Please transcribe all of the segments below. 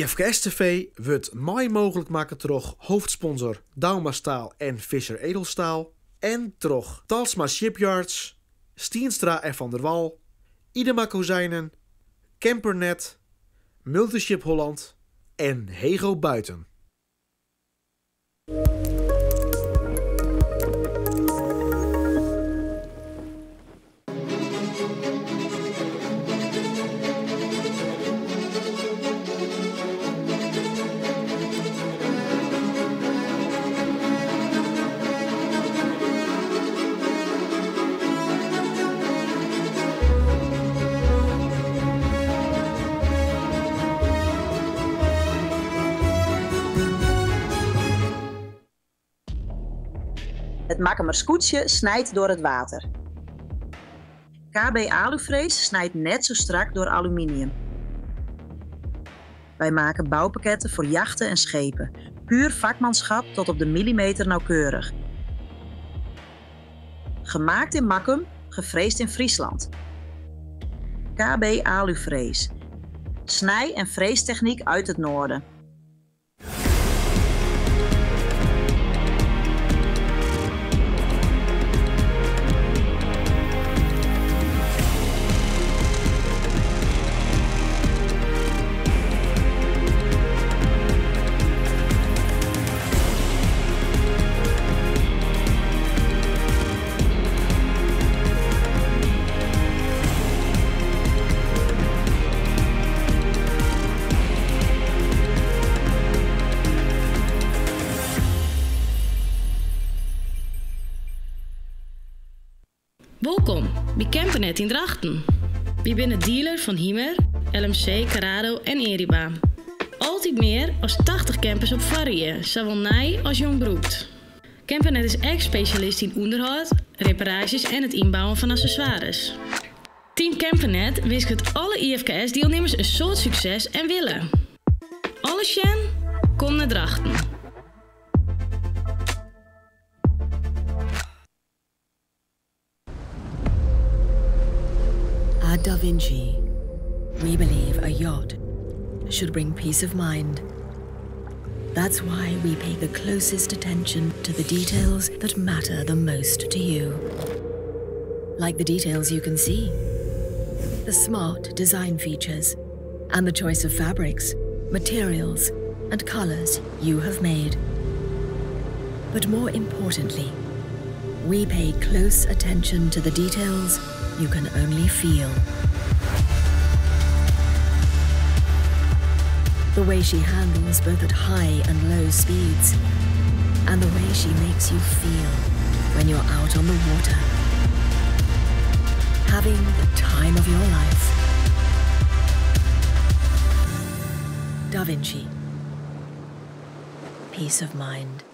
IFKS TV wurdt mei mooglik makke troch hoofdsponsor Douma Staal en Visser Edelstaal en troch Talsma Shipyards, Stienstra en Van der Wal, Idema Kozijnen, Campernet, Multiship Holland en Hego Buiten. Het Makkumer skûtsje snijt door het water. KB Alufrees snijdt net zo strak door aluminium. Wij maken bouwpakketten voor jachten en schepen. Puur vakmanschap tot op de millimeter nauwkeurig. Gemaakt in Makkum, gefreesd in Friesland. KB Alufrees. Snij- en freestechniek uit het noorden. Wolkom by Campernet yn Drachten. Wy binne dealer fan Hymer, LMC, Carado en Eriba. Altyd mear as 80 campers op foarrie, sawol nij as jong brûkt. Campernet is ek spesjalist yn ûnderhâld, reparaasjes en it ynbouwen fan accessoires. Team Campernet winsket alle IFKS-dielnimmers in soad sukses en wille. Alles sjen? Kom nei Drachten. At Da Vinci, we believe a yacht should bring peace of mind. That's why we pay the closest attention to the details that matter the most to you. Like the details you can see, the smart design features, and the choice of fabrics, materials, and colors you have made. But more importantly, we pay close attention to the details you can only feel. The way she handles both at high and low speeds, and the way she makes you feel when you're out on the water. Having the time of your life. Da Vinci. Peace of mind.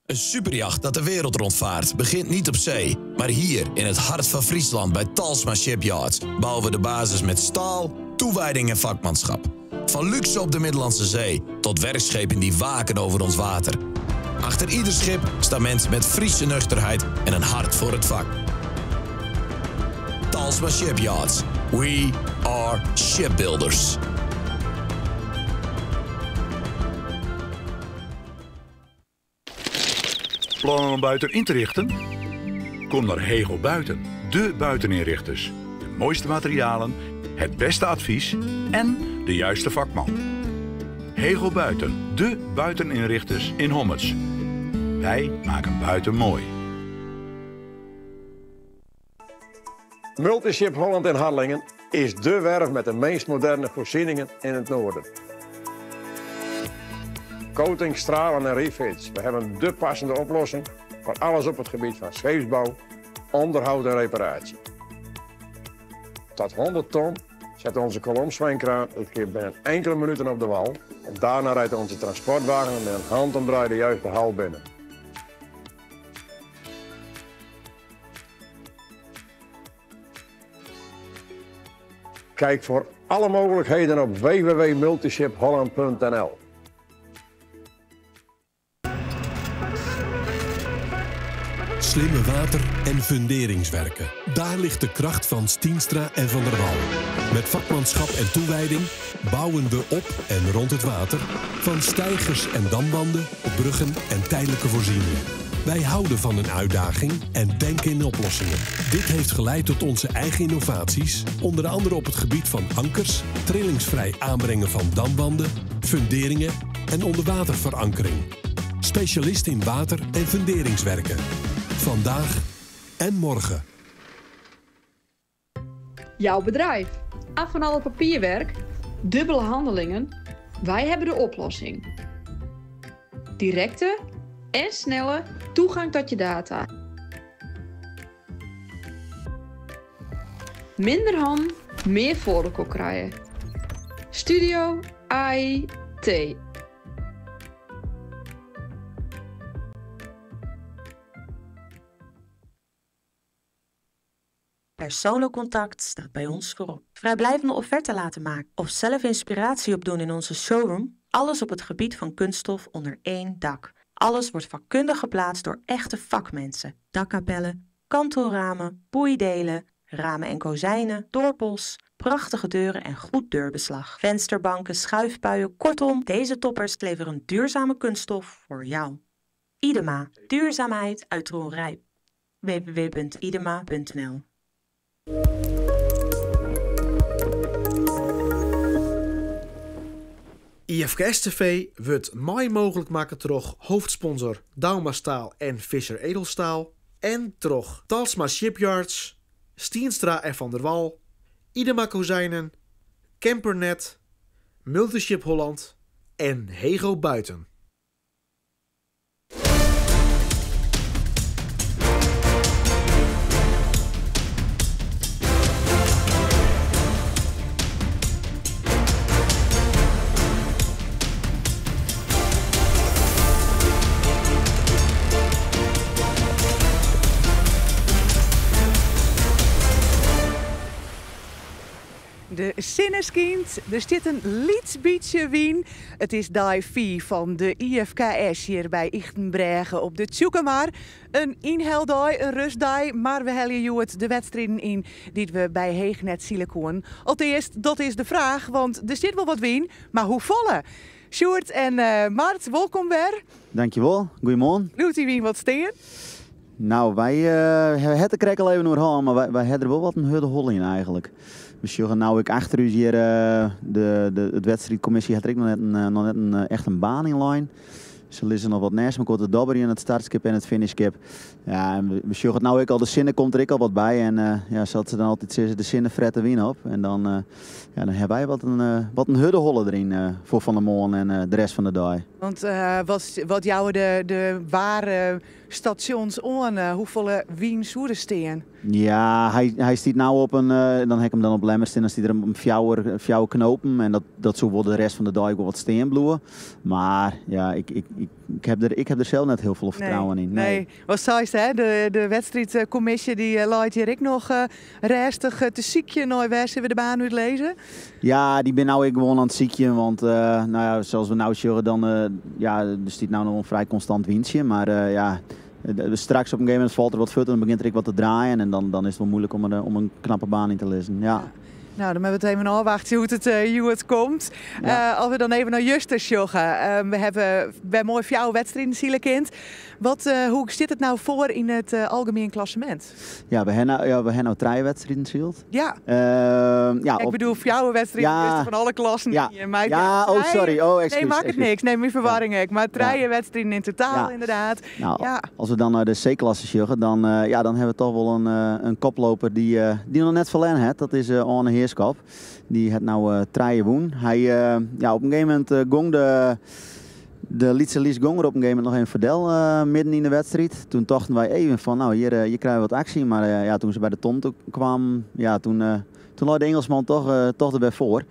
Een superjacht dat de wereld rondvaart begint niet op zee, maar hier in het hart van Friesland bij Talsma Shipyards bouwen we de basis met staal, toewijding en vakmanschap. Van luxe op de Middellandse Zee tot werkschepen die waken over ons water. Achter ieder schip staan mensen met Friese nuchterheid en een hart voor het vak. Talsma Shipyards. We are shipbuilders. Plannen om buiten in te richten? Kom naar Hegel Buiten, de buiteninrichters. De mooiste materialen, het beste advies en de juiste vakman. Hegel Buiten, de buiteninrichters in Hommerts. Wij maken buiten mooi. Multiship Holland in Harlingen is dé werf met de meest moderne voorzieningen in het noorden. Coating, stralen en refits. We hebben de passende oplossing voor alles op het gebied van scheepsbouw, onderhoud en reparatie. Tot 100 ton zet onze kolomzwijnkraan het schip binnen enkele minuten op de wal. En daarna rijdt onze transportwagen met een handomdraai de juiste hal binnen. Kijk voor alle mogelijkheden op www.multishipholland.nl. Slimme water- en funderingswerken. Daar ligt de kracht van Stienstra en Van der Wal. Met vakmanschap en toewijding bouwen we op en rond het water. Van steigers en damwanden, bruggen en tijdelijke voorzieningen. Wij houden van een uitdaging en denken in oplossingen. Dit heeft geleid tot onze eigen innovaties, onder andere op het gebied van ankers, trillingsvrij aanbrengen van damwanden, funderingen en onderwaterverankering. Specialist in water- en funderingswerken. Vandaag en morgen. Jouw bedrijf. Af van alle papierwerk, dubbele handelingen. Wij hebben de oplossing. Directe en snelle toegang tot je data. Minder hand, meer voor krijgen. Studio IT. Persoonlijk contact staat bij ons voorop. Vrijblijvende offerte laten maken of zelf inspiratie opdoen in onze showroom. Alles op het gebied van kunststof onder één dak. Alles wordt vakkundig geplaatst door echte vakmensen. Dakkapellen, kantelramen, boeidelen, ramen en kozijnen, dorpels, prachtige deuren en goed deurbeslag. Vensterbanken, schuifpuien, kortom, deze toppers leveren duurzame kunststof voor jou. Idema, duurzaamheid uit Dronrijp. www.idema.nl. IFKS TV wurdt mei mooglik makke troch hoofdsponsor Douma Staal en Visser Edelstaal en troch Talsma Shipyards, Stienstra en Van der Wal, Idema Kozijnen, Campernet, Multiship Holland en Hego Buiten. De sinne skynt, der stiet in lyts bytsje wyn. It is dei 4 fan de IFKS hjir by Ychtenbrêge op de Tsjûkemar. In ynheldei, in rêstdei, mar we helje hjoed de wedstriden yn dy't we by Heech net sile koenen. Alteast, dat is de fraach, want der stiet wol wat wyn, mar hoefolle? Sjoerd en Mart, wolkom wer. Dankjewol, goeiemoarn. Bliuwt dy wyn wat stean? Nou, wy hawwe it der krekt al even oer hân, mar wy hawwe der wol wat in hurde holle yn eigenlik. We sjogge no ek achter ús hjir, de wedstriidkommisje hat der ek noch net in, noch net in, echt in baan yn lein. Se lizze noch wat nêst mekoar te dobberjen, it startskip en it finishskip. Ja, en we sjogge it no ek al, de sinne komt der ek al wat by. En ja, sa't se dan altyd sizze, de sinne fret de wyn op. En dan, ja, dan hawwe wy wat in hurde holle deryn foar fan 'e moarn en de rest fan de dei. Want wat jouwe de ware stasjons oan, hoefolle wyn soe der stean? Ja, hy stiet no op in, dan ha ik him dan op Lemmer stean, dan stiet er op fjouwer knopen. En dat soe wol de rest fan de dei wol wat stean bliuwe. Mar ja, ik ha der sels net hiel folle fertrouwen yn. Nee. Nee. Wat seist, hè? De wedstriidkommisje dy leit hjir ek noch rêstich te sykjen nei wêr sille we de baan útlizze? Ja, dy binne no ek gewoan oan it sykjen, want nou ja, sa't we no sjogge, dan ja, der stiet no noch in frij konstant wyntsje, mar ja, straks op in gegeven momint falt der wat fuort en dan begjint der ek wat te draaien en dan is it wol muoilik om in knappe baan yn te lizzen. Ja. Nou, dan moatte we it even ôfwachtsje hoe't it hjoed komt. As we dan even nei juster sjogge. We hawwe wer moai fjouwer wedstriden sile kind. Hoe stiet it no foar yn it algemien klassemint? Ja, we hawwe no, ja, we hawwe no trije wedstriden syld. Ja, Ik op bedoel fjouwer wedstriden juster fan alle klassen. Hier, maar Ja, oh, trije sorry. Oh, Nee, excuus, makket excuus. niks. Nee, myn ferwarring ek. Mar trije wedstriden yn totaal, ynderdaad. Nou, as we dan nei de C-klasse sjogge, ja, dan hawwe we toch wol in koploper dy't noch net ferlern hat. Dat is Arne Heerschop. Dy hat no trije wûn. Hy, ja, op in gegeven momint gong de Lytse Lies gong der op in gegeven momint noch even foar del midden yn de wedstriid. Toen tochten wy even fan, nou, hjir krije we wat aksje. Mar ja, toen se by de ton kwamen, ja, toen lei de Ingelsman toch der wer foar.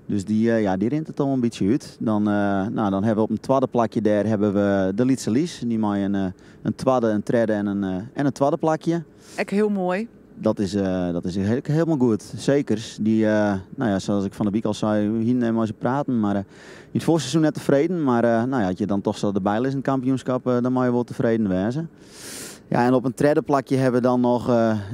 Dus ja, dy rint it al in bytsje út. Dan nou, dan hawwe we op in twadde plakje dêr hawwe we de Lytse Lies. Dy mei in twadde, in tredde en in twadde plakje. Ek hiel moai. Dat is hielendal goed, seker. Dy, nou ja, sa't ik fan 'e wike al sei, we hiene mei se praten, mar yn it foarseizoen net tefreden. Mar nou ja, as je dan toch sa derby lizze yn it kampioenskip, dan moatte je wol tefreden wêze. Ja, en op in tredde plakje hebben we dan noch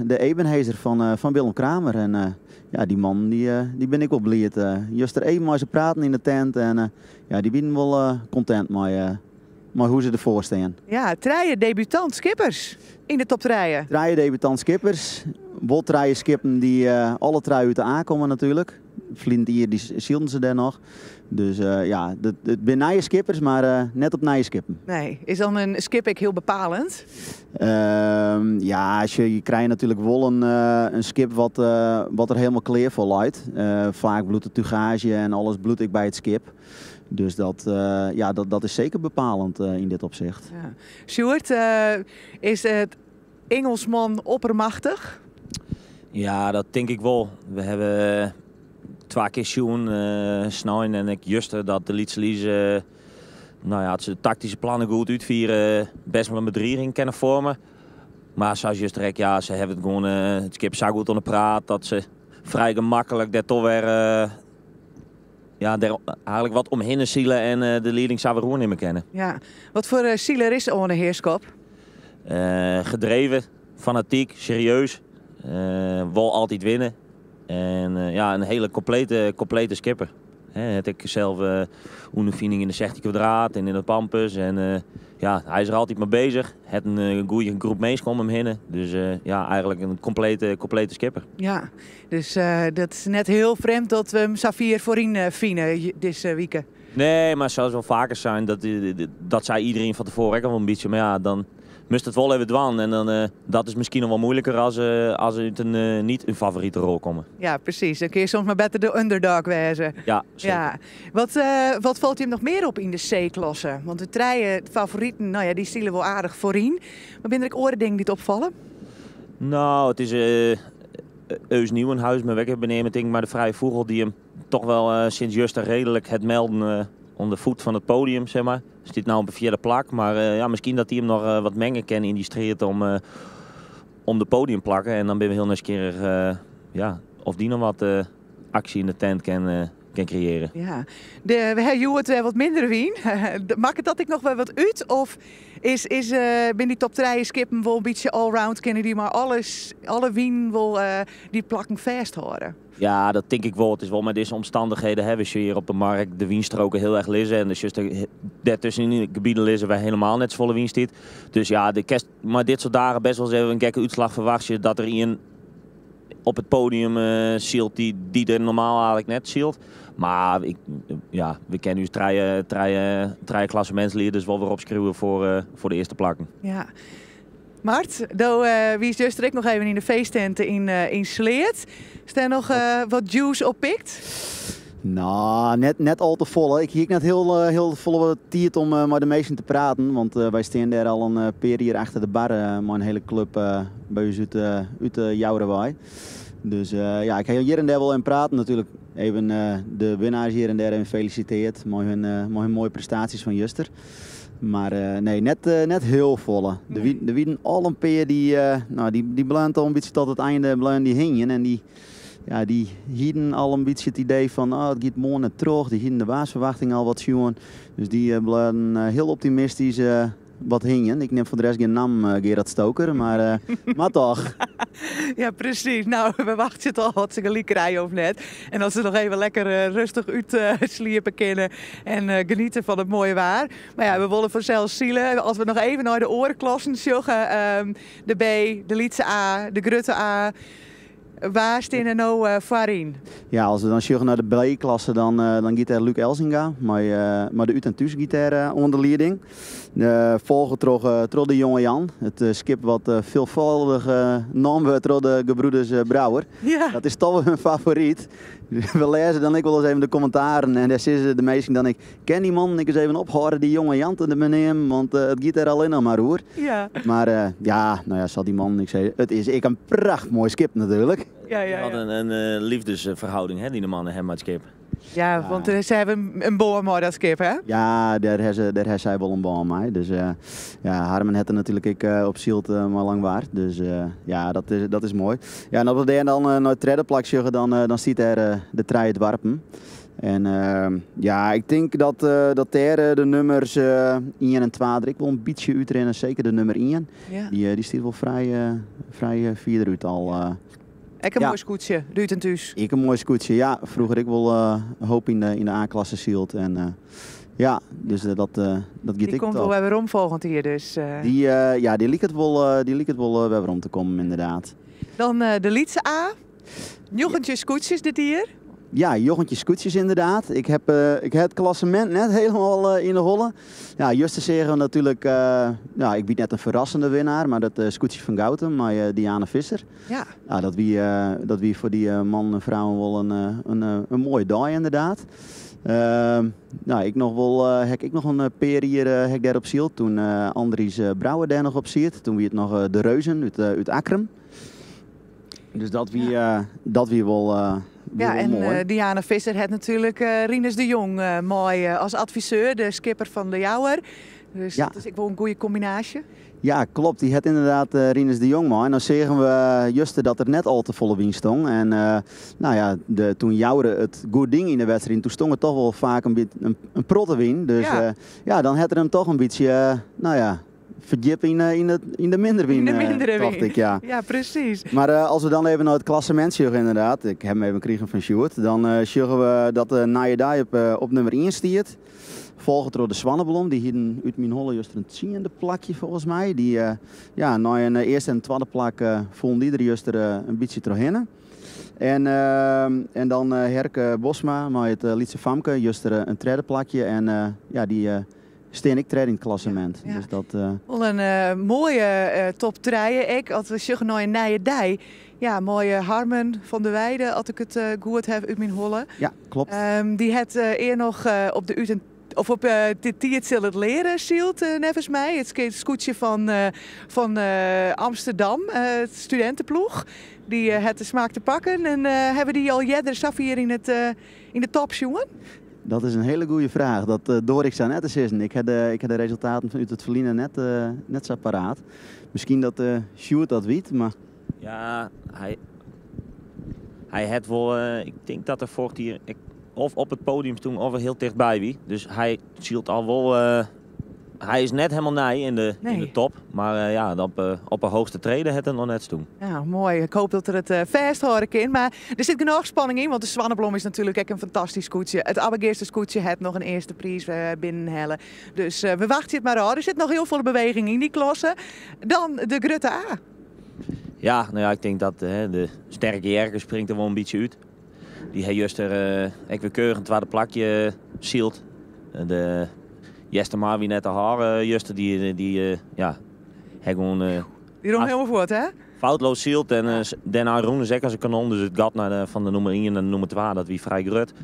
de Ebenhaezer fan Willem Kramer. En ja, dy mannen dy bin ik wol bliid. Juster even mei se praten yn de tent en ja, dy wienen wol kontent mei hoe't se derfoar stean. Ja, trije debutant skippers yn de top trije. Trije debutant skippers. Wol trije skippen dy't alle trije út de A komme natuerlik. Ferline jier dy sylden se dêr noch. Dus ja, it binne nije skippers, mar net op nije skippen. Nee, is dan in skip ek hiel bepalend? Ja, je krije natuerlik wol in skip wat der hielendal klear foar leit. Faak bliuwt de tugaazje en alles bliuwt ek by it skip. Dus ja, dat is seker bepalend yn dit opsicht. Ja. Sjoerd, is it Ingelsman oppermachtich? Ja, dat tink ik wol. We hawwe twa kear sjoen, snein en ek juster, dat de Lytse Lies, nou ja, as se de taktyske plannen goed útfiere, best wol in bedriging kinne foarmje. Mar sa as juster ek, ja, se hawwe it gewoan it skip sa goed oan de praat dat se frij gemaklik dêr toch wer, ja, dêr eigentlik wat omhinne sile en de lieding sa wer oernimme kinne. Ja. Wat foar siler is Oane Heerschop? Gedreven, fanatyk, serieus. Wol altyd winne. En ja, in hiele komplete skipper. Hat ek sels ûnderfining yn de 16 kwadraat en yn de Pampus. En ja, hy is der altyd mei beuzich. Hat in goede groep minsken om him hinne. Dus ja, eigentlik in komplete skipper. Ja, dus dat is net hiel frjemd dat we him sa fier foaryn fine dizze wike. Nee, mar sa as wol faker sein, dat sei iderien fan tefoaren ek al wol in bytsje. Mar ja, dan moast it wol even dwaan. En dan, dat is miskien noch wol muoiliker as út in net in favorite rol komme. Ja, presys. Dan kin je soms mar better de underdog wêze. Ja, seker. Ja. Wat falt jim noch mear op yn de C-klasse? Want de trije favoriten, nou ja, dy sile wol aardich foaryn. Mar binne der ek oare dingen dy't opfalle? Nou, it is Eus Nieuwenhuis, mar wy beneame tink ik mar de Vrije Fûgel, dy't him toch wol sinds juster reedlik het melden oan de foet fan it podium, zeg maar. Stiet no op in fjirde plak, mar ja, miskien dat hy him noch wat minge kin yn dy striid om de podiumplakken. En dan binne we hiel nijsgjirrich, ja, oft dy noch wat aksje yn de tent kin kreëarje. Ja, we ha hjoed wat minder wyn. Makket dat ek noch wer wat út? Of binne dy top trije skippen wol in bytsje allround? Kinne dy mar alle wyn wol dy plakken fêsthâlde? Ja, dat tink ik wol. It is wol mei dizze omstannichheden, hè, we sjogge hjir op de mark de wynstroken hiel erch lizze. En dus dêrtusken yn de gebieten lizze wêr hielendal net safolle wyn stiet. Dus ja, do kinst mei dit soart dagen best wol ris even in gekke útslach ferwachtsje dat der ien op it podium sylt dy't der normaal eigentlik net sylt. Mar ja, we kinne ús trije klassemintslieders wol wer opskriuwe foar de earste plakken. Ja. Mart, do wiest juster ek noch even yn de feesttinte yn Sleat. Is dêr noch wat juice op pikt? Nou, net al te folle. Ik hie ek net hiel folle tiid om mei de minsken te praten. Want wy stean dêr al in pear jier achter de bar mei in hiele klup by ús út de Joure wei. Dus ja, ik ha hjir en dêr wol even praten natuerlik. Even de winnaars hjir en dêr even felisitearre mei hun moaie prestaasjes fan juster. Mar nee, net hiel folle. Der wienen al in pear dy, nou, dy bleaun al in bytsje tot it einde bleaun dy hingjen. En dy, ja, dy hienen al in bytsje it idee fan, oh, it giet moarn net troch. Dy hienen de waarsferwachting al wat sjoen. Dus dy bleaun hiel optimistysk wat hingjen. Ik nim foar de rest gjin naam, Gerard Stoker, mar toch. Ja, presys. Nou, we wachtsje it ôf oft se gelyk krije of net. En as se noch even lekker rêstich útsliepe kinne en geniete fan it moaie waar. Mar ja, we wolle fansels sile. As we noch even nei de oare klassen sjogge, de B, de lytse A, de grutte A. Wa stean der no foaryn? Ja, as we dan sjogge nei de B-klasse, dan giet dêr Luc Elzinga mei de út en thús giet dêr oan de lieding. Folge troch de jonge Jan, it skip wat veelvuldig nomd wurdt troch de gebroeders Brouwer. Dat is toch wol hun favoryt. We lêze dan ek wolris even de kommentaren en dêr sizze de minsken dan ek, kin dy man ek ris even ophâlde dy jonge Jan te beneamen, want it giet dêr allinnich mar oer. Mar ja, nou ja, sa't dy man, ik sei, it is ek in prachtmoai skip natuerlik. Ja. Wat in liefdesverhouding, hè, dy mannen ha mei it skip. Ja, want se hawwe in bân mei dat skip, hè? Ja, dêr ha sy wol in bân mei. Dus ja, Harmen hat der natuerlik ek op syld mei Langwar. Dus ja, dat is moai. Ja, en as we dêr dan nei it tredde plak sjogge, dan stiet dêr de Trije Doarpen. En ja, ik tink dat, dat dêr de nummers 1 en 2 der ek wol in bytsje útrinne. Seker de nummer 1. Ja. Dy, dy stiet wol frij, frij fier derút al. Ek in moai skûtsje, Rút en Thús. Ek in moai skûtsje, ja. Froeger ek wol in hoop yn de A-klasse syld. En ja, dus dat dat giet Dy ek komt top. wol wer werom folgjend jier dus. Dy, ja, dy liket wol, dy liket wol wer werom te kommen inderdaad. Dan de lytse A. Njoggentjin skûtsjes dit jier. Ja, njoggentjin skûtsjes inderdaad. Ik heb, ik heb het klassement net helemaal yn de holle. Ja, juster seagen we natuerlik, ja, ik wie net in ferrassende winnaar, mar dat skûtsje fan Goutum mei Diana Visser. Ja, dat wie foar dy mannen en frouwen wol in moaie dei inderdaad. Nou, ik noch wol, ha ik ek noch in pear jier ha ik dêrop syld. Toen Andries Brouwer dêr noch op siet. Toen wie it noch de Reuzen út Akkrum. Dus dat wie wol, wie Ja, wol en moai. Diana Visser hat natuerlik Rinus de Jong mei as adviseur, de skipper fan de Jouwer. Dus dat is ek wol in goede kombinaasje. Ja, klopt. Dy hat inderdaad Rinus de Jong mei. En dan seagen we juster dat der net al te folle wyn stong. En nou ja, toen Joure it goed die yn de wedstriid, toen stong it toch wol faak in protte wyn. Dus ja, dan hat er him toch in bytsje, nou ja, ferdjippe yn de minder wyn, Yn de mindere tocht wyn. ik, ja. Ja, precies. Mar as we dan even nei it klassemint sjogge inderdaad, ik ha him even krigen fan Sjoerd, dan sjogge we dat de Nije Dei op nummer 1 stiet. Folge troch de Swanneblom, dy hienen út myn holle juster in tsiende plakje folgens my. Dy, ja, nei in earste en twadde plak foelen dy der juster in bytsje trochhinne. En dan Herke Bosma mei it lytse famke, juster in tredde plakje. En ja, dy stean ek tredde yn it klassemint. Dus dat, Wol in moaie top trije ek, as we sjogge nei in nije dei. Ja, moaie Harmen van der Weijden, as ik it goed ha út myn holle. Ja, klopt. Dy hat ear noch op de út en of op de tiid sil it learen syld, neffens my. It skûtsje fan Amsterdam, it studinteploech. Dy hat de smaak te pakken. En hawwe dy al earder safier yn de top sjoen? Dat is in hiele goede fraach. Dat doar ik sa net te sizzen. Ik ha de resultaten fan út it ferline net sa paraat. Miskien dat Sjoerd dat wit, mar... Ja, hy hat wol, ik tink dat er foarich jier of op it poadium stond of er hiel tichtby wie. Dus hy sylt al wol, hy is net hielendal nij yn de top. Mar ja, op de heechste trede hat er noch net stien. Ja, moai. Ik hoopje dat er it fêsthâlde kin. Mar der sit genôch spanning yn, want de Swanneblom is natuerlik ek in fantastysk skûtsje. It Abbegeaster skûtsje hat noch in earste priis binnenhelle. Dus we wachtsje it mar ôf. Der sit noch hiel folle beweging yn dy klasse. Dan de grutte A. Ja, nou ja, ik tink dat de Sterke Jerke springt der wol in bytsje út. Dy hat juster ek wer keurich in twadde plakje syld. De Eastermar wie net te hâlden juster, dy ja, hat gewoan, Dy rûn hielendal fuort, hè? Foutloos syld en dêrnei rûn se ek as in kanon. Dus it gat fan de nûmer 1 nei de nûmer 2, dat wie frij grut.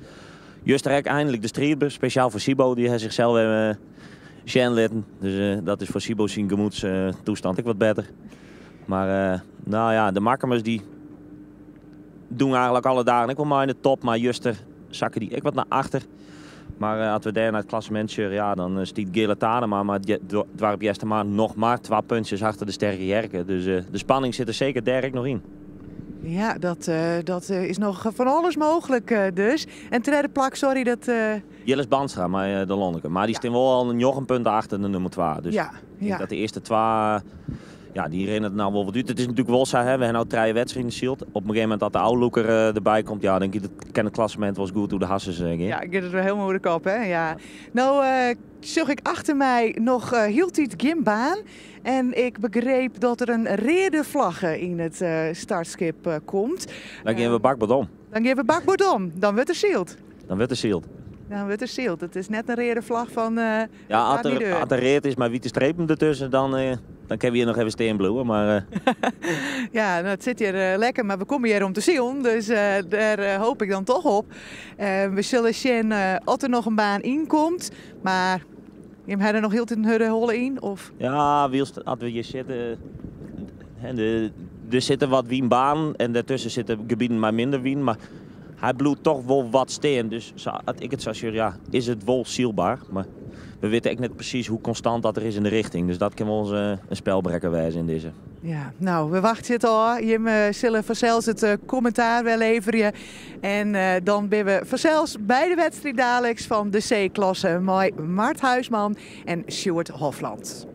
Juster ek einlik de striidber, spesjaal foar Sibo, dy hat sichsels wer sjen litten. Dus dat is foar Sibo syn gemoedstoestand ek wat better. Mar nou ja, de Makkumers dy dogge eigentlik alle dagen ek wol mei yn de top, mar juster sakke dy ek wat nei achter. Mar as we dêr nei it klassemint sjogge, ja, dan stiet Geale Tadema, mar doarp Eastermar noch mar 2 puntsjes achter de Sterke Jerke. Dus de spanning sit der seker dêr ek noch yn. Ja, dat is noch fan alles mooglik dus. En tredde plak, sorry, dat Jilles Bandstra mei de Lonneke. Mar dy stean wol al 9 punten achter de nûmer 2. Dus ik tink dat de earste 2, ja, dy rinne it no wol wat út. It is natuerlik wol sa, hè, we hawwe no 3 wedstriden syld. Op in gegeven momint dat de ôflûker derby komt, ja, dan giet it, kin it klassemint wolris goed oer de harsens gean. Ja, giet it wer hielendal oer de kop, hè? Ja. No sjoch ik achter my noch hieltyd gjin baan. En ik begreep dat der in reade flagge yn it startskip komt. Dan gean we bakboard om. Dan gean we bakboard om. Dan wurdt der syld. Dan wurdt der syld. Dan wurdt der syld. It is net in reade flagge fan, Ja, gaat niet deur. as der read is mei wite strepen dertusken, dan kinne we hjir noch even stean bliuwe. Mar Ja, nou, it sit hjir lekker, mar we komme hjir om te silen, dus dêr hoopje ik dan toch op. We sille sjen oft der noch in baan yn komt, mar jim hawwe der noch hieltyd in hurde holle yn? Of? Ja, wylst as we hjir sitte, hè, der sitte wat wynbanen en dêrtusken sitte gebieten mei minder wyn, mar hy bliuwt toch wol wat stean. Dus sa, as ik it sa sjoch, ja, is it wol sylber. Mar We witte ek net presys hoe konstant dat er is yn de richting. Dus dat kin wol in spelbrekker wêze yn dizze. Ja, no, we wachtsje it ôf. Jimme sille fansels it kommentaar wer leverje. En dan binne we fansels by de wedstriid daliks fan de C-klasse mei Mart Huisman en Sjoerd Hofland.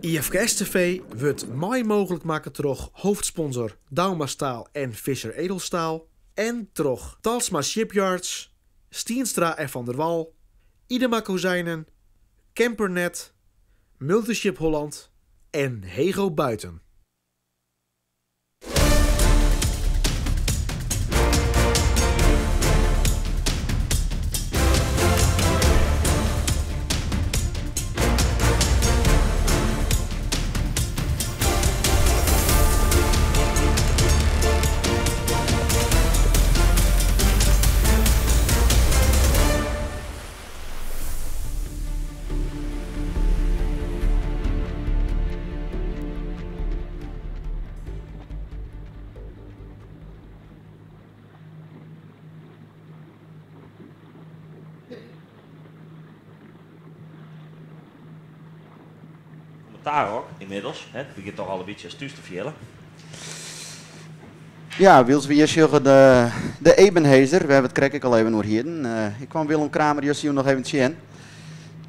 IFKS TV wurdt mei mooglik makke troch hoofdsponsor Douma Staal en Visser Edelstaal en troch Talsma Shipyards, Stienstra en Van der Wal, Idema Kozijnen, Campernet, Multiship Holland en Hego Buiten. Kommentaar ook, inmiddels. Hè, het begint toch al een beetje als thuis te fielen. Ja, wylst we hjir sjogge de, de Ebenhaezer. We hawwe it krekt ek al even oer hienen. Ik kwam Willem Kramer juster noch even tsjin.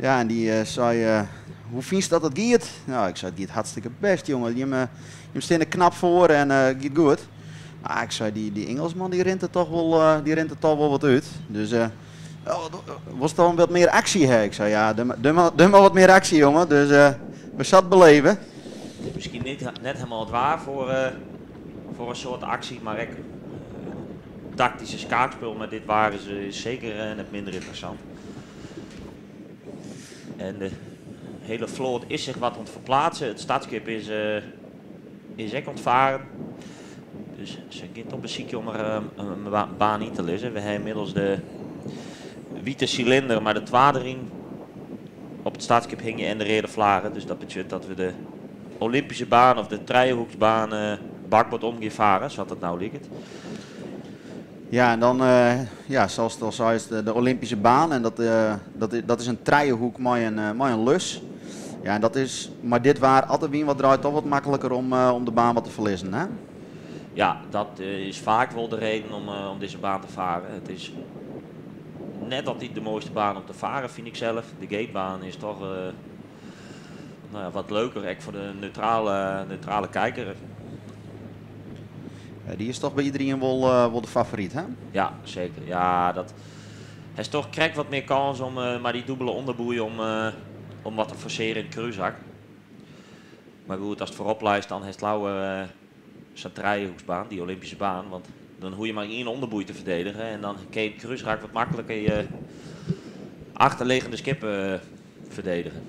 Ja, en dy sei, hoe fynst dat it giet? Nou, ik sei, it giet hartstikke bêst, jonge. Jimme, jimme steane der knap foar en it giet goed. Mar ik sei, dy, dy Ingelsman dy rint der toch wol, dy rint der toch wol wat út. Dus, oh, wolst dan wat mear aksje ha? Ik sei, ja, doe mar wat mear aksje, jonge. Dus we sille it beleve. It is miskien net, net hielendal it waar foar in soad aksje, mar ek taktyske skaakspul mei dit waar is seker net minder ynteressant. En de hiele float is sich wat oan it ferpleatsen. It startskip is ek oan it farren. Dus se giet op besykje om der in baan yn te lizzen. We hawwe ynmiddels de wite silinder mei de twa deryn op it startskip hingjen en de reade flagge. Dus dat betsjut dat we de Olympyske baan of de trijehoeksbaan bakboard om gean farre, sa't dat no liket. Ja, en dan, ja, sa ast al seist, de Olympyske baan. En dat is in trijehoek mei in lus. Ja, en dat is, mei dit waar, as de wyn wat draait, dochs wat makliker om de baan wat te ferlizzen, hè? Ja, dat is faak wol de reden om dizze baan te farren. It is net altyd de moaiste baan om te farren, fyn ik sels. De gatebaan is dochs no ja, wat leuker, ek foar de neutrale kiker. Ja, dy is dochs by iderien wol de favoryt, hè? Ja, seker. Ja, dat is dochs krekt wat mear kâns om mei dy dûbele ûnderboei om wat te forsearjen yn it krúsrak. Mar goed, ast foarop leist, dan hast leaver sa'n trijehoeksbaan, dy Olympyske baan. Want dan hoege je mar ien ûnderboei te ferdedigjen en dan kinne je it krúsrak wat makliker je achterlizzende skippen ferdedigje.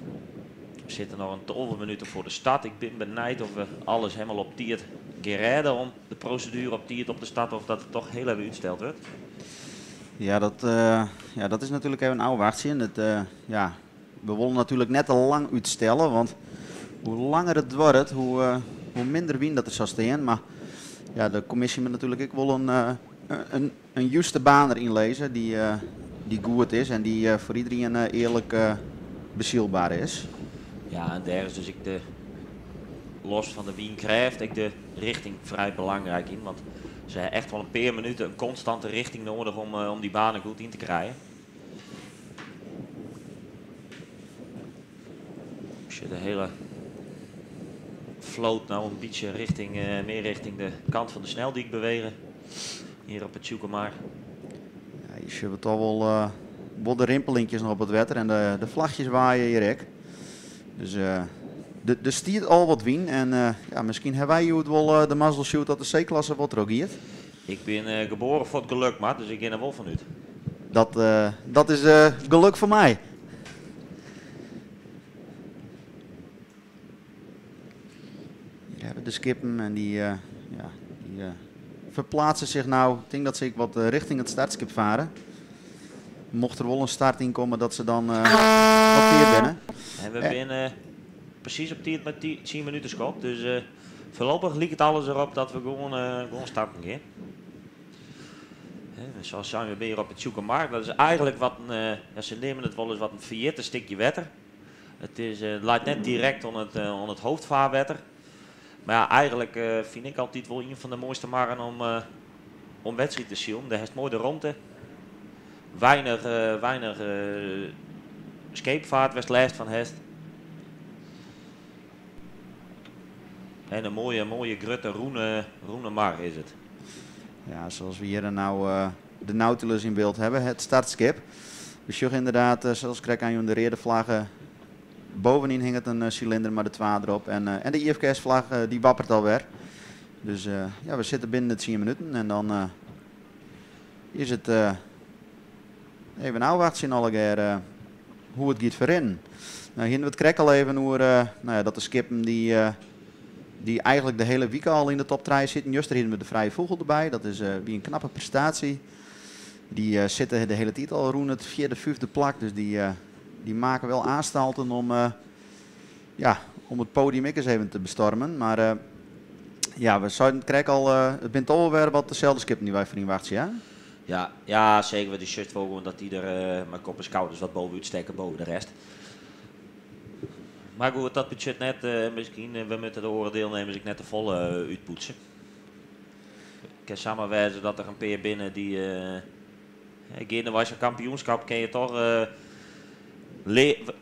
We sitte noch in 12 minuten foar de start. Ik bin benijd oft we alles hielendal op tiid gean rêde om de proseduere op tiid op te starten of dat it dochs hiel even útsteld wurdt. Ja, ja, dat is natuerlik even ôfwachtsjen. Ja, we wolle natuerlik net te lang útstelle, want hoe langer it duorret, hoe minder wyn dat der sil stean. Mar ja, de kommisje moat natuerlik ek wol in juste baan deryn lizze dy't goed is en dy't foar iderien earlik besylber is. Ja, en dêr is dus ek de, los fan de wynkrêft, ek de rjochting frij belangryk yn. Want se hawwe echt wol in pear minuten in konstante rjochting nedich om dy banen goed yn te krijen. Sjoch de hiele float no in bytsje mear rjochting de kant fan de sneldyk bewege. Hjir op it Tsjûkemar. Ja, je sjogge dochs wol de rimpelinkjes noch op it wetter en de flachjes waaie hjir ek. Dus der stiet al wat wyn en ja, miskien hawwe wy hjoed wol de mazzel sjoen dat de C-klasse wat troch giet. Ik bin geboren foar it gelok, mar dus ik gean der wol fan út. Dat is gelok foar my. Hjir hawwe we de skippen en dy, ja, dy ferpleatse sich no. Ik tink dat se ek wat rjochting it startskip farre. Mocht der wol in start yn komme, dat se dan op tiid binne. En we binne presys op tiid mei 10 minuten skot. Dus foarlopich liket alles derop dat we gewoan starten gean. Zo zijn we weer op het Tsjûkemar. Dat is eigenlijk wat een, ja, ze nemen het wel eens wat een verjitte stukje wetter. Het is, leit net direct oan it hoofdvaarwetter. Maar ja, eigenlijk vind ik altijd wel een van de mooiste marren om wedstrijd te zien. Daar heeft mooi de rondte. Weinig scheepvaart was last van hest. En een mooie, mooie grutte roene mar is het. Ja, zoals we hier nou de Nautilus in beeld hebben, het startskip. We zien inderdaad, zoals ik aan de rode vlaggen, bovenin hing het een cilinder, maar de twa erop. En de IFKS-vlag die wappert alweer. Dus ja, we zitten binnen de 10 minuten en dan is het even afwachten in alle keer hoe het gaat verrennen. Nou, hier hebben we het krek al even hoe, nou ja, dat de skippen die eigenlijk de hele week al in de top 3 zitten. Juist hier met de Vrije Vogel erbij. Dat is wie een knappe prestatie. Die zitten de hele tijd al rond het vierde, vijfde plak. Dus die maken wel aanstalten ja, om het podium ik eens even te bestormen. Maar ja, we zouden krijgen al, het bent al weer wat dezelfde skippen die wij voor wachten, ja? Ja, ja, zeker. Want die shirt voor gewoon dat die er met kop en schouders wat bovenuit steken boven de rest. Maar goed, dat budget net, misschien, we moeten de oren deelnemers ik net de volle uitpoetsen. Ik kan samenwijzen dat er een peer binnen die, uh, een kampioenschap ken je toch,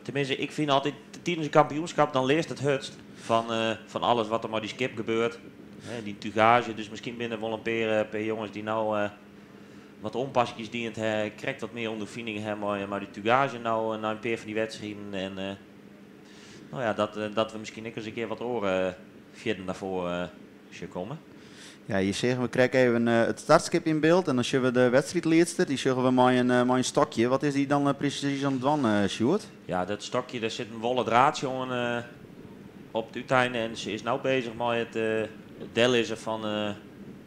tenminste, ik vind altijd, tijdens een kampioenschap dan leert het hutst van alles wat er maar die skip gebeurt. Hè, die tugage, dus misschien binnen wel een paar jongens die nou wat onpassjes dient, krijgt wat meer ondervinding hebben, maar die tugage nou na een paar van die wedstrijden en nou ja, dat we misschien ook eens een keer wat oren verder daarvoor uh, komen. Ja, hier zeggen we krijgen even het startskip in beeld en dan zien we de wedstrijdleidster, die zeggen we maar een stokje. Wat is die dan precies aan het doen, Sjoerd? Ja, dat stokje, daar zit een wollen draadje jongen, op het uiteinde en ze is nou bezig met het dellissen van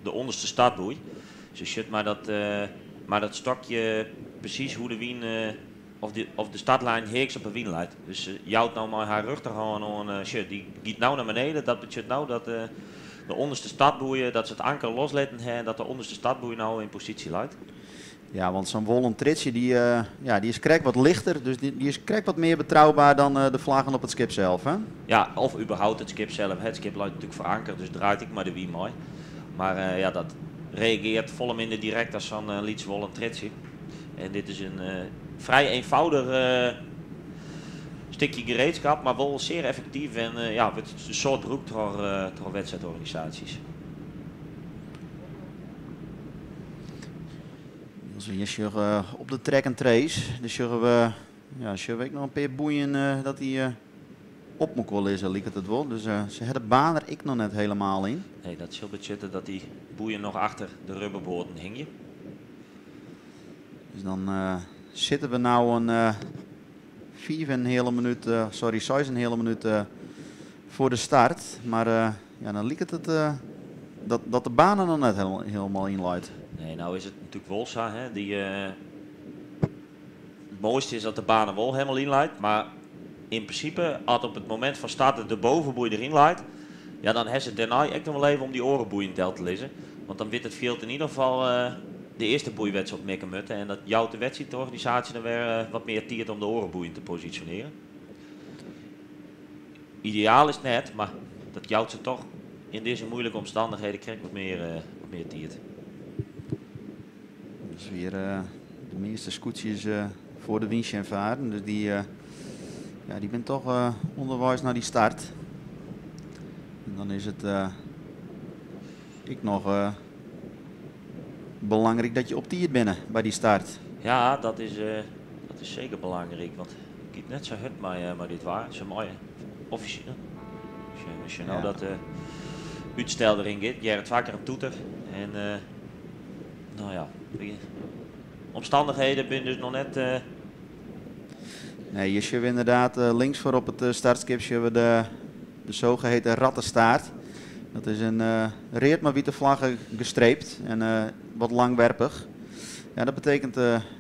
de onderste startboei. Ze zit maar dat stokje precies hoe de wien, of de startlijn heeks op de wien leidt. Dus ze jouwt nou maar haar rug er gewoon aan, shit, die giet nou naar beneden. Dat betekent nou dat de onderste startboeien, dat ze het anker loslaten en dat de onderste startboei nou in positie leidt. Ja, want zo'n wollen tritsje die, ja, die is krek wat lichter, dus die is krek wat meer betrouwbaar dan de vlaggen op het schip zelf, hè? Ja, of überhaupt het schip zelf. Het schip loopt natuurlijk verankerd, dus draait ik maar de wie mooi. Maar ja, dat reageert volle minder direct als zo'n lyts wollen tritsje. En dit is een vrij eenvoudig stukje gereedschap, maar wel zeer effectief en ja, het is een soort broek door wedstrijdorganisaties. Als we hier op de track and trace, dus zullen we, ja, zullen we ook nog een paar boeien dat die op moet wel is, liep het wel. Dus ze hebben de baan er ik nog net helemaal in. Nee, dat zal betekenen dat die boeien nog achter de rubberboorden hingen. Dus dan zitten we nou een vier en een hele minuut, sorry, zes en een hele minuut voor de start. Maar ja, dan liep het dat de baan er nog net helemaal in luidt. Nee, nou is het natuurlijk Wolsa, hè, die, het mooiste is dat de baan er wel helemaal in luidt, maar in principe, als op het moment van starten de bovenboei erin luidt, ja, dan heeft ze daarna echt nog wel even om die orenboeien tel te lezen. Want dan weet het veld in ieder geval de eerste boeiwedstrijd op Mekkemutten. En dat jouwt de wedstrijdorganisatie dan weer wat meer tiert om de orenboeien te positioneren. Ideaal is het net, maar dat jouwt ze toch in deze moeilijke omstandigheden krijgt wat meer tiert. Dus weer de meeste scootjes voor de winstje en varen. Dus die, ja, die bent toch onderwijs naar die start. En dan is het ik nog belangrijk dat je op tiert binnen bij die start. Ja, dat is zeker belangrijk. Want ik kiet net zo hard, maar dit waar. Zo mooi, officieel. Als je nou dat uitstel erin gaat, je hebt vaker een toeter. En nou ja, omstandigheden ben dus nog net. Nee, je ziet inderdaad links voor op het startskip zien we de zogeheten rattenstaart. Dat is een reet maar witte vlaggen gestreept en wat langwerpig. Ja, dat betekent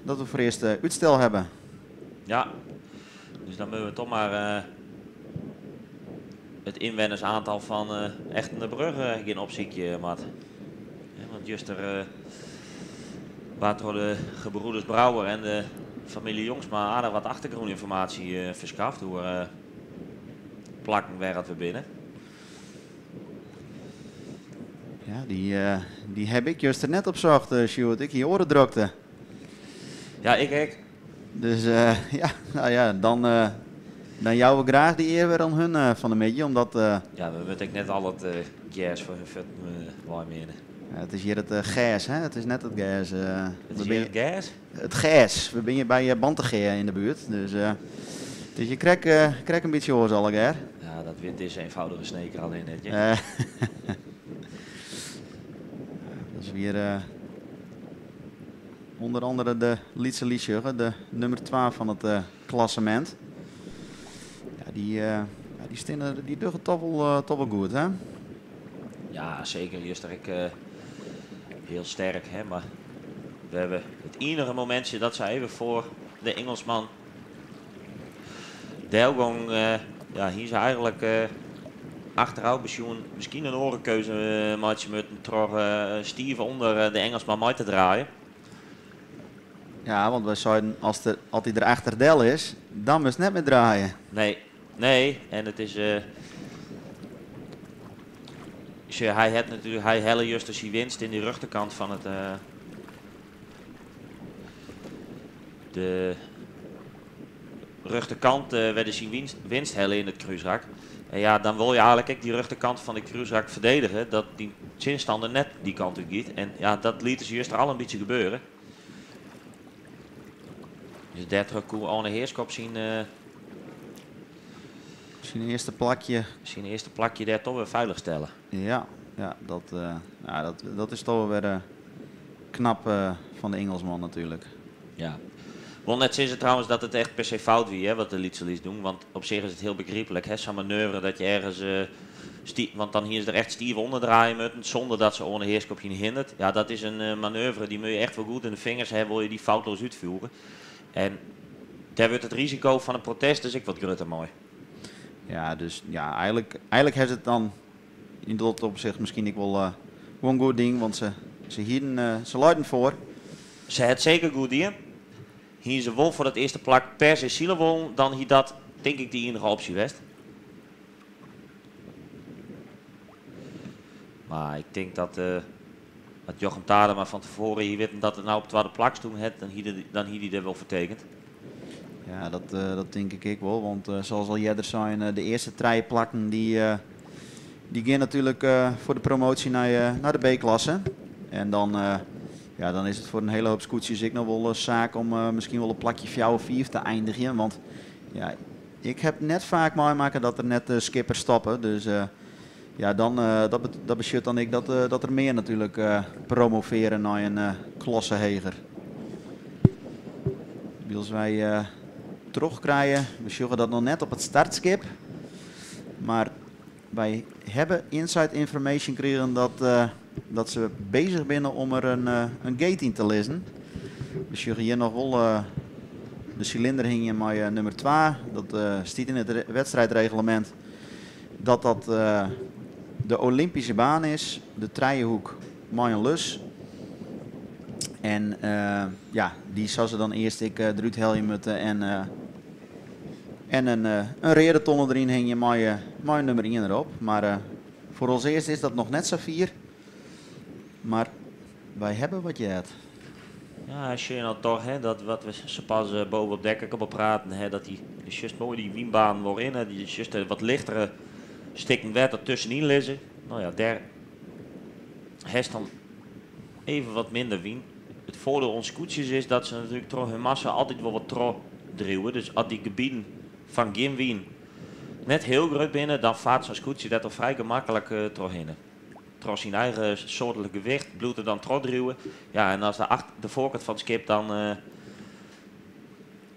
dat we voor eerst uitstel hebben. Ja, dus dan moeten we toch maar het inwonersaantal van Echtenerbrug gaan opziekje, Maat. Ja, want juist er Waard troch de gebroeders Brouwer en de famylje Jongsma aardich wat achtergrûnynformaasje ferskaft oer plakken wêr at we binne. Ja, dy heb ik juster net opsocht, Sjoerd. Ik hie oare drokte. Ja, ik ek. Dus ja, nou ja, dan jouwe we graach dy ear wer oan hun fan 'e middei, omdat Ja, we moatte ek net al it gers foar hun fuotten weimeane. Ja, it is hjir it gers, hè? It is net it gers. It is hjir it gers? It gers. We binne hjir by Bantegea yn de buert. Dus it is hjir krekt in bytsje oars allegear. Ja, dat wit dizze eenvoudige Sneker alleen net, ja. Dat is weer Onder andere de Lytse Liesjugge, de nummer 2 fan it klassemint. Ja, dy, ja, dy steane, dy dogge toch wol, toch wol goed, hè? Ja, seker. Juster ek hiel sterk, hè? Mar we hawwe it iennige momintsje dat sy even foar de Ingelsman delgong, ja, hie se eigenlik achterôf besjoen miskien in oare keuze meitsje moatten troch stiif ûnder de Engelsman mei te draaien. Ja, want wy seiden as der, as hy der achter del is, dan moatst net mear draaie. Nee, nee, en it is. Sjoch, hy hat natuerlik, hy helle juster syn winst yn de rjochterkant fan it. De rjochterkant wêr er syn winst helle yn it krúsrak. En ja, dan wol je eigenlik ek dy rjochterkant fan it krúsrak ferdedige, dat dyn tsjinstanner net dy kant út giet. En ja, dat lieten se juster al in bytsje gebeuren. Dus dêrtroch koe Arne Heerschop syn Syn earste plakje. Syn earste plakje dêr toch wer feilich stelle. Ja, ja, dat, ja, dat is toch wer knap fan de Ingelsman natuerlik. Ja. Wol net sizze trouwens dat it echt per se fout wie, hè, wat de Lytse Lys doen. Want op sich is it hiel begryplik, hè, sa'n manoeuvre dat je ergens, want dan hiene se der echt stiif ûnder draaie moatten, sûnder dat se oan de Heerschop hiene hinderd. Ja, dat is in manoeuvre dy moatte je echt wol goed yn de fingers ha, wol je dy foutloos útfiere. En dêr wurdt it risiko fan in protest dus ek wat grutter mei. Ja, dus ja, eigenlik ha se it dan yn dat opsicht miskien ek wol gewoan goed dien, want se hienen, se leiden foar. Se hat seker goed dien. Hiene se wol foar dat earste plak per se sile wollen, dan hie dat tink ik de iennige opsje west. Mar ik tink dat as Jochum Tadema fan tefoaren hie witten dat er no op twadde plak stien hat, dan hie hy dêr wol foar tekend. Ja, dat tink ik ek wol, want sa as al earder sein, de earste trije plakken dy gean natuerlik foar de promoasje nei de B-klasse. En dan, ja, dan is it foar in hiele hoop skûtsjes ek noch wol saak om miskien wol op plakje fjouwer, fiif te eindigjen. Want ja, ik ha net faak meimakke dat der net skippers stoppe. Dus ja, dan, dat betsjut dan ek dat der mear natuerlik promovearje nei in klasse heger. Wylst wy trochkrije, we sjogge dat noch net op it startskip. Mar wy hawwe inside information krigen dat se beuzich binne om der in gate yn te lizzen. We sjogge hjir noch wol de silinder hingjen mei nûmer 2. Dat stiet yn it wedstriidreglemint dat dat de Olympyske baan is, de trijehoek mei in lus. En ja, dy sille se dan earst ek derút helje moatte en in reade tonne deryn hingje mei in nûmer 1 derop. Mar foar ús earst is dat noch net safier. Mar wy hawwe wat heard. Ja, as je no toch, hè, dat wat we sa pas boppe op dek ek al bepraten, hè, dat dy just moai dy wynbanen wol rinne, dy just wat lichtere stikken wetter tuskenyn lizze. No ja, dêr hast dan even wat minder wyn. It foardiel oan skûtsjes is dat se natuerlik troch hun massa altyd wol wat trochdriuwe. Dus as dy gebieten fan gjin wyn net hiel grut binne, dan fart sa'n skûtsje dêr toch frij gemaklik trochhinne. Troch syn eigen soartlik gewicht bliuwt er dan trochdriuwe. Ja, en as de foarkant fan it skip dan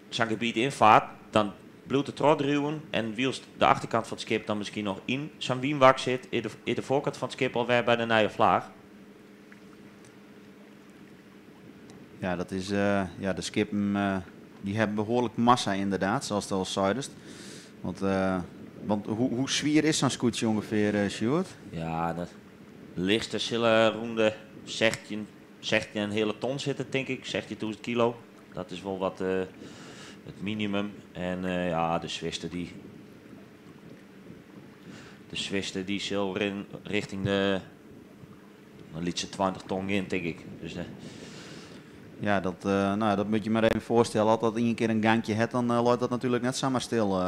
sa'n gebiet ynfart, dan bliuwt er trochdriuwen. En wylst de achterkant fan it skip dan miskien noch yn sa'n wynwak sit, is de foarkant fan it skip alwer by de nije flaach. Ja, dat is, ja, de skippen dy hawwe behoarlik massa ynderdaad, sa ast al seidest. Want hoe swier is sa'n skûtsje ûngefear, Sjoerd? Ja, de lichtste sille rûn de 16. 16 in heale ton sitte, tink ik. 16.000 kilo. Dat is wol wat it minimum. En ja, de swierste dy. De swierste dy sil rin, richting de in lytse 20 ton gean, tink ik. Dus, Ja, dat, nou, dat moet je maar even voorstellen. Als dat één keer een gangje het, dan loopt dat natuurlijk net zomaar stil.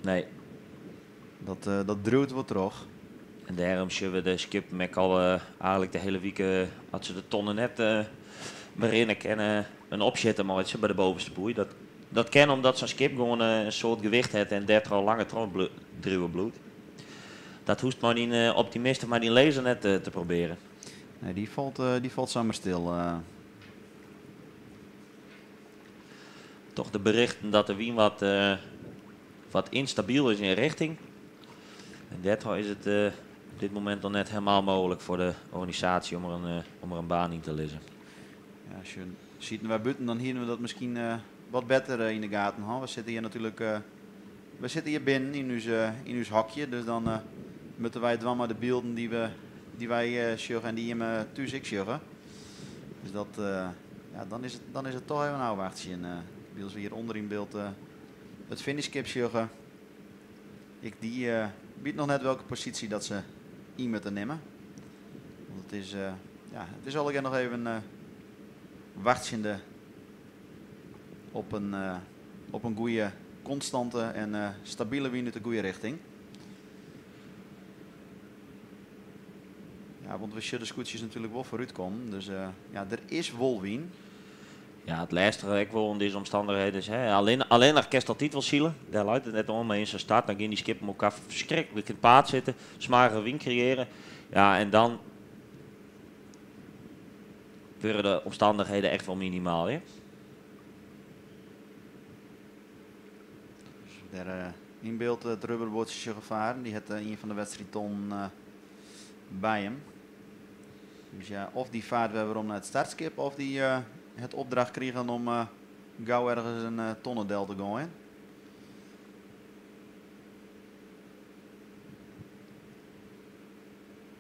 Nee. Dat druwt wat terug. En daarom zullen we de skip met al eigenlijk de hele week, als ze de tonnen net berennen en een opzetten maar bij de bovenste boei. Dat ken omdat zo'n skip gewoon een soort gewicht heeft en 30 al lange druwen bloed. Dat hoest maar die optimisten, maar die lezer net te proberen. Nee, die valt zomaar stil. Toch de berichten dat de wien wat instabiel is in richting. En daardoor is het op dit moment nog net helemaal mogelijk voor de organisatie om er een baan in te lezen. Ja, als je ziet naar buiten, dan hier we dat misschien wat beter in de gaten. Hè? We zitten hier natuurlijk we zitten hier binnen in ons hakje, dus dan moeten wij het wel maar de beelden die wij sjoggen en die in mijn thuis ik sjoggen. Dus dat, ja, dan is het toch even een afwachtje. En als we hier onder in beeld het finishskip sjoggen. Ik die weet nog net welke positie dat ze in moeten nemen. Want ja, het is al nog even wachtende op een goede, constante en stabiele wind uit de goede richting. Ja, want we zullen de scootjes natuurlijk wel vooruit komen. Dus ja, er is wel wien. Ja, het lastige ik wel in deze omstandigheden is, hè, alleen nog kerst altijd wel zielen. Daar luidt het net om, maar in zijn start, dan gaan die skippen elkaar verschrikkelijk in het paard zitten, smarige wind creëren. Ja, en dan worden de omstandigheden echt wel minimaal, hè? Dus daar in beeld het rubberbootje gevaren, die had een van de wedstrijdton bij hem. Dus ja, of die vaart weer om naar het startskip, of die het opdracht kregen om gauw ergens een tonnendel te gooien.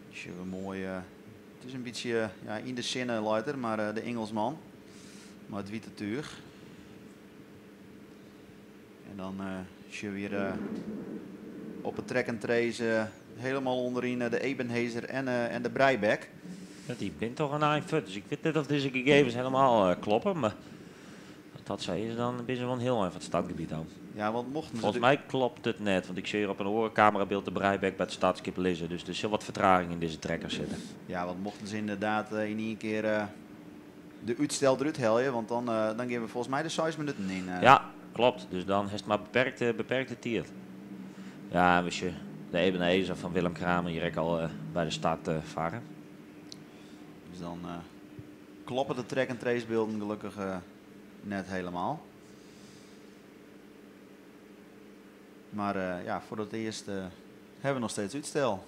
Dus je mooi, het is een beetje ja, in de zinnen later, maar de Engelsman. Maar het witte tuig. En dan zie je weer op het track and trace helemaal onderin de Ebenhaezer en de Breibek. Ja, die bent toch een eind, dus ik weet niet of deze gegevens helemaal kloppen, maar dat zei is dan best wel een heel eind van het startgebied aan. Ja, want mochten ze Volgens de mij klopt het net, want ik zie hier op een oorcamerabeeld de Breibek bij het startskip liggen, dus er zit wat vertraging in deze trekkers zitten. Ja, want mochten ze inderdaad in één keer de uitstel eruit helpen, want dan geven we volgens mij de 6 minuten in. Ja, klopt. Dus dan is het maar beperkte tijd. Ja, we zien de Ebenhaezer van Willem Kramer hier ook al bij de start varen. Dus dan kloppen de track en trace beelden gelukkig net helemaal. Maar ja, voor het eerst hebben we nog steeds uitstel.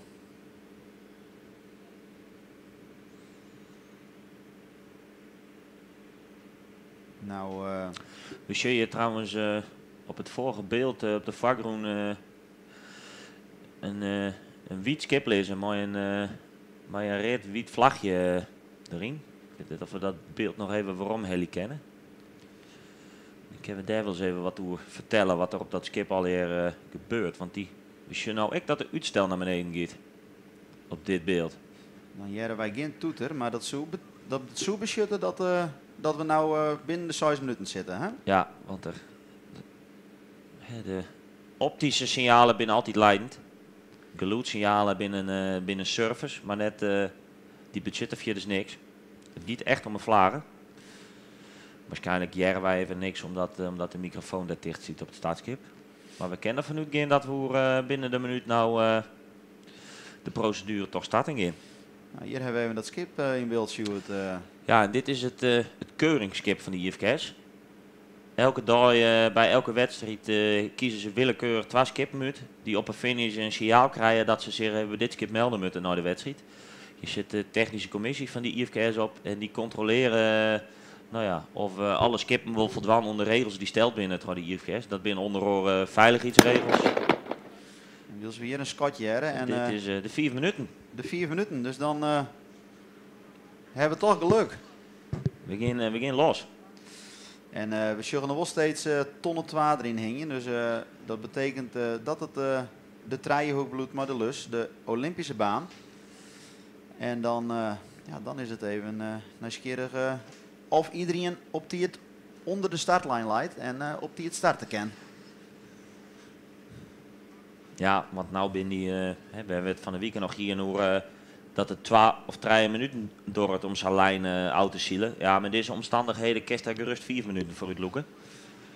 Nou, We zien je trouwens op het vorige beeld op de vakgroen een wit skip lezen met een red wit vlagje erin. Ik weet niet of we dat beeld nog even waarom jullie kennen. Ik heb daar wel eens even wat over vertellen wat er op dat skip alweer gebeurt. Want die wist je nou echt dat de uitstel naar beneden gaat op dit beeld. Dan jaren wij geen toeter, maar dat zou dat zou beschutten dat we nou binnen de 6 minuten zitten, hè? Ja, want de optische signalen binnen altijd leidend. Geluidssignalen binnen service, maar net die budgetten via dus niks. Het gaat echt om een vlagen. Waarschijnlijk jaren wij even niks omdat de microfoon daar dicht zit op het startskip. Maar we kennen vanuit geen dat we binnen de minuut nou de procedure toch starting in. Nou, hier hebben we even dat skip in beeld, Sjoerd. Ja, en dit is het keuringsskip van de IFKS. Elke dag, bij elke wedstrijd kiezen ze willekeurig 2 skippen uit die op een finish een signaal krijgen dat ze zich even dit skip melden moeten naar de wedstrijd. Je zit de technische commissie van die IFKS op en die controleren of alle skippen wel voldaan onder regels die stelt binnen door de IFKS. Dat binnen onder andere veiligheidsregels. En wil ze weer een scotje hebben en, dit is de 4 minuten. De 4 minuten, dus dan hebben we toch geluk. We gean, we gean los. En we sjogge noch wol steeds tonne 2 deryn hingjen. Dus dat betekent dat it de trijehoek bliuwt mei de lus, de Olympische baan. En dan, ja, dan is it even nijsgjirrich of iedereen op tiid ûnder de startlijn leit en op tiid starte kin. Ja, want no binne dy, hè, we hawwe it fan 'e wike noch hân oer dat it twa of trije minuten duorret om sa'n lijn ôf te silen. Ja, mei dizze omstannichheden kinst dêr gerêst 5 minuten foar útlûke.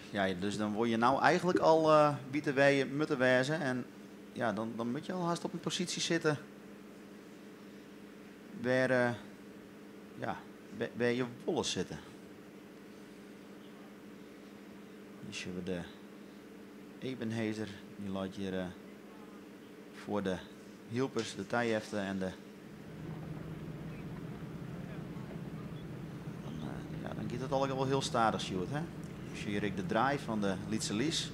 Ja, dus dan wol je no eigentlik al witte wêr je moatte wêze. En ja, dan moat je al hast op in posysje sitte wêr, ja, wêr je wolle sitte. Hjir sjogge we de Ebenhaezer, dy leit hjir foar de Hylpers, de Tijefte en de. Dan, ja, dan giet it allegear wol hiel stadich, Sjoerd, hè? Sjoch hjir ek de draai fan de Lytse Lys.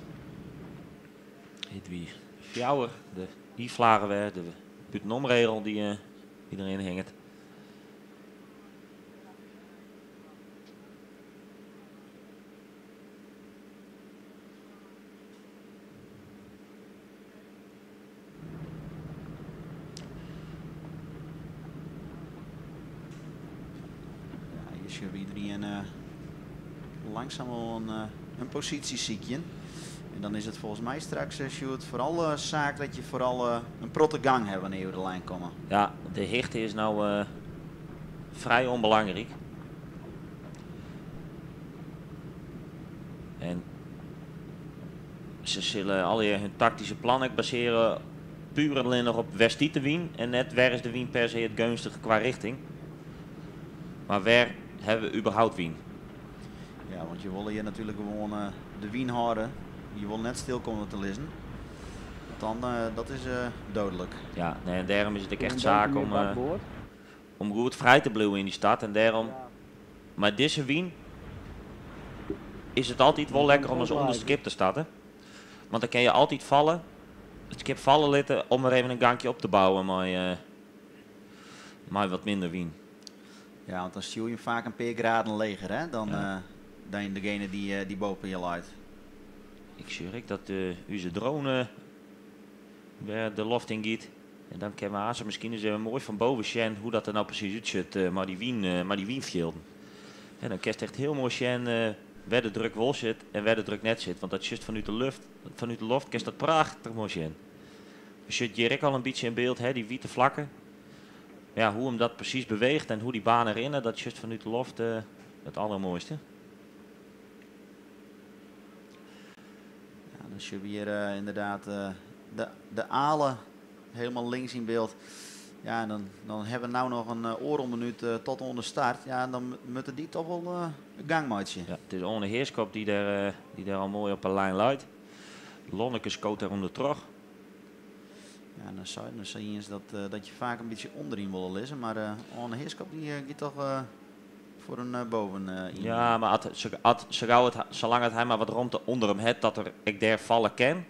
Dit wie fjouwer, de Y-flage wer, de bûtenomregel dy't deryn hinget. Ja, hjir sjogge we iedereen langsum wol in posysje sykjen. En dan is it folgens my straks, Sjoerd, foaral saak dat je foaral in protte gang hawwe wannear't je oer de lijn komme. Ja, de hichte is no frij ûnbelangryk. En se sille allegear hun taktyske plan ek basearje puer en allinnich op wêr stiet de wyn en net wêr is de wyn per se it geunstige kwa richting. Mar wêr hawwe we überhaupt wyn? Ja, want je wolle hjir natuerlik gewoan de wyn hâlde. Je wolle net stil komme te lizzen. Want dan, dat is dodelijk. Ja, nee, en dêrom is it ek echt saak om goed frij te bliuwen yn dy start. En dêrom, mei dizze wyn, is it altyd wol lekker om as ûnderste skip te starten. Want dan kinne je altyd falle, it skip falle litte om wer even in gankje op te bouwen mei wat minder wyn. Ja, want dan stjoer je him faak in pear graden leger, hè, dan, dan degene dy't boppe je leit. Ik sjoch ek dat ús drone wer de loft yn giet. En dan kinne we aanst miskien ris even moai fan boven sjen hoe't dat der no presys útsjocht mei dy wynfjilden. En dan kinst echt hiel moai sjen wêr de druk wol sit en wêr de druk net sit. Want dat sjochst fanút de lucht, fanút de loft kinst dat prachtich moai sjen. We sjogge hjir ek al in bytsje yn byld, hè, dy wite flakken. Ja, hoe him dat presys beweecht en hoe't dy banen rinne, dat sjochst fanút de loft it aldermoaiste. Ja, dan sjogge we hjir ynderdaad de Ale hielendal links yn byld. Ja, en dan hawwe we no noch in oardel minút tot oan de start. Ja, en dan moatte dy dochs wol gang meitsje. Ja, it is Oane Heerskop dy't dêr al moai op 'e lijn leit. Lonneke skoot dêr ûndertroch. Ja, en dan sei je dat je faak in bytsje ûnderyn wolle lizze. Mar Oane Heerskop dy giet dochs foar in boven yn. Ja, mar at, sa gau it, salang it hy mar wat romte ûnder him hat dat er ek dêr falle kin,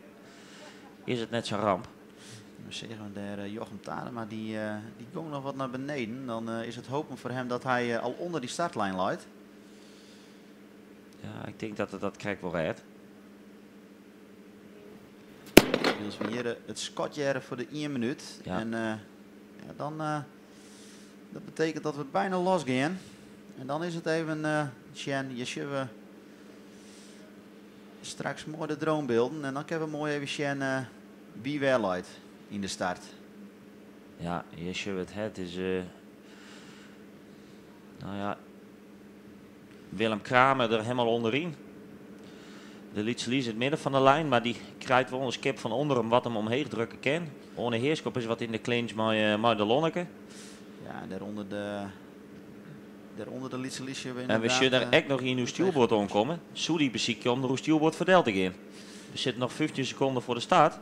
is it net sa'n ramp. We seagen dêr Jochem Tadema, dy gong noch wat nei beneden. Dan is it hoopjen foar him dat hy al ûnder dy startlijn leit. Ja, ik tink dat er dat krekt wol rêdt. Wylst we hjir it skot hearre foar de ien minút. En ja, dan, dat betekent dat we byna los gean. En dan is it even sjen, hjir sjogge we straks moai de dronebylden. En dan kinne we moai even sjen wa wêr leit yn de start. Ja, hjir sjogge we it. Hè. It is, no ja, Willem Kramer der hielendal ûnderyn. De Lytse Lys yn it midden fan de lijn, mar dy krijt wol in skip fan ûnder him wat him omheech drukke kin. Oane Heerskop is wat yn de clinch mei de Lonneke. Ja, en dêrûnder de Lytse Lys sjogge we En we ynderdaad, sjogge der ek noch ien oer stjoerboard oankommen. Soe dy besykje om der oer stjoerboard foar te gean? We sitte noch 15 sekonden foar de start.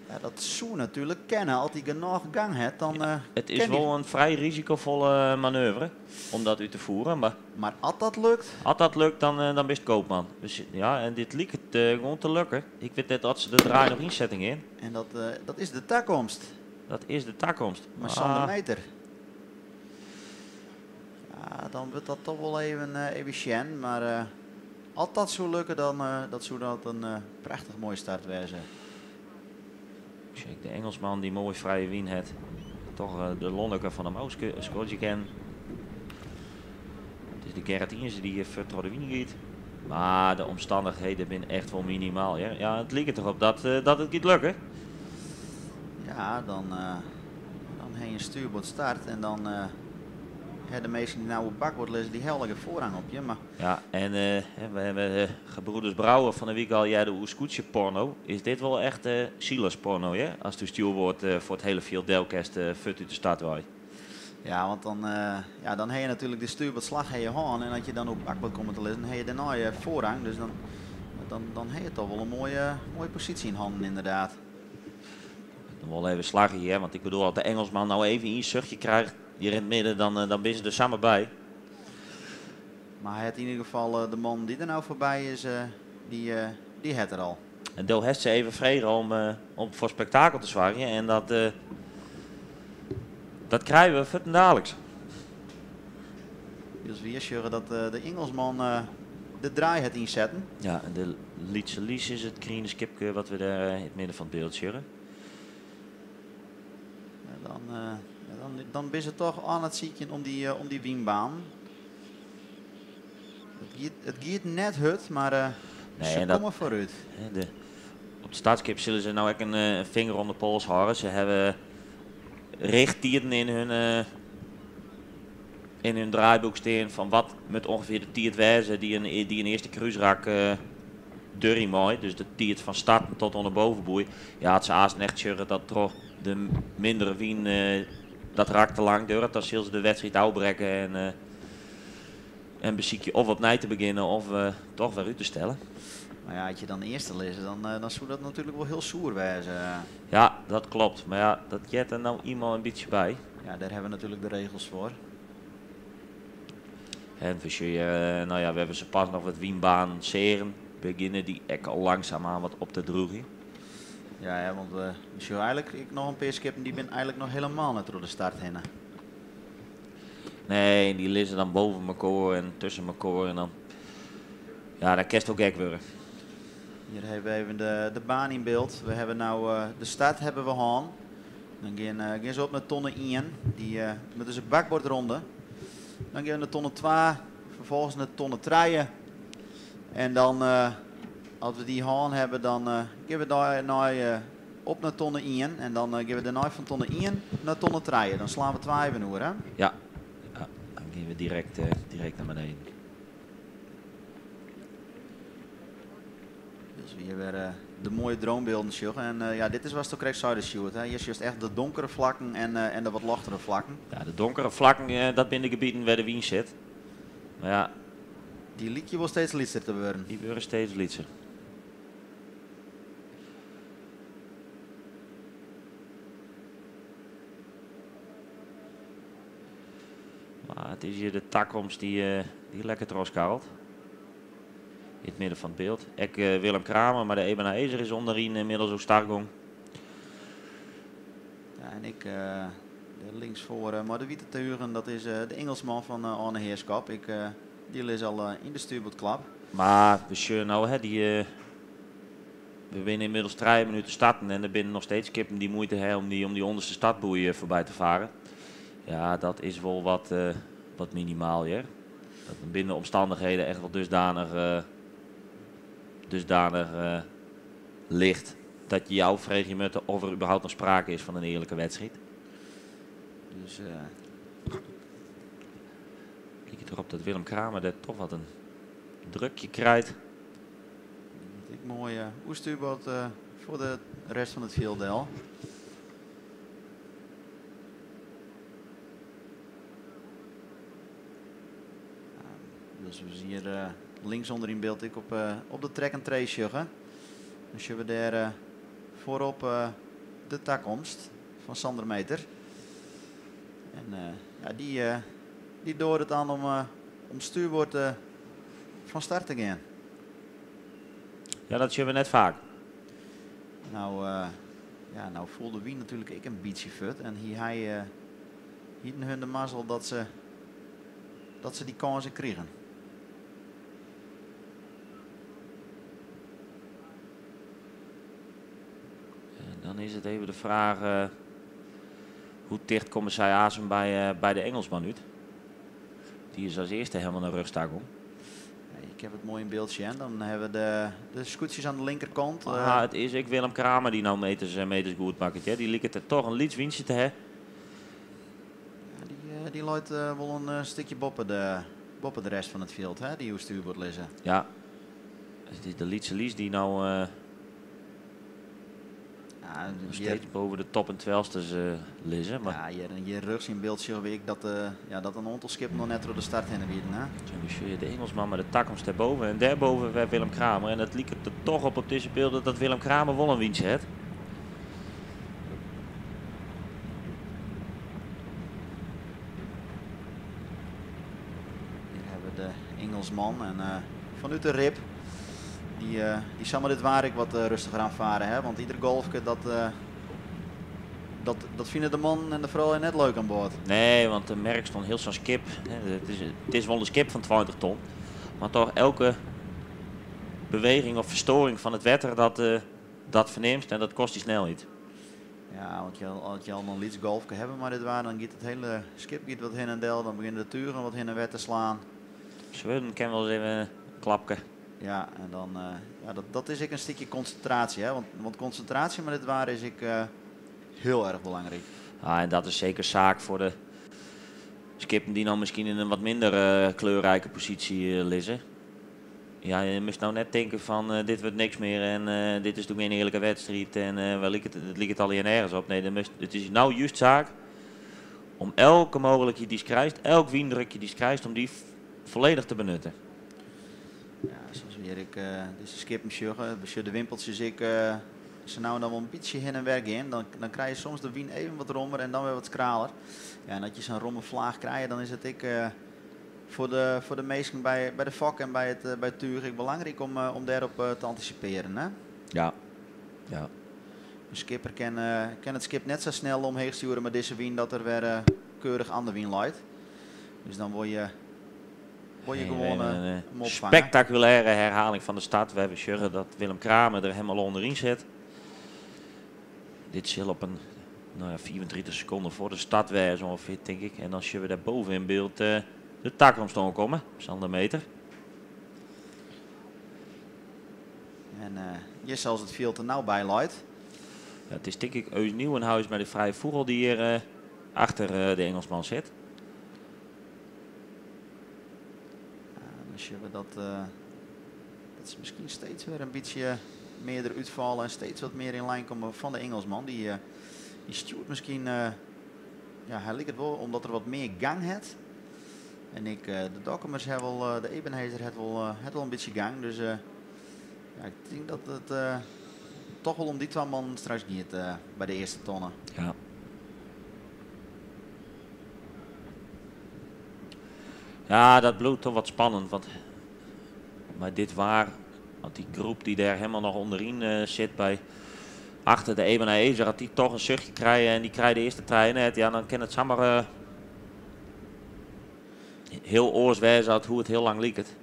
Ja, dat soe natuerlik kinne. As hy genôch gang hat, dan It is kin dy wol in frij risikofolle manoeuvre om dat út te fieren. Mar, Mar as dat lukt? As dat lukt, dan bist koopman. Dus, ja, en dit liket gewoan te lukken. Ik wit net oft se de draai noch ynsetten gean. En dat is de takomst. Dat is de takomst. Mar Sander Meiter. Ja, dan wurdt dat toch wol even sjen. Mar as dat soe lukke, dan dat soe dat in prachtich moaie start wêze. Check de Engelsman dy't moai frije wyn hat. Toch de Lonneker fan de Mouske skodzje ken. It is de Gerrit Iense dy't hjir troch de wyn giet. Mar de omstannichheden binne echt wol minimaal. Ja, ja, it liket derop dat it giet lukken. Ja, dan ha je in stuurboard start en dan ha de minsken dy't no op bakboard lizze, dy ha al foarrang op je. Mar Ja, en we hawwe gebroeders Brouwer fan 'e wike al heard oer skûtsjeporno. Is dit wol echt silersporno, ja? As de stjoerboard foar it hiele fjild delkest fuort út de start wei. Ja, want dan, ja, dan ha je natuerlik de stuurboardslach ha je hân. En as je dan op bakboard komme te lizzen, ha je dêrnei foarrang. Dus dan ha je toch wol in moaie posysje yn hannen, ynderdaad. Dan wol even slagje hjir, want ik bedoel, as de Engelsman no even in suchtje krijt hjir yn it midden, dan binne se der samar by. Mar hy hat yn ieder gefal de man dy't der no foarby is, dy hat er al. En do hast se even frege om foar spektakel te soargjen en dat krije we fuortendaliks. Dus we sjogge dat de Engelsman de draai hat ynsetten. Ja, en de Lytse Lies is it griene skipke wat we dêr yn it midden fan it byld sjogge. Ja, dan binne se toch oan it sykjen om dy wynbaan. It giet net hurd, mar Nee, se en dat komme foarút. Hè, op it startskip sille se no ek in finger oan de pols hâlde. Se hawwe richttiden yn hun draaiboek stean fan wat moat ûngefear de tiid wêze dy't in earste krúsrak duorje mei. Dus de tiid fan starten tot oan de bovenboei. Ja, as se aanst echt sjogge dat troch de mindere wyn dat rak te lang duorret, dan sille se de wedstriid ôfbrekke en besykje of opnij te begjinnen of toch wer út te stellen. Mar ja, as je dan earste lizze, dan soe dat natuerlik wol hiel soer wêze. Ja, dat kloppet. Mar ja, dat heart der no ienmaal in bytsje by. Ja, dêr hawwe we natuerlik de regels foar. En we sjogge, no ja, we hawwe se pas noch wat wynbanen seagen. Begjinne dy ek al langsumoan wat op te droegjen. Ja, ja, want we sjogge eigentlik ek noch in pear skippen dy binne eigentlik noch hielendal net troch de start hinne. Nee, dy lizze dan boppe mekoar en tusken mekoar en dan, ja, dan kinst ek gek wurde. Hjir hawwe we even de baan yn byld. We hawwe no de start hawwe we hân. Dan gean se op nei tonne 1. Dy moatte se bakboardronde. Dan gean we nei tonne 2, ferfolgens nei tonne 3. En dan, as we dy hân hawwe, dan gean we nei op nei tonne 1. En dan gean we dêrnei fan tonne 1 nei tonne 3. Dan slaan we 2 even oer, hè? Ja, ja, dan gean we direkt nei beneden. Dus we hjir wer de moaie dronebylden sjogge. En ja, dit is watsto krekt sei, de Sjoerd, hè? Hjir sjochst echt de donkere flakken en de wat lochtere flakken. Ja, de donkere flakken, dat binne de gebieten wêr't de wyn sit. Mar ja. Dy lykje wol steeds lytser te wurden. Dy wurde steeds lytser. Mar it is hjir de takomst dy't lekker trochskarrelt. Yn it midden fan it byld. Ek Willem Kramer, mar de Ebenezer is ûnderyn ynmiddels oer start gong. Ja, en ik de links foar mei de wite tugen, dat is de Engelsman fan Arne Heerschop. Ik, dy lis al yn de stuurboardklap. Mar we sjogge no, hè, dy, we binne ynmiddels 3 minuten starten en der binne noch steeds skippen dy't muoite hawwe om dy ûnderste startboei foarby te farren. Ja, dat is wol wat minimaal hjir. Dat binne de omstannichheden echt wol dusdanich licht dat je jou freegje moatte oft der überhaupt noch sprake is fan in earlike wedstriid. Dus Liket derop dat Willem Kramer dêr toch wat in drukje krijt. Ik moai oerstuurboard foar de rest fan it fjild del. Dus we sjogge hjir links ûnder yn byld ek op de track and trace sjogge. Dan sjogge we dêr foarop de takomst fan Sander Meter. En ja, dy doart it oan om stuurboard fan start te gean. Ja, dat sjogge we net faak. No, ja, no foel de wyn natuerlik ek in bytsje fuort. En hy hienen hun de mazzel dat se dat se dy kânsen krigen. En dan is it even de fraach hoe ticht komme sy aansen by de Engelsman út. Dy is as earste helemaal nei rjochts ta gong. Ja, ik ha it moai yn byld sjen. Dan ha we de skûtsjes oan de linkerkant. Ah, it is ek Willem Kramer dy't no meters goed makket. Hè. Dy liket der toch in lyts wyntsje te hawwen. Ja, dy leit wol in stikje boppe de rest fan it fjild, hè, dy oer stuurboard lizze. Ja, it is de lytse Lies dy't no Ja, nog hier steeds boven de top en twelsters lizze. Maar Ja, hjir rjochts yn byld sjogge we ek ja, dat in oantal skippen noch net troch de start hinne wienen, hè? Dan sjogge je de Engelsman mei de takomst dêrboven. En dêrboven wer Willem Kramer. En it liket der toch op dizze bylden dat Willem Kramer wol in wyntsje hat. Hjir ha we de Engelsman en fanút de rib. Dy sil mei dit waar ek wat rêstiger oan farre, hè? Want ieder golfke dat fine de mannen en de froulju net leuk oan board. Nee, want de merk stond hiel sa'n skip. Hè, it is wol in skip fan 20 ton. Mar toch elke beweging of fersteuring fan it wetter, dat fernimst en dat kostet dy snelheid. Ja, want as je al in lyts golfke hawwe mei dit waar, dan giet it hiele skip wat hinne en del. Dan begjinne de tugen wat hinne en wer te slaan. Swurden kin wolris even in klapke. Ja, en dan, ja, dat is ek in stikje konsintraasje. Hè? Want konsintraasje mei dit waar is ek hiel erch belangryk. Ah, en dat is seker saak foar de skippen dy't no miskien yn in wat minder kleurrike posysje lizze. Ja, je moatst no net tinke fan dit wurdt niks mear en dit is toch gjin earlike wedstriid en wêr liket it, it liket allegear nergens op. Nee, it is no just saak om elke mooglikheid dy'tst krijst, elk wyndrukje dy'tst krijst, om dy folledich te benutten. Ja, sa as we hjir ek dizze skippen sjogge, we sjogge de wimpeltsjes ek sa no en dan wol in bytsje hinne en wer gean. Dan krije je soms de wyn even wat rommer en dan wer wat skraler. Ja, en as je sa'n romme flaach krije, dan is it ek foar de minsken by de fok en by it túch ek belangryk om dêrop te antisipearjen. Hè? Ja. Ja. In skipper kin it skip net sa snel omheech stjoere mei dizze wyn dat er wer keurich oan de wyn leit. Dus dan wol je Hey, gewoan even een him opfange. spektakulêre herhaling fan de start. We hawwe sjogge dat Willem Kramer der hielendal ûnderyn sit. Dit sil op in, no ja, 35 sekonden foar de start wêze ûngefear, tink ik. En dan sjogge we dêr boven yn byld de takomst oankommen, Sander Meter. En hjir sels it fjild der no by leit. Ja, it is tink ik Eus Nieuwenhuis mei de Frije Fûgel dy't hjir achter de Engelsman sit. Ja, dan sjogge we dat se miskien steeds wer in bytsje mear derút falle en steeds wat mear yn lyn komme fan de Engelsman. Dy stjoert miskien, ja, hy liket wol omdat er wat mear gang hat. En ik, de Dokkumers ha wol, de Ebenhaezer hat wol in bytsje gang. Dus ja, ik tink dat it toch wol om dy twa mannen straks giet by de earste tonne. Ja. Ja, dat bliuwt toch wat spannend. Want mei dit waar, want dy groep dy't dêr hielendal noch ûnderyn sit by achter de Ebenhaezer, as dy toch in suchtje krije en dy krije de earste trein net, ja, dan kin it samar hiel oars wêze as hoe't it hiel lang liket.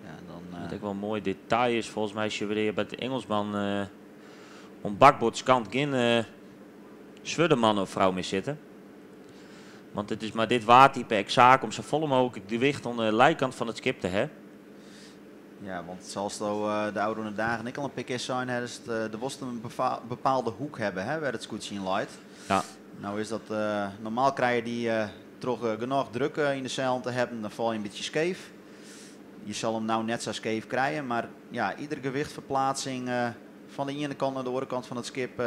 Ja, dan, Wat ek wol in moai detail is, folgens my sjogge we by de Engelsman oan bakboardskant gjin swurdeman of frou mear sitten. Want it is mei dit waartype ek saak om safolle mooglik gewicht oan de lijkant fan it skip te hawwen. Ja, want sa de ôfrûne dagen ek al in pear kear sein, hè, is it, der wolst in bepaalde hoek hawwe, hè, wêr't it skûtsje yn leit. No is dat, normaal krije dy troch genôch druk yn de seilen te hawwen, dan fal je in bytsje skeef. Je sil him no net sa skeef krije, mar ja, iedere gewichtferpleatsing fan de iene kant nei de oare kant fan it skip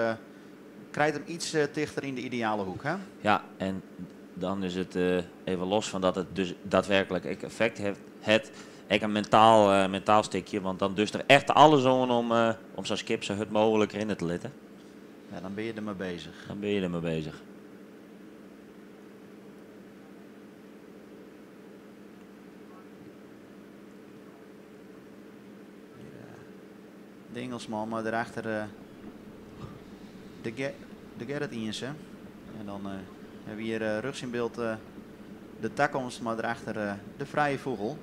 krijt him yts tichter yn de ideale hoek. Hè? Ja, en dan is it even los fan dat it dus daadwerklik ek effekt hat, ek in mentaal stikje, want dan dochst der echt alles oan om sa'n skip sa hurd mooglik rinne te litten. Ja, dan binne je der mei beuzich. Dan binne je der mei beuzich. Hjir De Ingelsman, mar dêrachter de, de Gerrit Iense. En dan hawwe we hjir rjochts yn byld de takomst, mar dêrachter de Frije Fûgel.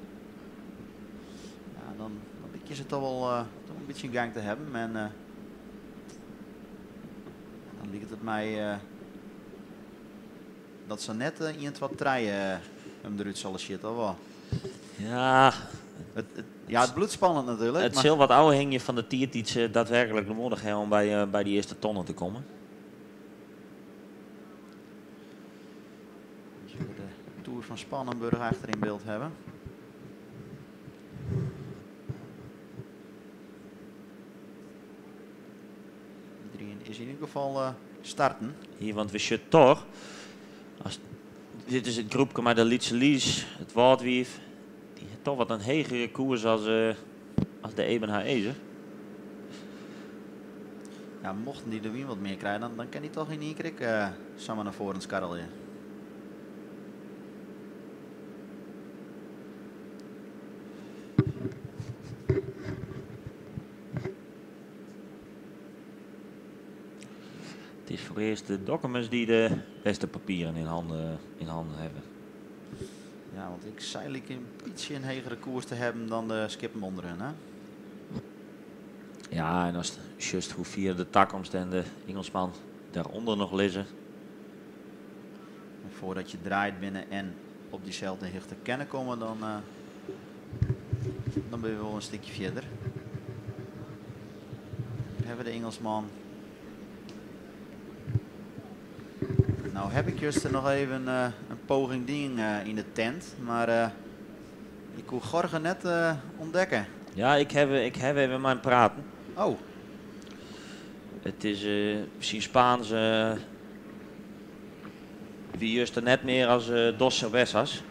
Ja, dan lykje se toch wol toch in bytsje gang te hawwen. En dan liket it my dat se net 1, 2, 3 him derút sille sjitte, of wat? Ja. Ja, it bliuwt spannend natuerlik. It sil wat ôfhingje fan de tiid dy't se daadwerklik nedich hawwe om by dy earste tonnen te kommen. Dus we de Toer van Spannenburg achter yn byld hawwe. Iderien is yn ieder gefal starten. Hier, want we sjogge toch, dit is it groepke mei de Lytse Lies, it Wâldwiif, dy hat toch wat in hegere koers as de Eben Haëzer. Ja, mochten dy de wyn wat mear krije, dan kin dy toch yn ien kear ek samar nei foaren skarrelje. It is foarearst de Dokkumers dy't de bêste papieren yn hannen hawwe. Ja, want ik sei like in bytsje in hegere koers te hawwen dan de skippen ûnder hun, hè? Ja, en ast sjochst hoe fier de takomst en de Ingelsman dêrûnder noch lizze. En foardat je draaid binne en op dyselde hichte kinne komme, dan binne we wol in stikje fierder. Hjir hawwe we de Ingelsman. Nou ha ik juster noch even in poging dien yn de tent, mar ik koe Gorge net ûntdekke. Ja, ik ha even mei him praten. Oh. It is syn Spaans wie juster net mear as dos cervezas.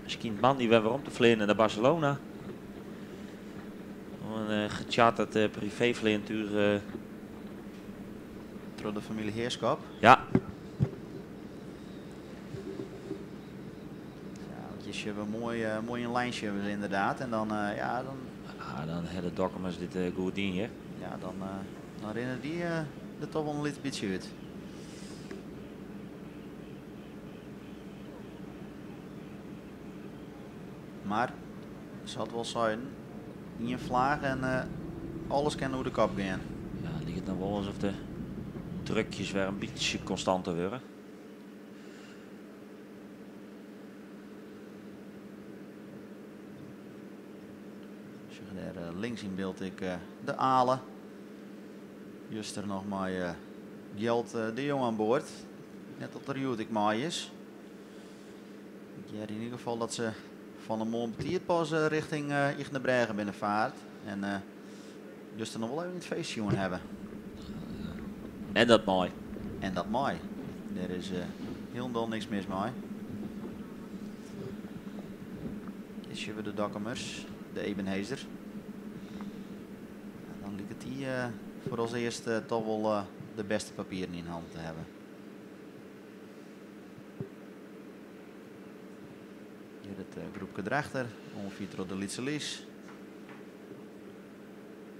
Miskien man dy wer werom te fleanen nei Barcelona. Om in gecharterd privéfleantúch. Troch de famylje Heerschop? Ja. Ja, want je sjogge moai in lijn sjogge we inderdaad. En dan, ja, dan Ah, dan ha de Dokkumers dit goed dien, hè? Ja, dan rinne dy der toch wol in lyts bytsje út. Mar, se hat wol sein, ien flaach en alles kin oer de kop gean. Ja, it liket no wol asof de drukjes wer in bytsje konstanter wurde. Sjoch dêr links yn byld ek de Ale. Juster noch mei Gjalt de Jong oan board. Net dat er hjoed ek mei is. Ik hear yn ieder gefal dat se fan 'e moarn betiid pas rjochting Ychtenbrêge binne faard. En juster noch wol even it feest sjoen hawwe. En dat mei. En dat mei. Dêr is hielendal niks mis mei. Hjir sjogge we de Dokkumers, de Ebenhaëzer. Ja, dan liket dy foar as earst toch wol de bêste papieren yn hannen te hawwen. Hjir it groepke derachter, oanfierd troch de Lytse Lies.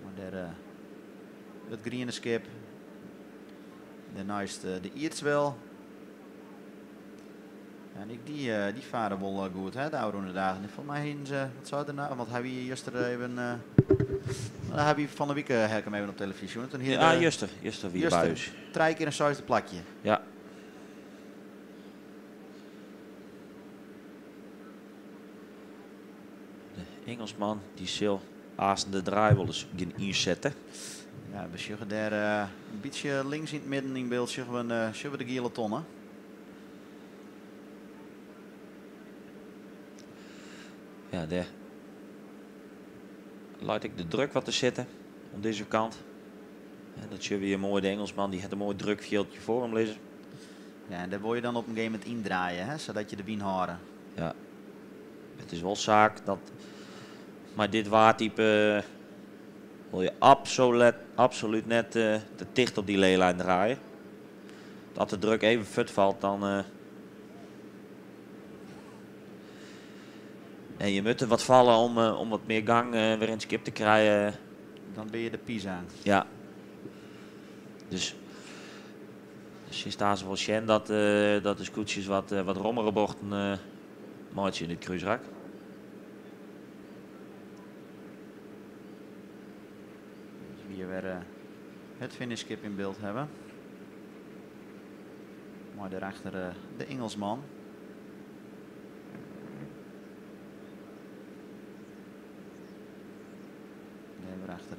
Mar dêr it griene skip. Dêrneist de Ierdswel. En ek dy fare wol goed, hè, de ôfrûne dagen. Folgens my hiene se, wat sei er nou? Want hy wie juster even, nou, hy wie fan 'e wike ha ik him even op telefyzje sjoen. Toen hie Ja, er, juster wie er juster by ús. Trije kear in seisde plakje. Ja. De Ingelsman dy sil aansten de draai wol ris gean ynsette. Ja, we sjogge dêr in bytsje links yn it midden yn byld sjogge we de giele tonne. Ja, dêr leit ek de druk wat te sitten oan dizze kant. En dat sjogge we hjir moai, de Engelsman dy hat in moai drukfjildje foar him lizzen. Ja, en dêr wol je dan op in gegeven momint yndraaie, hè, sadat je de wyn hâlde. Ja, it is wol saak dat mei dit waartype wol je absolút net te ticht op dy leelijn draaie. Dat de druk even fuort falt, dan. En je moeten wat vallen om wat meer gang weer in het skip te krijgen. Dan ben je de Pisa. Ja. Dus sinds daar ze wel zien dat de scootjes wat rommere bochten maatje in het kruisrak. Dus hier weer het finishskip in beeld hebben. Maar daarachter de Engelsman. Daar achter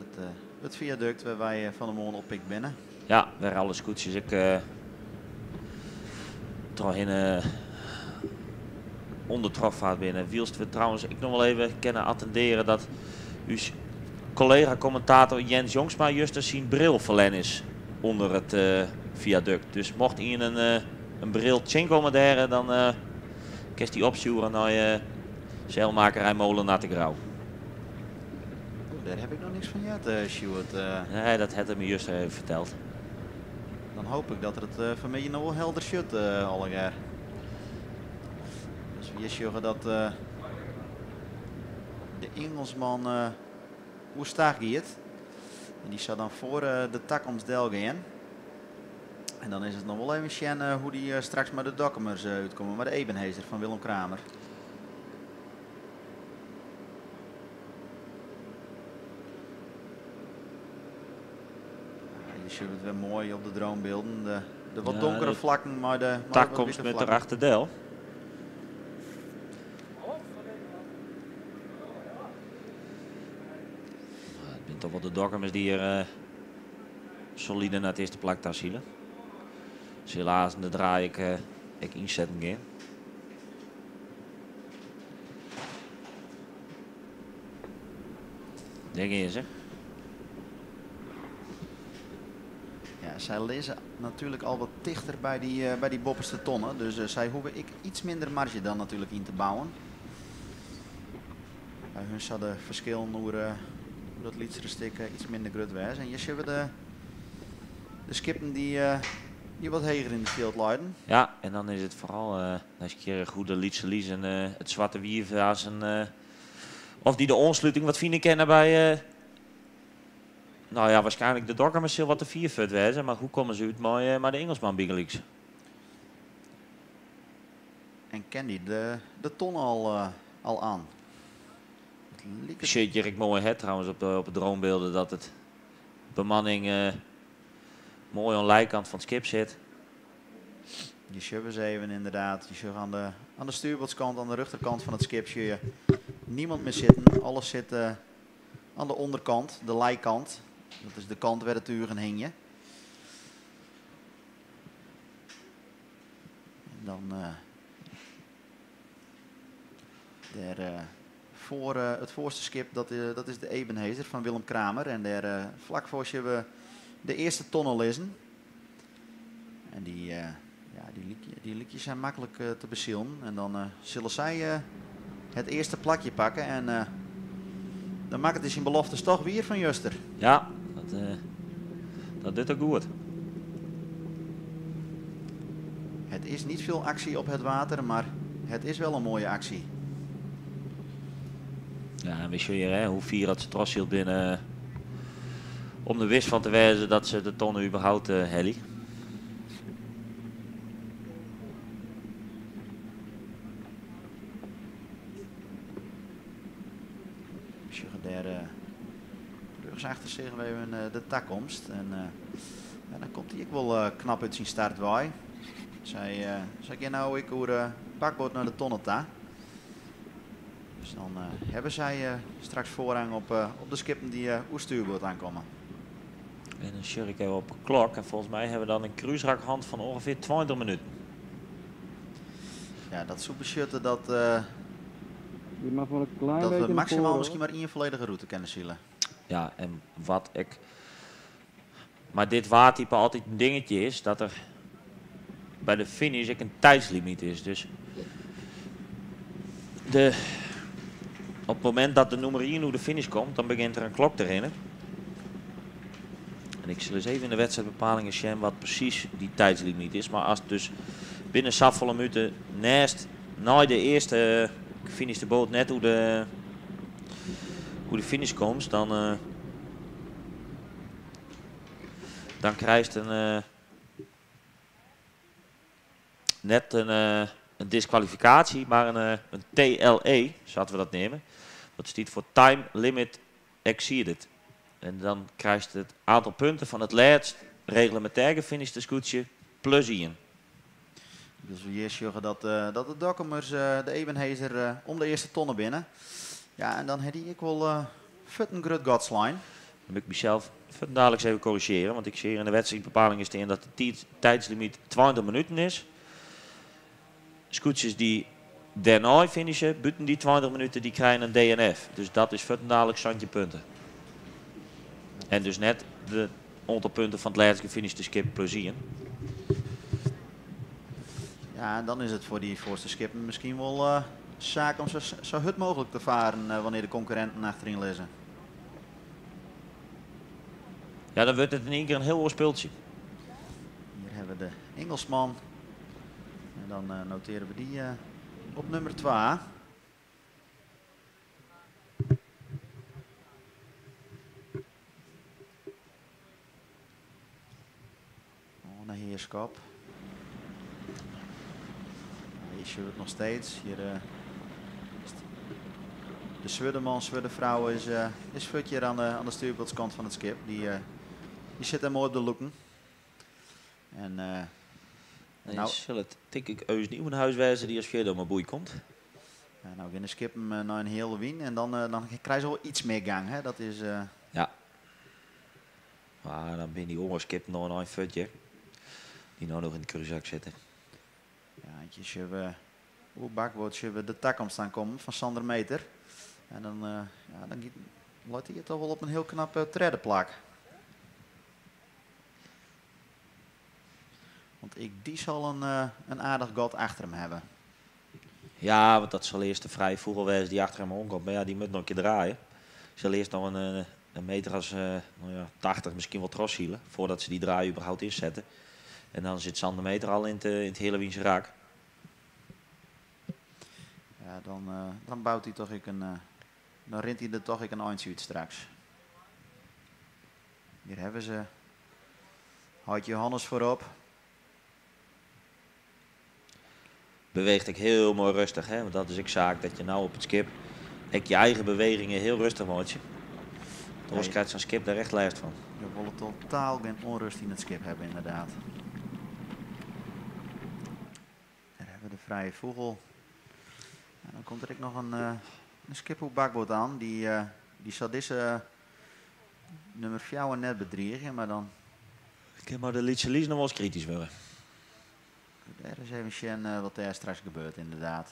het viaduct waar wij van de morgen op pik binnen. Ja, waar alle scootjes ik trouwens onder trofvaart binnen. Wielst we trouwens ik nog wel even kunnen attenderen dat uw collega-commentator Jens Jongsma juist zijn bril verlen is onder het viaduct. Dus mocht iemand een bril komen daar, dan kan die opsturen naar je zeilmakerij Molen naar de Grauw. Oh, daar heb ik nog niks van gehad, Sjoerd. Nee, dat had hij me juist even verteld. Dan hoop ik dat het vanmiddag nog wel helder zit al een jaar. Dus we zeggen dat de Engelsman oerstaag gaat. En die zou dan voor de tak omsdel gaan. En dan is het nog wel even zien hoe die straks maar de Dokkumers uitkomen. Maar de Ebenhaezer van Willem Kramer. Ja, je ziet het weer mooi op de droombeelden. De wat Ja, donkere de vlakken, maar de tak wat komt witte met de vlakken. achterdeel. Het zijn toch wel de Dokkumers die er solide naar het eerste plak daar zielen. Dus helaas, de draai ik inzetten geen. Denk eens, hè? Ja, zij lezen natuurlijk al wat dichter bij die bopperste tonnen. Dus zij hoeven ik iets minder marge dan natuurlijk in te bouwen. Bij hun zou de verschil hoe dat lietsere stik iets minder groot was. En hier zien we de skippen die wat heger in het veld leiden. Ja, en dan is het vooral als je een keer een goede Lietse Lies en het zwarte wief als een of die de ontsluiting wat fijner kennen bij nou ja, waarschijnlijk de Dokkumers zal wat de 4 voet wezen, maar hoe komen ze uit maar de Engelsman bigeliks? En Candy de ton al aan. Het liep het Shit, Jerk mooi het trouwens op de droombeelden dat het bemanning mooi aan de lijkant van het schip zit. Je ziet eens even inderdaad. Je ziet aan de stuurboordskant, aan de rechterkant van het schip zie je niemand meer zitten. Alles zit aan de onderkant, de lijkant. Dat is de kant waar de turen hingen. En dan daar voor het voorste schip, dat is de Ebenhaezer van Willem Kramer. En daar vlak voor zien we de eerste tonnen lezen. En die liedjes zijn makkelijk te bezielen. En dan zullen zij het eerste plakje pakken. En dan maakt het dus in beloftes toch weer van Juster. Ja, dat doet ook goed. Het is niet veel actie op het water, maar het is wel een mooie actie. Ja, en wist je hier, hè, hoe vier dat ze tros hield binnen om de wist van te wijzen dat ze de tonnen überhaupt helly. Daar terug achter zich weer de takkomst. En ja, dan komt hij ook wel knap uit zijn startwaai. Zij zei ik nou ik hoe bakboord naar de tonnen ta. Dus dan hebben zij straks voorrang op de skippen die oerstuurboord aankomen. En dan sjur ik even op de klok. En volgens mij hebben we dan een cruiserakhand van ongeveer 20 minuten. Ja, dat super dat, Je mag wel een klein dat beetje we naar maximaal voren, misschien hoor. maar één volledige route kunnen zielen. Ja, en wat ik... Maar dit waartype altijd een dingetje is, dat er bij de finish ook een tijdslimiet is. Dus op het moment dat de nummer 1 hoe de finish komt, dan begint er een klok te rennen. En ik zal eens even in de wedstrijdbepalingen zien wat precies die tijdslimiet is. Maar als het dus binnen zoveel minuten naast na de eerste gefinishte boat net oer de, oer de finish komst, dan, uh, dan krijst in, uh, net in, uh, in diskwalifikaasje, mar in, in TLE, sa't we dat neame. Dat stiet foar Time Limit Exceeded. En dan krijst it oantal punten fan it lêst reglemintêr gefinishte skûtsje plus ien. Dus we hjir sjogge dat, dat de Dokkumers, de Ebenhaezer, om de earste tonne binne. Ja, en dan hat hy ek wol fuort in grut gat slein. Dan moat ik mysels fuortendaliks even korrizjearje, want ik seach yn de wedstriidbepalingen stean dat de tiid, tiidslimiet 20 minuten is. Skûtsjes dy't dêrnei finishe, bûten dy 20 minuten, dy krije in DNF. Dus dat is fuortendaliks 17 punten. En dus net de oantal punten fan it lêst gefinishte skip plus ien. Ja, en dan is it foar dy foarste skippen miskien wol saak om sa hurd mooglik te farren wannear't de konkurrinten achteryn lizze. Ja, dan wurdt it yn ien kear in hiel oar spultsje. Hjir hawwe we de Ingelsman. En dan notearje we dy op nûmer 2. Oan de Heerschop. Hjir sjogge we it noch steeds. Hjir is de swurdeman, swurdefrou is, is fuort hjir oan de stjoerboardskant fan it skip. Dy, dy sit dêr moai op de lûken. En no sil it tink ik Eus Nieuwenhuis wêze dy't as fjirde om 'e boei komt. Ja, no gean de skippen nei in heale wyn en dan, dan krije se wol iets mear gang. Hè? Dat is, Ja. Mar dan binne dy oare skippen noch in ein fuort, hear. Dy't no noch yn it krúsrak sitte. Ja, eintje sjogge we oer bakboard sjogge we de takomst oankommen fan Sander Meter. En dan, ja, dan giet, leit hy toch wol op in hiel knap tredde plak. Want ek dy sil in aardich gat achter him hawwe. Ja, want dat sil earst de frije fûgel wêze dy't achter him oankomt. Mar ja, dy moat noch in kear draaie. Sil earst noch in meter as no ja, 80 miskien wol trochsile, foardat se dy draai überhaupt ynsette. En dan sit Sander Meter al yn it hiele wynse rak. Ja, dan bout hy toch ek in, dan rint hy der toch ek in eintsje út straks. Hjir hawwe se Heit Johannes foarop. Beweecht ek hiel moai rêstich, hè? Want dat is ek saak dat je no op it skip ek je eigen bewegingen hiel rêstich meitsje. Oars krijt sa'n skip dêr echt lêst fan. Je wolle totaal gjin ûnrêst yn it skip hawwe, ynderdaad. Dêr hawwe we de frije fûgel. En dan komt der ek noch in skip oer bakboard oan. Dy, dy sil dizze nûmer 4 net bedriigje, mar dan... Kin mar de Lytse Lies noch wolris kritysk wurde. Dêr ris even sjen wat dêr straks gebeurt, ynderdaad.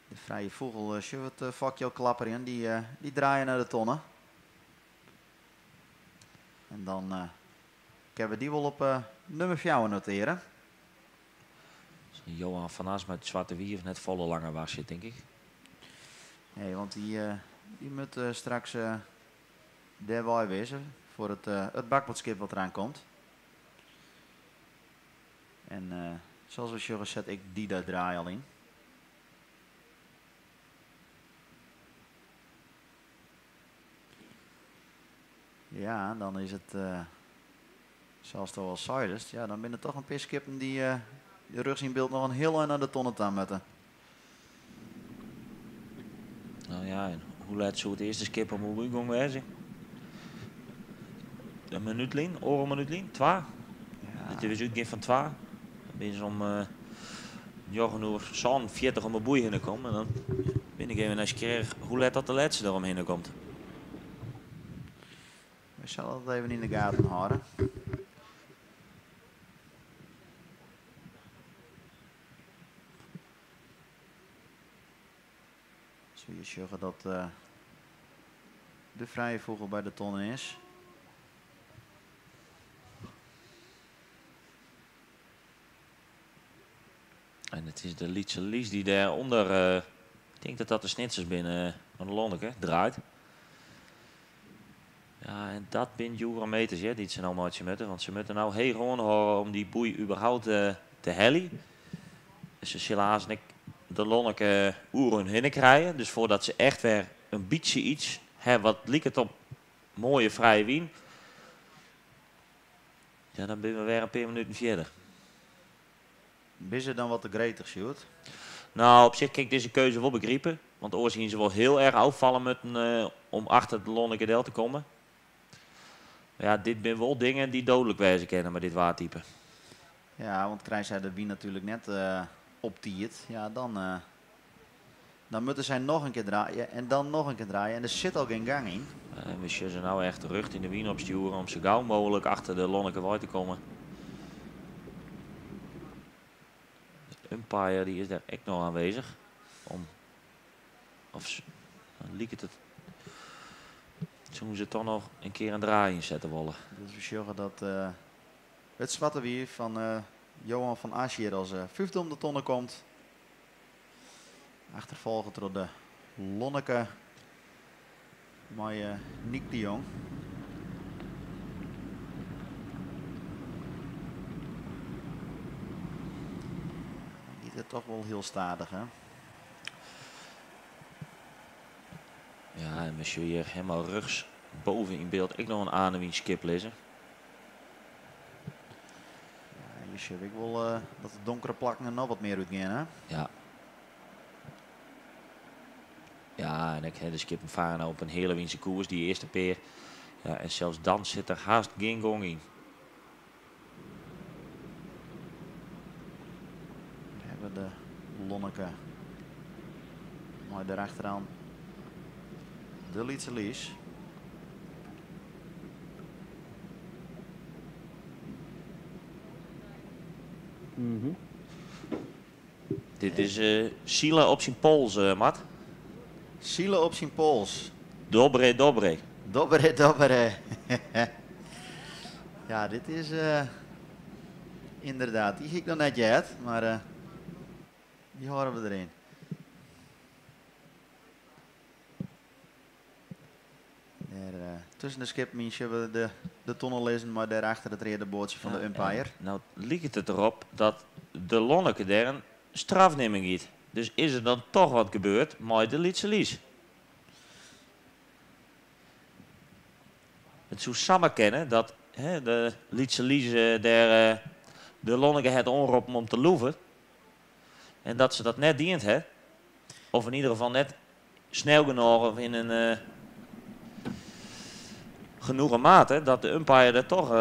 De frije fûgel, sjogge we it fokje al klapperjen. Dy, dy draaie nei de tonne. En dan kinne we dy wol op nûmer 4 notearje. Johan van As mei it Swarte Wief net folle langer wachtsje, tink ik. Nee, want dy, dy moat straks dêrwei wêze foar it bakboardskip wat deroan komt. En sa as we sjogge, set ek dy de draai al yn. Ja, dan is it, sa ast al seidest, ja, dan binne der toch in pear skippen dy't rjochts yn byld noch in hiel ein nei de tonne ta moatte. No ja, en hoe let soe it earste skip om 'e útgong wêze? In minút lyn, oardel minút lyn, twa? Ja. It is útgean fan twa. Dan binne se om njoggen oer 47 om 'e boei hinne kommen. En dan bin ik even nijsgjirrich hoe let dat de lêste der omhinne komt. We sille it even yn de gaten hâlde. Sil je sjogge dat de frije fûgel by de tonne is. En it is de Lytse Lies dy't dêrûnder, ik tink dat dat de Snitsers binne, fan de Lonneke, draait. Ja, en dat binne djoere meters hear, dy't se no meitsje moatte. Want se moatte no heech oanhâlde om dy boei überhaupt te heljen. Se sille aanst ek de Lonneke oer hun hinne krije. Dus foardat se echt wer in bytsje iets ha wat liket op moaie frije wyn, ja, dan binne we wer in pear minuten fierder. Binne se dan wat te gretich, Sjoerd? Nou, op sich kin ik dizze keuze wol begripe. Want oars hiene se wol hiel erch ôffalle moatten om achter de Lonneke del te kommen. Mar ja, dit binne wol dingen dy't doodlik wêze kinne mei dit waartype. Ja, want krije sy de wyn natuerlik net op tiid, ja, dan, dan moatte sy noch in kear draaie en dan noch in kear draaie en der sit al gjin gang yn. En we sjogge se no echt rjocht yn de wyn opstjoere om sa gau mooglik achter de Lonneke wei te kommen. De umpire die is dêr ek noch oanwêzich. Om, of dan liket it, soene se toch noch in kear in draai ynsette wolle. Dus we sjogge dat it swarte wiif fan Johan van Asch hjir as fyfde om de tonne komt. Achterfolge troch de Lonneke mei Niek de Jong. Dan giet it toch wol hiel stadich, hè? Ja, en we sjogge hjir helemaal rjochts boven yn byld ek noch in anewynskip lizzen. Ja, je sjogge ek wol dat de donkere plakken der noch wat mear útgean, hè? Ja. Ja, en ek de skippen farre no op in hiele wynse koers, dy earste pear. Ja, en sels dan sit der hast gjin gong yn. Dêr hawwe we de Lonneke. Mei derachteroan de Lytse Lies. Dit is sile op syn pols, Mart. Sile op syn pols. Dobre, dobre. Dobre, dobre. Ja, dit is ynderdaad. Dy hie ik noch net heard, mar dy hâlde we deryn. Dêr tusken de skippen yn sjogge we de tonne lizzen mei dêrachter it reade boatsje fan de umpire. No liket it derop dat de Lonneke dêr in straf nimmen giet. Dus is der dan toch wat gebeurd mei de Lytse Lies? It soe samar kinne dat de Lytse Lies dêr de Lonneke hat oanroppen om te loeven en dat se dat net dien hat. Of yn ieder gefal net snel genôch of yn in genoege mate dat de umpire der toch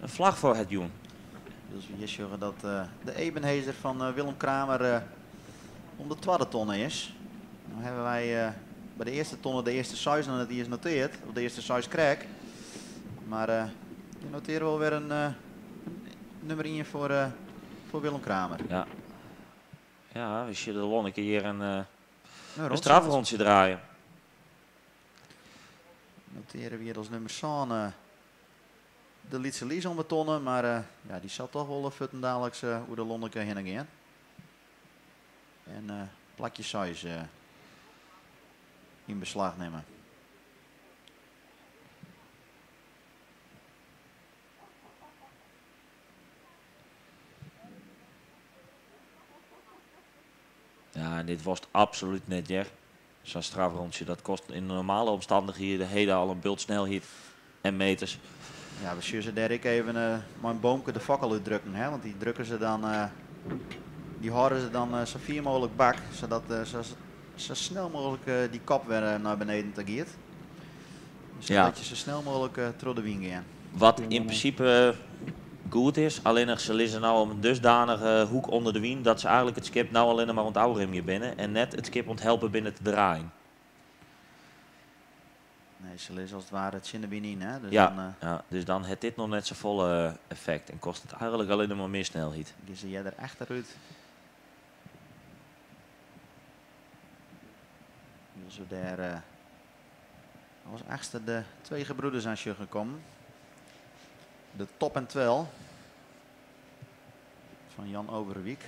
in flach foar hat jûn. Dus we hjir sjogge dat de Ebenhaezer fan Willem Kramer om de twadde tonne is. No hawwe wy by de earste tonne de earste seis noch net iens noteard, of de earste seis krekt. Mar je noteare wol wer in nûmer ien foar Willem Kramer. Ja. Ja, we sjogge de Lonneke hjir in strafrûntsje draaie. Noteare we hjir as nûmer sân de Lytse Lies om de tonne, mar ja, dy sil toch wol fuortendaliks oer de Lonneke hinne gean. En plakje seis yn beslach nimme. Ja, en dit was absoluut net, hear. Sa'n strafrûntsje, dat kostet yn normale omstannichheden heden al in bult snelheid en meters. Ja, we sjogge se dêr ek even mei in boomke de fok al útdrukken, hè? Want dy drukke se dan, dy hâlde se dan sa fier mooglik bak, sadat sa, sa snel mooglik dy kop wer nei beneden ta giet. Sadat je sa snel mooglik troch de wyn gean. Wat yn prinsipe goed is, allinnich se lizze no op in dusdanige hoek ûnder de wyn dat se eigenlik it skip no allinne mar oan it ôfrimjen binne en net it skip oan it helpen binne te draaien. Nee, se lizze as it ware tsjin de wyn yn, hè? Dus Ja, dan, ja, dus dan hat dit noch net safolle effekt en kostet it eigenlik allinne mar mear snelheid. Gean se earder achterút. Wylst we dêr as achtste de twee gebroeders oan sjogge kommen. De Top en Twel fan Jan Overwiek.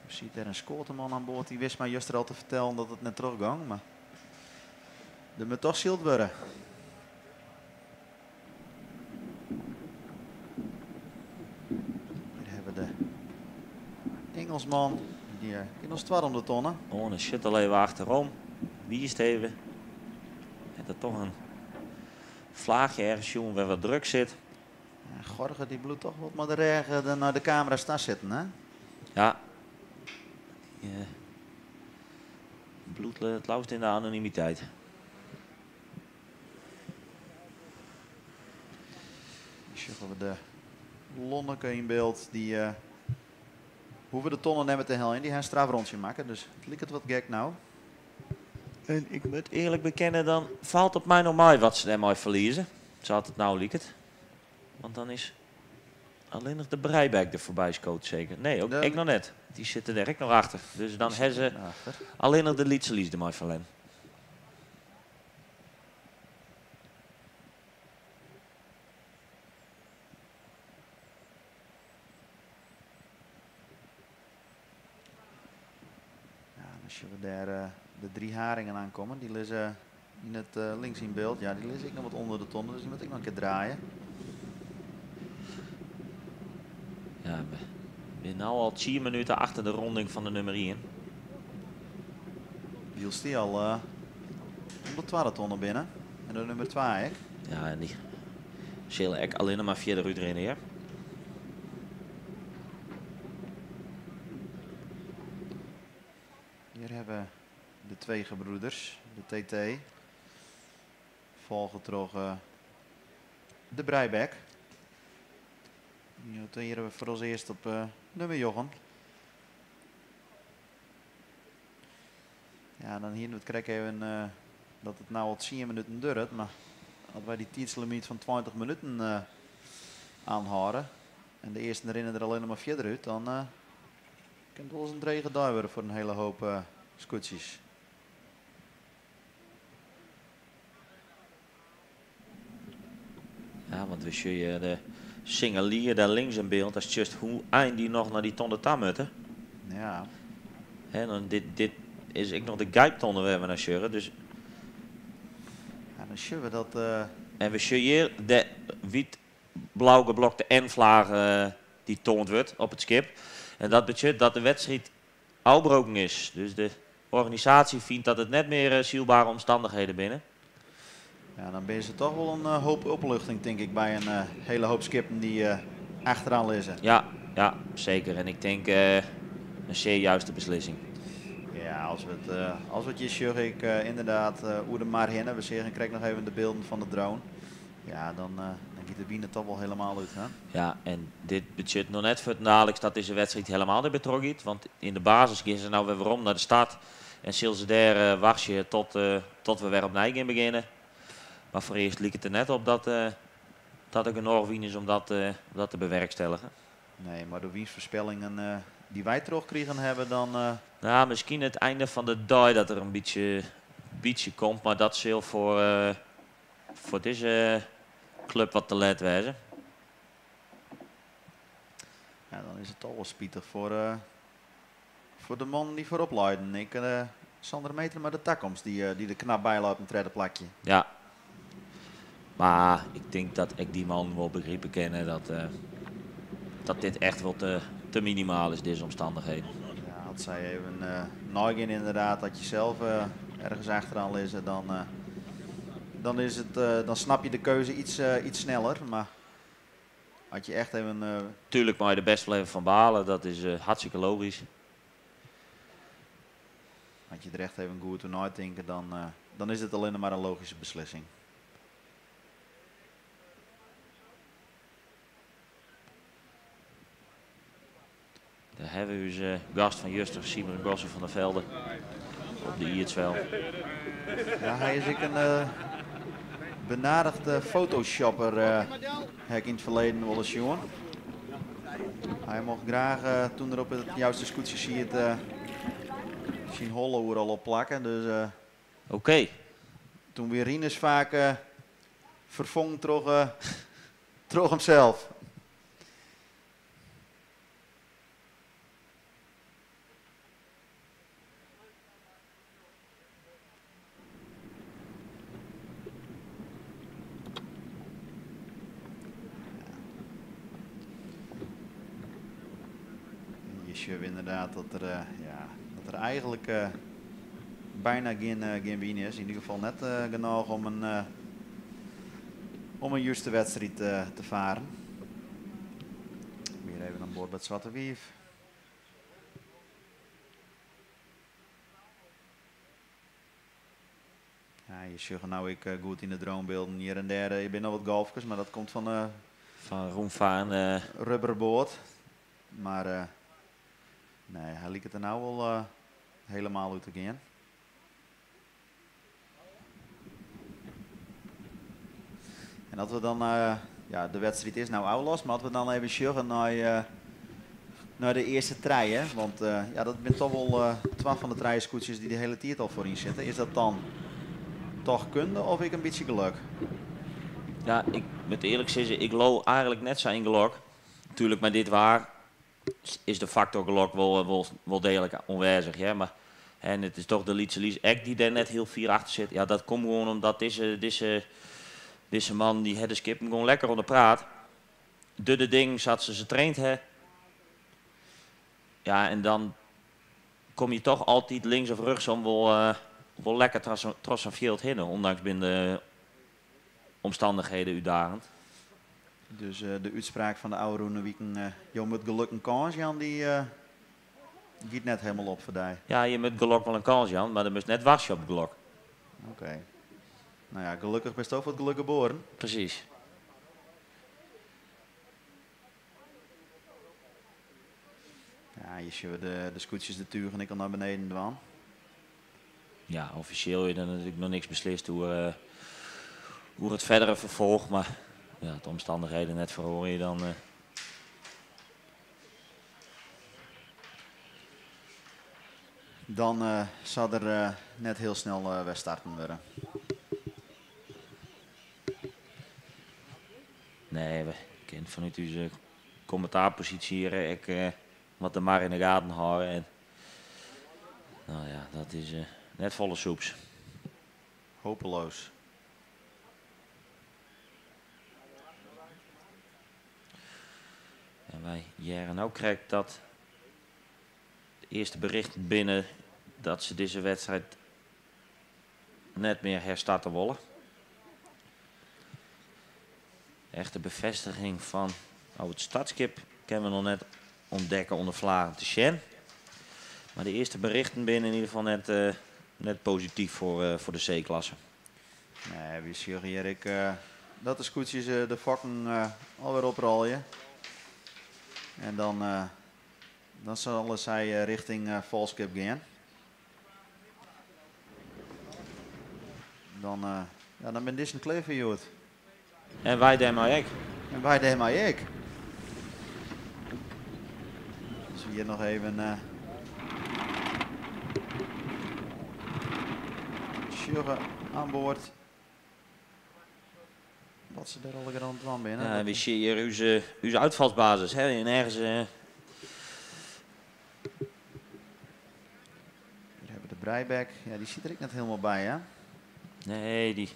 Der siet dêr in skoateman oan board, dy wist my juster al te fertellen dat it net trochgong, mar der moat toch syld wurde. Engelsman, dy kin as twadde om de tonne. Oane sjit al even achterom. Wiist even. Het er toch in flaachje ergens sjoen wêr wat druk sit. Ja, Gorge dy bliuwt toch wat mei de rêch nei de kamera's ta sitten, hè? Ja. Dy bliuwt it leafst yn de anonimiteit. Sjogge we de Lonneke yn byld. Dy hoege de tonne net mear te heljen. Dy ha in strafrûntsje makke, dus it liket wat gek no. En ik moat earlik bekenne, dan falt it my noch mei wat se dêrmei ferlieze. Sa't it no liket. Want dan is allinnich de Breibek der foarby skood seker. Nee, ook, ek noch net. Dy sitte dêr ek noch achter. Dus dan ha se allinnich de Lytse Lies dermei ferlern. Ja, dan sjogge we dêr de Drie Haringen oankommen. Dy lizze yn it links yn byld. Ja, dy lizze ek noch wat ûnder de tonne, dus dy moat ek noch in kear draaie. Ja, we binne no al 10 minuten achter de ronding fan de nûmer 1. Wylst dy al om de twadde tonne binne. En de nûmer 2 ek. Ja, en dy sille ek allinnich mar fierder útrinne, hear. Hjir hawwe we de Twee Gebroeders, de TT. Folge troch de Breibek. Dy notearje we foar as earst op nûmer njoggen. Ja, dan hiene we it krekt even dat it no al 10 minuten duorret, mar as wy dy tiidslimyt fan 20 minuten oanhâlde en de earsten rinne der allinnich mar fierder út, dan kin it wolris in drege dei wurde foar in hiele hoop skûtsjes. Ja, want we sjogge de Singelier dêr links yn byld. Ast sjochst hoe ein dy noch nei dy tonne ta moatte. Ja. Hè, dan dit is ek noch de Gijptonne wêr we nei sjogge. Dus Ja, dan sjogge we dat. En we sjogge hjir de wyt-blau geblokte N-flaach dy't toand wurdt op it skip. En dat betsjut dat de wedstriid ôfbroken is. Dus de organisaasje fynt dat it net mear sylbere omstannichheden binne. Ja, dan binne se toch wol in hoop opluchting, tink ik, by in hiele hoop skippen dy't achteroan lizze. Ja, ja, seker. En ik tink in sear juste beslissing. Ja, as we it hjir sjogge, ik ynderdaad oer de mar hinne. We seagen krekt noch even de bylden fan de drone. Ja, dan giet de wyn der toch wol hielendal út. Hè? Ja, en dit betsjut noch net fuortendaliks dat dizze wedstriid hielendal net mear trochgiet. Want yn de basis gean se no wer werom nei de start. En sille se dêr wachtsje tot we wer opnij gean begjinne. Mar foarearst liket it der net op dat der genôch wyn is om dat te bewerkstelligen. Nee, mar de wynfoarspellingen dy't wy trochkrigen hawwe dan... Nou, miskien it ein fan de dei dat der in bytsje komt, mar dat sil foar dizze klup wat te let wêze. Ja, dan is it al wol spitich foar de mannen dy't foarop leinen. Ik, Sander Meter mar de takomst dy't der knap by leit op in tredde plakje. Ja, mar ik tink dat ek dy mannen wol begripe kinne dat dit echt wol te minimaal is, dizze omstannichheden. Ja, as sy even neigean ynderdaad dat je sels ergens achteroan lizze, dan snap je de keuze iets sneller. Mar as je echt even Tuerlik mei je der bêst wol even fan bale, dat is hartstikke logysk. As je der echt even goed oer neitinke, dan is it allinnich mar in logyske beslissing. Dêr hawwe we ús gast fan juster, Simon Gosse van der Velde, op de Ierdswel. Ja, hy is ek in benadigde photoshopper, ha ik yn it ferleden wolris sjoen. Hy mocht graach, doe't er op it juste skûtsje siet, syn holle oeral op plakke. Dus Doe wie Rinus faak ferfongen troch himsels. Je sjogge inderdaad dat der, ja, dat der eigenlijk bijna gjin wyn is. In ieder geval net genôch om in juste wedstriid te faren. Weer even aan boord bij het Zwarte Wief. Ja, je sjocht nou ek goed yn de dronebeelden hjir en dêr. Je binne noch wat golfkes, mar dat komt fan de Fan rûnfaren. Rubberboat. Mar nee, hy liket der no wol helemaal út te gean. En as we dan, ja, de wedstriid is no ôflast, mar as we dan even sjogge nei de earste trije, want ja, dat binne toch wol twa fan de trije skûtsjes dy't de hiele tiid al foaryn sitte. Is dat dan toch kunde of ek in bytsje gelok? Ja, ik moat earlik sizze, ik leau eigenlik net sa yn gelok. Natuerlik, mei dit waar is de faktor gelok wol deeglik oanwêzich. Ja, mar en it is toch de Lytse Lies ek dy't dêr net hiel fier achter sit. Ja, dat komt gewoan omdat dizze man dy hat de skippen gewoan lekker oan de praat. Docht de dingen sa't se se traind ha. Ja, en dan komme je toch altyd links of rjochtsom wol lekker troch sa'n fjild hinne, ûndanks binne de omstannichheden útdagend. Dus de útspraak fan de ôfrûne wiken, jo moatte gelok in kâns jaan, dy giet net hielendal op foar dy. Ja, je moatte gelok wol in kâns jaan, mar do moatst net wachtsje op it gelok. Oké. No ja, gelokkich bist foar it gelok geboren. Presys. Ja, je sjogge de skûtsjes de tugen ek al nei beneden dwaan. Ja, offisjeel is der natuerlik noch niks beslist oer it fierdere ferfolch, mar ja, de omstannichheden net feroarje dan. Dan sil der net hiel snel wer starten wurde. Nee, we kinne fanút ús kommentaarposysje hjir ek wat de mar yn de gaten hâlde. En, no ja, dat is net folle soeps. Hopeloos. En wy hearre no krekt dat de earste berichten binne dat se dizze wedstriid net mear herstarte wolle. Echte befêstiging fan it startskip kinne we noch net ûntdekke oan de flaggen te sjen. Mar de earste berichten binne yn ieder gefal net posityf foar de C-klasse. Nee, wy sjogge hjir ek dat de skûtsjes de fokken alwer oprôlje. En dan sille sy rjochting folchskip gean. Dan, ja, dan binne dizze klear foar hjoed. En wy dêrmei ek. En wy dêrmei ek. Dus hjir noch even sjogge oan board wat se dêr allegear oan it dwaan binne. Ja, wy sjogge hjir ús útfalsbasis. Hè, en ergens, Hjir hawwe we de Breibek. Ja, dy sit der ek net hielendal by, hè? Nee, dy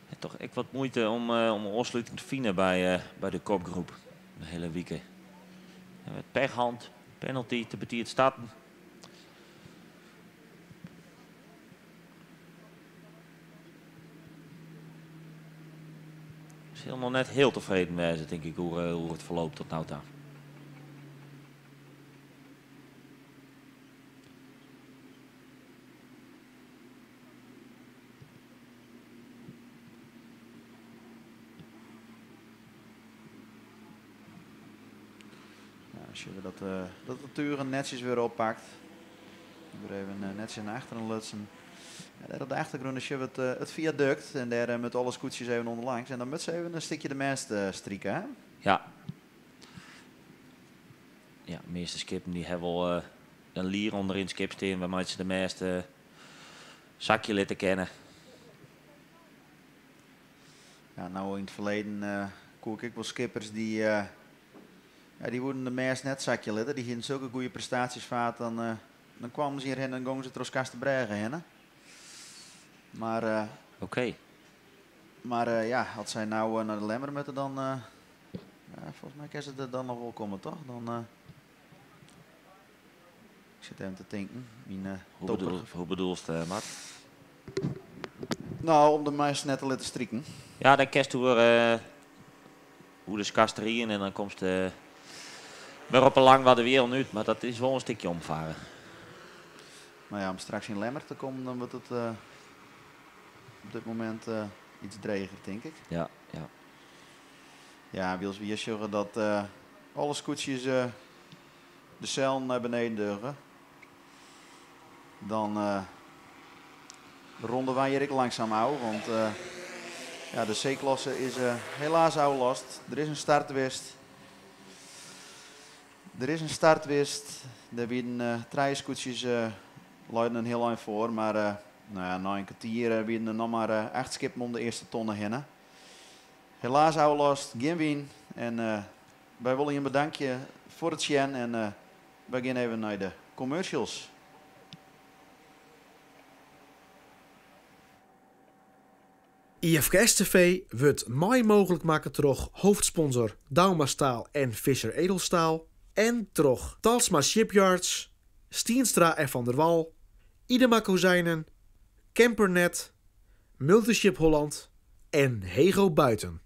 hat toch ek wat muoite om oansluting te finen by de kopgroep. De hiele wike. En mei pech hân, penalty te betiid starten. Sil noch net hiel tefreden wêze, tink ik, oer it ferloop oant no ta. Ja, sjogge we dat de tugen netsjes wer oppakt. Wer even netsjes nei achteren lutsen. Ja, dêr op de achtergrûn sjogge we it fiadukt. En dêr moatte alle skûtsjes even ûnderlangs. En dan moatte se even in stikje de mêst strike, hè? Ja. Ja, de measte skippen dy hawwe wol in lier ûnder yn it skip stean wêrmei't se de mêst sakje litte kinne. Ja, no yn it ferleden koe ik ek wol skippers dy, ja, dy woenen de mêst net sakje litte. Dy hienen sulke goede prestaasjes faak, dan kwamen se hjirhinne en gongen se troch Skarsterbrêge hinne. Mar ja, as sy no nei de Lemmer moatte, dan, ja, folgens my kinne se der dan noch wol komme, toch? Dan. sit even te tinken. Myn, Hoe bedoelst, Mart? Nou, om de mêst net te litten striken. Ja, dan kinst oer de Skarsterrien en dan komst wer op 'e Langwarderwielen út, mar dat is wol in stikje omfaren. Nou ja, om straks yn Lemmer te kommen, dan wurdt it op dit momint iets dreger, tink ik. Ja, wylst we hjir sjogge dat alle skûtsjes de sellen nei beneden dogge, dan ronde wy hjir ek langsum ôf, want ja, de C-klasse is helaas ôflast. Der is in start west. Der is in start west. Dêr wienen trije skûtsjes leiden in hiel ein foar, mar nou ja, nei in kertier wienen der noch mar 8 skippen om de earste tonne hinne. Helaas ôflast, gjin wyn. En wy wolle jim bedankje foar it sjen en wy gean even nei de commercials. IFKS TV wurdt mei mooglik makke troch hoofdsponsor Douma Staal en Visser Edelstaal en troch Talsma Shipyards, Stienstra en Van der Wal, Idema Kozijnen, Campernet, Multiship Holland en Hego Buiten.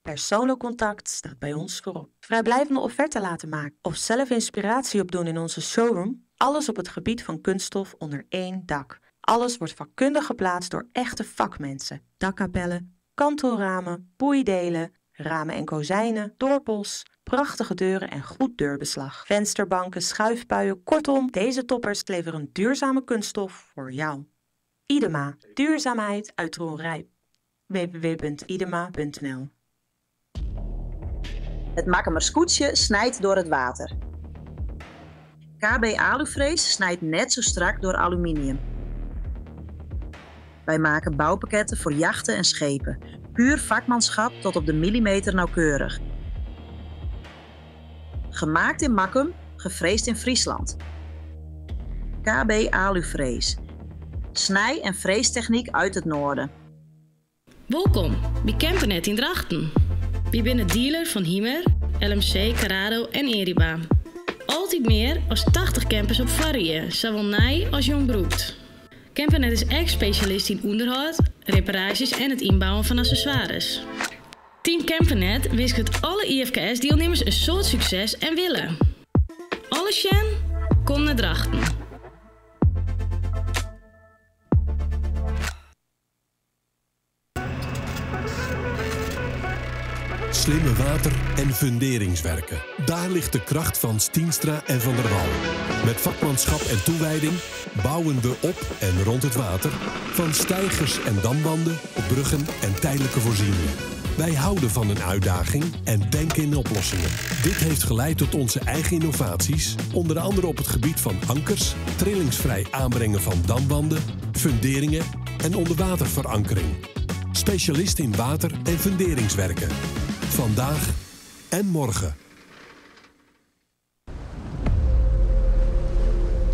Persoonlijk contact staat bij ons voorop. Vrijblijvende offerte laten maken of zelf inspiratie opdoen in onze showroom. Alles op het gebied van kunststof onder één dak. Alles wordt vakkundig geplaatst door echte vakmensen. Dakkapellen, kantelramen, boeidelen, ramen en kozijnen, dorpels, prachtige deuren en goed deurbeslag. Vensterbanken, schuifpuien, kortom, deze toppers leveren duurzame kunststof voor jou. Idema, duurzaamheid uit Dronrijp. www.idema.nl. Het Makkumer skûtsje snijt door het water. KB Alufrees snijdt net zo strak door aluminium. Wij maken bouwpakketten voor jachten en schepen. Puur vakmanschap tot op de millimeter nauwkeurig. Gemaakt in Makkum, gefreesd in Friesland. KB Alufrees. Snij- en freestechniek uit het noorden. Wolkom by Campernet yn Drachten. Wy binne dealer fan Hymer, LMC, Carado en Eriba. Altyd mear as 80 campers op foarrie, sawol nij as jong brûkt. Campernet is ek spesjalist yn ûnderhâld, reparaasjes en it ynbouwen fan accessoires. Team Campernet winsket alle IFKS-dielnimmers in soad sukses en wille. Alles sjen? Kom nei Drachten. Slimme water- en funderingswerken. Daar ligt de kracht van Stienstra en Van der Wal. Met vakmanschap en toewijding bouwen we op en rond het water. Van steigers en damwanden, bruggen en tijdelijke voorzieningen. Wij houden van een uitdaging en denken in oplossingen. Dit heeft geleid tot onze eigen innovaties, onder andere op het gebied van ankers, trillingsvrij aanbrengen van damwanden, funderingen en onderwaterverankering. Specialist in water- en funderingswerken. Vandaag en morgen.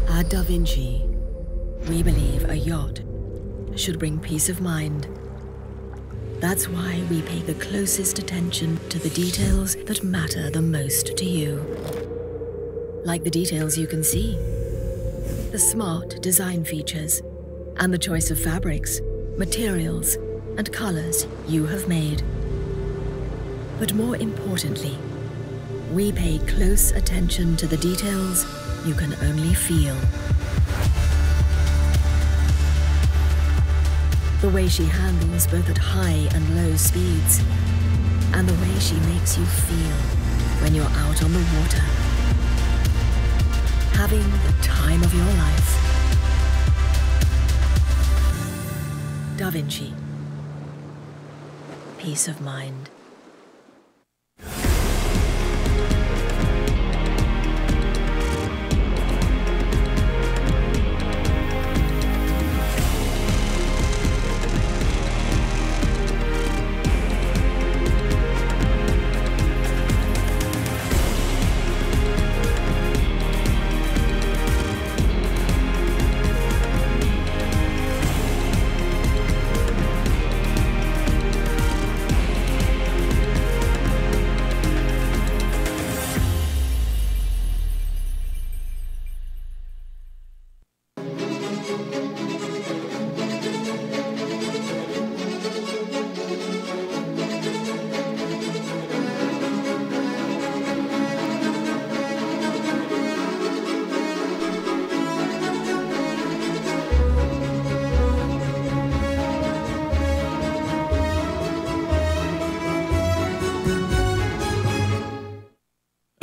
At Da Vinci, we believe a yacht should bring peace of mind. That's why we pay the closest attention to the details that matter the most to you. Like the details you can see, the smart design features, and the choice of fabrics, materials, and colors you have made. But more importantly, we pay close attention to the details you can only feel. The way she handles both at high and low speeds, and the way she makes you feel when you're out on the water. Having the time of your life. Da Vinci. Peace of mind.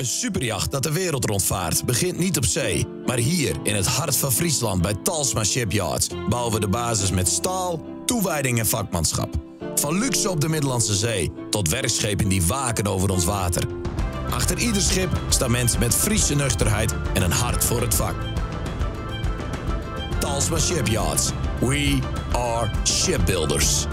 Een superjacht dat de wereld rondvaart begint niet op zee, maar hier in het hart van Friesland bij Talsma Shipyards bouwen we de basis met staal, toewijding en vakmanschap. Van luxe op de Middellandse Zee tot werkschepen die waken over ons water. Achter ieder schip staan mensen met Friese nuchterheid en een hart voor het vak. Talsma Shipyards. We are shipbuilders.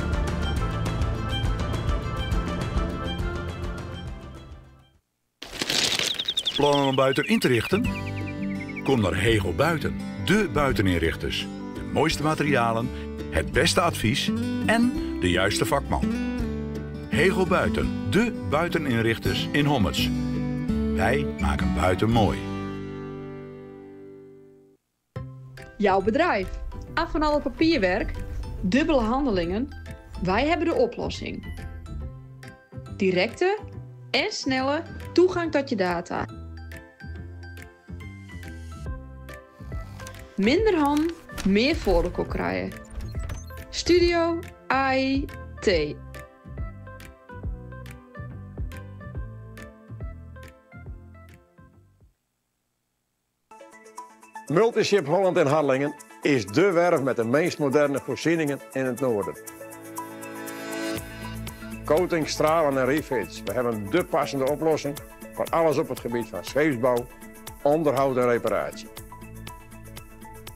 Plannen om buiten in te richten? Kom naar Hegel Buiten, de buiteninrichters. De mooiste materialen, het beste advies en de juiste vakman. Hegel Buiten, de buiteninrichters in Hommerts. Wij maken buiten mooi. Jouw bedrijf. Af van alle papierwerk, dubbele handelingen. Wij hebben de oplossing. Directe en snelle toegang tot je data. Minder hand, meer voordeel krijgen. Studio IT. Multiship Holland in Harlingen is dé werf met de meest moderne voorzieningen in het noorden. Coating, stralen en refits. We hebben dé passende oplossing voor alles op het gebied van scheepsbouw, onderhoud en reparatie.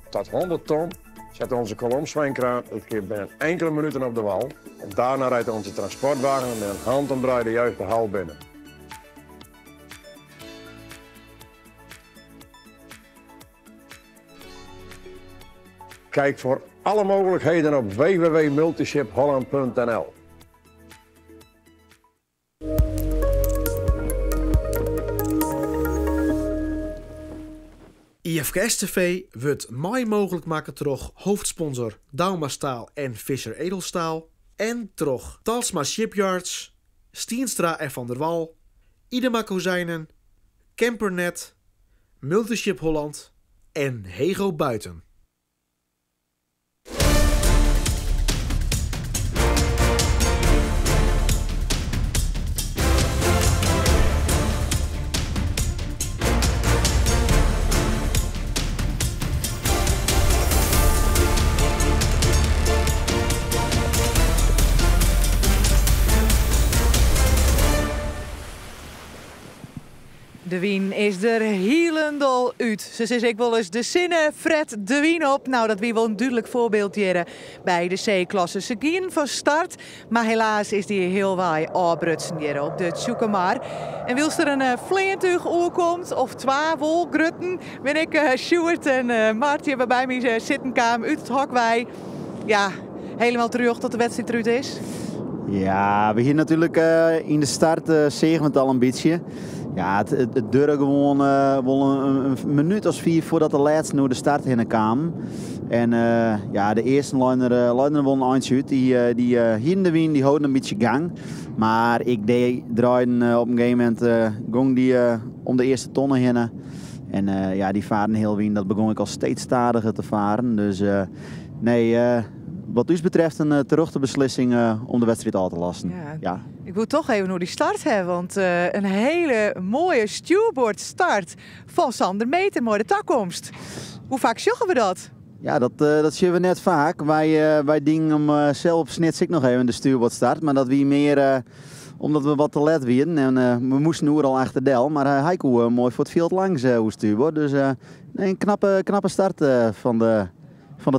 Tot 100 ton zet onze kolomzwijnkraan het schip binnen enkele minuten op de wal. En daarna rijdt onze transportwagen met een handomdraai de juiste hal binnen. Kijk voor alle mogelijkheden op www.multishipholland.nl. IFKS TV wurdt mei mooglik makke troch hoofdsponsor Douma Staal en Visser Edelstaal en troch Talsma Shipyards, Stienstra en Van der Wal, Idema Kozijnen, Campernet, Multiship Holland en Hego Buiten. De wyn is der hielendal út. Se sizze ek wolris de sinne fret de wyn op. Nou, dat wie wol in dúdlik foarbyld hjir by de C-klasse. Se gienen fan start, mar helaas is dy healwei ôfbrutsen hjir op de Tsjûkemar. En wylst der in fleantúch oerkomt, of twa wol grutten, bin ik Sjoerd en Mart hjir by my sitten kaam út it hok wei. Ja, helemaal terjochte dat de wedstriid derút is. Ja, we hiene natuerlik yn de start seagen we it al in bytsje. Ja, it duorre gewoan wol in minút as fiif foardat de lêsten oer de start hinne kamen. En ja, de earsten leinen der, leinen der wol in eintsje út. Dy, dy hienen de wyn, dy holden in bytsje gang. Mar ek dy draaiden op in gegeven momint gong dy om de earste tonne hinne. En ja, dy faren heal wyn, dat begûn ek al steeds stadiger te faren. Dus nee, wat ús betreft in terjochte beslissing om de wedstriid ôf te lassen. Ja. Ja. Ik wol toch even oer dy start ha, want in hiele moaie stjoerboardstart fan Sander Meter, mei de takomst. Hoe faak sjogge we dat? Ja, dat sjogge we net faak. Wy dienen him sels op Snits ek noch even de stjoerboardstart, mar dat wie mear omdat we wat te let wienen en we moasten oeral achterdel. Mar hy koe moai foar it fjild langs oer stjoerboard. Dus nee, in knappe start fan de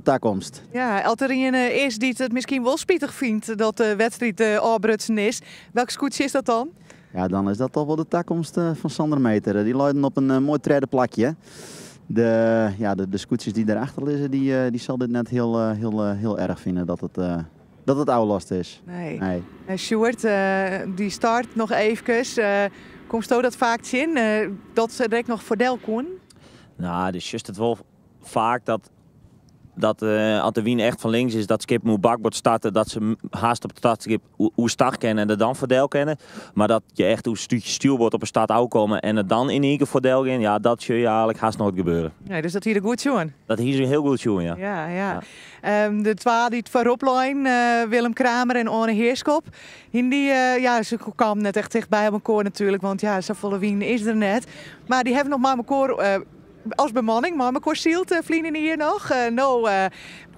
takomst. Ja, as der ien is dy't it miskien wol spitich fynt dat de wedstriid ôfbrutsen is, welk skûtsje is dat dan? Ja, dan is dat toch wol de takomst fan Sander Meter. Dy leiden op in moai tredde plakje. De, ja, de skûtsjes dy't derachter lizze, dy sil dit net heel, heel erch fine dat it ôflast is. Nee. Nee. En Sjoerd, dy start noch eefkes. Komsto dat faak tsjin? Dat se der ek noch foardel koenen? Nou, dus just it wol faak dat Dat as de wyn echt fan links is, dat skippen oer bakboard starte, dat se hast op it startskip oerstag kinne en der dan foardel kinne. Mar dat je echt oer stjoerboard op 'e start ôfkomme en der dan yn ien kear foardel gean, ja, dat sjoch je eigenlik hast noait gebeuren. Nee, dus dat hie er goed sjoen? Dat hie se hiel goed sjoen, ja. Ja. De twa dy't foarop leinen, Willem Kramer en Oane Heerschop, hiene dy, ja, se kamen net echt tichtby op elkoar natuerlik, want ja, safolle wyn is der net. Mar dy hawwe noch mei elkoar as bemanning, mei elkoar syld ferline jier noch. No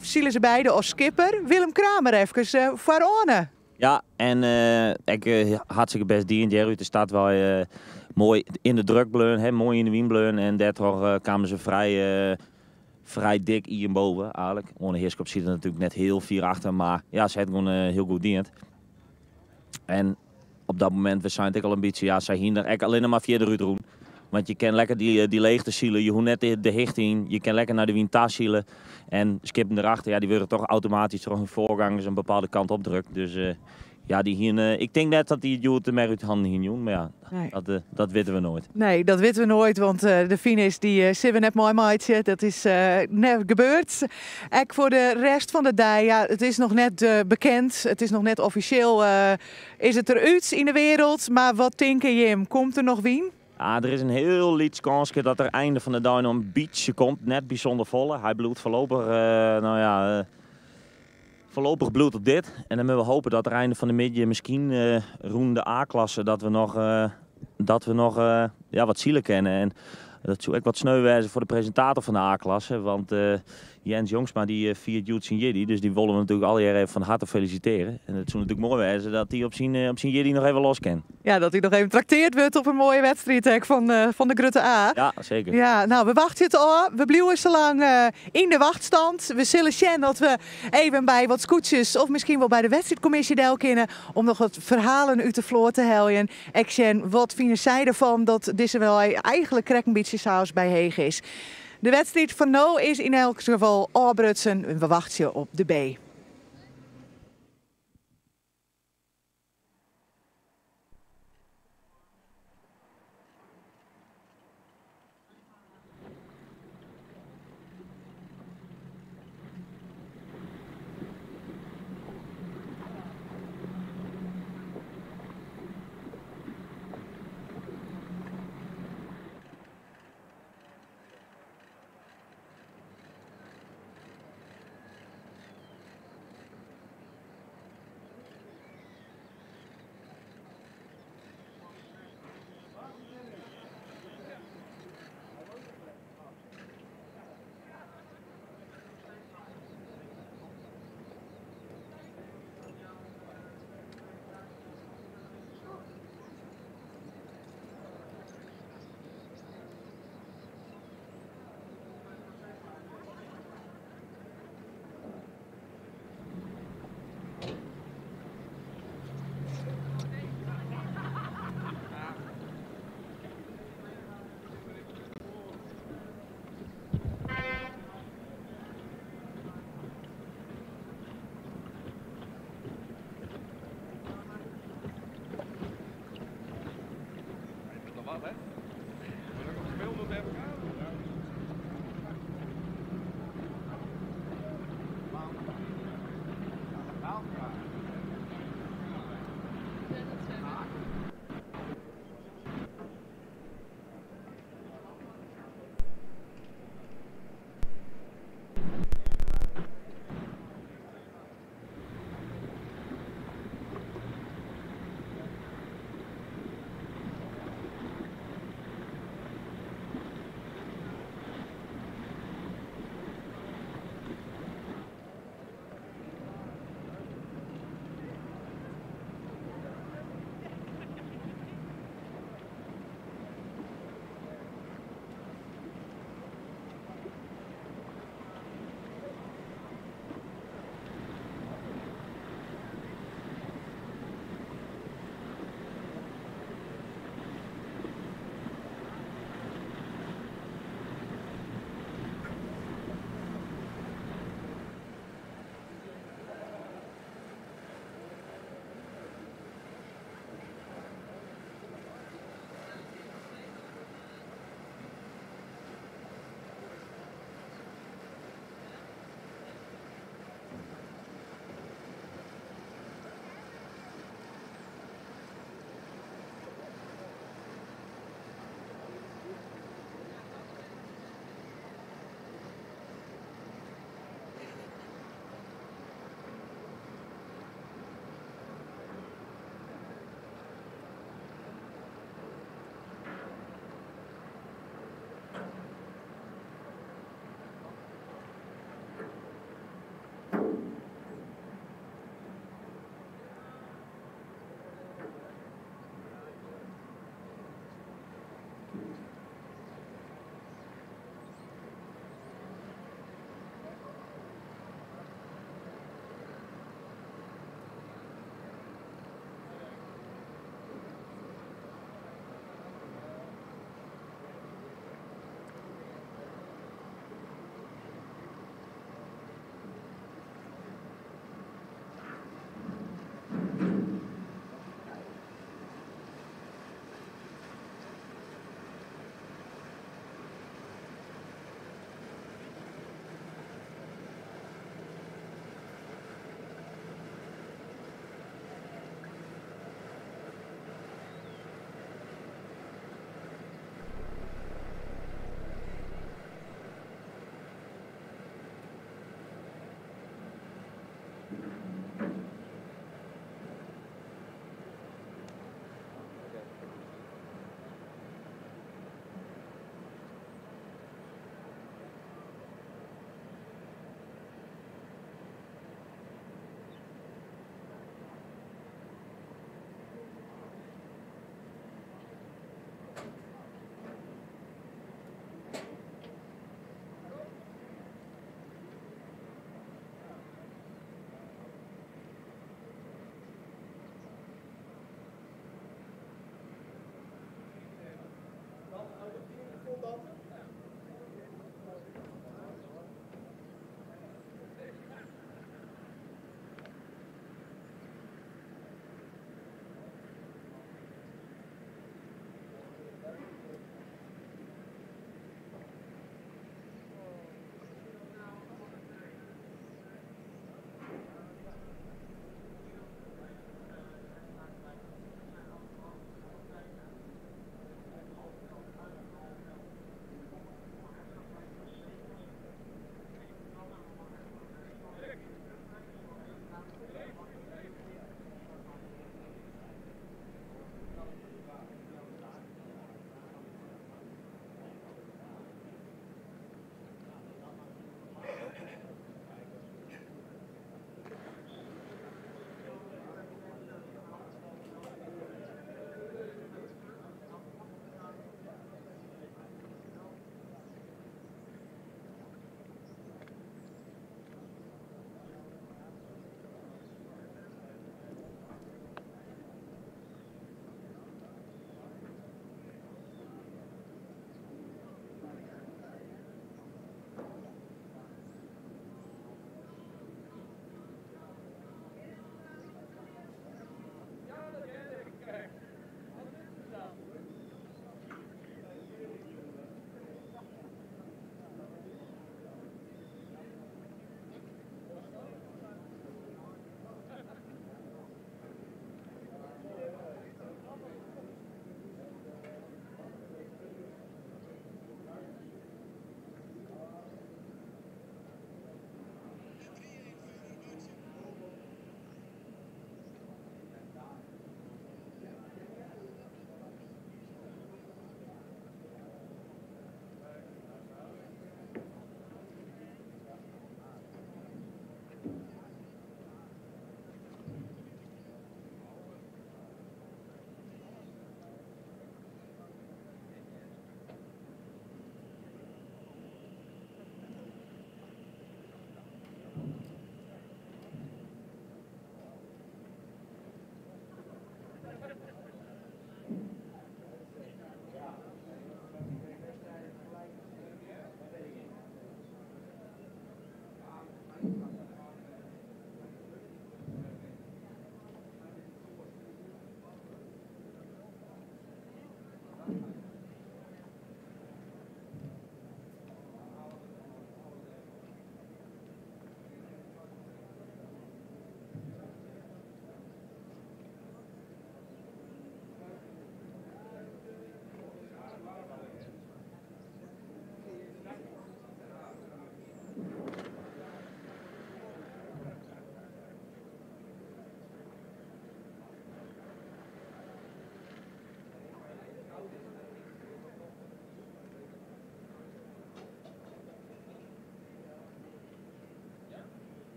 sile se beide as skipper. Willem Kramer efkes foar Oane. Ja, en ek hartstikke bêst dien dêr út de start wei. Moai yn de druk bleaun, hè, moai yn de wyn bleaun en dêrtroch kamen se frij dik ien boven eigenlik. Oane Heerschop siet der natuerlik net hiel fier achter, mar ja, se hat gewoan hiel goed dien. En op dat momint, we seinen it ek al in bytsje, ja, sy hiene der ek allinne mar fierder út rûn. Want je kin lekker dy leechte sile, je hoege net de hichte yn, je kin lekker nei de wyn ta sile. En skippen derachter, ja, dy wurde toch automatysk troch hun foargangers in bepaalde kant op drukt. Dus ja, dy hiene, ik tink net dat dy it hjoed mear út hannen hiene jûn, mar ja, Nee. dat witte we noait. Nee, dat witte we noait, want de finish dy sille we net meimeitsje. Dat is net gebeurd. Ek foar de rest fan de dei, ja, it is noch net bekend, it is noch net offisjeel, is it derút yn de wereld. Mar wat tinke jim, komt der noch wyn? Ah, der is in hiel lyts kânske dat der einde fan de dei noch in bytsje komt. Net bysûnder folle. Hy bliuwt foarlopich, no ja, foarlopich bliuwt op dit. En dan moatte we hope dat der einde fan de middei miskien rûn de A-klasse dat we noch, dat we noch, ja, wat sile kinne. En dat soe ek wat sneu wêze foar de presintator fan de A-klasse, want Jens Jongsma dy fiert hjoed syn jierdei, dus dy wolle we natuerlik allegear even fan harte felisitearje. En it soe natuerlik moai wêze dat dy op syn jierdei noch even los kin. Ja, dat hy noch even trakteard wurdt op in moaie wedstriid ek fan de grutte A. Ja, seker. Ja, no, we wachtsje it ôf. We bliuwe sa lang yn de wachtstand. We sille sjen dat we even by wat skûtsjes of miskien wol by de wedstriidkommisje del kinne om noch wat ferhalen út de float te heljen. Ek sjen wat fine sy derfan dat dizze wei eigenlik krekt in bytsje sa as by Heech is. De wedstriid fan no is yn elk gefal ôfbrutsen. We wachtsje op de B.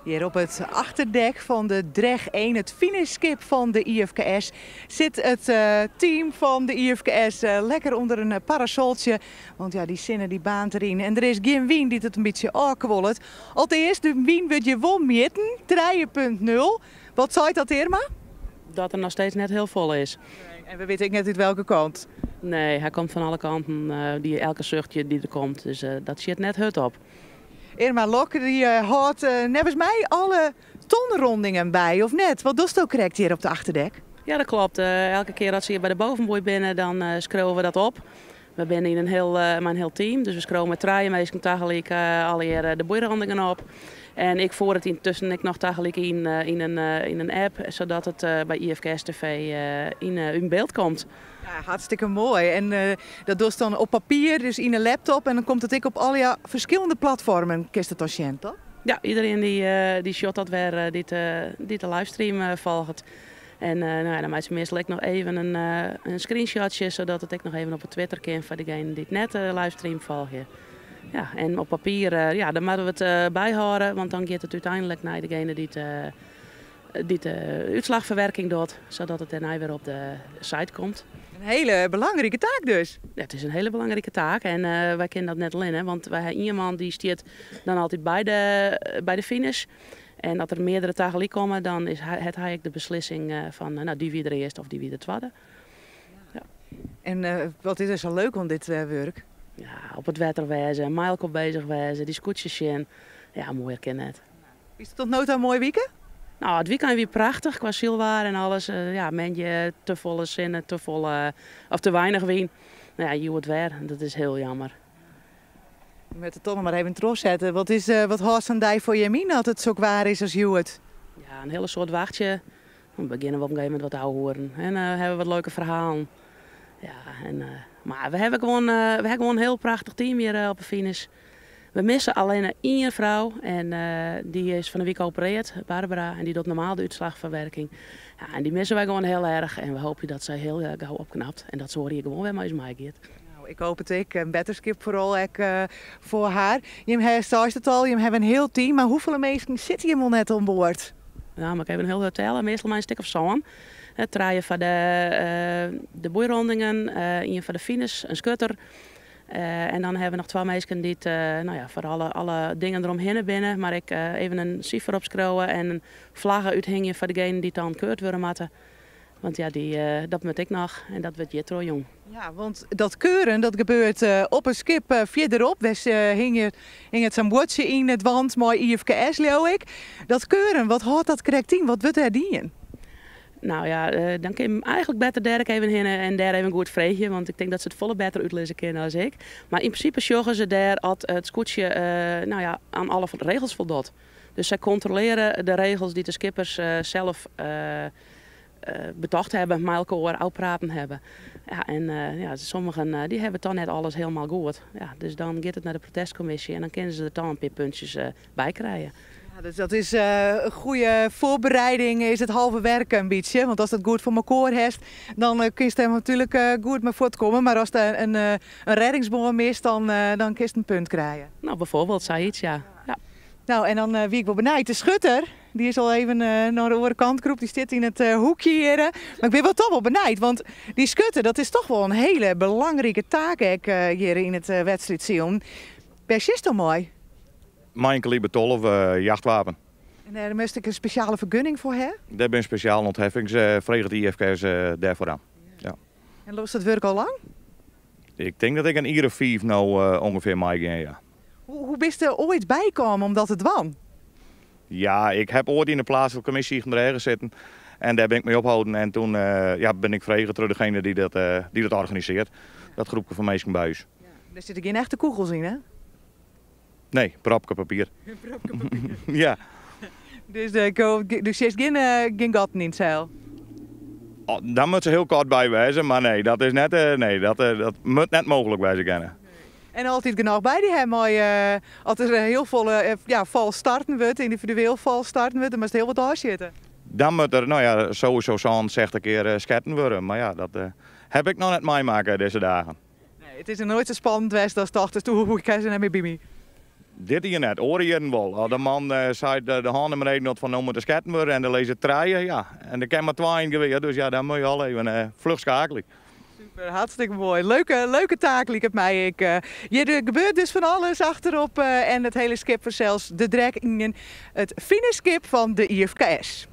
Hjir op it achterdek fan de Drech 1, it finishskip fan de IFKS, sit it team fan de IFKS lekker ûnder in parasoltsje. Want ja, dy sinne dy baarnt deryn en der is gjin wyn dy't it in bytsje ôfkuollet. Alteast, de wyn wurdt hjir wol mjitten, 3.0. Wat seit dat, Irma? Dat er noch steeds net hiel folle is. En we witte ek net út welke kant. Nee, hy komt fan alle kanten, dy elke suchtje dy't der komt. Dus dat sjit net hurd op. Irma Lok dy hâldt neffens my alle tonrondingen by, of net? Wat dochsto krekt hjir op it achterdek? Ja, dat klopt. Elke kear as se hjir by de bovenboei binne, dan skriuwe we dat op. We binne yn in hiel, mei in hiel team, dus we skriuwe mei trije minsken tagelyk allegear de boeirondingen op. En ik foer it yntusken ek noch tagelyk yn yn in, yn in app, sadat it by IFKS TV yn, yn byld komt. Ja, hartstikke moai. En dat dochst dan op papier, dus yn 'e laptop, en dan komt it ek op allegear ferskillende platfoarmen, kinst it dan sjen, toch? Ja, iderien dy sjocht dat wer, dy't de livestream folget. En no ja, dan meitsje we meastal ek noch even in screenshotsje, sadat it ek noch even op 'e Twitter kin foar degenen dy't net de livestream folgje. Ja, en op papier, ja, dan moatte we it byhâlde, want dan giet it úteinlik nei degene dy't dy't de útslachferwerking docht, sadat it dêrnei wer op de site komt. In hiele belangrike taak dus. Ja, it is in hiele belangrike taak en wy kinne dat net allinne, want wy ha ien man dy stiet dan altyd by de, by de finish. En as der meardere tagelyk komme, dan is, hat hy ek de beslissing fan, no, dy wie der earst of dy wie der twadde. Ja. En wat is der sa leuk oan dit wurk? Ja, op it wetter wêze, mei elkoar bezich wêze, dy skûtsjes sjen. Ja, moaier kin net. Is it tot no ta in moaie wike? No, it wykein wie prachtich kwa sylwaar en alles. Ja, moandei te folle sinne, te folle, of te weinich wyn. No ja, hjoed wer. Dat is hiel jammer. We moatte toch noch mar even trochsette. Wat is, wat hâldt sa'n dei foar jim yn as it sok waar is as hjoed? Ja, in hiele soad wachtsje. Dan begjinne we op in gegeven momint wat te ouwehoeren. En hawwe we wat leuke ferhalen. Ja, en, mar we hawwe gewoan, we hawwe gewoan in hiel prachtich team hjir op 'e finish. We misse allinne ien frou en dy is fan 'e wike opereard, Barbara, en dy docht normaal de útslachferwerking. Ja, en dy misse wy gewoan hiel erch en we hoopje dat sy hiel gau opknapt en dat se oar jier gewoan wer mei ús meigiet. Nou, ik hoop it ek. In betterskip foaral ek foar har. Jim ha, seist it al, jim hawwe in hiel team, mar hoefolle minsken sitte jim wol net oan board? Nou, moat ik even hiel hurd telle. Meastal mei in stik of sân. Trije foar de boeirondingen, ien foar de finish, in skutter. En dan hawwe we noch twa minsken dy't no ja, foar alle, alle dingen deromhinne binne, mar ek even in sifer opskriuwe en in flagge úthingje foar degenen dy't dan keurd wurde moatte. Want ja, dy, dat moat ek noch en dat wurdt hjir trochjûn. Ja, want dat keuren dat gebeurt op in skip fierderop. Dêr hingje, hinget sa'n buordsje yn it wand mei IFKS, leau ik. Dat keuren, wat hâldt dat krekt yn? Wat wurdt dêr dien? Nou ja, dan kin eigentlik better dêr ek even hinne en dêr even goed freegje, want ik tink dat se it folle better útlizze kinne as ik. Mar yn prinsipe sjogge se dêr oft it skûtsje nou ja, oan alle regels foldocht. Dus sy kontrolearje de regels dy't de skippers sels betocht hawwe, mei elkoar ôfpraten hawwe. Ja, en ja, sommigen dy hawwe toch net alles hielendal goed. Ja, dus dan giet it nei de protestkommisje en dan kinne se der toch in pear puntsjes by krije. Ja, dus dat is in goede voorbereiding, is it halve werk in bytsje. Want ast it goed foar mekoar hast, dan kinst dêr natuerlik goed mei fuortkomme. Mar ast in rêdingsboat mist, dan, dan kinst in punt krije. No, bijvoorbeeld, sayts, ja. Ja. No, en dan wie ik wol benijd. De schutter, dy is al even nei de oare kant krûpt. Dy stiet yn it hoekje hjir. Mar ik bin wol toch wol benijd, want dy skutter, dat is toch wol in hiele belangrike taak ek hjir yn it wedstriidsilen. Wêr sjitsto mei? Mei in kaliber 12 jachtwapen. En dêr moast ek in spesjale fergunning foar ha? Dêr binne spesjale ûntheffings, freget de IFKS dêrfoar aan. Ja. En dochst dat wurk al lang? Ik tink dat ik in jier of fiif no ûngefear meigean, ja. Hoe bist der oait bykaam om dat te dwaan? Ja, ik heb oait yn de pleatslike kommisje Ychtenbrêge sitten en dêr bin ik mei opholden en toen ja, bin ik frege troch degene dy't dat, dy't dat organisearret, dat groepke fan minsken by ús. Dêr sitte gjin echte kûgels yn, hè? Nee, propke papier. Propke papier. Ja. Dus do sjitst gjin, gjin gatten yn it seil? Oh, dan moat se hiel koart by wêze, mar nee, dat is net, nee, dat, dat moat net mooglik wêze kinne. En altyd genôch by dy ha mei as der hiel folle ja, fals starten wurdt, yndividueel fals starten wurdt, dan moatst hiel wat ôfsjitte. Dan moat der, no ja, sowieso 67 kear sketten wurde, mar ja, dat heb ik noch net meimakke dizze dagen. Nee, it is noch noait sa spannend west datst tochtest, oeh, ik ha se net mear by my. Dit jier net, oare jierren wol. As de man seit de hân nei beneden docht fan no moat der sketten wurde en der lizze trije, ja, en der kin mar twa yn it gewear, dus ja, dan moatte je al even fluch skeakelje. Super, hartstikke moai. Leuke, leuke taak liket my ek. Hjir der gebeurt dus fan alles achterop en it hiele skip fansels de Drek ien, it fine skip fan de IFKS.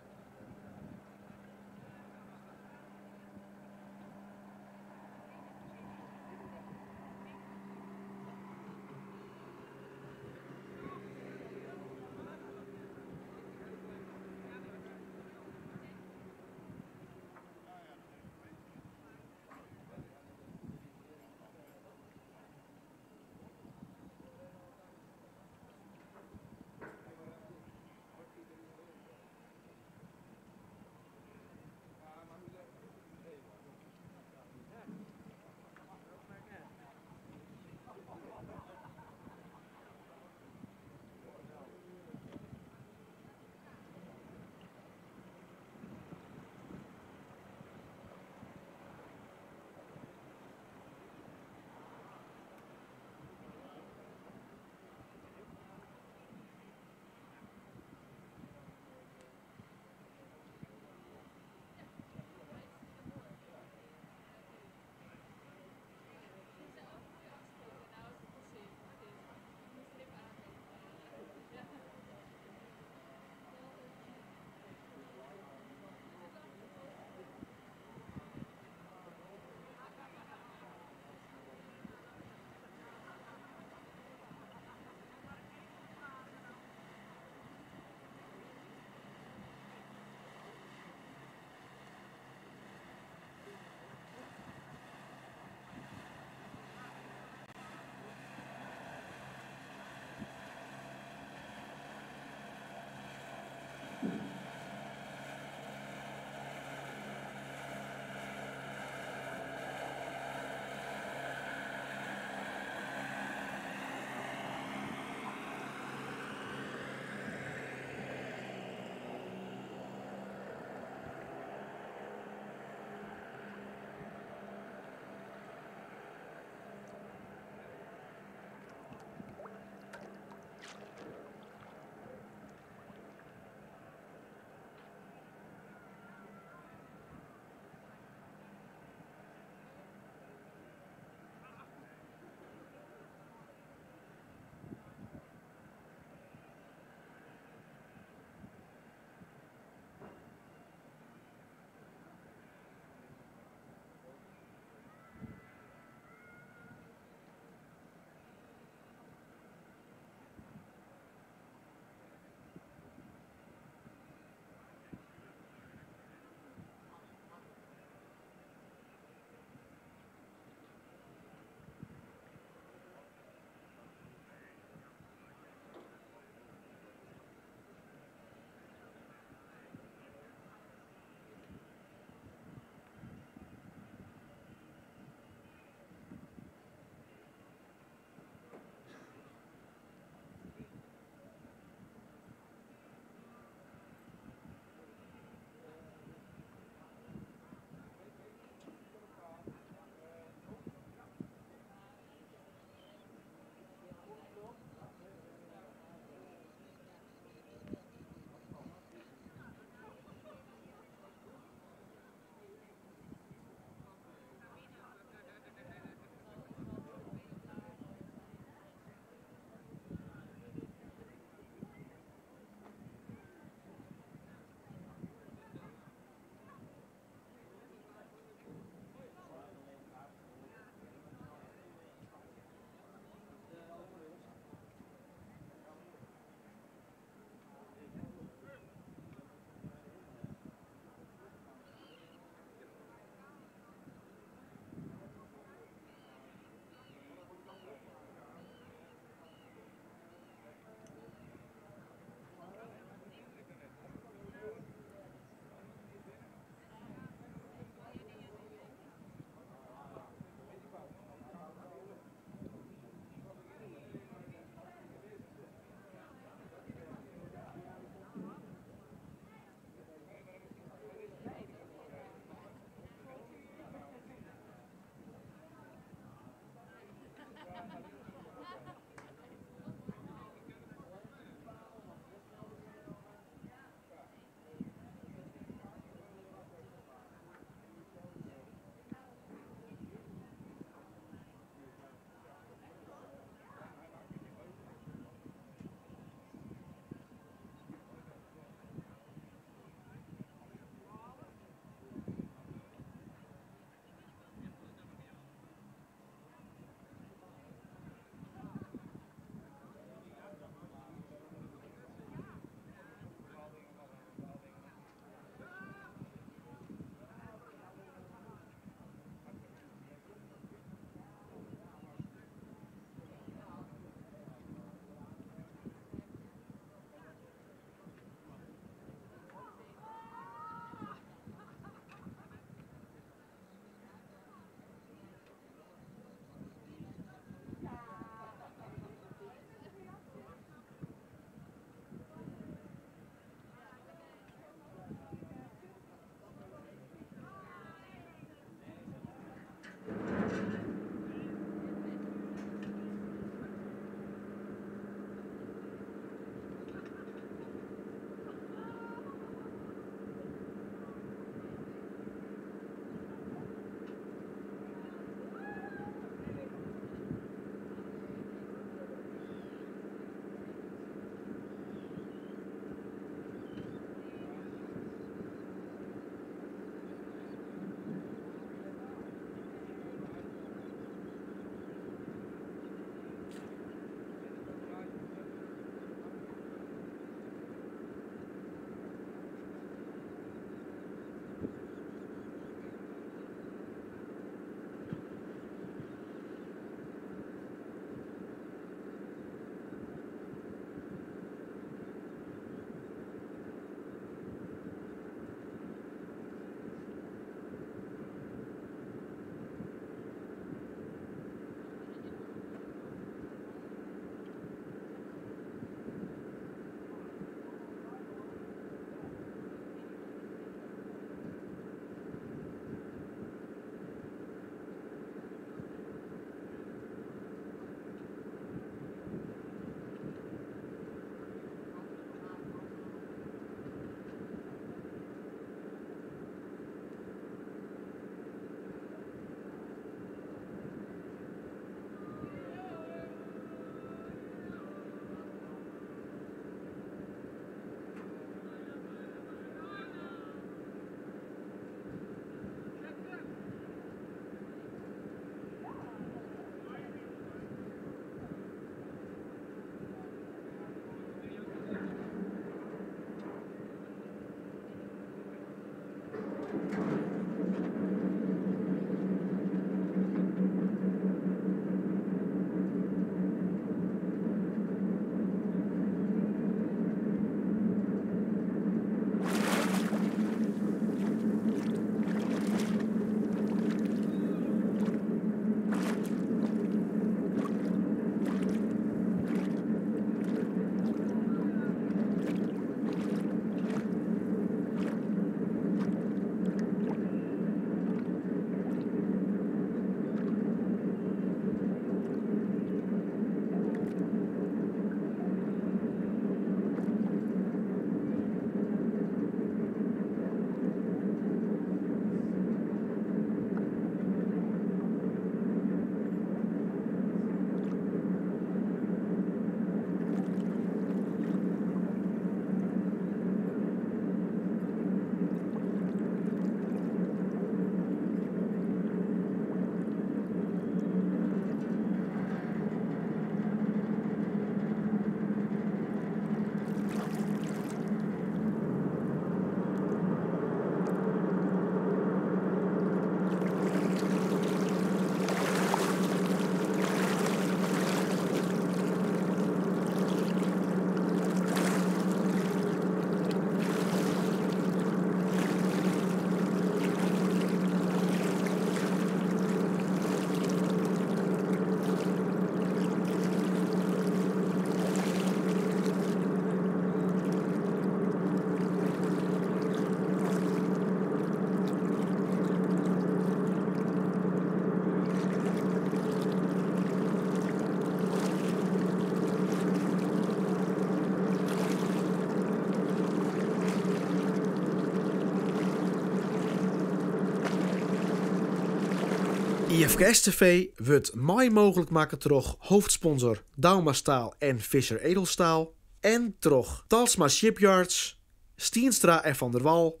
IFKS TV wurdt mei mooglik makke troch hoofdsponsor Douma Staal en Visser Edelstaal en troch Talsma Shipyards, Stienstra en Van der Wal,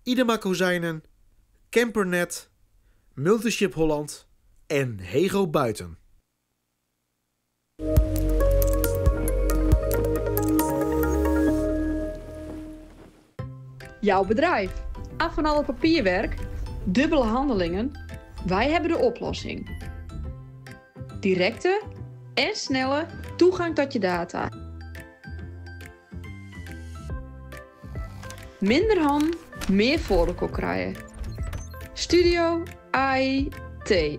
Idema Kozijnen, Campernet, Multiship Holland en Hego Buiten. Jouw bedrijf. Af van alle papierwerk, dubbele handelingen. Wij hebben de oplossing. Directe en snelle toegang tot je data. Minder han, meer voor krijgen. Studio IT.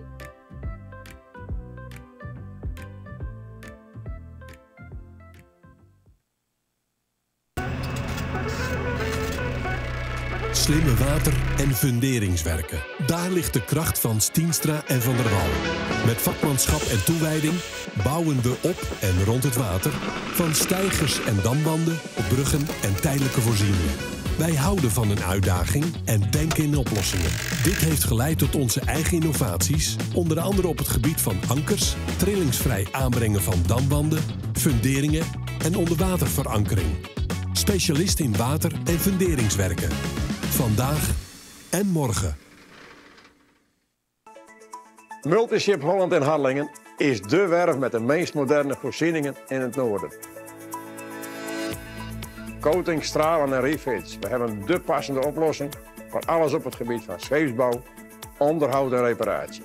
Slimme water- en funderingswerken. Daar ligt de kracht van Stienstra en Van der Wal. Met vakmanschap en toewijding bouwen we op en rond het water. Van steigers en damwanden, bruggen en tijdelijke voorzieningen. Wij houden van een uitdaging en denken in oplossingen. Dit heeft geleid tot onze eigen innovaties, onder andere op het gebied van ankers, trillingsvrij aanbrengen van damwanden, funderingen en onderwaterverankering. Specialist in water- en funderingswerken. Vandaag en morgen. Multiship Holland in Harlingen is dé werf met de meest moderne voorzieningen in het noorden. Coating, stralen en refits. We hebben de passende oplossing voor alles op het gebied van scheepsbouw, onderhoud en reparatie.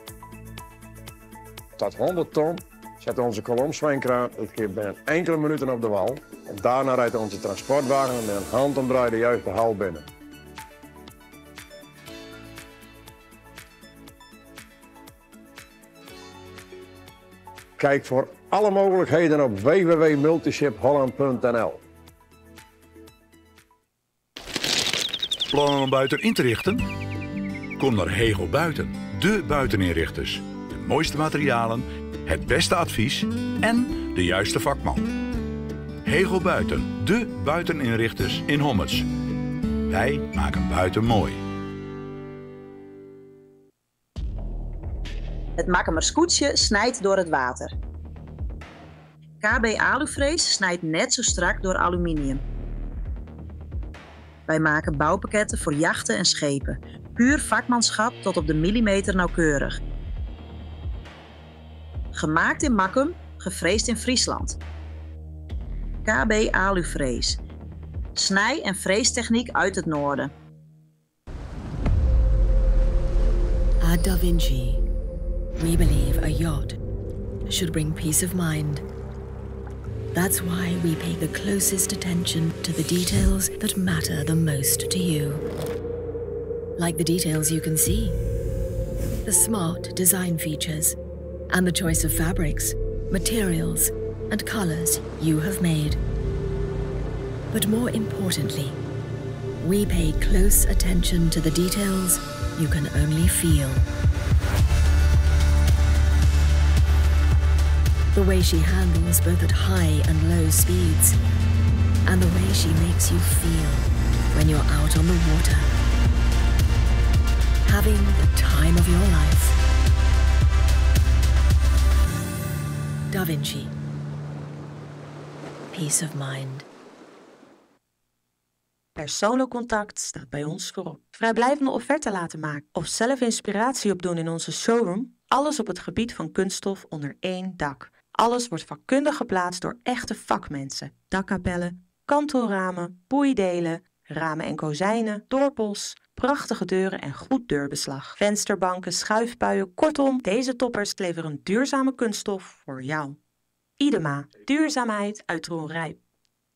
Tot 100 ton zet onze kolomzwijnkraan het schip binnen enkele minuten op de wal. En daarna rijdt onze transportwagen met een handomdraai de juiste hal binnen. Kijk voor alle mogelijkheden op www.multishipholland.nl. Plannen om buiten in te richten? Kom naar Hegel Buiten, de buiteninrichters. De mooiste materialen, het beste advies en de juiste vakman. Hegel Buiten, de buiteninrichters in Hommerts. Wij maken buiten mooi. Het Makkumer Skûtsje snijdt door het water. KB Aluvrees snijdt net zo strak door aluminium. Wij maken bouwpakketten voor jachten en schepen. Puur vakmanschap tot op de millimeter nauwkeurig. Gemaakt in Makkum, gefreesd in Friesland. KB Aluvrees. Snij- en freestechniek uit het noorden. At Da Vinci, we believe a yacht should bring peace of mind. That's why we pay the closest attention to the details that matter the most to you. Like the details you can see, the smart design features, and the choice of fabrics, materials, and colors you have made. But more importantly, we pay close attention to the details you can only feel. The way she handles both at high and low speeds, and the way she makes you feel when you're out on the water. Having the time of your life. Da Vinci. Peace of mind. Persoonlijk contact staat bij ons voorop. Vrijblijvende offerte laten maken of zelf inspiratie opdoen in onze showroom. Alles op het gebied van kunststof onder één dak. Alles wordt vakkundig geplaatst door echte vakmensen. Dakkapellen, kantelramen, boeidelen, ramen en kozijnen, dorpels, prachtige deuren en goed deurbeslag. Vensterbanken, schuifpuien, kortom, deze toppers leveren duurzame kunststof voor jou. Idema, duurzaamheid uit Dronrijp.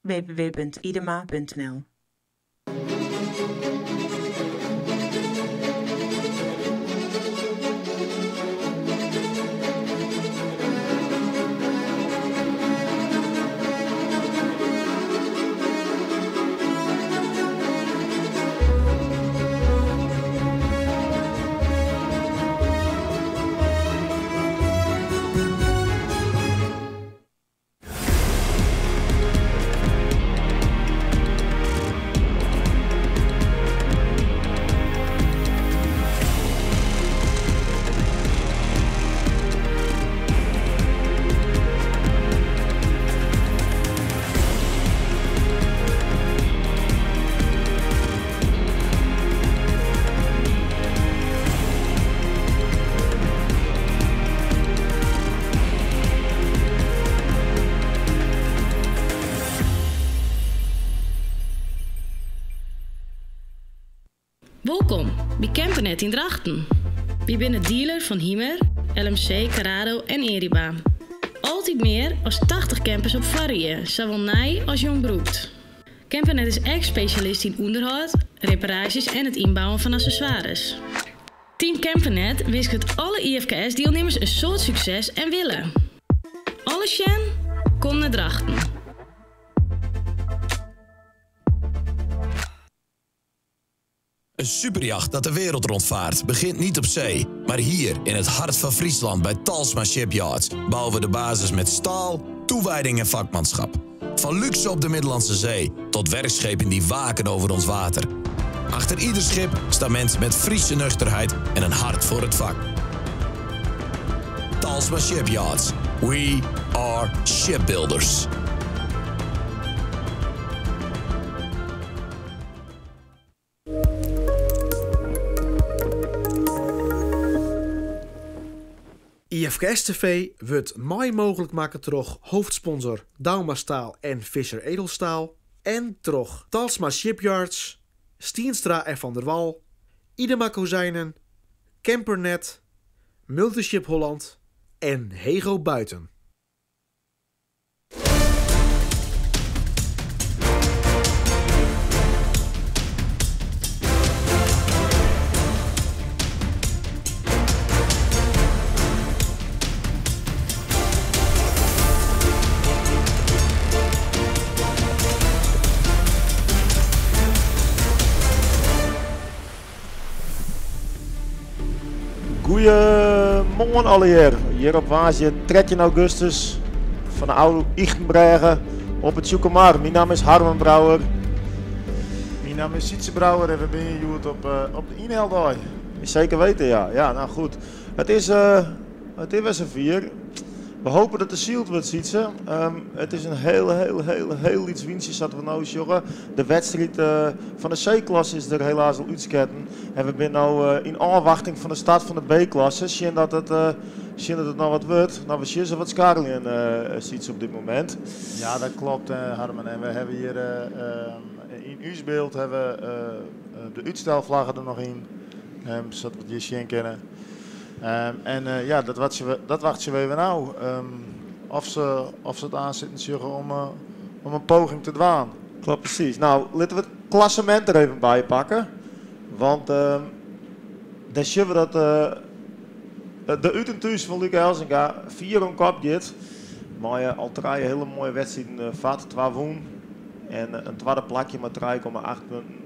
www.idema.nl. Wolkom by Campernet yn Drachten. Wy binne dealer fan Hymer, LMC, Carado en Eriba. Altyd mear as 80 campers op foarrie, sawol nij as jong brûkt. Campernet is ek spesjalist yn ûnderhâld, reparaasjes en it ynbouwen fan accessoires. Team Campernet winsket alle IFKS-dielnimmers in soad sukses en wille. Alles sjen? Kom nei Drachten. Een superjacht dat de wereld rondvaart begint niet op zee, maar hier in het hart van Friesland bij Talsma Shipyards bouwen we de basis met staal, toewijding en vakmanschap. Van luxe op de Middellandse Zee tot werkschepen die waken over ons water. Achter ieder schip staan mensen met Friese nuchterheid en een hart voor het vak. Talsma Shipyards. We are shipbuilders. IFKS TV wurdt mei mooglik makke troch hoofdsponsor Douma Staal en Visser Edelstaal en troch Talsma Shipyards, Stienstra en Van der Wal, Idema Kozijnen, Campernet, Multiship Holland en Hego Buiten. Goeiemoarn allegear. Hjir op woansdei 13 augustus fan de Oude Ychtenbrêge op it Tsjûkemar. Myn namme is Harmen Brouwer. Myn namme is Sytze Brouwer en we binne hjoed op, eh, op de ynhelldei. Zeker weten, ja. Ja, nou goed. Het is, uh, het is wer safier. We hopen dat der syld wurdt, Sytze. It is in hiel, hiel, hiel, hiel lyts wyntsje sa't we no sjogge. De wedstriid eh, fan de C-klasse is der helaas al útsketten. En we binne no eh, yn ôfwachting fan de start fan de B-klasse. Sjen dat it, eh, sjen dat it noch wat wurdt. No, we sjogge se wat skarreljen, Sytze, op dit momint. Ja, dat klopt, Harmen. En we hawwe hjir yn ús byld hawwe we de útstelflagge der noch yn, sadat we it hjir sjen kinne. En ja, dat wachtsje we, dat wachtsje we even ôf. Oft se, oft se it oansitten sjogge om, om in poging te dwaan. Klopt presys. No, litte we it klassemint der even by pakke. Want dêr sjogge we dat de út en thús fan Luke Elzinga fier oan kop giet. Mei al trije hiele moaie wedstriden fart, twa wûn en in twadde plakje mei 3,8 punten.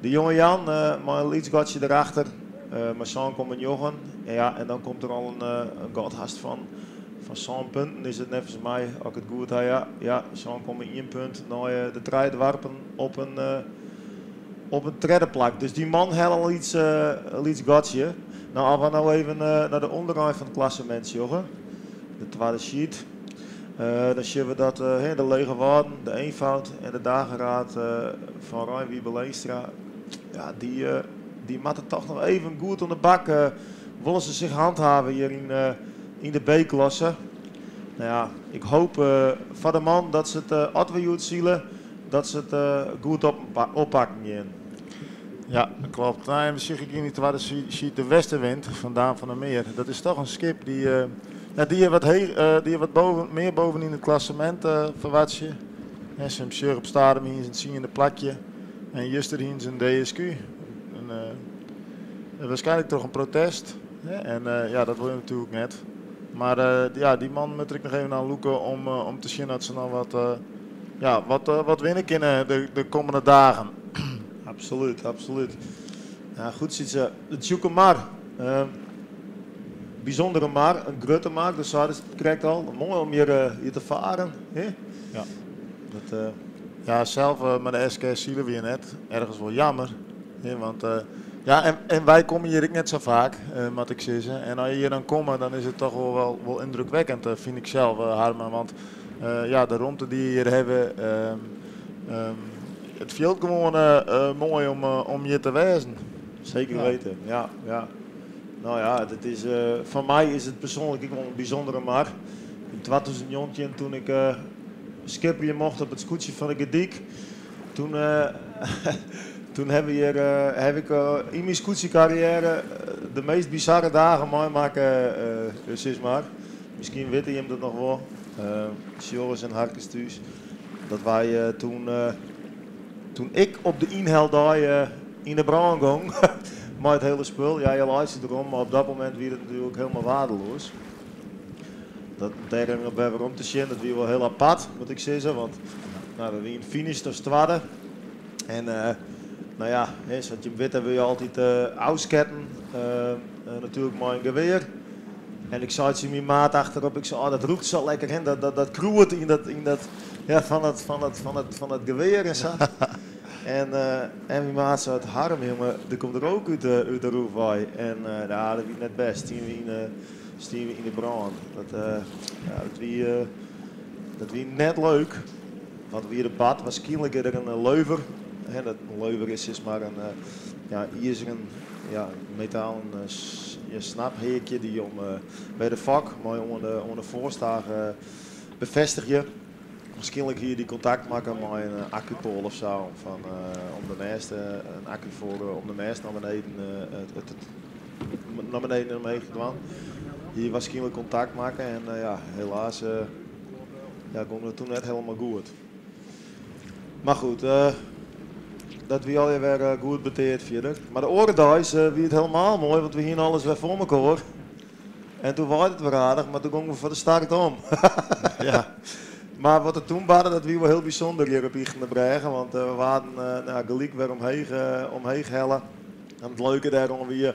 De jonge Jan mei in lyts gatsje derachter mei 7,9. En ja, en dan komt der al in gat hast fan sân punten is it neffens my, as ik it goed ha. Ja, ja, 7,1 punt nei de trije doarpen op in, op in tredde plak. Dus dy man hat al in lyts gatsje. No, as we no even nei de ûnderein fan it klassemint sjogge, de twadde sheet, dan sjogge we dat de Lege Wâlden, de Eenvoud en de Dageraad fan Rein Wiebe Leenstra, ja, dy, dy moatte toch noch even goed oan de bak. Wolle se sich handhave hjir yn de B-klasse. No ja, ik hoop foar de mannen dat se it, as we hjoed sile, dat se it goed oppakken gean. Ja, dat klopt. Nou, en we sjogge yn dy twadde sheet de Westenwind fan Daan van der Meer. Dat is toch in skip dy, ja, dy wat, dy wat boven, mear boven yn it klassemint ferwachtsje. En se sjogge op Starum hiene se in tsiende plakje en juster hiene se in DSQ. En, waarskynlik troch in protest. En ja, dat wol je natuerlik net. Mar ja, dy man moat der ek noch even oan lûke om te sjen dat se noch wat, ja, wat winne kinne de kommende dagen. Absolút, absolút. Ja, goed, Sytze. De Tsjûkemar. Bysûndere mar, in grutte mar, do seidest it krekt al. Moai om hjir, hjir te faren. Hè? Ja. Dat, Ja, sels mei de SKS sile we net. Ergens wol jammer. Hè, want ja, en wy komme hjir ek net sa faak, moat ik sizze. En as je hjir dan komme, dan is it toch wol yndrukwekkend, fyn ik sels, Harmen. Want ja, de romte dy't je hjir hawwe, it fielt gewoan moai om hjir te wêzen. Seker weten, ja, ja. No ja, it is, foar my is it persoanlik ek wol in bysûndere mar. Yn 2019, toen ik skipperje mocht op it skûtsje fan de Gerdyk, toen, Toen hawwe we hjir, haw ik yn myn skûtsjekarriêre de meast bizarre dagen meimakke, sis mar. Miskien witte jim dat noch wol, sjoggers en harkers thús, dat wy toen, toen ik op de ynheldei yn 'e brân gong mei it hiele spul. Ja, je laitsje derom, mar op dat momint wie dat natuerlik hielendal waardeloas. Dat, om dêr even op wer werom te sjen, dat wie wol hiel apart, moat ik sizze, want no, we wienen finished as twadde. En no ja, sa't jim witte wurde je altyd ôfsketten, natuerlik mei in gewear. En ik sei tsjin myn maat achterop, ik sei, oh, dat rûkt sa lekker, hè, dat krûd yn dat, yn dat, ja, fan it, fan it, fan it, fan it gewear en sa. En, en myn maat sei, Harm, jonge, der komt rook út de, út de roef wei. En ja, dat wie net bêst. Stiene we yn 'e, stiene we yn 'e brân. Dat, ja, dat wie, dat wie net leuk. Wat wie der bard? Waarskynlik is der in leuver. Hè, dat, in leuver is sis mar in ja, izeren, ja, metalen ja, snapheakje dy't je om, by de fok mei oan de foarstaach befêstigje. Waarskynlik hie dy kontakt makke mei in akkupoal of sa, om, fan, om de mêst, in akku foar om de mêst nei beneden, it, nei beneden en omheech te dwaan. Hie waarskynlik kontakt makke en ja, helaas ja, gong dat toen net hielendal goed. Mar goed, dat wie allegear wer goed beteard fierder. Mar de oare deis wie it hielendal moai, want we hiene alles wer foar mekoar. En toen waaide it wer aardich, mar toen gongen we foar de start om. Ja. Mar wat der toen barde, dat wie wol hiel bysûnder hjir op Ychtenbrêge, want we waarden nou, gelyk wer omheech, omheech helle. En it leuke dêroan wie,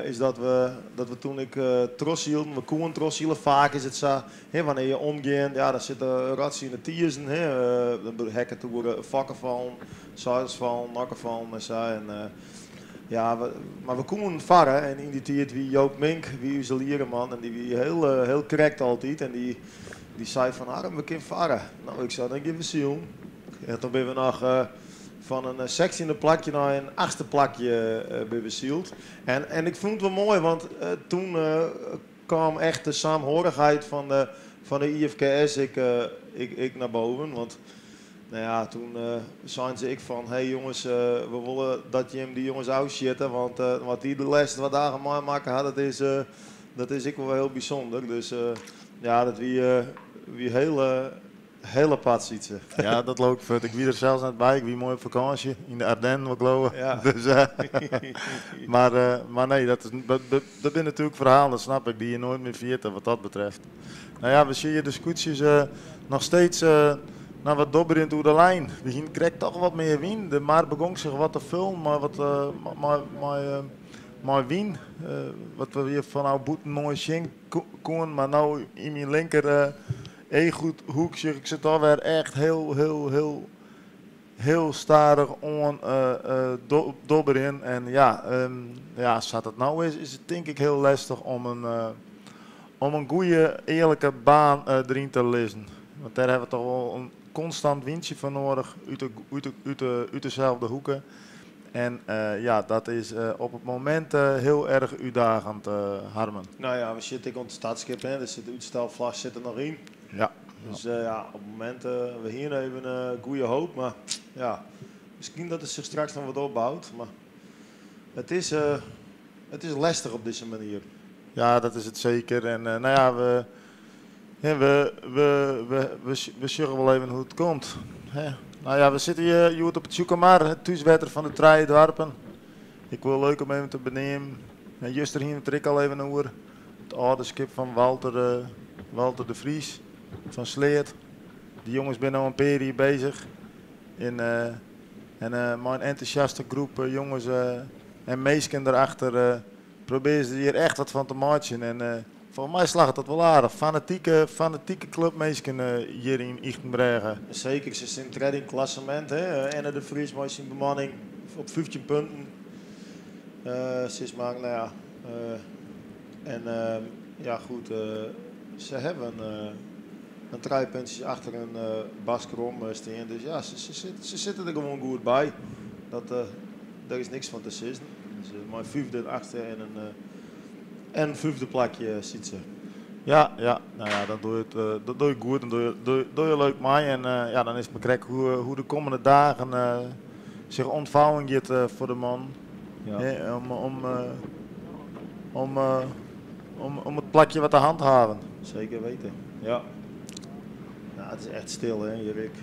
is dat we toen ek trochsylden. We koenen trochsile. Faak is it sa, hè, wannear je omgean, ja, dan sit de rotsje yn de tizen. Hè, dan hekken oer fokken fallen, seils fallen, nokken fallen en sa. En, ja, mar we koenen farre en yn dy tiid wie Joop Mink wie ús liereman en dy wie hiel, hiel krekt altyd. En dy, dy sei fan Harm, we kinne farre. No, ik sei, dan gean we silen. En toen binne we noch fan in 16e plakje nei in achtste plakje binne we syld. En ik fûn it wol moai, want toen kaam echt de saamhorigheid fan de IFKS ek nei boven. Want no ja, toen seinen se ek fan, hey jonges, we wolle dat jim dy jonges ôfsjitte, want wat dy de lêste twa dagen meimakke ha, dat is ek wol hiel bysûnder. Dus ja, dat wie hiel, hiel apart, Sytse. Ja, dat leau ik fuort. Ik wie der sels net by. Ik wie moai op fakânsje yn de Ardennen, wat glo ik. Dus, mar nee, dat binne natuerlik ferhalen, dat snap ik, dy't je noait mear ferjitte wat dat betreft. No ja, we sjogge de skûtsjes noch steeds no, wat dobberjend oer de lijn. We hiene krekt toch wat mear wyn. De mar begûn sich wat te fullen mei wat mei wyn. Wat we hjir fanôf bûten moai sjen koenen, mar no yn myn linker eachhoek sjoch ik se toch wer echt hiel, hiel, hiel, hiel stadich oan dobberjen. En ja, ja, sa't it no is, is it tink ik hiel lestich om in goede, earlike baan deryn te lizzen. Want dêr hawwe we toch wol in konstant wyntsje foar nedich út deselde hoeke. En ja, dat is op it momint hiel erch útdaagjend, Harmen. No ja, we sitte ek oan it startskip, hè. Der sit de útstelflach sit der noch yn. Dus ja, op it momint, we hiene even in goede hoop, mar ja, miskien dat it sich straks noch wat opbout. Mar it is lestich op dizze manier. Ja, dat is it seker. En no ja, hè, we sjogge wol even hoe't it komt. Hè. No ja, we sitte hjir hjoed op it Tsjûkemar, it thúswetter fan de trije doarpen. Ek wol leuk om even te beneamen. En juster hiene we it der ek al even oer. It âlde skip fan Walter de Vries fan Sleat. Dy jonges binne no in pear jier beuzich. En mei in entûsjaste groep jonges en minsken derachter probearje se hjir echt wat fan te meitsjen. En folgens my slagget dat wol aardich. Fanatike, fanatike klupminsken hjir yn Ychtenbrêge. Seker, se stean tredde yn it klassemint. Hè. Enne de Vries mei syn bemanning op 15 punten. Sis mar, no ja. En ja, goed, se hawwe in trije puntsjes achter in Bas Krom stean. Dus ja, se sitte der gewoan goed by. Dêr is niks fan te sizzen. Dus mei fyfde, achtste en in fyfde plakje sit se. Ja, no ja, dan dogge je it, dat dogge je goed en dogge je leuk mei. En ja, dan is it mar krekt hoe't de kommende dagen. Zich ontvouwen giet foar de man. Ja. Om, om, om, om, om it plakje wat te handhaven. Zeker weten, ja. Nou, het is echt stil, hè, Jurik.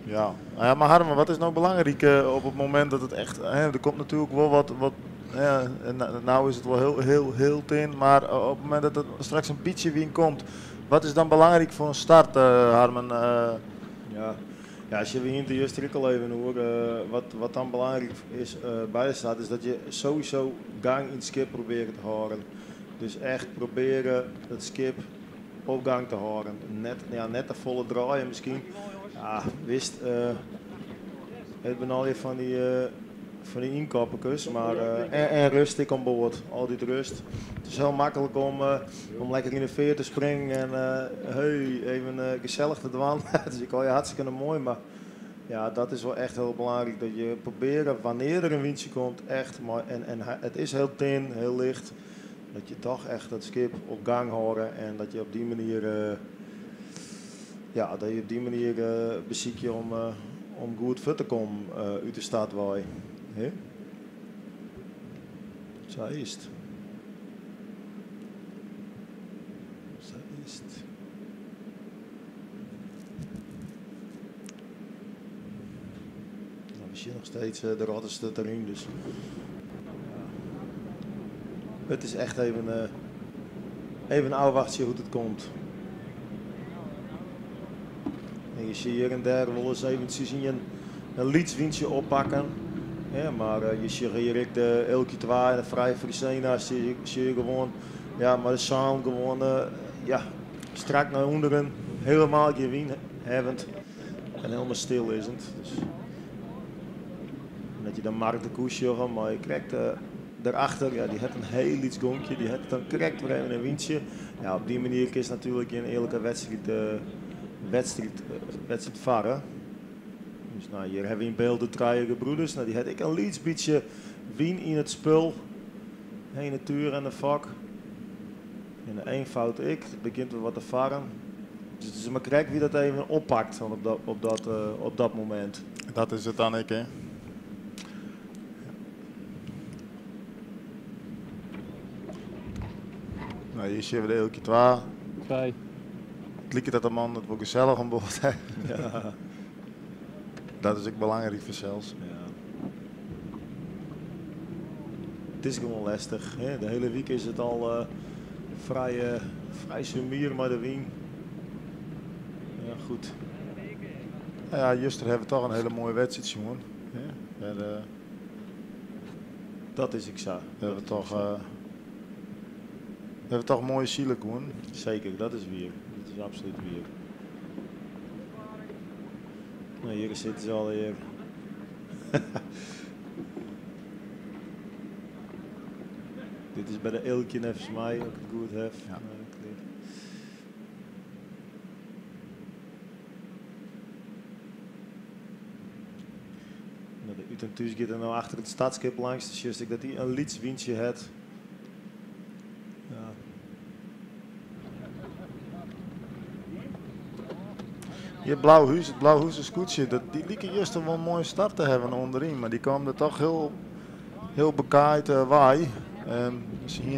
Ja. Nou ja, maar Harmen, wat is nou belangrijk op het moment dat het echt... Hè, er komt natuurlijk wel wat, wat ja, en nou is het wel heel, heel, heel tin, maar op het moment dat er straks een beetje win komt, wat is dan belangrijk voor een start, Harmen? Ja. Ja, als je wint, de juiste al even hoor. Wat dan belangrijk is bij de start, is dat je sowieso gang in het schip probeert te houden. Dus echt proberen het schip op gang te houden. Net, ja, net de volle draaien misschien. Ja, wist, het ben al je van die inkoppertjes, maar en rust ik aan boord, altijd rust. Het is heel makkelijk om lekker in de veer te springen en hey, even gezellig te dwan. Dus ik hoor je hartstikke mooi, maar ja, dat is wel echt heel belangrijk. Dat je probeert, wanneer er een windje komt, echt, maar, en het is heel tin, heel licht, dat je toch echt dat schip op gang hoort en dat je op die manier ja, dat je op die manier beziek je om goed voor te komen uit de stad waai. Hè? Zo is het. Zo is het. Nou, we zien nog steeds de rotterste erin, dus. Ja. Het is echt even afwachten hoe het komt. En je ziet hier en daar wel eens eventjes een lietswindje oppakken. Ja, maar je ziet hier ook de Elke Twa en de Vrije Frisena, zie je gewoon, ja, maar de zaal gewoon ja, strak naar onderen, helemaal geen wind hebbend en helemaal stil is het. Dus. En dat je dan Mark de Koes jongen, maar je krijgt daarachter, ja, die heeft een heel iets gonkje, die heeft dan correct weer even een windje. Ja, op die manier is natuurlijk een eerlijke wedstrijd varen. Dus hier hebben we in beeld de drie gebroeders. Die had ik een liets beetje wien in het spul. Heen natuur en de vak. En de één fout ik. Het begint weer wat te varen. Dus het is maar correct wie dat even oppakt dan op dat moment. Dat is het dan ik, hè? Hier zien we de Eeltje 2. 2. Het lijkt dat de man het wel gezellig aan boord heeft. Ja. Dat is ook belangrijk voor zelfs. Ja. Het is gewoon lastig. Hè? De hele week is het al vrij sumier, maar de wien. Ja, goed. Nou ja, Juster hebben we toch een hele mooie wedstrijd, jongen. Ja, daar Dat is ik zo. Daar hebben we Dat is toch, ik zo. we hebben toch mooie zielen, hoor. Zeker, dat is weer. Dat is absoluut weer. Nou, hier zitten ze alweer. Dit is bij de Eeltje volgens mij, als ik het goed heb. Ja. Nou, de Ut en Thuis gaat er nou achter het stadskip langs, dus juist ik dat hij een liets windje had. Ja. Hier Blauwhuis, het Blauwhuis scootje, die liep juist wel een mooie start te hebben onderin, maar die kwam er toch heel, heel bekaaid waai. Zie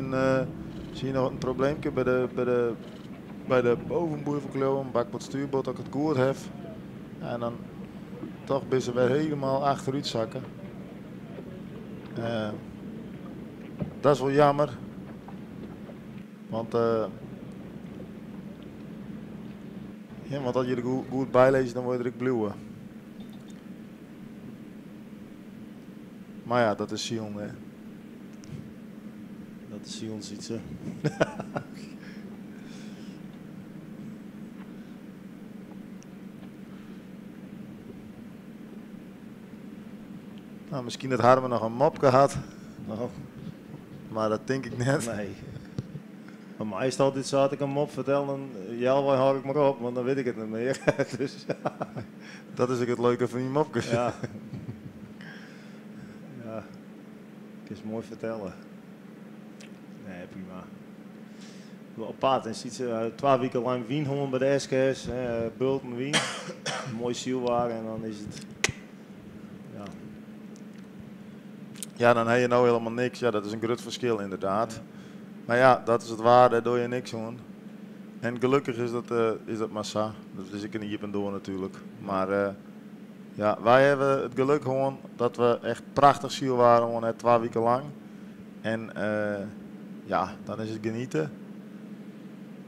je nog een probleempje bij de bovenboei van Kleeuwen, bakboord stuurboord, dat ik het goed heb. En dan toch ben ze weer helemaal achteruit zakken. Dat is wel jammer. Want als je er goed bij leest, dan word je er ook blauw. Maar ja, dat is Sion, hè. Dat is Sion, ziet ze. Nou, misschien dat Harmen nog een mopje had. Nou. Maar dat denk ik net. Nee. Maar mij is het altijd zo, als ik een mop vertel, dan jelwij hou ik maar op, want dan weet ik het niet meer. Dus, Dat is ook het leuke van die mopjes. Ja. Ja. Het is mooi vertellen. Nee, prima. Wel apart en ziet ze 2 weken lang wien honden bij de SKS, hè, bulten wien. Mooi zielwaar en dan is het. Ja. Ja, dan ha je no hielendal niks. Ja, dat is in grut ferskil ynderdaad. Mar ja, dat is it waar, dêr dogge je niks oan. En gelokkich is dat, is dat mar sa. Dat is ek in iepen doar natuerlik. Mar ja, wy hawwe it gelok hân dat we echt prachtich sylwaar hân ha, twa wiken lang. En ja, dan is it geniete.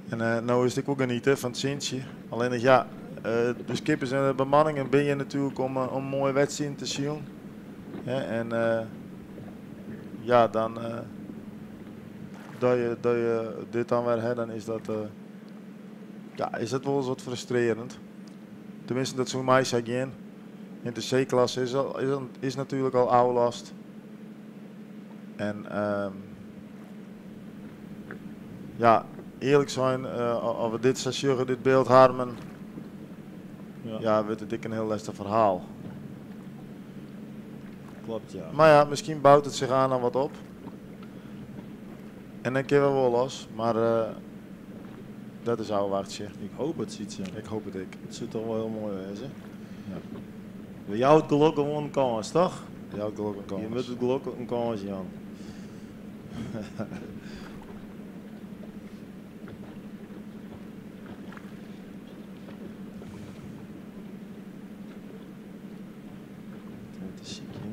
En no is it ek wol geniete fan it sintsje. Allinnich ja, de skippers en de bemanningen binne hjir natuerlik om, om moaie wedstriden te silen. En ja, dan dat je, dat je dit dan wer ha, dan is dat, ja, is dat wolris wat frustrearjend. Teminsten, dat soe my sa gean. In de C-klasse is, al, is, is natuerlik al ôflast. En ja, earlik sein, as we dit sa sjogge, dit byld Harmen, ja, wurdt it ek in hiel lestich ferhaal. Kloppet, ja. Mar ja, miskien bout it sich oan noch wat op. En dan kinne we wol los, mar dat is ôfwachtsje. Ik hoopje it, Sytse. Ik hoopje it ek. It soe toch wol hiel moai wêze. Ja. We jouwe it gelok gewoan in kâns, toch? Jou it gelok in kâns. Je moatte it gelok in kâns jaan. Te sykjen.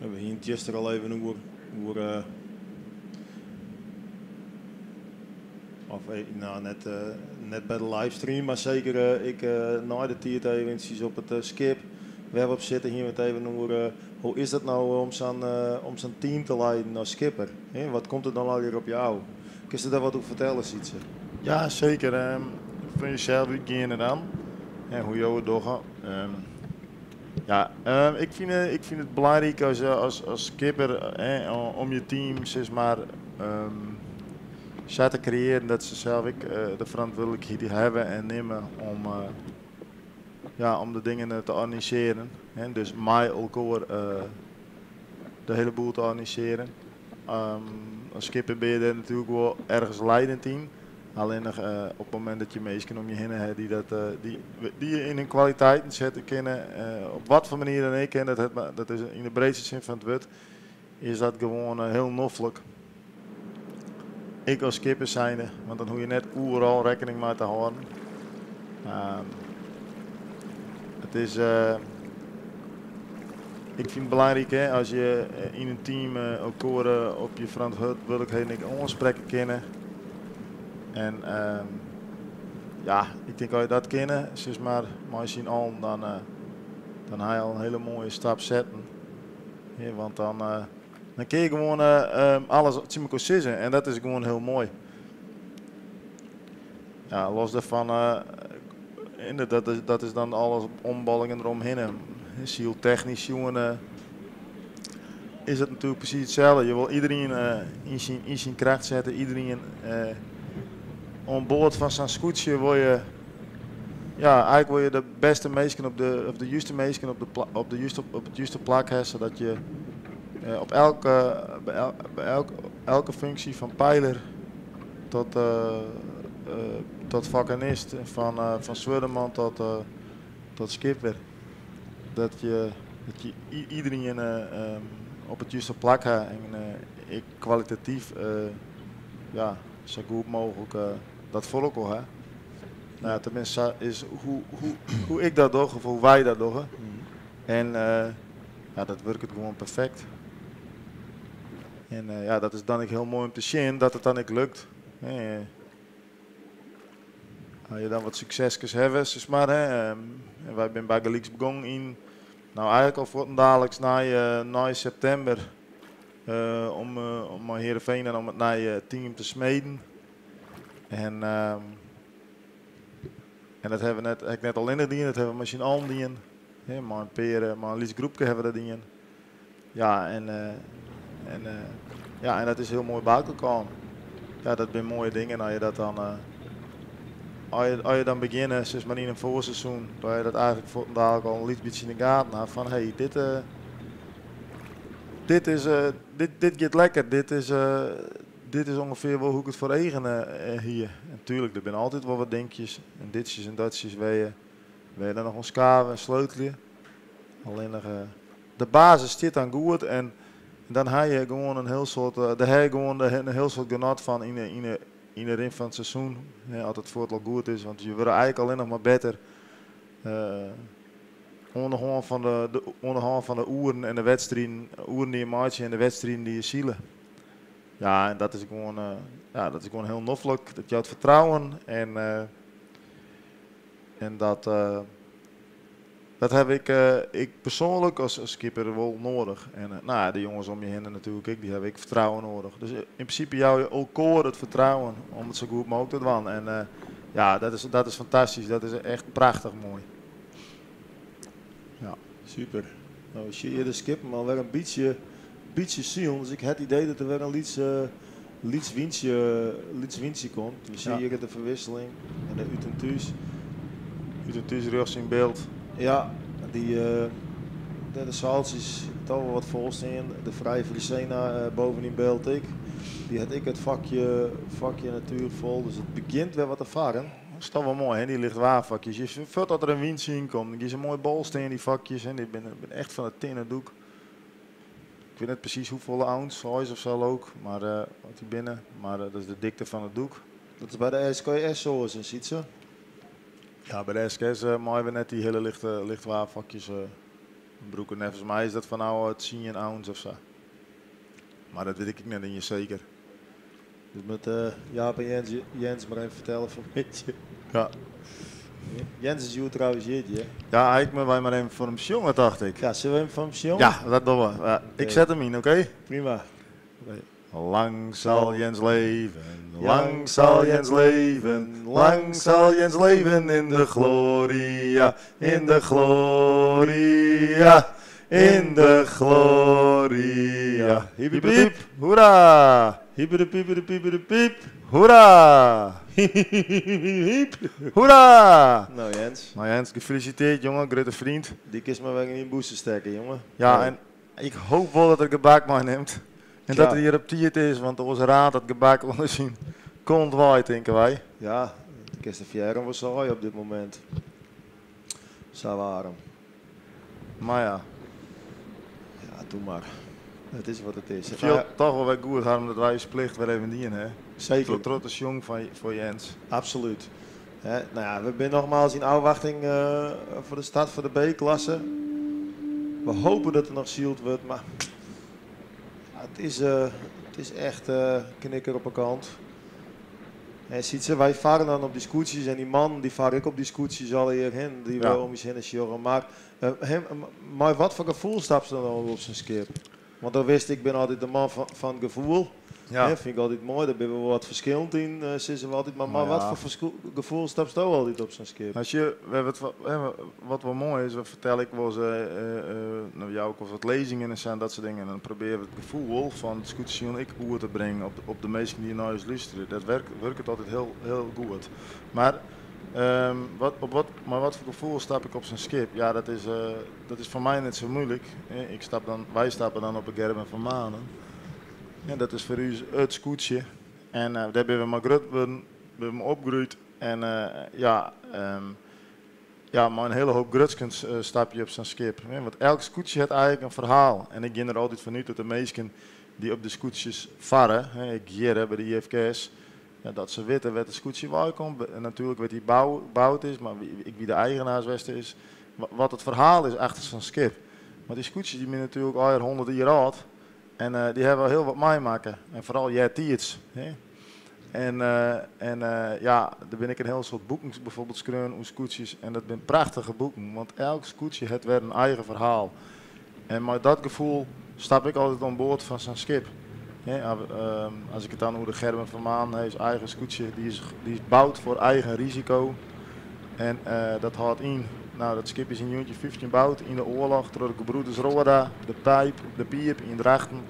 We hiene it juster al even oer, oer eh, of eh, no, net, eh, net by de livestream, mar seker ek nei de tiid eventsjes op it skip wêr't we op sitte, hiene we it even oer hoe is dat no om sa'n om sa'n team te lieden as skipper? Hè? Wat komt der dan allegear op jou? Kinst dêr wat oer fertelle, Sytse? Ja, seker. Fan jesels útgeande dan. En hoe't jo it dogge. Ja, ik fyn, ik fyn it belangryk as, as, as skipper hè, om je team sis mar, sa te kreëarjen dat se sels ek de ferantwurdlikheid hawwe en nimme om, ja, om de dingen te organisearjen. Hè, dus mei elkoar de hiele boel te organisearjen. As skipper binne je dêr natuerlik wol ergens leidend yn. Allinnich op it momint dat je minsken om je hinne ha dy't dat, dy, dy't je yn hun kwaliteiten sette kinne, op wat foar manier dan ek, en dat, dat is yn de breedste sin fan it wurd, is dat gewoan hiel noflik. Ek as skipper zijnde, want dan hoech je net oeral rekkening mei te hâlden. It is, ik fyn it belangryk hè, as je yn in team elkoar op je ferantwurdlikheden ek oansprekke kinne. En ja, ik tink as je dat kinne, sis mar, mei syn allen, dan, dan ha je al in hiele moaie stap setten. Ja, want dan, dan kinne je gewoan alles tsjin elkoar sizze en dat is gewoan hiel moai. Ja, los dêrfan, dat is, dat is dan alles omballingen deromhinne. Syltechnysk sjoen is it natuerlik presys itselde. Je wol iderien yn syn, yn syn kracht sette, iderien oan board fan sa'n skûtsje wol je, ja, eigentlik wol je de bêste minsken op de, of de juste minsken op de, op de juste, op it juste plak ha, sadat je op elke, by el, by elk, elke funksje fan peiler tot, tot fakkenist, fan, fan swurdeman tot, tot skipper, dat je, dat je iderien op it juste plak ha en ek kwalitatyf ja, sa goed mooglik dat foar elkoar ha. No ja, teminsten sa is hoe, hoe, hoe ik dat doch of hoe wy dat dogge. En ja, dat wurket gewoan perfekt. En ja, dat is dan ek hiel moai om te sjen dat it dan ek lukt. Hè. As je dan wat sukseskes hawwe, sis mar, hè. En wy binne bygelyks begûn yn, no eigentlik al fuortendaliks nei, nei septimber, om, om mei Heerenveen en om it nije team te smeden. En, en dat hawwe we net, ek net allinnich dien, dat hawwe we mei syn allen dien. Hè, mei in pear, mei in lyts groepke hawwe we dat dien. Ja, en, en, ja, en dat is hiel moai by elkoar kaam. Ja, dat binne moaie dingen as je dat dan, as je, as je dan begjinne, sis mar yn in foarseizoen, dat je dat eigentlik fuortendalik al in lyts bytsje yn de gaten ha fan hey, dit, dit is, dit, dit giet lekker, dit is, dit is ûngefear wol hoe't ik it foar eagen hie. En tuerlik, der binne altyd wol wat dinkjes en ditsjes en datsjes wêr je, wêr je dan noch oan skave en sleutelje. Allinnich de basis stiet dan goed en dan ha je gewoan in hiel soad, dêr ha je gewoan in hiel soad genot fan yn de, yn de, yn de rin fan it seizoen. As it fuort al goed is, want je wurde eigentlik allinnich mar better oan de hân fan de, oan de hân fan de oeren en de wedstriden, oeren dy't je meitsje en de wedstriden dy't je sile. Ja, en dat is gewoan, ja, dat is gewoan hiel noflik. Dat jout fertrouwen en, en dat, dat haw ik, ik persoanlik as skipper wol nedich. En no ja, de jonges om je hinne natuerlik ek, dy hawwe ek fertrouwen nedich. Dus yn prinsipe jouwe je elkoar it fertrouwen om it sa goed mooglik te dwaan. En ja, dat is fantastysk, dat is echt prachtich moai. Ja. Super. No, sjogge hjir de skippen alwer in bytsje, bytsje silen. Dus ik ha it idee dat der wer in lyts, lyts wyntsje, lyts wyntsje komt. We sjogge hjir de ferwisseling en de út en thús. Ut en thús rjochts yn byld. Ja, dy, de seiltsjes toch wol wat fol stean. De Frije Frisena boven yn byld ek. Dy hat ek it fakje, fakje natuerlik fol. Dus it begjint wer wat te farren. Dat is toch wol moai, hè, dy lichtwaarfakjes. Je sjogge fuort as der in wyntsje yn komt, dan gean se moai bol stean, dy fakjes. Hè. Dy binne echt fan it tinne doek. Ik wit net presys hoefolle ounce, seis of sa leau ik, mar wat dy binne. Mar dat is de dikte fan it doek. Dat is by de SKS oars, hè, Sytse? Ja, by de SKS meie we net dy hiele lichte lichtwaarfakjes brûke. Neffens my is dat fan no tsien ounce of sa. Mar dat wit ik ek net iens seker. Dus moat Jaap en Jens, Jens mar even fertelle fan middei. Ja. Jens is hjoed trouwens jierdei, hè? Ja, ik moat wy mar even foar him sjonge, tocht ik. Ja, sille we even foar him sjonge? Ja, dat dogge we. Ik set him yn, oké? Prima. Lang zal Jens leven, lang zal Jens leven, lang zal Jens leven in de gloria, in de gloria, in de gloria. Hiep hiep hiep, hoera! Hiepere piepere piepere piep. Hoera! Hiep hiep. Hoera! No Jens. No Jens, gefeliciteerd jonge, grutte vriend. Dy kinst mar wer yn dyn bûse stekke, jonge. Ja, en ik hoop wol dat er gebak meinimt. En dat er hjir op tiid is, want oars raant dat gebak ûnder syn kont wei, tinke wy. Ja, kinst de fearren wol saaie op dit momint. Sa waarm. Mar ja. Ja, doe mar. It is wat it is. It fielt toch wol wer goed, Harm, dat wy ús plicht wer even dien ha. Seker. Troch te sjongen foar Jens. Absolút. No ja, we binne nogmaals yn ôfwachting foar de start foar de B-klasse. We hopen dat der noch syld wurdt, mar it is echt knikker op 'e kant. En Sytse, wy farre dan op dy skûtsjes en dy mannen dy farre ek op dy skûtsjes allegear hin, dy't we om ús hinne sjogge. Mar mei wat foar gefoel stapst dan al op sa'n skip? Want dan witst, ik bin altyd de man fan it gefoel. Hè, fyn ik altyd moai, dêr binne we wol wat ferskillend yn, sizze we altyd. Mar mei wat foar gefoel stapsto altyd op sa'n skip? As je, we wat, hè, wat wol moai is, we fertelle ek wolris, no jou ik wolris wat lêzingen en sa en dat soart dingen. En dan probearje we it gefoel fan it skûtsjesilen ek oer te bringen op de minsken dy't nei ús lústerje. Dat wurket altyd hiel, hiel goed. Mar wat, op wat, mei wat foar gefoel stap ik op sa'n skip? Ja, dat is foar my net sa muoilik. Ik stap dan, wy stappe dan op de Gerben van Manen. Ja, dat is foar ús it skûtsje. En dêr binne we mei grut wurden, binne we mei opgroeid. En ja, ja, mei in hiele hoop grutskens stap je op sa'n skip. Want elk skûtsje hat eigentlik in ferhaal. En ik gean der altyd fan út dat de minsken dy't op de skûtsjes farre, ek hjir by de IFKS, dat se witte wêr't it skûtsje wei komt. En natuerlik wêr't dy boud is, mar ek wie de eigenaars west is. Wat it ferhaal is achter sa'n skip. Want dy skûtsjes dy binne natuerlik allegear 100 jier âld. En dy hawwe al hiel wat meimakke. En foaral eartiids. En ja, der binne ek in hiel soad boeken byfoarbyld skreaun oer skûtsjes. En dat binne prachtige boeken, want elk skûtsje hat wer in eigen ferhaal. En mei dat gefoel stap ik altyd oan board fan sa'n skip. As ik it dan oer de Gerben van Manen ha, ús eigen skûtsje, dy is boud foar eigen risiko. En dat hâldt yn, no, dat skip is yn 1915 boud yn de oarloch troch de gebroeders Roorda, de Pijp, de Piip yn Drachten.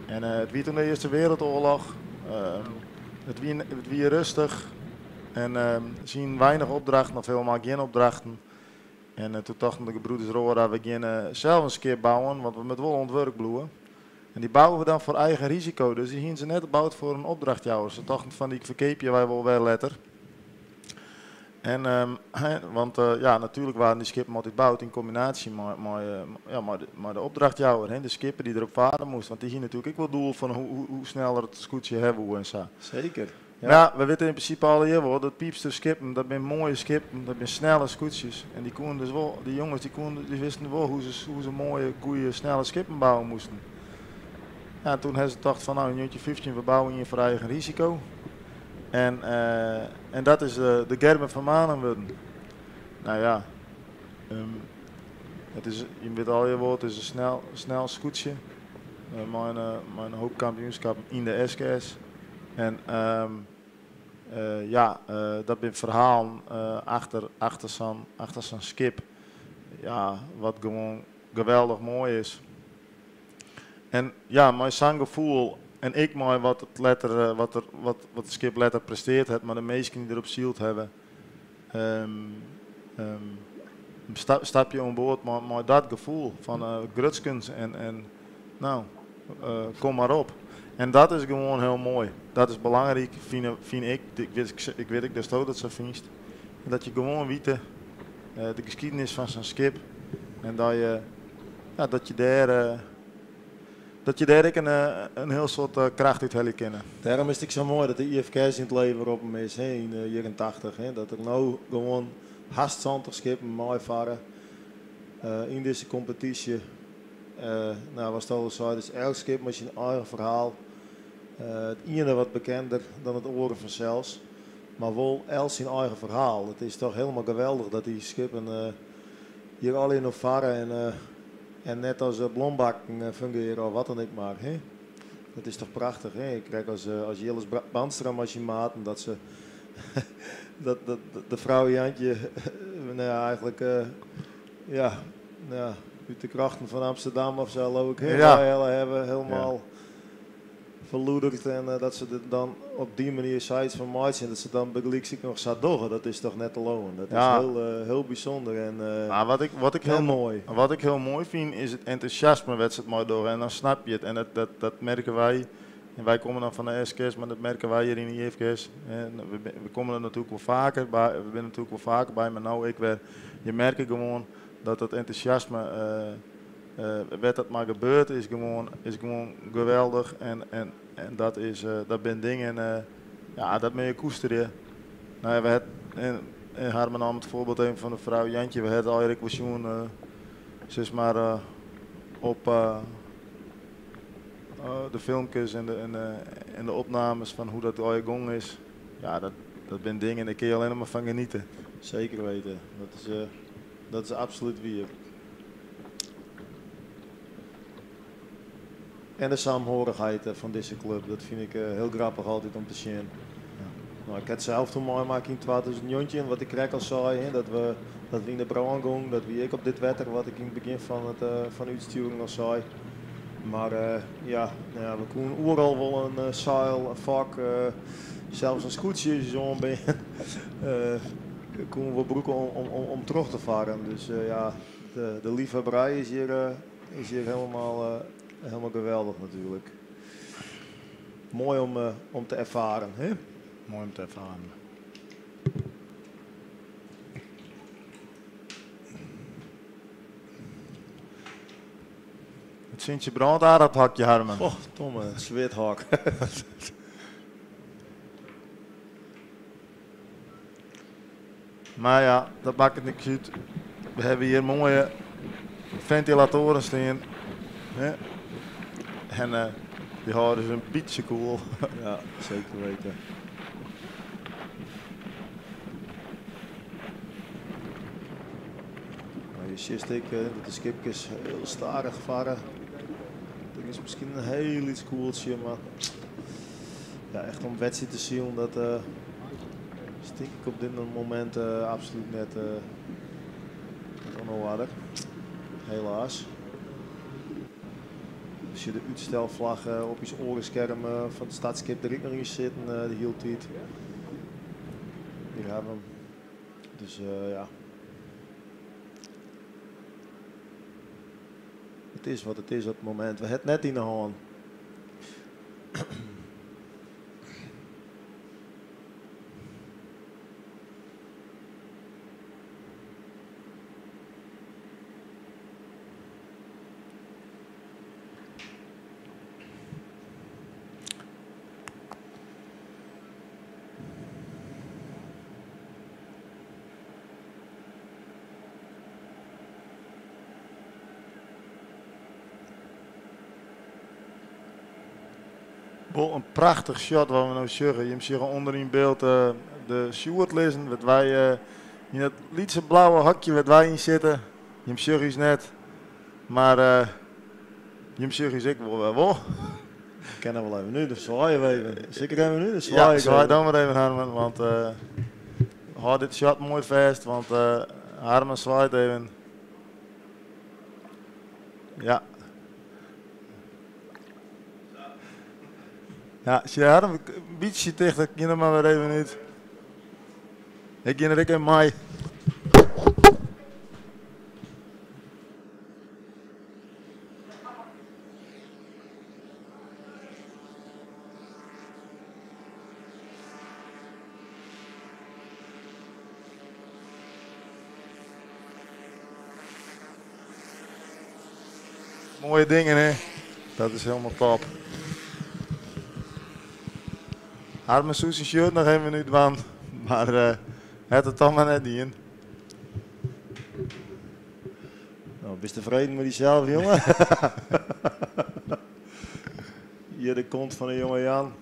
En it wie toen de Earste Wereldoarloch. It wie, it wie rêstich en se hienen weinich opdrachten of hielendal gjin opdrachten. En toen tochten de gebroeders Roorda, we gean sels in skip bouwen, want we moatte wol oan it wurk bliuwe. En dy bouwe we dan foar eigen risiko. Dus dy hienen se net boud foar in opdrachtjouwer. Se tochten fan dy ferkeapje wy wol wer letter. En, want ja, natuerlik waarden dy skippen altyd boud yn kombinaasje mei, mei, ja, mei, de, mei de opdrachtjouwer, hè, de skipper dy't derop farre moast. Want dy hie natuerlik ek wol doel fan hoe, hoe, hoe sneller it skûtsje ha woe en sa. Seker. Ja. Ja, we witte yn prinsipe allegear wol dat Piipster skippen, dat binne moaie skippen, dat binne snelle skûtsjes. En dy koenen dus wol, dy jonges dy koenen, dy wisten wol hoe se, hoe se moaie, goede, snelle skippen bouwe moasten. Ja, en toen ha se tocht fan nou, yn 1915 we bouwe ien foar eigen risiko. En, en dat is de Gerben van Manen wurden. Nou ja, it is, je witte allegear wol, it is in snel, snel skûtsje. Mei in, mei in hoop kampioenskappen yn de SKS. En ja, dat binne ferhalen achter, achter sa'n, achter sa'n skip. Ja, wat gewoan geweldich moai is. En ja, mei sa'n gefoel en ek mei wat it letter, wat der, wat, wat it skip letter presteard hat, mei de minsken dy't derop syld hawwe, stap je oan board mei, mei dat gefoel fan grutskens en, en no, kom mar op. En dat is gewoan hiel moai. Dat is belangryk, fyn, fyn ik. Ik wit, ik wit ek datsto dat sa fynst. Dat je gewoan witte de skiednis fan sa'n skip en dat je, ja, dat je dêr, dat je dêr ek in, in hiel soad kracht út helje kinne. Dêrom is it ek sa moai dat de IFKS yn it leven roppen is hè, yn de jierren 80. Hè, dat der no gewoan hast 70 skippen meifarre yn dizze kompetysje. No, watst al sei, dus elk skip mei syn eigen ferhaal. It iene wat bekender dan it oare fansels, mar wol elk syn eigen ferhaal. It is toch hielendal geweldich dat dy skippen hjir allegear noch farre en, en net as blombakken fungearje of wat dan ek mar. Hè? Dat is toch prachtich, hè? Krekt as, as Jilles Bandstra mei syn maten, dat se dat, dat de frou Jantje, no ja, eigentlik, ja, no ja, út de grachten fan Amsterdam of sa, leau ik, hè, Ja. weihelle hawwe, hielendal ferloederd en dat se der dan op dy manier sayts fan meitsje en dat se dan bygelyks ek noch sa dogge, dat is toch net te leauwen. Dat is Ja. hiel, hiel bysûnder en Maar wat ik, wat ik hiel heel moai. Wat ik hiel moai fyn is it entûsjasme wêr't se it mei dogge. En dan snap je it. En dat, dat, dat merke wy. En wy komme dan fan de SKS, mar dat merke wy hjir yn de IFKS. En we, we komme der natuerlik wol faker by, we binne natuerlik wol faker by, mar no ek wer. Je merke gewoan dat dat entûsjasme, wêr't dat mar gebeurt, is gewoan, is gewoan geweldich. En, en, en dat, is, dat binne dingen, ja, dat moatte je koesterje. No ja, we het, en, en Harmen naam it foarbyld even fan de frou Jantje. We hawwe it allegear ek wol sjoen, sis mar, op de filmkes en de, en de, en de opnames fan hoe't dat allegear gong is. Ja, dat, dat binne dingen, dêr kinne je allinnich mar fan geniete. Seker witte. Dat is, dat is absolút wier. En de saamhorigheid fan dizze klup, dat fyn ik hiel grappich altyd om te sjen. No, ik ha it sels toen meimakke yn 2019, wat ik krekt al sei, hè, dat we, dat we yn de brân gongen. Dat wie ek op dit wetter, wat ik yn it begjin fan, it, fan de útstjoering al sei. Mar ja, no ja, we koenen oeral wol in seil, in fok, sels in skûtsje is ús oanbean. koenen we brûke om, om, om troch te farren. Dus ja, de, de liefhebberij is hjir hielendal, hielendal geweldich natuerlik. Moai om, om te erfaren, hè? Moai om te erfaren. It sintsje brânt aardich it hokje, Harmen. Och, domme, swithok. Mar ja, dat makket niks út. We hawwe hjir moaie fentilatoaren stean. Hè? En dy hâlde ús in bytsje koel. Ja, seker witte. No, je sjochst ek dat de skipkes hiel stadich farre. Der is miskien in hiel lyts koeltsje, mar ja, echt om wedstriid te silen, dat is tink ik op dit momint absolút net oan de oarder. Helaas. We sjogge de útstelflagge op ús oare skerm fan it startskip der ek noch yn sitten de hiele tiid. Hjir hawwe we him. Dus ja. It is wat it is op it momint. We ha it net yn de hân. Wol in prachtich shot wat we no sjogge. Jim sjogge ûnder yn byld de Sjoerd lizzen, wêr't wy yn dat lytse blauwe hokje wêr't wy yn sitte. Jim sjogge ús net, mar jim sjogge ús ek wol wer wol. Ik kin noch wol even út, dan swaaie we even. Sil ik even út? Dan Ja, swaai ik swaai even. dan mar even Harmen, want hâld dit shot moai fêst, want Harmen swaait even. Ja. Ja, sjoch Harm, in bytsje tichter, gean der mar wer even út. Ik gean der ek even mei. Moaie dingen, hè? Dat is hielendal top. Harmen soe syn shirt noch even útdwaan, mar hat it toch mar net dien. No, bist tefreden mei dysels, jonge? Hjir de kont fan de jonge Jan.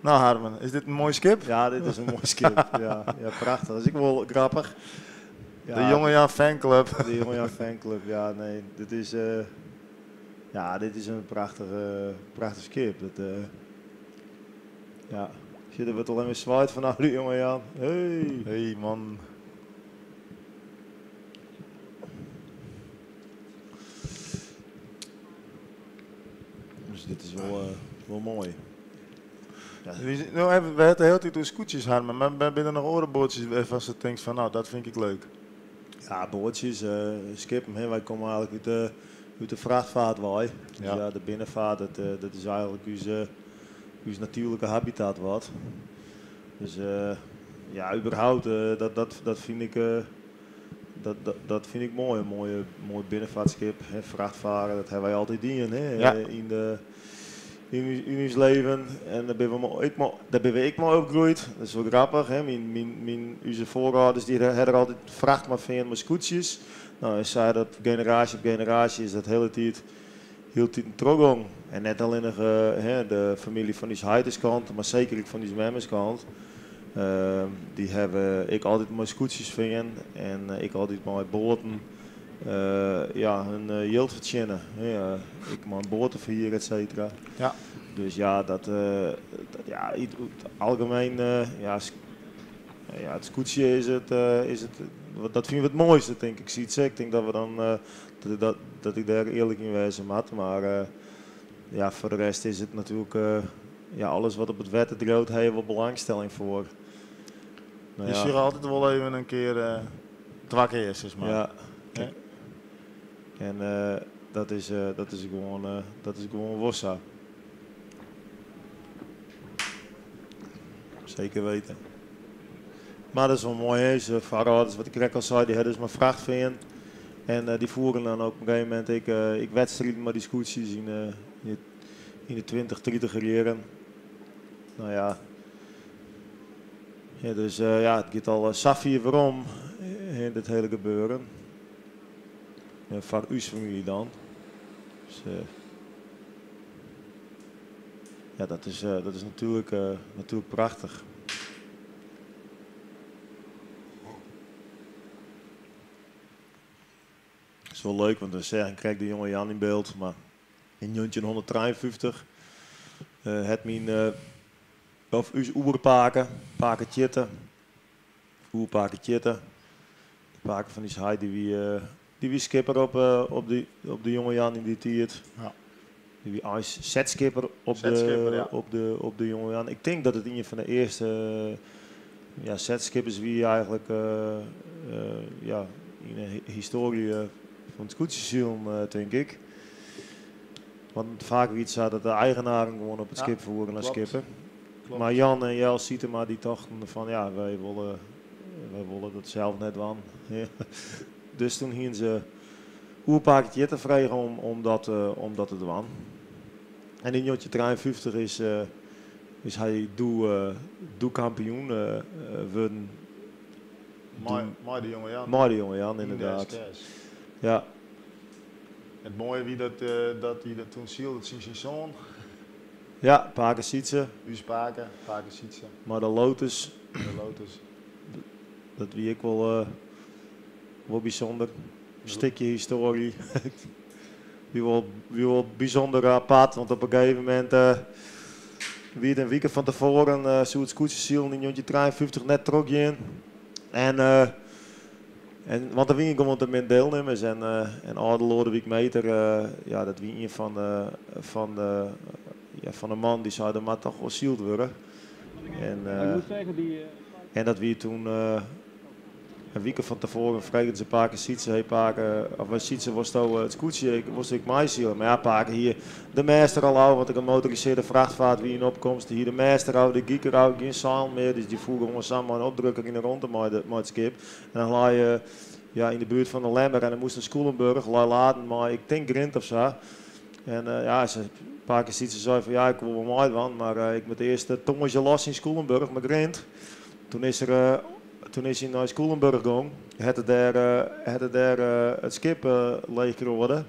No Harmen, is dit in moai skip? Ja, dit is in moai skip. Ja, ja, prachtich. Dat is ek wol grappich. Ja, De Jonge Jan fanclub. De Jonge Jan fanclub, ja, nee. Dit is, ja, dit is in prachtich, prachtich skip. Dat, ja. Sjoch, der wurdt al even swaaid fanôf de Jonge Jan. Hey. Hey man. Dus dit is wol, wol moai. Ja. No, we ha it de hiele tiid oer skûtsjes, Harmen, mar binne der noch oare boatsjes wêrfan'tst tinkst fan, no, dat fyn ik leuk? Ja, boatsjes, skippen, hè. Wy komme eigenlik út de frachtfeart wei. Dus ja, de binnenfeart, dat is eigenlik ús natuerlike habitat wat. Dus ja, überhaupt, dat fyn ik, dat fyn ik moai. In moai binnenfeartskip, hè, frachtfaren, dat hawwe wy altyd dien, hè, yn ús leven. En dêr binne we ek mei, dêr binne we ek mei opgroeid. Dat is wol grappich, hè. Myn, ús foarâlders dy hawwe der altyd fracht mei fearn mei skûtsjes. No, en sa dat generaasje op generaasje is dat hiele tiid, hieltyd in trochgong. En net allinnich, hè, de famylje fan ús heiteskant, mar seker ek fan ús memmeskant. Dy hawwe ek altyd mei skûtsjes fearn en ek altyd mei boaten, ja, hun jild fertsjinne. Ja, ek mei boateferhier, et cetera. Dus ja, dat ja, yn it algemien, ja, ja, it skûtsje is it, dat fine we it moaiste, tink ik. Siet ik tink dat we dan, dat ik dêr earlik yn wêze moat. Mar ja, foar de rest is it natuerlik, ja, alles wat op it wetter driuwt, ha je wol belangstelling foar. No Je ja. sjogge altyd wol even in kear, twa kear, sis mar. Ja. Hè? En dat is gewoan wol sa. Seker witten. Mar dat is wol moai, hè. Us foarâlders, wat ik krekt al sei, dy hawwe dus mei fracht fearn. En dy foeren dan op in gegeven momint ek wedstriden mei dy skûtsjes yn de 20, 30 jierren. No ja. Ja, dus ja, it giet al sa fier werom, dit hiele gebeuren. Ja, foar ús famylje dan. Dus, ja, dat is natuerlik prachtich. Dat is wol leuk, want dan seach ik krekt de jonge Jan yn byld, mar yn 1953 hat myn, of ús oerpake, pake Tjitte, Oerpake Tjitte. De pake fan ús heit, dy wie, dy wie skipper op, op, de, op de Jonge Jan yn dy tiid. Ja. Dy wie eins setskipper op, Setskipper, de, ja. op, de, op de Jonge Jan. Ik tink dat it ien fan de earste ja, setskippers wie eigentlik ja, yn de histoarje fan it skûtsjesilen, tink ik. Want faak wie it sa dat de eigenaren gewoan op it skip foeren as skipper. Mar Jan en Jel Sytema dy tochten fan ja, wy wolle, wy wolle dat sels net dwaan. Dus toen hiene se oerpake Tjitte frege om, om, dat, om dat te dwaan. En yn 1953 is, is hy doe, doe kampioen wurden. Mei, mei de Jonge Jan. Mei de Jonge Jan, Yn de inderdaad. SKS. Ja. It moaie wie dat, dat hy dat toen sylde tsjin syn soan. Ja, pake Sytse. Ús pake, pake Sytse. Mei de Lotus. De Lotus. Dat wie ek wol, wol bysûnder. Stikje histoarje. Wie wol, wie wol bysûnder apart, want op in gegeven momint wie it in wike fan tefoaren soe it skûtsjesilen yn 1953 net trochgean. En, en, want der wiene gewoan te min dielnimmers en, en âlde Loadewyk Meeter, ja, dat wie ien fan de, fan de, ja, fan de mannen dy sei der moat toch wol syld wurde. En, en dat wie toen in wike fan tefoaren fregen se pake Sytse, hey pake, of Sytse, wolsto it skûtsje, wolsto ek meisile? Mar ja, pake hie de mêst der al ôf, want de gemotorisearde frachtfeart wie yn opkomst. Hie de mêst der ôf, de gyk der ôf, gjin seil mear, dus dy foer gewoan sa mei in opdrukker yn de rûnte mei it skip. En dan lei je ja, yn de buert fan de Lemmer en dan moast nei Skûlenburch, lei laden mei, ik tink grint of sa. En ja, se, pake Sytse sei fan ja, ik wol wol meidwaan, mar ik moat earst tongersdei los yn Skûlenburch mei grint. Toen is er, toen is hy nei Skûlenburch gong, hat er dêr, hat er dêr it skip leechkroade.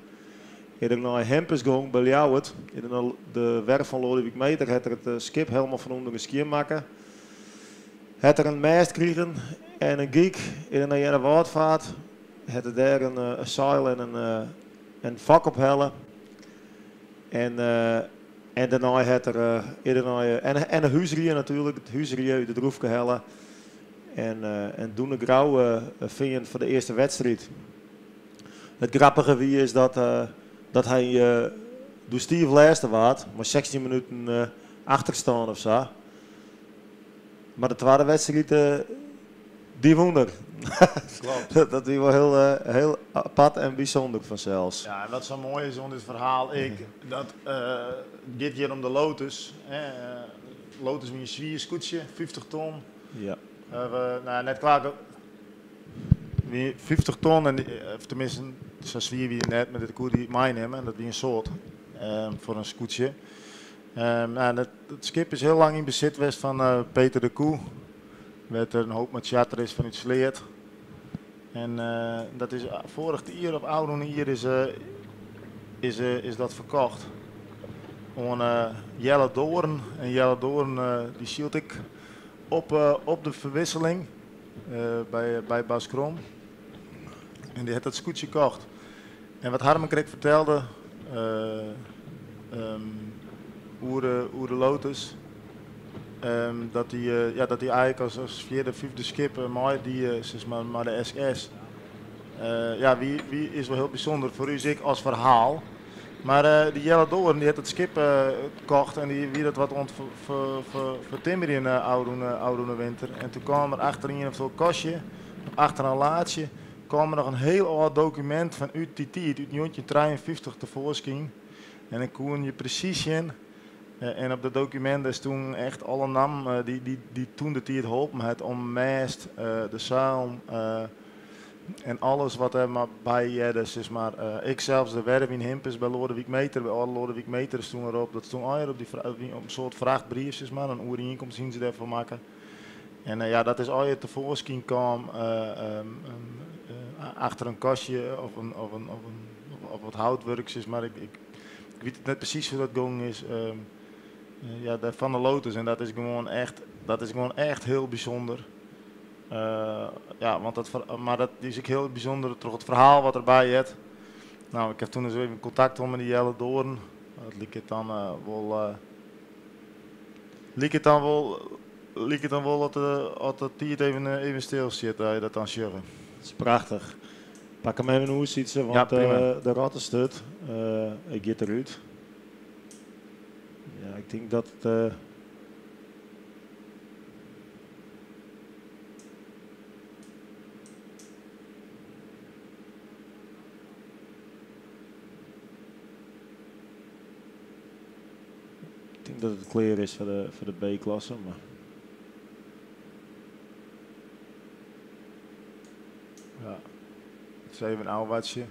Is er nei Hempens gong by Ljouwert, is er nei de werf fan Loadewyk Meeter, hat er it skip helemaal fan ûnderen skjinmakke. Hat er in mêst krigen en in gyk, is er nei Earnewâld fard, hat er dêr in seil en in fok ophelle. En, en dêrnei hat er, is er nei, en, en in húsrie natuerlik, it húsrie út it roefke helle. En, en doe nei Grou fearn foar de earste wedstriid. It grappige wie is dat, dat hy doe stiif lêste waard, mei 16 minuten achterstân of sa. Mar de twadde wedstriid, dy wûn er. Klopt. Dat wie wol hiel, hiel apart en bysûnder fansels. Ja, en wat sa moai is oan dit ferhaal ek, dat it giet hjir om de Lotus. Hè. Lotus wie in swier skûtsje, 50 ton. Ja. We, nou, net kwa wie 50 ton en of teminsten sa swier wie it net, mar dit koe dy meinimme en dat wie in soad foar in skûtsje. Nou, dat, it skip is hiel lang yn besit west fan Peter de Koe, wêr't der in hoop mei charter is fanút Sleat. En dat is foarich jier of ôfrûne jier is, is, is dat ferkocht oan Jelle Doorn. En Jelle Doorn dy sylt ek op, op de ferwisseling by, by Bas Krom. En dy hat dat skûtsje kocht. En wat Harmen krekt fertelde oer, oer de Lotus, dat dy, ja, dat dy eigentlik as, as fjirde, fyfde skip mei die, sis mar, mei de SKS. Ja, wie, wie, is wol hiel bysûnder foar ús ek as ferhaal. Mar dy Jelle Doorn dy hat it skip kocht en dy wie dat wat oan it fertimmerjen ôfrûne winter. En toen kaam der achter ien of oar kastje, achter in laadsje, kaam der noch in hiel âld dokumint fan út dy tiid, út 1953 tefoarskyn. En dan koene je presys sjen. En op dat dokumint dêr stûnen echt alle nammen dy't toen de tiid holpen hat om mêst, de seilen en alles wat der mar by hearde, sis mar. Ek sels de werf yn Himpens by Loadewyk Meeter, by âlde Loadewyk Meeter stûn erop. Dat stûn allegear op dy op in soart frachtbrief, sis mar, in oerienkomst hiene se dêrfoar makke. En ja, dat is allegear tefoarskyn kaam achter in kastje of, in, of, in, of, in, of wat houtwurk, sis mar. Ik, ik, ik wit it net presys hoe dat gongen is. Ja, fan de Lotus. En dat is gewoan echt, dat is gewoan echt hiel bysûnder. Ja, want dat, mar dat is ek hiel bysûnder troch it ferhaal wat derby heart. No, ik ha toen ris even kontakt hân mei dy Jelle Doorn. Dat liket dan wol, liket dan wol. liket dan wol dat de tiid even, even stil sit, dat je dat dan sjogge. Dat is prachtich. Pak him even oer, Sytse, Ja, want prima. de rottesturt ik giet derút. Ja, ik tink dat it. Ik tink dat it klear is foar de B-klasse, mar. Ja, it is even ôfwachtsje.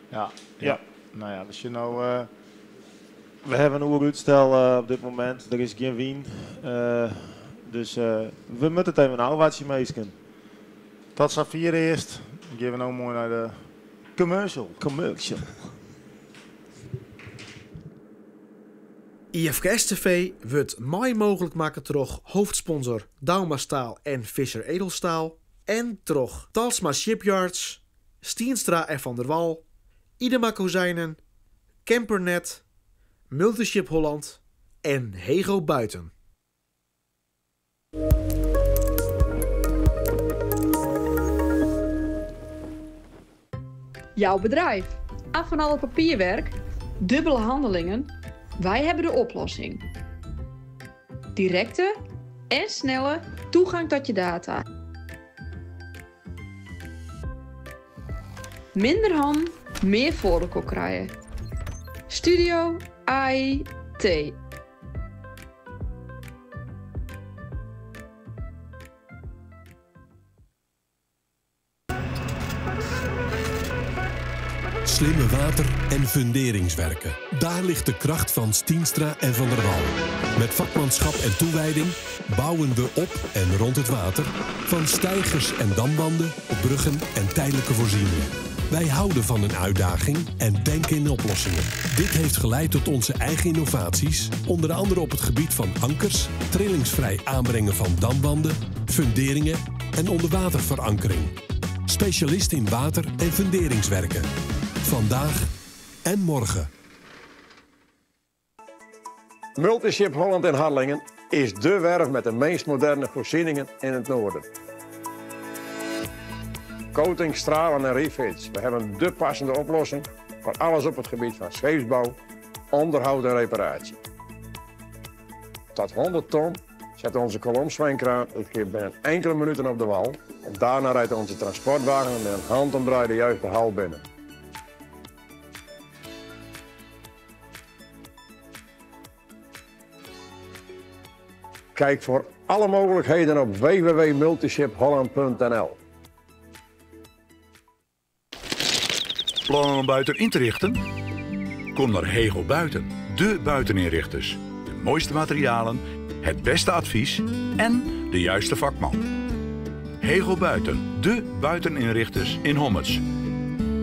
Ja, ja. Nou ja, we zien nou. We hawwe in oere útstel op dit momint. Der is gjin wyn. Dus we moatte it even ôfwachtsje, minsken. Tot safier earst. Dan gean we no moai nei de commercial. Commercial. IFKS TV wurdt mei mooglik makke troch hoofdsponsor Douma Staal en Visser Edelstaal en troch Talsma Shipyards, Stienstra en Van der Wal, Idema Kozijnen, Campernet, Multiship Holland en Hego Buiten. Jouw bedrijf. Af van al het papierwerk, dubbele handelingen. Wij hebben de oplossing. Directe en snelle toegang tot je data. Minder hannen, mear foar elkoar krije. Studio IT. Slimme water- en funderingswerken. Daar ligt de kracht van Stienstra en Van der Wal. Met vakmanschap en toewijding bouwen we op en rond het water. Van steigers en damwanden, bruggen en tijdelijke voorzieningen. Wij houden van een uitdaging en denken in oplossingen. Dit heeft geleid tot onze eigen innovaties, onder andere op het gebied van ankers, trillingsvrij aanbrengen van damwanden, funderingen en onderwaterverankering. Specialist in water- en funderingswerken. Vandaag en morgen. Multiship Holland in Harlingen is dé werf met de meest moderne voorzieningen in het noorden. Coating, stralen en refits. We hebben de passende oplossing voor alles op het gebied van scheepsbouw, onderhoud en reparatie. Tot 100 ton zet onze kolomzwijnkraan het schip binnen enkele minuten op de wal. En daarna rijdt onze transportwagen met een handomdraai de juiste hal binnen. Kijk voor alle mogelijkheden op www.multishipholland.nl. Plannen om buiten in te richten? Kom naar Hego Buiten, de buiteninrichters. De mooiste materialen, het beste advies en de juiste vakman. Hego Buiten, de buiteninrichters in Hommerts.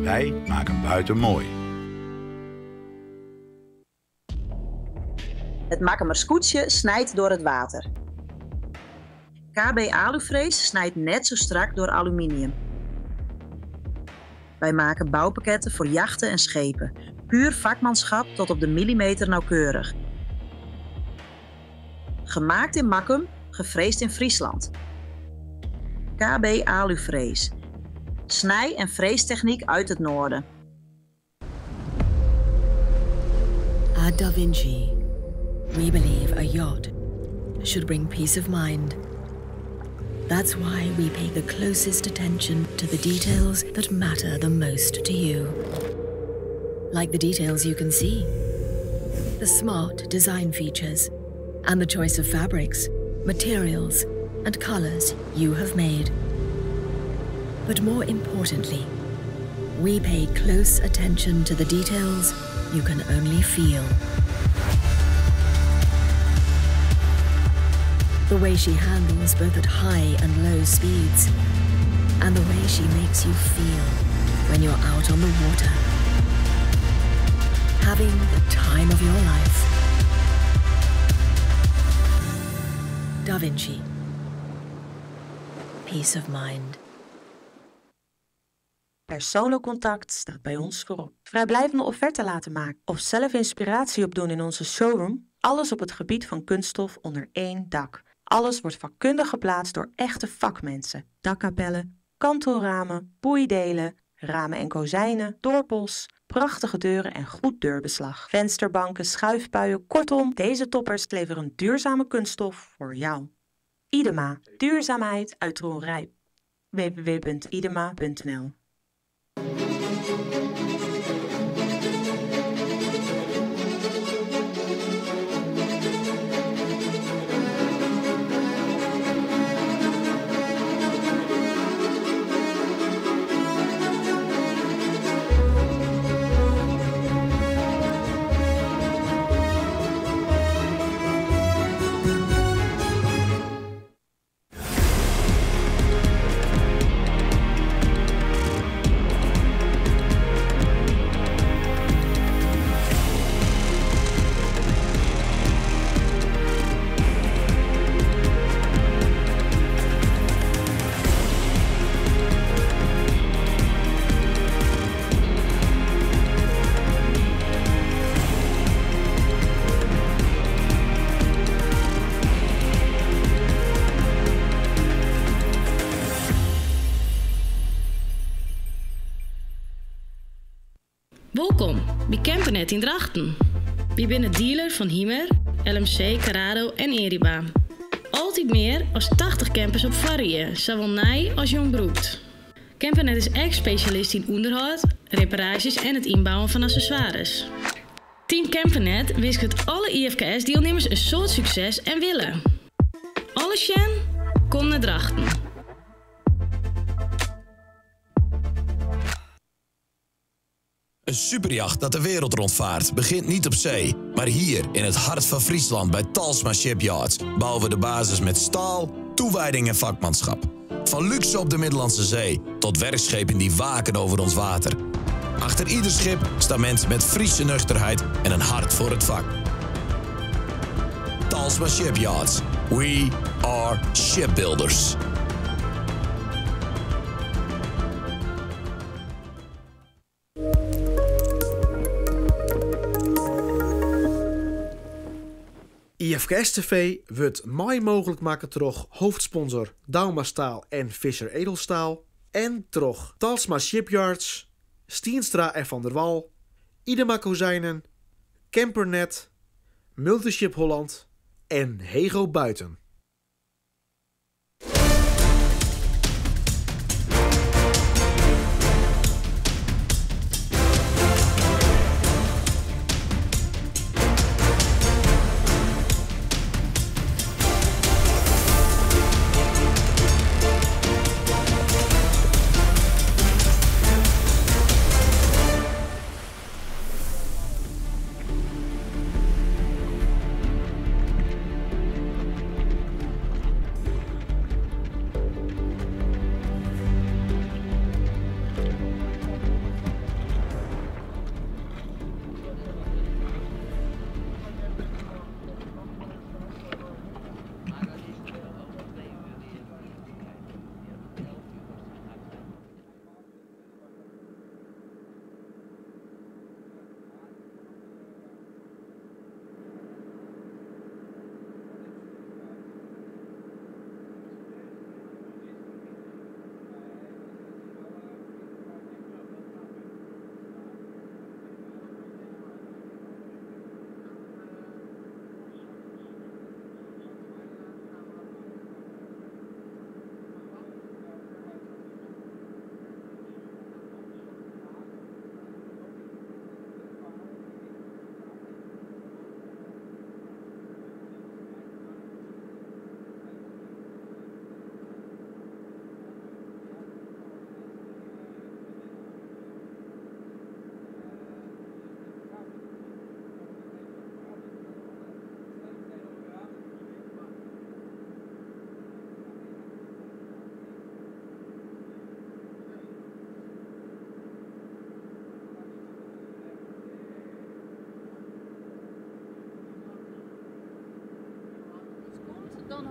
Wij maken buiten mooi. Het Makkumer Skûtsje snijdt door het water. KB Aluvrees snijdt net zo strak door aluminium. Wij maken bouwpakketten voor jachten en schepen. Puur vakmanschap tot op de millimeter nauwkeurig. Gemaakt in Makkum, gefreesd in Friesland. KB Aluvrees. Snij- en freestechniek uit het noorden. At Da Vinci, we believe a yacht should bring peace of mind. That's why we pay the closest attention to the details that matter the most to you. Like the details you can see, the smart design features, and the choice of fabrics, materials, and colors you have made. But more importantly, we pay close attention to the details you can only feel. The way she handles both at high and low speeds, and the way she makes you feel when you're out on the water. Having the time of your life. Da Vinci. Peace of mind. Persoonlijk contact staat bij ons voorop. Vrijblijvende offerte laten maken of zelf inspiratie opdoen in onze showroom. Alles op het gebied van kunststof onder één dak. Alles wordt vakkundig geplaatst door echte vakmensen. Dakkapellen, kantelramen, boeidelen, ramen en kozijnen, dorpels, prachtige deuren en goed deurbeslag. Vensterbanken, schuifpuien, kortom, deze toppers leveren duurzame kunststof voor jou. Idema, duurzaamheid uit Rijp. www.idema.nl Welkom bij Campernet in Drachten. We binnen dealer van Hymer, LMC, Carado en Eriba. Altijd meer als 80 campers op Varrië, zowel nij als jong broekt. Campernet is echt specialist in onderhoud, reparaties en het inbouwen van accessoires. Team Campernet wist het alle IFKS-deelnemers een soort succes en willen. Alle Sjen, kom naar Drachten. Een superjacht dat de wereld rondvaart begint niet op zee, maar hier in het hart van Friesland bij Talsma Shipyards bouwen we de basis met staal, toewijding en vakmanschap. Van luxe op de Middellandse Zee tot werkschepen die waken over ons water. Achter ieder schip staan mensen met Friese nuchterheid en een hart voor het vak. Talsma Shipyards. We are shipbuilders. IFKS TV wordt mei mogelijk maken troch hoofdsponsor Douma Staal en Fischer Edelstaal en troch Talsma Shipyards, Stienstra en Van der Wal, Idema Kozijnen, Campernet, Multiship Holland en Hego Buiten.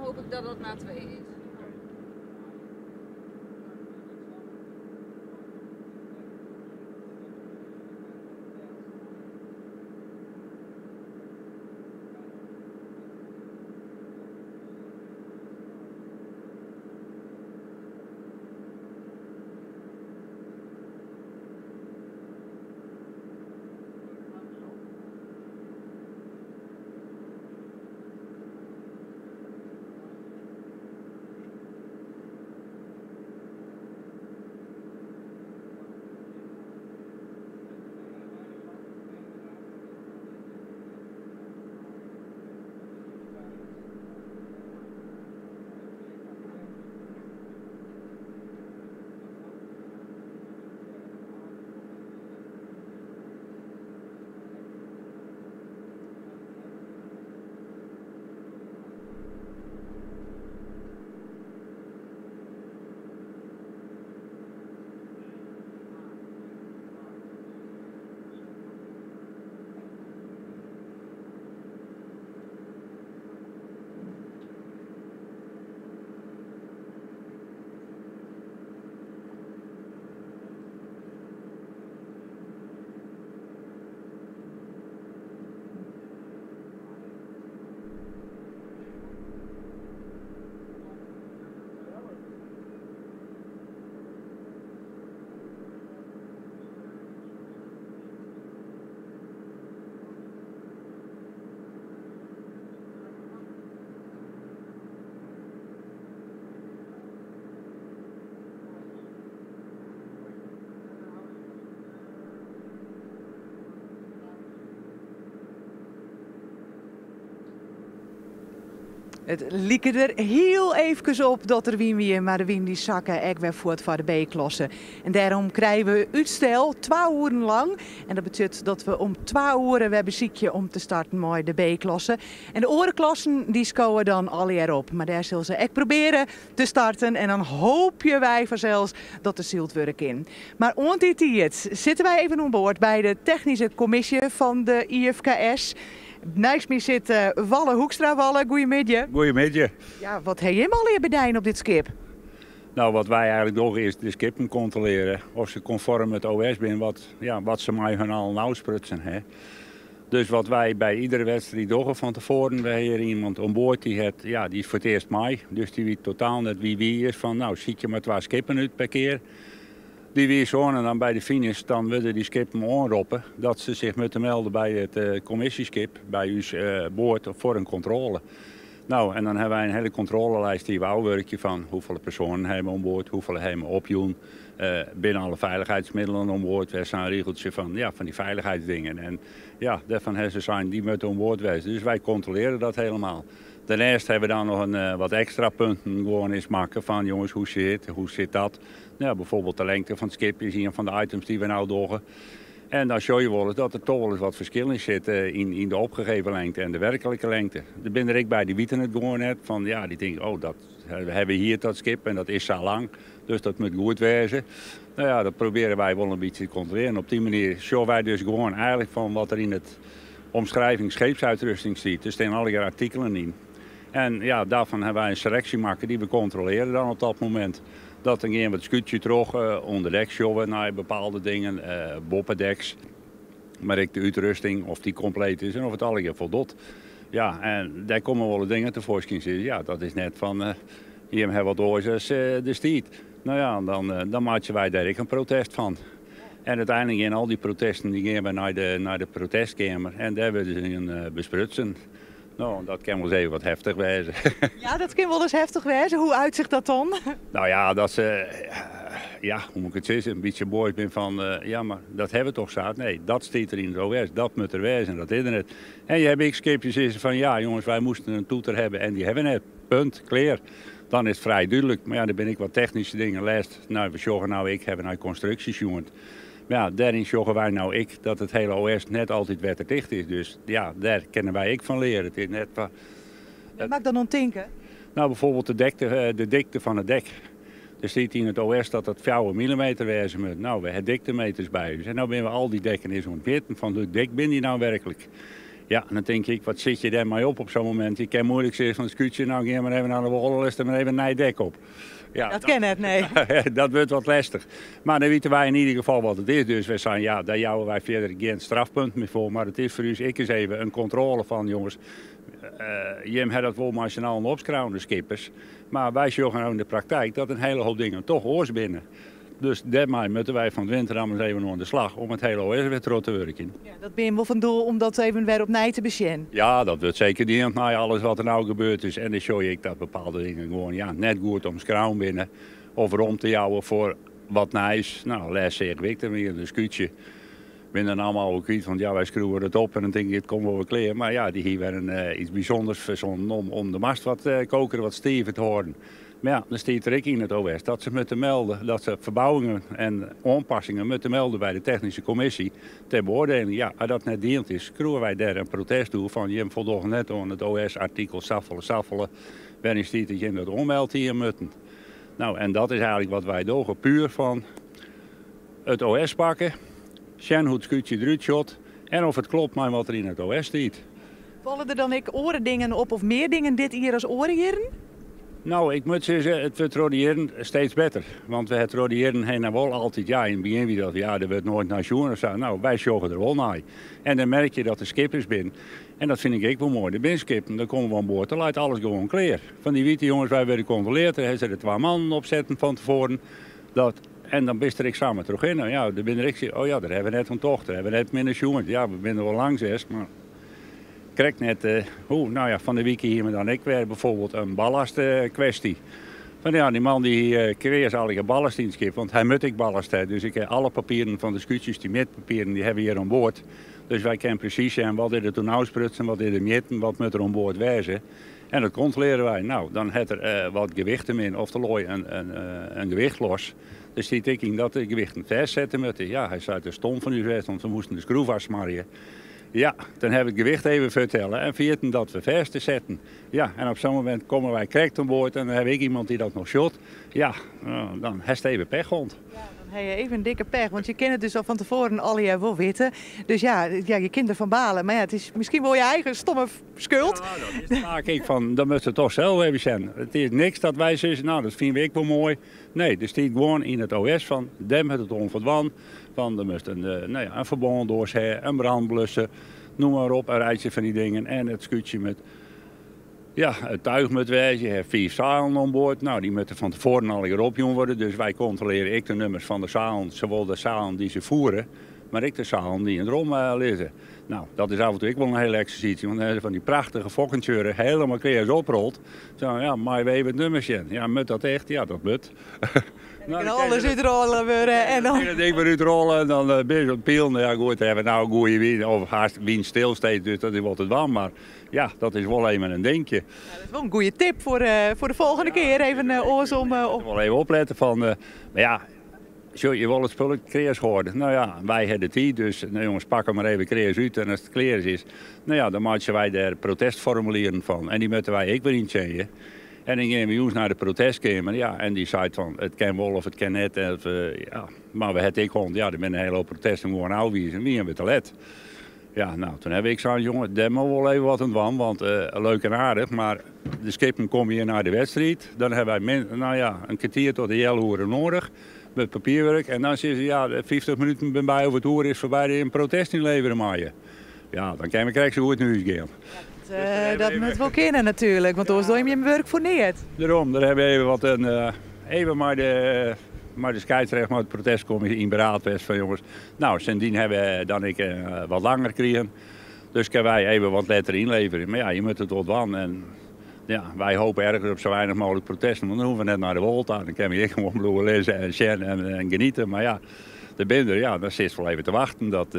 hoop ik dat dat na 2 is. It like der hiel eefkes op dat der wyn wie, mar de wyn dy sakke ek wer fuort foar de B-klasse. En dêrom krije we útstel, twa oeren lang. En dat betsjut dat we om twa oere wer besykje om te starten mei de B-klasse. En de oare klassen dy skowe dan allegear op. Mar dêr sille se ek probearje te starten en dan hoopje wy fansels dat der syld wurde kin. Mar oant dy tiid sitte wy even oan board by de technyske kommisje fan de IFKS. Neist my sit Walle Hoekstra. Walle, goeiemiddei. Goeiemiddei. Ja, wat ha jim allegear bedien op dit skip? Nou, wat wy eigentlik dogge is de skippen kontrolearje of se konform it OS binne wat, ja, wat se mei hun allen ôfsprutsen ha. Dus wat wy by iedere wedstriid dogge fan tefoaren, we ha hjir iemand oan board dy hat, ja, dy is foar it earst mei, dus dy wit totaal net wie wie is fan, nou, sykje mar twa skippen út per kear. Dy wize oan en dan by de finish dan wurde dy skippen oanroppen dat se sich moatte melde by it kommisjeskip, by ús board foar in kontrôle. Nou, en dan ha wy in hiele kontrôlelijst dy't we ôfwurkje fan hoefolle persoanen ha we oan board, hoefolle ha we opjûn, binne alle feilichheidsmiddelen oan board, wer sa'n rigeltsje fan, ja, fan dy feilichheidsdingen. En ja, dêrfan ha se sein, dy moatte oan board wêze. Dus wy kontrolearje dat helemaal. Dêrneist ha we dan noch in wat ekstra punten gewoan is makke fan jonges, hoe sit, hoe sit dat? Nou, bijvoorbeeld de lengte fan it skip is ien fan de items dy't we no dogge. En dan sjogge je wolris dat der toch wolris wat ferskil yn sit yn de opgegeven lengte en de werklike lengte. Der binne der ek by dy witte it gewoan net. Fan, ja, dy tinke, oh, dat ha we hier dat skip en dat is sa lang, dus dat moat goed wêze. Nou ja, dat probearje wy wol in bytsje te kontrolearjen. Op dy manier sjogge wy dus gewoan eigentlik fan wat der yn it omschrijving scheepsuitrusting stiet. Der stean allegear artikelen yn. En ja, dêrfan ha wy in seleksje makke dy't we kontrolearje dan op dat momint. Dat dan gean we it skûtsje troch, ûnder dek sjogge we nei bepaalde dingen, boppedeks. Mar ek de útrusting, oft dy kompleet is en oft it allegear foldocht. Ja, en dêr komme wol dingen tefoarskyn. Ja, dat is net fan jim ha wat oars as der stiet. Nou ja, dan, dan meitsje wy dêr ek in protest fan. En úteinlik gean al dy protesten dy gean wer nei de protestkeamer en dêr wurde se yn besprutsen. No, dat kin wolris even wat heftich wêze. Ja, dat kin wolris heftich wêze. Hoe uit sich dat dan? Nou ja, dat se, ja, hoe moat ik it sizze, in bytsje boas binne fan, ja, mar dat ha we toch sa? Nee, dat stiet der yn it OS, dat moat der wêze en dat is der net. En je ha ek skipjes sizze fan, ja, jonges, wy moasten in toeter hawwe en dy ha we net. Punt, klear. Dan is it frij dúdlik. Mar ja, der binne ek wat technyske dingen. Lêst, nou, we sjogge no ek, ha we nei konstruksjes sjoen. Mar ja, dêryn sjogge wy no ek dat it hele OS net altyd wetterticht is. Dus ja, dêr kinne wy ek fan leare. It is net fan. Wêr moat ik dan oan tinke? Nou, bijvoorbeeld de, dekte, de dikte fan it dek. Der stiet yn it OS dat dat 4 millimeter wêze moat. Nou, we ha diktemeters by ús. En no binne we al dy dekken is oan it mjitten fan hoe dik binne dy nou werklik. Ja, en dan tink ik, wat sit je dêrmei op op zo'n momint? Je kin moeilik sizze fan it skûtsje, nou gean mar even nei de wâl, lis der mar even in nij dek op. Ja, dat kin net, nee. Dat wurdt wat lestich. Mar dan witte wy yn ieder gefal wat it is. Dus wy seinen, ja, dêr jouwe wy fierder gjin strafpunten mear foar. Mar it is foar ús ek ris even in kontrôle fan, jonges, jim ha dat wol mei syn allen opskreaun, de skippers. Mar wy sjogge no yn de praktijk dat in hele hoop dingen toch oars binne. Dus dêrmei moatte wy fan 't winter dan ris even oan de slach om it hele OS wer troch te wurkjen. Ja, dat binne wol fan doel om dat even wer opnij te besjen? Ja, dat wurdt seker dien nei alles wat der no gebeurd is. En dan sjoch je ek dat bepaalde dingen gewoan ja, net goed omskreaun binne of romte jouwe foar wat nijs. No, lêst seach ik der wie in skûtsje. Bin der no al kwyt, want ja, wy skriuwe it op en dan tink ik, it komt wol wer klear. Mar ja, dy hie wer in, iets bysûnders fersonnen om de mast wat koker, wat stiver te hâlden. Mar ja, dan stiet der ek yn it OS dat se moatte melde dat se ferbouwingen en oanpassingen moatte melde by de technyske kommisje ter beoardeling. Ja, as dat net dien is, skriuwe wy dêr in protest oer fan jim foldogge net oan it OS-artikel safolle safolle, wêryn stiet dat jim dat oanmeld hie moatten. No, en dat is eigentlik wat wy dogge, puer fan it OS pakke, sjen hoe't it skûtsje derút sjocht en oft it klopt mei wat der yn it OS stiet. Falle der dan ek oare dingen op of mear dingen dit jier as oare jierren? No, ik moat sizze, it wurdt troch de jierren steeds better. Want we ha troch de jierren hinne wol altyd, ja, yn it begjin wie dat, ja, der wurdt noait nei sjoen of sa. No, wy sjogge der wol nei. En dan merk je dat der skippers binne. En dat fyn ik ek wol moai. Der binne skippen, dan komme we oan board, dan leit alles gewoan klear. Fan dy witte jonges, wy wurde kontroleard, dêr ha se der twa mannen op setten fan tefoaren. Dat, en dan bist der ek samar trochhinne. Ja, der binne der ek, oh ja, dêr ha we net oan tocht, dêr ha we net minder sjoen. Ja, we binne der wol langs west, mar krekt net. Oeh, no ja, fan de wike hiene we dan ek wer bijvoorbeeld in ballast kwestie. Fan ja, dy man dy hie kreas allegear ballast yn it skip, want hy moat ek ballast ha. Dus ik ha alle papieren fan de skûtsjes, dy mjitpapieren, dy ha we hjir oan board. Dus wy kinne presys sjen wat is der toen ôfsprutsen, wat is der mjitten, wat moat der oan board wêze. En dat kontrolearje wy. No, dan hat er wat gewichten min of der lei in gewicht los. Der stiet ek yn dat de gewichten fêstsetten moatte. Ja, hy sei it is stom fan ús west, want we moasten de skroef ôfsmarje. Ja, dan ha we it gewicht even fertelle en ferjitten dat we fêst te setten. Ja, en op sa'n momint komme wy krekt oan board en dan ha ik iemand dy't dat noch sjocht. Ja, dan hast even pech hân. Ja, dan ha je even dikke pech, want je kinne it dus al fan tefoaren allegear wol witte. Dus ja, ja, je kinne derfan bale, mar ja, it is miskien wol je eigen stomme skuld. Ja, dat is faak ek fan, dan moatst it toch sels even sjen. It is niks dat wy sizze, no, dat fine we ek wol moai. Nee, der stiet gewoan yn it OS fan, dêr moat it oan foldwaan. Fan, der moast in, no ja, in ferbândoas ha, in brânblusser, noem mar op, in rijtsje fan dy dingen. En it skûtsje moat, ja, it tuig moat wêze. Je ha 5 seilen oan board. No, dy moatte fan tefoaren allegear opjûn wurde. Dus wy kontrolearje ek de nummers fan de seilen, sawol de seilen dy't se fiere, mar ek de seilen dy't yn it rom lizze. No, dat is af en toe ek wol in hiele eksersysje, want dan ha se fan dy prachtige fokkentsjurren helemaal klear oprold. Zo, ja, meie we even it nummer sjen? Ja, moat dat echt? Ja, dat moat. Nou, dan alles útrôle wurde en dan... Dat ding wer útrôle en dan bin je oan it pielen. Ja goed, dan ha we no goede wyn, of haast wyn stil steeds, dus dat is wol te dwaan. Mar ja, dat is wol even in dinkje. Ja, dat is wol in goede tip foar de folgjende kear. Even oarsom. Wol even oplette fan, mar ja, sjoch, je wolle it spul kreas hâlde. No ja, wy ha de tiid, dus no jonges, pak him mar even kreas út en as it klear is, no ja, dan meitsje wy dêr protestformulieren fan en dy moatte wy ek wer yntsjinje. En dan gean we jûns nei de protestkeamer, ja, en dy seit fan it kin wol of it kin net. Of, ja, mar we ha it ek hân, ja, der binne in hele hoop protesten gewoan ôfwiisd en wiene we te let. Ja, no, toen ha ik sein, jonge, dêr moat wol even wat oan dwaan, want leuk en aardich, mar de skippen komme hjir nei de wedstriid, dan ha wy min, no ja, in kertier tot in healoere noadich met papierwurk en dan sizze se, ja, 50 minuten bin by of it oere is foarby dat je in protest ynleverje meie. Ja, dan kinne we krekt sa goed nei hûs gean. Dat moat wol kinne natuerlik, want oars dogge je jim wurk foar neat. Dêrom, dêr ha we even wat in, even mei de skeidsrechter, mei de protestkommisje yn beraad west fan jonges, no, sindsdien ha we dan ek wat langer krigen, dus kinne wy even wat letter ynleverje. Mar ja, je moatte it wol dwaan en ja, wy hope ergens op sa weinich mooglik protesten, want dan hoege we net nei de wâl ta. Dan kinne we hjir gewoan bliuwe lizzen en sjen en genieten. Mar ja, der binne der, ja, dan sitst wol even te wachten. Dat,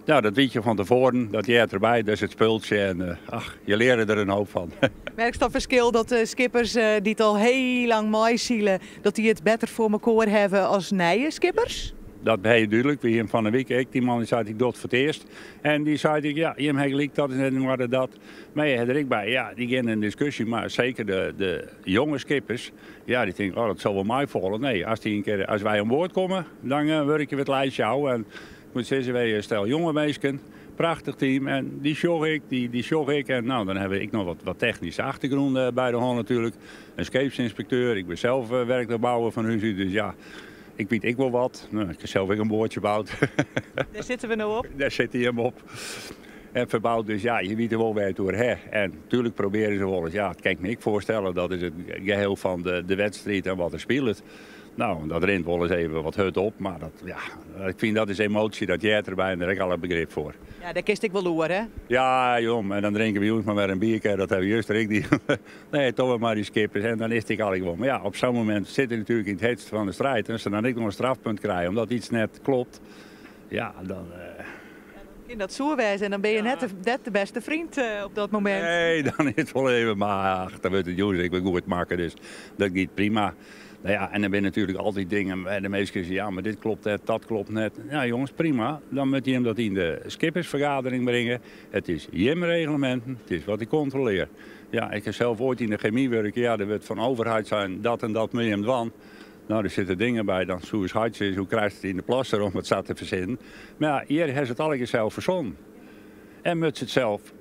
ja, dat wit je fan tefoaren, dat heart derby, dat is it spultsje en ach, je leare der in hoop fan. Merkst dan ferskil dat de skippers dy't al hiel lang meisile, dat dy it better foar mekoar hawwe as nije skippers? Dat is hiel dúdlik. We hiene fan 'e wike ek dy man dy sei ik doch it foar it earst. En dy sei ik, ja, jim ha gelyk, dat is net yn oarder dat. Mar je ha der ek by, ja, dy gean in diskusje, mar seker de jonge skippers, ja, dy tinke, oh, dat sil wol meifalle. Nee, as dy in kear, as wy oan board komme, dan wurkje we it lijstje ôf. En ik moat sizze, wy stel jonge minsken, Prachtich team en dy sjoch ik, dy sjoch ik. En nou, dan hawwe ik noch wat technyske achtergrûn by de hân natuerlik. In skeepsynspekteur, ik bin sels werktuigbouwer fan hús út, dus ja, ik wit ek wol wat. Nou, ik ha sels ek in boatsje boud. Dêr sitte we no op. Dêr sitte jim op. En ferboud, dus ja, je witte wol wêr't it oer ha. En tuerlik probearje se wolris, ja, dat kin ik my ek foarstelle, dat is it geheel fan de wedstriid en wat der spilet. Nou, dat rint wolris even wat hurd op, mar dat, ja, ik fyn dat is emoasje, dat heart derby en dêr ha ik alle begrip foar. Ja, dêr kinst ek wol oer, hè? Ja, jong, en dan drinke we jûns mar wer in bierke, dat hawwe we juster ek dien. Nee, toch wer mei dy skippers en dan is it ek allegear wol. Mar ja, op sa'n momint sit je natuerlik yn it heetst fan de striid en as se dan ek noch in strafpunt krije omdat iets net klopt, ja, dan. Kin dat soer wêze en dan binne je net de bêste freon op dat momint. Nee, dan is it wol even, mar ach, dan wurdt it jûns ek wer goed makke, dus dat giet prima. No ja, en der binne natuerlik altyd dingen wêr't de minsken sizze, ja, mar dit klopt net, dat klopt net. Ja, jonges, prima. Dan moatte jim dat yn de skippersfergadering bringe. It is jim regleminten, it is wat ik kontrolear. Ja, ik ha sels oait yn de chemy wurke, ja, der wurdt fan overheid sein, dat en dat moatte jim dwaan. No, der sitte dingen by, dan soe ús heit sizze, hoe krijst it yn de plaster om it sa te fersinnen. Mar ja, hjir ha se it allegear sels fersonnen. En moat se it sels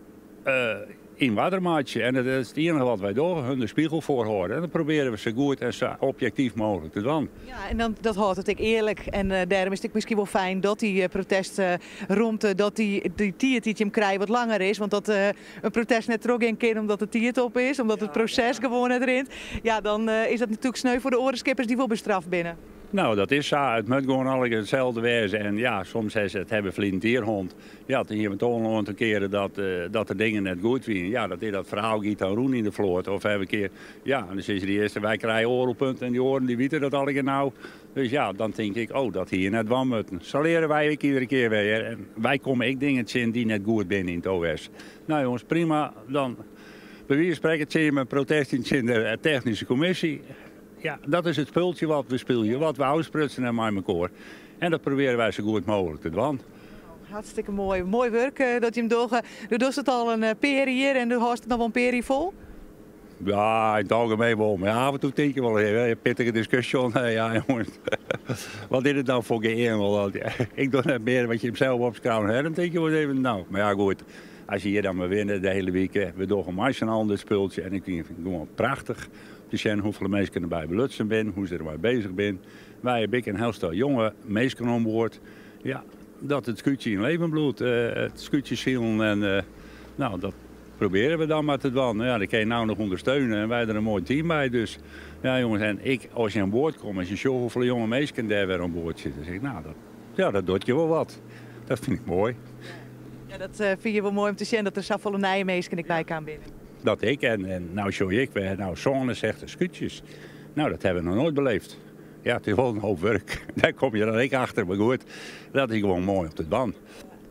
yn oarder meitsje. En dat is it iennige wat wy dogge, hun de spegel foarhâlde. En dat probearje we sa goed en sa objektyf mooglik te dwaan. Ja, en dan, dat hâldt it ek earlik. En dêrom is it ek miskien wol fijn dat dy protestromte, dat dy, dy tiid dy't jim krije wat langer is. Want dat in protest net trochgean kin omdat de tiid op is, omdat it proses gewoan net rint, ja, dan is dat natuerlik sneu foar de oare skippers dy't wol bestraft binne. No, dat is sa. It moat gewoan allegear itselde wêze. En ja, soms ha se it hawwe ferline jier hân. Ja, toen hiene we toch al in oantal kearen dat, dat der dingen net goed wiene. Ja, dat is dat ferhaal giet dan rûn yn de float. Of even kear, ja, en dan sizze dy earste, wy krije oardel punt en dy oaren dy witte dat allegear no. Dus ja, dan tink ik, oh, dat hie je net dwaan moatten. Sa leare wy ek iedere kear wer. En wy komme ek dingen tsjin dy't net goed binne yn it OS. No jonges, prima. Dan by wize fan sprekken tsjin jim in protest yn tsjin de technyske kommisje. Ja, dat is it spultsje wat we spylje, wat we ôfsprutsen hawwe mei mekoar. En dat probearje wy sa goed mooglik te dwaan. Hartstikke moai. Moai wurk dat jim dogge. Do dochst it al in pear jier en do hâldst it noch wol in pear jier fol? Ja, yn it algemien wol. Mar af en toe tink je wol even, in pittige diskusje. Ja, jongens, wat is it dan foar geëangel? Ik doch net mear wat je sels opskreaun hawwe. Dan tink je wol even, no, mar ja, goed. As je hjir dan mar winne de hiele wike, we dogge mei syn allen dit spultsje. En ik fyn it gewoan prachtich te sjen hoefolle minsken derby belutsen binne, hoe se dermei bezich binne. Wy hawwe ek in hiel stel jonge minsken oan board. Ja, dat it skûtsje yn leven bliuwt, it skûtsjesilen en no, dat probearje we dan mar te dwaan. Ja, dat kin je no noch ûndersteune en wy der in moai team by. Dus ja jonges, en ik, as je oan board komme, as je sjogge hoefolle jonge minsken dêr wer oan board sitte, dan sis ik, no, dat, ja, dat docht je wol wat. Dat fyn ik moai. Ja, dat fine je wol moai om te sjen dat der safolle nije minsken ek by kaam binne. Dat ek, en no sjoch ik wer, no, 67 skûtsjes. No, dat hawwe we noch noait beleefd. Ja, it is wol in hoop wurk. Dêr komme je dan ek achter, mar goed, dat is gewoan moai om te dwaan.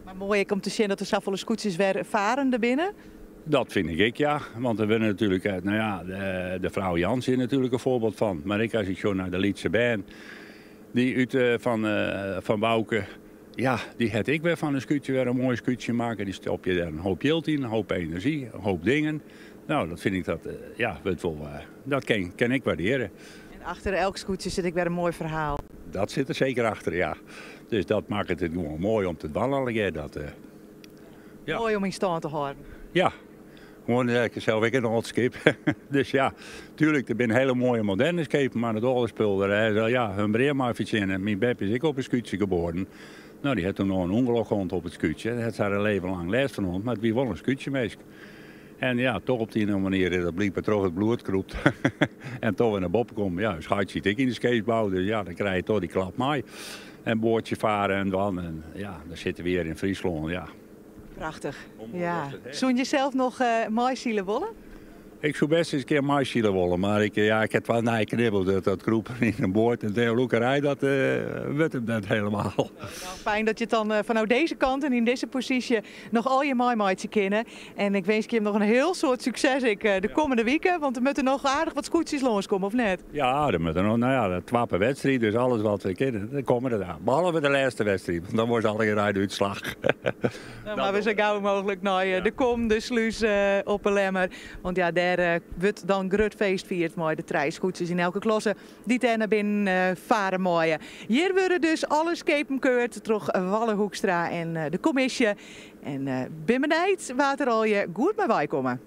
Mar moai ek om te sjen dat der safolle skûtsjes wer farende binne. Dat fyn ik ek, ja. Want der binne natuerlik, no ja, de Vrouwe Jans is natuerlik in foarbyld fan. Mar ek as ik sjoch nei de lytse bern, dy út fan Bouke, ja, dy hat ek wer fan in skûtsje wer in moai skûtsje makke. Dy stopje der in hoop jild yn, in hoop enerzjy, in hoop dingen. No, dat fyn ik dat, ja, wurdt wol, dat kin ik waardearje. En achter elk skûtsje sit ek wer in moai ferhaal. Dat sit der seker achter, ja. Dus dat makket it gewoan moai om te dwaan allegear. Dat, ja. Moai om yn stân te hâlden. Ja, gewoan, ik ha sels ek in âld skip. Dus ja, tuerlik, der binne hiele moaie moderne skepen, mar it âlde spul, dêr ha se ja, hun brea mei fertsjinne. Myn beppe is ek op in skûtsje geboren. No, dy hat toen noch in ûngelok hân op it skûtsje. Dêr hat se har leven lang lêst fan hân, mar it wie wol in skûtsjeminsk. En ja, toch op de iene manier is dat blykber troch it bloed krûpt. En toch wer nei boppe kommen. Ja, ús heit siet ek yn de skeepsbou, dus ja, dan krije je toch dy klap mei. En boatsje fare en dwaan. En ja, dan sitte we hjir yn Fryslân, ja. Prachtich. Ja. Soene je sels noch meisile wolle? Ik soe bêst ris in kear meisile wolle, mar ik, ja, ik ha twa nije knibbels, dus dat krûpen yn in boat en teelûkerij, dat wurdt him net helemaal. Nou, fijn dat je it dan fanôf dizze kant en yn dizze posysje noch allegear meimeitsje kinne. En ik winskje jim noch in hiel soad sukses ek de kommende wike, want der moatte noch aardich wat skûtsjes lânskomme, of net? Ja, der moatte noch, no ja, twa per wedstriid, dus alles wat we kinne, dan komme der dan. Behalve de lêste wedstriid, want dan wolle se allegear nei de útslach. Dan moatte we sa gau mooglik nei de kom, de slús op 'e Lemmer. Want ja, dêr. Dêr eh, wurdt dan grut feest fierd mei de trije skûtsjes yn elke klasse dy't dêr nei binnen eh, farre meie. Hjir wurde dus alle skepen keurd troch Walle Hoekstra en eh, de kommisje. En bin benijd wa't der allegear goed mei weikomme.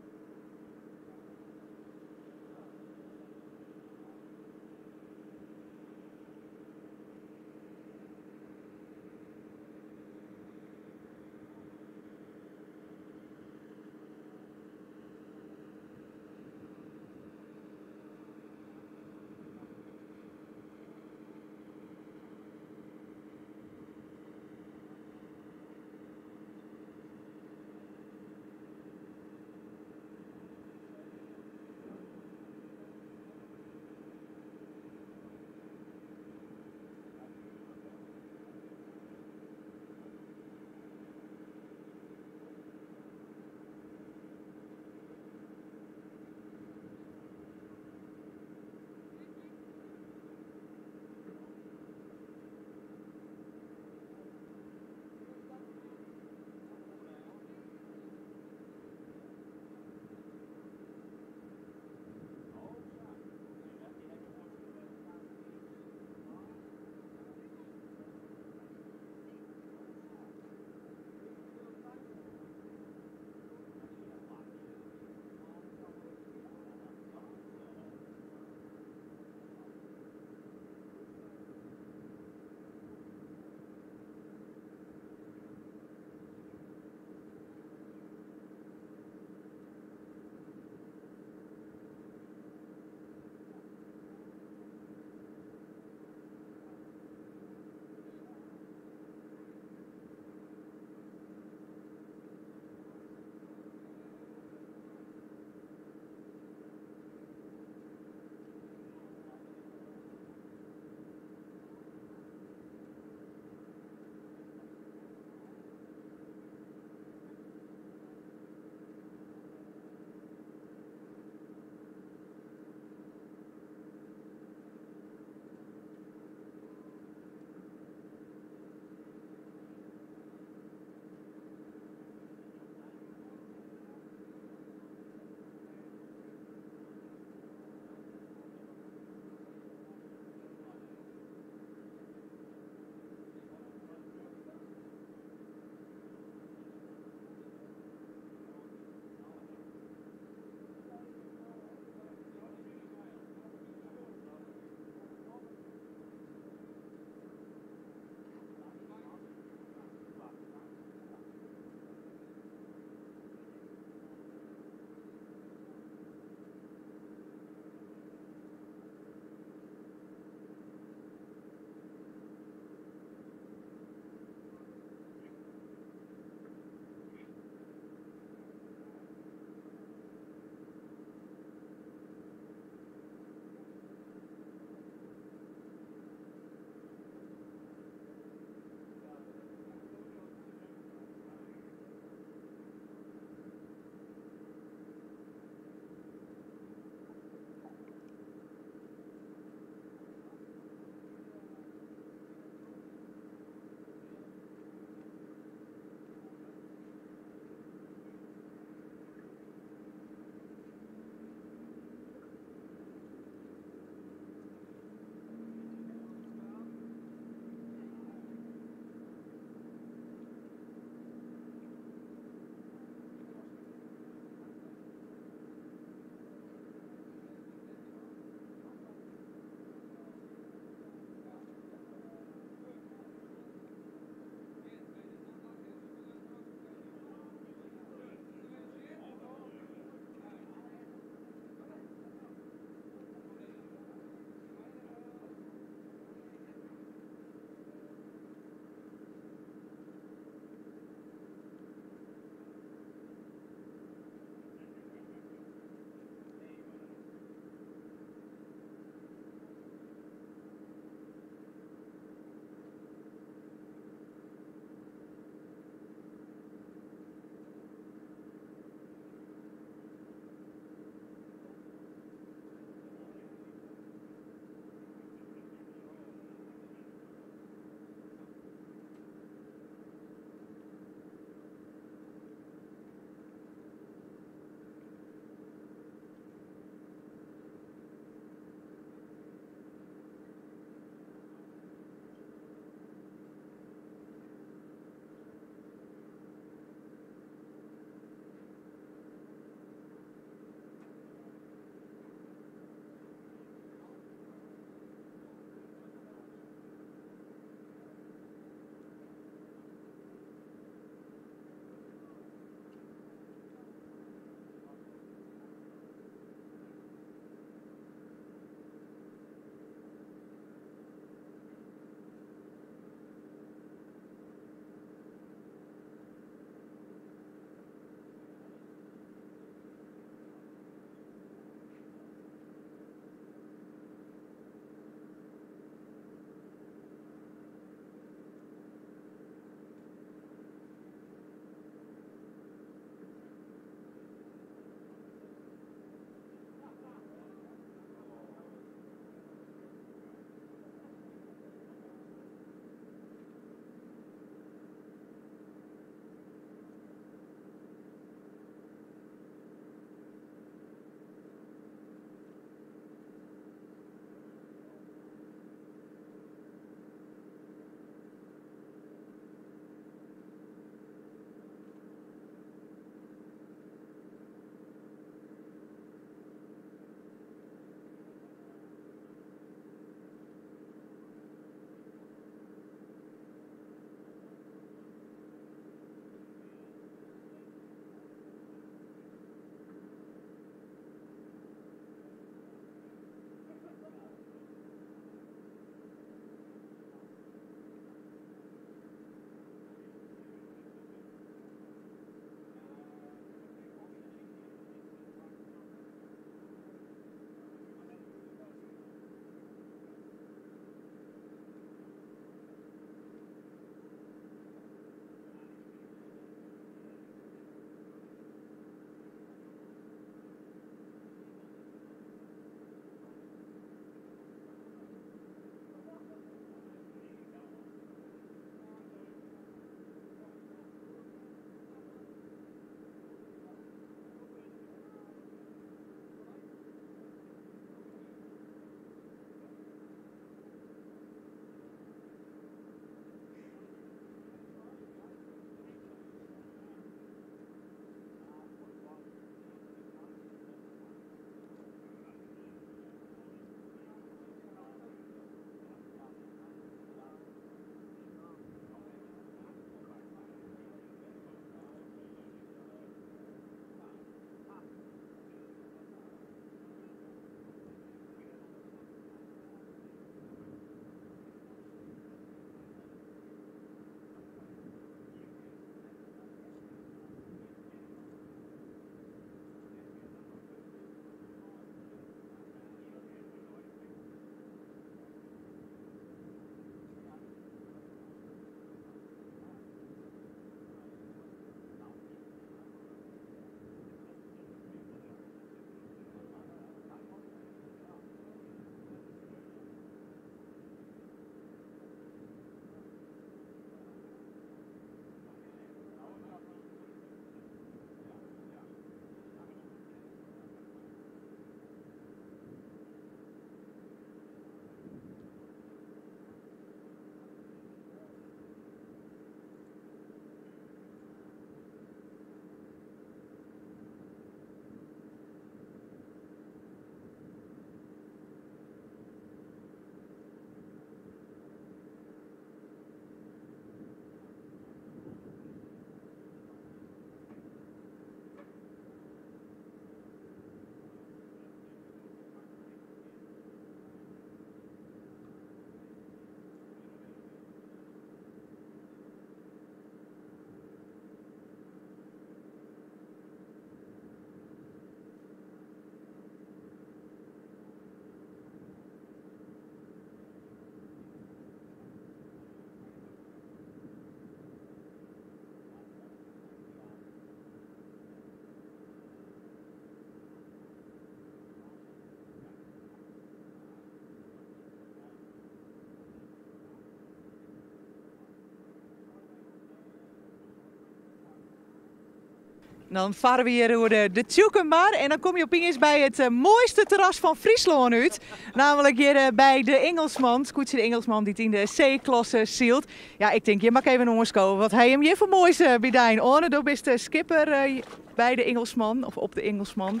Dan farre we hjir oer de Tsjûkemar en dan komme je opiens by it moaiste terras fan Fryslân út. Namelijk hjir by de Ingelsman, skûtsje de Ingelsman dy't yn de C-klasse sylt. Ja, ik tink, hjir moat ik even oanskowe. Wat ha jim hjir foar moais by dyn? Oane, do bist de skipper by de Ingelsman, of op de Ingelsman.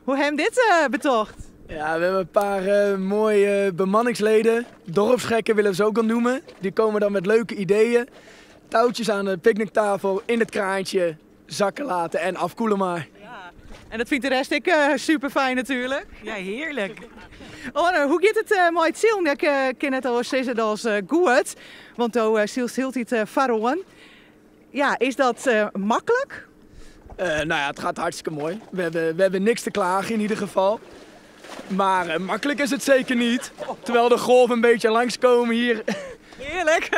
Hoe ha jim dit betocht? Ja, we hebben een paar mooie bemanningsleden. Dorpsgekken willen we ze ook al noemen. Die komen dan met leuke ideeën. Touwtjes aan de picknicktafel, in het kraantje, zakken laten en afkoelen maar. Ja. En dat vindt de rest ik super fijn natuurlijk. Ja, heerlijk. Oane, hoe giet it mei it silen? Ik kin net al sizze dat is goed, want do sylst hieltyd foaroan. Ja, is dat maklik? Nou ja, het gaat hartstikke mooi. We hebben niks te klagen in ieder geval. Maar makkelijk is het zeker niet. Terwijl de golven een beetje langskomen hier. Heerlijk.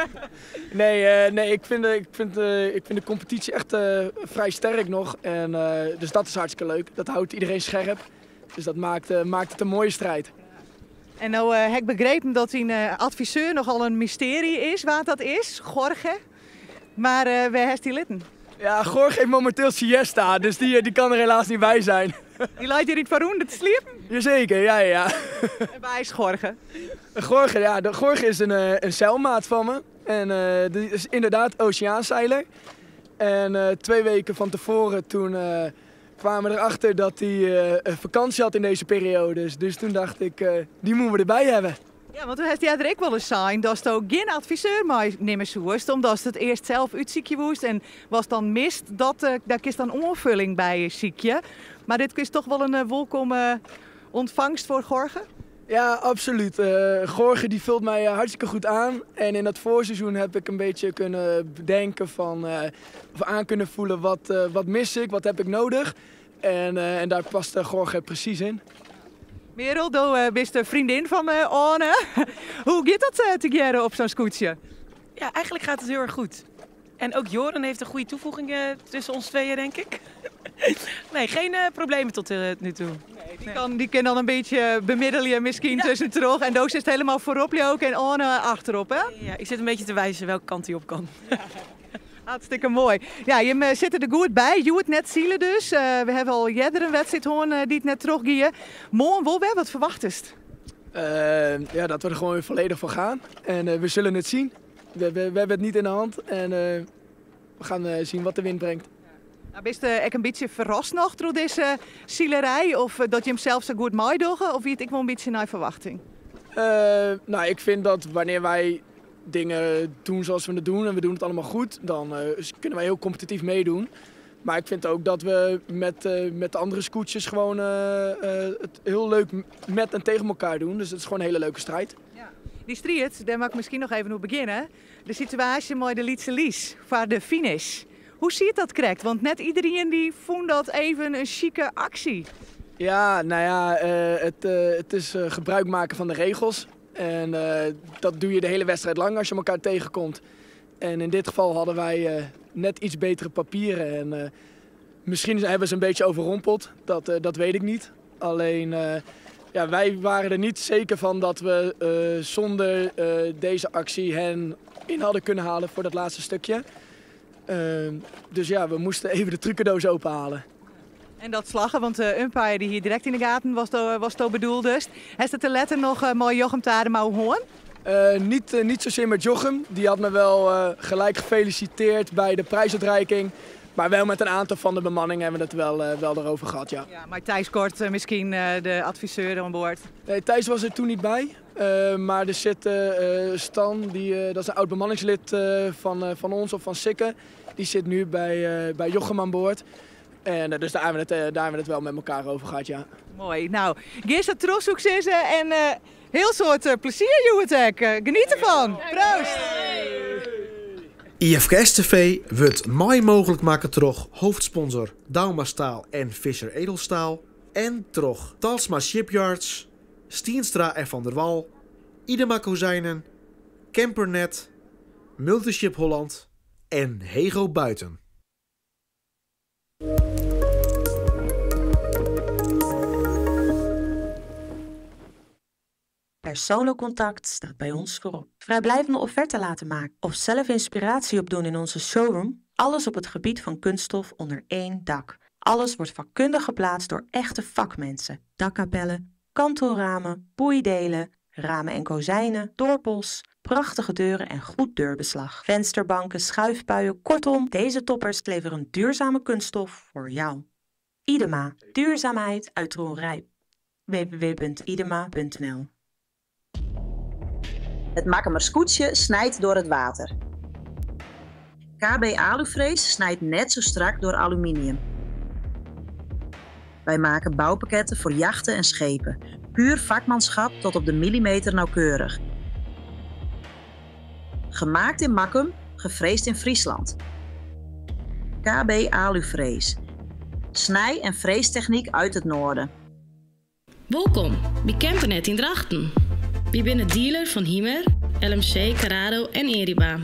Nee, nee, ik vind de competitie echt vrij sterk nog. En dus dat is hartstikke leuk. Dat houdt iedereen scherp. Dus dat maakt het een mooie strijd. En nou heb ik begrepen dat een adviseur nogal een mysterie is, wat dat is, Jorge. Maar waar heeft die litten? Ja, Jorge heeft momenteel siesta, dus die kan er helaas niet bij zijn. Die leidt hier niet van te sliepen? Jazeker, ja, ja. En waar is Jorge? Jorge, ja, de Jorge is een zeilmaat van me. En die is inderdaad oceaanzeiler. En 2 weken van tevoren toen kwamen we erachter dat hij vakantie had in deze periode. Dus toen dacht ik, die moeten we erbij hebben. Ja, want toen heeft hij er ook wel eens zijn dat ze ook geen adviseur meenemen zoest, omdat ze het eerst zelf uitziekje woest en was dan mist, dat daar is dan onvulling bij ziekje. Maar dit is toch wel een welkome ontvangst voor Jorge? Ja, absoluut. Jorge die vult mij hartstikke goed aan. En in dat voorseizoen heb ik een beetje kunnen bedenken van, of aan kunnen voelen wat mis ik, wat heb ik nodig. En daar past Jorge precies in. Merel, do bist de vriendin van Orne. Hoe gaat dat te geren op zo'n scootje? Ja, eigenlijk gaat het heel erg goed. En ook Joren heeft een goede toevoeging tussen ons tweeën, denk ik. Nee, geen problemen tot nu toe. Nee, die kan dan een beetje bemiddelen misschien tussen terug. En Doos zit helemaal voorop ook en Orne achterop, hè? Ja, ik zit een beetje te wijzen welke kant hij op kan. Ja. Hartstikke mooi. Ja, je zit er goed bij. Je het net zielen dus. We hebben al eerder een wedstrijd hoorn die het net teruggie. Mooi, wel weer, wat verwacht is? Ja, dat we er gewoon weer volledig voor gaan. En we zullen het zien. We hebben het niet in de hand. En we gaan zien wat de wind brengt. Nou, ben je ook een beetje verrast nog door deze zielerij? Of dat je hem zelf zo goed meedoet? Of weet ik wel een beetje naar verwachting? Ik vind dat wanneer wij dingen doen zoals we het doen en we doen het allemaal goed, dan kunnen wij heel competitief meedoen. Maar ik vind ook dat we met de andere scootjes gewoon het heel leuk met en tegen elkaar doen. Dus het is gewoon een hele leuke strijd. Ja. Die strijd, daar mag ik misschien nog even op beginnen. De situatie met de Lytse Lies voor de finish. Hoe zie je dat correct? Want net iedereen die vond dat even een chique actie. Ja, het is gebruik maken van de regels. En dat doe je de hele wedstrijd lang als je elkaar tegenkomt. En in dit geval hadden wij net iets betere papieren. En misschien hebben ze een beetje overrompeld, dat weet ik niet. Alleen wij waren er niet zeker van dat we zonder deze actie hen in hadden kunnen halen voor dat laatste stukje. Dus we moesten even de trucendoos openhalen. En dat slaggen, want de umpire die hier direct in de gaten was, was to bedoeld dus. Heeft het te letten nog mooi Jochem Tadema hoorn? Niet zozeer met Jochem. Die had me wel gelijk gefeliciteerd bij de prijsuitreiking. Maar wel met een aantal van de bemanning hebben we het wel erover gehad, ja. Ja, maar Thijs Kort misschien de adviseur aan boord? Nee, Thijs was er toen niet bij. Maar er zit Stan, dat is een oud bemanningslid van ons of van Sikke. Die zit nu bij Jochem aan boord. En dus daar hebben we het wel met elkaar over gehad, ja. Mooi. Gisteren terug succes en heel soort plezier, Joetek. Geniet ervan. Proost! IFKS TV wordt mooi mogelijk maken troch hoofdsponsor Douma Staal en Visser Edelstaal en troch Talsma Shipyards, Stienstra en Van der Wal, Idema Kozijnen, Campernet, Multiship Holland en Hego Buiten. Persoonlijk contact staat bij ons voorop. Vrijblijvende offerte laten maken of zelf inspiratie opdoen in onze showroom. Alles op het gebied van kunststof onder één dak. Alles wordt vakkundig geplaatst door echte vakmensen. Dakkapellen, kantelramen, boeidelen, ramen en kozijnen, dorpels, prachtige deuren en goed deurbeslag. Vensterbanken, schuifpuien, kortom, deze toppers leveren duurzame kunststof voor jou. Idema, duurzaamheid uit Dronrijp. www.idema.nl Het Makkumer Skûtsje snijdt door het water. KB Aluvrees snijdt net zo strak door aluminium. Wij maken bouwpakketten voor jachten en schepen. Puur vakmanschap tot op de millimeter nauwkeurig. Gemaakt in Makkum, gefreesd in Friesland. KB Aluvrees. Snij- en freestechniek uit het noorden. Wolkom by Kempernet yn Drachten. Wy binne dealer fan Hymer, LMC, Carado en Eriba.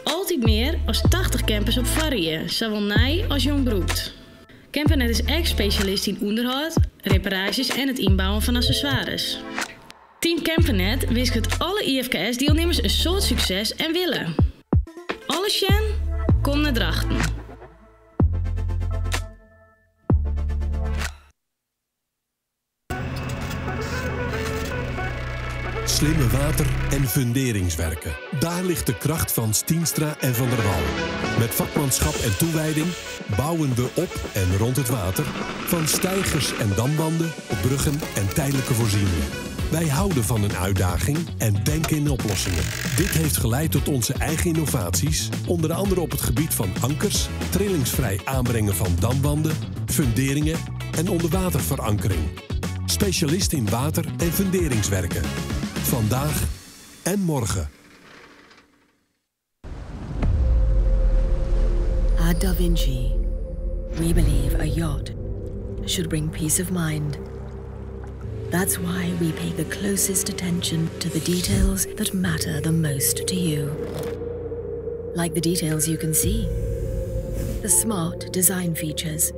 Altyd mear as 80 campers op foarrie, sawol nij as jong brûkt. Kempernet is ek spesjalist yn ûnderhâld, reparaasjes en it ynbouwen fan accessoires. Team Kempernet winsket alle IFKS-dielnimmers in soad sukses en wille. Alles sjen? Kom nei Drachten. Slimme water- en funderingswerken. Daar ligt de kracht van Stienstra en Van der Wal. Met vakmanschap en toewijding bouwen we op en rond het water. Van steigers en damwanden, bruggen en tijdelijke voorzieningen. Wij houden van een uitdaging en denken in oplossingen. Dit heeft geleid tot onze eigen innovaties, onder andere op het gebied van ankers, trillingsvrij aanbrengen van damwanden, funderingen en onderwaterverankering. Specialist in water- en funderingswerken. Vandaag en morgen. At Da Vinci, we believe a yacht should bring peace of mind. That's why we pay the closest attention to the details that matter the most to you. Like the details you can see, the smart design features,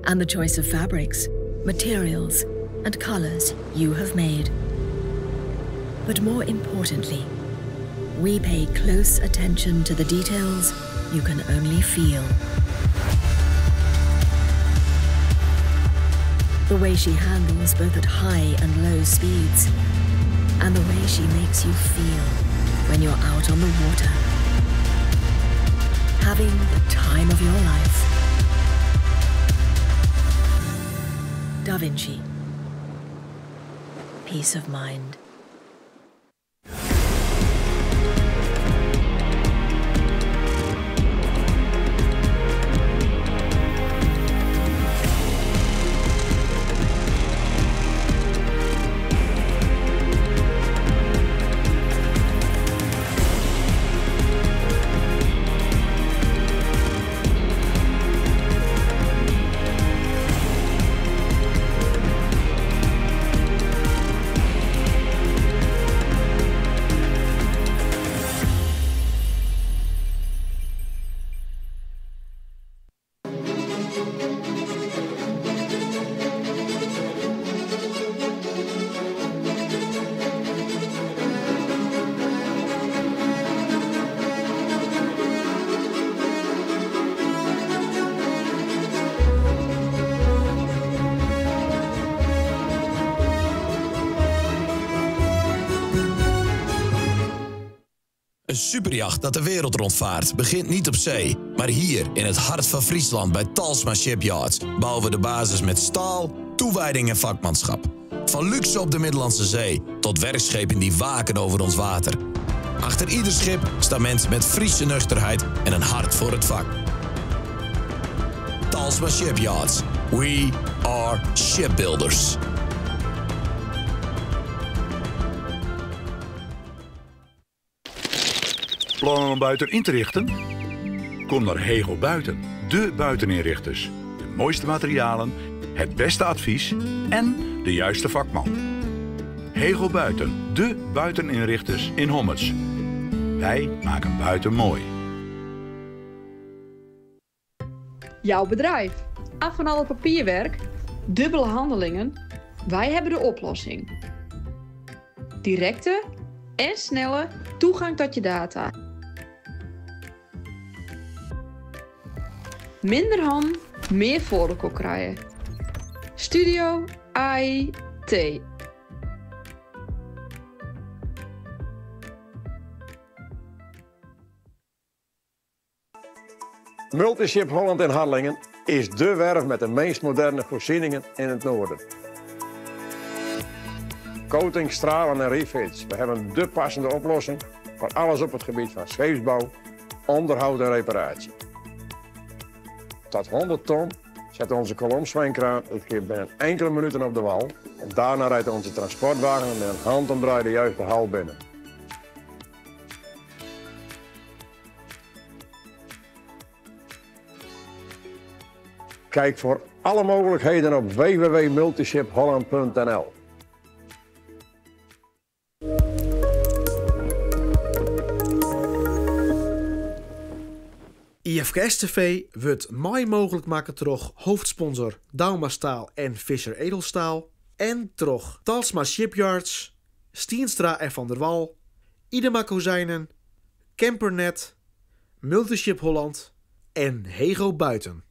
and the choice of fabrics, materials, and colors you have made. But more importantly, we pay close attention to the details you can only feel. The way she handles both at high and low speeds, and the way she makes you feel when you're out on the water. Having the time of your life. Da Vinci. Peace of mind. Een superjacht dat de wereld rondvaart begint niet op zee, maar hier in het hart van Friesland bij Talsma Shipyards bouwen we de basis met staal, toewijding en vakmanschap. Van luxe op de Middellandse Zee tot werkschepen die waken over ons water. Achter ieder schip staan mensen met Friese nuchterheid en een hart voor het vak. Talsma Shipyards. We are shipbuilders. Plannen om buiten in te richten? Kom naar Hegel Buiten, de buiteninrichters. De mooiste materialen, het beste advies en de juiste vakman. Hegel Buiten, de buiteninrichters in Hommerts. Wij maken buiten mooi. Jouw bedrijf. Af van alle papierwerk, dubbele handelingen. Wij hebben de oplossing. Directe en snelle toegang tot je data. Minder handen, mear foar elkoar krije. Studio AIT. Multiship Holland in Harlingen is dé werf met de meest moderne voorzieningen in het noorden. Coating, stralen en refits. We hebben dé passende oplossing voor alles op het gebied van scheepsbouw, onderhoud en reparatie. Tot 100 ton zet onze kolomzwijnkraan het schip binnen enkele minuten op de wal. En daarna rijdt onze transportwagen met een handomdraai de juiste hal binnen. Kijk voor alle mogelijkheden op www.multishipholland.nl. IFKS TV wurdt mei mooglik makke troch hoofdsponsor Douma Staal en Visser Edelstaal en troch Talsma Shipyards, Stienstra en Van der Wal, Idema Kozijnen, Campernet, Multiship Holland en Hego Buiten.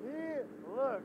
Heerlijk.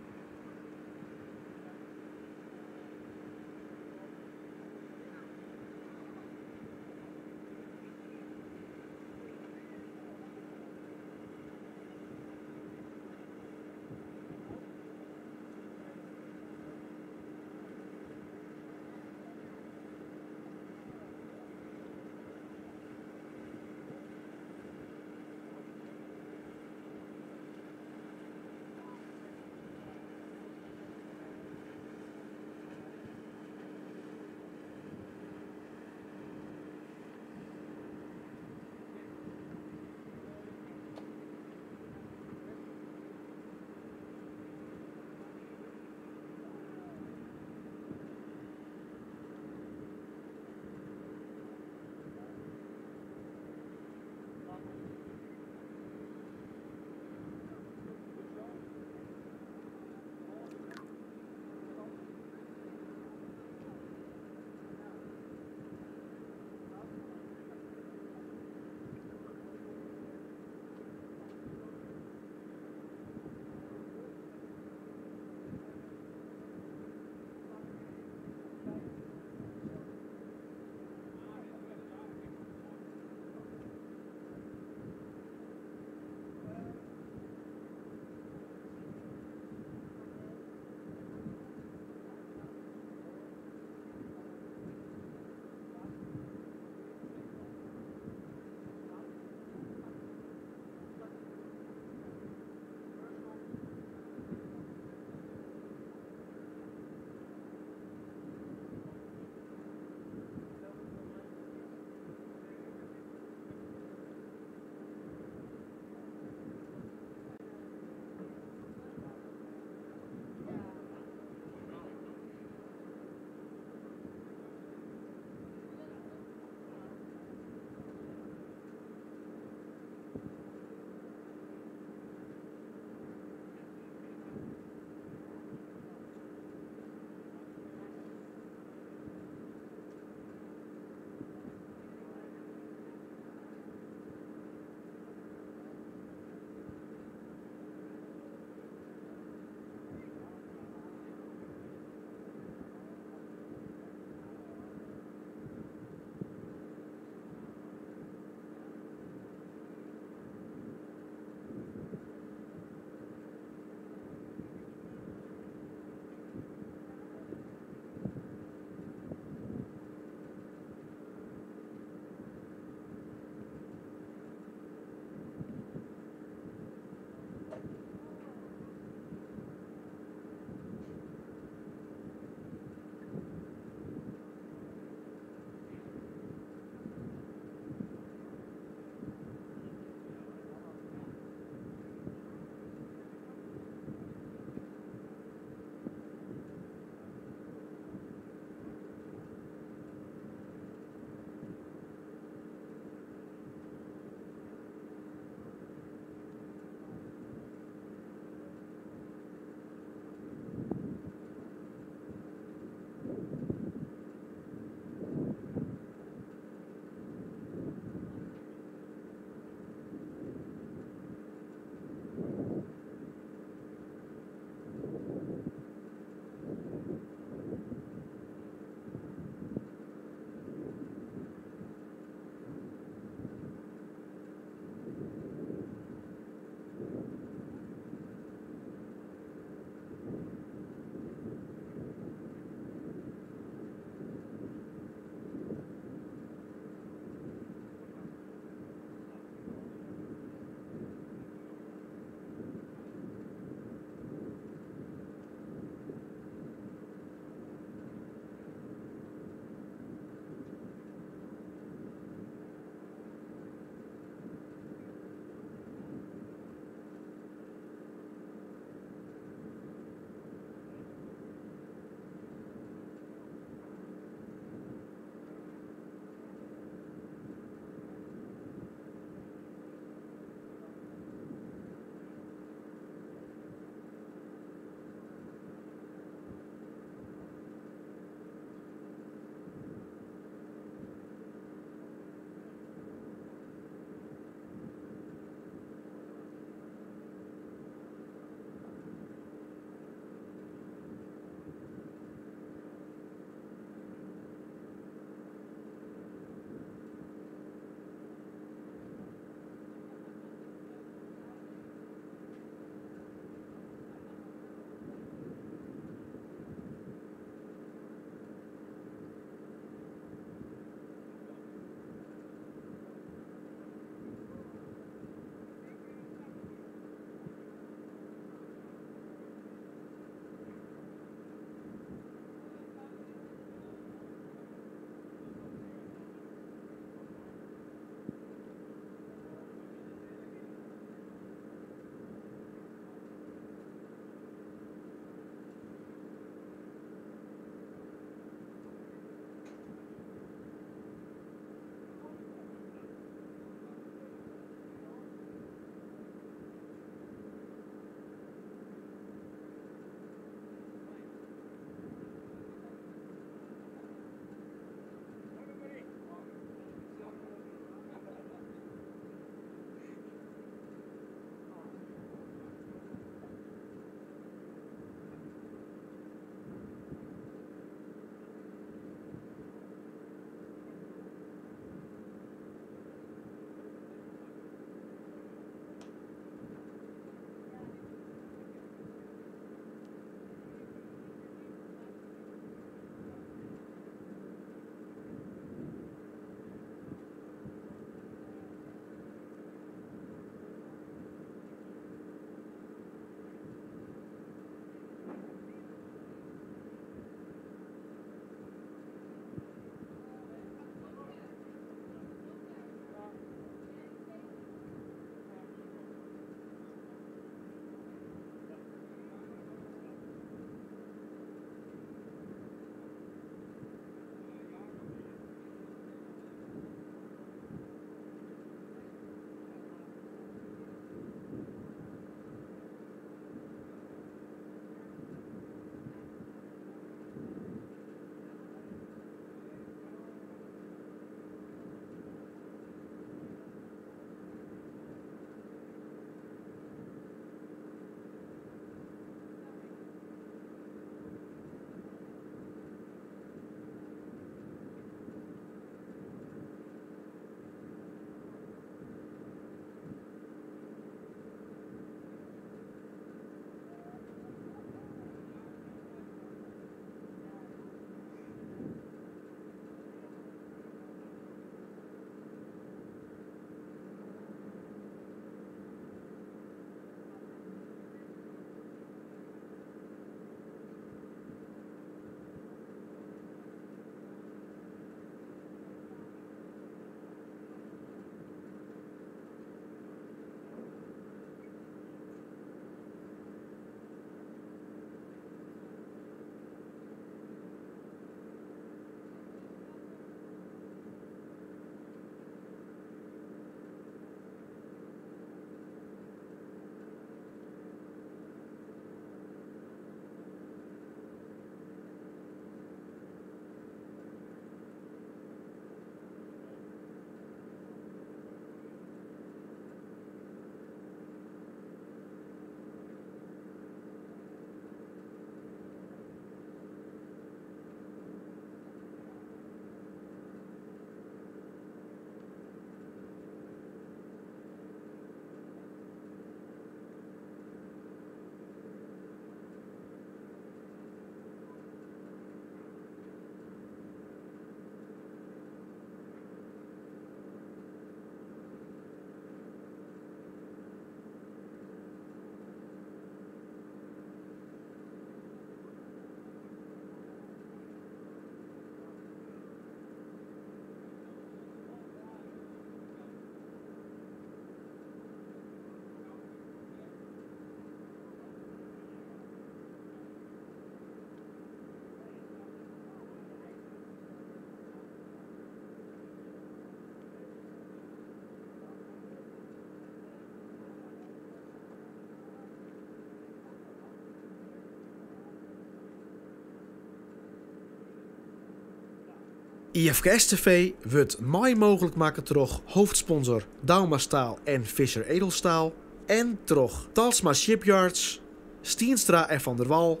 IFKS TV wurdt mei mooglik makke troch hoofdsponsor Douma Staal en Visser Edelstaal en troch Talsma Shipyards, Stienstra en Van der Wal,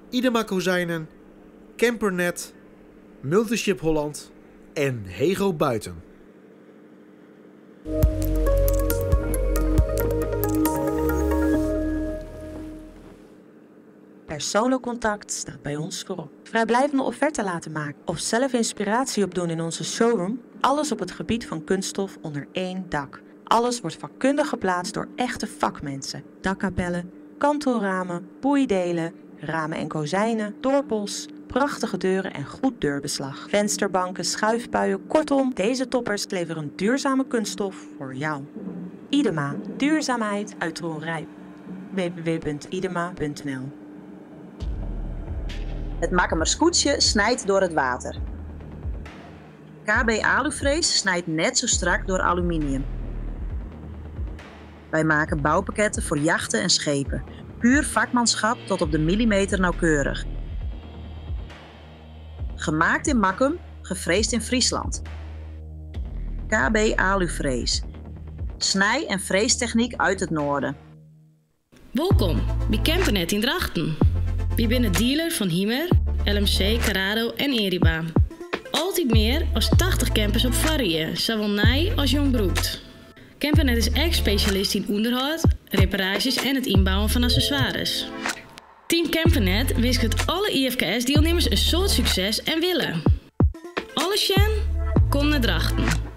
Idema Kozijnen, Campernet, Multiship Holland en Hego Buiten. Persoonlijk contact staat bij ons voorop. Vrijblijvende offerte laten maken of zelf inspiratie opdoen in onze showroom. Alles op het gebied van kunststof onder één dak. Alles wordt vakkundig geplaatst door echte vakmensen. Dakkapellen, kantelramen, boeidelen, ramen en kozijnen, dorpels, prachtige deuren en goed deurbeslag. Vensterbanken, schuifpuien, kortom, deze toppers leveren duurzame kunststof voor jou. Idema, duurzaamheid uit Dronrijp. www.idema.nl Het Makkumer Skûtsje snijdt door het water. KB Aluvrees snijdt net zo strak door aluminium. Wij maken bouwpakketten voor jachten en schepen. Puur vakmanschap tot op de millimeter nauwkeurig. Gemaakt in Makkum, gefreesd in Friesland. KB Aluvrees. Snij- en freestechniek uit het noorden. Wolkom by Campernet yn Drachten. Wy binne dealer fan Hymer, LMC, Carado en Eriba. Altyd mear as 80 campers op foarrie, sawol nij as jong brûkt. Campernet is ek spesjalist yn ûnderhâld, reparaasjes en it ynbouwen fan accessoires. Team Campernet winsket alle IFKS-dielnimmers in soad sukses en wille. Alle sjen, kom nei Drachten.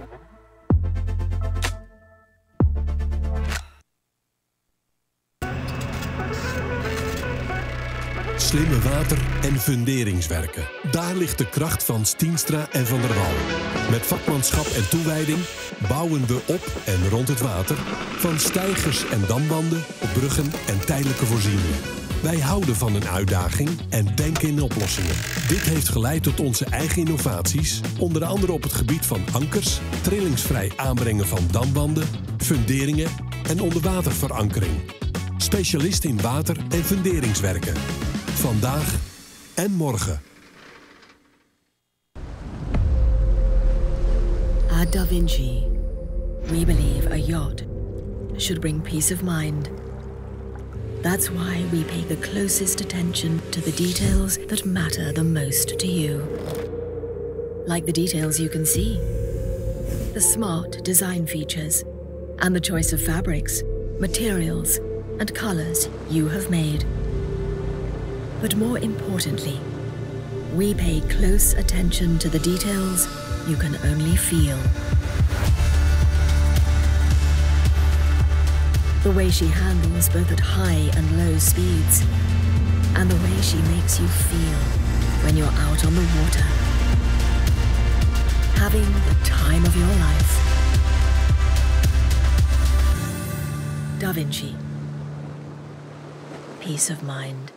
Slimme water- en funderingswerken. Daar ligt de kracht van Stienstra en Van der Wal. Met vakmanschap en toewijding bouwen we op en rond het water. Van steigers en damwanden, bruggen en tijdelijke voorzieningen. Wij houden van een uitdaging en denken in oplossingen. Dit heeft geleid tot onze eigen innovaties, onder andere op het gebied van ankers, trillingsvrij aanbrengen van damwanden, funderingen en onderwaterverankering. Specialist in water- en funderingswerken. Vandaag en morgen. At Da Vinci, we believe a yacht should bring peace of mind. That's why we pay the closest attention to the details that matter the most to you. Like the details you can see, the smart design features, and the choice of fabrics, materials, and colors you have made. But more importantly, we pay close attention to the details you can only feel. The way she handles both at high and low speeds, and the way she makes you feel when you're out on the water. Having the time of your life. Da Vinci. Peace of mind.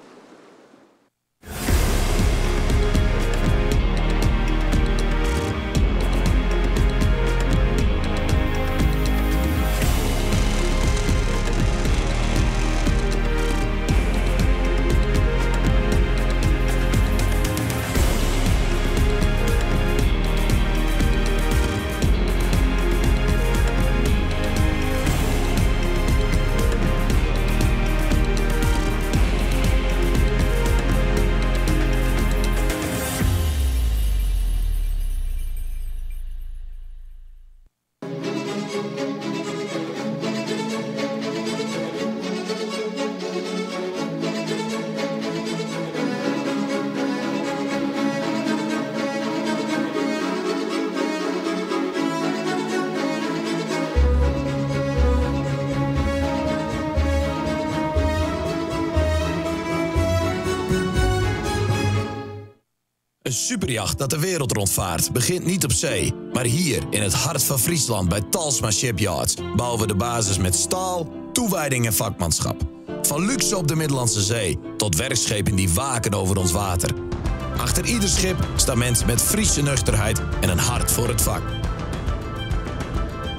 Een superjacht dat de wereld rondvaart begint niet op zee, maar hier in het hart van Friesland bij Talsma Shipyards bouwen we de basis met staal, toewijding en vakmanschap. Van luxe op de Middellandse Zee tot werkschepen die waken over ons water. Achter ieder schip staan mensen met Friese nuchterheid en een hart voor het vak.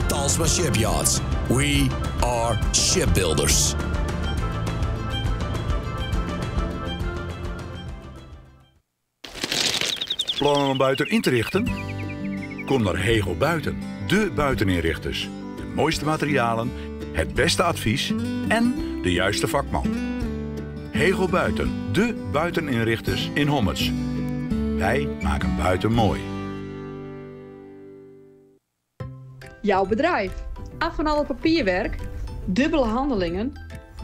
Talsma Shipyards. We are shipbuilders. Plannen om buiten in te richten? Kom naar Hegel Buiten, de buiteninrichters. De mooiste materialen, het beste advies en de juiste vakman. Hegel Buiten, de buiteninrichters in Hommerts. Wij maken buiten mooi. Jouw bedrijf. Af van al het papierwerk, dubbele handelingen.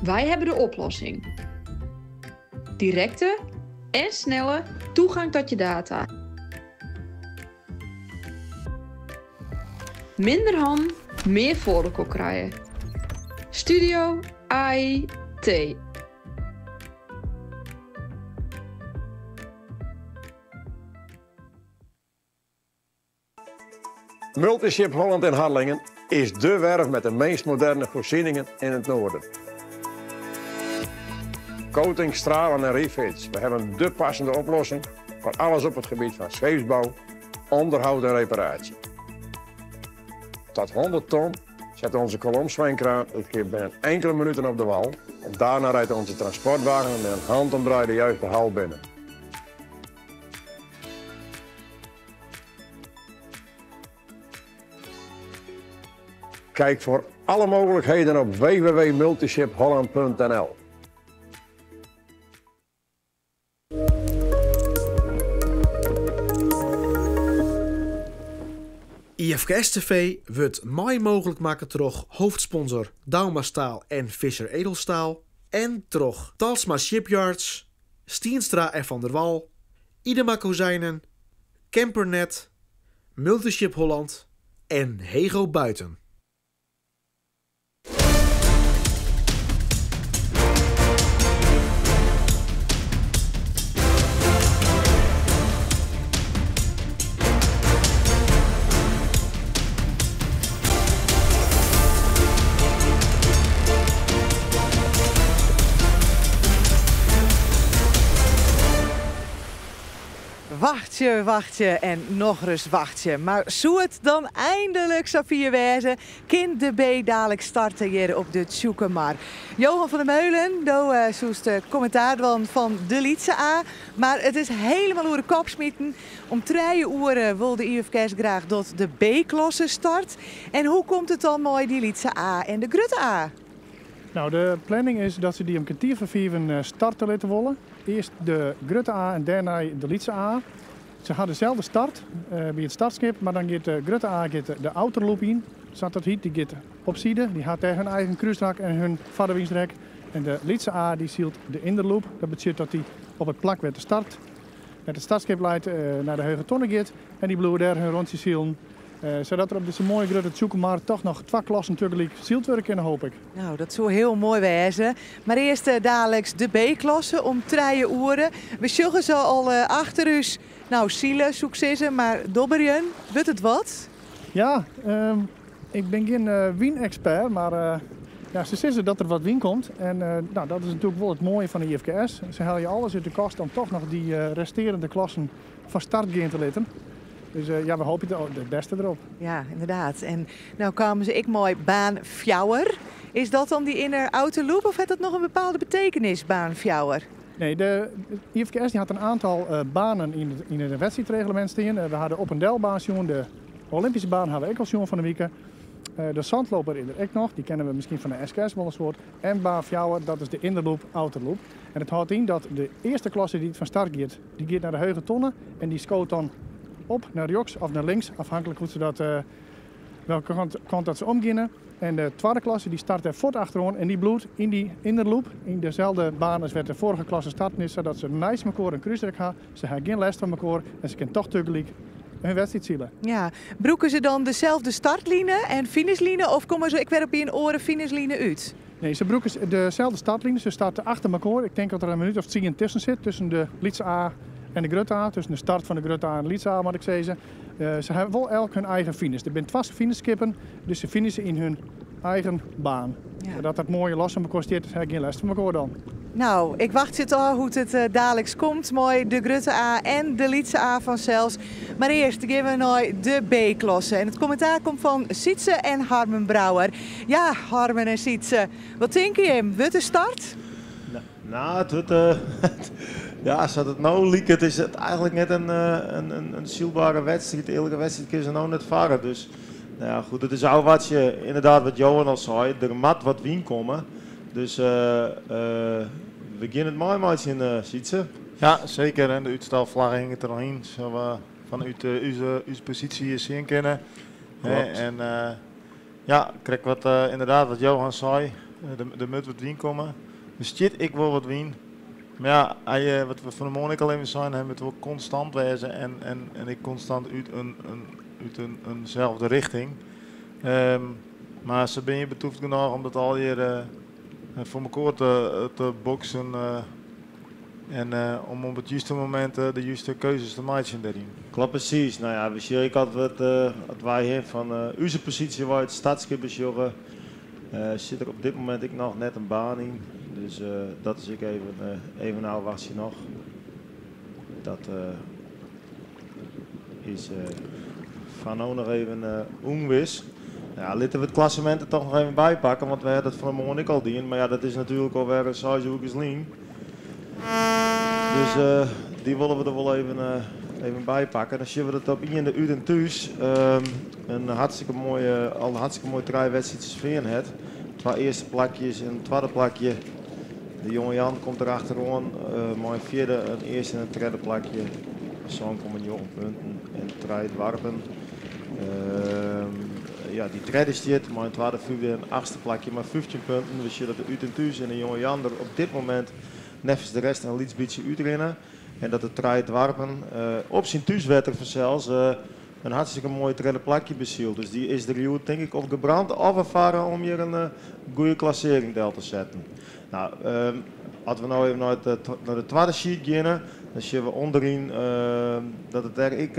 Wij hebben de oplossing. Directe en snelle toegang tot je data. Minder han, meer voordeel krijgen. Studio IT. Multiship Holland in Harlingen is dé werf met de meest moderne voorzieningen in het noorden. Coating, stralen en refits. We hebben de passende oplossing voor alles op het gebied van scheepsbouw, onderhoud en reparatie. Tot 100 ton zet onze kolomzwijnkraan het schip binnen enkele minuten op de wal. En daarna rijdt onze transportwagen met een handomdraai de juiste hal binnen. Kijk voor alle mogelijkheden op www.multishipholland.nl. IFKS TV wurdt mei mooglik makke troch hoofdsponsor Douma Staal en Visser Edelstaal en troch Talsma Shipyards, Stienstra en Van der Wal, Idema Kozijnen, Campernet, Multiship Holland en Hego Buiten. Wachtsje, wachtsje en noch ris wachtsje. Mar soe it dan eindelik safier wêze? Kin de B dalik starte hjir op de Tsjûkemar? Johan van der Meulen, do soest de kommentaar dwaan fan de Lytse A. Mar it is hielendal oer de kop smiten. Om trije oere wol de IFKS graach dat de B-klasse start. En hoe komt it dan mei dy Lytse A en de Grutte A? Nou, de planning is dat se dy om kertier foar fiven starte litte wolle. Earst de Grutte A en dêrnei de Lytse A. Se ha deselde start by it startskip, mar dan giet de Grutte A giet de outerloop yn, sa't dat hyt. Dy giet op side, dy hat dêr hun eigen krúsrak en hun fardewynsrek. En de Lytse A dy sylt de innerloop. Dat betsjut dat dy op it plak wêr't de start, wêr't it startskip leit, nei de Heuge Tonne giet. En dy bliuwe dêr hun rûntsje silen. Sadat der op dizze moaie grutte Tsjûkemar toch noch twa klassen tagelyk syld wurde kinne, hoop ik. Nou, dat soe hiel moai wêze. Mar earst daliks de B-klasse om trije oere. We sjogge se al achter ús. Nou, sile, soe ik sizze, mar dobberjen, wurdt it wat? Ja, ik bin gjin wynekspert, mar ja, se sizze dat der wat wyn komt. En nou, dat is natuerlik wol it moaie fan de IFKS. Se helje alles út de kast om toch noch dy restearjende klassen fan start gean te litten. Dus ja, we hoopje it bêste derop. Ja, ynderdaad. En no kamen se ek mei baan fjouwer. Is dat dan dy inner outer loop of hat dat noch in bepaalde betekenis, baan fjouwer? Nee, de IFKS dy hat in oantal banen yn it wedstriidreglemint stean. We ha de op- en delbaan sjoen, de Olympyske baan ha we ek al sjoen fan 'e wike. De zandloper is der ek noch, dy kenne we miskien fan de SKS wol in soad. En baan fjouwer, dat is de innerloop, outerloop. En dat hâldt yn dat de earste klasse dy't fan start giet, dy giet nei de Heuge Tonne en dy skoot dan op nei rjochts of nei links, afhanklik hoe't se dat, welke kant dat se omgeane. En de twadde klasse dy start dêr fuort achteroan en dy bliuwt yn dy innerloop, yn deselde baan as wêr't de foarige klasse starten is, sadat se neist mekoar in krúsrek ha. Se ha gjin lêst fan mekoar en se kinne toch tagelyk hun wedstriid sile. Ja, brûke se dan deselde startline en finishline of komme se ek wer op in oare finishline út? Nee, se brûke deselde startline. Se starte achter mekoar. Ik tink dat der in minút of tsien tusken sit, tusken de lytse A en de grutte A. Tusken de start fan de grutte A en de lytse A, moat ik sizze. Se hawwe wol elk hun eigen finish. Der binne twa finishskippen, dus se finishe yn hun eigen baan. Sadat dat moaie los fan mekoar stiet, se hawwe gjin lêst fan mekoar dan. Nou, ik wachtsje it ôf hoe't it daliks komt mei de grutte A en de lytse A fansels. Mar earst gean we nei de B-klasse. En it kommentaar komt fan Sytse en Harmen Brouwer. Ja, Harmen en Sytse, wat tinke jim? Wurdt de start? Nou, it wurdt, Ja, sa't it no liket is it eigenlik net in, in, in sylbere wedstriid. Earlike wedstriid kinne se no net farre. Dus no ja, goed, it is ôfwachtsje. Ynderdaad, wat Johan al sei, der moat wat wyn komme. Dus we gean it meimeitsjen, Sytse. Ja, seker. En de útstalflagge hinget der noch yn, sadat we fanút ús posysje hjir sjen kinne. En ja, krekt wat ynderdaad wat Johan sei, der moat wat wyn komme. Der stiet ek wol wat wyn. Mar ja, hy, wat we fan 'e moarn ek al even seinen, hy moat wol konstant wêze en, en, en ek konstant út in, in, út in, inselde richting. Mar se binne hjir betûft genôch om dat allegear foar mekoar te, te boksen en om op it juste momint de juste keuzes te meitsjen dêryn. Kloppet presys. No ja, we sjogge ek altyd wat wy hjir fan ús posysje wei it startskip besjogge. Sit der op dit momint ek noch net in baan yn. Dus dat is ek even, even ôfwachtsje noch. Dat is foar no noch even ûnwis. Ja, litte we it klassemint der toch noch even by pakke, want we hawwe dat fan 'e moarn ek al dien. Mar ja, dat is natuerlik alwer 6 oerkes lyn. Dus dy wolle we der wol even, even by pakke. Dan sjogge we dat op ien de út en thús in hartstikke moaie, al in hartstikke moaie trije wedstriidsjes fearn hat. Twa earste plakjes en in twadde plakje. De jonge Jan komt der achteroan mei in fjirde, in earste en in tredde plakje. 7,9 punten en trije doarpen. Ja, dy tredde stiet mei in twadde, fyfde en achtste plakje mei 15 punten. We sjogge dat de Ut en Thús en de jonge Jan der op dit momint neffens de rest in lyts bytsje útrinne. En dat de trije doarpen op syn thúswetter fansels in hartstikke moaie tredde plakje besylt. Dus dy is der hjoed tink ik op gebrand of erfaren om hjir in goede klassearring del te setten. No, as we no even nei de twadde sheet geane, dan sjogge we ûnderyn dat it dêr ek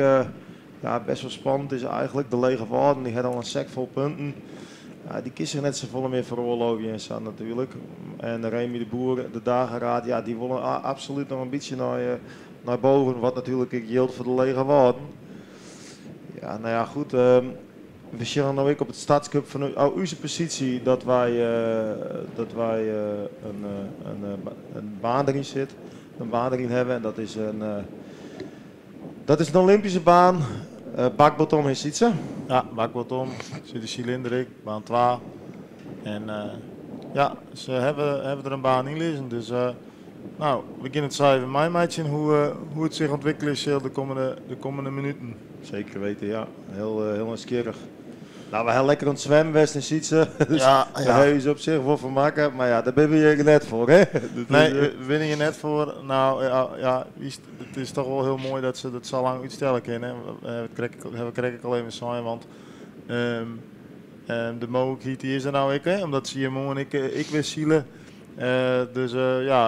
ja, best wol spannend is eigenlik. De Lege Wâlden dy hat al in sek fol punten. Ja, dy kin sich net safolle mear feroarloovje en sa natuerlik. En Remy de Boer, de Dageraad, ja, dy wolle absolút noch in bytsje nei, nei boven. Wat natuerlik ek jildt foar de Lege Wâlden. Ja, no ja, goed. We sjogge no ek op it startskip fan oh, ús posysje dat wy, dat wy in, in, in baan deryn sit. In baan deryn hawwe en dat is in, dat is in Olympyske baan. Bakboardom is Sytse. Ja, bakboardom. Sit de silinder ek, baan 2. En ja, se hawwe, hawwe der in baan yn lizzen. Dus no, we gean it sa even meimeitsjen hoe, hoe it sich ûntwikkelje sil de kommende, de kommende minuten. Seker witte, ja. Hiel, hiel nijsgjirrich. No, we hawwe lekker oan it swimmen west yn Sytse. Dus Ja, dêr ja. hawwe we ús op sich wol fermakke. Mar ja, dêr binne we hjir net foar, hè? Dat Nee, is, we binne hjir net foar. No, ja, ja, witst, it is toch wol hiel moai dat se dat sa lang útstelle kinne. Dat hawwe we krekt ek al even sein, want de mooglikheid dy is der no ek, hè, omdat se hjir moarn ek, ek wer sile. Dus ja,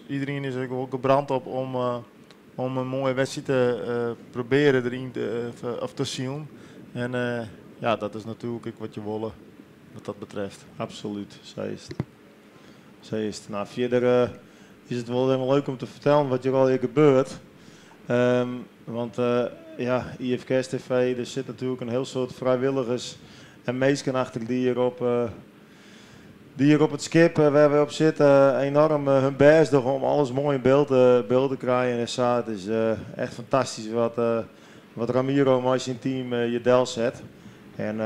iderien is der ek wol gebrand op om, om in moaie wedstriid te probearjen deryn te, of te silen. En ja, dat is natuerlik ek wat je wolle, wat dat betreft. Absolút, sa is it. Sa is it. No, fierder is it wol even leuk om te fertellen wat hjir allegear gebeurt. Want ja, IFKS TV, der sit natuerlik in hiel soad frijwilligers en minsken achter dy hjir op, dy hjir op it skip wêr't we op sitte enoarm hun bêst dogge om alles moai yn byld, byld te krijen en sa. It is echt fantastysk wat, wat Ramiro mei syn team hjir delset. En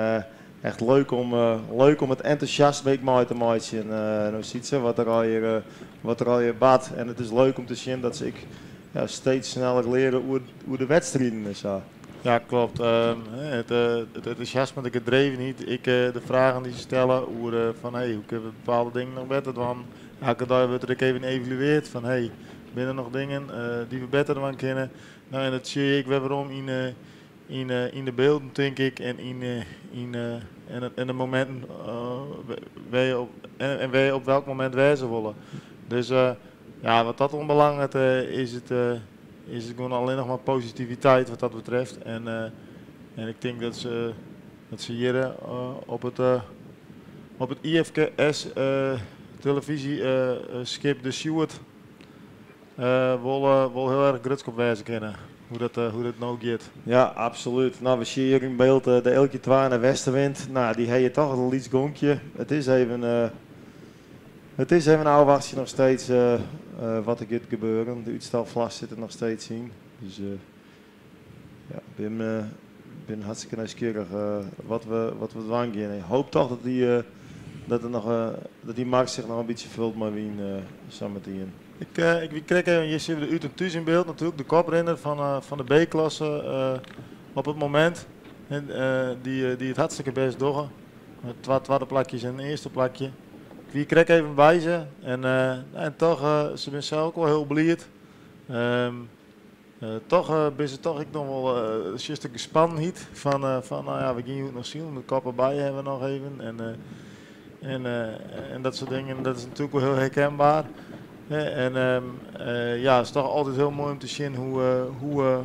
echt leuk om, leuk om it entûsjasme ek mei te meitsjen, no Sytse, wat der allegear, wat der allegear bart. En it is leuk om te sjen dat se ek ja, steeds sneller leare oer, oer de wedstriden en sa. Ja, kloppet. It, it entûsjasme, de gedrevenheid, ek de fragen dy't se stelle oer fan hey, hoe kinne we bepaalde dingen noch better dwaan. Elke dei wurdt der ek even evaluearre fan hey, binne der noch dingen dy't we better dwaan kinne. No, en dat sjoch ik wer werom yn, yn, yn de bylden, tink ik, en yn, yn, en, en de mominten wêr't je op, en, en wêr't je op welk momint wêze wolle. Dus ja, wat dat oanbelanget is it gewoan allinnich mar positiviteit wat dat betreft. En, en ik tink dat se hjir op it IFKS telefyzjeskip de Sjoerd wol, wol hiel erch grutsk op wêze kinne. Hoe dat no giet. Ja, absolút. No, we sjogge hjir yn byld de Eelkje 2 en de Westenwind. No, dy ha je toch in lyts gonkje. It is even. Het is even ôfwachtsjen noch steeds wat der giet gebeuren. De útstelflas sit der noch steeds yn. Dus ja, bin, bin hartstikke nijsgjirrich wat we, wat we dwaan gean. Ik hoop toch dat dy, dat er noch, dat dy mar sich noch in bytsje fult mei wyn sametien. Ik, ik wie krekt even, hjir sjogge we de út en thús yn byld natuerlik, de koprinner fan, fan de B-klasse op it momint. Dy, dy't it hartstikke bêst dogge. Mei twa twadde plakjes en in earste plakje. Ik wie krekt even by se en, en toch, se binne sels ek wol hiel bliid. Um, toch binne se toch ek noch wol uh, de gespannenheid fan, fan nou ja, we gean hjoed noch silen, de koppen by hawwe we noch even. En, en, en dat soart dingen, dat is natuerlik wol hiel herkenber. En um, ja, it is toch altyd hiel moai om te sjen hoe, hoe,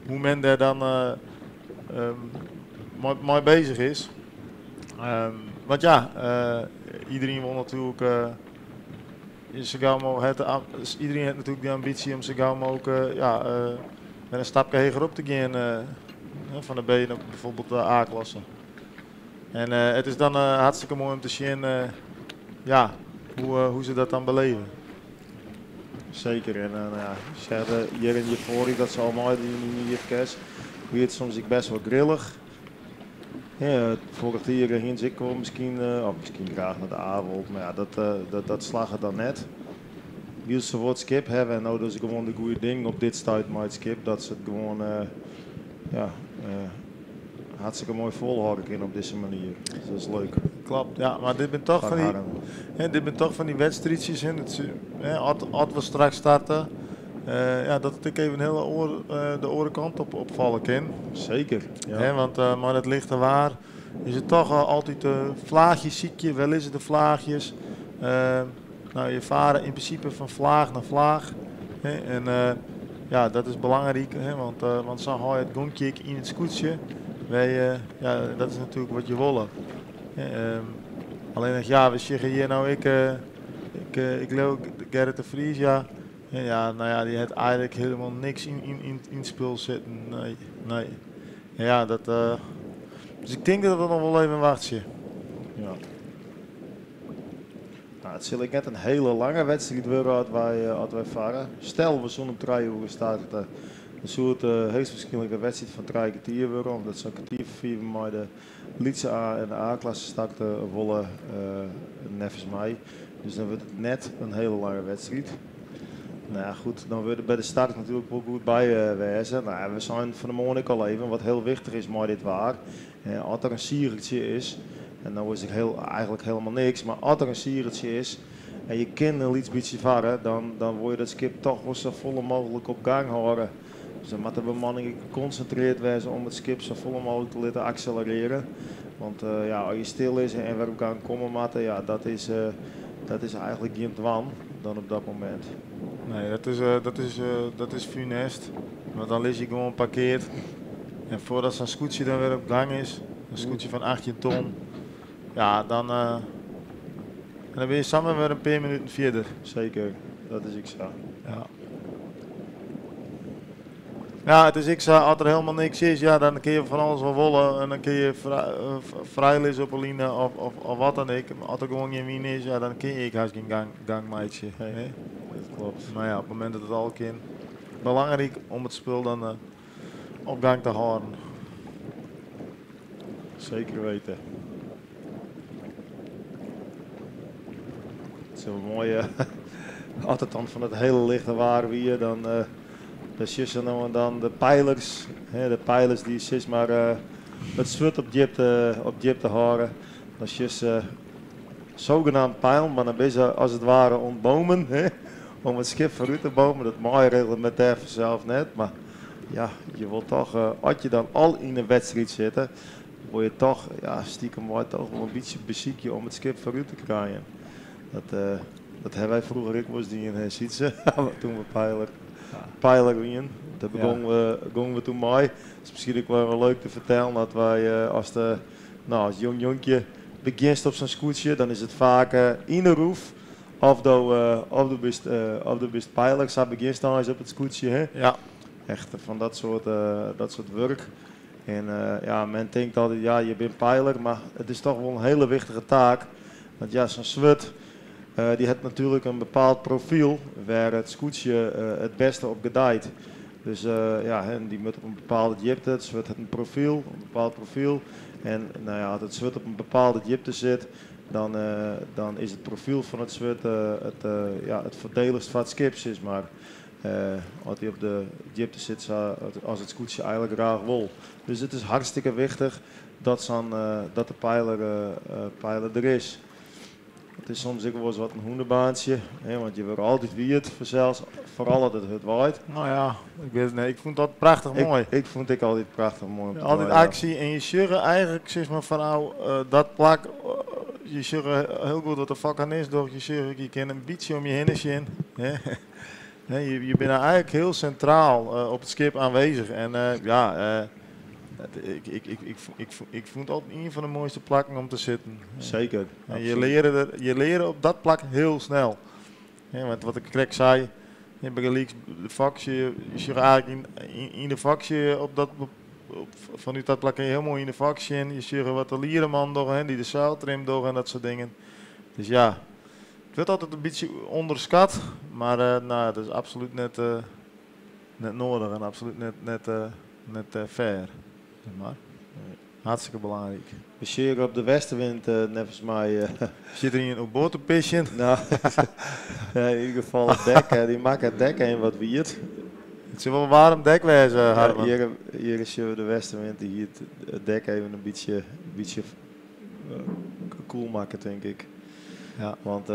hoe men dêr dan um, mei beuzich is. Um, want ja, iderien wol natuerlik sa gau mooglik, iderien hat natuerlik de ambysje om sa gau mooglik ja, wer in stapke heger op te gean fan de B nei byfoarbyld de A-klasse. En it is dan hartstikke moai om te sjen ja, hoe, hoe se dat dan belibje. Seker. En nou ja, se jierren hjirfoar dat se al meidienen yn de IFKS, wie it soms ek bêst wol grillich. Ja, foarich jier hiene se ek wol miskien, of miskien graach nei de A wold, mar ja, dat, dat, dat slagge dan net. Wylst se wol it skip hawwe en no dogge se gewoan de goede dingen op dit stuit mei it skip, dat se it gewoan ja, hartstikke moai folhâlde kinne op dizze manier. Dus dat is leuk. Kloppet, ja, mar dit binne toch fan dy, hè, dit binne toch fan dy wedstriidsjes, hè, dat, hè, as we straks starte, ja, dat it ek even hiel oar, de oare kant op opfalle kin. Seker, ja. Hè, want mei dat lichte waar is it toch altyd flaachjes sykje, wêr lizze de flaachjes? No, je fare yn prinsipe fan flaach nei flaach. Hè, en ja, dat is belangryk, hè, want, want sa hâld je it gonkje ek yn it skûtsje. Wêr je, ja, dat is natuerlik wat je wolle. Hè, allinnich ja, we sjogge hjir no ek, ik, ik leau Gerrit de Vries, ja. Ja, no ja, dy hat eigentlik hielendal niks yn, yn, yn, yn it spul sitten. Nee, nee. Ja, dat, dus ik tink dat we noch wol even wachtsje. Ja. Nou, it sil ek net in hiele lange wedstriid wurde as wy, as wy farre. Stel, we soene om 3 oere starte, dan soe it heechstwaarskynlik in wedstriid fan trije kertier wurde, omdat se om kertier foar fiif mei de lytse A en de A-klasse starte wolle, neffens my. Dus dan wurdt it net in hiele lange wedstriid. No ja, goed, dan wurde by de start natuerlik wol goed by wêze. No ja, we seinen fan 'e moarn ek al even, wat hiel wichtich is mei dit waar, as der in sigertsje is, en no is der hiel, eigentlik hielendal niks, mar as der in sigertsje is en je kinne in lyts bytsje farre, dan, dan wol je dat skip toch wol safolle mooglik op gang hâlde. Dus dan moat de bemanning ek konsintrearre wêze om it skip safolle mooglik te litten akselerearje. Want ja, as je stil lizze en wer op gang komme moatte, ja, dat is eigentlik gjin dwaan dan op dat momint. Nee, dat is, dat is, dat is funest. Want dan lis je gewoan parkearre. En foardat sa'n skûtsje dan wer op gang is, in skûtsje fan 18 ton, ja, dan, dan binne je samar wer in pear minuten fierder. Seker, dat is ek sa. Ja. Ja, it is ek sa, as der hielendal niks is, ja, dan kinne je fan alles wol wolle en dan kinne je frijlizze op 'e line of, of, of wat dan ek. Mar as der gewoan gjin wyn is, ja, dan kinne je ek hast gjin gang, gang meitsje. Nee, hè? dat kloppet. Mar ja, op it momint dat it al kin, belangryk om it spul dan op gang te hâlden. Seker witte. It is wol moai, as it dan fan it hiele lichte waar wie, dan, dan sjochst se no en dan de peilers, hè, de peilers dy't sis mar it swurd op djipte hâlde. Dan sjochst se sogenaamd peilen, mar dan binne se as it ware oan it bomen, hè, om it skip foarút te bomen. Dat mei reglemintêr fansels net, mar ja, je wol toch, as je dan al yn in wedstriid sitte, wol je toch, ja, stikem wol je toch wol in bytsje besykje om it skip foarút te krijen. Dat, dat hawwe wy froeger ek wolris dien, hè, Sytse, doe't we peiler wienen. Dêr begûnen we, gongen we doe mei. It is miskien ek wol leuk te fertellen dat wy as, de, no, as jong jonkje begjinst op sa'n skûtsje, dan is it faak yn 'e roef of do, of do bist, of do bist peiler. Sa begjinst dan eins op it skûtsje. Hè? Ja. Echt fan dat soart wurk. En ja, men tinkt altyd, ja, je binne peiler, mar it is toch wol in hiele wichtige taak. Want ja, sa'n swurd, Dy hat natuerlik in bepaald profyl wêr it skûtsje it bêste op gedijt. Dus ja, dy moat op in bepaalde djipte. It swurd hat in profyl, in bepaald profyl. En no ja, as it swurd op in bepaalde djipte sit, dan, dan is it profyl fan it swurd it, ja, it foardelichst foar it skip, sis mar. As dy op de djipte sit sa as it skûtsje eigenlik graach wol. Dus it is hartstikke wichtich dat sa'n dat de peiler, peiler der is. It is soms ek wolris wat in hûnebaantsje, hè, want je wurde altyd wiet fansels, foaral as it hurd waait. No ja, ik wit it net. Ik fûn dat prachtich moai. Ik fûn it ek altyd prachtich moai om te Altyd draaien. aksje en je sjogge eigenlik sis mar fanôf dat plak, je sjogge hiel goed wat de fokkenist docht. Je sjogge, je kinne in bytsje om je hinne sjen. Hè. Hè, je binne eigenlik hiel sintraal op it skip aanwezich. En ja, ik, ik, ik, ik, ik, ik fûn it altyd ien fan de moaiste plakken om te sitten. Seker. En je leare, der, je leare op dat plak hiel snel. Ja, want wat ik krekt sei, bygelyks de foksje, je sjogge eigenlik yn de foksje op dat, op, fanút dat plak kin je hiel moai yn de foks sjen. Je sjogge wat de liereman dogge, hè, dy't de seiltrim dogge en dat soart dingen. Dus ja, it wurdt altyd in bytsje ûnderskat, mar no, it is absolút net, net noadich en absolút net, net, net fair. Zeg mar. Hartstikke belangryk. We sjogge op de westenwind neffens my. Sit der ien oer board te pisjen? No, yn ieder gefal it dek, dy makke it dek even wat wiet. It sil wol in waarm dek wêze, Harmen. Ja, hjir sjogge we de westenwind, dy hie it dek even in bytsje, bytsje koel makke, tink ik. Ja. Want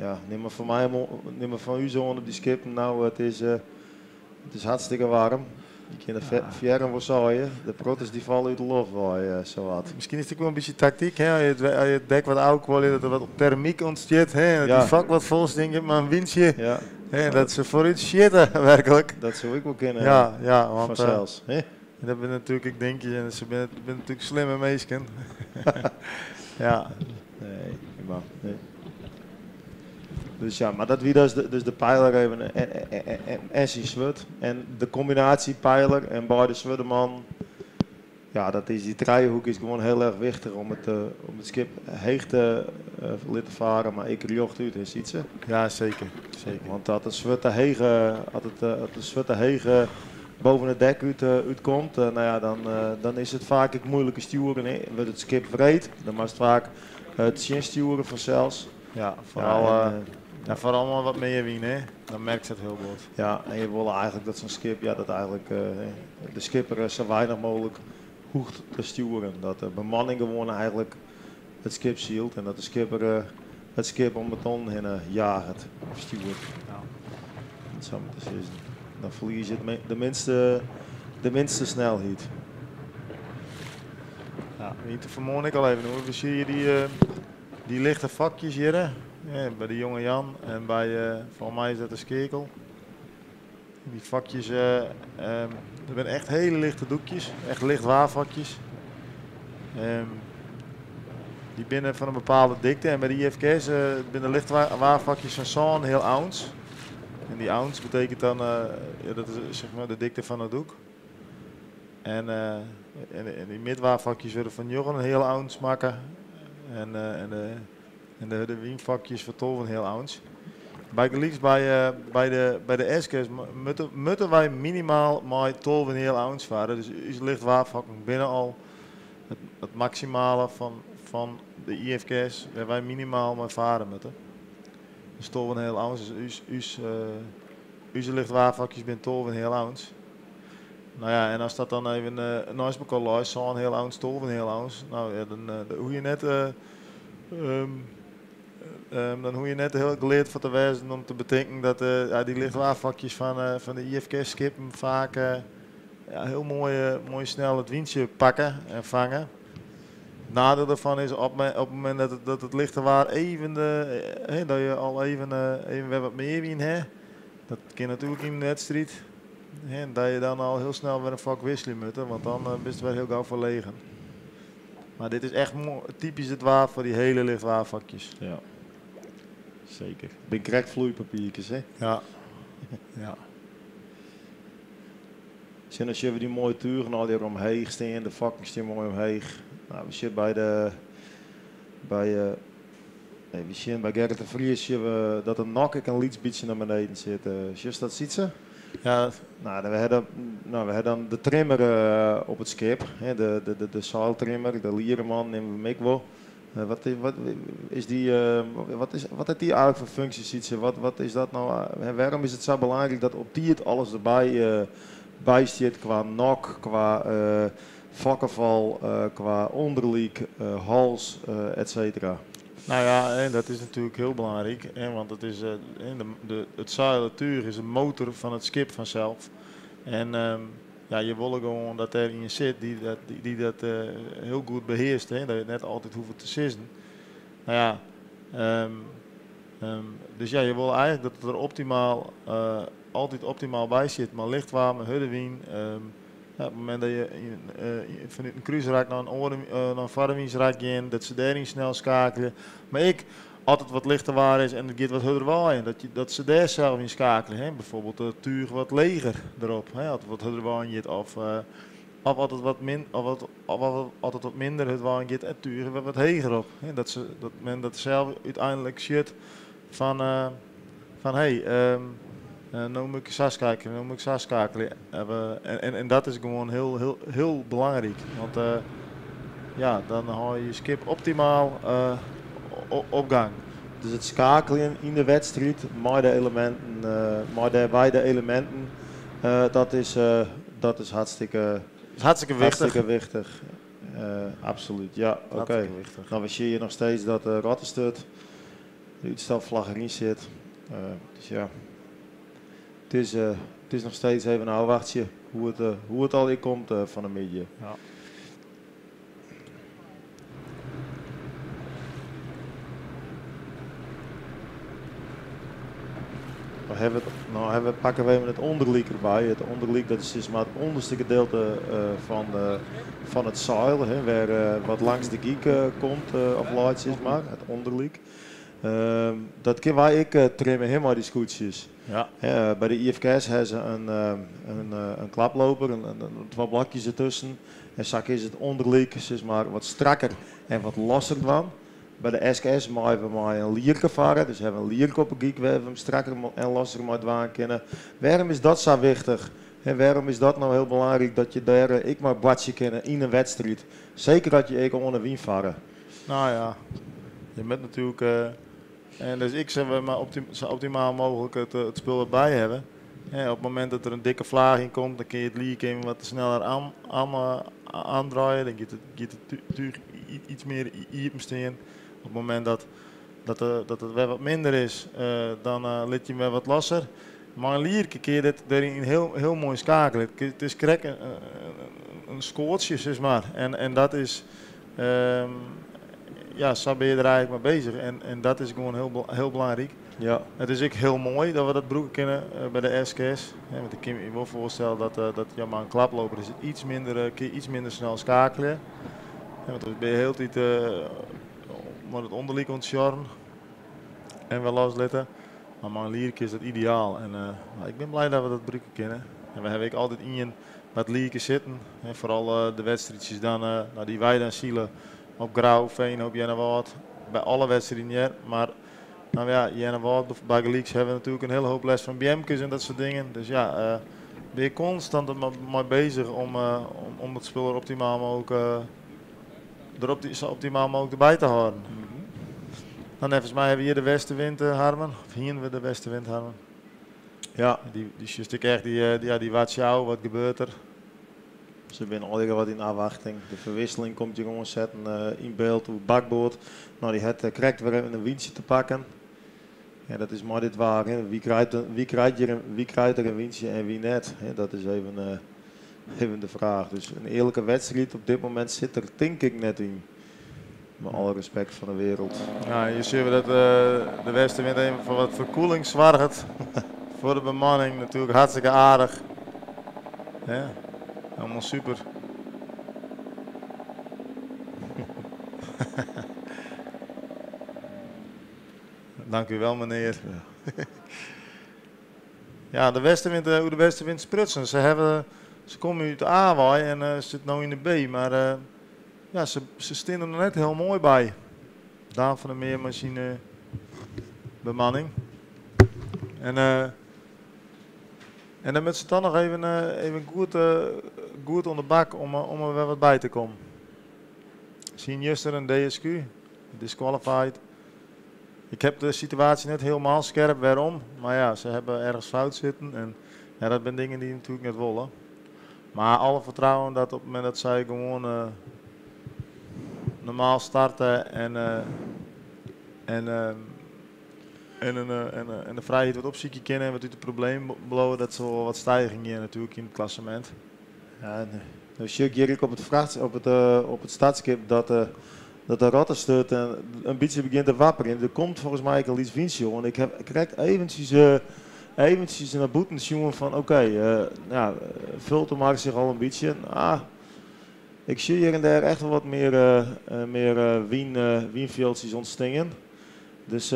ja, nim mar fan my, nim mar fan ús oan op dy skippen, no, it is hartstikke waarm. Je kinne de fearren wol saaie. De protters dy falle út de loft wei, sawat. Miskien is it ek wol in bytsje taktyk, hè? As je it dek wat ôfkuolje, dat der wat termyk ûntstiet, hè? Dat dy fok wat fol stinkt mei in wyntsje. Ja. Hè? Dat se foarút sjitte, werklik. Dat soe ek wol kinne. Ja, ja, want, Fansels, hè? Dat binne natuerlik ek dinkjes en se binne natuerlik slimme minsken. Ja. Nee, maar, nee. Dus ja, mar dat wie dus de, dus de peiler even en syn swurd. En de kombinaasje peiler en beide swurdeman, ja, dat is, dy trijehoek is gewoan hiel erch wichtich om it skip heech te litten faren, mar ek rjochtút, hè, Sytse? Ja, seker, seker. Want as it swurd te heech, as it swurd te heech boven it dek útkomt, no ja, dan is it faak ek moeilik te stjoeren, hè. Wurdt it skip wreed, dan moatst faak tsjinstjoere fansels. Ja, foaral, Ja, en, ja, foaral mei wat mear wyn, hè. Dan merkst it hiel goed. Ja, en je wolle eigenlik dat sa'n skip, ja, dat eigenlik de skipper sa weinich mooglik hoecht te stjoeren. Dat de bemanning gewoan eigenlik it skip sylt en dat de skipper it skip om de tonnen hinne jaget of stjoert. Ja. Dat sa mar te sizzen. Dan ferlies je de minste snelheid. Ja, we hiene it fan 'e moarn ek al even oer. We sjogge dy lichte fokjes hjir, hè. Ja, by de Jonge Jan en by, folgens my is dat de Skeakel. Dy fokjes, dat binne echt hiele lichte doekjes, echt licht waarfokjes. Dy binne fan in bepaalde dikte en by de IFKS binne de lichte waarfokjes fan sân heal ounce. En dy ounce betekent dan, ja, dat is zeg maar de dikte fan it doek. En dy midwaarfokjes wurde fan 9,5 ounce makke. En de wynfokjes fan 12,5 ounce. Bygelyks by de Eskes moatte wy minimaal mei 12,5 ounce farre. Dus ús lichtwaarfokken binne al it maksimale fan de IFKS wêr't wy minimaal mei farre moatte. Dus 12,5 ounce is ús lichtwaarfokjes binne 12,5 ounce. No ja, en ast dat dan even neist elkoar leist, 7,5 ounce, 12,5 ounce, no ja, dan hoege je net, dan hoege je net hiel geleard foar te wêzen om te betinken dat ja, dy lichtwaarfokjes fan de IFKS-skippen faak ja, hiel moai snel it wyntsje pakke en fange. Neidiel dêrfan is op it momint dat it lichte waar even, hè, dat je al even wer wat mear wyn ha. Dat kin natuerlik yn in wedstriid. Hè, dat je dan al hiel snel wer in fok wikselje moatte, want dan bist wer hiel gau ferlegen. Mar dit is echt typysk it waar foar dy hiele lichte waarfokjes. Ja, seker. Binne krekt floeipapierkes, hè? Ja. Ja. Sjoch, dan sjogge we dy moaie tugen allegear omheech stean. De fokken stean moai omheech. No, we sitte by Nee, we zien bij Gerrit de Vries zien we dat de nok ek in lyts bytsje nei beneden sit. Sjochst dat, Sytse? Ja. Nou, we hebben, nou, we hebben dan de trimmer op it skip. Hè, de seiltrimmer, de liereman neame we him ek wol. Wat is dy, wat hat dy eigenlik foar funksje, Sytse? Wat is dat no? Wêrom is it sa belangryk dat op tiid alles derby by stiet kwa nok, kwa fokkefal, kwa ûnderlyk, hals, et cetera? Nou ja, dat is natuerlik hiel belangryk, want it is, de, it seil, it túch is de motor fan it skip fansels. En ja, je wolle gewoan dat dêr ien sit dy't dat hiel goed behearst, hè, dat je it net altyd hoege te sizzen. Nou ja, dus ja, je wolle eigenlik dat it der optimaal, altyd optimaal by sit. Mei licht waar, mei hurde wyn. Ja, op it momint dat je fanút in krúsrak nei in oare, nei in foardewynsrak gean, dat se dêryn snel skeakelje. Mar ek as it wat lichter waar is en it giet wat hurder waaien, dat se dêr sels yn skeakelje. Hè? Bijvoorbeeld it túch wat leger derop, hè? As it wat hurder waaien giet, of as it wat min, of wat, of wat, as it wat minder hurd waaien giet, it túch wer wat heger op. Hè? Dat men dat sels úteinlik sjocht fan hey, no moat ik sa skeakelje, no moat ik sa skeakelje. En dat is gewoan hiel, hiel, hiel belangryk. Want ja, dan hâld je je skip optimaal op gang. Dus it skeakeljen yn de wedstriid mei de eleminten, mei dêrby de eleminten, dat is hartstikke, is hartstikke wichtich. Hartstikke wichtich. Absolút, ja, oké. Hartstikke wichtich. Nou, we sjogge hjir noch steeds dat de Rottersturt de útstapflagge deryn sit. Dus ja, it is noch steeds even ôfwachtsje hoe it allegear komt fan 'e middei. Ja. No hawwe we, no hawwe we, pakke we even it ûnderlyk derby. It ûnderlyk, dat is sis mar it ûnderste gedeelte fan it seil, hè, wêr wat langs de gyk komt of leit, sis mar, it ûnderlyk. Dat kinne wy ek trimme, hè, mei dy skûtsjes. Ja. Hè, by de IFKS hawwe se in klaploper, twa blokjes dertusken. En sa kinne se it ûnderlyk, sis mar, wat strakker en wat losser dwaan. By de SKS meie we mei in lierke farre, dus hawwe we in lierke op 'e gyk wêr't we him strakker en losser mei dwaan kinne. Wêrom is dat sa wichtich? Hè, wêrom is dat no hiel belangryk dat je dêr ek mei boartsje kinne yn in wedstriid? Seker as je ek oan 'e wyn farre. Nou ja, je moat natuerlik, en dus ik sil mar sa optimaal mooglik it spul derby hawwe. Hè, op it momint dat der in dikke flaach yn komt, dan kinne je it lierke even wat sneller oandraaie. Dan giet it túch iets mear iepen stean. Op it momint dat it wer wat minder is, dan lit je him wer wat losser. Mei in lierke kinne je dit dêryn hiel, hiel moai skeakelje. It is krekt in skoatsje, sis mar. En dat is, ja, sa binne je der eigenlik mei bezich. En dat is gewoan hiel, hiel belangryk. Ja. It is ek hiel moai dat we dat brûke kinne by de SKS. Hè, want ik kin my wol foarstelle dat ja, mei in klaploper is it iets minder, kin je iets minder snel skeakelje. Hè, want dan binne je hieltyd mei it ûnderlyk oan it sjorren en wer loslitte. Mar mei in lierke is dat ideaal. En nou, ik bin blij dat we dat brûke kinne. En we hawwe ek altyd ien by it lierke sitten. Hè, foaral de wedstriidsjes dan, nou, dy't wy dan sile op Grou, Veenhoop, Earnewâld. By alle wedstriden hear. Mar nou ja, Earnewâld bygelyks hawwe we natuerlik in hiele hoop lêst fan beamkes en dat soart dingen. Dus ja, bin je konstant der mei bezich om it spul der optimaal mooglik, der sa optimaal mooglik derby te hâlden. Nou, neffens my hawwe we hjir de westenwind, Harmen. Of hiene we de westenwind, Harmen? Ja. Dy sjochst ek echt, ja, dy wachtsje ôf, wat gebeurt der? Se binne allegear wat yn ôfwachting. De ferwisseling komt hjir oansetten yn byld oer bakboard. Nou, dy hat krekt wer even in wyntsje te pakken. Ja, dat is mei dit waar. Hè. Wie krijt der in wyntsje en wie net? Hè, dat is even de fraach. Dus in earlike wedstriid op dit momint sit der tink ik net yn. Mei alle respekt fan de wereld. Ja, hjir sjogge we dat de westenwind even foar wat ferkoeling soarget. Foar de bemanning natuerlik hartstikke aardich. Ja, hielendal super. Dank u wel, meneer. Ja, de westenwind, oer de westenwind sprutsen. Se komme út de A-wei en sitte no yn de B, mar ja, se steane der noch net hiel moai by. Daan van der Meer mei syn bemanning. En, en dan moatte se toch noch even, even goed, goed oan de bak om, om der wer wat by te kommen. Syn juster in DSQ, disqualified. Ik heb de situatie net hielendal skerp wêrom, mar ja, se hawwe ergens fout sitten en ja, dat binne dingen dy't je natuerlik net wolle. Mar alle fertrouwen dat op it momint dat sy gewoan uh, normaal starte en, uh, en, uh, en, en, en de frijheid wat opsykje kinne en wat út de problemen bliuwe, dat se wol wat stijging gean natuerlik yn it klassemint. Ja, no sjoch ik hjir ek op it fracht, op it, op it startskip dat de, dat de rottesturt in bytsje begjint te wapperjen. Der komt folgens my ek in lyts wyntsje oan. Ik ha krekt eventsjes, eventsjes nei bûten sjoen fan oké, ja, fult de mar sich al in bytsje. Ah, ik sjoch hjir en dêr echt wol wat mear, mear wyn, wynfjildsjes ûntstean. Dus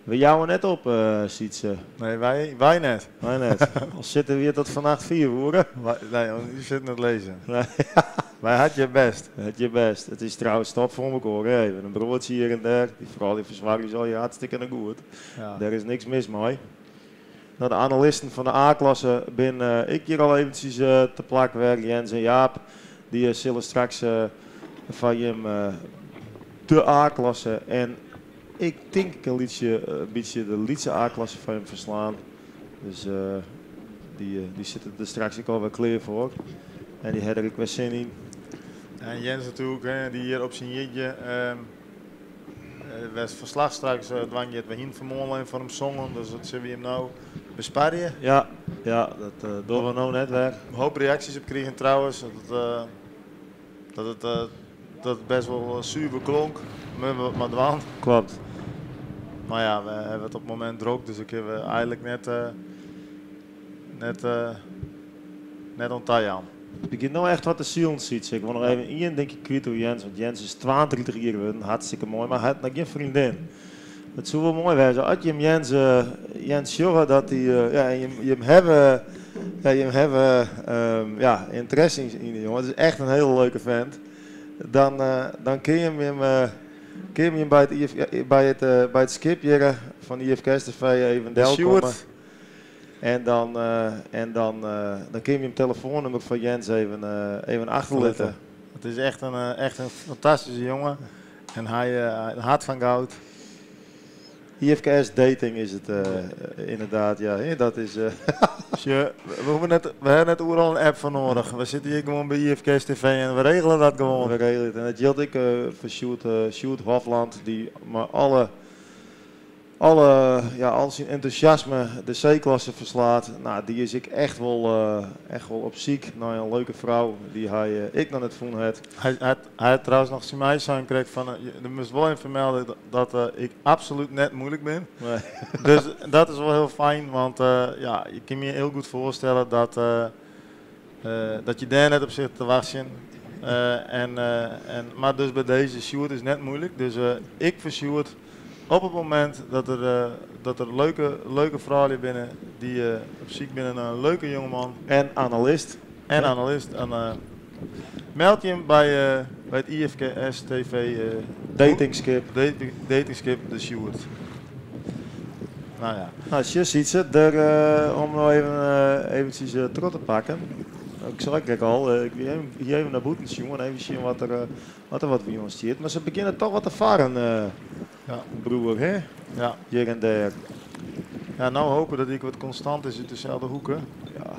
we jouwe net op, Sytse. Nee, wy, wy net. Wy net. Al sitte we hjir tot fannacht 5 oere. Nee, want je sit net lizzen. Nee. Wy hat je best. Hat je best. It is trouwens top foar mekoar, hè. Even in broadsje hjir en dêr. Dy froulju fersoargje ús allegear hartstikke goed. Ja. Dêr is niks mis mei. No, de analisten fan de A-klasse binne ek hjir al eventsjes te plak wer. Jens en Jaap, dy sille straks foar jim de A-klasse en ik tink in lytsje, bytsje de lytse A-klasse foar jim ferslaan. Dus dy, dy sitte der straks ek alwer klear foar. En dy ha der ek wer sin yn. En Jens natuerlik, hè, dy't hjir op syn jierdei wer ferslach straks dwaan giet. We hienen fanmoarn al even foar him songen, dus dat sille we him no besparje. Ja, ja, dat dogge we no net wer. In hoop reaksjes op krigen trouwens. Dat it, dat it, dat it best wol suver klonk. Moatte we wat mei dwaan. Kloppet. Mar ja, we hawwe it op it momint drok, dus ik kin we eigenlik net, net, net oan tajaan. It begjint no echt wat te silen, Sytse. Ik wol noch even ien dinkje kwyt oer Jens, want Jens is 32 jier wurden, hartstikke moai, mar hy hat noch gjin freondin. It soe wol moai wêze as jim Jens, Jens sjogge dat hy, ja, en jim, jim hawwe, ja, jim hawwe, ja, ynteresse yn de jonge. It is echt in hiele leuke vent. Dan, dan kin jim him, kin jim him by it, IF, by it, by it skip hjir fan IFKS TV even delkomme. Sjoerd. En dan, en dan, dan kin jim jim telefoannûmer foar Jens even, even achterlitte. It is echt in, echt in fantastyske jonge. En hy in hart fan goud. IFKS dating is it ynderdaad, ja. Hè, dat is. Sjoch, we hoege net, we hawwe net oeral in app foar nedich. We sitte hjir gewoan by IFKS TV en we regele dat gewoan. We regele it. En dat jildt ek foar Sjoerd, Sjoerd Hofland, dy't mei alle alle, ja, al syn entûsjasme de C-klasse ferslaat. No, dy is ek echt wol, echt wol op syk nei in leuke frou dy't hy ek noch net fûn hat. Hy hat, hy hat trouwens noch tsjin my sein krekt fan, do moatst wol even fermelde dat ik absolút net muoilik bin. Nee. Dus dat is wol hiel fijn, want ja, je kin my hiel goed foarstelle dat, dat je dêr net op sitte te wachtsjen. En, en, mar dus by dizze, Sjoerd is net muoilik, dus ik foar Sjoerd. Op it momint dat der, dat der leuke, leuke froulju binne dy't op syk binne nei in leuke jongeman. En analist. En analist. En, meld jim by, by it IFKS TV. Datingskip. Datingskip De Sjoerd. Nou ja. Nou, sjoch Sytse, der, om no even, eventsjes troch te pakken. Ik sei krekt al, ik wie even, hie even nei bûten sjoen, even sjen wat der, Wat der wat by oan stiet. Mar se begjinne toch wat te farren, ja. broer, hè? Ja. Hjir en dêr. Ja, no hope dat dy wat konstant is út deselde hoeke. Ja.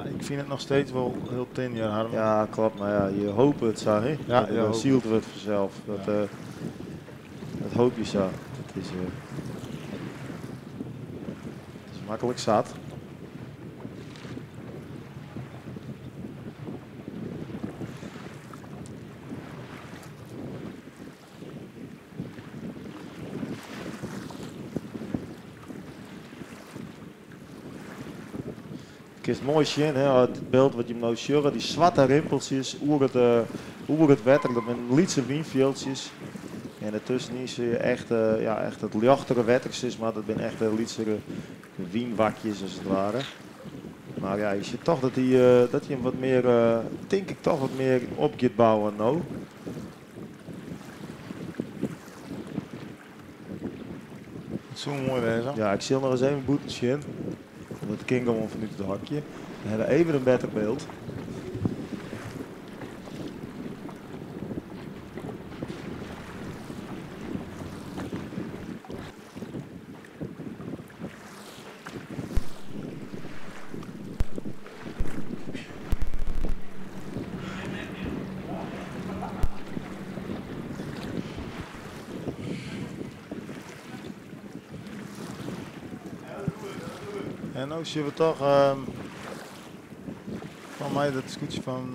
Ik fyn it noch steeds wol hiel tin hjir, Harm. Ja, kloppet. Mar ja, je hope it sa, hè? Ja, dat je it hope syld wurdt fansels. Dat, Ja. dat hoopje je sa. Dat is, dat is maklik sat. Kinst moai sjen, hè, it byld wat je no sjogge, dy swarte rimpeltsjes oer it, oer it wetter, dat binne lytse wynfjildsjes. En dertuskenyn sjogge je echt, ja, echt it ljochtere wetter, sis mar. Dat binne echt de lytsere wynwakjes as it ware. Mar ja, je sjocht toch dat hy, dat hy him wat mear, tink ik toch wat mear op giet bouwen no. It soe moai wêze. Ja, ik sil noch ris even bûten sjen. Want it kin gewoan fanút it hokje. Dan hawwe we even in better byld. En no sjogge we toch fan my dat skûtsje fan,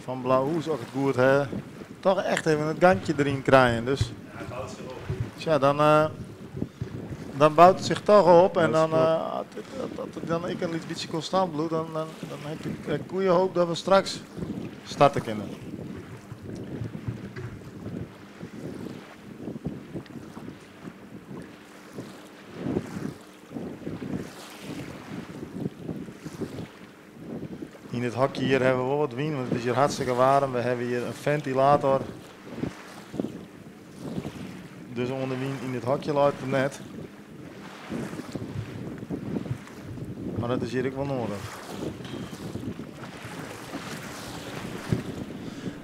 fan Blauhûs, as ik it goed ha, toch echt even it gangje deryn krijen. Dus ja, dan, dan bout it sich toch op en dan, as it dan ek in lyts bytsje konstant bliuwt, dan, dan, dan ha ik goede hoop dat we straks starte kinne. Yn it hokje hjir hawwe we wol wat wyn, want it is hjir hartstikke waarm. We hawwe hjir in fentilator. Dus oan de wyn yn it hokje leit it net. Mar dat is hjir ek wol nedich.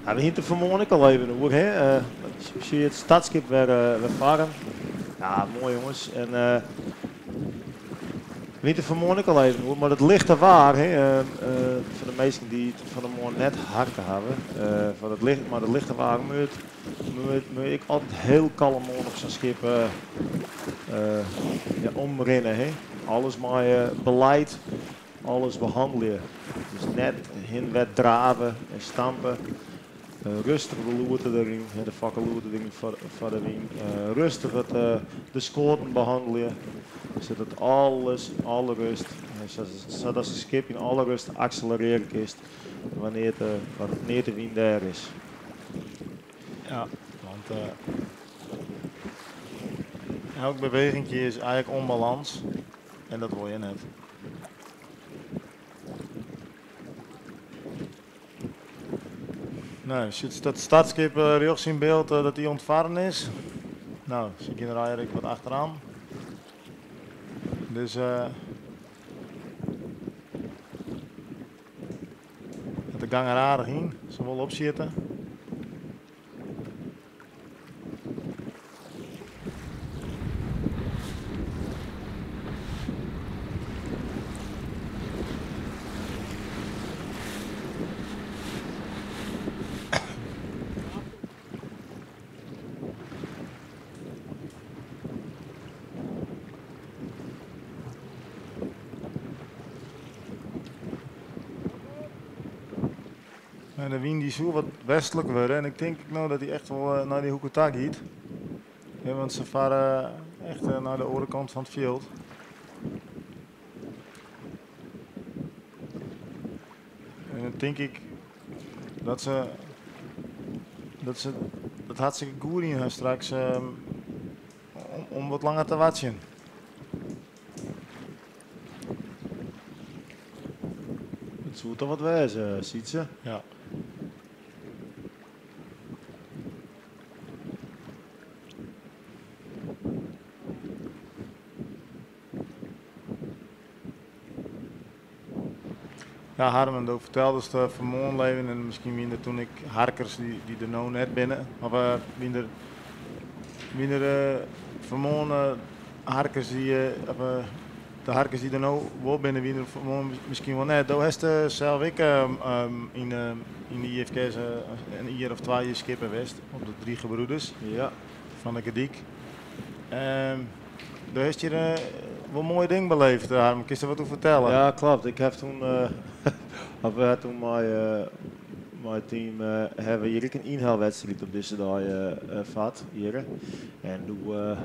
Ja, we hiene it der fan 'e moarn ek al even oer. Hè? Sjoch je it startskip wer, wer farren. Ja, moai jonges. En we hiene it der fan 'e moarn ek al even oer, mar it lichte waar, hè, foar de minsken dy't it fan 'e moarn net harke hawwe, foar it licht, mar it lichte waar moet, moet, moet ek altyd hiel kalm oan op sa'n skip ja, omrinne. Hè. Alles mei beleid, alles behannelje. Dus net hinwet drave en stampe. Rêstich de loerte deryn, de fakkeloerte deryn foar de wyn. Rêstich it, de skoaten behannelje, sadat alles yn alle rêst, sadat it skip yn alle rêst akselerearje kinst wannear't de, wannear't de wyn dêr is. Ja, want elk beweginkje is eigentlik ûnbalâns en dat wol je net. No, sjochst dat startskip rjochts yn byld dat dy oan it farren is. No, se gean der eigentlik wat achteroan. Dus de gong der aardich yn, se wol opsjitte. En de wyn dy soe wat westlik wurde en ik tink ek no dat dy echt wol nei dy hoeke ta giet. Ja, want se farre echt nei de oare kant fan it fjild. En dan tink ik dat se dat hartstikke goed yn ha straks om wat langer te wachtsjen. It soe toch wat wêze, Sytse? Ja. Ja, Harmen, do ferteldest fan 'e moarn even en miskien wiene der toen ek harkers dy't der no net binne. Of wiene der fan 'e moarn harkers dy't, of de harkers dy't der no wol binne, wiene der fan 'e moarn miskien wol net. Do hast sels ek yn de IFKS in jier of twa jier skipper west op de Drie Gebroeders Ja. fan de Gerdyk. Do hast hjir wol moaie dingen beleefd, Harm. Kinst der wat oer fertelle? Ja, kloppet. Ik ha toen, of we ha toen mei it team hawwe we hjir ek in ynhelwedstriid op dizze dei fard hjir. En doe,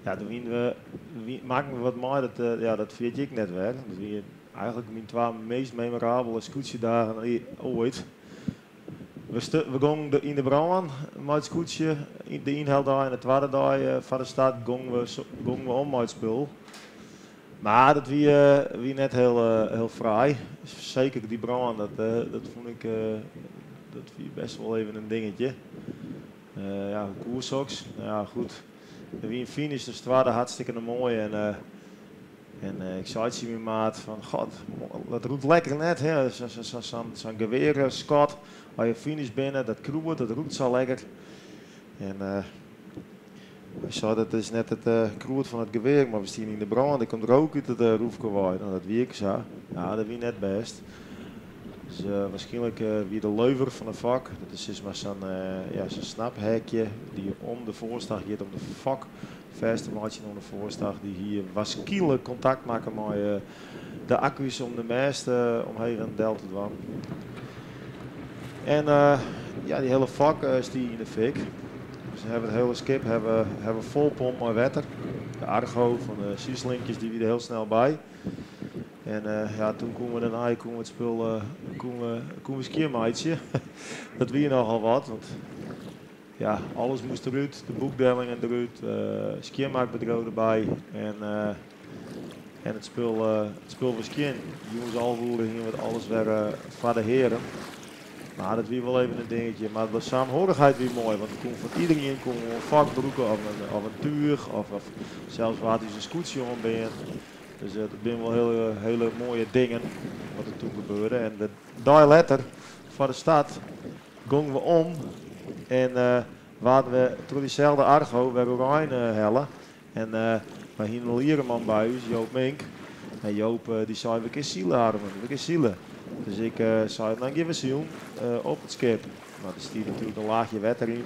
ja, doe wiene we, makken we wat mei, dat, ja, dat ferjit je ek net wer. Dat wie eigentlik myn twa meast memorabele skûtsjedagen oait. We gongen yn de brân mei it skûtsje, de ynheldei en de twadde dei foar de start gongen we om mei it spul. Mar dat wie net hiel fraai. Seker dy brân, dat fûn ik, dat wie best wol even in dingetje. Ja, hoe koe soks? No ja, goed. Der wie in finish, dus twadde hartstikke moai. En, en ik sei tsjin myn maat fan, god, dat rûkt lekker net, hè? Sa'n gewearskot. As je finish binne, dat krûd, dat rûkt sa lekker. En hy sei, dat is net it krûd fan it gewear, mar we steane yn de brân, der komt rook út it roefke wei. No, dat wie ek sa. Ja, dat wie net bêst. Dus waarskynlik wie de leuver fan de fok, dat is sis mar sa'n ja, sa'n snaphekje dy't om de foarstach giet om de fok fêst te meitsjen oan de foarstach. Dy hie waarskynlik kontakt makke mei de akku's om de mêst omheech en del te dwaan. En ja, dy hiele fok stie yn de fik. Dus we hawwe it hiele skip hawwe, hawwe folpompt mei wetter. De Argo fan de syslinkjes dy wie der hiel snel by. En ja, toen koene we dêrnei koene we it spul koene we, koene we skjinmeitsje. Dat wie nochal wat, want ja, alles moast derút, de boekdellingen derút, skjinmakbedriuw derby en, en it spul, it spul wie skjin. Jûns 11 oere hiene we it alles wer foar de hearen. Mar dat wie wol even in dingetje. Mar de saamhorigheid wie moai, want we koene fan iderien koene we in fok brûke of in, of in túch of, of sels waard ús in skûtsje oanbean. Dus dat binne wol hiele, hiele moaie dingen wat der toen gebeurde. En de dei letter, foar de start, gongen we om en waarden we troch dyselde Argo wer oerein helle. En wy hiene in liereman by ús, Joop Mink. En Joop dy sei, we kinne sile, Harmen, we kinne sile. Dus ik sei, dan gean we silen op it skip. Mar der stie natuerlik in laachje wetter yn.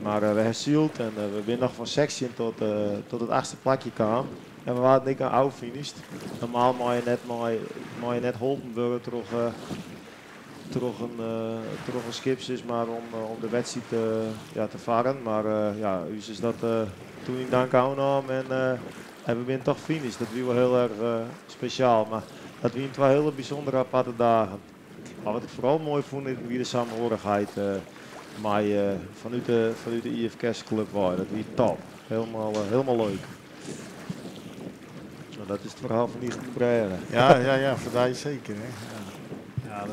Mar we ha syld en we binne noch fan 16 tot it achtste plakje kaam. En we waarden ek ôffinished. Normaal mei je net, mei, mei je net holpen wurde troch in skip sis mar, om de wedstriid ja, te farren. Mar ja, ús is dat toen yn dank ôfnaam en we binne toch finished. Dat wie wol hiel erch spesjaal. Mar dat wiene twa hiele bysûndere aparte dagen. Mar wat ik foaral moai fûn wie de saamhorigheid mei fanút de IFKS Club wei. Dat wie top. Helemaal, helemaal leuk. Nou, dat is it ferhaal fan Ychtenbrêge. Ja, foar dy seker. Hè. Ja,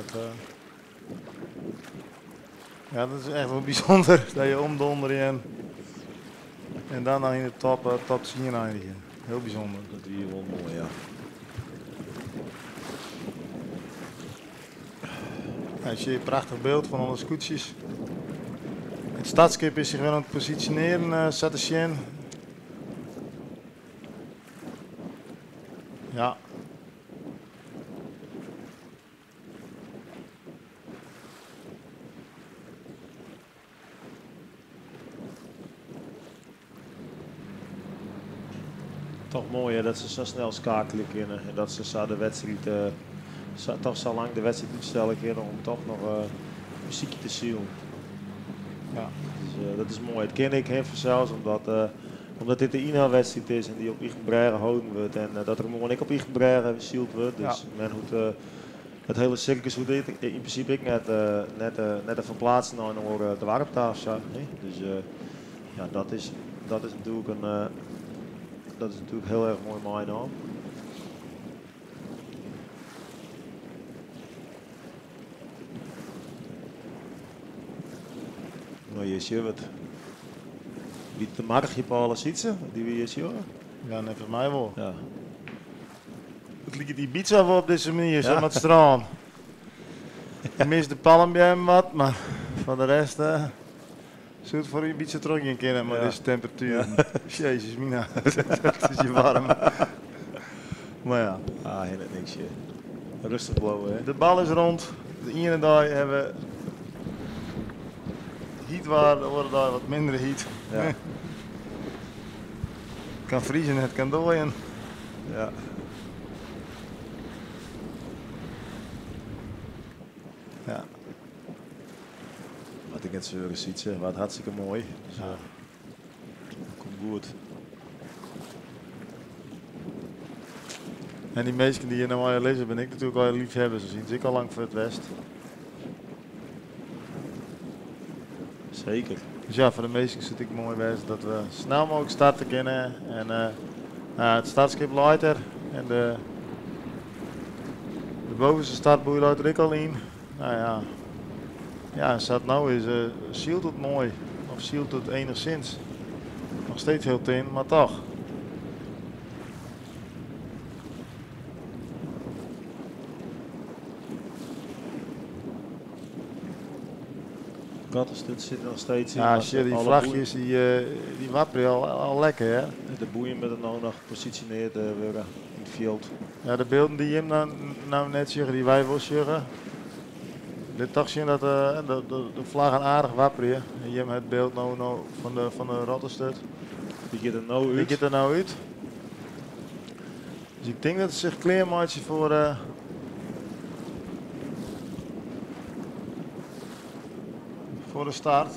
ja, dat is echt wol bysûnder dat je omdonderje en dan noch yn de top 10 einigje. Hiel bysûnder. Dat wie wol moai, ja. Ja, zie je een prachtich byld fan alle skûtsjes. It startskip is sich wer oan it posisjonearjen, sa te sjen. Ja. Toch moai hè, dat se sa snel skeakelje kinne en dat se sa de wedstriid, toch sa lang de wedstriid útstelle kinne om toch noch muzykje te silen. Dus dat is moai. It kin ek hè, fansels, omdat dit de ynhelwedstriid is en dy op Ychtenbrêge holden wurdt en dat der moarn ek op Ychtenbrêge syld wurdt. Dus men hoecht it hiele sirkus hoecht yn prinsipe ek net te ferplaatsen nei in oar doarp ta of sa. Hè? Dus ja, dat is natuerlik hiel erch moai meinaam. No, hjir sjogge we it. Wie it de Marchjepôle Sytse, dy't we hjir sjogge? Ja, neffens my wol. Ja. It liket Ibiza wol op dizze manier, sa mei it strân. Ik mis de palmbeammen wat, mar foar de rest soe it foar Ibiza trochgean kinne mei dizze temperatuer. Jezus mina, it is hjir waarm. Mar ja. Ah, hinne niks hjir. Rêstich bliuwe, hè. De bal is rûn. De iene dei hawwe we hyt waar, de oare dei wat minder hyt. It kin friezen, it kin doaien. Wat ik net seuren Sytse, wat hartstikke moai. Dus, komt goed. En dy minsken dy't hjir no al lizze, bin ik natuerlik al leafhebbers. Dus ik al lang foar it west. Seker. Dus ja, foar de minsken soe it ek moai wêze dat we snel mooglik starte kinne. En no, it startskip leit der. En de bovenste startboei leit der ek al yn. No ja, ja, sa't it no is, sylt it moai. Of sylt it enigszins. Nog steeds heel tin, maar toch. Kattenstut zit er nog steeds in. Ja, maar zie die alle vlagjes boeien- die wapperen al lekker, hè? De boeien met het nou nog gepositioneerd worden in het veld. Ja, de beelden die Jim nou net zeggen, die wij wel zeggen. Dit toch zien dat de vlaggen aardig wapperen. En Jim het beeld nou van de Rotterstut. Die gaat er nou Die uit. gaat er nou uit. Dus ik denk dat ze zich kleermaatje voor de start.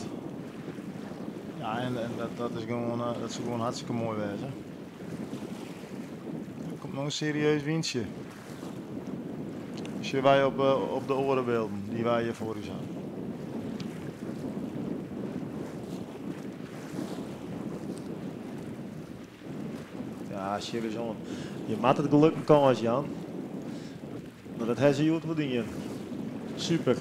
Ja, en dat is gewoon dat is gewoon hartstikke mooi wezen. Er komt nog een serieus windje. Als je wij op de oren beelden die wij hier voor u zijn. Ja, serieus. Je maakt het geluk een kans, Jan. Maar dat heeft ze goed wat in. Super.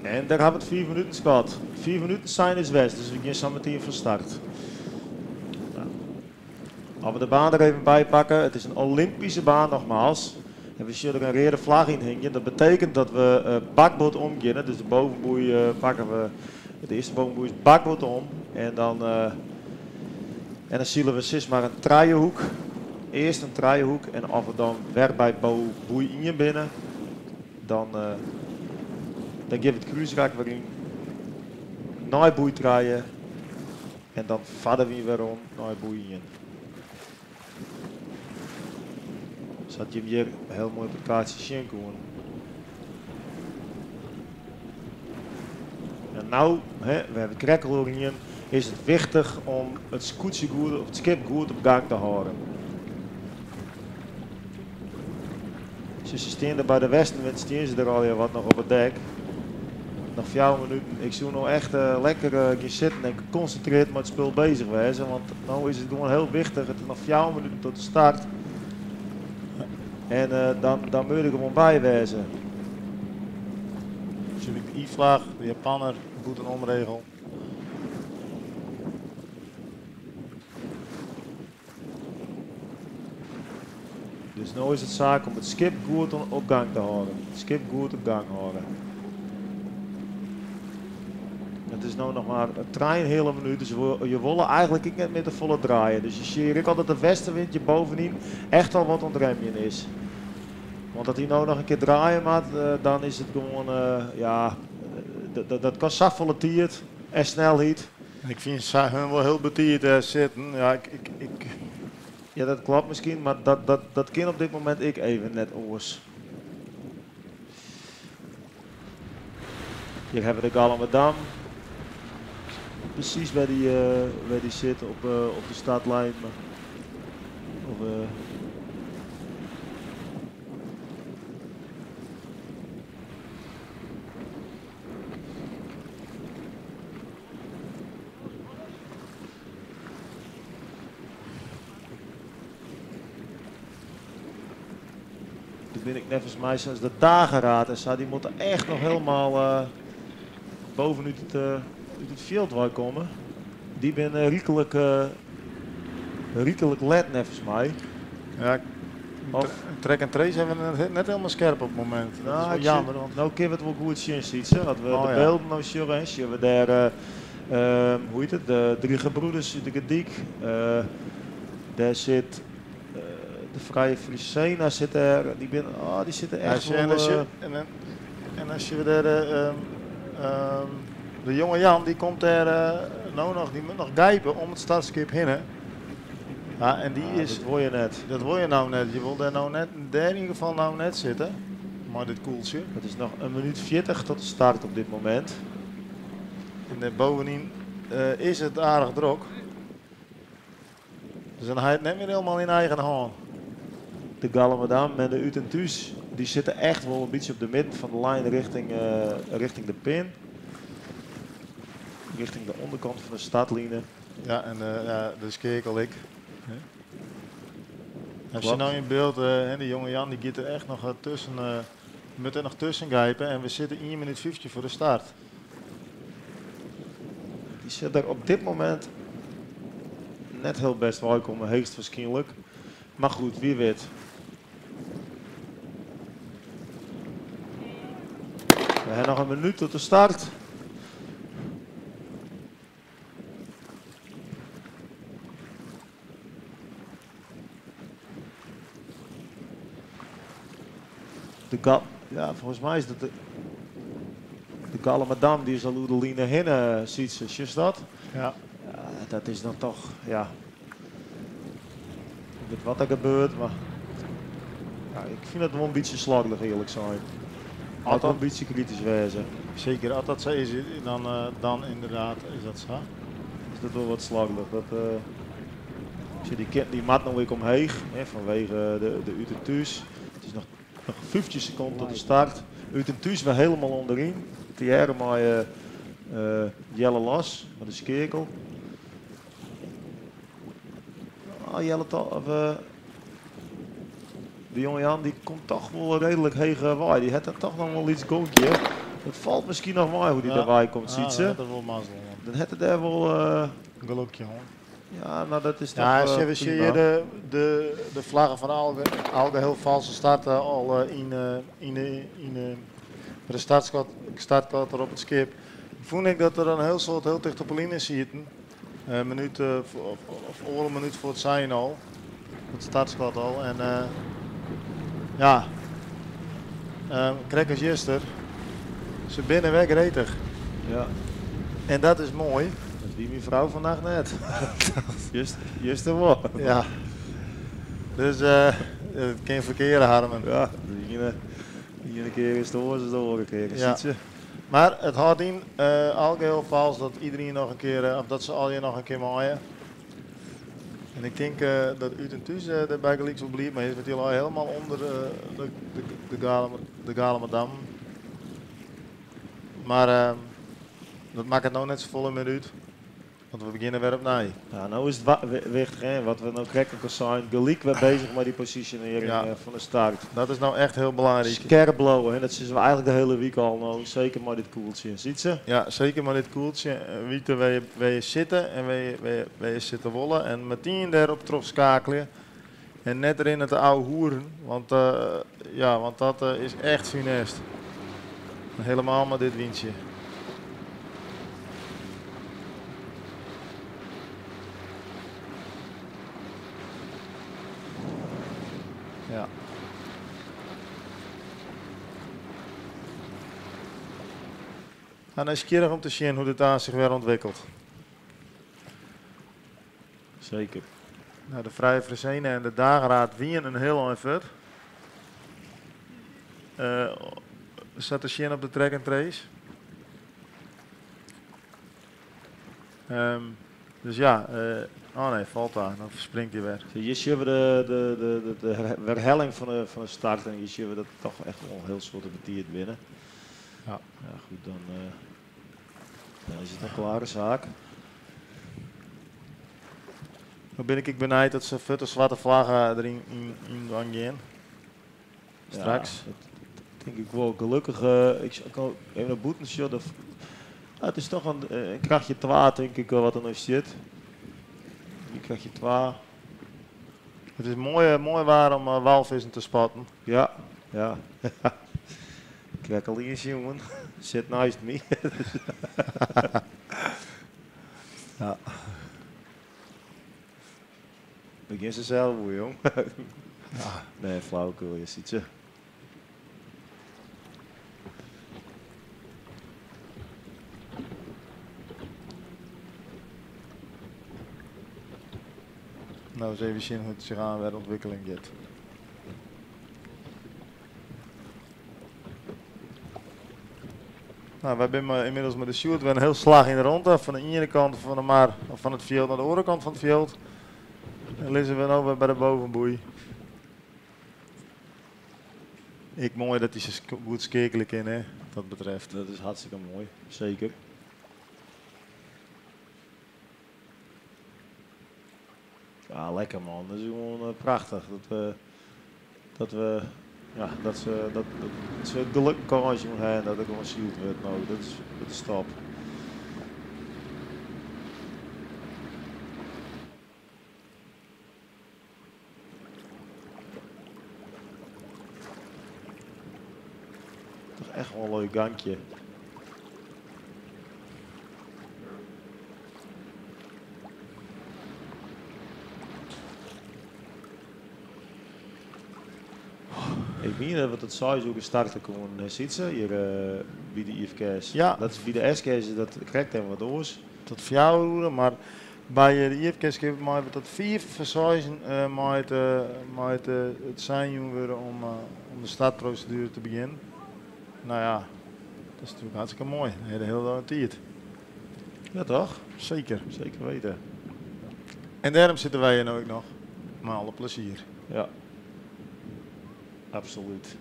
En daar hebben we het 4 minuten gehad. 4 minuten zijn is west, dus we gaan zo meteen van start. Nou. Als we de baan er even bij pakken, het is een Olympische baan nogmaals. En we zullen er een rode vlag in hangen. Dat betekent dat we bakboord omgaan. Dus de bovenboei pakken we, de eerste bovenboei is bakboord om. En dan zullen we steeds maar een draaiehoek. Eerst een draaiehoek en als we dan weer bij boei in binnen, dan geef het kruisraak weer in. Naaiboei draaien. En dan vatten we weer om naar boei in. Zat je hem hier heel mooi op het kaartje zien kunnen. En nou, hè, we hebben krekkel hier, is het wichtig om het scootje goed, of het schip goed op gang te houden. Ze staan er bij de westenwind, staan ze er al wat nog op het dek. Nog 4 minuten. Ik zou nou echt lekker gaan zitten en geconcentreerd met het spul bezig wezen. Want nou is het gewoon heel wichtig. Het is nog 4 minuten tot de start. En dan moet ik er gewoon bij wezen. Natuurlijk de I-vlag, de Japanner, goed een omregel. Dus nu is het zaak om het schip goed op gang te houden. Het schip goed op gang houden. Het is nou nog maar een trein hele minuut, dus je willen eigenlijk ook net meer te volle draaien. Dus je ziet ook altijd de westenwindje bovenin echt al wat ontremjen is. Want dat hij nou nog een keer draaien maakt, dan is het gewoon, ja, dat kan zo tiert en snelheid. Ik vind ze hun wel heel betierd zitten. Ja, ik. Ja, dat klopt misschien, maar dat kan op dit moment ik even net oors. Hier hebben we de Galamadam. Precies waar die zit op de startlijn. Of ben ik nevens mij zelfs de dageraad en zo, die moeten echt nog helemaal bovenuit het veld waar komen. Die ben riekelijk let nevens mij. Ja, Of trek en trace hebben we net helemaal scherp op het moment. Dat Nou, is wel ik jammer. zie- Want Nou kunnen we het wel goed zien, ziet ze. Dat we Oh, de ja. beelden nou zien, hè. Zien we daar, hoe heet het, de drie gebroeders, de Gediek. Daar zit de Vrije Frisena zit er, die, ben, oh, die zitten Ja, echt als je, en wel, als je, en, en, en als je daar, de jonge Jan, die komt daar nou nog, die moet nog gijpen om het startschip heen. Hè. Ja, en die Ja, is, dat hoor je net. Dat hoor je nou net. Je wil daar nou net, daar in ieder geval nou net zitten. Maar dit koeltje. Het is nog een minuut 40 tot de start op dit moment. En daar bovendien is het aardig druk. Dus dan hij het net meer helemaal in eigen hand. De Galamadam met de Ut en Thuis. Die zitten echt wel een beetje op de midden van de lijn richting, richting de pin. Richting de onderkant van de startline. Ja, en ja, de skekel ik. Als je nou in beeld, hè, die jonge Jan die gaat er echt nog tussen, moet er nog tussen grijpen en we zitten 1 minuut 50 voor de start. Die zit daar op dit moment net heel best wel komen, hoogstwaarschijnlijk. Maar goed, wie weet. We hebben nog een minuut tot de start. De gal, ja, volgens mij is dat de Galamadam die is al hoe de line heen, ziet ze. Is dat? Ja. Ja, dat is dan toch, ja. Ik weet wat er gebeurt, maar ja, ik vind het wel een beetje slordig, eerlijk zijn. Altijd een beetje kritisch wezen. Zeker, als dat zo is, dan inderdaad is dat zo. Is dat wel wat slordig. Dat ik zie die kind die mat nog weer omheeg, hè, vanwege de Ut en Thús. Het is nog 50 seconden tot de start. Ut en Thús weer helemaal onderin. Thierry met Jelle Las, met de skekel. Ah, Jelle of de jonge Jan die komt toch wel redelijk heen waai. Die heeft er toch nog wel iets gontje. Het valt misschien nog maar hoe die daarbij komt, Ja, ziet ze. dat is wel mazzel, man. Dan heeft het daar wel Gelukje, hoor. Ja, nou dat is toch, Ja, ze zie je prima. de vlaggen van Alge heel valse starten al in de startschot er op het schip. Vond ik dat er een heel soort heel dicht op de lijn zitten. Een minuut of een minuut voor het zijn al. Het startschot al. En ja. Krijg als gisteren. Ze binnen weg gretig. Ja. En dat is mooi. Dat wie mijn vrouw vandaag net. Just de woord. Ja. Dus het kan verkeren, Harmen. Ja, de ene keer is de oor, is de andere keer. Ja. Ziet ze. Maar het houdt in al heel vals dat iedereen nog een keer, of dat ze al je nog een keer maaien. En ik denk dat Ut en Thús daarbij gelijk zo blij mee is, want die al helemaal onder de Galamadam. Maar dat maakt het nou net zo volle minuut. Want we beginnen weer opnieuw. Ja, nou is het wichtig, hè, wat we nou kijken kan zijn. Gelijk weer bezig met die positionering, van de start. Dat is nou echt heel belangrijk. Scherp blowen, hè, dat is we eigenlijk de hele week al nou. Zeker maar dit koeltje, ziet ze? Ja, zeker maar dit koeltje. Weten waar je zitten en waar je zitten wollen. En meteen daarop terug schakelen. En net erin het oude hoeren. Want dat is echt funest. Helemaal met dit windje. Ja. En nieuwsgierig om te zien hoe dit aan zich weer ontwikkelt. Zeker. De Vrije Verzenen en de Dageraad wien een heel effort. Zat de zien op de track and trace. Dus ja, oh nee, valt daar, dan verspringt hij weer. Hier zien we de herhaling van de start en hier zien we dat toch echt wel heel soort betiert binnen. Ja, goed, dan is het een klare zaak. Dan ben ik benijd dat ze vutte zwarte vlaggen erin in gaan. Ja, Straks. dat denk ik wel. Gelukkig, ik kan even naar boeten shot of, ja, het is toch een krachtje 2, denk ik, wat er nog zit. Een krachtje 2. Het is mooi waar om walvissen te spotten. Ja, ja. Kijk al eens, jongen. Zit naast me. Ja. Begin ze zelf, hoor, jong. Ja. Nee, flauwekul, je ziet ze. Nou, eens even zien hoe het zich aan weer ontwikkeling gaat. Wij zijn inmiddels met de shoot weer een heel slag in de ronde. Van de ene kant van de mar, of van het veld naar de andere kant van het veld. En liggen we nou weer bij de bovenboei. Ek moai dat hy sa goed skeakelje kin, hè, wat dat betreft. Dat is hartstikke moai, seker. Ja, lekker man. Dat is gewoan eh, prachtich. Dat we, dat we, ja, dat se, dat, dat se it geluk in kâns jûn ha en dat der gewoan syld wurdt no. Dat is top. Toch echt wel een leuk gangje. Ik mien dat we tot 6 oere starte koenen, Sytse, hjir by de IFKS. Ja. Dat is by de SKS is dat krekt even wat oars. Tot 4 oere, mar by de IFKS meie we tot fiif foar seizen mei it, mei it, it sein jûn wurde om, om de startproseduere te begjinnen. No ja, dat is natuerlik hartstikke moai. Dan ha je de hiele dei tiid. Ja, toch? Seker. Seker weten. En dêrom sitte wy hjir no ek noch, mei alle plezier. Ja, absolút.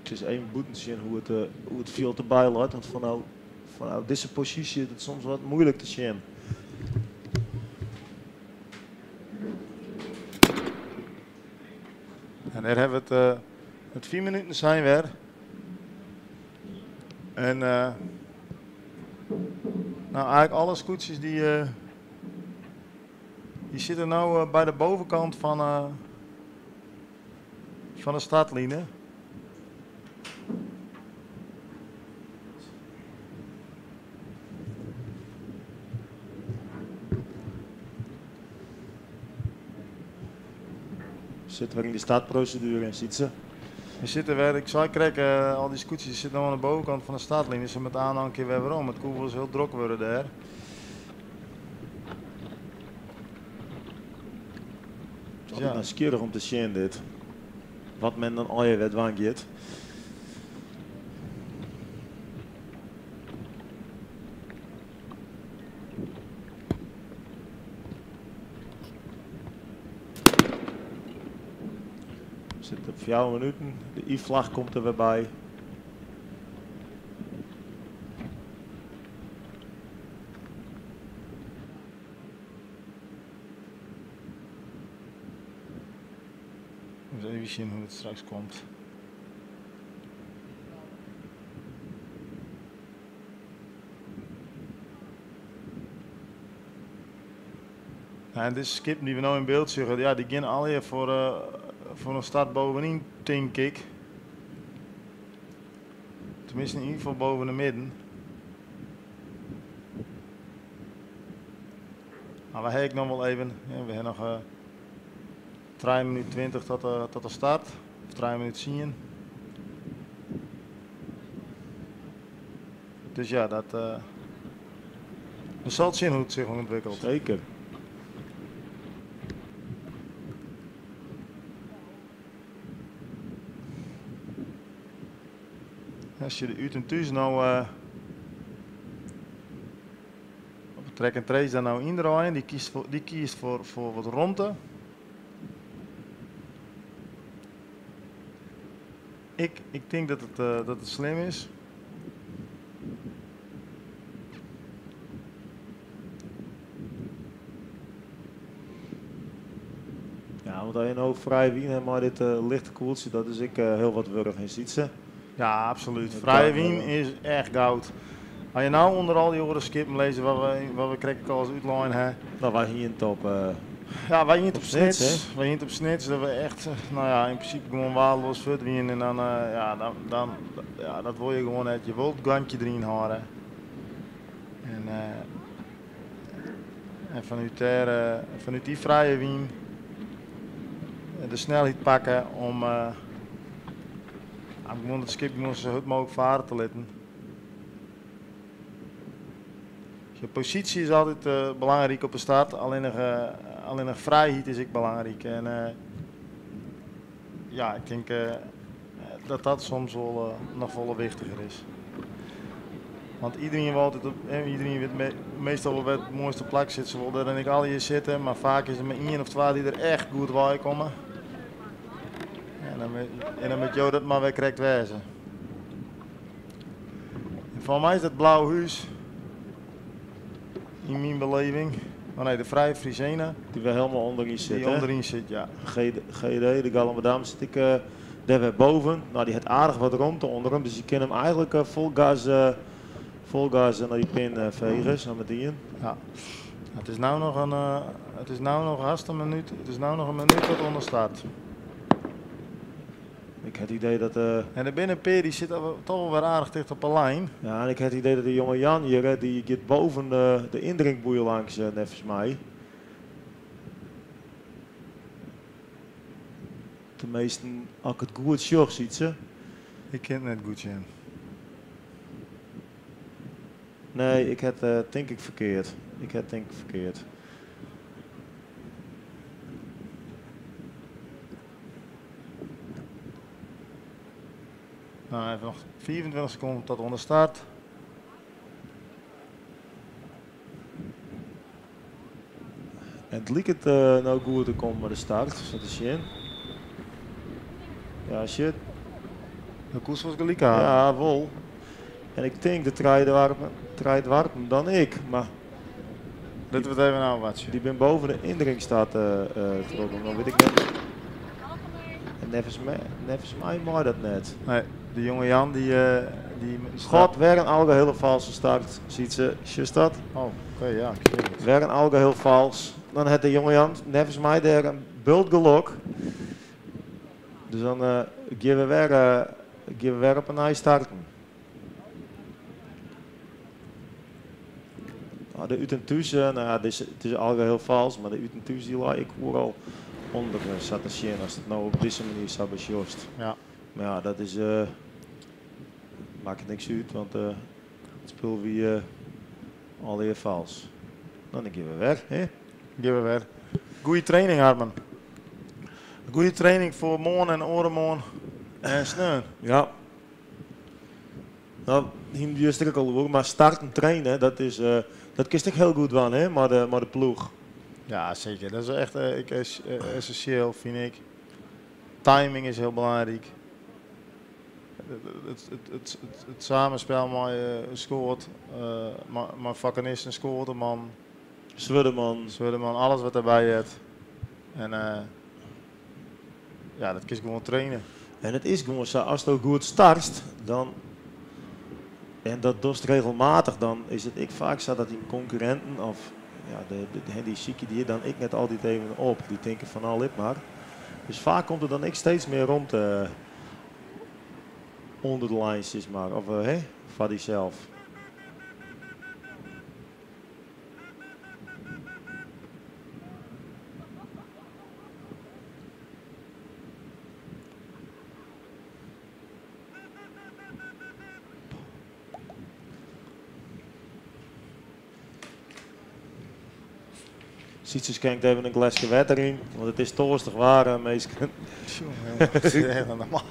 It is even bûten sjen hoe it, hoe it fjild derby leit, want fanôf, fanôf dizze posysje is it soms wat muoilik te sjen. En dêr hawwe we it, eh, it 4 minuten sein wer. En eh, nou, eigentlik alle skûtsjes dy, eh, dy sitte no by de bovenkant fan, fan de startline. Sitte wer yn de startproseduere en Sytse. We sitte wer, ik sei krekt, eh, al dy skûtsjes sitte no oan de bovenkant fan de startline. Se moatte noch in kear wer werom. It koe wolris hiel drok wurde dêr. It is altyd nijsgjirrich om te sjen dit. Wat men dan allegear wer dwaan giet. We sitte op 4 minuten. De I-flach komt der wer by. Even sjen hoe't it straks komt. Nou, en dizze skippen dy't we no yn byld sjogge, ja, dy gean allegear foar, eh, foar in start bovenyn, tink ik. Teminsten yn ieder gefal boven de midden. Mar we ha ek noch wol even, ja, we ha noch eh, 3 minuten 20 tot de, tot de start. Of 3 minuten 10. Dus ja, dat, uh, we sille sjen hoe't it sich ûntwikkelet. Seker. As je de út en thús no uh, op de track and trace daar nou yndraaien, dy kiest foar, foar wat romte. Ik, ik tink dat it slim is. Ja, want as je no frije wyn ha mei dit uh, lichte koeltsje, dat is ek uh, hiel wat wurdich yn Sytse. Ja, absolút. Frije wyn is echt goud. As je no ûnder al dy oare skippen lizze, wat we krekt al ris útlein ha. No, wy hienen it op. Uh, ja, wy hienen it op Snits, Snits. Wy hienen it op Snits dat we echt, no ja, yn prinsipe gewoan waardeloas fuort wienen. En dan, uh, ja, dan, dan, ja, dat wol je gewoan net. Je wilt it gangje deryn hâlde. En, uh, en fanút dêr, fanút dy frije wyn de snelheid pakke om, om gewoan it skip gewoan sa hurd mooglik farre te litten. Je posysje is altyd uh, belangryk op de start, allinnich, uh, allinnich frijheid is ek belangryk. En uh, ja, ik tink dat dat soms wol noch folle wichtiger is. Want iedereen wil altijd op, iedereen weet me, meestal wel waar het mooiste plak zit. Ze willen er en ik al hier zitten, maar vaak is er maar één of twee die er echt goed bij komen. En dan, en dan moet jou dat maar weer correct wezen. En voor mij is dat Blauw Huis, in mijn beleving. Oh nee, de Vrije Friesena. Die wel helemaal onderin zit. Die hè? onderin zit, ja. GD, de Galamadam zit ik daar weer boven. Nou, die heeft aardig wat ruimte onder hem. Dus je kan hem eigenlijk vol gas naar die pin vegen, zo met die in. Ja. Het is nou nog een, het is nou nog haast een minuut. Het is nou nog een minuut wat onder staat. Ik heb het idee dat, En de binnenpeer die zit al, toch wel weer aardig dicht op de lijn. Ja, en ik heb het idee dat de jonge Jan hier, hè, die gaat boven de indrinkboeien langs, nevens mij. De meesten, als ik het goed zag, ziet ze. Ik ken het net goed, Jim. Nee, ik heb denk ik verkeerd. Ik heb denk ik verkeerd. Nou, even nog 24 seconden tot onder start. En het liep het nou goed te komen met de start. Dat is in. Ja, shit. De koers was gelijk aan. Ja, wel. En ik denk de treidwarpen dan ik, maar Dat wordt even nou wat. Die ben boven de indring staat trokken, dan weet ik net. En nevens mij mooi dat net. Nee, de jonge Jan die God, weer een algehele valse start. Ziet ze, is dat? Oh, oké, ja, ik zie het. Weer een algeheel vals. Dan had de jonge Jan nevens mij daar een bultgelok. Dus dan gaan we weer op een nieuw starten. Nou, de uit en thuis, nou ja, het is algeheel vals, maar de uit en thuis die laat ik overal onder zat te zien als het nou op deze manier zou besjost. Ja. Maar ja, dat is, maakt niks uit, want het spul wie alweer vals. Dan gaan we weg, hè? Gaan we weg. Goeie training, Harmen. Goeie training voor morgen en orenmorgen en sneun. Ja. Nou, hier juist ook al over, maar starten trainen, dat kist ik heel goed van, hè, maar de ploeg. Ja, zeker. Dat is echt essentieel, vind ik. Timing is heel belangrijk. Het samenspel met scoort, maar vakkenisten scoort, de man. Zwuddeman. Zwuddeman, alles wat erbij zit. En ja, dat is gewoon trainen. En het is gewoon zo, als het ook goed start, dan, en dat dost regelmatig, dan is het ik vaak zo dat die concurrenten of ja, die zieke die dan ik net altijd even op, die denken van al lip maar. Dus vaak komt er dan ik steeds meer rond onder de lijn, zeg maar, of hè, van die zelf. Sietse schenkt even een glasje water in, want het is toostig waar, hè, meestal. Jongen, jongen, dat is helemaal normaal.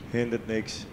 Hindert niks.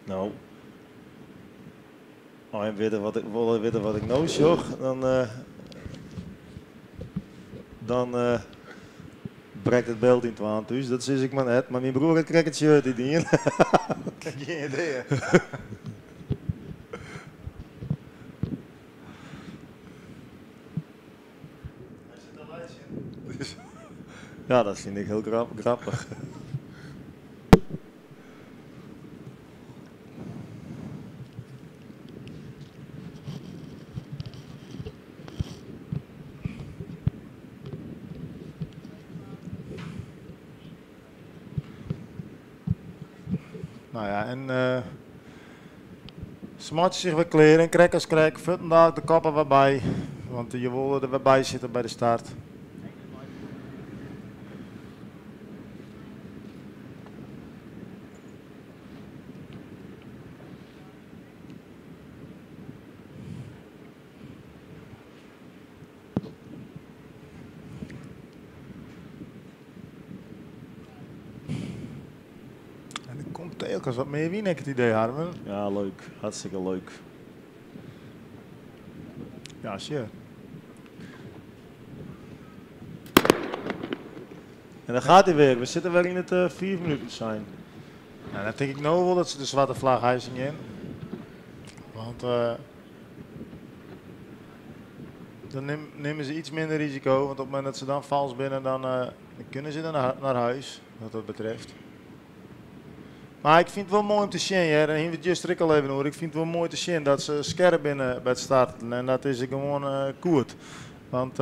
Nou, oh, en weet wat ik, wil weten wat ik nou zocht, dan breekt het beeld in het water. Dus dat is ik maar net. Maar mijn broer had het shirt die dien. Ik heb geen idee. Hè. Ja, dat vind ik heel grappig. Nou ja, en Se meitsje sich wer klear en krekt as krekt fuortendalik de koppen wer by, want je wolle der wer by sitte by de start. En der komt telkens wat mear wyn, ha ik it idee, Harmen. Ja, leuk. Hartstikke leuk. Ja, sjoch. En dan gaat hij weer. We zitten weer in het 4 minuten sein. Nou, dan tink ik no wol dat se de swarte flach hijsen gean. Want dan nimme se iets minder risiko. Want op het momint dat se dan falsk binne, dan kinne se nei hûs, wat dat betreft. Mar ik fyn it wol moai om te sjen, hear. En hiene we it juster ek al even oer. Ik fyn it wol moai te sjen dat se skerp binne by it starten. En dat is gewoan goed. Want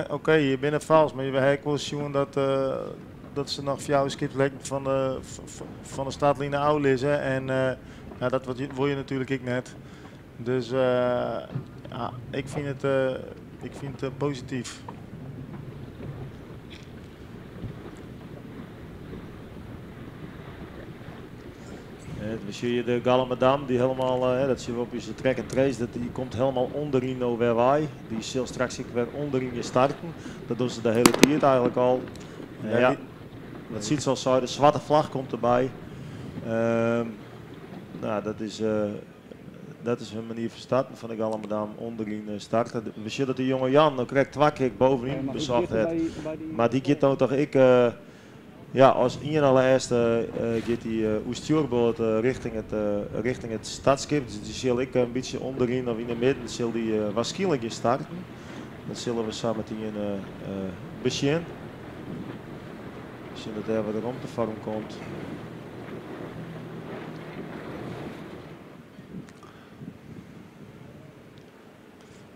oké, je binne falsk, mar je ha ek wol sjoen dat se noch fjouwer skipslengten fan de startline ôflizze. En ja, dat wol je natuerlik ek net. Dus ja, ik fyn it posityf. We sjogge de Galamadam, dy hielendal, dat sjogge we op ús track and trace, dat dy komt hielendal ûnderyn no wer wei. Dy sil straks ek wer ûnderyn starten. Dat dogge se de hiele tiid eigentlik al. Ja, wat Sytse al sei, de swarte flach komt derby. No, dat is in manier fan starten fan de Galamadam, ûnderyn starte. We sjogge dat de jonge Jan no krekt twa kear bovenyn besocht hat. Mar dy giet no toch ek, ja, as ien alderlêste giet dy oer stjoerboard rjochting it startskip. Dus dy sil ek in bytsje ûnderyn of yn de midden sil dy waarskynlik gean starten. Dat sille we sa metien besjen. Sjen dat dêr wat romte foar him komt.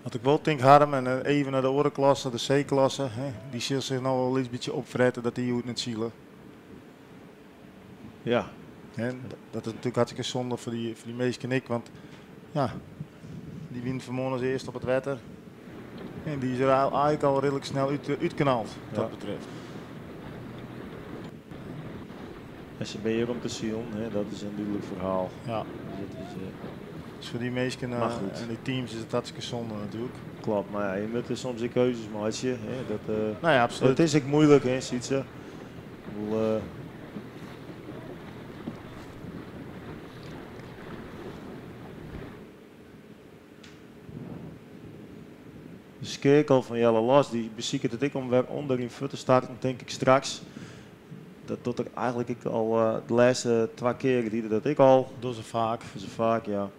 Wat ik wol tink, Harm, en even nei de oare klasse, de C-klasse, dy sil sich no wol in lyts bytsje opfrette dat dy hjoed net sile. Ja. Hè, dat is natuerlik hartstikke sonde foar dy minsken ek, want ja, dy wienen fanmoarn as earste op it wetter. En dy is der eigentlik al reedlik snel útknald, wat dat betreft. En se binne hjir om te silen, hè, dat is in dúdlik ferhaal. Ja. Dus dat is, Dus foar dy minsken mar goed. en dy teams is it hartstikke sonde natuerlik. Kloppet, mar ja, je moatte soms ek keuzes meitsje. Hè, dat, Nou ja, absoluut. It is ek muoilik, hè, Sytse. Ik bedoel, de skeakel fan Jelle Los, dy besiket it ek om wer ûnderyn fuort te starten, tink ik straks. Dat docht er eigentlik ek al de lêste twa kear, die er dat ek al. Dogge se faak. Dogge se faak, ja.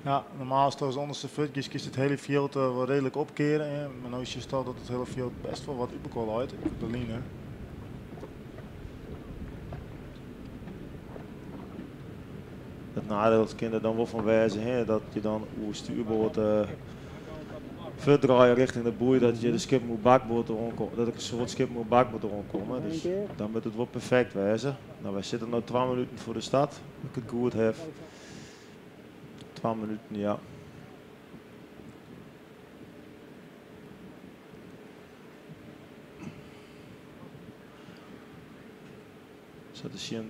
Ja, normaal is it as ûnderste fuotjes kinst it hiele fjild wol reedlik opkeare. Hè. Mar no sjochst al dat it hiele fjild bêst wol wat út elkoar leit, ek op de line. It neidiel kin der dan wol fan wêze, hè, dat je dan oer stuurboard fuortdraaie rjochting de boei, dat je de skippen oer bakboard oankomme, dat der in soad skippen oer bakboard oankomme. Dus dan moat it wol perfekt wêze. No, wy sitte no 2 minuten foar de start, as ik it goed haw. 2 minuten, ja. Sa te sjen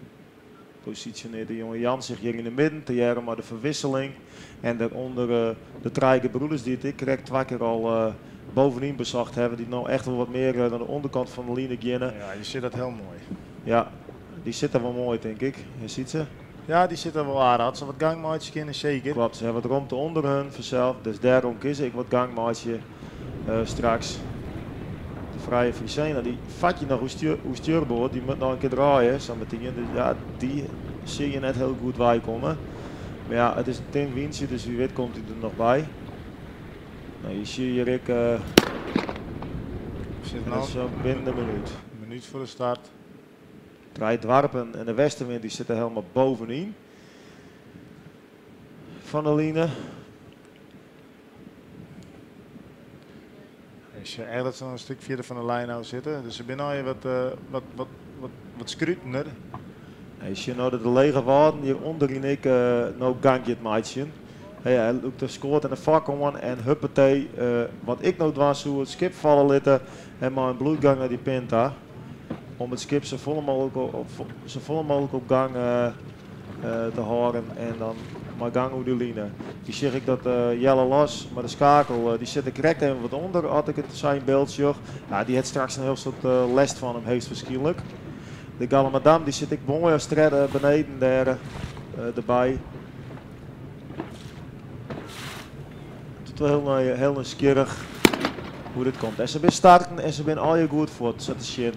posisjonearret de jonge Jan sich hjir yn de midden, tegearre mei de ferwisseling. En dêrûnder de trije gebroeders dy't ik krekt twa kear al bovenyn besocht hawwe, dy't no echt wol wat mear nei de ûnderkant fan de line geane. Ja, je sjogge dat hiel moai. Ja, dy sitte wol moai, tink ik. Hè, Sytse? Ja, dy sitte wol aardich. As se wat gang meitsje kinne, seker. Kloppet, se hawwe wat romte ûnder hun fansels, dus dêrom kinne se ek wat gang meitsje straks. De Frije Frisena, dy fart hjir noch oer stjurboard, dy moat noch in kear draaie sametien. Dus ja, dy sil je net hiel goed weikomme. Mar ja, it is in tin wyntsje, dus wie wit komt hy der noch by. No, je sjogge hjir ek, Sit en dat is zo binnen de minuut. In minuut foar de start. Trije doarpen en de Westenwind dy sitte helemaal bovenyn fan de line. Je sjogge echt dat se noch in stik fierder fan de lijn ôf sitte. Dus se binne al wat, wat, wat, wat, wat skrutener. Je sjogge no dat de Lege Wâlden hjir ûnderyn ek no gang giet meitsjen. Hy lûkt de skoat en de fok oan en huppatee, wat ik no dwaan soe, it skip falle litte en mei in bloedgang nei dy pin ta. Om it skip safolle mooglik op, safolle mooglik op gang te hâlden en dan mei gang oer dy line. Je sjogge ek dat Jelle Los mei de skakel, dy sit der krekt even wat ûnder as ik it sa yn byld sjoch. Ja, dy hat straks in hiel soad lêst fan him heechstwaarskynlik. De Galamadam dy sit ek moai as tredde beneden dêr derby. It is wol hiel, hiel nijsgjirrich hoe dit komt. En se binne starten en se binne allegear goed fuort, sa te sjen.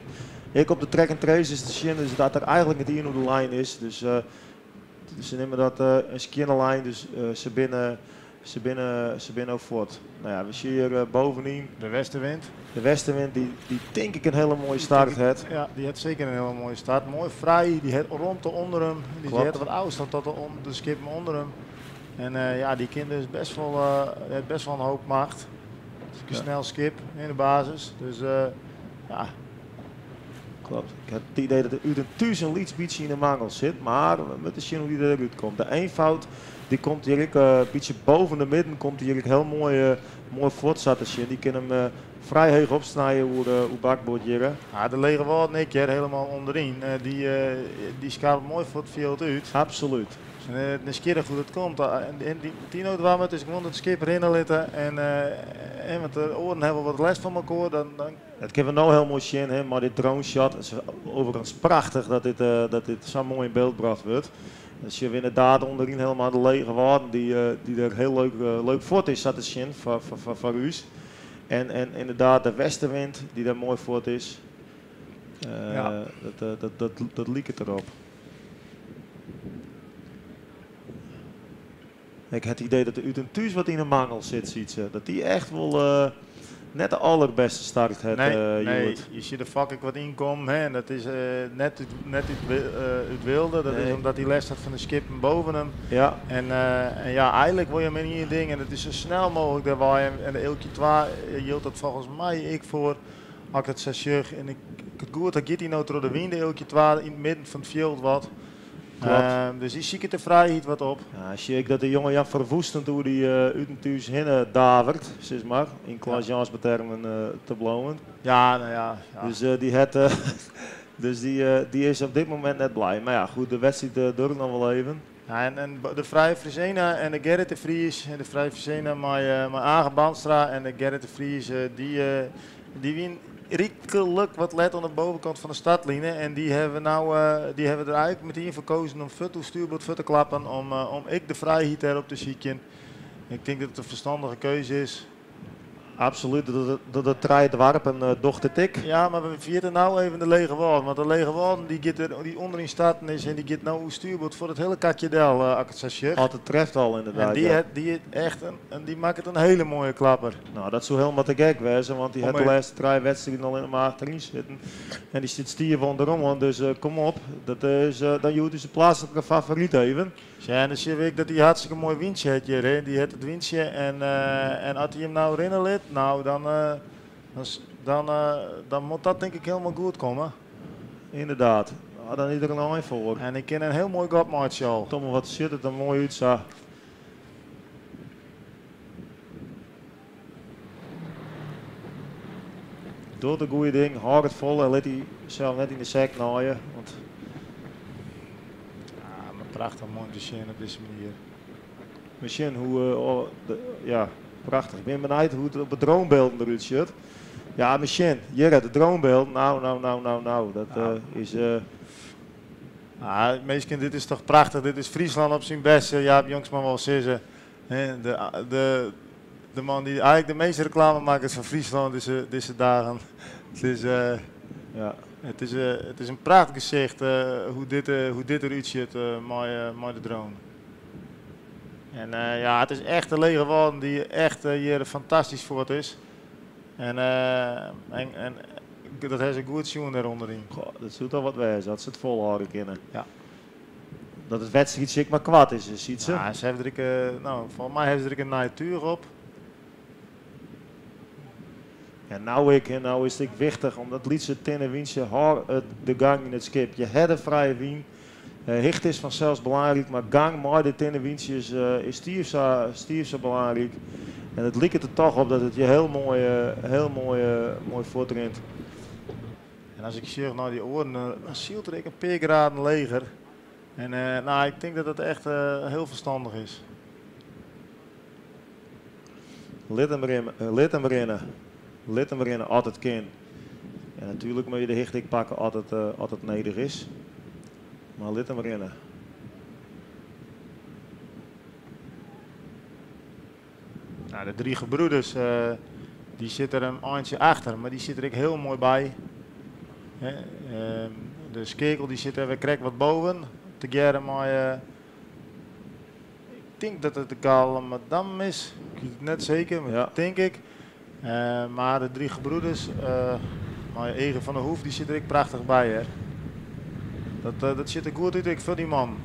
Ek op de track and trace is te sjen dus dat der eigentlik net ien oer de lijn is. Dus se nimme dat in skjinne lijn, dus se binne, se binne, se binne no fuort. No ja, we sjogge hjir bovenyn. De Westenwind. De Westenwind, dy, dy tink ik in hiele moaie start hat. Ja, dy hat seker in hiele moaie start. Moai frij, dy hat romte ûnder him. Dy hat wat ôfstân tot de skippen ûnder him. En ja, dy kin dus bêst wol, hat bêst wol in hoop macht. Het is in snel skip yn de basis. Dus ja. Kloppet. Ik ha it idee dat de Ut en Thús in lyts bytsje yn 'e mangel sit, mar we moatte sjen hoe't dy derút komt. De Eenvoud dy komt hjir ek in bytsje boven de midden, komt hjir ek hiel moai, moai fuort sa te sjen. Dy kin him frij heech opsnije oer, oer bakboard hjir. Ja, de Lege Wâlden ek hjir, helemaal ûnderyn. Dy, dy skaalt moai foar it fjild út. Absolút. Dus nijsgjirrich hoe't it komt. En dy Tino dwaan is gewoan it skip rinne litte. En, en want de oaren hawwe wol wat lêst fan elkoar. Dan, dan Dat kinne we no hiel moai sjen, hè, mei dit drone shot. It is overigens prachtich dat dit, dat dit sa moai yn byld brocht wurdt. Dan sjogge we ynderdaad ûnderyn helemaal de Lege Wâlden dy, dy der hiel leuk, leuk fuort is sa te sjen foar, foar, foar ús. En, en ynderdaad de westenwind dy der moai fuort is. Ja. Dat, dat, dat, dat liket derop. Ik ha it idee dat de Ut en Thús wat yn 'e mangel sit, Sytse. Dat dy echt wol net de alderbêste start hat Nee, nee, hjoed. je sjogge de fok ek wat ynkommen. Hè, en dat is net út, net út, út wilde. Dat is omdat hy lêst hat fan de skippen boven him. En, en ja, eigentlik wol je him yn ien ding en dat is sa snel mooglik dêrwei. En de Eelkje 2 jildt dat folgens my ek foar. As ik it sa sjoch en ik it goed ha, giet hy no troch de wyn, de Eelkje 2, yn it midden fan it fjild wat. Dus dy siket de frijheid wat op. Ja, sjoch ik dat de jonge Jan ferwoestend oer dy Ut en Thús hinne davert, sis mar, yn Klaas Jansma termen te bliuwen. Ja, no ja, ja. Dus dy hat, dus dy, dy is op dit momint net blij. Mar ja, goed, de wedstriid duorret noch wol even. Ja, en, en de Frije Frisena en de Gerrit de Vries, en de Frije Frisena mei, mei Age Bandstra en de Gerrit de Vries, dy, dy wienen ryklik wat let oan de bovenkant fan de startline. En dy hawwe no, dy hawwe der eigentlik metien foar kozen om fuort oer stuurboard fuort te klappen, om, om ek de frijheid dêrop te sykjen. Ik tink dat it in ferstannige keuze is. Absolút, dat de trije doarpen docht it ek. Ja, mar we ferjitte no even de Lege Wâlden. Want de Lege Wâlden dy giet der, dy ûnderyn starten is en dy giet no oer stuurboard foar it hiele kakje del, as ik it sa sjoch. As it treft al inderdaad, En dy ja. hat, dy hat echt in, dy makket in hiele moaie klapper. No, dat soe helemaal te gek wêze, want dy hat Om de lêste trije wedstriden allinnich mar achteryn sitten. En dy stiet stiif ûnderoan, dus kom op. Dat is dan hjoed ús de pleatslike favoryt even. Ja, en dan sjogge we ek dat hy hartstikke moai wyntsje hat hjir. Hè. Dy hat it wyntsje en, en as hy him no rinne lit, no dan, dan, dan moat dat tink ik hielendal goed komme. Ynderdaad. No, dan is der in ein foar. En ik kin in hiel moai gat meitsje al. Tomme, wat sjocht it der moai út sa. Docht it goede ding, hâld it fol en lit dy sels net yn de sek naaie. Want Ja, mar prachtich moai om te sjen op dizze manier. We sjen hoe, oh, de, ja, prachtich. Ik bin benijd hoe't it op de dronebylden derút sjocht. Ja, we sjen. Hjir, de dronebylden. No, no, no, no, no. Dat is. Ah, minsken, dit is toch prachtich. Dit is Fryslân op syn bêste, Jaap Jongsma wol sizze. De, de, de man dy't eigentlik de measte reklame makket foar Fryslân dizze, dizze dagen. It is, ja. it is, it is in prachtich gesicht hoe dit, hoe dit derút sjocht mei, mei de drone. En ja, it is echt de Lege Wâlden dy't echt hjir fantastysk fuort is. En, en, en dat ha se goed sjoen dêr ûnderyn. Goh, dat soe toch wat wêze, as se it folhâlde kinne. Ja. Dat it wedstriidsje ek mar koart is, Sytse. Ja, se hawwe der ek, no, folgens my hawwe se der ek in nije túch op. En no ek, en no is it ek wichtich om dat lytse tinne wyntsje, hâld it de gang yn it skip. Je ha de frije wyn. Hichte is fansels belangryk, mar gang mei de tinne wyntsjes is stiif sa, stiif sa belangryk. En it liket der toch op dat it hjir hiel moai, hiel moai, moai fuortrint. En as ik sjoch nei dy oaren, dan sylt er ek in pear graden leger. En nou, ik tink dat dat echt hiel ferstannich is. Lit him rinne, lit him rinne, lit him rinne as it kin. En natuerlik moatte je de hichte ek pakke as it, as it nedich is. Mar lit him rinne. Nou, de drie gebroeders die sitte der in eintsje achter, mar dy sit der ek hiel moai by. De skeakel dy sit der wer krekt wat boven, tegearre mei, ik tink dat it de Galamadam is, ik wit it net seker, mar dat tink ik. Mar de drie gebroeders mei Ege van der Hoef, dy sit der ek prachtich by hear. Dat, dat sjocht der goed út ek foar dy mannen.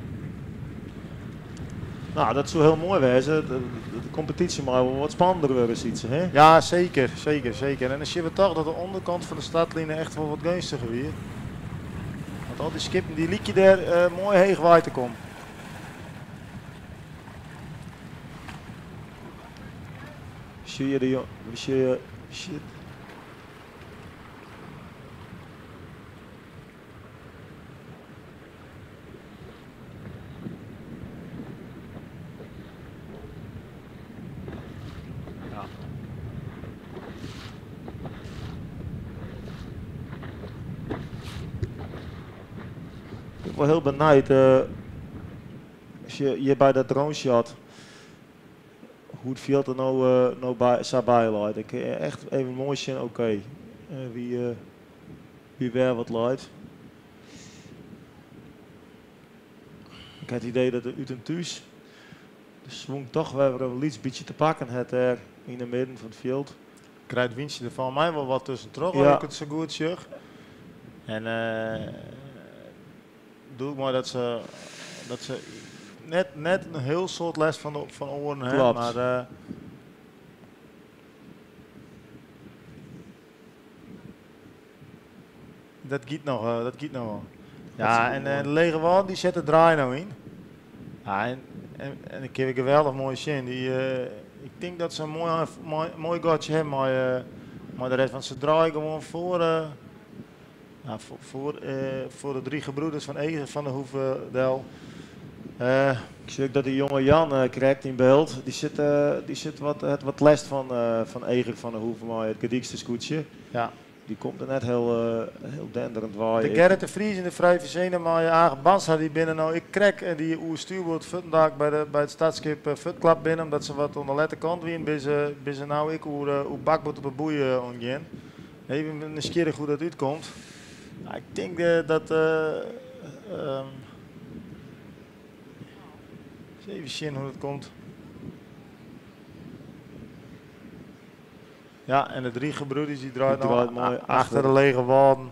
Nou, dat soe hiel moai wêze. De, de kompetysje mei wol wat spannender wurde, Sytse, hè? Ja, seker, seker, seker. En dan sjogge we toch dat de ûnderkant fan de startline echt wol wat geunstiger wie. Want al dy skippen dy lykje dêr moai heech wei te kommen. Sjogge je de jong... Sjogge je... Shit. Ik bin wol hiel benijd as je hjir by dat drone shot hoe't it fjild der no, no by, sa by leit. Ik kin echt even moai sjen, oké, wie, wie wêr wat leit. Ik ha it idee dat de Ut en Thús de swung toch wer in lyts bytsje te pakken hat dêr yn de midden fan it fjild. Krijt wyntsje der fan my wol wat tuskentroch, as ik it sa goed sjoch. En doe ik mei dat se, dat se net, net in hiel soad lêst fan de fan oaren ha. Klopt. Mar dat giet noch, dat giet noch wol. Ja, en de Lege Wâlden dy set de draai no yn. Ja, en, en, en ik kin wer geweldich moai sjen. Dy, ik tink dat se in moai, moai, moai gatsje ha mei, mei de rest. Want se draaie gewoan foar, Nou, foar, foar de drie gebroeders fan Ege van der Hoef del. Ik sjoch dat dy jonge Jan krekt yn byld, dy sit, dy sit wat, hat wat lêst fan, fan Ege van der Hoef mei it gedykste skûtsje. Ja. Dy komt der net hiel, hiel denderend wei. De Gerrit de Vries en de Frij Verzene mei Age Bandstra dy binne no ek krekt dy oer stuurboard fuortendalik by de, by it startskip fuortklapt binne omdat se wat oan de lette kant wiene, binne se, binne se no ek oer, oer bakboard op 'e boei oangien. Even nijsgjirrich hoe't dat útkomt. Nou, ik tink dat. Even sjen hoe't dat komt. Ja, en de drie gebroeders dy draait Dy no draait moai achter de Lege Wâlden.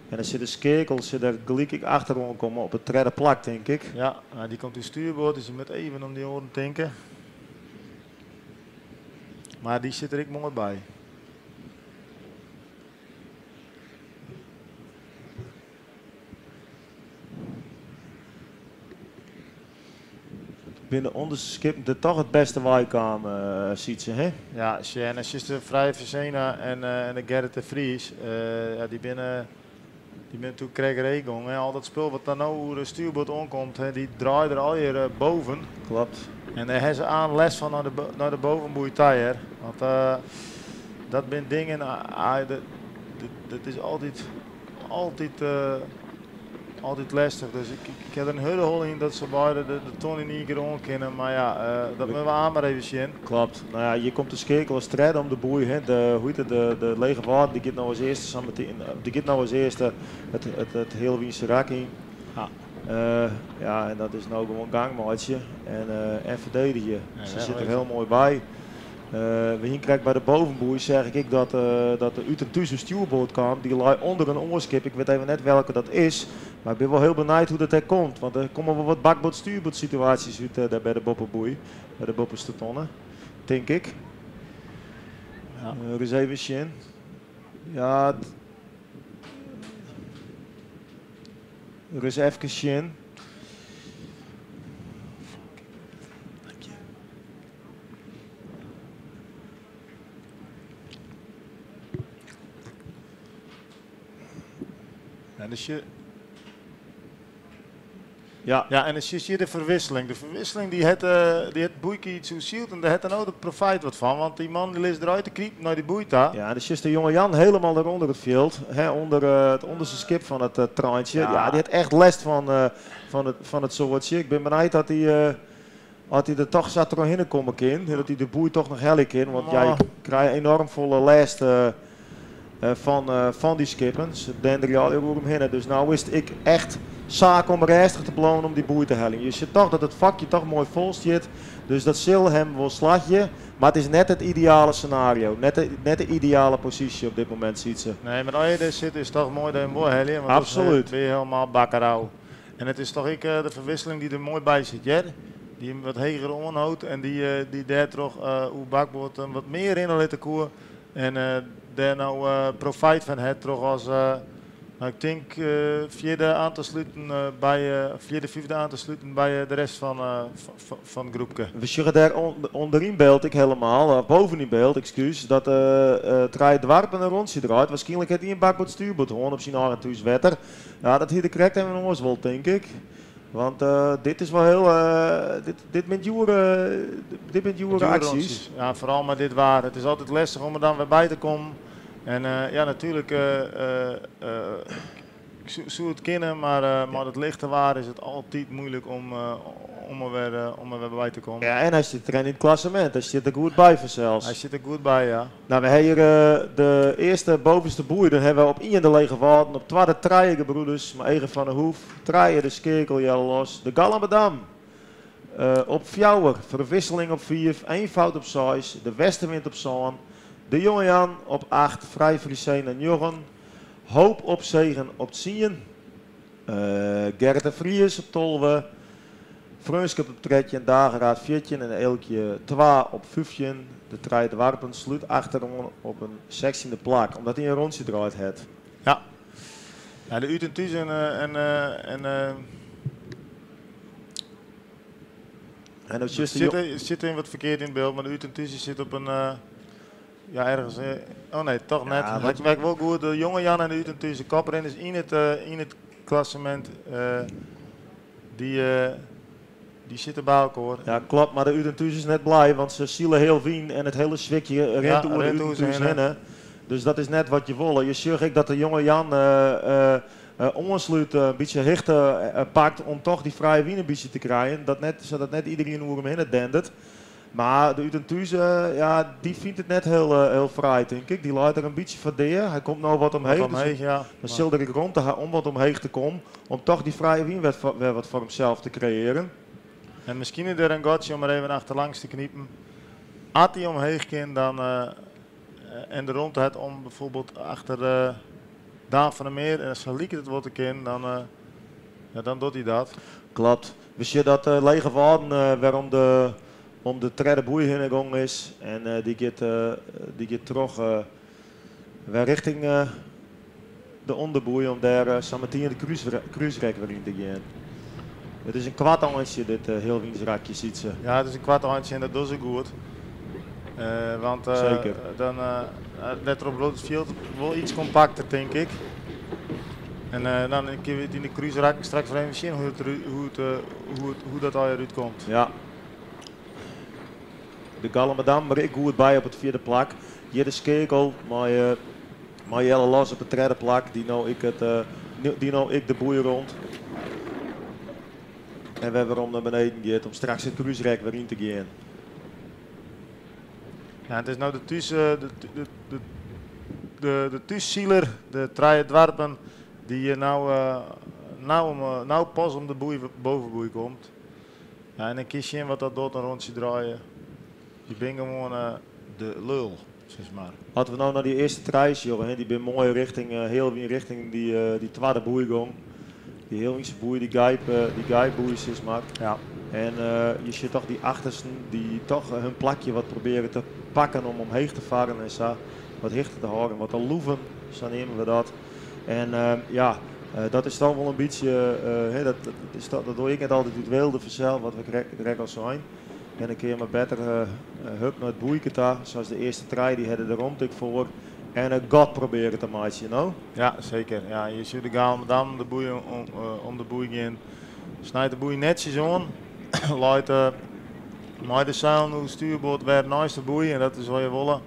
En dan sit de skeakel sit der gelyk ek achteroan komme op it tredde plak, tink ik. Ja, nou, dy komt út stuurboard, dus dy moat even om dy oaren tinke. Mar dy sit der ek moai by. Binne de ûnderste skippen der toch it bêste wei kaam, Sytse, hè? Ja, sjen, en sjochst de Frije Verzena en de Gerrit de Vries, ja, dy binne, dy binne natuerlik krekt reed gong. Al dat spul wat dan no oer de stuurboard oankomt, dy draait der allegear boven. Klopt. En dêr ha se aan lêst fan nei de bovenboei ta, hear. Want dat binne dingen, dat is altyd, altyd, altyd lêstich. Dus ik, ik ha der in hurde holle yn dat se beide de ton yn ien kear oan kinne. Mar ja, dat moatte we aan mar even sjen. Klopt. Nou ja, hjir komt de skeakel as tredde om de boei. Hè. De, hoe hjit it, de, de Lege Wâlden dy giet no as earste sa meteen, dy giet no as earste it, it, it healwynse rak yn. Ja. Ja, en dat is no gewoan gang meitsje en, en ferdedigje. Se sit der hiel moai by. We hiene krekt by de bovenboei, seach ik ek dat, dat de Ut en Thús in stjoerboat kaam. Dy lei ûnder in oar skip. Ik wit even net welke dat is. Mar ik bin wol hiel benijd hoe't dat dêr komt. Want der komme wol wat bakboard-stuurboard situaasjes út dêr by de boppeboei. By de boppeste tonne, tink ik. Ja. Ris even sjen. Ja, ris efkes sjen. En dus je, Ja. Ja, en dan zie je de verwisseling. De verwisseling die het, die het boeike iets hoe zielt en daar het dan ook de profijt wat van. Want die man die ligt eruit te kriepen naar die boei daar. Ja, dus is de jonge Jan helemaal eronder het veld. Hè, onder het onderste skip van het treintje. Ja. Ja. die had echt last van het soortje. Ik ben benieuwd dat hij, had hij er toch zat doorheen komen kan. Dat hij de boei toch nog helling in. Want jij Oh. krijgt enorm volle last van die skippen. Ze denderen al heel omheen. Dus nou is het ik echt zaak om rustig te blijven om die boei te hellen. Je ziet toch dat het vakje toch mooi vol zit. Dus dat zal hem wel slagje. Maar het is net het ideale scenario. Net de ideale positie op dit moment, ziet ze. Nee, maar als je daar zit is het toch mooi dat je hem wil hellen. Want Absoluut. Dat is weer helemaal bakkerau. En het is toch ik, de verwisseling die er mooi bij zit, Jer. Die hem wat heger onhoudt en die daar toch hoe bakboord hem wat meer in de koer. En daar nou profijt van het toch als, nou, ik denk vierde aan te sluiten bij vierde, vijfde aan te sluiten bij de rest van het groepje. We zullen daar onderin beeld, ik helemaal, boven in beeld, excuus, dat Trij Dwarpen een rondje draait. Waarschijnlijk heeft hij een bakboord stuurboord hoorn op zijn eigen thuiswetter. Ja, dat hier de correct en ons wel, denk ik. Want dit is wel heel, dit met jure, dit met jure Dure acties. rondjes. Ja, vooral met dit waar. Het is altijd lastig om er dan weer bij te komen. En ja, natuurlijk, ik zou het kennen, maar het lichte waar is het altijd moeilijk om er weer bij te komen. Ja, en hij zit er in het klassement. Hij zit er goed bij vanzelfs. Hij zit er goed bij, ja. Nou, we hebben hier de eerste bovenste boei. Dan hebben we op 1 de Lege Walden, op tweede Trije Gebroeders, maar Egen van der Hoef, Trije de Skekel, Jelle Los, de Galamadam. Op Fjouwer, verwisseling op 4, 1 fout op 6, de Westenwind op Zaan, de Jonge Jan op 8, Vrij Frieseen en Jorren, Hoop op Zegen op 10, Gerrit de Vries op Tolwe, Freunske op Tredje en Dageraad 14 en Eelkje 2 op 15. De Trije de Warpen sluit achterom op een 16e plak, omdat hij een rondje draait het. Ja. Ja, de Uten Thuis en En dat is het juist de zit in wat verkeerd in beeld, maar de Uten Thuis zit op een, ja, ergens, oh nee, toch net. Ja, Het wat werkt wel goed. De jonge Jan en de Uten Thuis, de koprenners in het klassement, die zitten bij elkaar, hoor. Ja, klopt, maar de Uten Thuis is net blij, want ze zielen heel wien en het hele zwikje rent Ja, door de rent Uten door ze Thuis heen, hè. heen. Dus dat is net wat je wil. Je zegt ik dat de jonge Jan onsluit, een beetje hichte pakt om toch die vrije wien een beetje te krijgen. Dat net, zodat net iedereen over hem heen dendert. Maar de Uten Thuis, ja, die vindt het net heel fraai, denk ik. Die laat er een beetje van deer. Hij komt nou wat omheen. Wat omheen, dus ja. Dan zal er ik rond te gaan om wat omheen te komen. Om toch die vrije wien weer wat voor hemzelf te creëren. En misschien is er een gatje om er even achterlangs te kniepen. Als hij omheen kan, dan en de rondte het om bijvoorbeeld achter Daan van der Meer en als Lieke het wordt kan, ja, dan doet hij dat. Klopt. We zien dat Lege Waarden weer om de derde boei heen gegaan is. En die gaat terug weer richting de onderboei om daar zo meteen de kruisrek weer in te gaan. Het is een kwart handje, dit heel wiensrakje, ziet ze. Ja, het is een kwart handje en dat doet ze goed. Want dan let erop dat het veld wel iets compacter, denk ik. En dan kun je het in de kruisrak straks weer even zien hoe dat al eruit komt. Ja. De Galamadam, maar ik goed bij op het vierde plak. Hier de Skekel, maar Jelle Los op het derde plak. Die nou ik, het die nou ik de boei rond. En we hebben om naar beneden gaat om straks het kruisrek weer in te gaan. Ja, het is nou de thuis, de, de, de, de, de thuiszieler, de Trije Dwarpen, die nou pas om de bovenboei komt. Ja, en dan kies je in wat dat doet, een rondje draaien. Je bent gewoon de lul, zeg maar. Hadden we nou naar die eerste treis, joh, hè? Die ben mooi richting, heel weer richting die tweede boeigang. Die heel wiense boei, die gijpboei, zeg maar. En je ziet toch die achtersten die toch hun plakje wat proberen te pakken om omheen te varen en zo. Wat hechter te houden, wat te loeven, zo nemen we dat. En dat is dan wel een beetje, hè, dat, dat, is dat, dat doe ik net altijd uit wilde vanzelf, wat we correct al zijn. En een keer maar beter hup naar het boeike daar, zoals de eerste trein, die hadden de rondtik voor. En in gat probearje te meitsjen, no? Ja, seker. Ja, je sjogge de Galamadammen de boei om, om de boei gean. Snijt de boei netsjes oan. Leit mei de seilen oer stuurboard wer neist de boei en dat is wat je wolle.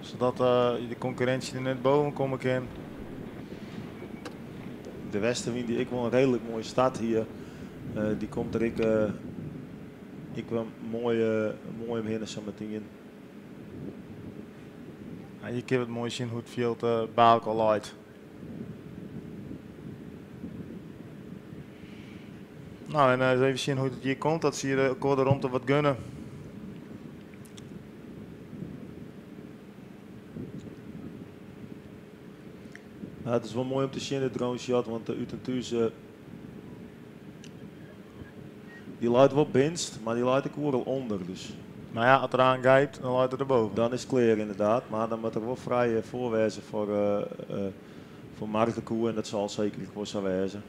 Sadat de konkurrinsje der net boven komme kin. De westenwyn dy't ek wol in reedlik moaie start hie, dy komt der ek, ek wol moai, moai omhinne sametien. Ja, hjir kinne we it moai sjen hoe't it fjild by elkoar leit. No, en ris even sjen hoe't it hjir komt, dat se hjir elkoar de romte wat gunne. Ja, it is wol moai om te sjen, de drone shot, want de Ut en Thús dy leit wol binst, mar dy leit ek oeral ûnder. Dus. Mar ja, as er oan gijpt, dan leit er derboven. Dan is it klear ynderdaad, mar dan moat er wol frij foar wêze foar, foar Mark de Koe en dat sil seker ek wol sa wêze.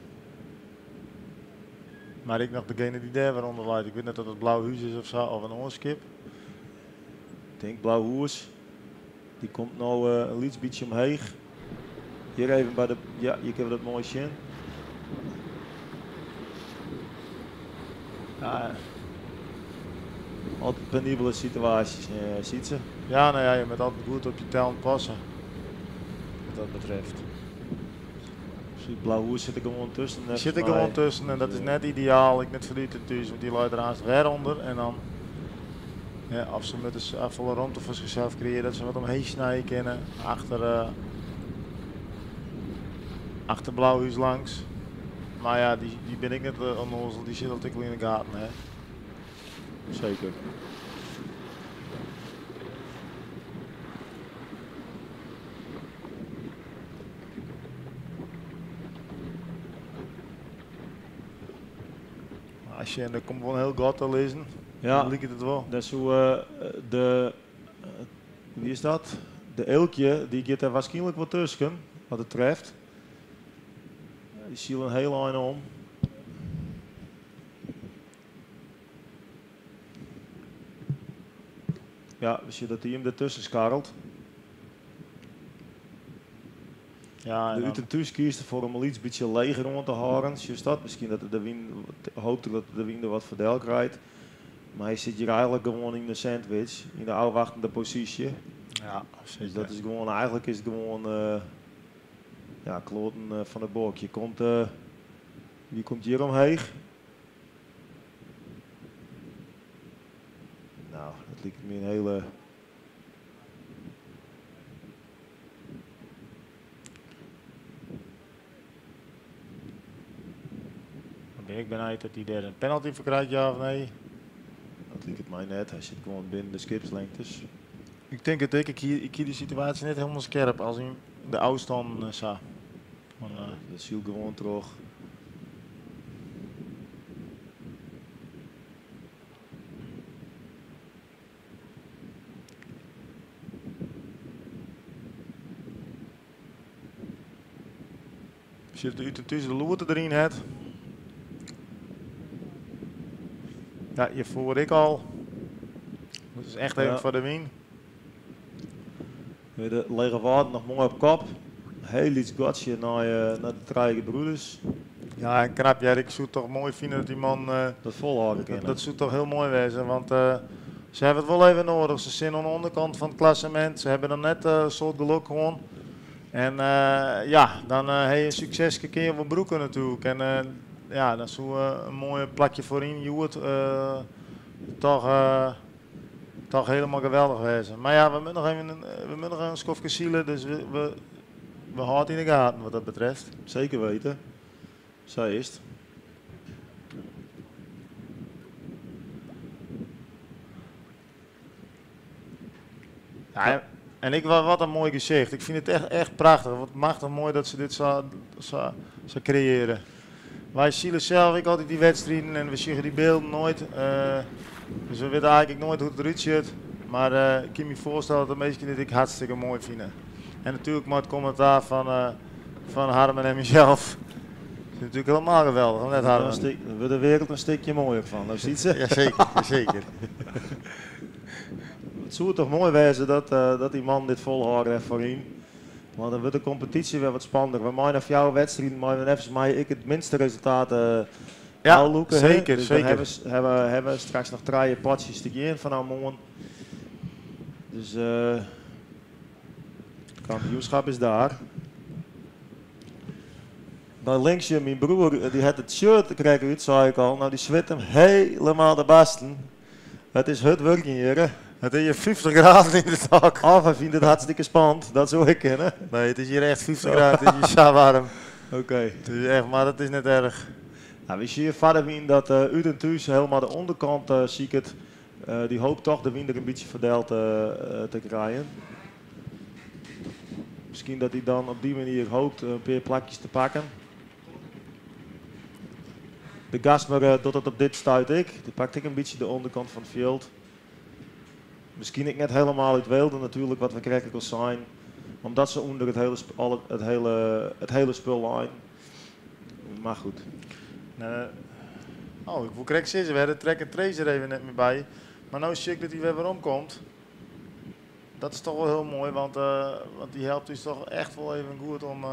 Mar ek noch degene dy't dêr wer ûnder leit. Ik wit net oft it Blauhús is of sa, of in oar skip. Ik tink Blauhûs. Dy komt no in lyts bytsje omheech. Hjir even by de, ja, hjir kinne we dat moai sjen. Ja, altyd penibele situaasjes, Sytse. Ja, nou ja, je moet altijd goed op je tellen passen. Wat dat betreft. Blauhûs sit der gewoan tusken. Sit der gewoan tusken en dat is net ideaal. Ek net foar Ut en Thús, want dy leit der aanst wer ûnder. En dan, ja, of se moatte folle romte foar sichsels kreëarje dat se wat omheech snije kinne. Achter, achter Blauhús langs. Mar ja, dy, dy binne ek net onnoazel, dy sitte altyd wol yn de gaten. Hè. Seker. As je, der komt wol in hiel gat te lizzen. Ja, Dan liket it wol. Dêr soe de, wie is dat? De Eelkje, dy giet dêr warskynlik wol tusken, wat it treft. Dy syl in hiel ein om. Ja, we sjogge dat dy him dertusken skarrelt. Ja, en De Ut en Thús kiest derfoar om in lyts bytsje leger oan te hâlden. Sjochst dat? Miskien dat de wyn, hopet er dat de wyn der wat foar del krijt. Mar hy sit hjir eigenlik gewoan yn de sandwich, yn de ôfwachtende posysje. Ja, Dus dat is gewoan, eigenlik is it gewoan, ja, kloaten fan de bok. Hjir komt, wie komt hjir omheech? Nou, dat liket my in hiele. Dan bin ik benijd dat hy dêr in penalty foar krijt, ja of nee. Dat liket my net. Hy sit gewoan binnen de skipslingtes. Ik tink it ek. Ik hie, ik hie dy situaasje net hielendal skerp as yn de ôfstannen sa. Want, dat sylt gewoan troch. Sit de Ut en Thús de loerte deryn hat. Ja, hjirfoar ek al. Dat is echt even foar de wyn. De Lege Wâlden noch moai op kop. Hiel lyts gatsje nei de Trije Gebroeders. Ja, en knap hear. Ik soe it toch moai fine dat dy man dat folhâlde kinne. Dat soe toch hiel moai wêze, want se hawwe it wol even noadich. Se sitte oan de ûnderkant fan it klassemint. Se hawwe noch net in soad gelok hân. En ja, dan ha je in sukseske kinne je wol brûke natuerlik. En ja, dan soe in moaie plakje foaryn hjoed toch toch helemaal geweldich wêze. Mar ja, we moatte noch even, we moatte noch in skoftke sile, dus we, we, we hâlde yn de gaten wat dat betreft. Zeker weten. Sa is it. Ja, en ik, wat in moai gesicht. Ik fyn it echt, echt prachtich. Wat machtich moai dat se dit sa, sa, sa kreëarje. Wy sile sels ek altyd dy wedstriden en we sjogge dy bylden noait. Dus we witte eigenlik noait hoe't it derút sjocht. Mar ik kin my foarstelle dat de minsken dit ek hartstikke moai fine. En natuerlik mei it kommentaar fan, fan Harmen en mysels. Is natuerlik hielendal geweldich, of net Harmen? Dan wurdt de wereld in stikje moaier fan, no Sytse. Jaseker, jaseker. It soe toch moai wêze dat, dat dy mannen dit folhâlde foaryn. Want dan wurdt de kompetysje wer wat spannender. We meie nei fjouwer wedstriden meie we neffens my ek it minste resultaat Ja, ôflûke. hè? zeker, Dus dan zeker. hawwe we, hawwe, hawwe we straks noch trije potsjes te gean fanôf moarn. Dus it kampioenskip is dêr. Nei links, myn broer, dy hat it shirt krekt út, sei ik al. No, dy swit him hielendal de barsten. It is hurd wurkjen hjir. It is hjir 50 graden yn de tok. Of hy fynt it hartstikke spannend, dat soe ek kinne. Nee, it is hjir echt 50 graden, it is hjir sa waarm. Oké. It is echt, mar it is net erch. No, wy sjogge foar de wyn dat út en thús hielendal de ûnderkant siket. Dy hopet dochs de wyn der in bytsje foardel te krijen. Miskien dat hy dan op dy manier hopet in pear plakjes te pakken. De Gasmer docht dat op dit stuit ek. Dy pakt ek in bytsje de ûnderkant fan it fjild. Miskien ek net hielendal út Weelde natuerlik, wat we krekt al seinen. Omdat se ûnder it hiele, alle, it hiele spul leine. Mar goed. Nee. Oh, ik woe krekt sizze, we hawwe de track and trace der even net mear by. Mar no sjoch ik dat hy wer weromkomt. Dat is dochs wol hiel moai, want dy helpt ús dochs echt wol even goed om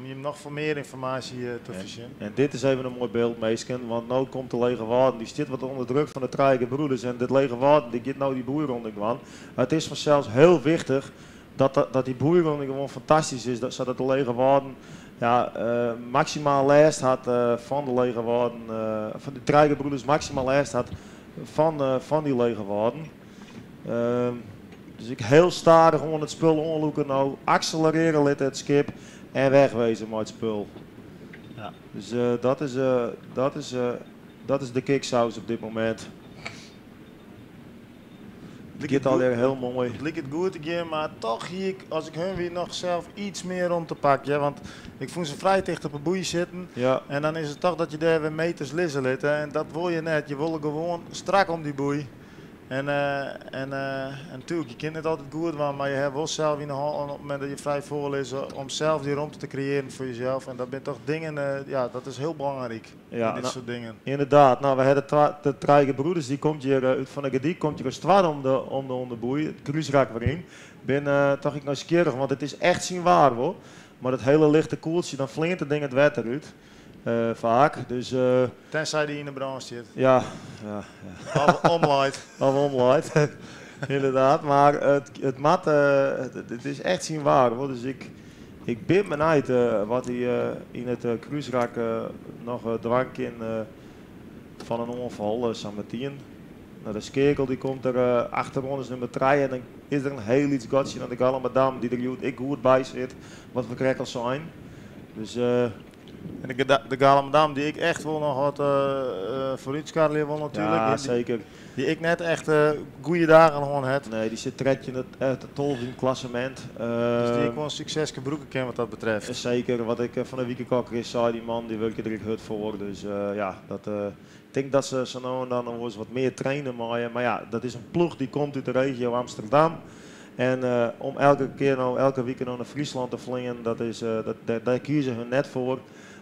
jim noch foar mear ynformaasje te foarsjen. En dit is even in moai byld, minsken, want no komt de Lege Wâlden, dy stiet wat ûnder druk fan de Trije Gebroeders en dit Lege Wâlden dy giet no dy boeironding dwaan. It is fansels hiel wichtich dat dy boeironding gewoan fantastysk is, sadat de Lege Wâlden ja, maksimaal lêst hat fan de Lege Wâlden, fan de Trije Gebroeders maksimaal lêst hat fan dy Lege Wâlden. Dus ek hiel stadich oan it spul oanlûke no, akselerearje litte it skip en wegwezen mei it spul. Dus dat is de kiksaus op dit momint. Het giet alwear hiel moai. It liket goed te gean, mar dochs hie ik, as ik hun wie, noch sels yts mear romte pakke. Ja, want ik fûn se frij ticht op 'e boei sitten. En dan is it dochs dat je dêr wer meters lizze litte. En dat wol je net. Je wolle gewoan strak om dy boei. En natuerlik, je kinne it net altyd goed dwaan, mar je hawwe wol sels yn 'e hân op it momint dat je frij foar lizze om sels dy romte te kreëarjen foar jesels. En dat binne dochs dingen, ja, dat is hiel belangryk yn dit soart dingen. Ynderdaad. No, we hawwe de Trije Gebroeders, dy komt hjir út fan de Gerdyk, komt hjir as twadde om de ûnderboei, it krúsrak wer yn. Bin dochs ek nijsgjirrich, want it is echt syn waar wol. Mar dat hiele lichte koeltsje, dan fleant it ding it wetter út. Faak. Dus, Tenzij dy yn 'e brân stiet. Ja. Of omleit. Of omleit. Ynderdaad. Mar it moat, it is echt syn waar hoor. Dus ik bin benijd wat hy yn it krúsrak noch dwaan kin fan in oanfal, sametien. No, de skeakel dy komt der achteroan is nûmer 3 en dan is der in hiel lyts gatsje nei de Galamadammen dy't der hjoed ek goed by sit, wat we krekt al seinen. Dus, En de Galamadammen dy't ik echt wol noch wat foarútskarrelje wol natuerlik. Ja, seker. Dy't ek net echt goede dagen hân hat. Nee, dy sit 13e, 12 yn it klassemint. Dus dy ek wol in sukseske brûke kin wat dat betreft. Seker, wat ik fan 'e wike al sei, dy man dy wurket der ek hurd foar. Dus ja, dat, ik tink dat se sa no en dan noch wolris wat mear traine meie. Mar ja, dat is in ploech dy komt út de regio Amsterdam. En om elke kear no, elke wike no nei Fryslân te fleanen, dêr kieze se net foar.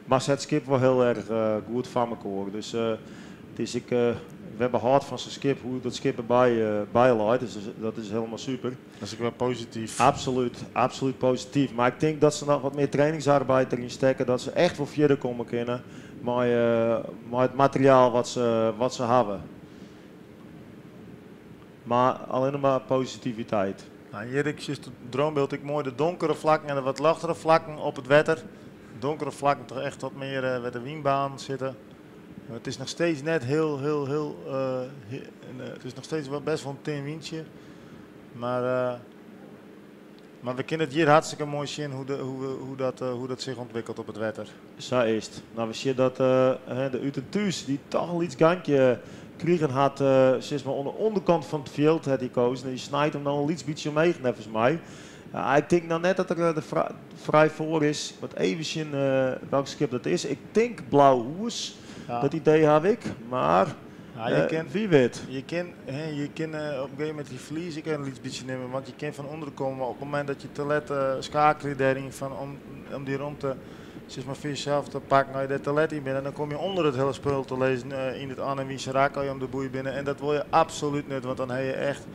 Mar se it skip wol hiel erch goed foar mekoar. Dus it is ek wer behâld fan sa'n skip, hoe't dat skip derby by leit. Dus dat is hielendal super. Dat is ek wer posityf. Absolút, absolút posityf. Mar ik tink dat se noch wat mear trainingsarbeid deryn stekke, dat se echt wol fierder komme kinne mei it materiaal wat se hawwe. Mar allinnich mar positiviteit. No, hjir ik sjoch it dronebyld ek moai de donkere flakken en de wat ljochtere flakken op it wetter. Donkere flakken dochs echt wat mear wêr't de wynbanen sitte. Mar it is noch steeds net hiel, hiel, hiel, en, it is noch steeds wol bêst wol in tin wyntsje. Mar we kinne it hjir hartstikke moai sjen hoe dat sich ûntwikkelt op it wetter. Sa is it. No, we sjogge dat hè, de Ut en Thús dy't dochs in lyts gankje krigen hat, sis mar oan de ûnderkant fan it fjild hat hy keazen. En dy snijt him no in lyts bytsje omheech, neffens my. Ja, ik tink no net dat er der frij foar is. Want even sjen welk skip dat is. Ik tink Blauhûs. Dat idee haw ik. Mar Ja, je kin, wie wit. Je kin, hè, je kin, op in gegeven momint dy ferlies ek in lyts bytsje nimme, want je kin fan ûnderen komme, mar op it momint dat je te let skeakelje dêryn fan om dy romte sis mar foar jesels te pakken, as je dêr te let yn binne, dan komme je ûnder it hiele spul te lizzen yn it Anne Wynserak as je om de boei binne. En dat wol je absolút net, want dan ha je echt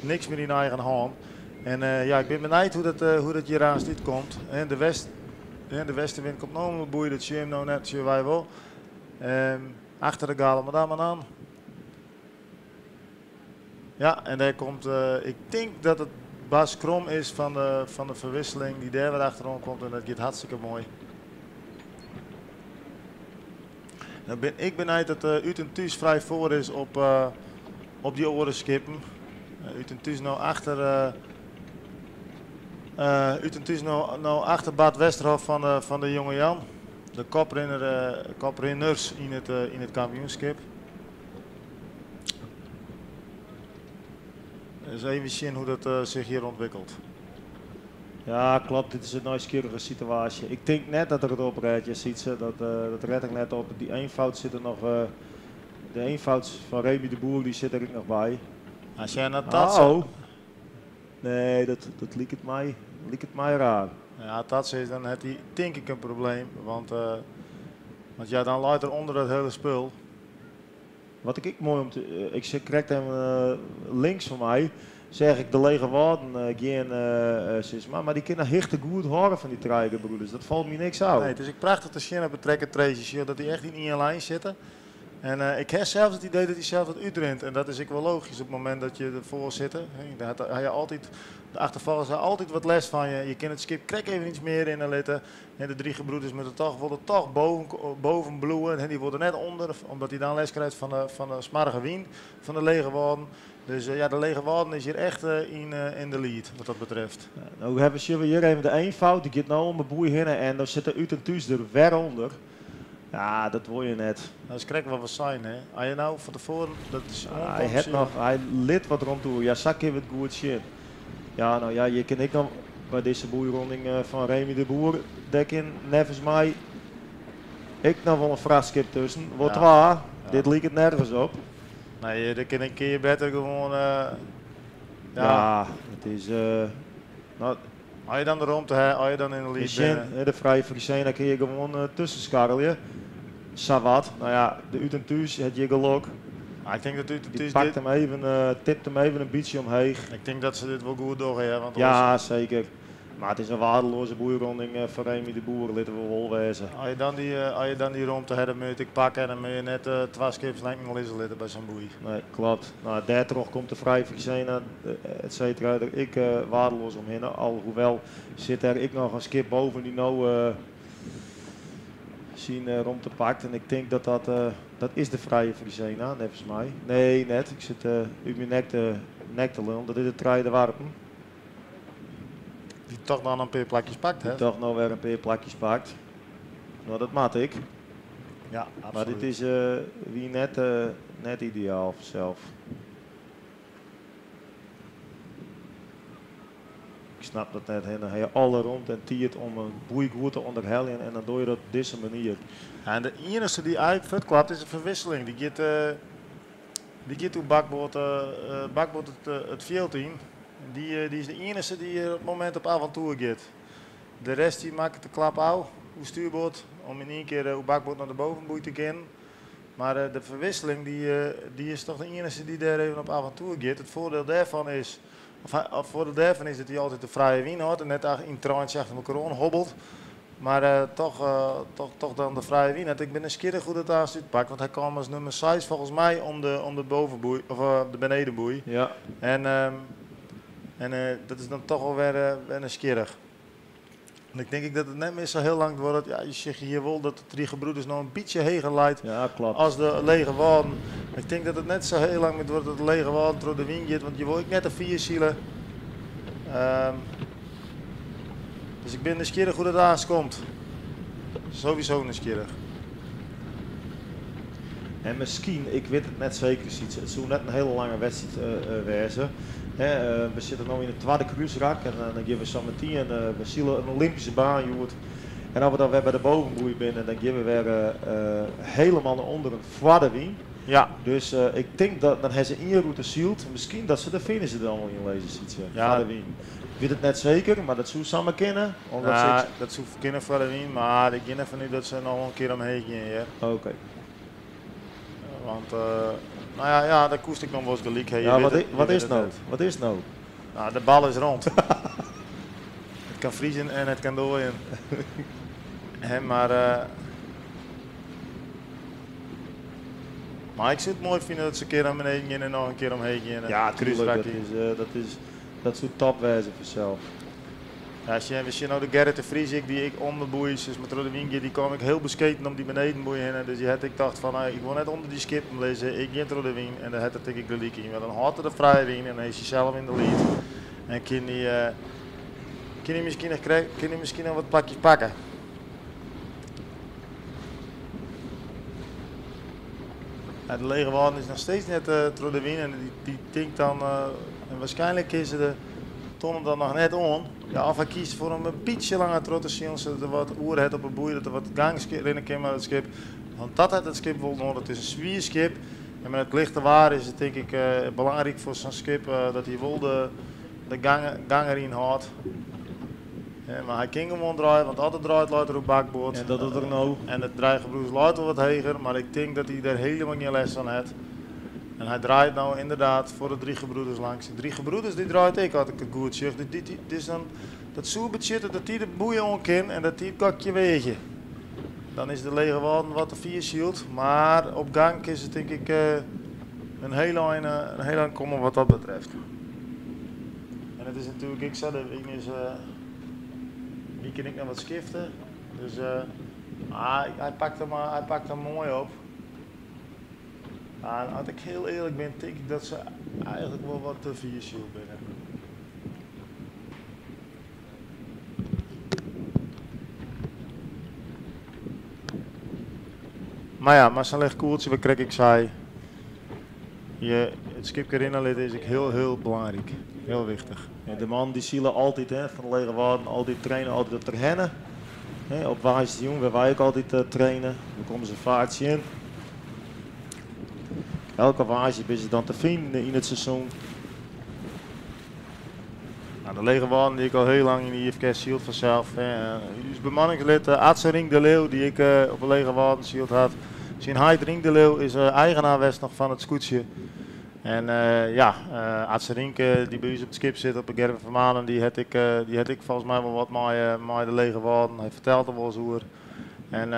niks mear yn eigen hân. En ja, ik bin benijd hoe dat, hoe dat hjir aanst útkomt. De, west, de westenwind komt no om de boei, dat sjogge jim no net, sjogge wy wol. Achter de Galamadammen oan. Ja, en dêr komt, ik tink dat it Bas Krom is fan de Verwisseling dy't dêr wer achteroan komt en dat giet hartstikke moai. Dan bin ik benijd dat Ut en Thús frij foar is op dy oare skippen. Ut en Thús no achter, Ut en Thús no achter Bart Westerhof fan de Jonge Jan. De koprinner, koprinners yn it kampioenskip. Dus even sjen hoe dat sich hjir ûntwikkelt. Ja, klopt. Dit is in nijsgjirrige situaasje. Ik tink net dat er it oprêdt, ja, Sytse. Dat, dat rêdt er net op. Dy eenvoud sit der noch. De eenvoud fan Remy de Boer dy sit der ek noch by. As je dat dat Oh. Nee, dat liket my raar. Ja, as dat sa is, dan hat hy tink ik in probleem. Want ja, dan leit er ûnder dat hiele spul. Wat ik ek moai om te. Ik sit krekt even links fan my, seach ik de Lege Wâlden gean, sis mar. Mar dy kinne hichte goed hâlde fan dy trije gebroeders. Dat falt my niks ôf. Nee, it is ek prachtich te sjen op it trekkertreesje, dat dy echt yn ien lijn sitte. En ik ha sels it idee dat hy sels wat útrint. En dat is ek wol logysk op it momint dat je derfoar sitte. Dan ha je altyd, de achterfolgers ha altyd wat lêst fan je. Je kinne it skip krekt even iets mear rinne litte. En de drie gebroeders moatte toch, wolle toch boven bliuwe. En dy wolle net ûnder, omdat dy dan lêst krijt fan de smoarge wyn fan de Lege Wâlden. Dus ja, de Lege Wâlden is hjir echt yn de lead wat dat betreft. No hawwe we hjir even de eenvoud, dy giet no om de boei hinne en dan sit de Ut en Thús der wer ûnder. Ja, dat wol je net. Dat is krekt wat we seinen, hè. As je no fan tefoaren dat is Hy hat noch, hy lit wat rûnte oer. Ja, sa kinne we it goed sjen. Ja, no ja, je kin ek noch by dizze boeironding fan Remy de Boer, dêr kin neffens my ek noch wol in frachtskip tusken. Wol twa, dit liket nergens op. Nee, dêr kin in kear better gewoan, ja. Ja, it is, no, As je dan de romte ha, as je dan yn de lead binne. De Frije Frisena kin je gewoan tusken skarrelje. Sawat. No ja, de Ut en Thús hat hjir gelok. Ik tink dat Ut en Dy Thús pakt dit him even, tipt him even in bytsje omheech. Ik tink dat se dit wol goed dogge, hear, want Ja, oars seker. Mar it is in waardeloaze boeironding foar Remy de Boer, litte we wol wêze. As je dan dy, as je dan dy romte ha, dan moatte je it ek pakke en dan moatte je net twa skipslengten lizze litte by sa'n boei. Nee, klopt. No, dêrtroch komt de Frije Frisena, et cetera, der ek waardeloas omhinne. Alhoewel sit dêr ek noch in skip boven dy't no syn romte pakt. En ik tink dat dat, dat is de Frije Frisena, neffens my. Nee, net. Ik sit út myn nek te lullen. Dat is de Trije Doarpen. Dy't toch noch in pear plakjes pakt, hè? Dy't toch noch wer in pear plakjes pakt. No, dat moat ek. Ja, Mar dit absolút. is wie net ideaal sels. Ik snap dat net. Hè. Dan ha je alle romte en tiid om in boei goed te ûnderheljen en dan doch je dat op dizze manier. Ja, en de iennichste dy't eigentlik fuortklapt is de Verwisseling. Dy giet oer bakboard it fjild yn. Dy is de iennichste dy't op it momint op avontoer giet. De rest dy makket de klap ôf oer stuurboard om yn ien kear oer bakboard nei de bovenboei te gean. Mar de Verwisseling dy is toch de iennichste dy't dêr even op avontoer giet. It foardiel dêrfan is, of, it foardiel dêrfan is dat hy altyd de frije wyn hâldt en net yn treintsje achter elkoar oan hobbelt. Mar toch dan de frije wyn. Ik bin nijsgjirrich hoe't it aanst útpakt, want hy kaam as nûmer 6 folgens my om de bovenboei, of de benedenboei. En dat is dan toch wol wer nijsgjirrich. En ik tink ek dat it net mear sa hiel lang duorret. Ja, je sjogge hjir wol dat de Drie Gebroeders noch in bytsje heger leit as de Lege Wâlden. Ik tink dat it net sa hiel lang mear duorret dat de Lege Wâlden troch de wyn giet, want je wol ek net te fier sile. Dus ik bin nijsgjirrich hoe't dat aanst komt. Sowieso nijsgjirrich. En miskien, ik wit it net seker, Sytse, it soe net in hiele lange wedstriid wêze. Hè, we sitte no yn it twadde krúsrak en dan gean we sa metien, we sile in Olympyske baan hjoed. En as we dan wer by de bovenboei binne, dan gean we wer hielendal nei ûnderen foar de wyn. Dus ik tink dat dan ha se ien rûte syld. Miskien dat se de finish der dan wol yn lizze, Sytse, foar de wyn. Ik wit it net seker, mar dat soe samar kinne. Omdat se Ja, ek dat soe kinne foar de wyn, mar ik gean derfan út dat se noch wol in kear omheech gean hjir. Want, no ja, ja, dat koest ek noch wolris gelyk ha. Je Ja, wit it, je wat wit is it no? net. Wat is no? Nou, de bal is rond. Het kan vriezen en het kan dooien. Hè, maar, maar ik zou het mooi vinden dat ze een keer naar beneden gaan en nog een keer omheen gaan. Ja, tuurlijk. Dat is, dat is, dat zou top wezen vanzelf. Ja, als je, als je nou de Gerrit de Vries, ik, die ik om de boei, dus met de Wingje, die kwam ik heel besketen om die benedenboei heen. Dus die had ik dacht van, nou, ik wil net onder die skippen lezen, ik ga door de wien en dan had het denk ik de leak in. Want dan had hij de vrije wien en dan is hij zelf in de lead. En kan hij, kan hij misschien nog krijgen, kan hij misschien nog wat plakjes pakken. Ja, de lege waarde is nog steeds net door de wien en die tinkt dan, en waarschijnlijk is de tonnen dan nog net on. Ja, of hij kiest voor een beetje langer trots te zien, zodat er wat oer het op een boei, dat er wat gang rennen kan met het schip. Want dat had het schip wel nodig. Het is een zwier schip. En met het lichte waar is het denk ik belangrijk voor zo'n schip dat hij wel de gang erin houdt. Ja, maar hij kan gewoon draaien, want altijd draait luidt er op bakboord. En dat doet er nou. En het draaigebroes luidt wel wat heger, maar ik denk dat hij daar helemaal geen les van heeft. En hij draait nou inderdaad voor de drie gebroeders langs. De drie gebroeders die draait ik, had ik het goed zeg. Dus dan, dat zo bezitten dat die de boeien om kan en dat die het kakje weegje. Dan is de lege waarde wat de vier zielt. Maar op gang is het denk ik een heel eind komen wat dat betreft. En het is natuurlijk, ik zei, de wing is, wie kan ik nou wat skiften. Dus hij pakt hem mooi op. Ja, en als ik heel eerlijk ben, denk ik dat ze eigenlijk wel wat te vier ziel binnen. Maar ja, maar zo'n licht koeltje, wat krijg ik zei. Het schip Carina is ook heel, heel belangrijk. Heel wichtig. Ja, de man die zielen altijd, hè, van de lege waarden, altijd trainen, altijd op ter hennen. Hè, op Wijsjong, waar wij ook altijd trainen. Dan komen ze vaartje in. Elke waasje is ze dan te vinden in het seizoen. Nou, de lege waarden die ik al heel lang in de IFKS zielt vanzelf. Hè. Dus bemanningslid Adse Rink de Leeuw, die ik op de lege waarden zielt had. Zijn Heid Rink de Leeuw is eigenaar west nog van het scootje. En Adse Rink, die bij ons op het schip zit, op de Gerben van Manen, die had ik volgens mij wel wat mooi de lege waarden. Hij vertelt er wel eens over. En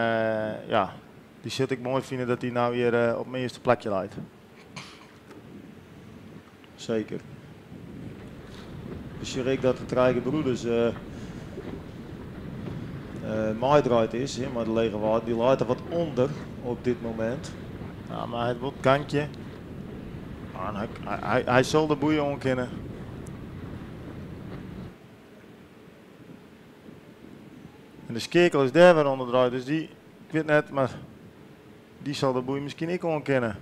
die zit ik mooi vinden dat hij nou hier op mijn eerste plekje leidt. Zeker. Dus je dat de drie broeders draait is, hè, maar de lege waarde die leidt er wat onder op dit moment. Ja, maar het wordt kantje. Ah, en hij zal de boeien omkennen. En de skekel is daar weer onder draait, dus die, ik weet net, maar die zal de boei misschien ook omkennen.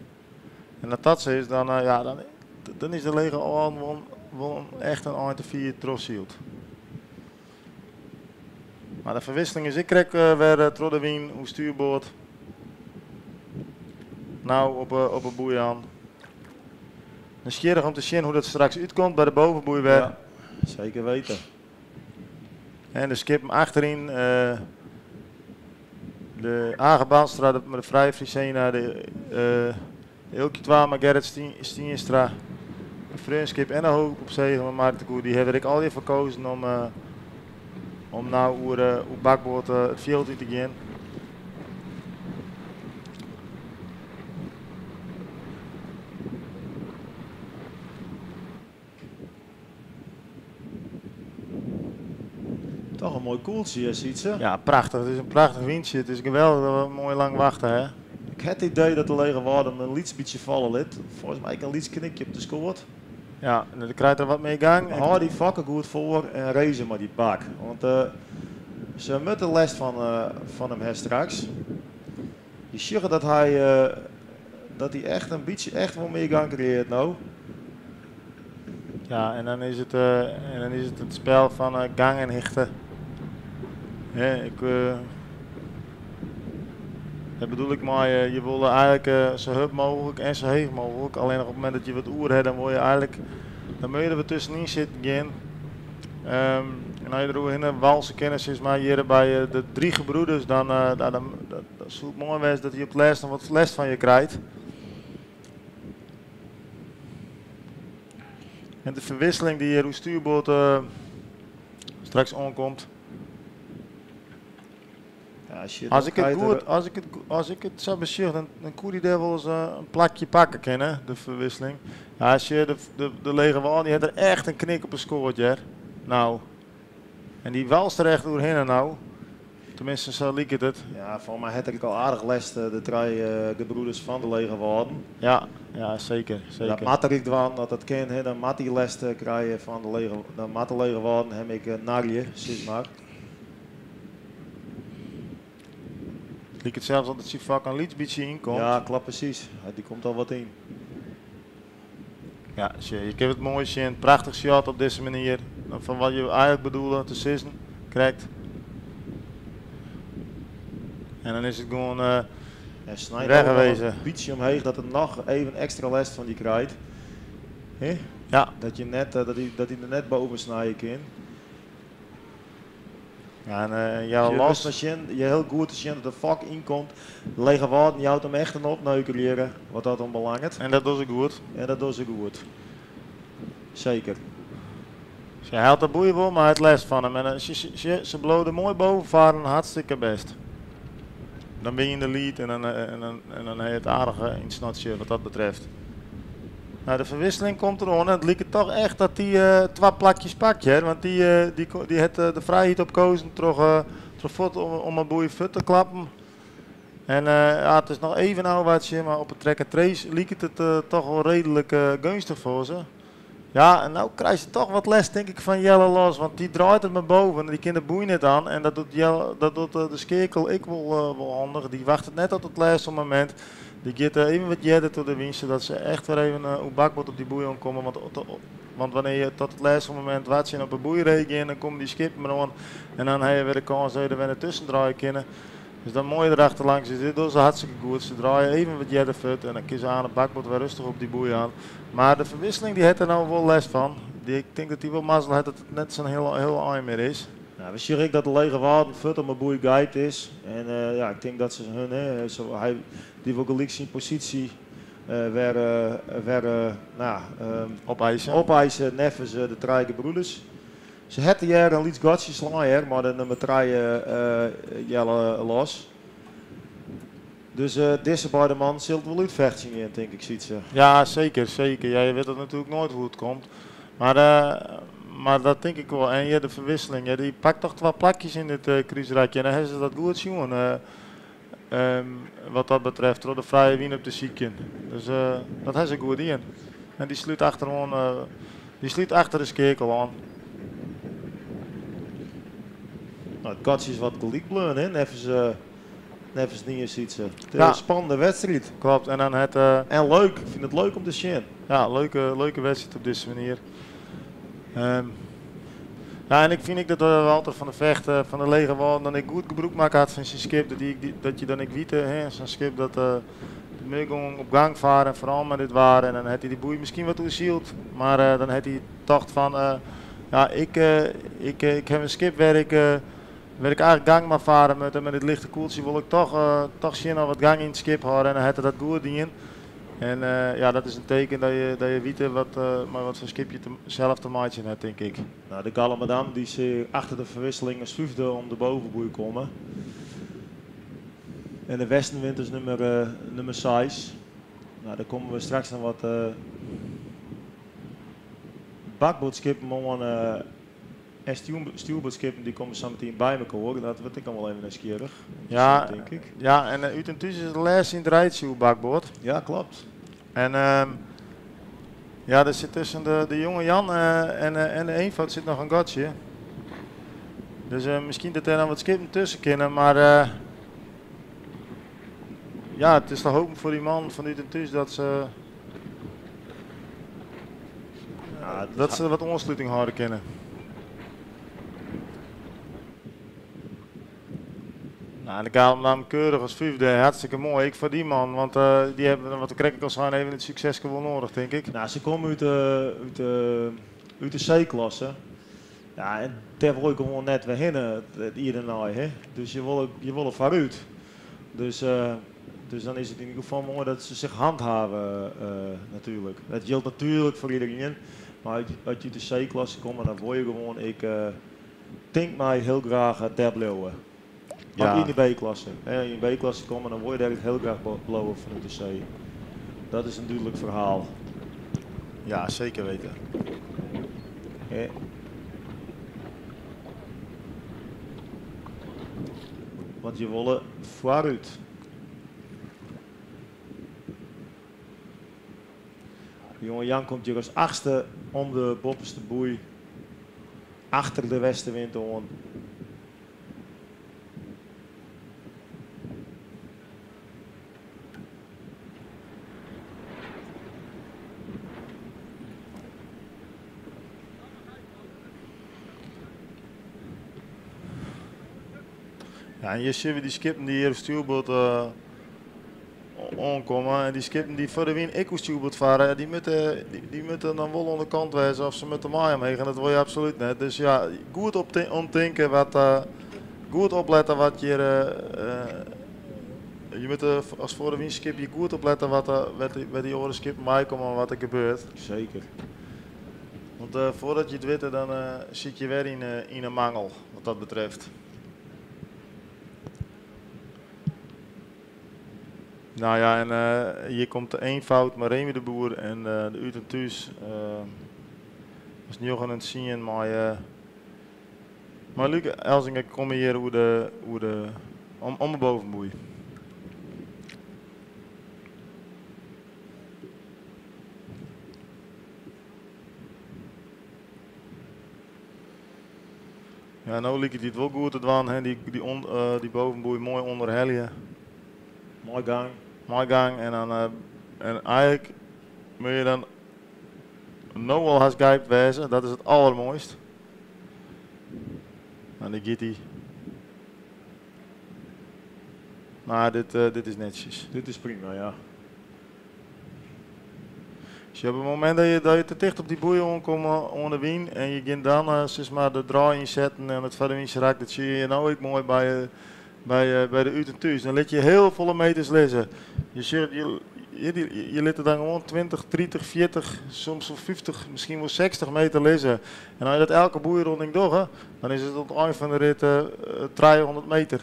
En als dat zo is, dan is de lege al wel echt een eind te vier trossield. Maar de verwisseling is, ik krijg weer Troddewien, hoe stuurboord. Nou, op een boei aan. Nieuwsgierig om te zien hoe dat straks uitkomt bij de bovenboei weer. Ja, zeker weten. En de skip achterin. De Age Banstra, de Vrije Frisena, de Eelkje Twama, Gerrit Stienstra. De Freunskip en de Hoop op zee van Mark de Koer. Die hebben ik al even verkozen om nou oer bakboord het veld in te gaan. Toch een mooi koeltje, hè, Sietse? Ja, prachtig. Het is een prachtig windje. Het is geweldig dat we mooi lang wachten, hè? Ik heb het idee dat de lege waarde een liets beetje vallen lid. Volgens mij een liets knikje op de scoort. Ja, en dan krijgt er wat meer gang. Hou die vakken goed voor en race maar die bak. Want ze moeten les van hem hè straks. Je ziet dat hij echt een beetje echt wel meer gang creëert nou. Ja, en dan is het en dan is het, het spel van gang en hichten. Ja, ik dat bedoel ik maar, je wil eigenlijk zo hup mogelijk en zo heeg mogelijk. Alleen op het moment dat je wat oer hebt, dan word je eigenlijk, dan moet je er wat tussenin zitten gaan. En als je er ook een walse kennis is, maar hier bij de drie gebroeders, dan is het mooi geweest dat je op het laatst nog wat les van je krijgt. En de ferwisseling die hjir oer stuurboard eh, straks oankomt. Ja, als je As ik it goed, as ik it, as ik it sa besjoch, dan, dan koe dy dêr wolris eh, in plakje pakke kinne, de ferwisseling. Ja, as je de, de, de Lege Wâl, dy hat der echt in knik op 'e skoat, hear. No. En dy walst der echt oerhinne no. Teminsten, sa liket it. Ja, folgens my hat er ek al aardich lêst, de trije gebroeders fan de Lege Wâlden. Ja, ja, seker, seker. Dat moat er ek dwaan, as dat kin, hè, dan moat hy lêst krije fan de Lege, dan moat de Lege Wâlden him ek narje, sis mar. It liket sels al dat syn fok in lyts bytsje ynkomt. Ja, klopt presys. Dy komt al wat yn. Ja, sjoch, je kinne it moai sjen. Prachtich shot op dizze manier. Fan wat je eigenlik bedoele te sizzen. Krekt. En dan is it gewoan uh, En snijt weg ook nog wezen. in bytsje omheech dat er noch even ekstra lêst fan dy krijt. Hè? Ja. Dat, je net, eh, dat hy der net boven snije kin. Ja, en uh, Jelle Je Los. wurdst mar sjen, je hiel goed te sjen dat de fok ynkomt. Lege Wâlden jout him echt in opneuker hjir, wat dat oanbelanget. En dat docht se goed. En dat docht se goed. Seker. Se helpt de boei wol, mar hy hat lêst fan him. En eh, se, se, se bliuwe der moai boven faren, hartstikke bêst. Dan bin je yn de lead en dan, eh, en dan, en dan ha je it aardich yn it snotsje wat dat betreft. Nou, de ferwisseling komt deroan en it liket toch echt dat dy eh, twa plakjes pakt, hear. Want dy, eh, dy, dy hat eh, de frijheid opkozen troch, eh, troch fuort om, om 'e boei fuort te klappen. En eh, ja, it is noch even ôfwachtsjen, mar op it track and trace liket it eh, toch wol reedlik eh, geunstich foar se. Ja, en no krijt se toch wat lêst, tink ik, fan Jelle Los. Want dy draait it mar boven en dy kin de boei net oan. En dat docht, Jelle, dat docht eh, de skeakel ek wol, eh, wol handich. Dy wachtet net tot it lêste momint. Dy giet eh, even wat earder troch de wyn, sadat se echt wer even uh, oer bakboard op dy boei oankomme. Want, want wannear't je tot it lêste momint wachtsje en op 'e boei reagearje, dan komme dy skippen mar oan. En dan ha je wer de kâns dat je der wer nei tusken draaie kinne. Dus dan moai derachterlangs. Dus dit dogge se hartstikke goed. Se draaie even wat earder fuort en dan kinne se oan de bakboard wer rêstich op dy boei oan. Mar de ferwisseling dy hat der no wol lêst fan. Dy, ik tink dat dy wol mazzel hat dat it net sa'n hiel, hiel ein mear is. Nou, we sjogge ek dat de Lege Wâlden fuort om 'e boei geit is. En eh, ja, ik tink dat se hun, hè, zo, hy, dy wol gelyk syn posysje eh, wer, eh, wer nou, Opeisen. opeisen neffens de trije gebroeders. Se hat hjir in lyts gatsje slein hear, mei de nûmer trije Jelle Los. Dus dizze beide mannen sille it wol útfechtsjen gean, tink ik, Sytse. Ja, seker, seker. Ja, je witte natuerlik noait hoe't it komt. Mar, eh, mar dat tink ik wol. En hjir de ferwisseling. Ja, dy pakt toch twa plakjes yn it uh, krúsrakje. En dan hawwe se dat goed sjoen. eh, wat dat betreft, troch de frije wyn op te sykjen. Dus eh, dat hawwe se goed dien. En dy slút achteroan, eh, dy slút achter de skeakel oan. Nou, it gatsje is wat gelyk bleaun, hè, neffens, neffens Niens Sytse. It is Ja. in spannende wedstriid. Klopt. En dan het, eh, En leuk, ik fyn it leuk om te sjen. Ja, leuke, leuke wedstriid op dizze manier. Ja, en ik fyn ek dat eh, Walter van der Vecht eh, fan de Lege Wâlden dan ek goed gebrûk makke hat fan syn skip. Dat, dy, dat je dan ek witte, hè, sa'n skip dat uh, de mear op gang faren en foaral mei dit waar. En dan hat hy dy boei miskien wat oersyld. Mar eh, dan hat hy tocht fan, eh, ja, ik, eh, ik, eh, ik ha in skip wêr't ik, eh, wêr't ik eigenlik gang mei farre moat. En mei dit lichte koeltsje wol ik toch, eh, toch sjen oft wat gang yn it skip hâlde. En dan hat er dat goed dien. En eh, ja, dat is in teken dat je witte wat, eh, mei wat foar skip je te, sels te meitsjen hat, tink ik. Nou, de Galamadam dy sil achter de ferwisseling as fyfde om de bovenboei komme. En de Westenwind is nûmer, eh, nûmer 6. Nou, dêr komme we straks noch wat bakboardskippen oan. En stjoerboardskippen dy komme sa metien by mekoar. Dat wurdt ek noch wol even nijsgjirrich. Om te Ja, sjen, tink ik. ja, en uh, út en thús is it lêste yn it rijtsje oer bakboard. Ja, klopt. En ja, der sit tusken de, de jonge Jan en de eenvoud sit noch in gatsje. Dus miskien dat dêr noch wat skippen tusken kinne, mar eh, ja, it is te hoopjen foar dy man fan út en thús dat se, Ja, it is dat se wat oansluting hâlde kinne. Nou, de Galamadam keurich as fyfde, hartstikke moai. Ek foar dy man, want eh, dy hawwe, wat ik krekt al sei, even it sukses wol nedich, tink ik. Nou, se komme út de, út de, út de C-klasse. Ja, en dêr wol ik gewoan net wer hinne, it jier dêrnei. Hè? Dus je wolle foarút. Dus, dus dan is it yn ieder gefal moai dat se sich handhave, eh, natuerlik. Dat jildt natuerlik foar iderien. Mar as je út de C-klasse komme, dan wol je gewoan, ik tink my, hiel graach dêr bliuwe. Ja. Yn de B-klasse. As je yn de B-klasse komme, dan wol je dêr hiel graach bliuwe fanút de C. Dat is in dúdlik ferhaal. Ja, seker witten. Ja. Want je wolle foarút. De jonge Jan komt hjir as achtste om de boppeste boei achter de westenwind oan. Ja, en hjir sjogge we dy skippen dy't hjir op stjoerboard oankomme. En dy skippen dy't foar de wyn ek oer stjoerboard farre, dy moatte, dy moatte dan wol oan de kant wêze of se moatte mei omheech. En dat wol je absolút net. Dus ja, goed op omtinke wat, goed oplette wat hjir. Je moatte as foar de wynskip hjir goed oplette wat, wêr't dy oare skippen meikomme en wat der gebeurt. Seker. Want foardat je it witte, dan sit je wer yn in mangel wat dat betreft. Nou ja, en hjir komt de eenvoud mei Remy de Boer en de út en thús as njoggen en tsien mei mei Luc Elzinga komme hjir oer de oer de om om de bovenboei. Ja, no liket hy it wol goed te dwaan, hè? Dy, dy, on, uh, dy bovenboei moai ûnderhelje. Mei gang. Mei gang en dan uh, en eigentlik moat je dan no al hast gypt wêze, dat is it aldermoaist. En dan giet hy. Mar dit, uh, dit is netsjes. Dit is prima, ja. Dus op it momint dat je, dat je te ticht op dy boei oankomme oan de wyn en je gean dan uh, sis mar de draai ynsetten en it foar de wyn dat sjoch je no ek moai by, eh, by, uh, by de út en thús. Dan lit je hiel folle meters lizze. Je, sjocht, je, je, je litte dan gewoan 20, 30, 40, soms wol 50, miskien wol 60 meter lizze. En as je dat elke boeironding dogge, dan is it oan it ein fan de rit uh, 300 meter.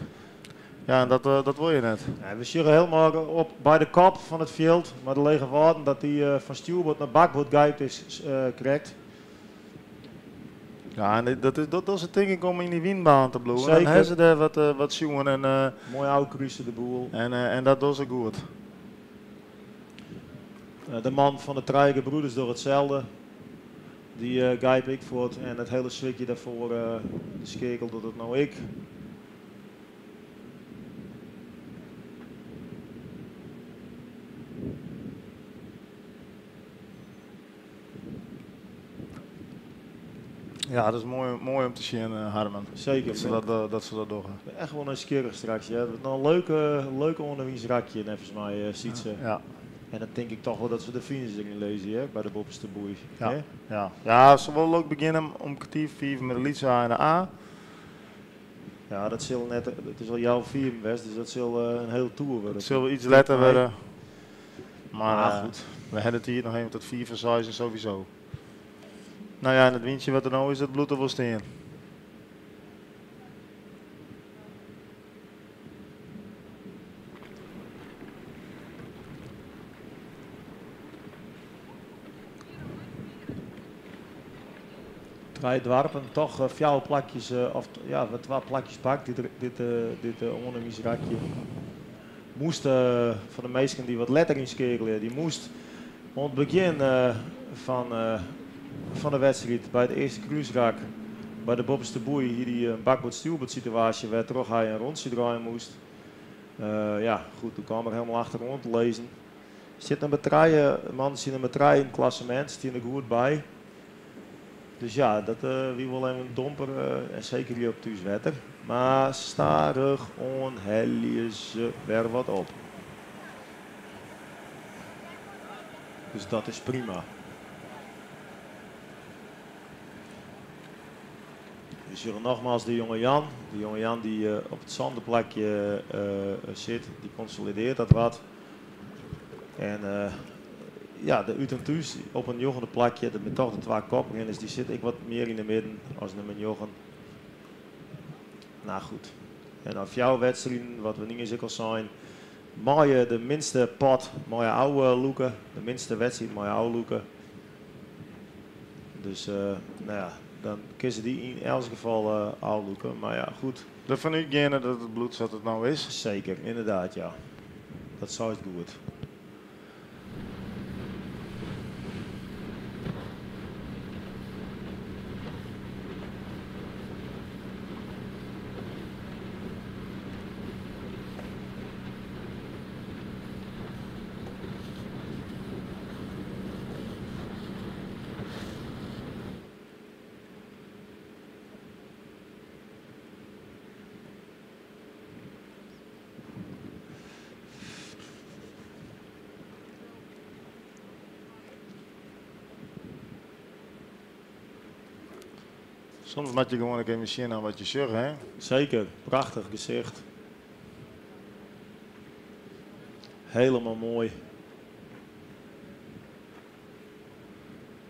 Ja, en dat, dat wol je net. Ja, we sjogge hielendal op by de kop fan it fjild, mei de Lege Wâlden, dat dy fan stjoerboard nei bakboard gypt is krekt. Ja, en dat is, dat is it tink ik om yn dy wynbaan te bliuwen. Dan hawwe se dêr wat, wat sjoen en Moai ôfkruse de boel. En, en dat dogge se goed. De man fan de Trije Gebroeders docht itselde. Dy gypt ek fuort en it hiele swikje dêrfoar, de skeakel docht it no ek. Ja, dat is moai, moai om te sjen, Harmen. Seker. Dat se dat, eh, dat, se dat dogge. Echt wol nijsgjirrich straks. Ja. Het wurdt noch in leuke, leuke ûnderwiisrakje, neffens my, Sytse. Ja. En dan tink ik toch wol dat se de finish deryn lizze, hè, by de boppeste boei. Ja, hè? ja. ja, se wolle ek begjinne om kertier fiif mei de lytse A en de A. Ja, dat sil net, it is al healwei fiven west, dus dat sil in hiele toer wurde. It sil iets letter wurde. Mar Maar goed. We hawwe de tiid noch even tot fiif foar seis en sowieso. Nou ja, en it wyntsje wat der no is, dat bliuwt der wol stean. Trije doarpen, toch fjouwer plakjes, of ja, twa plakjes pakt dit, dit, dit oanwiisrakje. Moast foar de minsken dy't wat letter ynskeakelje, dy moast oan it begjin fan, fan de wedstriid by it earste krúsrak by de boppeste boei hie dy in bakboard-stjoerboard situaasje wêrtroch hy in rûntsje draaie moast. Ja, goed, doe kaam er hielendal achteroan te lizzen. Sit nûmer trije, mannen stean nûmer trije yn it klassemint, stean der goed by. Dus ja, dat wie wol even in domper en seker hjir op thúswetter. Mar stadichoan helje se wer wat op. Dus dat is prima. We sjogge nogmaals de jonge Jan. De jonge Jan dy't op it sânde plakje sit, dy konsolidearret dat wat. En. ja, de út en thús op in njoggende plakje, dat binne toch de twa koprinners, dy sitte ek wat mear yn de midden as nûmer njoggen. Nou goed. En dan fjouwer wedstriden, wat we niis ek al seinen, meie de minste pot meie ôflûke, de minste wedstriid meie ôflûke. Dus nou ja, dan kinne se dy yn elts gefal ôflûke. Mar ja, goed. Derfan útgeande dat it bliuwt sa't it no is. Seker, ynderdaad ja. Dat seist goed. Soms moatte je gewoan ek even sjen nei wat je sjogge, hè? Seker, prachtich gesicht. Helemaal moai.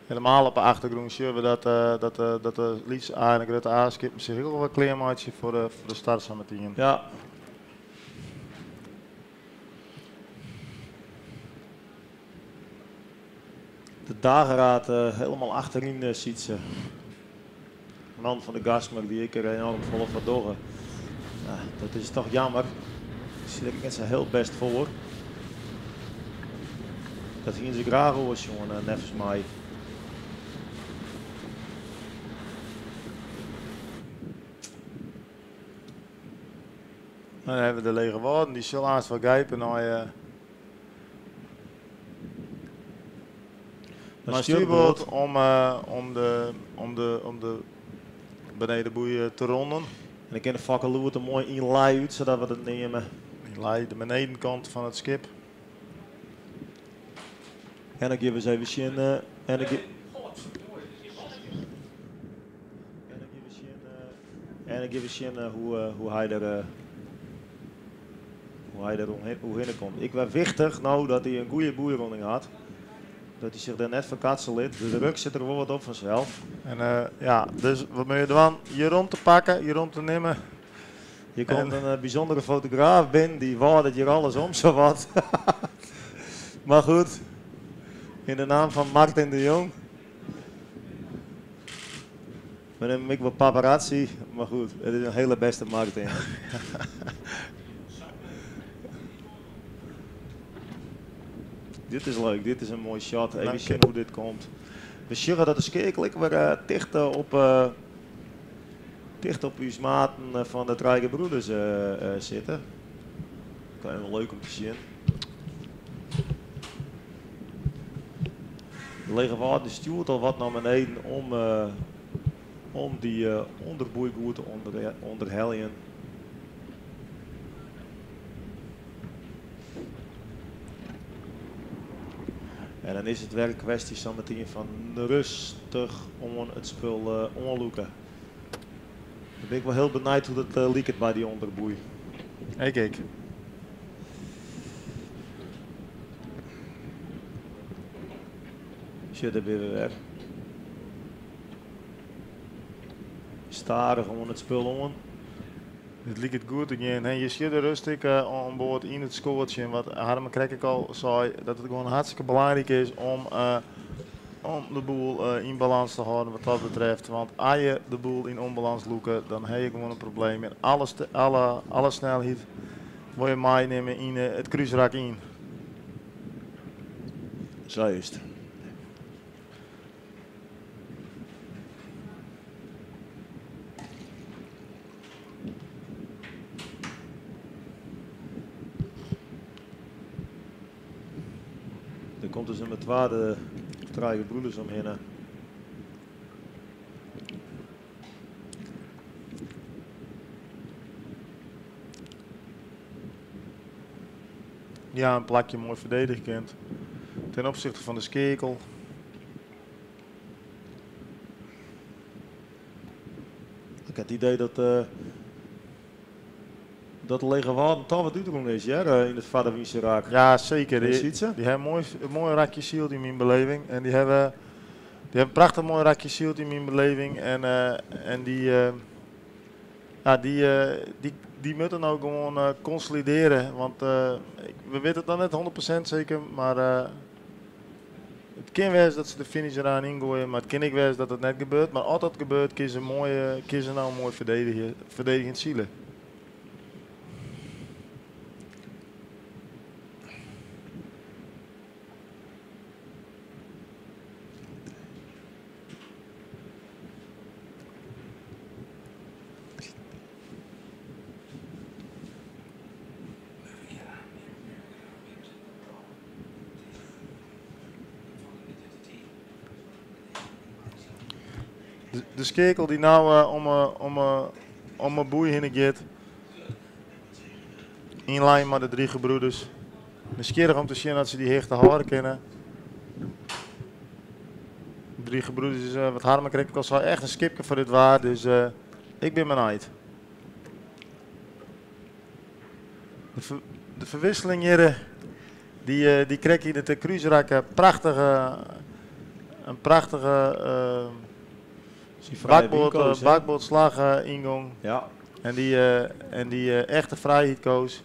Helemaal op de achtergrûn sjogge we dat, eh, dat, eh, dat de lytse A en de grutte A-skippen sich ek al wat klearmeitsje foar de, foar de start sametien. Ja. De dageraad eh, helemaal achteryn uh, Sytse. Man fan de Gaastmer dy't ik der enoarm folle foar dogge. Ja, dat is toch jammer. Ik sit der net sa hiel bêst foar. Dat hiene se graach oars sjoen, eh, neffens my. Dan hawwe we de Lege Wâlden, dy sil aanst wol grijpe nei, uh, nei stuurboard om, uh, om, de, om, de, om de benedenboei te ronden. En dan kin de fakkeloer der moai yn lei út, sadat we dat neame. Yn lei, de benedenkant fan it skip. En dan gean we ris even sjen. Uh, en dan En dan gean we sjen uh, hoe, uh, hoe hy der, uh, hoe hy der oerhinne komt. Ik wie wichtich no dat hy in goede boeironding hat. Dat hy sich dêr net ferkatse lit. De druk sit der wol wat op fansels. En uh, ja, dus wat moatte je dwaan? Je romte pakke, je romte nimme. Hjir komt in bysûndere fotograaf binnen, dy wâldet hjir alles om, sawat. Mar goed, yn de namme fan Martin de Jong. We nimme ek wol paparazzi, mar goed, it is in hiele bêste Martin. dit is leuk, dit is in moai shot. Even sjen hoe't dit komt. We sjogge dat de skeakel ek wer uh, ticht op, uh, ticht op ús maten fan de Trije Gebroeders uh, sitte. Even leuk om te sjen. De Lege Wâlden stjoert al wat nei beneden om, uh, om dy uh, ûnderboei goed te ûnder, ûnderheljen. En dan is it wer in kwestje sametien fan rêstich oan it spul uh, oanlûke. Dan bin ik wol hiel benijd hoe't it uh, liket by dy ûnderboei. Ik ek. Sjoch, dêr binne we wer. Stadich oan it spul oan. It liket goed te gean. Hey, je sjogge de rêst ek uh, oan board yn it skoatsje. Wat Harm krekt ek al sei, dat it gewoan hartstikke belangryk is om, uh, om de boel uh, yn balâns te hâlden wat dat betreft. Want as je de boel yn ûnbalâns lûke, dan ha je gewoan in probleem. En alles, alle, alle snelheid wolle je meinimme yn it krúsrak yn. Sa is it. Der komt dus nûmer twa de Trije Gebroeders omhinne. Ja, in plakje moai ferdedigje kind. Ten opzichte fan de skeakel. Ik ha it idee dat. dat de Lege Wâlden toch wat útrûn is hear, yn it Farderwynse rak. Ja, seker. Dy, dy ha in moai, moai rakje syld yn myn beleving. En dy hawwe, dy hawwe in prachtich moai rakje syld yn myn beleving. En, en dy, ja, dy, dy, dy moatte no gewoan konsolidearje. Want we witte it noch net 100% seker, mar it kin wêze dat se de finish eraan yngoaie, mar it kin ek wêze dat it net gebeurt. Mar as dat gebeurt, kinne se moai, kinne se no moai ferdedigje, ferdedigend sile. De skeakel dy't no om 'e boei hinne giet. Yn lijn mei de drie gebroeders. Nijsgjirrich om te sjen oft se dy hichte hâlde kinne. De drie gebroeders is, wat Harmen krekt al sei, echt in skipke foar dit waar. Dus ik bin benijd. De ferwisseling hjir, dy krekt yn it krúsrak prachtige, in prachtige bakboardslach yngong. Ja. En dy, en dy echte frijheid koos.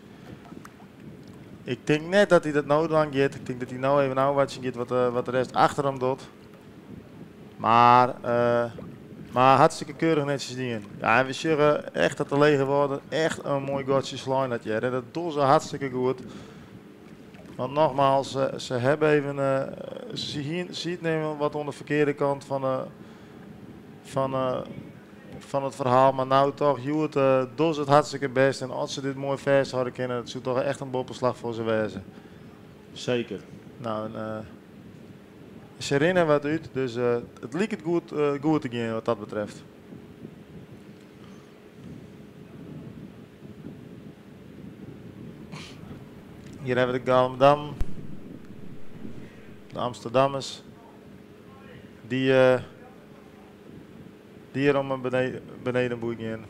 Ik tink net dat hy dat no dwaan giet. Ik tink dat hy no even ôfwachtsjen giet wat de rest achter him docht. Mar, mar hartstikke keurich netsjes dien. Ja, en we sjogge echt dat de Lege Wâlden echt in moai gatsje slein hat hjir. En dat dogge se hartstikke goed. Want nogmaals, se hawwe even, se sieten even wat oan de ferkearde kant fan de, fan, fan it ferhaal. Mar no toch, hjoed dogge se it hartstikke bêst. En as se dit moai fêsthâlde kinne, dat soe toch echt in boppeslach foar se wêze. Seker. No, en, se rinne wat út, dus it liket goed, goed te gean wat dat betreft. Hjir hawwe we de Gallendam, de Amsterdammers, dy, dy hjir om 'e benedenboei gean.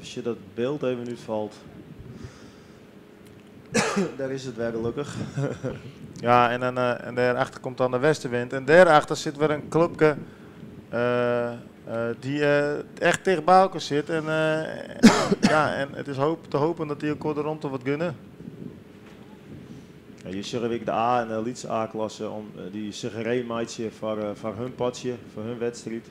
As je dat byld even útfalt. Dêr is it wer gelokkich. Ja, en, dan, en dêrachter komt dan de westenwind. En dêrachter sit wer in klupke dy't echt ticht by elkoar sit. En, ja, en it is hoop, te hoopjen dat dy elkoar de romte wat gunne. Ja, je sjogge ek de A en de lytse A-klasse om dy sich ree meitsje foar hun potsje, foar hun wedstriid.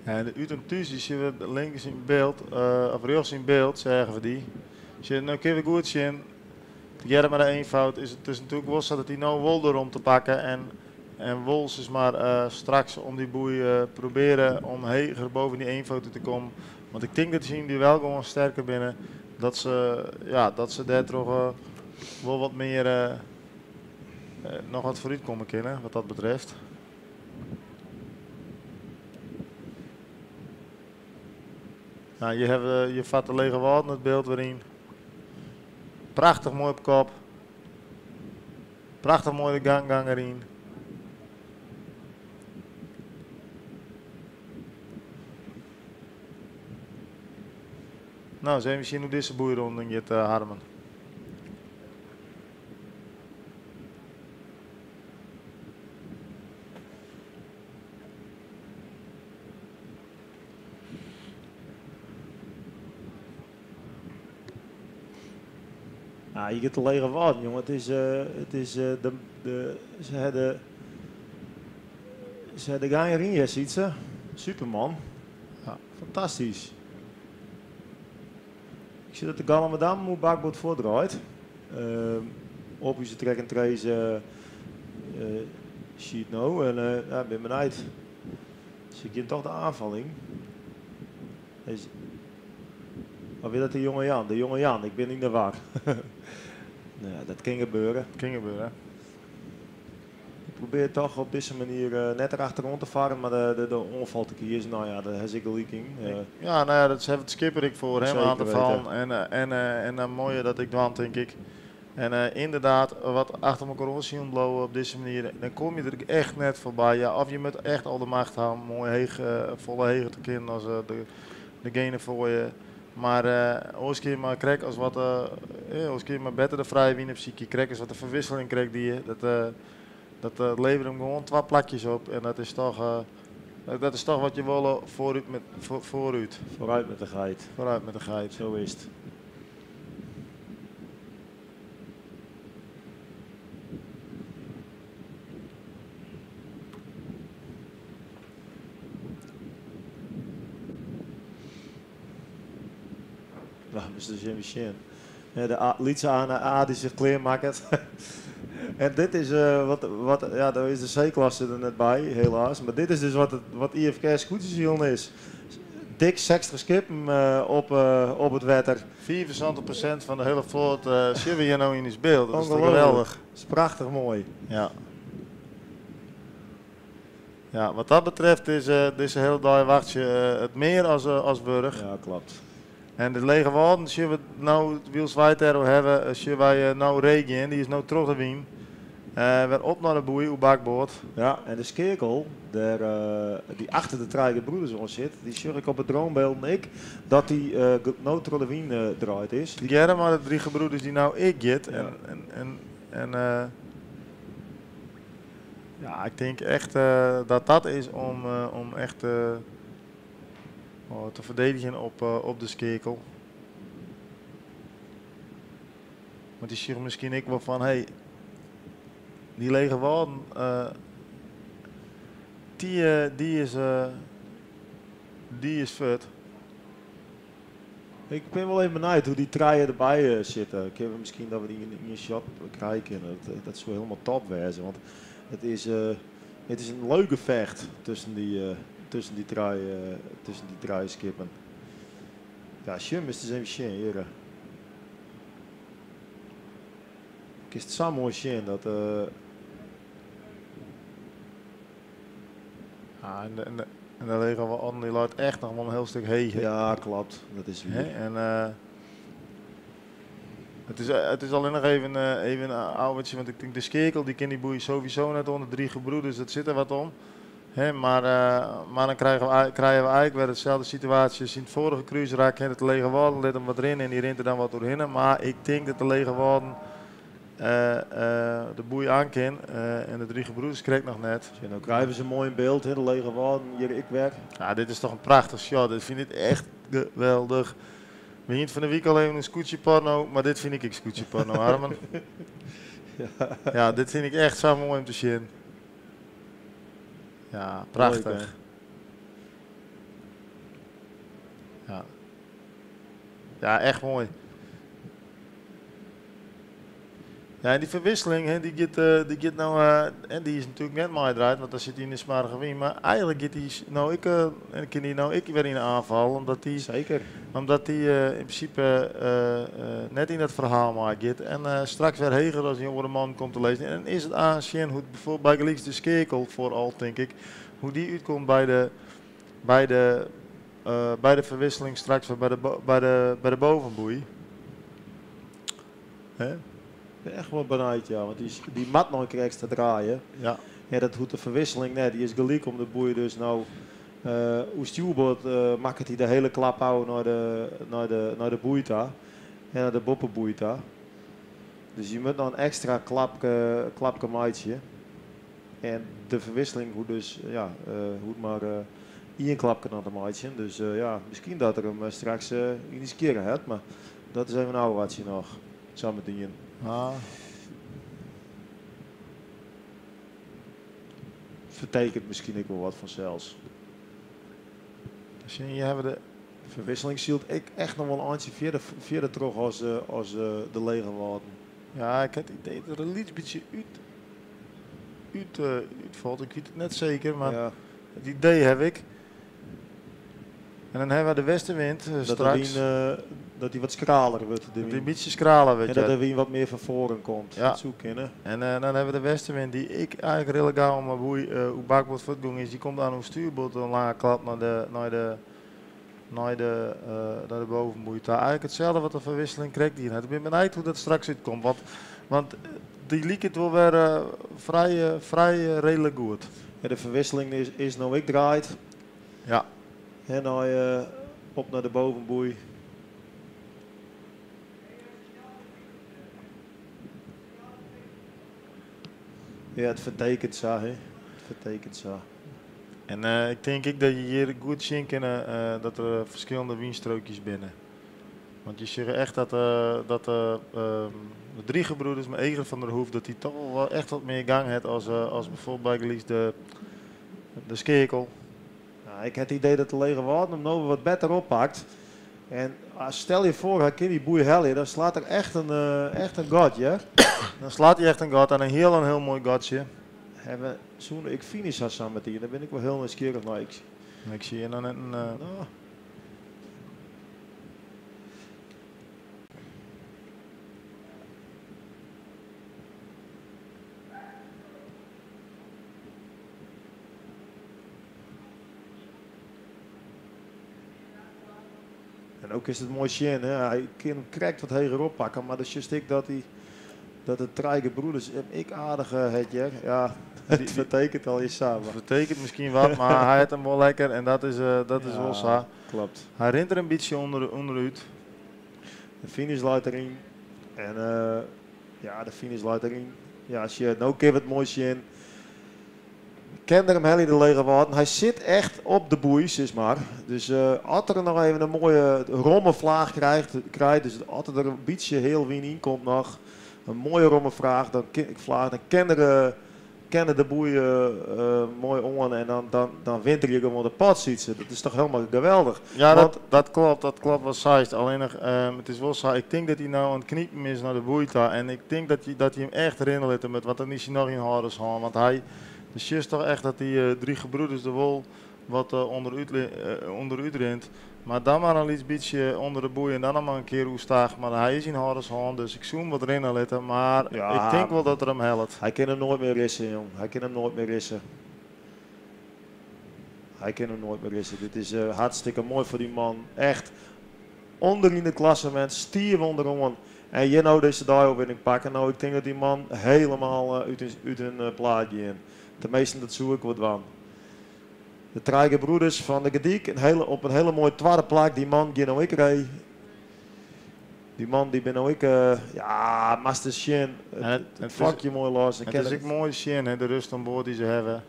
Ja, en de út en thús, dy sjogge we links yn byld, of rjochts yn byld, seagen we dy. Sjoch, no kinne we goed sjen, tegearre mei de eenvoud is it dus natuerlik wol sa dat dy no wol de romte pakke en, en wol sis mar straks om dy boei probearje om heger boven dy eenvoud út te kommen. Want ik tink dat se yn duel gewoan sterker binne, dat se, ja, dat se dêrtroch wol wat mear noch wat foarút komme kinne wat dat betreft. Nou, hjir hawwe we, hjir fart de Lege Wâlden it byld wer yn. Prachtich moai op kop. Prachtich moai de ganggang deryn. Nou, ris even sjen hoe't dizze boei rûn giet, Harmen. Ah, je giet de Lege Wâlden, jonge. It is, it is de, de, se ha de, se ha de gang deryn, ja, Sytse. Superman. Ja, fantastysk. Ik sjoch dat de Galamadammen oer bakboard fuortdraait. Op ús track and trace sheet no. En ja, ik bin benijd. Se gean toch de oanfal yn. Is, of wie dat de jonge Jan? De jonge Jan, ik bin yn de war. Nou ja, dat kin gebeure. Kin gebeure. Ik probearje. probeert toch op deze manier net erachterom te varen, maar de oanfal te kiezen. Nou ja, daar heb ik gelijk in. Ja, nou ja, dat is het skipper ik voor hem Zeker aan te vallen. weten. En dan mooie dat ik dwan, denk ik. En inderdaad, wat achter elkaar ons zien blowen op deze manier, dan kom je er echt net voorbij. Ja, of je moet echt al de macht houden, mooi heeg, volle hegen te kennen als degene voor je. Maar ooit keer maar krek als wat ooit keer maar beter de vrije wien op ziekje krek is wat de verwisseling krek die je. Dat levert hem gewoon 2 plakjes op en dat is toch wat je wil vooruit met, voor, vooruit. Vooruit met de geit. Vooruit met de geit. Zo is het. Nou, Mister Jimmy Shin. Ja, de Lietse Anna A die zich kleermaakt. En dit is wat, wat, ja, daar is de C-klasse er net bij, helaas. Maar dit is dus wat IFKS Skûtsjesilen is. Dik 60 skippen op het wetter. 74% van de hele vloot zien we hier nou in het beeld. Dat is toch Ongelooflijk. geweldig. Dat is prachtig mooi. Ja. Ja, wat dat betreft is deze hele dag wachtje het meer als Burg. Ja, klopt. En de lege wouden, zullen we nou Wiels Wijterro hebben, zullen wij nou regen, die is nou terug de wien. Weer op naar de boei, op bakboord. Ja, en de skekel, daar die achter de drie broeders ons zit, die zag ik op het droombeeld en ik, dat die nou terug de wien draait is. Die jaren maar de drie gebroeders die nou ik jit. Ja. En ja, ik denk echt dat dat is om echt te verdedigen op de skekel. Want die zeggen misschien ik wel van, hey, die lege wouden, die is fut. Ik ben wel even benieuwd hoe die treien erbij zitten. Ik heb misschien dat we die in een shot krijgen. Dat zou helemaal top wezen. Want het is een leuke vecht tussen die drie skippen. Ja, Shum is dus even zien, heren. Ik is het zo mooi zien dat Ja, en de Lego wel die laat echt nog wel een heel stuk heen. Ja, klopt. Dat is Hè? waar. En het is alleen nog even een oudertje, want ik denk de skekel die kan die boei sowieso net onder drie gebroeders, dat zit er wat om. Hè, maar dan krijgen we eigenlijk weer hetzelfde situatie als in het vorige cruiserak. Hè, dat de lege wouden let hem wat erin en die rent er dan wat doorheen. Maar ik denk dat de lege wouden de boei aan kan en de drie gebroeders krijgt nog net. Ja, nou krijgen ze mooi in beeld, hè, de lege wouden, hier ik werk. Ja, dit is toch een prachtig shot. Dit vind ik echt geweldig. We hier van de week al even een scootje porno, maar dit vind ik scootje porno, Harmen. Ja. Ja, dit vind ik echt zo mooi om te zien. Ja, prachtig. Leuk, hè? Ja. Ja, echt mooi. Ja, en die verwisseling, hè, die gaat die gaat nou en die is natuurlijk net maar draait, want daar zit hij in de smarige wien. Maar eigenlijk gaat die nou ik en kan die nou ik weer in de aanval, omdat die Zeker. Omdat die in principe net in dat verhaal maar gaat. En straks weer heger als een jongere man komt te lezen. En dan is het aanzien hoe het bijvoorbeeld bij Gelieks de Skekel vooral, denk ik, hoe die uitkomt bij de verwisseling straks weer bij de bovenboei. Hè? Ik ben echt wel benieuwd, ja, want die mat nog een keer extra draaien. Ja. Ja, dat doet de verwisseling net. Die is gelijk om de boei, dus nou hoe stuurboord maakt hij de hele klap houden naar de boei daar. En naar de boppenboei daar. Dus je moet nog een extra klapke maatje. En de verwisseling hoe dus, ja hoe het maar één klapke naar de maatje. Dus ja, misschien dat er hem straks in die keren had, maar dat is even een oude watje nog. Samen met die. Ah. Vertekent misschien ook wel wat vanzelfs. Misschien hier hebben we de verwisseling zielt ik echt nog wel een eindje verder terug als de lege wouden. Ja, ik heb het idee dat er een iets beetje uitvalt. Ik weet het net zeker, maar Ja. het idee heb ik. En dan hawwe we de westenwind Dat de straks. wyn, dat dy wat skraler wurdt. Dat dy in bytsje skraler wurdt, En dat ja. de wyn wat mear fan foaren komt. Ja. Dat soe kinne. En dan hawwe we de westenwind dy't ek eigentlik rillik gau om 'e boei oer bakboard fuortgong is. Dy komt aan oer stuurboard in lange klap nei de, nei de, nei de, nei de bovenboei ta. Eigentlik itselde wat de ferwisseling krekt dien hat. Ik bin benijd hoe't dat straks útkomt. Want, want dy liket wol wer frij, frij reedlik goed. Ja, de ferwisseling is no ek draaid. Ja. En nei, op nei de bovenboei. Ja, it fertekent sa, hè. It fertekent sa. En ik tink ek dat je hjir goed sjen kinne dat der ferskillende wynstreukjes binne. Want je sjogge echt dat de drie gebroeders mei Eger van der Hoef, dat dy toch wol echt wat mear gang hat as bijvoorbeeld bygelyks de skeakel. Nou, ik ha it idee dat de Lege Wâlden him no wat better oppakt. En stel je foar, hy kin dy boei helje, dan slacht er echt in gat, ja? Dan slacht hy echt in gat en in hiel moai gatsje. Hawwe soene ik finish ha sa metien, dêr bin ik wol hiel nijsgjirrich nei. Ik Ik sil hjir noch net in. No. En ek is it moai sjen, hè. Hy kin him krekt wat heger oppakke, mar dan sjochst ek dat de trije gebroeders him ek aardich hat, hear. Ja, it fertekent al je sa. Het fertekent miskien wat, mar hy hat him wol lekker en dat is Ja, wol sa. Kloppet. Hy rint der in bytsje ûnderút. De finish leit deryn. En ja, de finish leit deryn. Ja, as je no kin it moai sjen. Kin er him helje de Lege Wâlden. Hy sit echt op de boei, sis mar. Dus as er noch even in moaie romme flaach krijt, dus as der in bytsje hiel wyn yn komt noch, in moaie romme fraach, dan kin, flaach, dan kin er de boei moai oan en dan wint er gewoan de pot, Sytse. Dat is toch hielendal geweldich. Ja, Want dat kloppet wat seist. Allinnich, it is wol sa, ik tink dat hy no oan it knipen is nei de boei ta en ik tink dat hy him echt rinne litte moat, want dan is hy noch yn hâldershân. Want hy, dan sjochst toch echt dat dy drie gebroeders der wol wat ûnderút rint. Mar dan mar in lyts bytsje ûnder de boei en dan noch mar in kear oerstaach. Mar hy is yn hâldershân, dus ik soe him wat rinne litte. Mar Ja. ik tink wol dat er him hellet. Hy kin him noait mear risse, jong. Hy kin him noait mear risse. Hy kin him noait mear risse. Dit is hartstikke moai foar dy man. Echt ûnder yn it klassemint, stiif ûnderoan. En hjir no dizze dei-oerwinning pakke. No, ik tink dat dy man hielendal út in plaat giet. Teminsten, dat soe ik wol dwaan. De trije gebroeders fan de Gerdyk, op in hiele moaie twadde plak. Dy man giet no ek ree. Dy man dy bin no ek, ja, master sjen. En Het vakje moai los. het is ek moai sjen, hè, de rust oan board dy't se hawwe.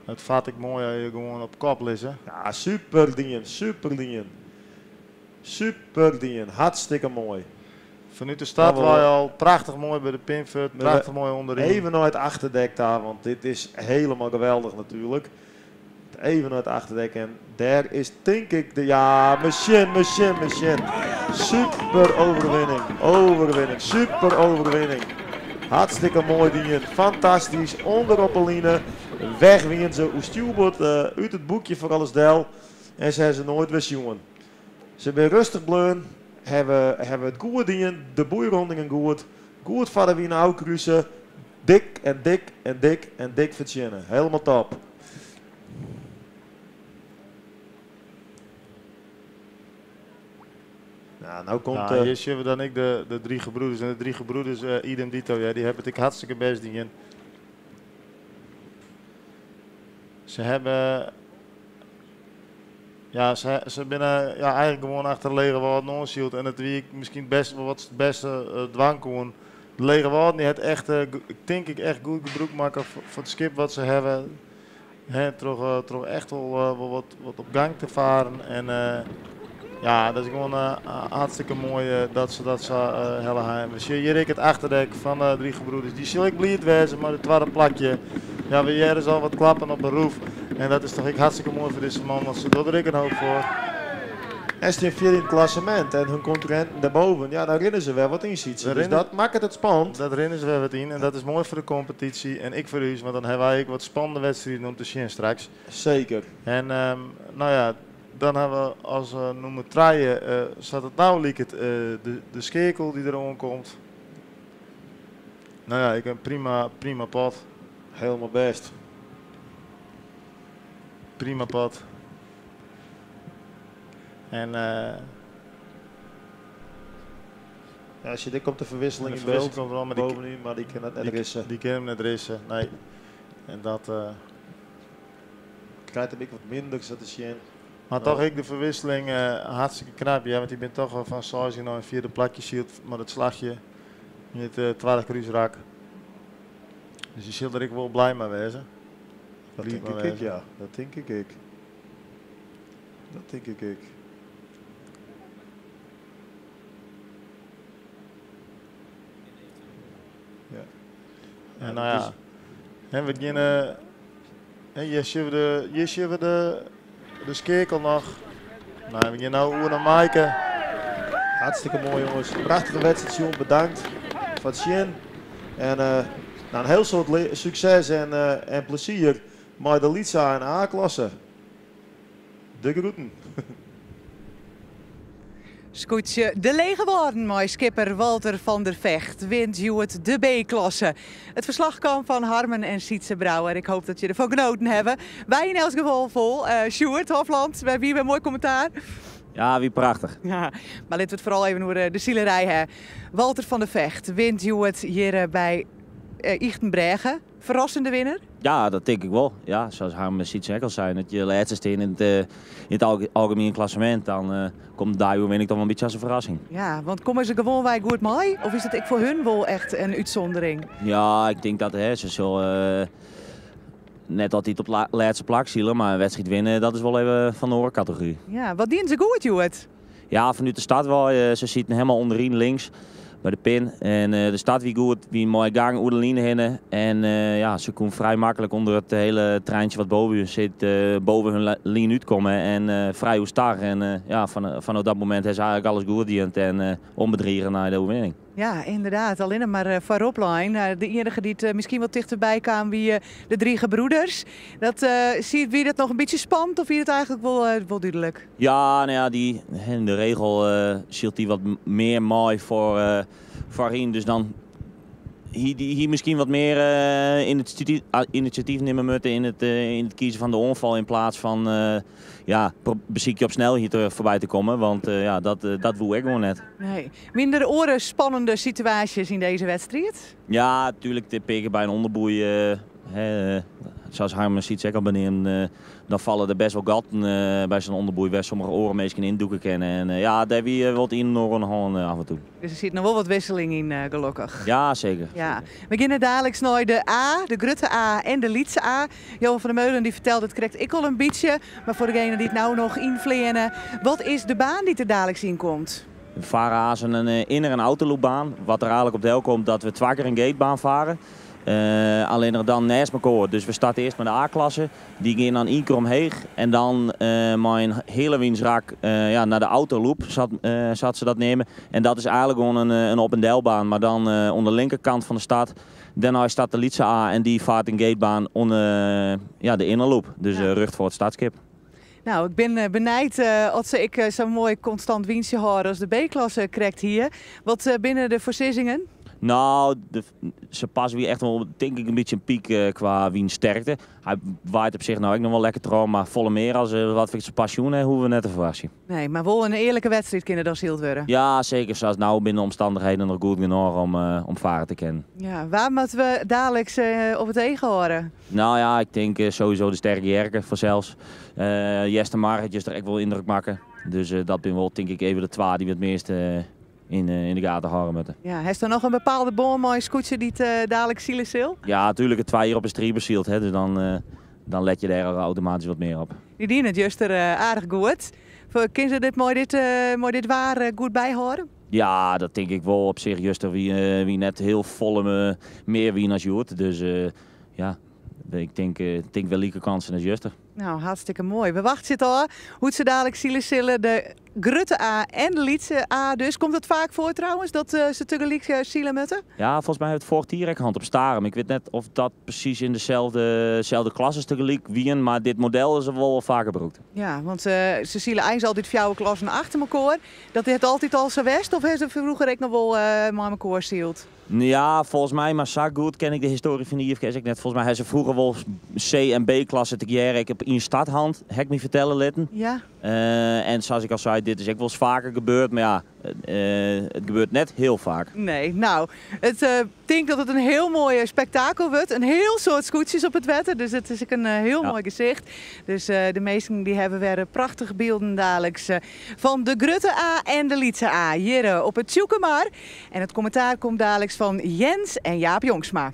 It fart ek moai as je gewoan op kop lizze. Ja, super dien, super dien. Super dien, hartstikke moai. Fanút de start Nou, we was al prachtich moai by de Pinford, We prachtich moai ûnderyn. Even nei it achterdek dêr, want dit is hielendal geweldich natuerlik. Even nei it achterdek en dêr is tink ik de, ja, machine, machine, machine. Super overwinning, overwinning, super overwinning. Hartstikke moai dien, fantastysk, ûnder op 'e line. Weg wiene se, oer stjoerboard, út it boekje foar alles del. En se hawwe se noait wer sjoen. Se binne rêstich bleaun, hawwe it goed dien, de boeirondingen goed. Goed foar de wyn ôfkruse. Dik en dik en dik en dik fertsjinne. Hielendal top. Nou, nou komt, Nou, hier zien we dan ik de drie gebroeders. En de drie gebroeders, idem dito, ja, die hebben het ik hartstikke best dien. Ze hebben... Ja, ze binnen, ja, eigenlijk gewoon achter de Lege Wâlden oansyld. En dat wie ik miskien best wol wat it bêste dwaan koe. De Lege Wâlden die hat echt, tink ik, echt goed gebrûk makke foar it skip wat se hawwe. Hè, troch echt wol wat op gang te faren. En ja, dat is gewoan hartstikke moai dat se dat sa helle hawwe. We sjogge hjir ek it achterdek fan de drie gebroeders. Dy sil ek bliid wêze mei it twadde plakje. Ja, we hearre al wat klappen op de roef. En dat is toch ek hartstikke moai foar dizze man, want se dogge der ek in hoop foar. En stean fjirde yn it klassemint en hun konkurrinten dêrboppe, ja, dêr rinne se wer wat yn, Sytse. Daar Dus rinnen dat makket it spannend. Dat rinne se wer wat yn en dat is moai foar de kompetysje en ek foar ús, want dan hawwe wy ek wat spannende wedstriden om te sjen straks. Seker. En nou ja, Dan hawwe we as nûmer trije, sa't it no liket, de skeakel dy't der oankomt. No ja, ek in prima, prima pot. Helemaal bêst. Prima pot. En Ja, als je dit komt de verwisseling De in beeld. verwisseling komt wel, maar die bovenin, maar die kan het net rissen. Die kin him net risse, nee. En dat. Krijt him ek wat minder, sa te sjen. Mar toch ek de ferwisseling hartstikke knap, ja, want dy binne toch al fan seisde nei in fjirde plakje syld mei dat slachje yn it twadde krúsrak. Dus dy sil der ek wol blij mei wêze. Dat Bliid tink mei ik ek, wêze. ja. Dat tink ik ek. Dat tink ik ek. Ja. En no ja, hè, we geane, hè, hjir sjogge we de, hjir sjogge we de, de skeakel noch. No, we geane no oer nei Maaike. Hartstikke moai jonges. Prachtige wedstriid sjoen. Bedankt foar it sjen. En no, in hiel soad sukses en, en plezier mei de Lytse A en A-klasse. De groeten. Skûtsje De Lege Wâlden mei skipper Walter van der Vecht wint hjoed de B-klasse. It ferslach kaam fan Harmen en Sytze Brouwer. Ik hoop dat je derfan genoten hawwe. Wy yn elts gefal wol. Sjoerd Hofland, wy wie wer moai kommentaar. Ja, wie prachtich. Ja, mar litte we it foaral even oer de silerij ha. Walter van der Vecht wint hjoed hjir by Ychtenbrêge. Ferrassende winner? Ja, dat tink ik wol. Ja, sa as Harm en Sytze ek al seinen, as je lêste stean yn it, yn it algemien klassemint, dan uh, komt dy oerwinning toch wol in bytsje as in ferrassing. Ja, want komme se gewoanwei goed mei? Of is dat ek foar hun wol echt in útsûndering? Ja, ik tink dat hè, se sille uh, net altyd op it lêste plak sile, mar in wedstriid winne, dat is wol even fan de oare kategory. Ja, wat dienen se goed hjoed? Ja, fanút de start wei. Se sieten helemaal ûnderyn links by de pin. En de start wie goed, wie in moaie gang oer de line hinne. En ja, se koenen frij maklik ûnder it hiele treintsje wat boven hun sit, boven hun line útkomme. En frij oerstag. En ja, fanôf dat momint ha se eigentlik alles goed dien en ûnbedrige nei de oerwinning. Ja, ynderdaad. Allinne mar foarop lein. De iennige dy't miskien wat tichterby kaam wie de Drie Gebroeders. Dat, wie dat noch in bytsje spannend of wie dat eigentlik wol, wol dúdlik? Ja, no ja, dy, yn de regel sylt dy wat mear mei foar, foaryn. Dus dan hie dy hie miskien wat mear inisjatyf nimme moatten yn it, yn it kiezen fan de oanfal yn plaats fan ja, besykje op snelheid der foarby te kommen. Want ja, dat, dat woe ek gewoan net. Nee. Wiene der oare spannende situaasjes yn dizze wedstriid? Ja, tuerlik, de pear kear by in ûnderboei, hè, sa as Harm en Sytze ek al beneamden, dan falle der bêst wol gatten by sa'n ûnderboei wêr't sommige oare minsken yndûke kinne. En ja, dêr wie wol it ien en oar oan de hân af en toe. Dus der sit noch wol wat wisseling yn, gelokkich. Ja, seker. Ja. We geane daliks nei de A, de grutte A en de lytse A. Johan van der Meulen dy fertelde it krekt ek al in bytsje, mar foar degenen dy't no noch ynfleane, wat is de baan dy't der daliks yn komt? We farre aanst in inner- en outerloopbaan, wat der eigentlik op del komt dat we twa kear in gatebaan farre. Allinnich dan neist mekoar. Dus we starte earst mei de A-klasse. Dy gean dan ien kear omheech en dan mei in heale wynsrak ja, nei de outerloop, sa't se dat neame. En dat is eigentlik gewoan in op- en delbaan, mar dan oan de linkerkant fan de start. Dêrnei start de lytse A en dy fart in gatebaan oan de, ja, de innerloop, dus rjocht foar it startskip. No, ik bin benijd oft se ek sa'n moai konstant wyntsje hâlde as de B-klasse krekt hie. Wat binne de foarsizzingen? No, de, se pas wie echt wol, tink ik, in bytsje in pyk kwa wynsterkte. Hy waait op sich no ek noch wol lekker troch, mar folle mear as wat we pas sjoen ha, hoege we net te ferwachtsjen. Nee, mar wol in earlike wedstriid kin der dan syld wurde. Ja, seker. Sa as no binne de omstannichheden noch goed genôch om, om farre te kinnen. Ja, wa moatte we daliks op it each hâlde? No ja, ik tink sowieso de Sterke Jerke fansels. Eastermar hat juster ek wol yndruk makke. Dus dat binne wol, tink ik, even de twa dy't we it meast yn de gaten hâlde moatte. Ja, hast dan noch in bepaalde bân mei in skûtsje dy't daliks sile sil? Ja, natuerlik it twa jier op 'e stripe sylt, hè, dus dan, dan let je dêr automatysk wat mear op. Dy diene it juster aardich goed. Kinne se dit mei dit, mei dit waar goed byhâlde? Ja, dat tink ik wol. Op sich juster wie, wie net hiel folle mear wyn as hjoed. Dus ja, ik tink, tink wer like kânsen as juster. No, hartstikke moai. We wachtsje it ôf hoe't se daliks sile sille. De Grutte A en de lytse A dus. Komt dat faak foar trouwens, dat se tegelyk sile moatte? Ja, folgens my hat it foarich jier ek hân op Starum. Ik wit net oft dat presys yn deselde klasses tegelyk wienen, mar dit model is wol faker brûkt. Ja, want se sile eins altyd fjouwer klassen achter elkoar. Dat hat altyd al sa west of ha se froeger ek noch wol mei elkoar syld? Ja, folgens my, mar sa goed ken ik de histoarje fan de IFKS ek net. Folgens my ha se froeger wol C en B-klasse tegearre ek op ien start hân, ha ik my fertelle litten. En sa as ik al sei, dit is ek wolris faker gebeurd, mar ja, it gebeurt net hiel faak. Nee, no, ik tink dat it in hiel moai spektakel wurdt. In hiel soad skûtsjes op it wetter, dus it is ek in hiel moai gesicht. Dus de minsken dy hawwe wer prachtige bylden daliks fan de grutte A en de lytse A hjir op it Tsjûkemar. En it kommentaar komt daliks fan Jens en Jaap Jongsma.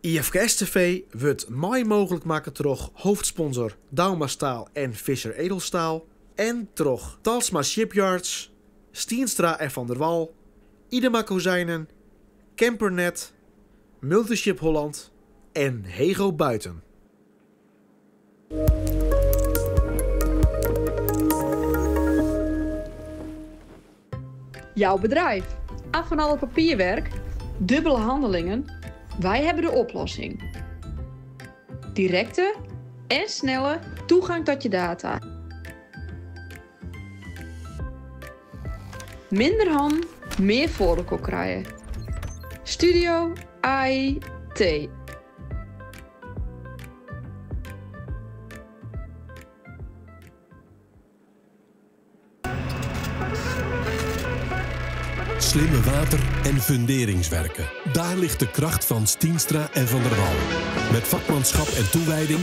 IFKS TV wurdt mei mooglik makke troch hoofdsponsor Douma Staal en Visser Edelstaal en troch Talsma Shipyards, Stienstra en Van der Wal, Idema Kozijnen, Campernet, Multiship Holland en Hego Buiten. Jouw bedrijf. Af van al het papierwerk, dubbele handelingen. Wij hebben de oplossing. Directe en snelle toegang tot je data. Minder han, meer voor krijgen. Studio IT. Slimme water- en funderingswerken. Daar ligt de kracht van Stienstra en Van der Wal. Met vakmanschap en toewijding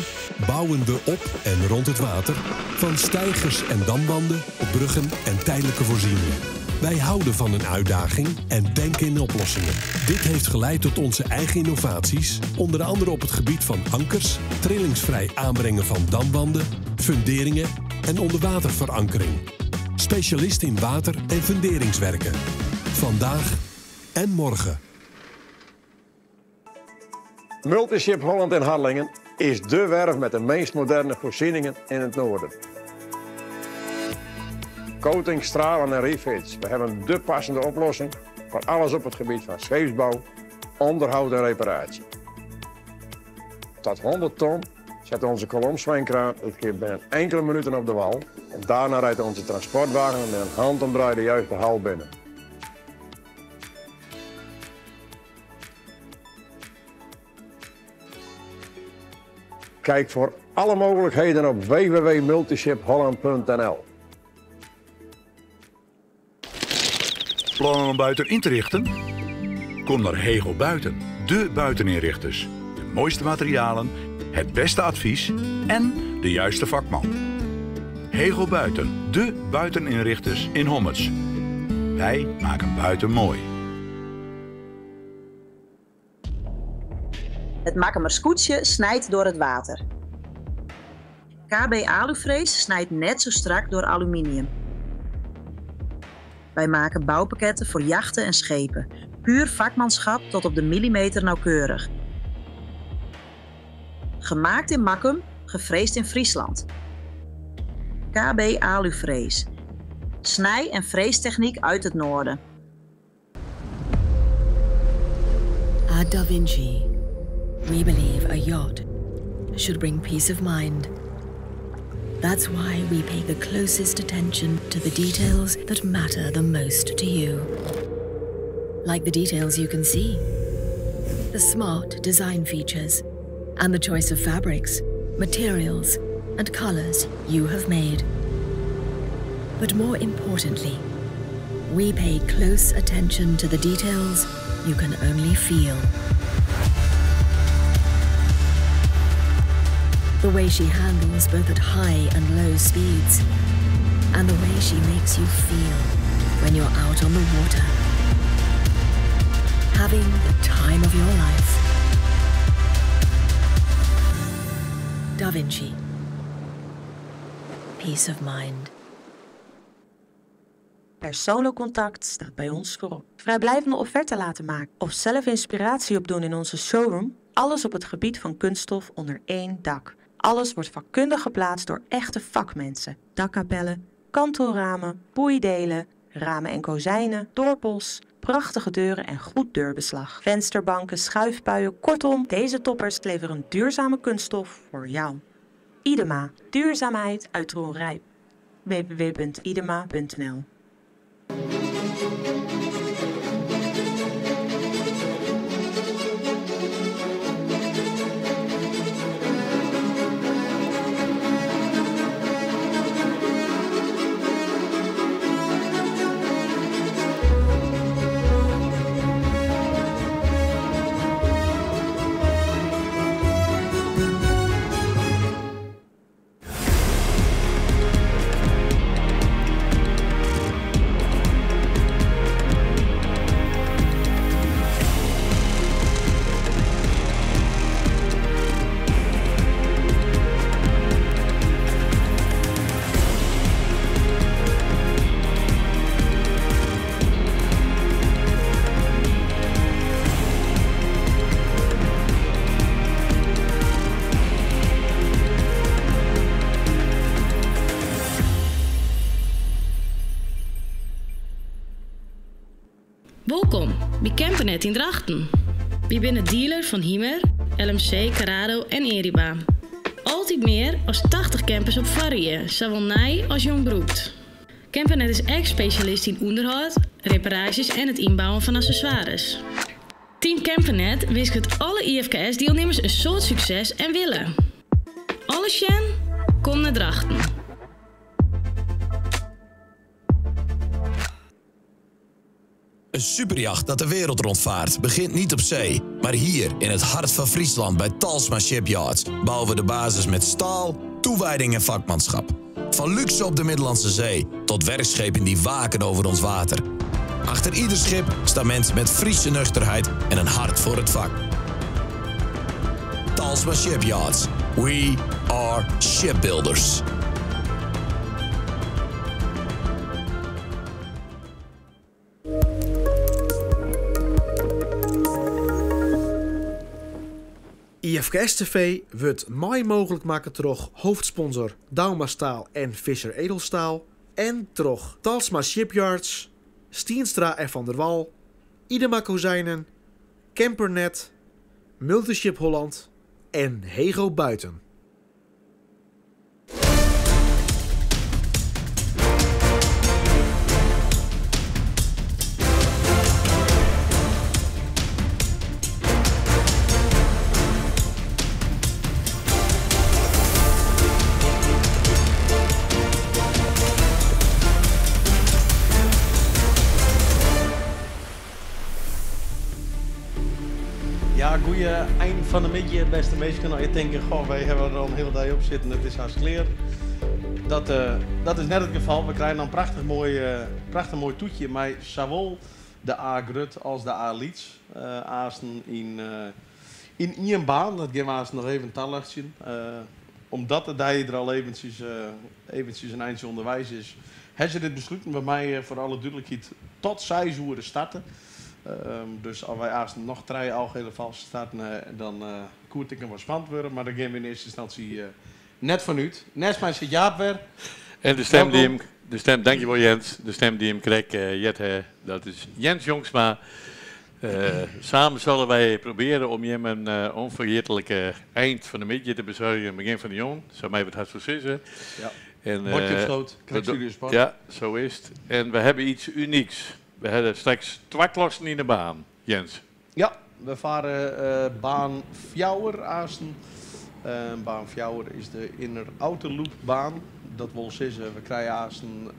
bouwen we op en rond het water. Van steigers en damwanden, bruggen en tijdelijke voorzieningen. Wij houden van een uitdaging en denken in oplossingen. Dit heeft geleid tot onze eigen innovaties, onder andere op het gebied van ankers, trillingsvrij aanbrengen van damwanden, funderingen en onderwaterverankering. Specialist in water- en funderingswerken. Vandaag en morgen. Multiship Holland in Harlingen is dé werf met de meest moderne voorzieningen in het noorden. Coating, stralen en refits. We hebben dé passende oplossing voor alles op het gebied van scheepsbouw, onderhoud en reparatie. Tot 100 ton zet onze kolomzwijnkraan het schip binnen enkele minuten op de wal. En daarna rijdt onze transportwagen met een handomdraai de juiste hal binnen. Kijk voor alle mogelijkheden op www.multishipholland.nl. Plannen om buiten in te richten? Kom naar Hego Buiten, de buiteninrichters. De mooiste materialen, het beste advies en de juiste vakman. Hego Buiten, de buiteninrichters in Hommerts. Wij maken buiten mooi. Het Makkumer Skûtsje snijdt door het water. KB Aluvrees snijdt net zo strak door aluminium. Wij maken bouwpakketten voor jachten en schepen. Puur vakmanschap tot op de millimeter nauwkeurig. Gemaakt in Makkum, gefreesd in Friesland. KB Aluvrees. Snij- en freestechniek uit het noorden. At Da Vinci, we believe a yacht should bring peace of mind. That's why we pay the closest attention to the details that matter the most to you. Like the details you can see, the smart design features, and the choice of fabrics, materials, and colors you have made. But more importantly, we pay close attention to the details you can only feel. The way she handles both at high and low speeds, and the way she makes you feel when you're out on the water. Having the time of your life. Da Vinci. Peace of mind. Persoonlijk contact staat bij ons voorop. Vrijblijvende offerte laten maken of zelf inspiratie opdoen in onze showroom. Alles op het gebied van kunststof onder één dak. Alles wordt vakkundig geplaatst door echte vakmensen. Dakkapellen, kantelramen, boeidelen, ramen en kozijnen, dorpels, prachtige deuren en goed deurbeslag. Vensterbanken, schuifpuien, kortom, deze toppers leveren duurzame kunststof voor jou. Idema, duurzaamheid uit Rijp. www.idema.nl Wolkom by Campernet yn Drachten. Wy binne dealer fan Hymer, LMC, Carado en Eriba. Altyd mear as 80 campers op foarrie, sawol nij as jong brûkt. Campernet is ek spesjalist yn ûnderhâld, reparaasjes en it ynbouwen fan accessoires. Team Campernet winsket alle IFKS-dielnimmers in soad sukses en wille. Alles sjen? Kom nei Drachten. Een superjacht dat de wereld rondvaart begint niet op zee, maar hier in het hart van Friesland bij Talsma Shipyards bouwen we de basis met staal, toewijding en vakmanschap. Van luxe op de Middellandse Zee tot werkschepen die waken over ons water. Achter ieder schip staan mensen met Friese nuchterheid en een hart voor het vak. Talsma Shipyards. We are shipbuilders. IFKS TV wurdt mei mooglik makke troch hoofdsponsor Douma Staal en Visser Edelstaal en troch Talsma Shipyards, Stienstra en Van der Wal, Idema Kozijnen, Campernet, Multiship Holland en Hego Buiten. Ja, goeie ein fan de middei, bêste minsken. As je tinke, goh, wy hawwe der al in hiele dei op sitten, it is hast klear. Dat, dat is net it gefal. We krije noch in prachtich moai, prachtich moai toetje mei sawol de A grut as de A lyts. Aansten yn, yn ien baan. Dat gean we aansten noch even taljochtsjen. Omdat de dei der al eventsjes, eventsjes in eintsje ûnderweis is, ha se dit besluten. We meie foar alle dúdlikheid tot seis oere starte. Dus as wy aansten noch trije algehele false starten dan koe it ek noch wat spannend wurde, mar dêr gean we yn earste ynstânsje net fan út. Nêst my sit Jaap wer. En de stem dy him, de stem, dankjewol Jens, de stem dy jim krekt heard ha, dat is Jens Jongsma. Samen sille wy probearje om jim in ûnferjitlike ein fan de middei te besoargjen, begjin fan de jûn, sa meie we it hast wol sizze. Ja. En, Bordje op skoot, krekt Studio Sport. Ja, sa is it. En we hawwe yts unyks. We hawwe straks twa klassen yn de baan, Jens. Ja, we farre baan fjouwer aansten. Baan fjouwer is de inner outer loop baan. Dat wol sizze, we krije aansten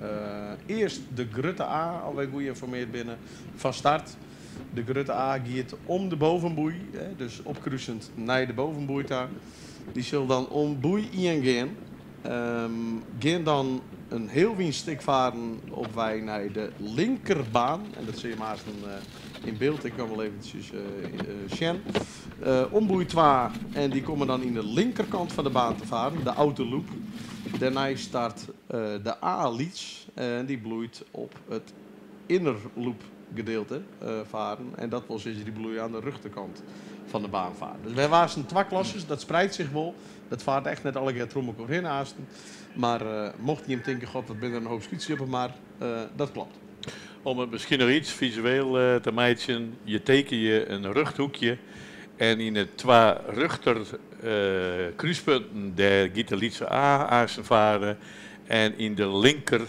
earst de grutte A, as wy goed ynformeard binne, fan start. De grutte A giet om de bovenboei, dus opkrusend nei de bovenboei ta. Dy sil dan om boei ien gean. Gean dan in hiel wyn stik faren op wei nei de linkerbaan. En dat sil je aansten yn byld ek noch wol eventsjes sjen. Om boei twa en dy komme dan yn de linkerkant fan de baan te faren, de outer loop. Dêrnei start de A lyts en dy bliuwt op it inner loop gedeelte faren. En dat wol sizze, dy bliuwe oan de rjochterkant fan de baan faren. Dus wy hawwe twa klasses, dat spreidt sich wol. Dat fart echt net allegear troch mekoar hinne aansten. Mar mocht jim tinke, god wat binne der in hoop skûtsjes op 'e mar, dat klopt. Om it miskien noch iets fisueel te meitsjen, je tekenje in rjochthoekje en yn de twa rjochter krúspunten dêr giet de lytse A aansten faren en yn de linker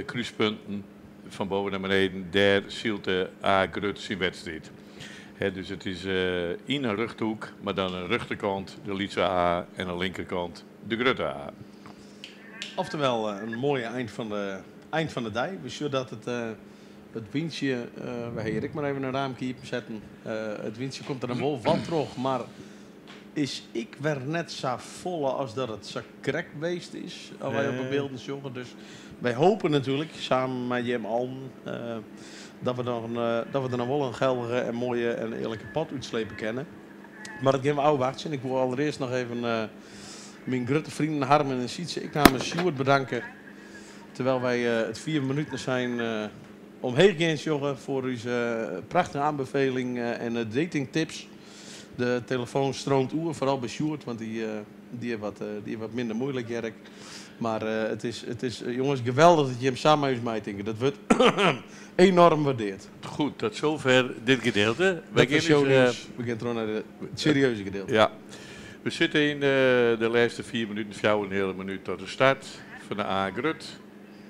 krúspunten fan boven nei beneden dêr sylt de A grut syn wedstriid. Dus it is yn in rjochthoek, mar dan oan de rjochterkant de lytse A en oan de linkerkant de grutte A. Oftewel in moaie ein fan de, ein fan de dei. We sjogge dat it, it wyntsje, we ha hjir ek mar even in raamke iepen setten. It wyntsje komt der dan wol wat troch, mar is ek wer net sa folle as dat it sa krekt west is, as wy op de bylden sjogge. Dus wy hoopje natuerlik, samen mei jim allen, dat we, dan, dat we der noch wol in geldige en moaie en earlike pot útslepe kinne. Mar dat gean we ôfwachtsjen. Ik wol alderearst noch even myn grutte freonen Harmen en Sietse ek namens Sjoerd bedanke. Terwijl wy it fiif minuten sein omheech gean sjogge foar ús prachtige oanbefeling en datingtips. De telefoan streamt oer, foaral by Sjoerd, want dy. Die wat, die wat minder moeilijk, Jerk. Maar het is, het is, jongens, geweldig dat je hem samen eens meitinken. Dat wordt enorm waardeerd. Goed, tot zover dit gedeelte. Wij gaan shownieuws. We gaan terug naar het serieuze gedeelte. Ja. We zitten in de laatste 4 minuten, 4,5 minuut tot de start van de A-Grut.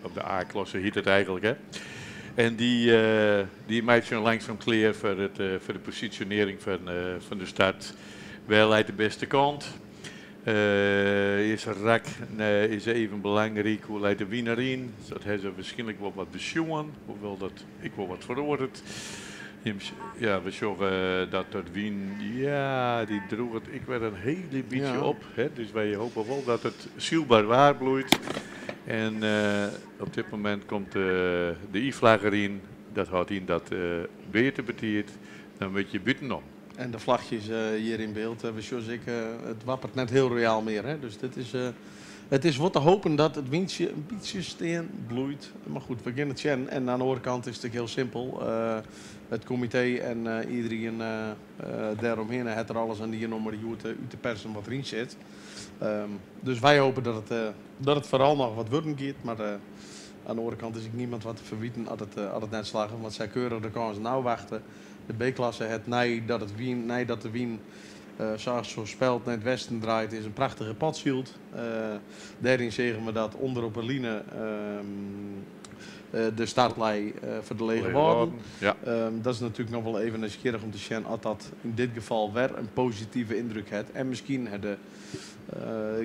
Of de A-klasse heet het eigenlijk, hè. En die maakt zo langzaam klaar voor de positionering van de start. Wel uit de beste kant. Is rak, nee, is even belangrijk. Hoe leidt de winnaar in? Dat heeft ze waarschijnlijk wel wat besjoen, hoewel dat ik wel wat verhoord. Ja, we zagen dat dat wien, ja, die droeg het ik werd een hele beetje op. Hè? Dus wij hopen wel dat het zielbaar waar bloeit. En op dit moment komt de I-vlag erin. Dat houdt in dat beter betiert. Dan moet je buitenom. En de vlagjes hier in beeld, we zoals ik, het wappert net heel royaal meer. Hè? Dus dit is, het is wat te hopen dat het windje een beetje steen bloeit. Maar goed, we gaan het zien. En aan de andere kant is het natuurlijk heel simpel. Het comité en iedereen daaromheen heeft er alles aan die om er uit te persen wat erin zit. Dus wij hopen dat het vooral nog wat worden gaat. Maar aan de andere kant is ik niemand wat te verwieten als het net slagen. Want zij keuren de kans nou wachten. De B-klasse, het nij dat het wien, nij dat de wien zoals zo speld naar het westen draait, is een prachtige padshield. Daarin zeggen we dat onder op Berline de startlei voor de lege Lege woorden. woorden, ja. Dat is natuurlijk nog wel even nieuwsgierig om te zien of dat in dit geval weer een positieve indruk heeft. En misschien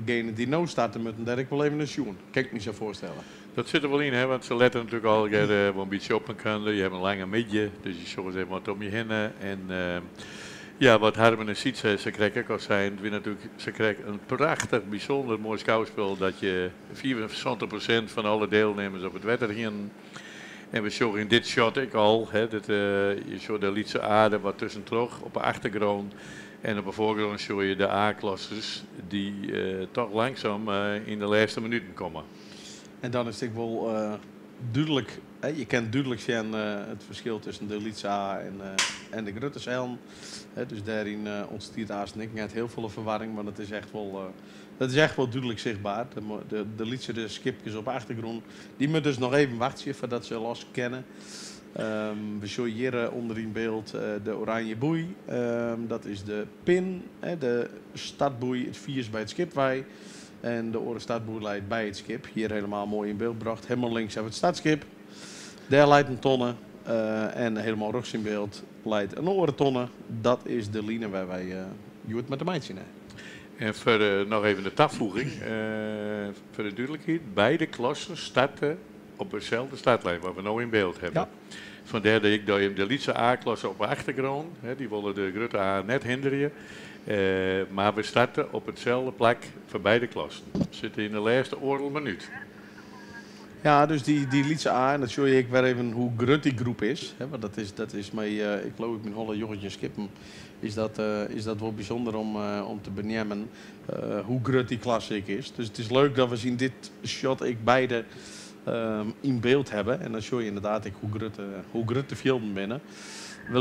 degene die nou starten moeten, daar ik wel even een zoen. Kan ik me zo voorstellen. Dat zit er wel in, hè, want ze letten natuurlijk al een keer wel een beetje op elkaar. Je hebt een lange midje, dus je zorgt even wat om je heen. En ja, wat Harmen en Sietse, ze krijgen ook al zijn, weer natuurlijk, ze krijgen een prachtig, bijzonder mooi schouwspel dat je 74% van alle deelnemers op het wetter ging. En we zagen in dit shot ik al, hè, dat je zag de Lietse aarde wat tussentrog op de achtergrond. En op de voorgrond zag je de A-klasses die toch langzaam in de laatste minuten komen. En dan is het wel duidelijk, hè, je kent duidelijk zien het verschil tussen de Lietse A en de Gruttershelm. Hè, dus daarin ontstaat haast niks net heel veel verwarring, maar dat is echt wel duidelijk zichtbaar. De Lietse de skipjes op de achtergrond, die moeten dus nog even wachten voordat ze los kennen. We zien hier onder in beeld de oranje boei. Dat is de pin, hè, de startboei, het viers bij het skipwij. En de oren startboei leidt bij het skip. Hier helemaal mooi in beeld gebracht. Helemaal links hebben we het startskip. Daar leidt een tonne. En helemaal rechts in beeld leidt een orentonne. Dat is de line waar wij Joert met de meidje naar. En voor nog even de toevoeging. Voor de duidelijkheid. Beide klassen starten op dezelfde startlijn waar we nu in beeld hebben. Vandaar dat ik de Lietse A-klasse op de achtergrond, hè, die willen de grote A net hinderen. Maar we starten op hetzelfde plek voor beide klassen. We zitten in de laatste oorlogminuut. Ja, dus die Lietse A, en dat zie ik weer even hoe groot die groep is. Hè, want dat is mij, ik geloof ik mijn holle jongetje skippen, is dat wel bijzonder om te benemen hoe groot die klasse ik is. Dus het is leuk dat we zien dit shot ik beide in beeld hebben. En dan zie je inderdaad ik hoe groot de velden binnen. We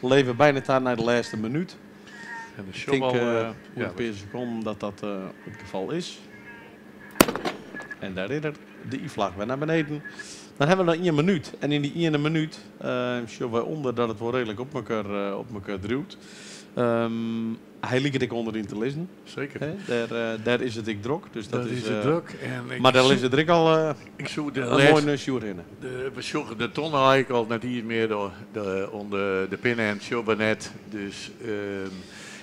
leven bijna daar naar de laatste minuut. En de Ik show denk, al, hoe ja, een paar seconden dat dat het geval is. En daar is er de I-vlag weer naar beneden. Dan hebben we nog 1 minuut. En in die 1 minuut zien we onder dat het wel redelijk op elkaar druwt. Hij ligt ik onderin te lezen. Zeker. Hè? Daar is het ik druk. Dus dat Daar is, is het druk. En ik maar daar zoek is het druk al ik zoek de een les- mooie neusjoer in. We zoeken de ton eigenlijk al net hier meer onder de pinnen en het net. Dus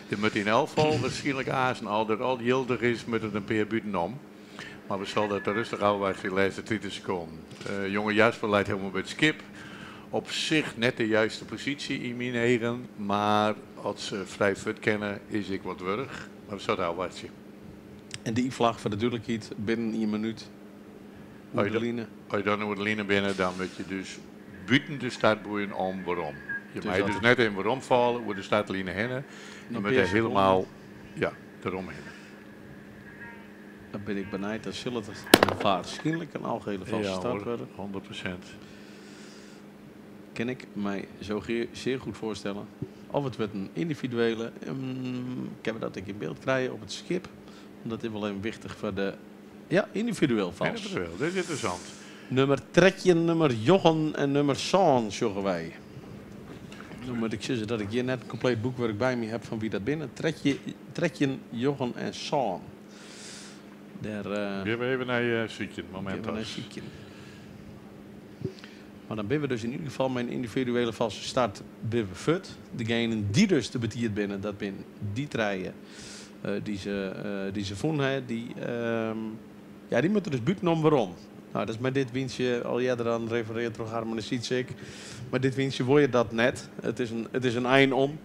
de moet in elk geval waarschijnlijk azen al dat al gildig is met het een paar buiten om. Maar we zullen dat rustig houden bij de laatste 30 seconden. Jonge Jasper leidt helemaal bij het skip. Op zich net de juiste positie in mijn eigen, maar als ze vrij fut kennen is ik wat wurg. Maar we zouden houden wat je. En die vlag voor de duidelijkheid binnen 1 minuut. Als de line. je dan over de line binnen, dan moet je dus buiten de startboeien om waarom. Je Dus mag dat dus het net in waarom vallen, hoe de startline heen. Je Een moet paar er helemaal, seconden. ja, eromheen. Dan ben ik benijd, dat zullen het waarschijnlijk een algehele vaste Ja, start hoor, worden. 100%. Kan ik mij zo zeer goed voorstellen. Of it wurdt in yndividuele. Kinne we dat ek yn byld krije op it skip? Want dat is wol even wichtich foar de. Ja, yndividueel vals. Yndividueel, dit is ynteressant. Nummer 13, nummer njoggen en nummer sân sjogge wy. No moat ik sizze dat ik hjir net in kompleet boekwurk by my haw fan wie dat binne. 13, njoggen en sân. Dêr. Gean we even nei sykjen, momint. Gean we nei sykjen. Mar dan binne we dus yn ieder gefal mei in yndividuele false start binne we fuort. Degenen dy't dus te betiid binne, dat binne dy trije dy't se, dy't se fûn ha. Dy, ja, dy moatte dus bûtenom werom. No, dat is mei dit wyntsje al earder aan refereard troch Harmen en Sytse ek. Mei dit wyntsje wol je dat net. It is in, it is in ein om.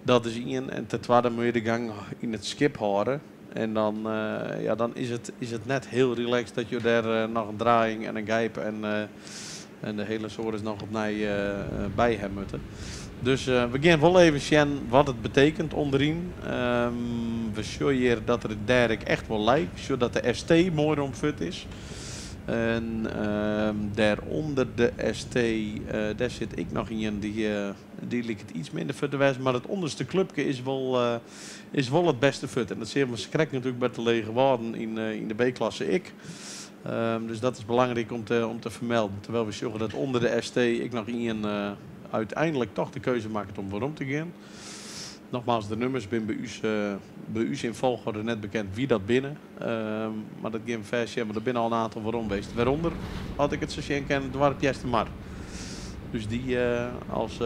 Dat is ien. En ten twadde moatte je de gang yn it skip hâlde. En dan, ja, dan is it, is it net hiel relaxed dat jo dêr noch in draaiing en in gijp en, en de hiele soaris noch opnij by ha moatte. Dus we gean wol even sjen wat it betekent ûnderyn. We sjogge hjir dat der dêr ek echt wol leit. Ik sjoch dat de ST moai rom fuort is. En dêrûnder de ST, dêr sit ek noch ien dy, dy liket iets minder fuort te wêzen. Mar it ûnderste klupke is wol, is wol it bêste fuort. En dat seagen we sakrekt natuerlik by de Lege Wâlden yn de B-klasse ek. Dus dat is belangryk om te fermelden. Terwyl we sjogge dat ûnder de ST ek noch ien úteinlik toch de keuze makket om werom te gean. Nogmaals, de nummers binne by ús yn folchoarder net bekend wie dat binne. Mar dat gean we fêst sjen, want der binne al in oantal werom west. Wêrûnder, as ik it sa sjen kin, doarp Eastermar. Dus dy as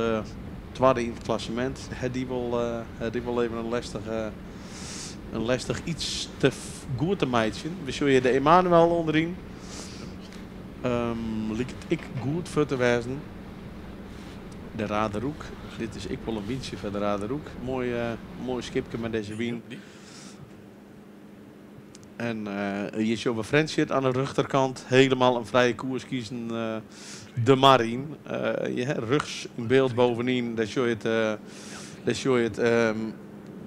twadde yn it klassemint, hat dy wol, hat dy wol even in lestige, in lestich iets te goed te meitsjen. We sjogge hjir de Emanuel ûnderyn. Liket ek goed fuort te wêzen. De Raderoek. Dit is ek wol in wyntsje foar de Raderoek. Moai, moai skipke mei dizze wyn. En hjir sjogge we Frjentsjer oan de rjochterkant helemaal in frije koers kiezen de mar yn. Rjochts yn byld bovenyn, dêr sjogge je it, dêr sjogge je it,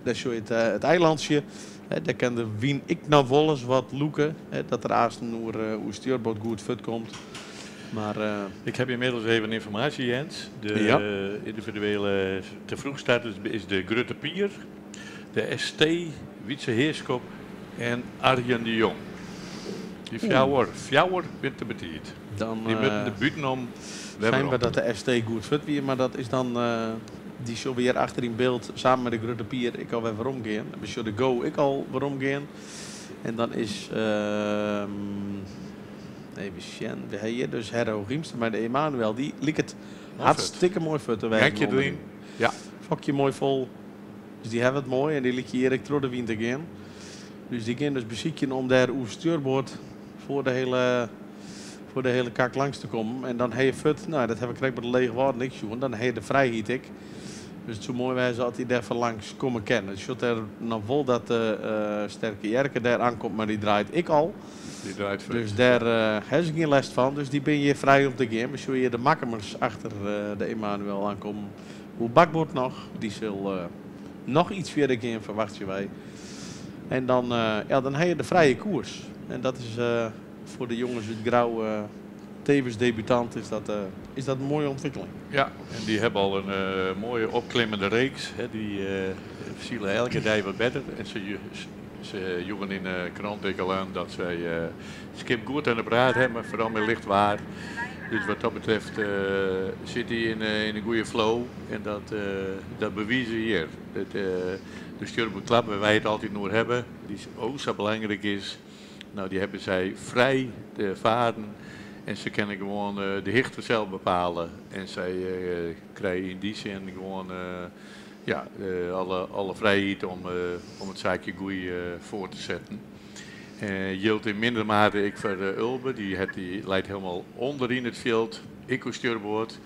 dêr sjogge je it, it eilantsje. Dêr kin de wyn ek noch wolris wat lûke, dat der aansten oer, oer stjurboard goed fuort komt. Mar. Ik heb inmiddels even ynformaasje, Jens. De yndividuele te vroeg starters is de Grutte Pier, de ST, Wietse Heerskop en Arjen de Jong. Dy fjouwer, fjouwer binne te betiid. Dan Dy moatte der bûtenom wer Seinen we werom. dat de ST goed fuort wie, mar dat is dan, dy sjogge we hjir achter yn byld samen mei de Grutte Pier ek alwer werom gean. We sjogge de Go ek al werom gean. En dan is, even sjen, we ha hjir dus Herro Riemstra mei de Emanuel. Dy liket hartstikke moai fuort te wêzen Gekje deryn. ûnderyn. Ja. Fokje moai fol. Dus dy hawwe it moai en dy lykje hjir ek troch de wyn te gean. Dus dy gean dus besykjen om dêr oer stjurboard foar de hiele, foar de hiele kak langs te kommen. En dan ha je fuort, no dat ha we krekt by de Lege Wâlden ek sjoen, dan ha je de frijheid ek. Dus it soe moai wêze as dy dêr foar langs komme kin. It sjocht der noch wol dat de Sterke Jerke dêr oankomt, mar dy draait ek al. Dy draait fuort. Dus dêr ha se gjin lêst fan. Dus dy binne hjir frij om te gean. We sjogge hjir de Makkumers achter de Emanuel oankommen. Oer bakboard noch. Dy sil noch iets fierder gean, ferwachtsje wy. En dan, ja, dan ha je de frije koers. En dat is foar de jonges út Grou, tevens debutant, is dat in moaie ûntwikkeling. Ja, en dy hawwe al in moaie opklimmende reeks. Dy sile elke dei wat better. En se joegen yn de krante ek al oan dat sy it skip goed oan de praat hawwe, foaral mei licht waar. Dus wat dat betreft sit dy yn in goede flow en dat bewize se hjir. De stjurboardklap wêr't wy it altyd oer hawwe, dy't o sa belangryk is, no dy hawwe sy frij te faren en se kinne gewoan de hichte sels bepale. En sy krije yn dy sin gewoan ja, alle frijheid om it saakje goed foar te setten. Jildt yn minder mate ek foar Ulbe, dy hat, dy leit hielendal ûnderyn it fjild, ek oer stjurboard.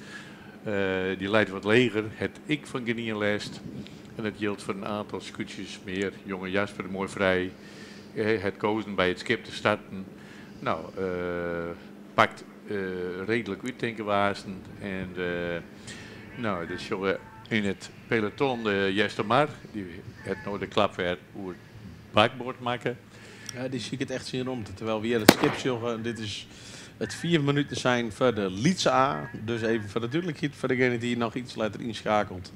Dy leit wat leger, hat ek fan gjinien lêst. En dat jildt foar in oantal skûtsjes mear. Jonge Jasper moai frij, hat kozen by it skip te starten. No, pakt reedlik út tinke we aansten. En no, dus sjogge we yn it peloton de Eastermar, dy hat no de klap wer oer bakboard makke. Ja, dy siket echt syn romte. Terwyl we hjir it skip sjogge, en dit is it 5 minuten sein foar de lytse A. Dus even foar de dúdlikheid, foar degene dy't noch iets letter ynskakelt.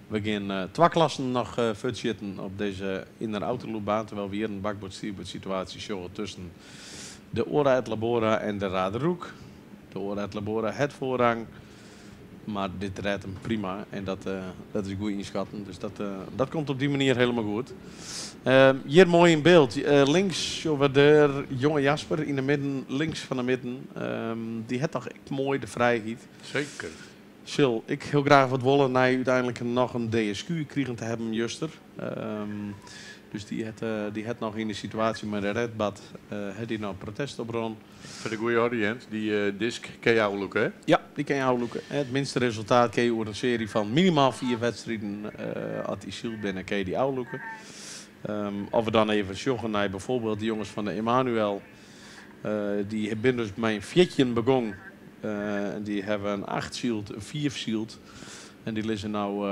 We gean twa klassen noch fuortsjitten op dizze inner outerloopbaan, terwijl we hjir in bakboard-stuurboard situaasje sjogge tusken de Ora et Labora en de Raderoek. De Ora et Labora het foarrang, mar dit rêdt him prima en dat, dat is goed ynskatten. Dus dat, dat komt op dy manier hielendal goed. Hjir moai yn byld, links sjogge we de jonge Jasper yn de midden, links fan de midden. Dy hat toch ek moai de frijheid. Seker. Sil ik hiel graach wat wolle nei úteinlik noch in DSQ krigen te hawwen juster. Dus dy hat, dy hat noch yn de situaasje mei de Redbad, hat dy noch protest oprûn. Foar de goede oarder, Jens, dy disk kin je ôflûke, hè? Ja, dy kin je ôflûke. It minste resultaat kin je oer in searje fan minimaal fiif wedstriden, as dy syld binne, kin je dy ôflûke. As we dan even sjogge nei bijvoorbeeld de jonges fan de Emanuel, dy binne dus mei in 14 begûn. En dy hawwe in 8 syld, in 5 syld. En dy lizze no,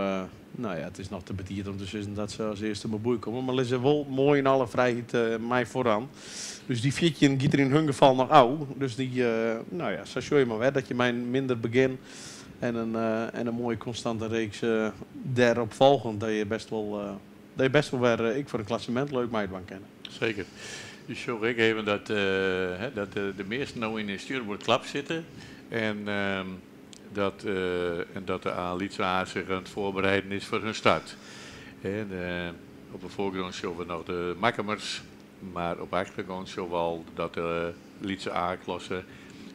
no ja, it is noch te betiid om te sizzen dat se as earste mei boei komme, mar lizze wol moai yn alle frijheid mei foaran. Dus dy 14 giet der yn hun gefal noch ôf. Dus dy, no ja, sa sjogge je mar wer dat je mei in minder begjin en in moaie konstante reeks dêrop folgjend, dat je best wol, dat je best wol wer ek foar in klassemint leuk meidwaan kinne. Seker. Dus sjoch ik even dat, dat de measten no yn de stjoerboardklap sitte en dat, en dat de A lytse A sich oan it foarbereiden is foar hun start. En op de foargrûn sjogge we noch de Makkumers, mar op de achtergrûn sjogge we al dat de lytse A-klasse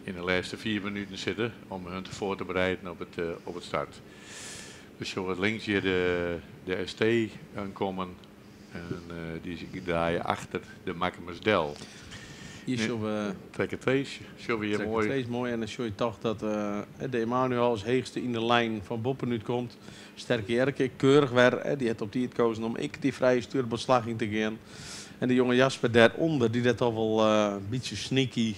yn de lêste 5 minuten sitte om hun te foar te bereiden op it, op it start. We sjogge links hjir de ST oankommen en dy draaie achter de Makkumers del. Hjir sjogge we. Trekker 2 sjogge we hjir Trekker moai. 2 is moai en dan sjoch je toch dat de Emanuel as heechste yn de lijn fan boppenút komt. Sterke Jerke, keurich wer, dy hat op tiid kozen om ek dy frije stjoerboardslach yn te gean. En de jonge Jasper dêrûnder, dy't dat toch wol in bytsje sneaky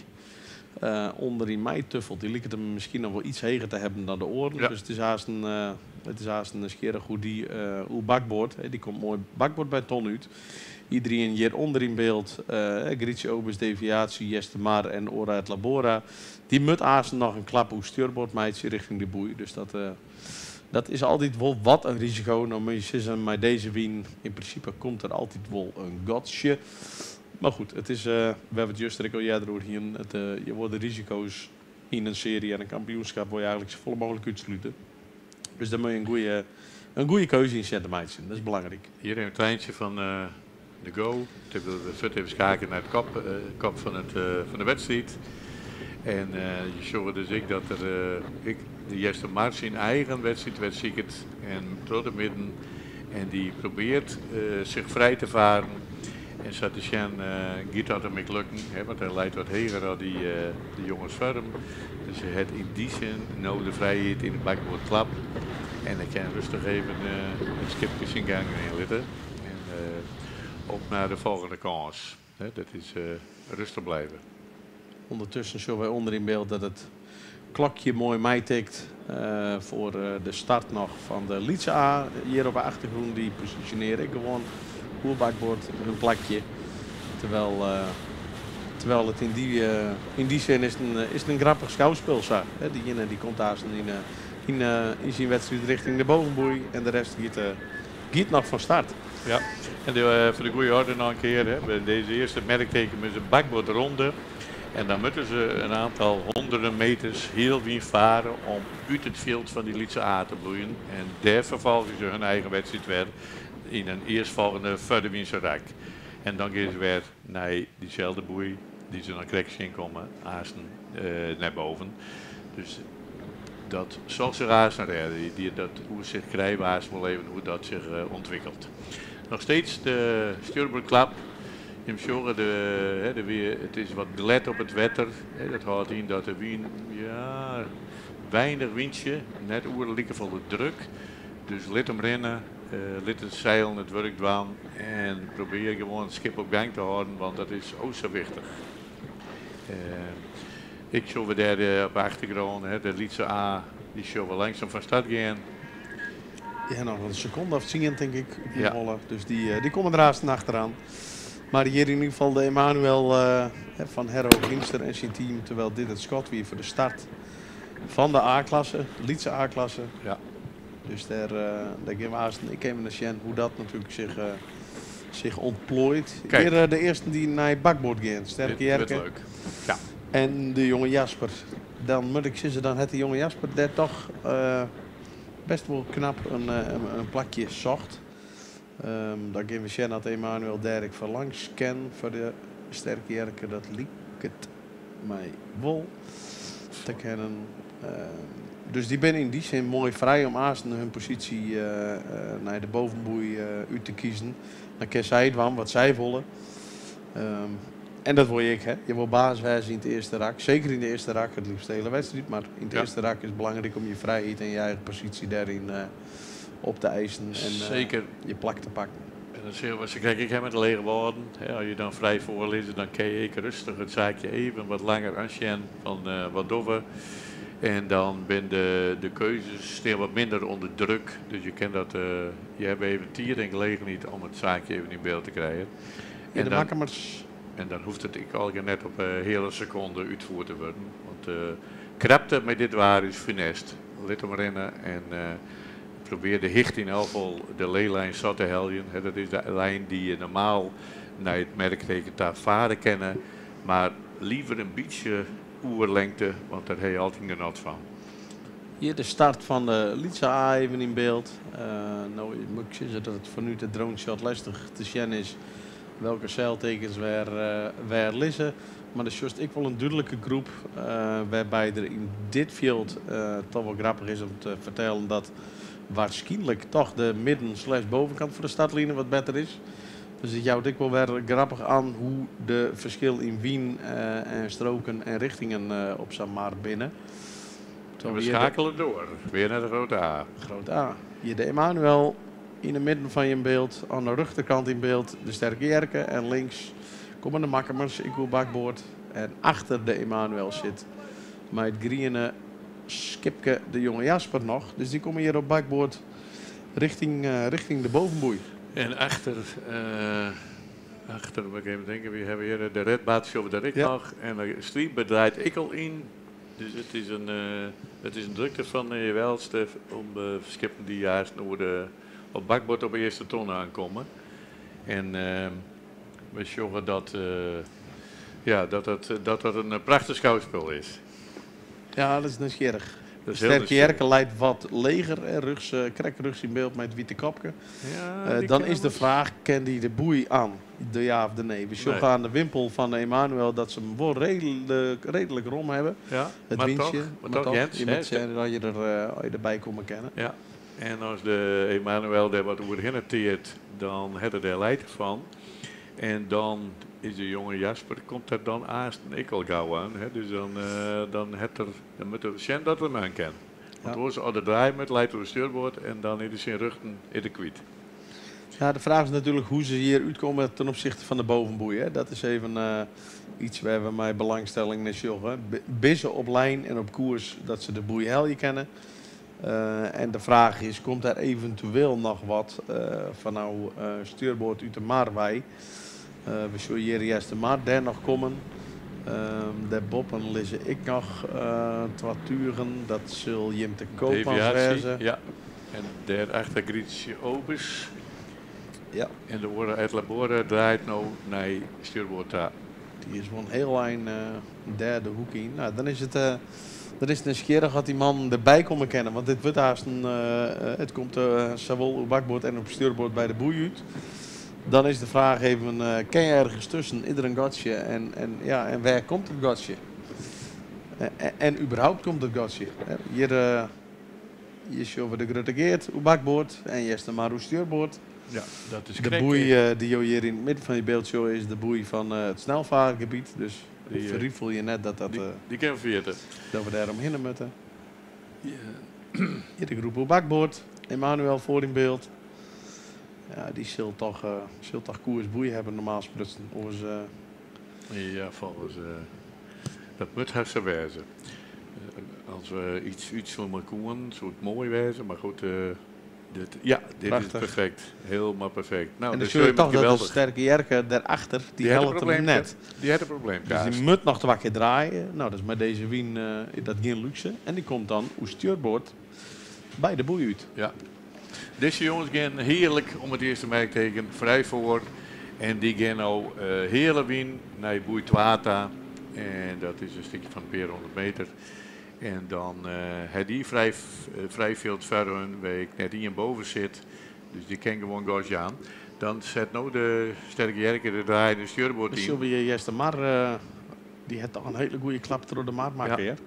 ûnderyn meituffelt. Dy liket him miskien noch wol iets heger te hawwen dan de oaren. Dus it is haast in, it is haast nijsgjirrich hoe't dy oer bakboard, dy komt moai bakboard by ton út. Iderien hjir ûnder yn byld, Grietje Obers, Deviatie, Eastermar en Ora et Labora, dy moat aanst noch in klap oer stjoerboard meitsje rjochting de boei. Dus dat, dat is altyd wol wat in risiko. No moat je sizzen, mei dizze wyn, yn prinsipe komt der altyd wol in gatsje. Mar goed, it is, wêr't we it juster ek al earder oer hienen, it, je wolle de risiko's yn in searje en in kampioenskip wolle je eigentlik safolle mooglik útslute. Dus dêr moat je in goede, in goede keuze yn sjen te meitsjen. Dat is belangryk. Hjir in treintsje fan de Go. We fuort even skeakelje nei it kop, kop fan, it, fan de wedstriid. En je sjogge dus ek dat der ek de Eastermar syn eigen wedstriid wer siket en troch de midden. En dy probearret sich frij te faren. En sa te sjen giet dat him ek lukken, hè, want hy leit wat heger as dy, de jonges foar him. Dus hy hat yn dy sin no de frijheid yn de bakboardklap. En hy kin rêstich even it skipke syn gang rinne litte. En op nei de folgjende kâns. Hè, dat is rêstich bliuwe. Ûndertusken sjogge wy ûnder yn byld dat it klokje moai meitikt foar de start noch fan de lytse A. Hjir op de achtergrûn, dy posisjonearje ek gewoan oer bakboard hun plakje. Terwijl, terwijl it yn dy sin is it in grappich skouspul sa. Hè, dy iene dy komt aanst yn syn wedstriid rjochting de bovenboei en de rest giet noch fan start. Ja, en foar de goede oarder noch in kear. Hè, by dizze earste merkteken is in bakboardronde. En dan moatte se in oantal hûnderten meters hiel wyn farre om út it fjild fan dy lytse A te bloeien. En dêr ferfolgje se hun eigen wedstriid wer yn in earstfolgjende foarderwynse rak. En dan gean se wer nei dyselde boei dy't se dan krekt tsjinkomme, aanst nei boven. Dus dat sil sich aanst rêde. Dy, dat oersicht krije we aanst wol even hoe't dat sich ûntwikkelt. Noch steeds de stjoerboardklap. Jim sjogge, de, hè, it is wat glêd op it wetter. Hè, dat hâldt yn dat de wyn, ja, weinich wyntsje, net oer likefolle druk. Dus lit him rinne, lit it seilen it wurk dwaan en probearje gewoan it skip op gang te hâlden, want dat is o sa wichtich. Ik sjoch we dêr op de achtergrûn, hè, de lytse A, dy sjogge we langsum fan start gean. Ja, noch in sekonde of 10, tink ik, út myn holle. Dus dy komme der aanst achteroan. Mar hjir yn ieder gefal de Emanuel fan Herro Grimster en syn team, terwijl dit it skot wie foar de start fan de A-klasse, de lytse A-klasse. Ja. Dus dêr, dêr gean we aanst ek even nei sjen hoe dat natuerlik sich, sich ontplooit. Kijk. Hjir de earsten dy't nei bakboard gean. Sterke Dit wurdt Jerke. leuk. Ja. En de jonge Jasper. Dan moat ik sizze, dan hat de jonge Jasper dêr toch best wol knap in, in plakje socht. Dan gean we sjen oft Emanuel dêr ek foar langs kin foar de Sterke Jerke. Dat liket my wol te kinnen. Dus dy binne yn dy sin moai frij om aansten hun posysje nei de bovenboei út te kiezen. Dan kinne sy dwaan wat sy wolle. En dat wol je ek, hè. Je wol baas wêze yn it earste rak. Seker yn de earste rak, it leafst de hiele wedstriid. Mar yn it earste rak is it belangryk om je frijheid en je eigen posysje dêryn op te eisen en je plak te pakken. En dan sille we se krekt ek ha met de lege wâlden. Hè, as je dan frij foarlizze, dan kin je ek rêstich it saakje even wat langer oansjen fan wat dogge we. En dan binne de keuzes stean wat minder ûnder druk. Dus je kin dat, je hawwe even tiid en gelegenheid om it saakje even yn byld te krijen. En de Makkumers. En dan hoecht it ek allegear net op 'e heale sekonde útfierd te wurden. Want krapte mei dit waar is funest. Lit him rinne en probearje de hichte yn elk gefal de leelijn sa te heljen. Hè, dat is de lijn dy't je normaal nei it merkteken ta farre kinne. Mar leaver in bytsje oerlingte, want dêr ha je altyd genot fan. Hjir de start fan de Lytse A even yn byld. No moat ik sizze dat it fanút de drone shot lestich te sjen is welke seiltekens wêr lizze. Mar der sjochst ek wol in dúdlike groep wêrby't der yn dit fjild toch wol grappich is om te fertellen dat waarskynlik toch de midden slash bovenkant fan de startline wat better is. Dus it jout ek wol wer grappich oan hoe de ferskil yn wyn en stroken en richtingen op sa'n mar binne. En we skeakelje troch. Wer nei de Grutte A. Grote A. Hjir de Emanuel yn 'e midden fan jim byld. Oan de rjochterkant yn byld de Sterke Jerke. En links komme de Makkumers, ek oer bakboard. En achter de Emanuel sit mei it griene skipke de jonge Jasper noch. Dus dy komme hjir op bakboard richting de bovenboei. En achter, moat ik even tinke, we hawwe hjir de Redbad, sjogge we dêr ek noch. En de Stripe draait ek al yn. Dus it is in drukte fan de welste om de skippen dy't juist oer de, op bakboard op de earste tonne oankomme. En we sjogge dat, ja, dat in prachtich skouspul is. Ja, dat is nijsgjirrich. Dat is hiel Sterke nijsgjirrich. Jerke leit wat leger en rjochts, krekt rjochts yn byld mei it wite kopke. Ja, dy Dan kin is de wol. fraach, kin dy de boei oan? De ja of de nee? We sjogge Nee. oan de wimpel fan Emanuel dat se him wol reedlik rom hawwe. Ja, it mar wyntsje. toch, mar Maar toch, toch, Jens, je hè, moat sjen dat je er, as je derby komme kinne. Ja, en as de Emanuel dêr wat oerhinne teart, dan hat er dêr leit fan. En dan is de jonge Jasper, komt der dan aanst ek al gau oan. Hè? Dus dan, hat er, dan moat er sjen dat er him oan kin. Want oars, as er draaie moat, leit er oer stuurboard en dan is er syn rjochten is er kwyt. Ja, de fraach is natuerlik hoe se hjir útkomme ten opsichte fan de bovenboei. Hè. Dat is even iets wêr't we mei belangstelling nei sjogge. Binne se op lijn en op koers dat se de boei helje kinne? En de fraach is, komt der eventueel noch wat fan nou stuurboard út de mar wei? We sjogge hjir earst de mar dêr noch kommen. Dêrboppen lizze ek noch twa tugen. Dat sil Jim te Koopmans Deviatie, wêze. Ja. En daarachter Grietje Obes. En de oare uit Labore draait no nei stuurboard ta. Dy is wol in hiel ein dêr de hoek yn. Nou, dan is it nijsgjirrich oft dy mannen derby komme kinne. Want dit wurdt haast in, it komt sawol op bakboard en op stuurboard by de boei út. Dan is de fraach even, kin je ergens tusken, is der in gatsje? En wêr komt it gatsje? En überhaupt komt it gatsje? Hè? Hjir sjogge we de Grutte Geert op bakboard en Jester maar op stuurboard. Ja, dat is De krekt boei, even. dy't jo hjir yn it midden fan je byld sjogge is de boei fan it snelfaargebiet. Dus Die, ferrifelje je net dat dat, die kin ferjitte. dat we dêr omhinne moatte. Ja. Hjir de groep op bakboard. Emanuel foar yn byld. Ja, dy sil toch koers boei hawwe normaal sprutsen. Oars Ja, volgens, dat moat hast sa wêze. As we iets útzoome koenen, soe it moai wêze, mar goed, dit, ja, dit is Prachtich. perfekt. Hielendal perfekt. Nou, en dan dus zie je zul je toch dat de geweldig. Sterke Jerke daarachter, die Die had een helpt hem probleem, net. hè? Die had een probleem, Dus die Kaas. moet nog te wakker draaien. Nou, dat is met deze wien is dat geen luxe. En die komt dan op stuurboord By de boei út. Ja. Dizze jonges gean hearlik om it earste merkteken frij foar. En dy gean no heale wyn nei boei twa ta. En dat is in stikje fan in pear hûndert meter. En dan ha dy frij, frij fjild foar hun, wêr ek net ien boven sit. Dus dy kin gewoan gas jaan. Dan set no de Sterke Jerke de draaiende stjurboard Dan yn. sjogge we hjir Eastermar, dy hat toch in hiele goede klap troch de mar makke, hear.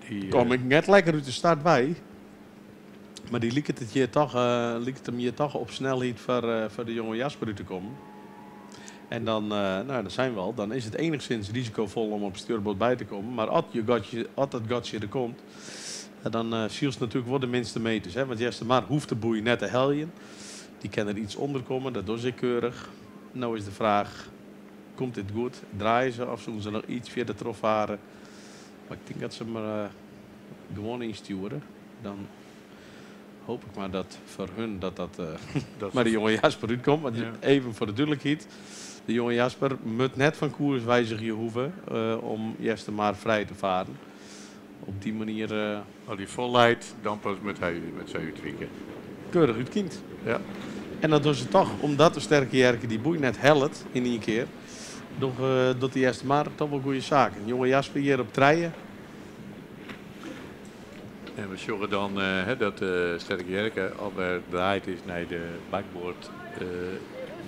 Die, Kom ik net lekker út de start wei. Mar dy liket it hjir toch, liket him hjir toch op snelheid foar, foar de jonge Jasper út te kommen. En dan, nou, dan zijn we al. Dan is het enigszins risicovol om op stuurboord by te kommen. Mar as je gatsje, as dat gatsje der komt, dan sylst natuerlik wol de minste meters. Hè? Want Eastermar hoecht de boei net te heljen. Dy kin der iets ûnder komme, dat dogge se ek keurich. No is de fraach, komt dit goed? Draaie se of soene se noch iets fierder trochfare? Mar ik tink dat se him gewoan ynstjoere. Dan hoop ik mar dat foar hun dat dat mei de jonge Jasper útkomt. Want even foar de dúdlikheid, de jonge Jasper moat net fan koers wizigje hoege om Eastermar frij te faren. Op dy manier. As hy fol leit, dan pas moat hy met sy útwike. Keurich útkynd. Ja. En dat dogge se toch omdat de Sterke Jerke dy boei net hellet yn ien kear. Docht de Eastermar toch wol goede saken. Jonge Jasper hjir op trije. En we sjogge dan dat de Sterke Jerke alwer draaid is nei de bakboard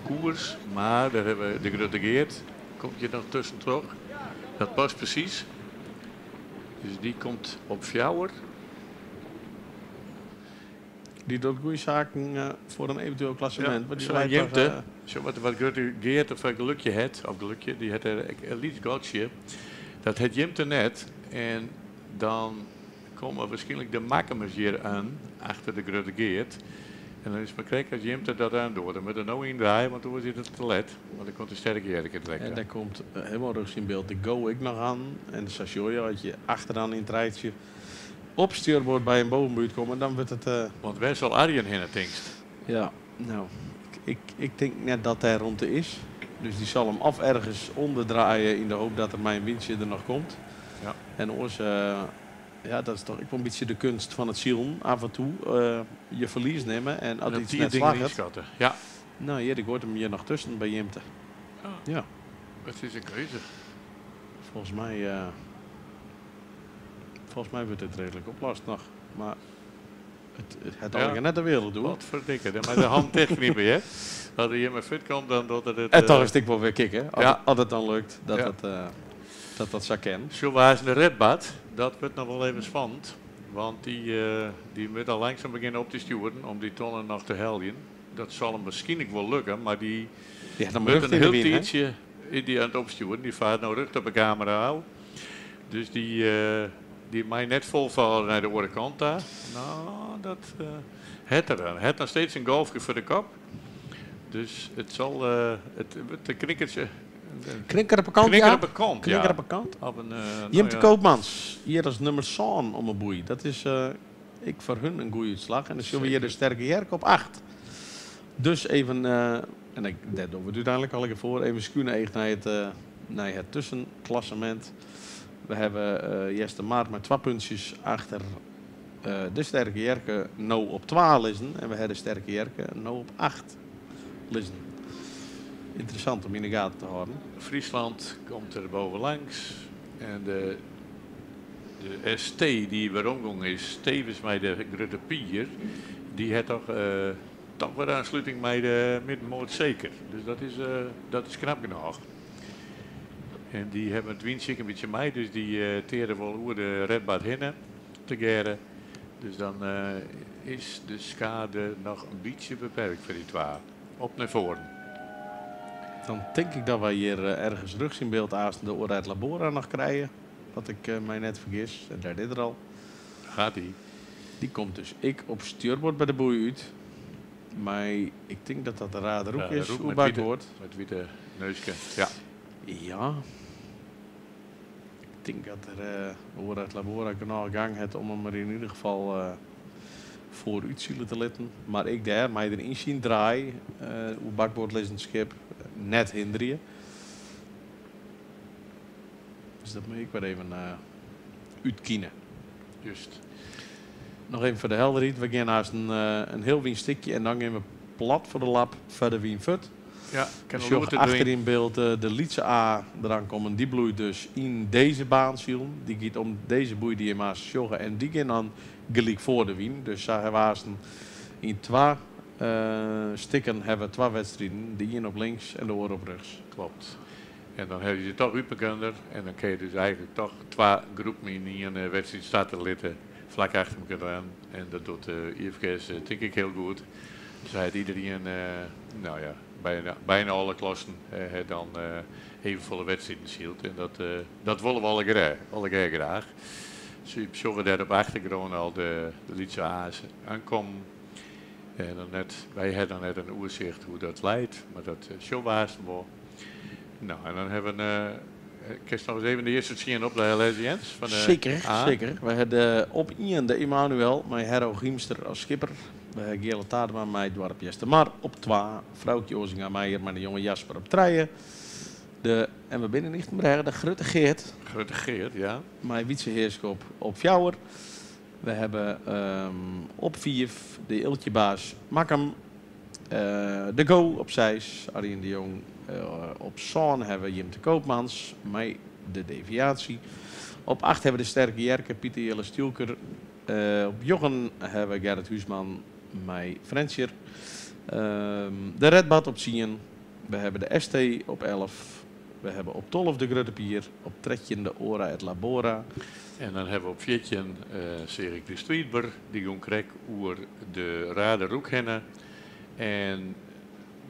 koers. Mar dêr hawwe we de Grutte Geart. Komt hjir noch tuskentroch. Dat past presys. Dus dy komt op fjouwer. Dy docht goede saken foar in eventueel klassemint. Ja, sa Jimte, sjoch wat, wat Grutte Geart foar gelukje hat, of gelukje, dy hat dêr ek in lyts gatsje. Dat hat Jimte net. En dan komme wierskynlik de Makkumers hjir oan, achter de Grutte Geart. En dan is it mar krekt as Jimte dat oandocht. Dan moat er no yndraaie, want oars is it te let. Want dan komt de Sterke Jerke direkt En oan. dêr komt hielendal rjochts yn byld de Go ek noch oan. En sa sjogge je, as je achteroan yn it rijtsje op stjurboard by in bovenbuurt komme, dan wurdt it. Want wêr sil Arjen hinne, tinkst? Ja, no, ik, ik tink net dat dêr romte is. Dus dy sil him of ergens ûnderdraaie yn de hoop dat er mei in wyntsje der noch komt. Ja. En oars, ja, dat is toch ek wol in bytsje de kunst fan it silen. Af en toe je ferlies nimme en as En op iets tiid net dingen slagget. ynskatte. Ja. No, hjir, ik goait him hjir noch tusken by Jimte. Oh. Ja. It is in keuze. Folgens my wurdt dit reedlik oplost noch. Mar it hat Ja. allegear net de wereld doe. Wat ferdikke, dan mei de hand tichtknipe, hè? As er hjir mei fuort komt, dan docht er it. En toch is it ek wol wer kicken, as Ja. as it dan lukt dat Ja. dat dat sa kin. Sjogge we aanst de Redbad, dat wurdt noch wol even spannend. Want dy moat al langsum begjinne op te stjoeren om dy tonnen noch te heljen. Dat sil him wierskynlik wol lukke, mar dy Die hat dan wurdt rjocht in yn de hiel wyn, hè? tiidsje is dy oan it opstjoeren. Dy faart no rjocht op de kamera ôf. Dus dy mei net fol farre nei de oare kant ta. No, dat hat er dan. Hy hat noch steeds in golfke foar de kop. Dus it sil, it wurdt in knikkertsje. Knikker op 'e kant, Knikker ja. op 'e kant, Knikker ja. op 'e kant. Op in, nou Jimte ja. Koopmans, hjir as nûmer sân om 'e boei. Dat is ek foar hun in goede útslach. En dan sjogge we hjir de Sterke Jerke op 8. Dus even, en ik, dêr dogge we it úteinlik allegear foar, even skúne each nei it tuskenklassemint. We hawwe Eastermar mei 2 puntsjes achter de Sterke Jerke no op 2 lizzen. En we hawwe de Sterke Jerke no op 8 lizzen. Ynteressant om yn de gaten te hâlden. Friesland komt der bovenlangs. En de ST dy't weromgong is, tevens mei de Grutte Pier, dy hat toch wer oansluting mei de middenmoat seker. Dus dat is knap genôch. En dy hawwe it wyntsje ek in bytsje mei, dus dy teare wol oer de Redbad hinne tegearre. Dus dan is de skade noch in bytsje beperkt foar dy twa. Op nei foaren. Dan tink ik dat wy hjir ergens rjochts yn byld aanst de Oerheid Labora noch krije. Wat ik my net fergis. En dêr dit er al. Gaat die. Dy komt dus ek op stjurboard by de boei út. Mar ik tink dat dat de Raderoek Ja, is, de roek oer met bakboard. Met wite neuske. Ja. Ja. Ik tink dat der Oerheid Labora genôch gang hat om him der yn ieder gefal foarút sile te litten. Mar ek dêr, mei der yn syn draai, oer bakboard lizzend skip, net hinderje. Dus dat moat ik wer even útkine. Just. Noch even foar de helderheid, we gean hast in hiel wyn stikje en dan gean we plat foar de lap foar de wyn fuort. Ja, kin We sjogge achter yn byld de lytse A deran kommen. Dy bloeit dus yn dizze baan silen. Dy giet om dizze boei dy't jim aanst sjogge en dy gean dan gelyk foar de wyn. Dus sa hawwe we aanst yn twa stikken hawwe we twa wedstriden, de ien op links en de oar op rjochts. Klopt. En dan hawwe je toch útmekoar en dan kinne je dus eigentlik toch twa groepen yn ien wedstriid starte litte, flak achter mekoar oan. En dat docht de IFKS tink ik hiel goed. Dus hy hat iderien, no ja, byna alle klassen hat dan evenfolle wedstriden syld. En dat wolle we allegear graach. Dus we sjogge dêr op achtergrûn al de lytse A's oankommen. En dan net, wy hawwe dan net in oersicht hoe't dat leit, mar dat sjogge we aanst wol. No, en dan hawwe we, kinst noch ris even de earste tsien oplêze, Jens? Fan de Seker, A. seker. We hawwe op ien de Emanuel mei Herro Giemster as skipper. We hawwe Geale Tadema mei Doarp Eastermar op twa. Froukje Ozinga Meijer mei de jonge Jasper op trije. De, en we binne yn Ychtenbrêge, de Grutte Geert. Grutte Geert, ja. Mei Wytse Heerskop op fjouwer. We hawwe op fiif de Eeltjebaas Makkum. De Go op seis, Arjen de Jong. Op sân hawwe we Jimte Koopmans mei de Deviatie. Op acht hawwe we de Sterke Jerke, Pieter Jelle Stjoelker. Op njoggen hawwe we Gerrit Huisman mei Frjentsjer. De Redbad op tsien. We hawwe de ST op 11. We hawwe op 12 de Grutte Pier, op 13 de Ora et Labora. En dan hawwe we op 14, seach ik de Striidber, dy gong krekt oer de Raderoek hinne. En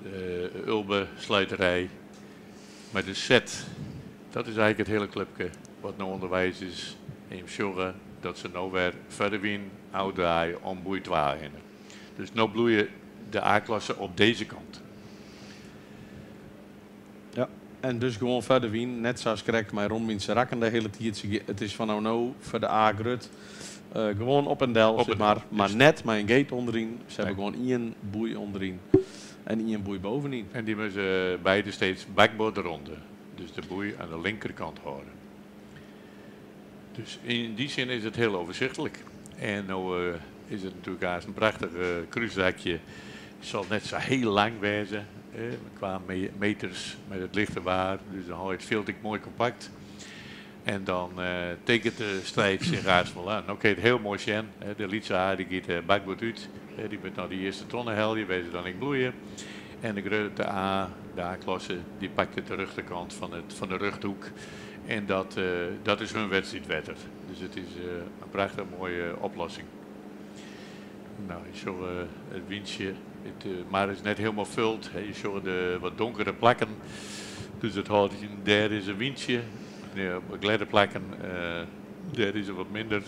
de Ulbe Sluiterij mei de Z. Dat is eigentlik it hiele klupke wat no ûnderweis is. En jim sjogge dat se no wer foar de wyn ôfdraaie om boei twa hinne. Dus no bloeie de A-klasse op dizze kant. Ja, en dus gewoan foar de wyn, net sa as krekt mei romwynse rakken de hiele tiid. It is fan no no foar de A grut. Gewoan op en del, sis mar, mar net mei in gate ûnderyn. Se hawwe gewoan ien boei ûnderyn en ien boei bovenyn. En dy moatte beide steeds bakboard ronde, dus de boei oan de linkerkant hâlde. Dus yn dy sin is it hiel overzichtelijk. En no is it natuerlik aanst in prachtich krúsdakje. Sil net sa hiel lang wêze kwa meters mei it lichte waar. Dus dan hâld je it fjild ek moai kompakt. En dan tekent de striid sich aanst wol oan. No kin je it hiel moai sjen. De lytse A dy giet bakboard út. Dy moat no de earste tonne helje, wêr se dan ek bloeie. En de grutte A, de A-klasse, dy pakt de rjochterkant fan de rjochthoek. En dat is hun wedstriidwetter. Dus it is in prachtich moaie oplossing. No, je sjogge it wyntsje, it mar is net hielendal fuld. Je sjogge de wat donkere plakken. Dus it hâldt yn, dêr is in wyntsje. Op glêde plakken, dêr is er wat minder.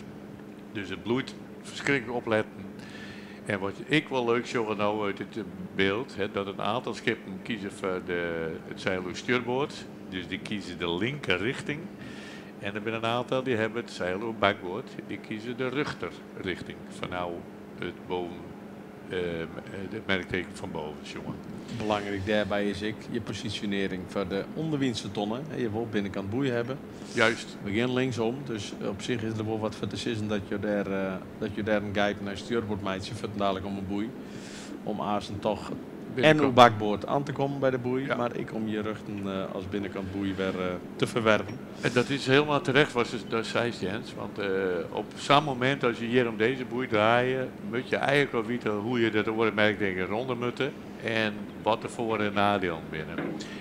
Dus it bloeit ferskriklik opletten. En wat ik wol leuk sjogge no út it byld, dat in oantal skippen kieze foar it seil oer stjurboard. Dus dy kieze de linker richting. En der binne in oantal dy hawwe it seil oer bakboard. Dy kieze de rjochterrichting. Fan no it boven, it merkteken fan boven sjoen. Belangryk dêrby is ek je posisjonearring foar de ûnderwynse tonne. Je wol binnenkant boei hawwe. Juist. We gean linksom, dus op sich is der wol wat foar te sizzen dat jo dêr in gijp nei stjurboard meitsje fuortendalik om 'e boei. Om aansten toch en oer bakboard oan te kommen by de boei, mar ek om je rjochten as binnenkant boei wer te ferwerven. En dat is hielendal terecht wat do seist, Jens. Want op sa'n momint as je hjir om dizze boei draaie, moat je eigentlik al witte hoe't je dat oare merkteken ronde moatte en wat de foar- en nadielen binne.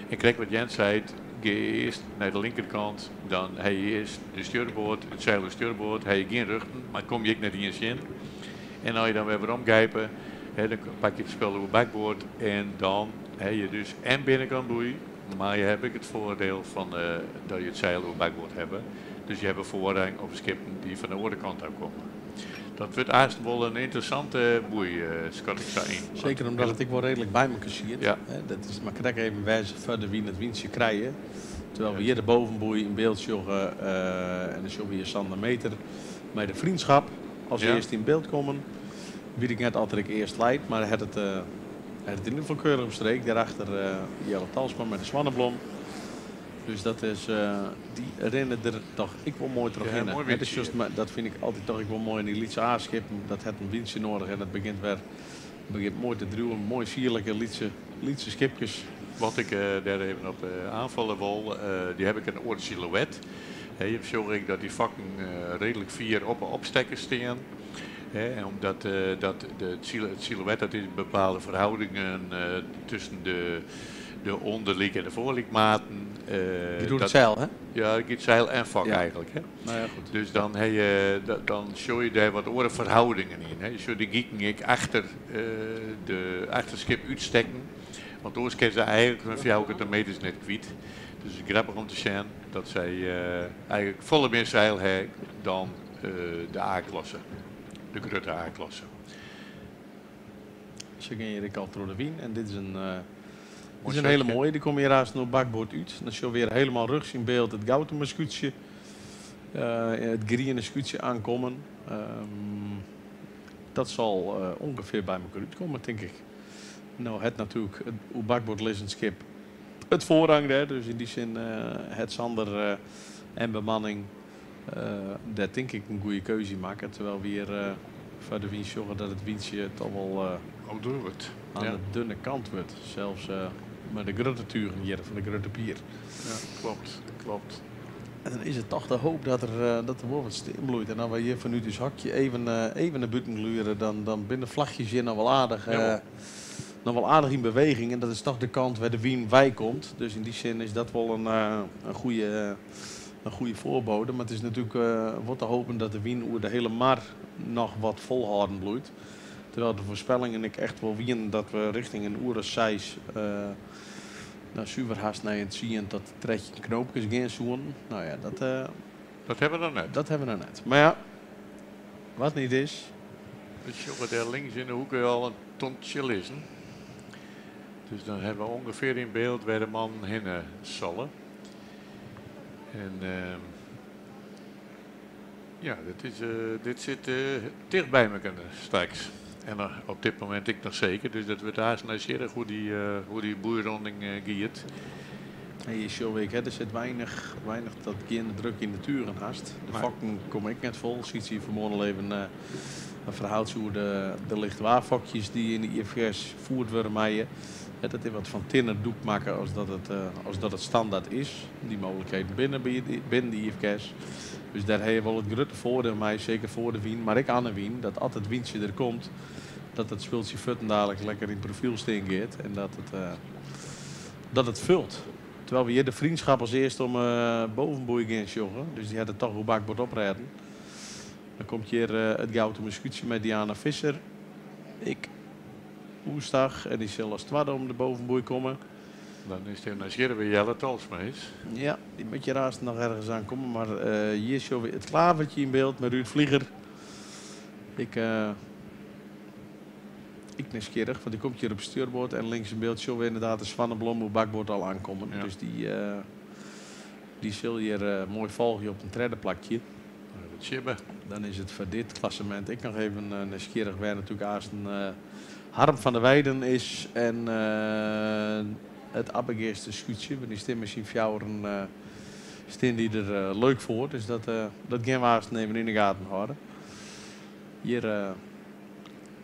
En krekt wat Jens seit, gean earst nei de linkerkant, dan ha je earst de stjurboard, it seil oer stjurboard, ha je gjin rjochten, mar kom je ek net iens tsjin. En as je dan wer weromgijpe, dan pak je it spul oer bakboard en dan ha je dus en binnenkant boei, mar je hawwe ek it foardiel fan dat je it seil oer bakboard hawwe. Dus je hawwe foarrang op de skippen dy't fan de oare kant ôf komme. Dat wurdt aanst wol in ynteressante boei, skat ik sa yn. Seker omdat it ek wol reedlik by mekoar siet. Dat is mar krekt even wêr se foar de wyn it wyntsje krije. Terwyl we hjir de bovenboei yn byld sjogge en dan sjogge we hjir Sander Meter mei de Vriendschap as earste yn byld kommen. Wit ik net oft er ek earst leit, mar hat it hat it yn ieder gefal keurich op streek. Dêrachter Jelle Talsma mei de Swanneblom. Dus dat is, dy rinne der toch ek wol moai trochhinne. Ja, moai Dat is wyntsje. just, dat fyn ik altyd toch ek wol moai yn dy lytse A-skippen. Dat hat in wyntsje nedich en dat begjint wer begjint moai te driuwen. Moai sierlike lytse, lytse skipkes. Wat ik dêr even op oanfolje wol, dy hawwe ek in oar silhouet. Hè, je sjogge ek dat dy fokken reedlik fier op 'e opstekkers stean. Hè, en omdat dat de, it silhouet dat is bepaalde ferhâldingen tusken de ûnderlyk en de foarlykmaten. Giet oer it seil, hè? Ja, it giet seil en fok Ja. eigentlik. Hè? Nou ja, goed. Dus dan ha je, dan sjogge je dêr wat oare ferhâldingen yn. Hè? Je sjogge de giken ek achter de achterskip útstekken. Want oars kinne se eigentlik hun fjouwerkante meters net kwyt. Dus it is grappich om te sjen dat sy eigentlik folle mear seil ha dan de A-klasse, de grutte A-klasse. Se gean hjir ek al troch de wyn en dit is in, dit Moai is in hiele stukje. moaie. Dy komme hjir aanst no bakboard út. Dan sjogge we hjir helemaal rjochts yn byld it Goutumer skûtsje, it griene skûtsje oankommen. Dat sil ûngefear by mekoar útkomme, tink ik. No hat natuerlik it oer bakboard lizzend skip it foarrang dêr. Dus yn dy sin hat Sander en bemanning dêr tink ik in goede keuze yn makke. Terwijl we hjir foar de wyn sjogge dat it wyntsje toch wol Al wurdt. aan de dunne kant wurdt. Sels mei de grutte tugen hjir fan de grutte pier. Ja, kloppet, kloppet. En dan is it toch de hoop dat der wol wat steam bloeit. En as we hjir fanút ús hokje even nei bûten gluure, dan binne de flachjes hjir noch wol aardich, noch wol aardich yn beweging. En dat is toch de kant wêr't de wyn wei komt. Dus yn dy sin is dat wol in goede foarbode. Mar it is natuerlik wol te hoopjen dat de wyn oer de hiele mar noch wat folhâlden bliuwt. Terwijl de foarspellingen ek echt wol wienen dat we rjochting in oere 6, no, suver hast nei in 10 tot 13 knoopkes gean soenen. Nou ja, dat, Dat hawwe we noch net. Dat hawwe we noch net. Mar ja, wat net is. We sjogge dêr links yn de hoeke al in tontsje lizzen. Dus dan hawwe we ûngefear yn byld wêr't de man hinne sille. En ja, dit sit ticht by mekoar straks. En op dit momint ek noch seker. Dus dat wurdt aanst nijsgjirrich hoe dy boeironding giet. En je ziet ook, hè, er zit weinig dat geen druk in de turen haast. De Nee. fokken kom ik net vol. Ziet hier vanmorgen al even een verhaaltje over de lichtwaarfokjes die in de IFKS voerd worden maaien. Hè, dat is wat van tinner doek maken als dat het standaard is. Die mogelijkheden binnen de IFKS. Dus daar heb je wel het grote voordeel mee, zeker voor de wien, maar ik aan de wien, dat als het wientje er komt, dat het spultje futten dadelijk lekker in profiel steen gaat en dat het vult. Terwijl we hier de vriendschap als eerste om bovenboei gaan sjoggen. Dus die had het toch hoe bakboord oprijden. Dan komt hier het goud om een schuitje met Diana Visser. Ik, Oestag. En die zal als tweede om de bovenboei komen. Dan is het nijsgjirrich weer Jelle Talsma is. Ja, die moet je raast nog ergens aankomen. Maar hier is weer het klavertje in beeld met Ruud Vlieger. Ik nieuwsgierig, want die komt hier op stuurboord. En links in beeld zien we inderdaad de Zwanenblom hoe bakboord al aankomen. Dus die zul hier mooi volgen op een derde plakje. Dat chibbe. Dan is het voor dit klassement ik nog even nieuwsgierig waar natuurlijk eerst een Harm van der Weijden is en het Abbegeerste schuitje. Want die stemmen zien fjouweren staan die er leuk voor. Dus dat gaan we haast even in de gaten houden.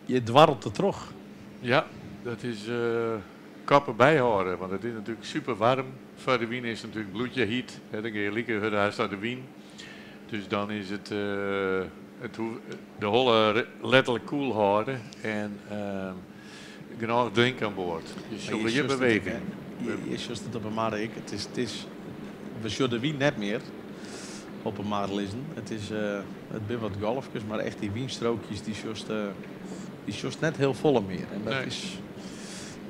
Hier dwarrelt het terug. Ja, dat is kappen bijhouden, want het is natuurlijk super warm. Voor de wien is het natuurlijk bloedje heat. Hè, dan kun je lekker hurren, daar staat de wien. Dus dan is het de holle letterlijk koel houden en genoeg drink aan boord. Dus Maar je je je zucht het beweging. ook, hè? Je zucht het op een maar ik. Het is, het is, we zullen de wien net meer op een maar liggen. Het is het zijn wat golfjes, maar echt die wienstrookjes die just net heel volle meer. En dat Nee. is,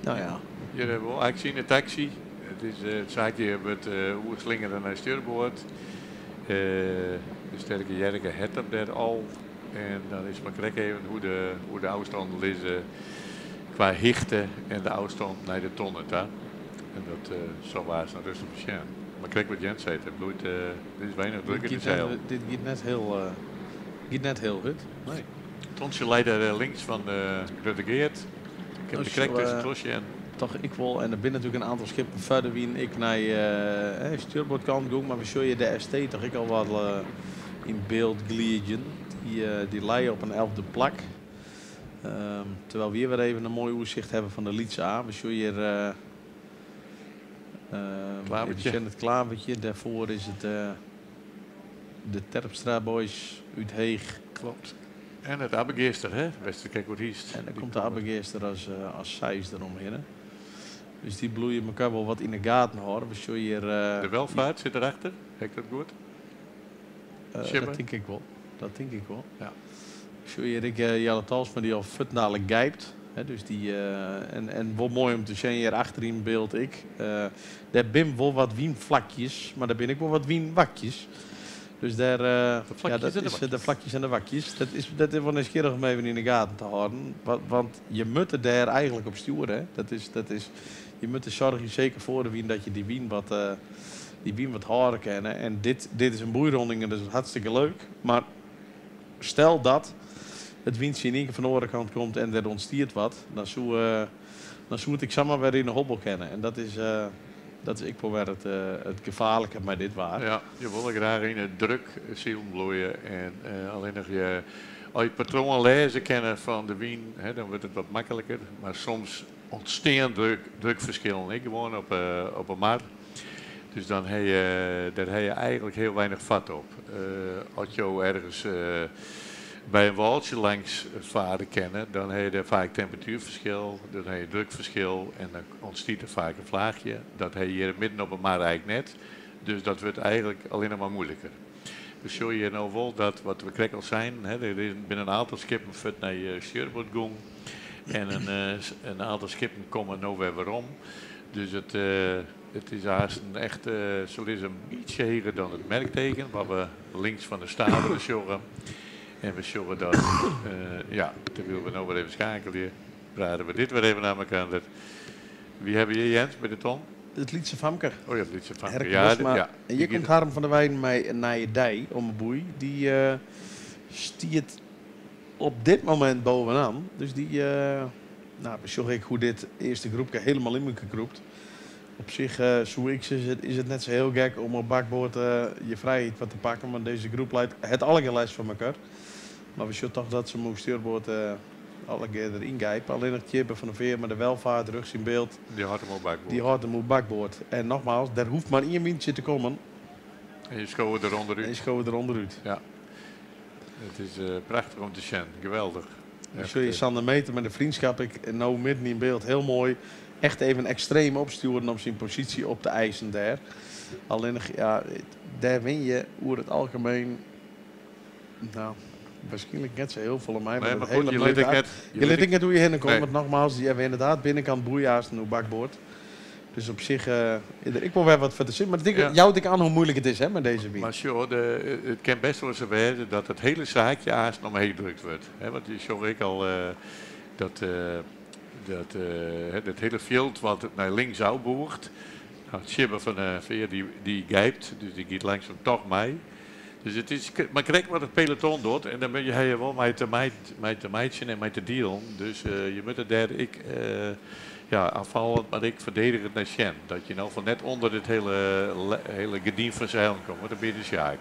nou ja. Hier hebben we ik zie een taxi. Het is het zaakje met oerslingeren naar stuurboord. De sterke Jerke het hem daar al. En dan is maar krek even hoe de afstand is qua hichte en de afstand naar de tonnen. Hè? En dat zal waar zijn rustig zijn. Maar kijk wat Jens zei, het bloeit, er is weinig druk Dit in de gaat zeil. net, dit gaat net heel gaat net heel goed. Nee. Tonsje leidt daar links van de Grutte Geert. Ik heb de krek tussen Trosje en Toch ek wol, en der binne natuerlik in oantal skippen foar de wyn ek nei stjoerboardkant gong, mar we sjogge de ST toch ek al wat yn byld gliedzjen. Dy lije op in elfde plak. Terwijl we hjir wer even in moai oersicht hawwe fan de lytse A. We sjogge hjir even sjen it klavertje. Dêrfoar is it de Terpstra Boys út Heech. Klopt. En it Abbegeaster, hè? Westerkerk oerhiist. En dan komt de Abbegeaster as, as seis deromhinne. Dus dy bliuwe mekoar wol wat yn de gaten hâlden. We sjogge hjir. De Welvaart sit derachter, ha ik dat goed? Dat tink ik wol. Dat tink ik wol. Ja. Sjoch hjir ek Jelle Talsma dy't al fuortendalik gijpt. Dus dy, en wol moai om te sjen hjir achter yn byld ek. Dêr binne wol wat wynflakjes, mar der binne ek wol wat wynwakjes. Dus dêr, ja, dat is de flakjes en de wakjes. Dat is wol nijsgjirrich om even yn de gaten te hâlden. Want je moatte dêr eigentlik op stjoere. Hè. Dat is, je moatte soargje, seker foar de wyn, dat je dy wyn wat hâlde kinne. En dit is in boeironding en dat is hartstikke leuk. Mar stel dat it wyntsje yn ien kear fan de oare kant komt en der ûntstiet wat, dan soe it ek samar wer yn de hobbel kinne. En dat is ek wol wer it gefaarlike mei dit waar. Ja, je wolle graach yn it druk silen bliuwe en allinnich je, as je it patroan lêze kinne fan de wyn, hè, dan wurdt it wat makliker. Mar soms ûntstean drukferskillen ek gewoan op 'e mar. Dus dan ha je, dêr ha je eigentlik hiel weinich fart op. As jo ergens by in wâltsje langs farre kinne, dan ha je dêr faak temperatuerferskil, dan ha je drukferskil en dan ûntstiet der faak in flaachje. Dat ha je hjir midden op 'e mar eigentlik net. Dus dat wurdt eigentlik allinnich mar muoiliker. We sjogge hjir no wol dat, wat we krekt al seinen, hè, der binne in oantal skippen fuort nei stjoerboard gong en in oantal skippen komme no wer werom. Dus it is haast echt, se lizze in bytsje heger dan it merkteken, wat we links fan de stavere sjogge. En we sjogge dat, ja, terwyl we no wer even skeakelje, prate we dit wer even oan elkoar. Wie hawwe we hjir, Jens, by de ton? It lytse famke. Oh ja, it lytse famke. Herke Ja, Bosma. ja. En hjir komt Harm van der Weijden mei in nije dei om 'e boei. Dy stiet op dit momint bovenaan. Dus dy, nou, we sjogge ek hoe't dit earste groepke hielendal yn elkoar krûpt. Op sich soe ik sizze, is it net sa hiel gek om op bakboard je frijheid wat te pakken, want dizze groep leit het allegear les fan elkoar. Mar we sjogge toch dat se mei stjoerboard allegear deryn gijpe. Allinnich Tjibbe van der Veer mei de Welvaart rjochts yn byld. Dy hâldt him op bakboard. Dy hâldt him op bakboard. En nogmaals, der hoecht mar ien wyntsje te kommen. En je skowe der ûnderút. En je skowe der ûnderút. Ja. It is prachtich om te sjen. Geweldich. Dan sjogge je Sander Meter mei de Vriendschap ek no midden yn byld. Hiel moai. Echt even ekstreem opstjoeren om syn posysje op te eisen dêr. Allinnich, ja, dêr win je oer it algemeen, nou, wierskynlik net sa hiel folle mei. Nee, Want mar it goed, hiele je lit leuke ek net, je lit ek net hoe je hinne komme. Nee. Want nogmaals, dy hawwe ynderdaad binnenkant boeiaarsten oer bakboard. Dus op sich is der ek wol wer wat foar te sizzen. Mar it jout ek oan hoe muoilik it is, hè, mei dizze wyn. Mar sjoch, it kin bêst wol sa wêze dat it hiele saakje aanst omheech drukt wurdt. Hè, want je sjogge ek al dat dat hiele fjild wat nei links ôfbûcht. Nou, Tjibbe van der Veer dy gijpt, dus dy giet langsum toch mei. Dus it is mar krekt wat it peloton docht en dan ha je wol mei te meitsjen en mei te dealen. Dus je moatte dêr ek ja, oanfallend, mar ek ferdigenjend nei sjen. Dat je no fan net ûnder dit hiele gerdyn fan seilen komme, want dan bin je de sjaak.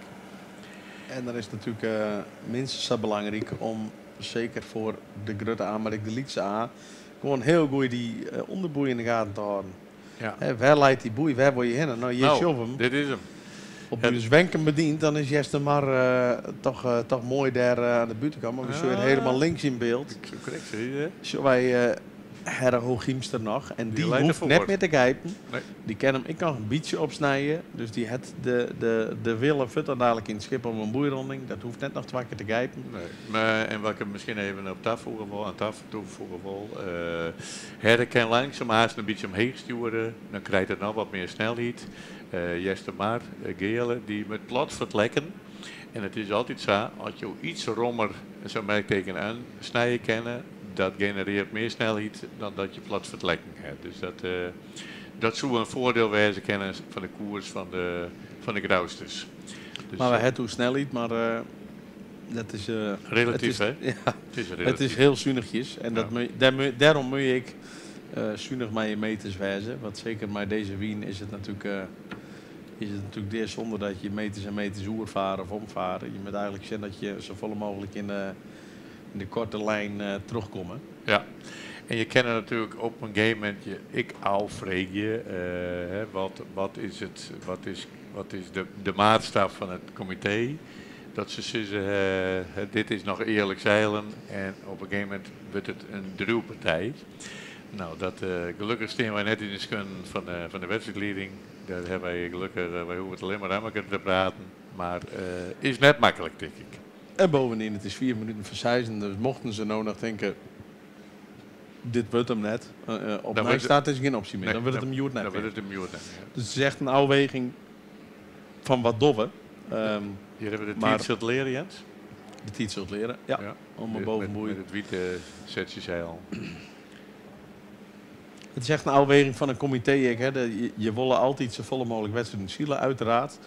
En dan is it natuerlik minstens sa belangryk om, seker foar de grutte A, mar ek de lytse A, gewoan hiel goed dy ûnderboei yn de gaten te hâlden. Hè, wêr leit dy boei? Wêr wolle je hinne? No, hjir Nou, sjogge we him. dit is him. Op dus wenken bediend, dan is Eastermar toch moai dêr oan de bûtenkant. Mar we sjogge it hielendal links yn byld. Ik soe krekt sizze, hè? Sjogge wy Herre Hooghiemster noch. En Dy dy leit hoecht derfoar. net mear te gijpen. Nee. Dy kin him ek noch in bytsje opsnijen. Dus dy hat de wille fuort dan dadelijk yn it skip om in boeironding. Dat hoecht net noch twa kear te gijpen. Nee. Mar, en wat ik der miskien even op tafoege wol, oan toefoege wol, Herre kin langsum haast in bytsje omheech stjoere. Dan krijt er noch wat mear snelheid. Eastermar, Geale, dy moat plat fertlekken. En it is altyd sa, as jo yts rommer sa'n merkteken oansnije kinne, dat generearret mear snelheid dan dat je plat fertlekken ha. Dus dat soe in foardiel wêze kinne fan de koers fan de Grousters. Dus, mar we ha oer snelheid, mar dat is Relatyf, it is hè? Ja, It is it is relatyf. hiel sunichjes. En dêrom moet ik Sunich mei je meters wêze, want seker mei dizze wyn is it natuerlik is it natuerlik deasûnde dat je meters en meters oerfare of omfare. Je moatte eigenlik sjen dat je safolle mooglik yn de yn de korte lijn trochkomme. Ja, en je kinne natuerlik op in gegeven momint je ek ôffreegje, wat, wat is it, wat is, wat is de, de maatstaf fan it komitee? Dat se sizze, dit is noch earlik seilen en op in gegeven momint wurdt it in driuwpartij. No, dat, gelokkich stean wy net yn de skuon fan de, fan de wedstriidlieding. Dêr hawwe wy gelokkich, wy hoege it allinne mar mei elkoar te praten. Mar is net maklik, tink ik. En bovendien, it is fiif minuten foar seizen, dus mochten se no noch tinke, dit wurdt him net, opnij starte is gjin opsje mear. Dan wurdt it him hjoed net Dan mear. wurdt it him hjoed net mear. Dus it is echt in ôfweging fan wat dogge we. Hjir hawwe we de tiid sil it leare, Jens. De tiid sil it leare, ja. Om 'e bovenboei. Met it wite setsje seil. It is echt in ôfweging fan in komitee ek. Hè. Je wolle altyd safolle mooglik wedstriden sile, uiteraard.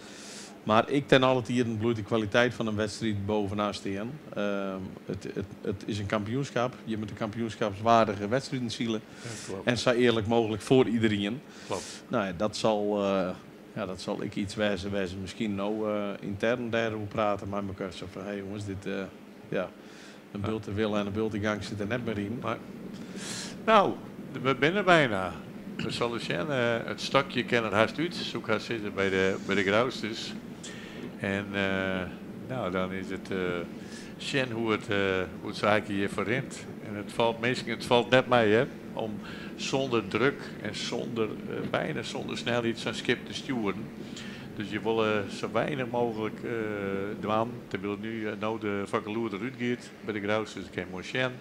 Mar ek ten alle tiden bliuwt de kwaliteit fan in wedstriid bovenaan stean. It is in kampioenskip. Je moatte kampioenskipswaardige wedstriden sile. En sa earlik mooglik foar iderien. No ja, dat sil, ja, dat sil ek iets wêze wêr't se miskien no yntern dêroer prate mei mekoar. Sa fan, hé jonges, dit, ja, in bulte wille en in bulte gang sit der net mear yn. No, we binne byna. We sille sjen. It stokje kin der hast út, soe ik hast sizze, by de, by de Grousters. En no, dan is it sjen hoe't it, hoe't it saakje hjir ferrint. En it falt minsken, it falt net mei, hè, om sûnder druk en sûnder, byna sûnder snelheid sa'n skip te stjoeren. Dus je wolle sa weinich mooglik dwaan. Terwyl nu no de fakkeloer derút giet by de Grousters, dat kin je moai sjen.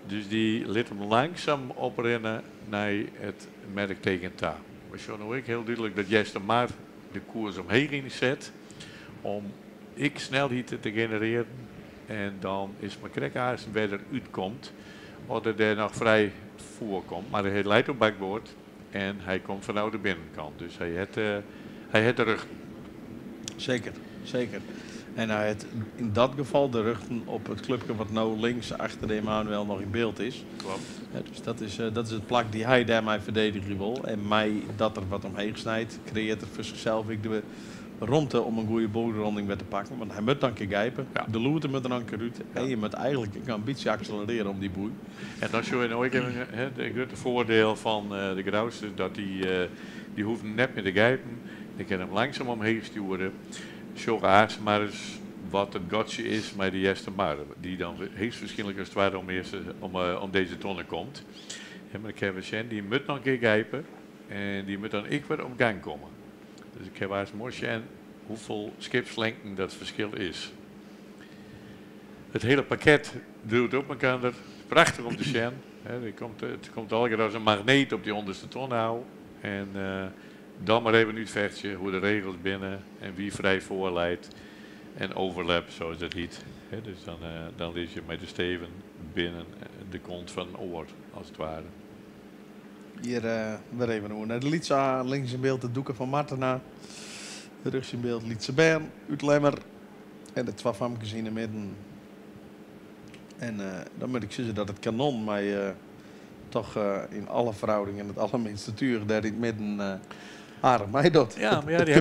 Dus dy lit him langsum oprinne nei it merkteken ta. We sjogge no ek hiel dúdlik dat Eastermar de koers omheech ynset om ek snelheid te generearjen. En dan is mar krekt aansten wêr't er útkomt, oft er dêr noch frij foar komt. Mar hy leit op bakboard en hy komt fanôf de binnenkant. Dus hy hat, hy hat de rjochten. Seker, seker. En hy hat yn dat gefal de rjochten op it klupke wat no links achter de Emanuel noch yn byld is. Kloppet. Ja, dus dat is it plak dy't hy dêrmei ferdedigje wol. En mei dat er wat omheech snijt, kreëarret er foar sichsels ek de romte om in goede boeironding wer te pakken. Want hy moat dan in kear gijpe. De loerte moat der dan in kear út. En je moat eigenlik ek in bytsje akselerearje om dy boei. En dan sjogge je no ek even, hè, it grutte foardiel fan de Grousters, dat dy, dy hoege net mear te gijpen. Dy kinne him langsum omheech stjoere. Sjoch aanst mar ris wat it gatsje is mei de Eastermar, dy't dan heechstwaarskynlik as twadde om, earste, om, om dizze tonne komt. Ja, mar dan kinne we sjen, dy moat noch in kear gijpe en dy moat dan ek wer op gang komme. Dus ik kin aanst moai sjen hoefolle skipslingten dat ferskil is. It hiele pakket driuwt op elkoar. Prachtich om te sjen. Komt, it komt allegear as in magneet op dy ûnderste tonne ôf. En dan mar even útfechtsje hoe't de regels binne en wa frij foar leit. En overlap, sa as dat hjit. Dus dan, dan lizze je mei de steven binnen de kont fan in oar, as it ware. Hjir wer even oer nei de Lytse A. Links yn byld de Doeke fan Martena. Rjochts yn byld Lytse Bern út Lemmer. En de twa famkes yn 'e midden. En dan moat ik sizze dat it kanon mei toch yn alle ferhoudingen it allerminste túch dêr yn it midden aardich meidocht. Ja, mar ja, dy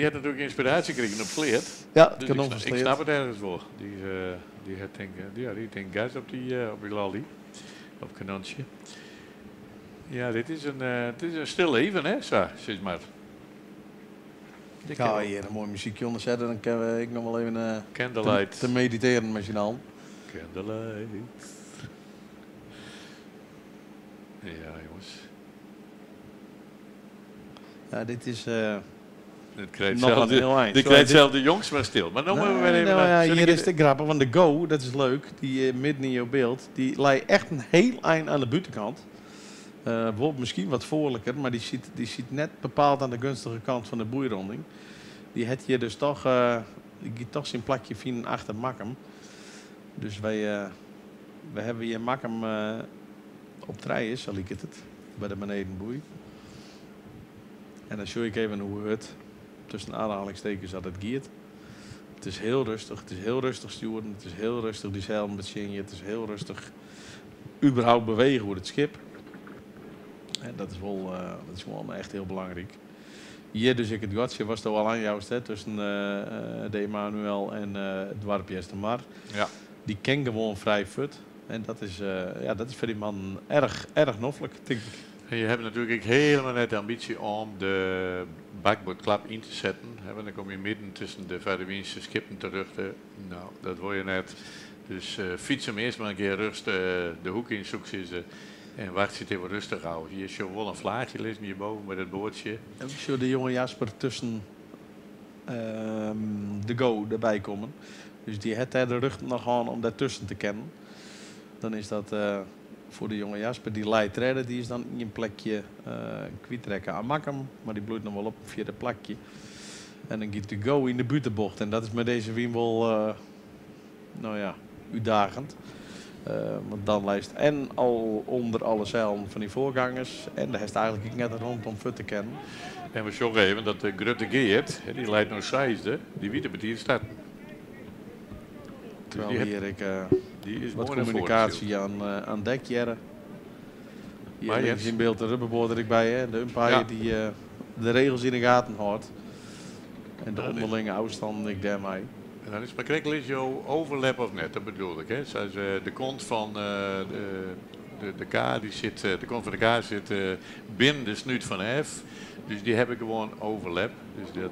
hat natuerlik ynspiraasje krigen op Sleat. Ja, it Dus kanon fan ik Sleat. snap it ergens wol. Dy hat tink, ja, dy tinkt gas op dy, op dy lolly, op kanontsje. Ja, dit is in, it is in stil leven, hè, sa, sis mar. Ik ga hjir in moai muzykje ûnder sette, dan kinne we ek noch wol even Candlelight. te meditearjen mei syn allen. Candlelight. Ja, jonges. Ja, dit is Dit krijt noch sels in hiel ein. Dit krijt sels de jongste mar stil. Mar no moatte we wer even Nou nei- ja, Sil hjir ik is de grappich, want de Go, dat is leuk, dy midden yn jo byld, dy lei echt in hiel ein oan de bûtenkant. Wol miskien wat foarliker, mar dy sit net bepaald oan de geunstige kant fan de boeironding. Dy hat hjir dus toch, dy giet toch syn plakje finen achter Makkum. Dus wy, wy hawwe hjir Makkum op trije, sa liket it, by de benedenboei. En dan sjoch ik even hoe hurd, tusken oanhalingstekens, dat it giet. It is hiel rêstich, it is hiel rêstich stjoeren, it is hiel rêstich dy seilen betsjinje, it is hiel rêstich überhaupt bewege oer it skip. En dat is wol, dat is gewoan echt hiel belangryk. Hjir dus ek it gatsje watsto al oanjoust, hè, tusken de Emanuel en it doarp Eastermar. Dy kin gewoan frij fuort. En dat is, ja, dat is foar dy mannen erch, erch noflik, tink ik. En je hawwe natuerlik ek hielendal net de ambysje om de bakboardklap yn te setten. Hè, want dan komme je midden tusken de foarewynse skippen terjochte. No, dat wol je net. Dus fyts him earst mar in kear rjochts de hoek yn, soe ik sizze. En wachtsje it even rêstich ôf. Hjir sjogge we wol in flachje lizzen hjirboven by dat boatsje. En we sjogge de jonge Jasper tusken de Go derby kommen. Dus dy hat dêr de rjochten noch hân om dêr tusken te kinnen. Dan is dat foar de jonge Jasper, dy leit tredde, dy is dan ien plekje kwytrekke aan Makkum, mar dy bliuwt noch wol op in fjirde plakje. En dan giet de Go yn de butenbocht en dat is mei dizze wyn wol, no ja, útdagend. Want dan leist en al ûnder alle seilen fan dyn foargangers en dêr hast eigenlik ek net de romte om fuort te kinnen. En we sjogge even dat de Grutte Geart, dy leit no seisde, dy wie te betiid starten. Terwijl hjir ek wat kommunikaasje aan dek hearre. Hjir links yn byld de rubberboat der ek by, hè? De umpire dy't de regels yn de gaten hâldt. En de ûnderlinge ôfstannen ek dêrmei. En dan is mar krekt lizze jo overlap of net, dat bedoel ik. Hè? Sa de kont fan de K, dy sit, de kont fan de K sit binnen de snút fan F. Dus dy hawwe gewoan overlap. Dus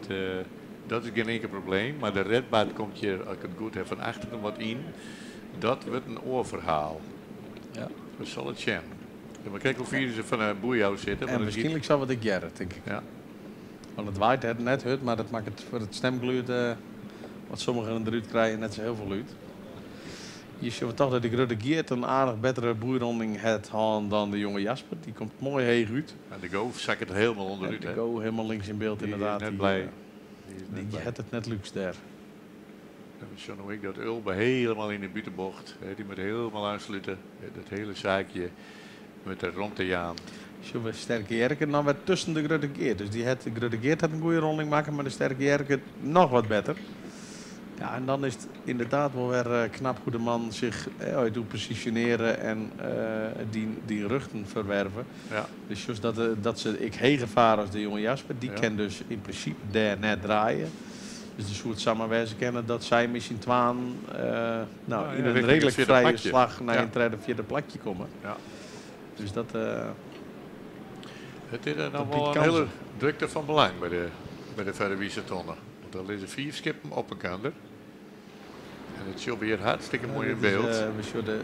dat is gjin inkeld probleem. Mar de Redbad komt hjir, as ik it goed haw, fan achteren wat yn. Dat wurdt in oar ferhaal. We sille it sjen. Ja, mar krekt hoe fier se fan de boei ôf sitte. En wierskynlik sil wat ek hearre, tink ik. Want it waait net hurd, mar dat makket foar it stemgelûd wat sommigen derút krije net sa hiel folle út. Hjir sjogge we toch dat de Grutte Geart in aardich bettere boeironding hat hân dan de jonge Jasper. Dy komt moai heech út. En de Go sakket der hielendal ûnderút. De Go hielendal links yn byld Dy is ynderdaad. net Dy blij. Dy is net dy blij. hat it net lúks dêr. En we sjogge no ek dat Ulbe hielendal yn de butenbocht. Hè, dy moat hielendal oanslute. Dat hiele saakje moat der romte jaan. Sjogge we Sterke Jerke dan wer tusken de Grutte Geart. Dus dy hat, de Grutte Geart hat in goede ronding makke, mar de Sterke Jerke noch wat better. Ja, en dan is it ynderdaad wol wer knap hoe't de man sich doe posisjonearre en dy rjochten ferwerve. Dus sjochst dat se ek heger fare as de jonge Jasper. Dy kin dus yn prinsipe dêr net draaie. Dus der soe it samar wêze kinne dat sy mei syn twaen no, yn in richting it reedlik fjirde frije plakje. slach nei in tredde, fjirde plakje komme. Dus dat It is dan dat wol biedt in hiele kansen. drukte fan belang by de Ferrewisetonne. Want der lizze fiif skippen op elkoar. En it sjogge we hjir hartstikke moai in Dit is, byld. we sjogge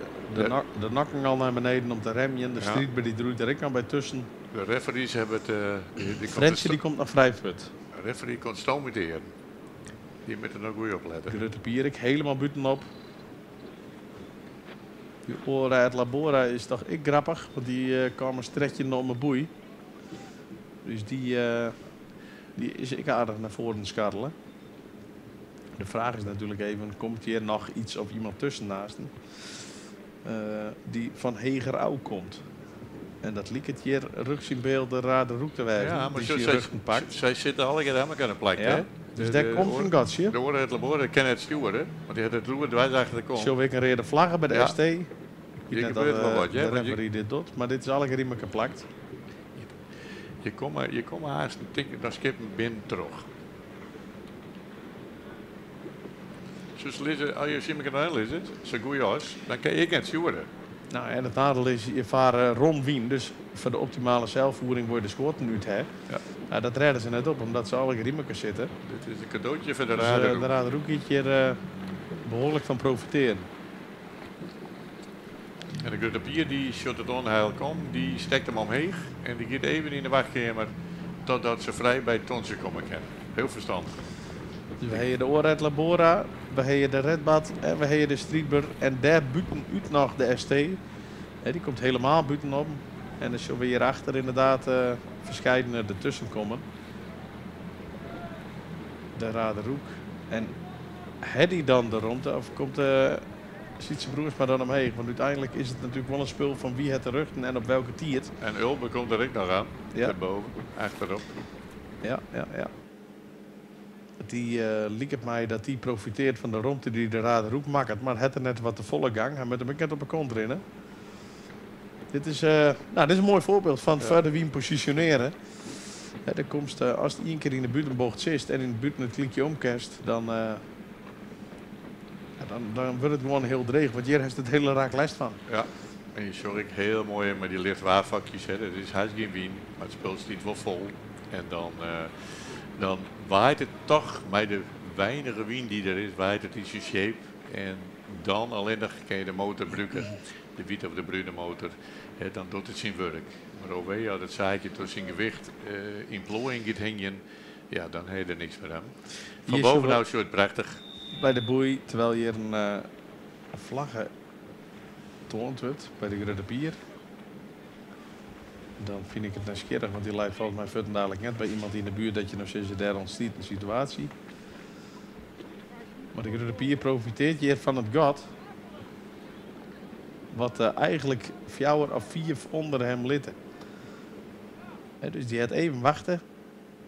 de nokken al nei beneden om te remjen. De striidber dy droeit der ek al by tusken. De referees hawwe it, dy komt Frentsje de dy komt noch frij fuort. De referee komt stoomitearen. Dy moat der noch goed op lette. Grutte Pier ek hielendal bûtenop. Dy Ora et Labora is toch ek grappich, want dy kaam trettjinde om 'e boei. Dus dy is ek aardich nei foaren skarrele. De fraach is natuerlik even, komt hjir noch iets of iemand tusken naast him, dy't fan heger ôf komt? En dat liket hjir rjochts yn byld de Rade Roek te wêzen, Ja, mar dy't zo syn rjochten pakt. sy sitte allegear oan elkoar plakt, hè? Dus dêr komt in gatsje. De Ora et Labora kin net stjoere, want dy hat it roer dwers achter de kont. Sjogge we ek in reade flagge by de ST. Ik Hjir wit net gebeurt of wol wat, de hè, want je referee dit docht, mar dit is allegear yn elkoar plakt. Je komme haast in tik dan skippen binnen troch. Soest lizze, as je tsjin elkoar lizze, sa goed as, dan kin ik net stjoere. Nou, en it neidiel is, je fare rom wyn, dus foar de optimale seilfiering wurde de skoaten út, hè. Nou, dat rêde se net op, omdat se allegear yn elkoar sitte. Dit is in kadootje foar de Dus, Rade Roek. de Rade Roek giet hjir behoarlik fan profitearjen. En de Grutte Pier dy sjocht it ûnheil kommen, dy stekt him omheech en dy giet even yn de wachtkeamer totdat se frij by it tontsje komme kinne. Hiel ferstannich. Dus we hawwe de Ora et Labora, we hawwe de Redbad en we hawwe de Striidber en dêr bûten út noch de ST. Hè, dy komt hielendal bûtenom. En dan sjogge we hjirachter ynderdaad ferskeidene dertusken kommen. De Rade Roek. En hat dy dan de romte of komt de Sietse Broers mar dan omheech? Want úteinlik is it natuerlik wol in spul fan wa hat de rjochten en op welke tiid. En Ulbe komt der ek noch oan, dêrboven, achterop. Ja. Dy liket my dat dy profitearret fan de romte dy't de Rade Roek makket, mar hat er net wat te folle gang. Hy moat him ek net op 'e kont rinne. Dit is, nou, dit is in moai foarbyld fan foar de wyn posisjonearje. De komst, ast ien kear yn de butenbocht sitst en yn it buten it klykje omkenst, dan, ja, dan wurdt it gewoan hiel dreech. Want hjir hast it hiele rak lêst fan. Ja, en je sjogge ek hiel moai mei dy lichtwaarfakjes, hè, der is hast gjin wyn, mar it spul stiet wol fol. En dan, dan waait it toch, mei de weinige wyn dy't der is, waait it yn syn shape. En dan allinnich kin je de motor brûke, de wite of de brune motor, hè, dan docht it syn wurk. Mar oh wee, as it saakje troch syn gewicht yn ploaiing giet hingjen, ja, dan ha je der niks mear oan. Fan bovenôf sjocht it prachtich. By de boei, terwyl hjir in flagge toand wurdt by de Grutte Pier, dan fyn ik it nijsgjirrich, want dy leit folgens my fuortendalik net by iemand yn de buert dat je no sizze dêr ûntstiet in situaasje. Mar de Grutte Pier profiteart hjir fan it gat wat eigentlik fjouwer of fiif ûnder him litte. Dus dy hat even wachte,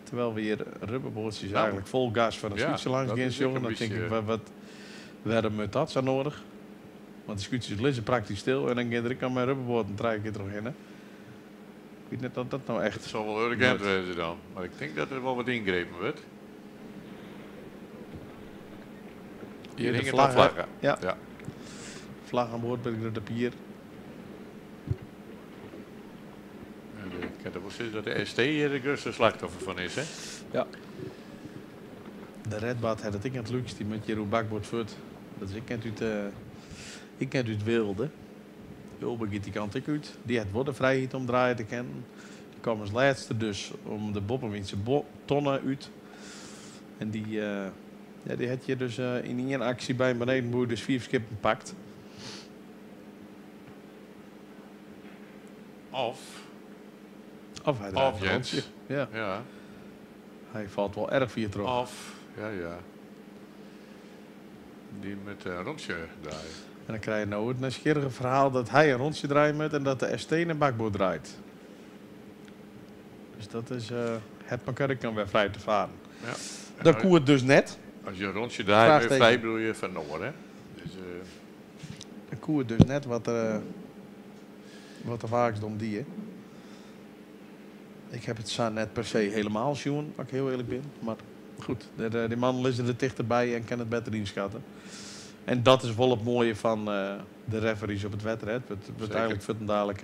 terwyl we hjir rubberboatsjes eigentlik fol gas foar in skûtsje langs gean sjogge. Dan tink ik, wat, wêrom moat dat sa noadich? Want de skûtsjes lizze praktysk stil en dan gean der ek noch mei rubberboaten trije kear trochhinne. Ik wit net oft dat no echt. It sil wol urgent wêze dan, mar ik tink dat der wol wat yngrepen wurdt. Hjir hinget de flagge. Ja. ja. Flagge oan board by de Grutte Pier. Ik kin wol sizze dat de ST hjir de grutste slachtoffer fan is, hè? Ja. De Redbad hat it ek net lúks, dy moat hjir oer bakboard fuort. Dat is ek net út, ek net út weelde. Ulbe giet dy kant ek út. Dy hat wol de frijheid om draaie te kinnen. Dy kaam as lêste dus om de boppewynse tonne út. En dy, ja, dy hat hjir dus yn ien aksje by in benedenboei dus fiif skippen pakt. Of. Of hy draait Of in Jens. rûntsje. Ja. Ja. Hy falt wol erch fier troch. Of, ja, ja. Dy moat in rûntsje draaie. En dan krije je no it nijsgjirrige ferhaal dat hy in rûntsje draaie moat en dat de ST nei bakboard draait. Dus dat is het elkoar ek dan wer frij te faren. Ja. Dat koe it dus net. As je in rûntsje draaie, moatte je Vraagteken. frij bliuwe fan oar, hè? Dus, Dat koe it dus net wat er, wat de Waaksdom die. Ik heb it sa net per se helemaal sjoen, as ik hiel earlik bin. Mar goed, dy mannen lizze der tichterby en kinne it better ynskatte. En dat is wol it moaie fan de referees op it wetter. Hè. It wurdt eigentlik fuortendalik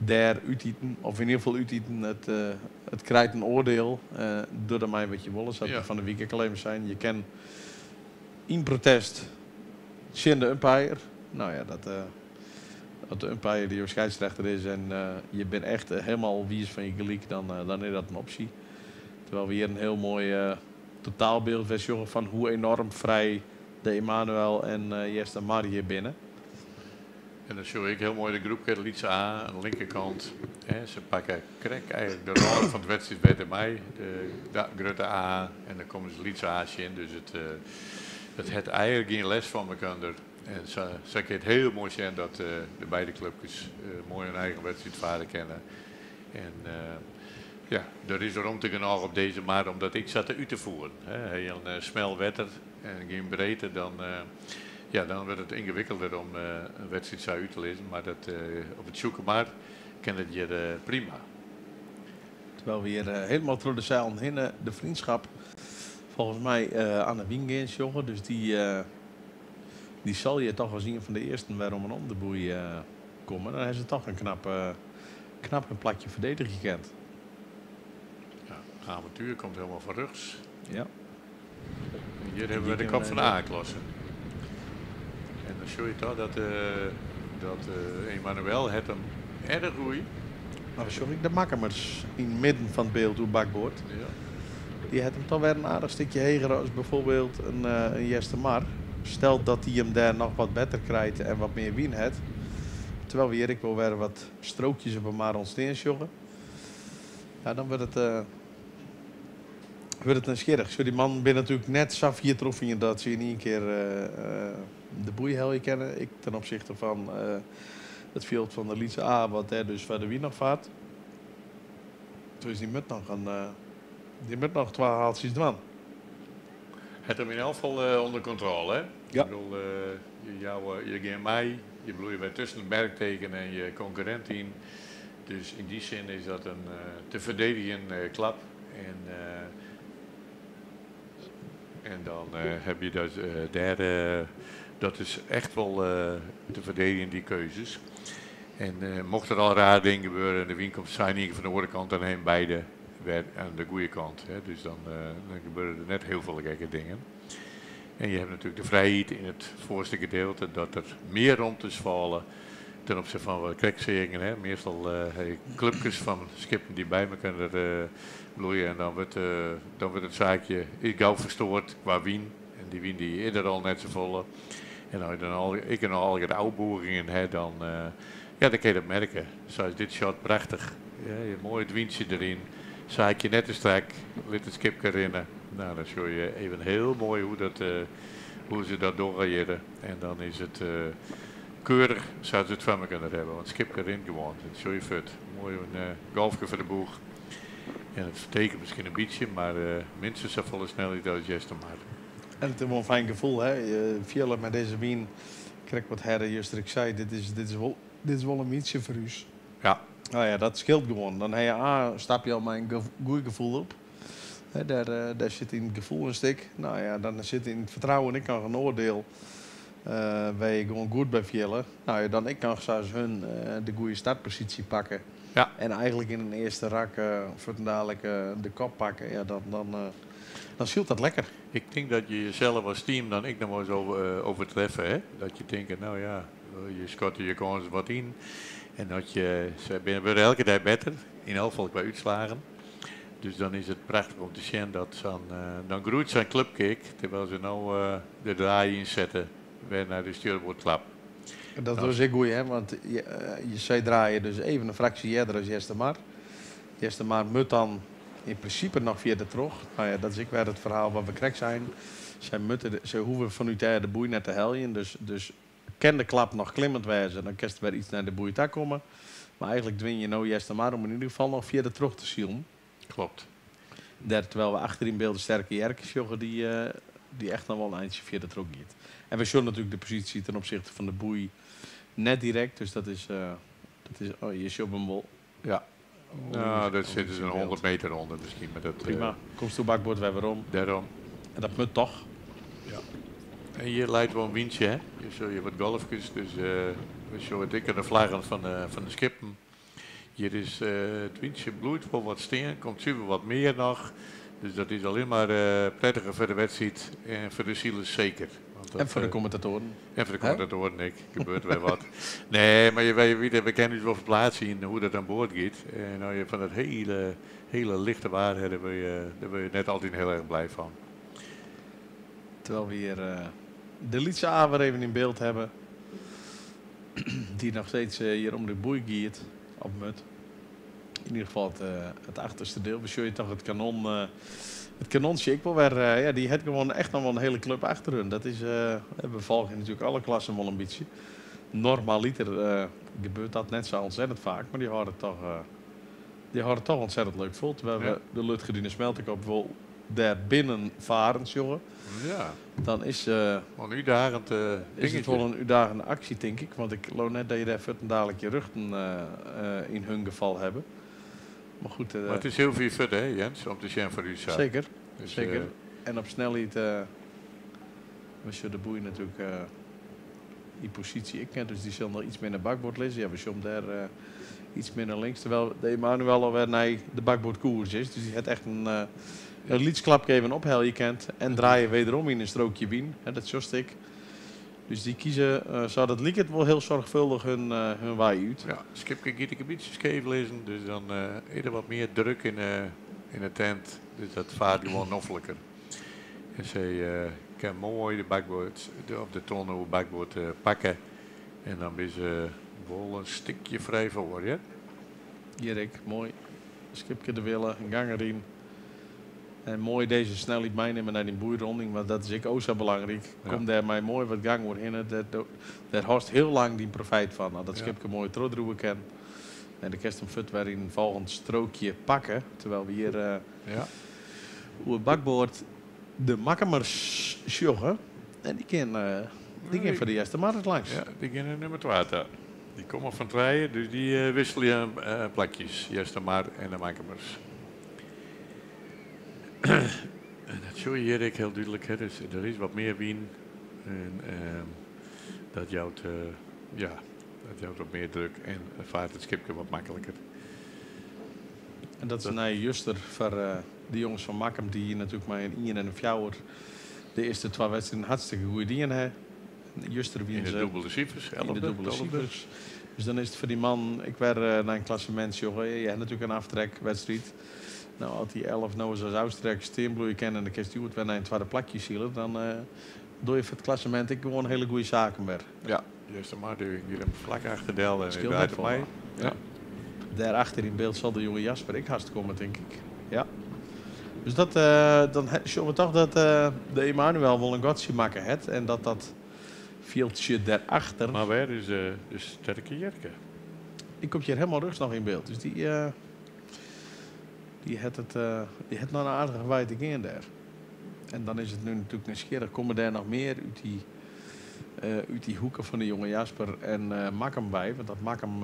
dêr útiten, of yn ieder gefal útiten, it krijt in oardiel. Doch dermei wat je wolle, sa't we fan de wike ek al even seinen. Je kin yn protest tsjin de umpire. No ja, dat, as de umpire jo skeidsrechter is en je binne echt helemaal wiis fan je gelyk, dan is dat in opsje. Terwyl we hjir in hiel moai totaalbyld wer sjogge fan hoe enoarm frij de Emanuel en Eastermar hjir binne. En dan sjoch ik hiel moai de groepke Lytse A oan de linkerkant. Hè, se pakke krekt eigentlik de râne fan it wedstriidwetter mei, de grutte A. En dan komme se Lytse A tsjin. Dus it hat eigentlik gjin lêst fan mekoar. En sa kin it hiel moai sjen dat de beide klupkes moai in eigen wedstriid farre kinne. En ja, der is romte genôch op dizze mar om dat ek sa te út te fieren. Hè, ha je in smel wetter en gjin breedte, dan, ja, dan wurdt it yngewikkelder om in wedstriid sa út te lizzen. Mar dat, op it Tsjûkemar kin it hjir prima. Terwyl we hjir helemaal troch de seilen hinne de Vriendschap folgens my oan de wyn gean sjogge. Dus dy sil hjir toch as ien fan de earsten wer om en om de boei komme. Dan ha se toch in knap in plakje ferdedigje kind. Ja, avontuur komt helemaal fan rjochts. En hjir hawwe we de Hjir kop fan de kinne we A-klasse. En dan sjoch je toch dat Emanuel hat him erch goed. Mar dan sjoch ik de Makkumers yn it midden fan it byld oer bakboard. Dy hat him toch wer in aardich stikje heger as byfoarbyld in Eastermar. Stel dat dy him dêr noch wat better krijt en wat mear wyn hat. Terwyl we hjir ek wol wer wat strookjes op 'e mar ûntstean sjogge. Ja, dan wurdt it nijsgjirrich. Sjoch, dy mannen binne natuerlik net sa fier trochfien dat se yn ien kear de boei helje kinne. Ek ten opsichte fan it fjild fan de Lytse A, wat dêr dus foar de wyn noch fart. Dus dy moat noch twa haaltsjes dwaan. Hat him yn elk gefal ûnder kontrôle, hè? Ja. Ik bedoel, je jouwe, je gean mei, je bloeie wer tusken it merkteken en je konkurrint yn. Dus yn dy sin is dat in te ferdedigjen klap. En, en dan heb je dat dêr, dat is echt wol te ferdedigjen, dy keuzes. En mocht der al raar ding gebeure en de wyn komt sein ien kear fan de oare kant, dan hawwe beide wer oan de goede kant. Hè. Dus dan gebeure der net hiel folle gekke dingen. En je hebt natuerlik de frijheid yn it foarste gedeelte dat der mear romtes falle ten opzichte fan wat ik krekt seagen. Hè. Meastal ha je klupkes fan skippen dy't by mekoar bloeie en dan wurdt it saakje gau ferstoard kwa wyn. En dy wyn dy is der al net safolle. En as je dan al, ek noch allegear ôfbûgingen ha, dan, ja, dan kin je dat merke. Sa is dit shot prachtich. Ja, je moai it wyntsje deryn. Saakje net te strak, lit it skipke rinne. Nou, dan sjoch je even hiel moai hoe se dat dogge hjir. En dan is it keurich sa't se it foar mekoar hawwe. Want it skipke rint gewoan. Dat sjoch je fuort. Moai in golfke foar de boech. En it fertekent miskien in bytsje, mar minstens safolle snelheid as Eastermar. En it is wol in fijn gefoel, hè? Je fiele mei dizze wyn, krekt wat Herre juster ek sei, dit is wol in wyntsje foar ús. Nou ja, dat skeelt gewoan. Dan ha je A, stap je al mei in goed gefoel op. Hè, dêr sit yn it gefoel in stik. Nou ja, dan sit yn it fertrouwen ek noch in oardiel. Wêr je gewoan goed by fiele. Nou ja, dan ek noch sa as hun de goede startposysje pakke. En eigentlik yn in earste rak fuortendalik de kop pakke. Ja, dan sylt dat lekker. Ik tink dat je jesels as team dan ek noch wolris overtreffe. Hè? Dat je tinke, nou ja, je skatte je kânsen wat yn. En dat je, se binne wurde elke dei better, yn elk gefal kwa útslaggen. Dus dan is it prachtich om te sjen dat dan groeit sa'n klupke ek, terwyl se no de draai ynsette wer nei de stjoerboardklap. Dat is ek goed, hè? Want je sei draaie dus even in fraksje earder as Eastermar. Eastermar moat dan yn prinsipe noch fierder troch. Nou ja, dat is ek wer it ferhaal wat we krekt seinen. Sy moatte, se hoege fanút dêr de boei net te heljen. Dus kin de klap noch klimmend wêze, dan kinst wer iets nei de boei ta komme. Mar eigentlik dwing je no Eastermar om yn ieder gefal noch fierder troch te silen. Kloppet. Dêr, terwyl we achteryn byld de Sterke Jerke sjogge, dy't echt noch wol in eintsje fierder troch giet. En we sjogge natuerlik de posysje ten opsichte fan de boei net direkt, dus dat is, oh, je sjogge him wol. Ja. Nou, dat sit dus in 100 meter ûnder miskien. Mar dat, Prima. Komst oer bakboard wer werom. Dêrom. En dat moat toch? Ja. En hjir leit wol in wyntsje, hè? Hjir sjogge je wat golfkes, dus we sjogge it ek oan de flaggen fan de skippen. Hjir is it wyntsje bliuwt wol wat stean, komt suver wat mear noch. Dus dat is allinne mar prettiger foar de wedstriid en foar de silers seker. Want dat, En foar de kommentatoaren. En foar de kommentatoaren ek, gebeurt wer wat. Nee, mar je, wy, we kinne ús wol ferpleatse yn hoe't dat oan board giet. En as je fan dat hiele, hiele lichte waar ha, dêr wurde je net altyd hiel erch blij fan. Terwyl we hjir de Lytse A wer even yn byld hawwe. Dy't noch steeds hjir om de boei giet, op mut. Yn ieder gefal it achterste diel. We sjogge toch it kanon, it kanontsje ek wol wer. Ja, dy hat gewoan echt noch wol in hiele klup achter hun. Dat is, we folgje natuerlik alle klassen wol in bytsje. Normaliter gebeurt dat net sa ontzettend faak, mar dy hâlde it toch ontzettend leuk fol. Terwyl we de Lutgerdine Smeltekop wol dêr binnen faren sjogge. Dan is, Wol in útdagend is it dingetje. wol in útdagende aksje, tink ik. Want ik leau net dat je dêr fuortendalik je rjochten yn hun gefal hawwe. Mar goed, Mar it is hiel fier fuort, hè, Jens, om te sjen foar ús sa. Seker, Dus, seker. En op snelheid, we sjogge de boei natuerlik yn posysje ek net, dus dy sil noch iets mear nei bakboard lizze. Ja, we sjogge him dêr iets mear nei links, terwyl de Emanuel alwer nei de bakboardkoers is. Dus dy hat echt in lyts klapke even ophelje kind en draaie wederom yn in strookje wyn. Hè, dat sjochst ek. Dus dy kieze, sa dat liket wol hiel soarchfâldich hun wei út. Ja, skipke giet ek in bytsje skeef lizzen, dus dan is der wat mear druk yn de tent. Dus dat faart gewoan nofliker. En se kin moai de bakboard, of de tonne oer bakboard pakke. En dan binne se wol in stikje frij foar, ja? Hjir ek, moai. Skipke de wille, in gang deryn. En moai dizze snelheid meinimme nei dy boeironding, want dat is ek o sa belangryk. Kom dêr mei moai wat gang oerhinne, dêr hâldst hiel lang dyn profyt fan. As dat skipke moai trochdriuwe kin. En dan kinst him fuort wer yn in folgjend strookje pakke. Terwyl we hjir oer bakboard de Makkumers sjogge. En dy kin Die gean foar de Eastermar langs. Ja, die gean nei nummer 2 ta. Die komme fan trije, dus die wisselje plakjes. Eastermar en de Makkumers. En dat sjoch je hjir ek hiel dúdlik. Hè. Dus der is wat mear wyn. En dat jout, ja, dat jout wat mear druk en faart it skipke wat makliker. En dat is in nije juster foar de jonges fan Makkum, dy't natuerlik mei in ien en in fjouwer de earste twa wedstriden hartstikke goed dien ha. Juster wiene Yn de se dûbelde sifers, yn de elfde, dûbelde tolfde. sifers. Dus dan is it foar dy mannen ek wer nei in klassemint sjogge. Je ha natuerlik in aftrekwedstriid. No, as dy 11 no ris as ôfstrek stean bliuwe kinne en dan kinst hjoed wer nei in twadde plakje sile, dan dogge je foar it klassemint ek gewoan hiele goede saken wer. Ja, Eastermar dy giet him flak achter del en Skeelt draait net op my. folle. Ja. Dêrachter yn byld sil de jonge Jasper ek hast komme, tink ik. Ja. Dus dat, dan sjogge we toch dat de Emanuel wol in gatsje makke hat en dat dat fjildsje dêrachter. Mar wêr is de Sterke Jerke? Dy komt hjir helemaal rjochts noch yn byld. Dus dy, dy hat it, dy hat noch in aardige wei te gean dêr. En dan is it nu natuerlik nijsgjirrich, komme dêr noch mear út dy hoeke fan de jonge Jasper en Makkum by? Want as Makkum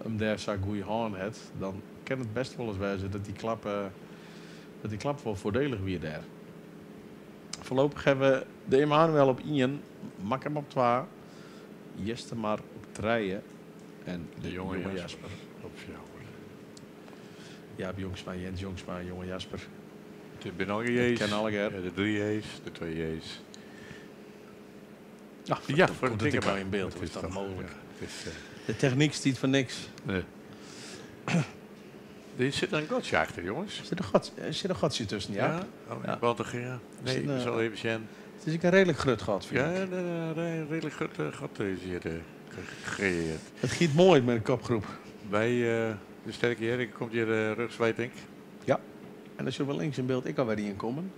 him dêr sa goede hân hat, dan kin it best wolris wêze dat dy klap wol foardelich wie dêr. Foarlopich hawwe we de Emanuel op ien, Makkum op twa, Eastermar op trije en de De jonge jonge Jasper Jasper op fjouwer. Jaap Jongsma, Jens Jongsma, jonge Jasper. It binne allegear J's. It kin allegear. Ja, de drie J's, de twee J's. Ja, Ja, voor voor komt de het dikke ik al in beeld. Het Hoe is is dat toch, mogelijk? ja, het is, De techniek stiet voor niks. Nee. Er zit een gatsje achter, jongens. Zit een gatsje tussen, ja? Ja? Oh, Ja. Want er, ja. Nee, Zit een, ik zal even zien. Het is ook een redelijk groot gat, vind Ja, ik. een redelijk groot gat is hier gecreëerd. Het giet mooi met een kopgroep. Bij de Sterke Jerk komt hier rechtswijd, denk ik. Ja. En dan zullen we links in beeld ik alweer in komen.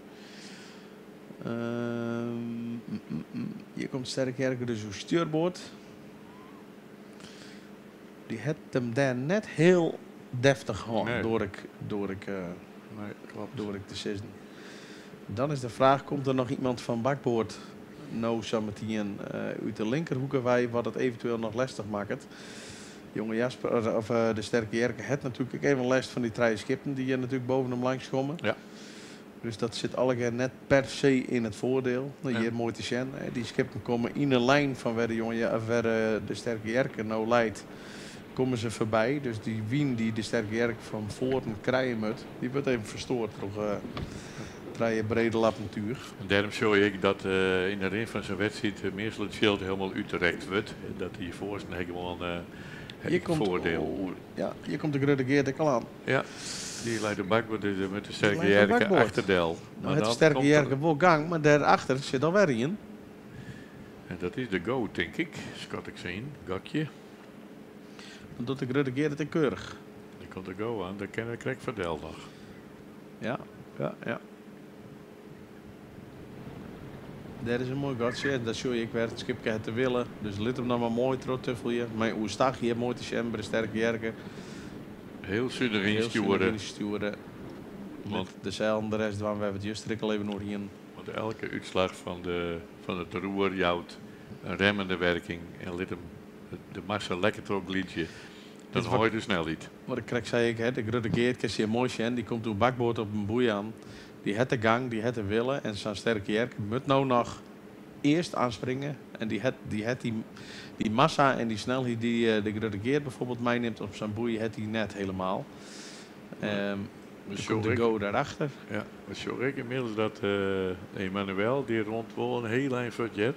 Hier komt Sterke Jerke dus op stuurboord. Die het hem daar net heel deftig gehad Nee. door ik, Nee, klopt. door ik te sissen. Dan is de vraag, komt er nog iemand van bakboord nou zometeen uit de linkerhoek wij wat het eventueel nog lastig maakt? Jonge Jasper, of de Sterke Jerke, het natuurlijk ook even last van die drie skippen die hier natuurlijk boven hem langs komen. Ja. Dus dat zit allegear net per se in het voordeel. Nou, hier mooi te zien. Hè. Die skippen komen in de lijn van waar de, jonge, of waar, de Sterke Jerke nou leidt, komen ze voorbij. Dus die wien die de Sterke Jerke van voren krijgen moet, die wordt even verstoord door drie brede lappen tuig. En daarom zie ik dat in de rin van zijn wedstrijd meestal het schild helemaal uitgerekt wordt. Dat die voorste gewoon Hier het komt voordeel. Oh, ja, hier komt de Grote Geert ook al aan. Ja, die leidt de bakboord dus met de Sterke Die leidt de Jerke bakboord. achterdel. Nou, het dan Sterke komt er Jerke wel gang, maar daarachter zit alweer in. En dat is de go, denk ik. Schat ik zien. Gakje. Dan doet de Grote Geert het keurig. Die komt de go aan, dan ken ik Krek Verdel nog. Ja, ja, ja. Daar is een mooi gatje. En dat zie ik weer. Het schipje het te willen. Dus lid hem nou maar mooi trottuffel Mijn oerstag hier mooi te zien bij de Sterke Jerke. Heel zuinig Heel insturen. zuinig insturen. Want de zeil en de rest waar we hebben het juist al even nog hier. Want elke uitslag van het roer jouwt een remmende werking en lid hem de massa lekker teruggliedje. Dan Dit hoor je de snelheid. Wat ik krek zei ik, hè, de Grote Geert, kan je mooi zien, die komt door bakboord op een boei aan. Die het de gang, die het de willen en zo'n Sterke Jerke moet nou nog eerst aanspringen. En die het die, het die, die massa en die snelheid die de Grote Geert bijvoorbeeld meeneemt op zijn boei, het die net helemaal. Maar Dan komt de sorry. go daarachter. Ja, maar sorry, ik inmiddels dat Emmanuel, die rond wel een heel eind voor het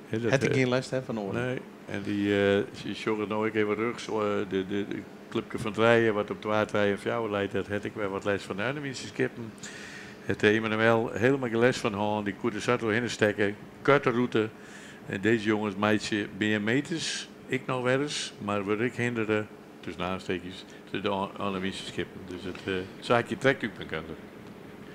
Hè, dat, Het ik geen les hè, van oren. Nee, en die ze zorgen nou ik even rug, zo, de clubje van het rijden, wat op 2, 3 en 4 leidt, dat had ik weer wat les van de andere skippen. Het Emmanuel helemaal geen les van hand, die koerde zat doorheen stekken, korte route. En deze jongens, meidje, meer meters, ik nog wel eens, maar wat ik hinderde, tussen aanstekens, de Annewiese skippen. Dus het zaakje trekt u kan.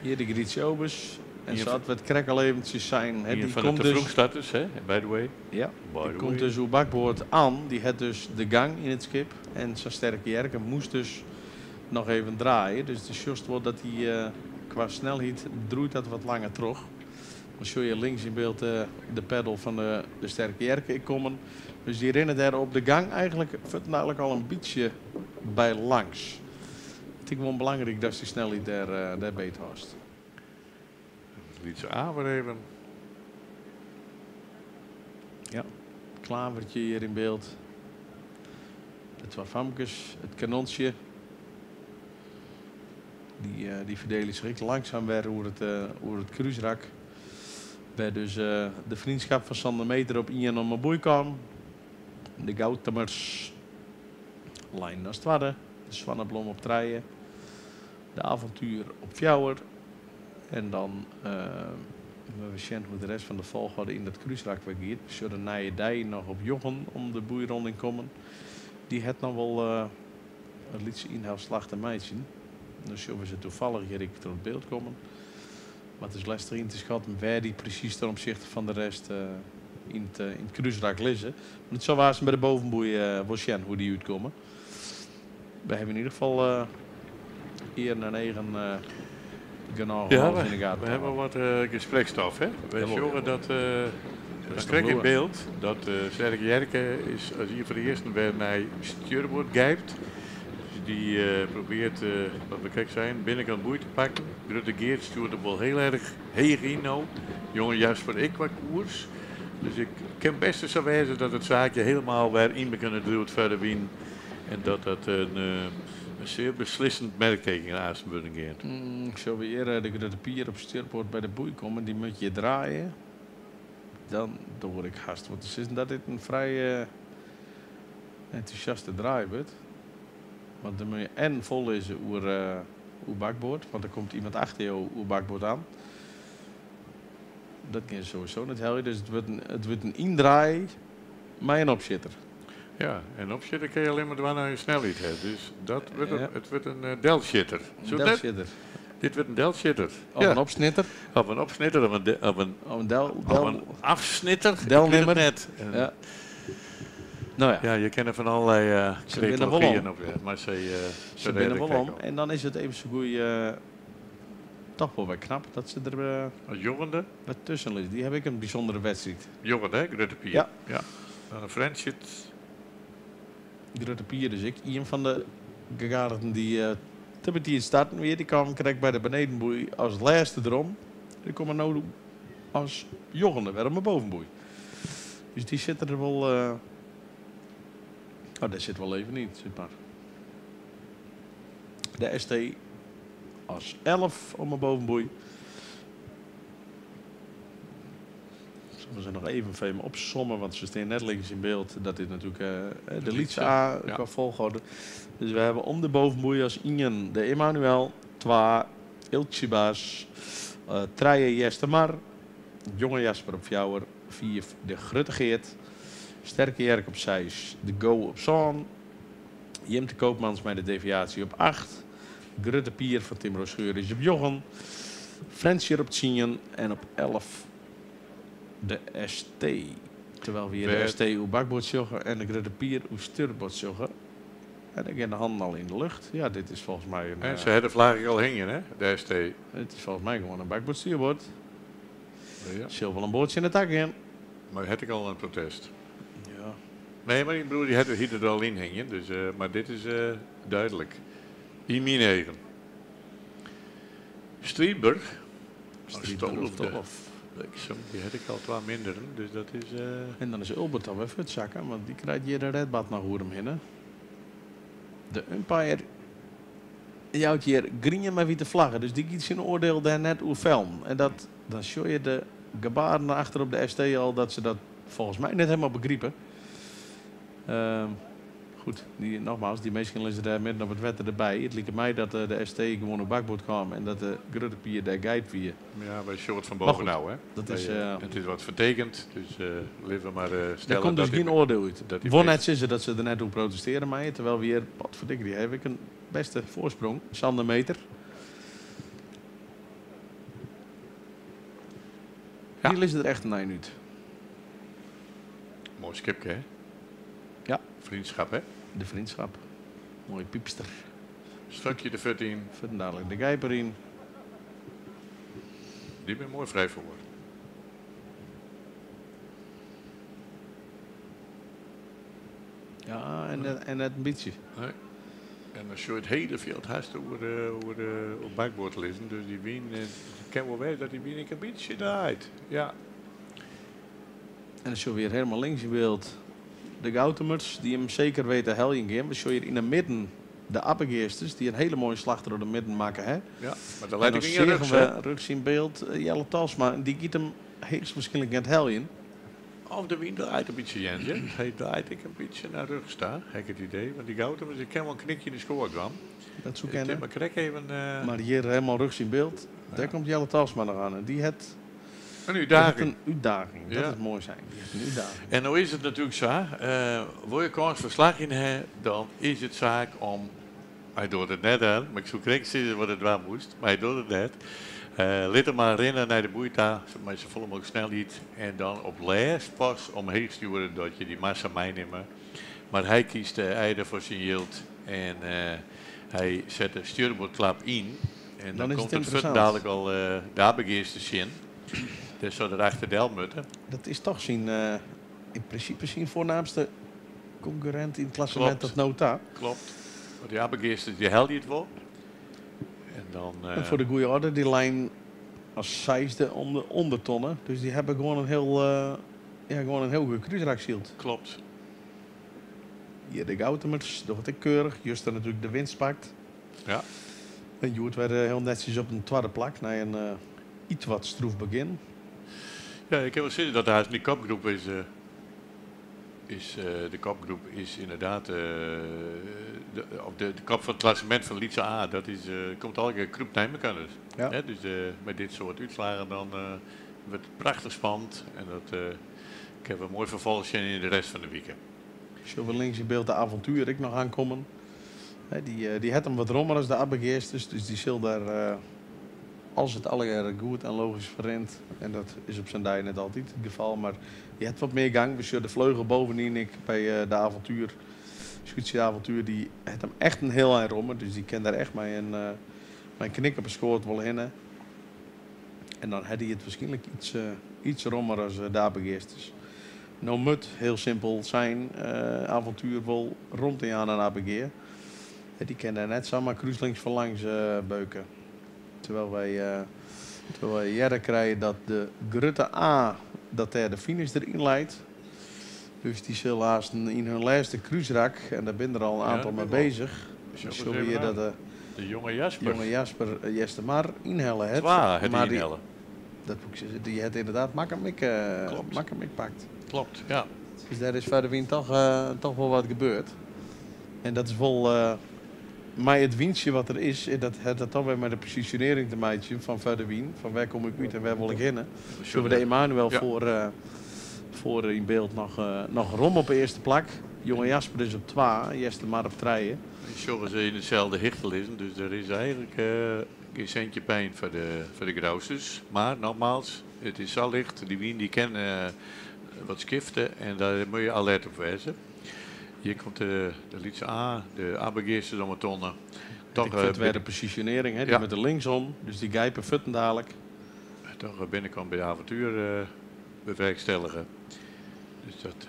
Hier de Grietje Obers. En Hier zat wat krek al eventjes zijn. Hè, Hier die van komt de dus vroeg starters, hè, by the way. Ja, By die the komt way. dus uw bakboord aan. Die had dus de gang in het schip. En zijn Sterke Jerke moest dus nog even draaien. Dus de just wordt dat hij qua snelheid droeit dat wat langer terug. Dan sjoch je links yn byld de peddel fan de, de Sterke Jerke ek kommen. Dus dy rinne dêr op de gang eigentlik fuortendalik al in bytsje by langs. It is gewoan belangryk datst dy snelheid dêr, dêr beet hâldst. Lytse A wer even. Ja, klavertje hjir yn byld. De twa famkes, it kanontsje. Dy, dy ferdiele sich ek langsum wer oer it, oer it krúsrak. Wêr dus de Vriendschap fan Sander Meter op ien om 'e boei kaam. De Goutumers leinen as twadde. De Swanneblom op trije. De Avontuur op fjouwer. En dan moatte we sjen hoe't de rest fan de folchoarder yn dat krúsrak wer giet. We sjogge de Nije Dei noch op njoggen om de boeironding kommen. Dy hat noch wol in lytse ynhelslach te meitsjen. Dan sjogge we se tafallich hjir ek troch it byld kommen. Mar it is lestich yn te skatten wêr dy presys ten opsichte fan de rest yn it, yn it krúsrak lizze. Mar it sil we aansten by de bovenboei wol sjen hoe't dy útkomme. We hawwe yn ieder gefal earen en eagen genôch om Ja, alles yn de we, gaten we te hawwe hâlden. wat gespreksstof, hè? Wy Jawol, sjogge jawol. dat dan Rêstich krekt yn bliuwe. byld dat Sterke Jerke is as ien fan de earsten wer nei stjurboard gijpt. Dus dy probearret, wat we krekt seinen, binnenkant boei te pakken. Grutte Geert stjoert him wol hiel erch heech yn no. Jonge Jasper ek kwa koers. Dus it kin bêst sa wêze dat it saakje hielendal wer yn begjinne driuwt foar de wyn. En dat dat in sear beslissend merkteken aansten wurden giet. Ik sjoch hjir de Grutte Pier op stjurboard by de boei kommen. Dy moat hjir draaie. Dan doar ik hast wol te sizzen dat dit in frij entûsjaste draai wurdt. Want dan moatte je en fol lizze oer, oer bakboard, want der komt iemand achter jo oer bakboard oan. Dat kin sowieso net helje. Dus it wurdt in yndraai mei in opsjitter. Ja, en opsjitte kin je allinne mar dwaan as je snelheid ha. Dus dat wurdt in, it wurdt in delsjitter. In Soe dat? delsjitter. Dit wurdt in delsjitter. Of Ja. in opsnitter. Of in opsnitter, of in, de, of in, Of in del, of del, in afsnitter. Ik weet het delnimmer. net. Ja. Nou ja. Ja, je kent er van allerlei Ze binne wol cretologieën om. op, ja. Maar ze, Ze ze binne redden wol om. krekt al. En dan is it even sa goed toch wol wer knap dat se der As njoggende? wat tusken lizze. Dy ha ek in bysûndere wedstriid. Njoggende, hè? Grutte Pier. Ja. Ja. Dan in Friendship. Grutte Pier dus ek. Ien fan de gegadigden dy't te betiid starten wie. Dy kaam krekt by de benedenboei as lêste derom. Dy komme no as njoggende wer op de bovenboei. Dus dy sitte der wol... Oh, dêr sit wol even yn, sit mar. De ST as 11 om de bovenboei. Zullen we ze nog even even opsommen, want se steane net links yn byld. Dat is natuerlik de De Lytse Lytse, A ja. qua folchoarder. Dus we hawwe om de bovenboei as 1 de Emanuel, 2 Iltjebaas, 3 Jestermar, Jonge Jasper op 4, 4 de Grutte Geert, Sterke Jerk op 6, de Go op sân, Jimte Koopmans mei de deviaasje op 8, Grutte Pier fan Tim Rooschuur is op njoggen, Frensjer op 10 en op 11 de ST. Terwijl we hier de ST oer bakboard sjogge en de Grutte Pier oer stuurboard sjogge. En dan gaan de handen al in de lucht. Ja, dit is volgens mij een... En se ha de flagge al hingjen, hè? De ST. Het is volgens mij gewoan in bakboard stuurboard. Ja. Sil wol in boatsje yn de tak gean. Mar ha ik al in protest? Ja. Nee, mar ik bedoel, dy hat der al yn hingjen. Dus, mar dit is dúdlik. Yn myn eagen. Striidber. Striidber of Stolof, de Tolof. Bliksem, dy ha ik al twa minder. Dus dat is... En dan is Ulbert dan wer fuortsakke, want dy krijt hjir de redbad noch oer him hinne. De umpire jout hjir grien mei wite flagge, dus dy giet syn oardiel dêr net oer fellen. En dat, dan sjogge je de gebaren achter op de ST al dat se dat folgens my net hielendal begripe. Goed, dy, nogmaals, dy minsken lizze dêr midden op it wetter derby. It liket my dat de ST gewoan op bakboard kaam en dat de Grutte Pier dêr gijp wie. Ja, wy sjogge it fan Mar boven goed, nou, hè? Dat Wij, is, it is wat fertekend, dus litte we mar Der stelle komt dus dat die gjin oardiel út. dat die Wol net sizze dat se der net oer protestearje meie, terwijl we hjir, potverdikke, dy ha ek in bêste foarsprong. Sander Meter. Ja. Dy lizze der echt in ein út. Moai skipke, hè? Ja. Vriendschap, hè? De Vriendschap. Moaie pypster. Stukje de fut yn. Fuortendalik de gijp deryn. Dy binne moai frij foar. Ja, en net in bytsje. Nee. En dan soe it hiele fjild hast oer, oer, oer bakboard lizzen. Dus dy wyn, it kin wol wêze dat dy wyn ek in bytsje draait. Ja. En dan sjogge we hjir helemaal links yn byld de Goutumers, dy't him seker witte heljen gean. We sjogge hjir yn 'e midden de Abbegeasters, dy't in hele moaie slach troch de midden makke ha. Ja, mar der En leit dan ek ien seagen rjochts, we hè? rjochts yn byld Jelle Talsma. En dy giet him heechstwaarskynlik net heljen. Of de wyn draait in bytsje, Jens. Hè? Hy draait ek in bytsje nei rjochts ta, ha ik it idee. Want dy Goutumers, dy kin wol in knikje yn de skoar dwaan. Dat soe It is kinne. mar krekt even. Mar hjir helemaal rjochts yn byld, dêr komt Jelle Talsma noch oan. En dy hat Een Die uitdaging. hat in útdaging, dat Ja. is moai sein. Dy hat in útdaging. En no is it natuerlik sa, wol je kâns foar slagjen ha, dan is it saak om, hy docht it net aan, mar ik soe krekt sizze wat er dwaan moast, mar hy docht it net. Lit him mar rinne nei de boei ta, mei safolle mooglik snelheid en dan op lêst pas omheech stjoere dat je dy massa meinimme. Mar hy kiest eider foar syn jild en hy set de stjoerboardklap yn. En dan Dan is komt it it ynteressant. fuortendalik al de Abbegeast te sjen. Dêr soe er achter del moatte. Dat is toch syn, yn prinsipe syn foarnaamste konkurrint yn it klassemint Klopt. tot no ta. Klopt. Want dy Abbegeasters dy helje it wol. En dan, En foar de goede orde, dy lijn as seisde om de ûndertonne. Dus dy hawwe gewoan in hiel, ja, gewoan in hiel goed krúsrak syld. Klopt. Hjir de Goutumers, docht ek keurich. Juster natuerlik de winst pakt. Ja. En hjoed wer hiel netsjes op in twadde plak nei in iets wat stroef begjin. Ja, ik kin wol sizze dat hast dy kopgroep is, is de kopgroep is ynderdaad, de, of de kop fan it klassemint fan Lytse A, dat is, komt allegear krûpt nei mekoar dus. Ja. Hè, dus mei dit soart útslaggen dan wurdt it prachtich spannend en dat kinne we moai ferfolch sjen yn de rest fan de wike. Sjogge we links yn byld de Avontuur ek noch oankommen. Hè, dy hat him wat rommer as de Abbegeasters, dus dy sil dêr, as it allegear goed en logysk ferrint, en dat is op sa'n dei net altyd it gefal, mar dy hat wat mear gang. We sjogge de fleugel bovenyn ek by de Avontuur. Skûtsje Avontuur, dy hat him echt in hiel ein rommer, dus dy kin dêr echt mei in knik op 'e skoat wol hinne. En dan hat hy it wierskynlik iets rommer as de Abbegeasters. No moat hiel simpel sein, Avontuur wol romte jaan oan Abbegea. Ja, dy kin dêr net samar krúslings foar langs beuke. Terwijl wy earder krije dat de grutte A, dat dêr de finish deryn leit. Dus dy sil haast yn hun lêste krúsrak, en dêr binne der al in Ja, aantal dat mei bin wol. bezich. Sjoch Dan eens sjogge we even hjir aan. dat de De jonge Jasper. jonge Jasper Eastermar ynhelle hat. Twa hat Maar hy ynhelle. Dat moet ik zeggen, dy hat ynderdaad Makkum ek Klopt. Makkum ek pakt. Klopt, ja. Dus dêr is foar de wyn toch wol wat gebeurd. En dat is wol, mei it wyntsje wat der is, en dat hat dat dan wer mei de posisjonearring te meitsjen fan foar de wyn, fan wêr kom ik út en wêr wol ik hinne. Sjogge we de Emanuel Ja. foar yn byld noch rom op 'e earste plak. Jonge Jasper is op 2, Eastermar op 3. Dy sjogge se yn deselde hichte lizzen, dus der is eigentlik gjin sintsje pyn foar de Grousters. Mar nogmaals, it is sa licht, dy wyn dy kin wat skifte en dêr moatte je alert op wêze. Hjir komt de lytse A, de Abbegeasters om 'e tonne. Toch, Ik vind wer de posisjonearring, hè, dy Ja. moatte linksom, dus dy gijpen fuortendalik. Toch binnenkant by de Avontuur bewerkstelligen. Dus dat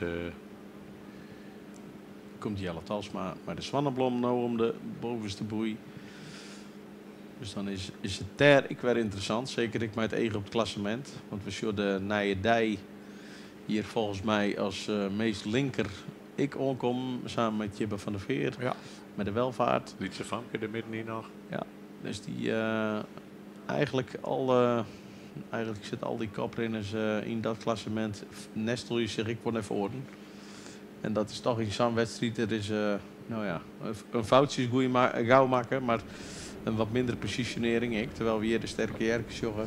komt Jelle Talsma mei de Swanneblom no om de bovenste boei. Dus dan is it dêr ek wer ynteressant, seker ek mei it each op it klassemint. Want we sjogge de Nije Dei hjir folgens my as meast linker ek oankommen, samen mei Tjibbe van der Veer. Ja. Mei de Welvaart. Lytse famke der middenyn noch. Ja, dus dy eigentlik al, eigentlik sitte al dy koprinners yn dat klassemint, nestelje sich ek wol nei foaren. En dat is toch yn sa'n wedstriid, dat is, nou ja, in foutsje is goeie gau makke, mar in wat mindere posisjonearring ek, terwijl we hjir de Sterke Jerke sjogge.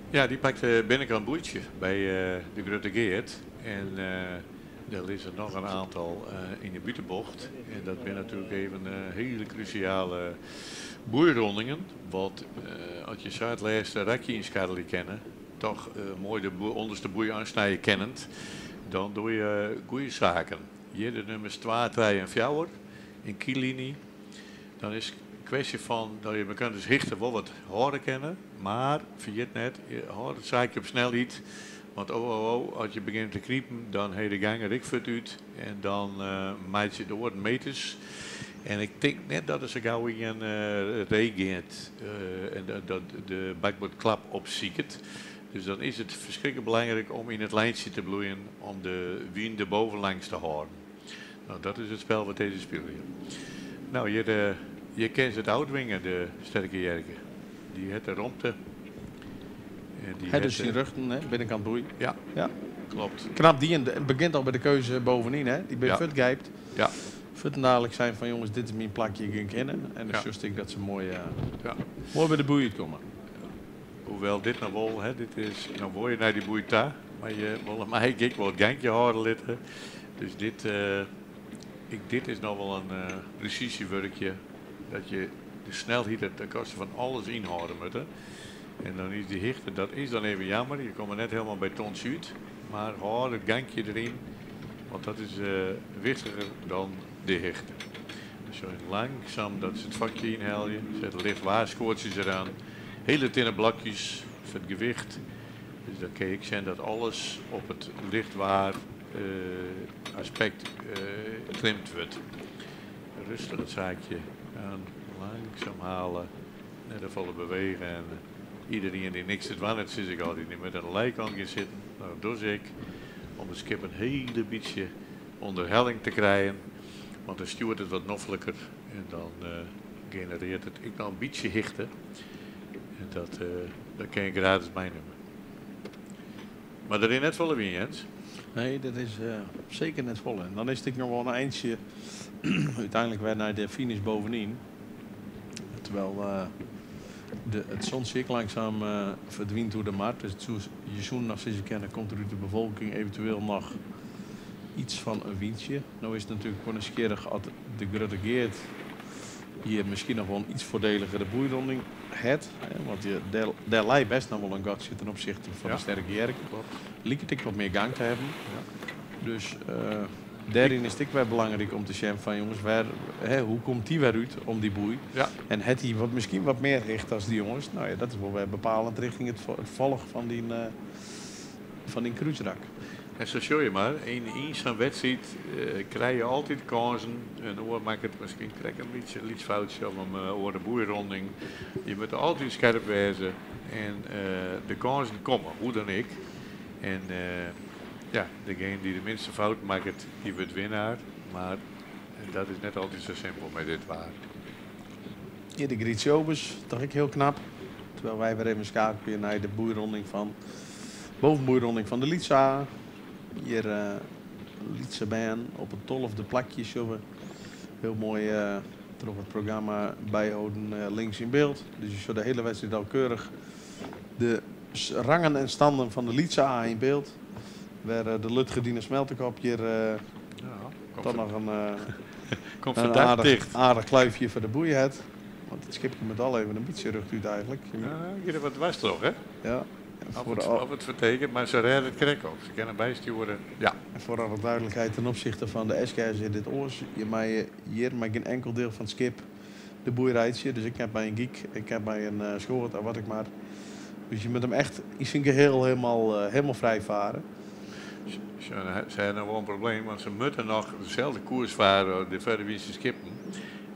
Ja, dy pakt de binnenkant boeitje by de Grutte Geert. En dêr lizze noch in oantal yn de bûtenbocht. En dat binne natuerlik even hiele krúsjale boeirûningen. Want as je sa it lêste rakje ynskarrelje kinne, toch moai de ûnderste boei oansnije kinnend, dan dogge je goede saken. Hjir de nûmers 2, 3 en 4 yn kielline. Dan is it in kwestje fan dat je mekoar dus hichte wol wat hâlde kinne, mar ferjit net, je hâlde it saakje op snelheid, Want oh, oh, oh, as je begjinne te knipen, dan ha de gang der ek fuort út. En dan meitsje de oaren meters. En ik tink net dat der sa gau ien ree giet en dat de bakboardklap opsiket. Dus dan is it ferskriklik belangryk om yn it lijntsje te bliuwen om de wyn der bovenlangs te hâlden. No, dat is it spel wat dizze spylje. No, hjir, hjir kin se it ôftwinge, de Sterke Jerke. Dy hat de romte. En dy Hat dus syn rjochten, hè, binnenkant boei. Ja, Ja. klopt. Knap dien. Het begjint al by de keuze bovenyn, hè. Dy binne fuortgijpt. Fuortendaliks sein fan jonges, dit is myn plakje, ik gean hinne. En dan sjochst ek dat se moai by de boei útkomme. Hoewol dit noch wol, hè, dit is, no wol je nei dy boei ta, mar je wolle my ek wol it gankje hâlde litte. Dus dit is noch wol in presysjewurkje, dat je de snelheid ten koste fan alles ynhâlde moatte. En dan is dy hichte, dat is dan even jammer, je komme net hielendal by tons út, mar hâld it gankje deryn, want dat is wichtiger dan de hichte. Dus zo langzaam dat ze it fakje ynhelje, set licht waarskoartsjes eraan, hiele tinne blokjes foar it gewicht. Dus dan kin je ek sjen dat alles op it lichtwaar aspekt klimd wurdt. Rêstich it saakje oan, langsum hale, net te folle bewege en iderien dy't niks te dwaan hat, sis ik altyd, dy moat oan de lijkant gean sitten. No, dat doch ik, om it skip in hiele bytsje ûnder helling te krijen, want dan stjoert it wat nofliker en dan generearret it ek noch in bytsje hichte. En dat kin je gratis meinimme. Mar der is net folle wyn, Jens. Nee, dat is seker net folle. En dan is it ek noch wol in eintsje úteinlik wer nei de finish bovenyn. Terwyl it sintsje ek langsum ferdwynt oer de mar. Dus je soene noch sizze kinne, komt der út de befolking eventueel noch iets fan in wyntsje. No is it natuerlik wol nijsgjirrich as de Grutte Geart hjir miskien noch wol in iets foardeligere boeironding hat. Hè, want dêr leit bêst noch wol in gatsje ten opsichte fan de Sterke Jerke. Liket ek wat mear gang te hawwen. Dus dêryn is it ek wer belangryk om te sjen fan jonges, hoe komt dy wer út om dy boei? En hat hy miskien wat mear hichte as dy jonges? No ja, dat is wol wer bepalend rjochting it folch fan dyn krúsrak. En sa sjoch je mar, yn sa'n wedstriid krije je altyd kânsen. In oar makket miskien krekt in bytsje in lyts foutsje of in oare boeironding. Je moatte altyd skerp wêze en de kânsen komme, hoe dan ek. En degene dy't de minste fout makket, dy wurdt winnaar. Mar dat is net altyd sa simpel mei dit waar. Hjir de Griet Jobers, dochs ek hiel knap. Terwyl wy wer even skeakelje nei de boeironding fan, bovenboeironding fan de Lytse A. Hjir lytse bern op it 12e plakje sjogge we. Hiel moai troch it programma byholden links yn byld. Dus je sjogge de hiele wedstriid al keurich de rangen en standen fan de Lytse A yn byld. Wêr de Lutgerdine Smeltekop hjir komt dochs noch komt in ferdacht ticht. aardich kluifje foar de boei hat. Want it skipje moat al even in bytsje rjochtút eigentlik. Ja, giet der wat dwers troch, hè? Ja. Of it fertekent, mar se rêde it krekt op. Se kinne bystjoere. Ja. En foar alle dúdlikheid ten opsichte fan de SKS is dit oars. Je meie hjir mei gjin inkeld diel fan it skip de boei reitsje. Dus ik ha by in gyk, ik ha by in skoat of wat ek mar. Dus je moatte him echt yn syn gehiel helemaal frij farre. Se hawwe noch wol in probleem, want se moatte noch deselde koers farre, de foarwynse skippen.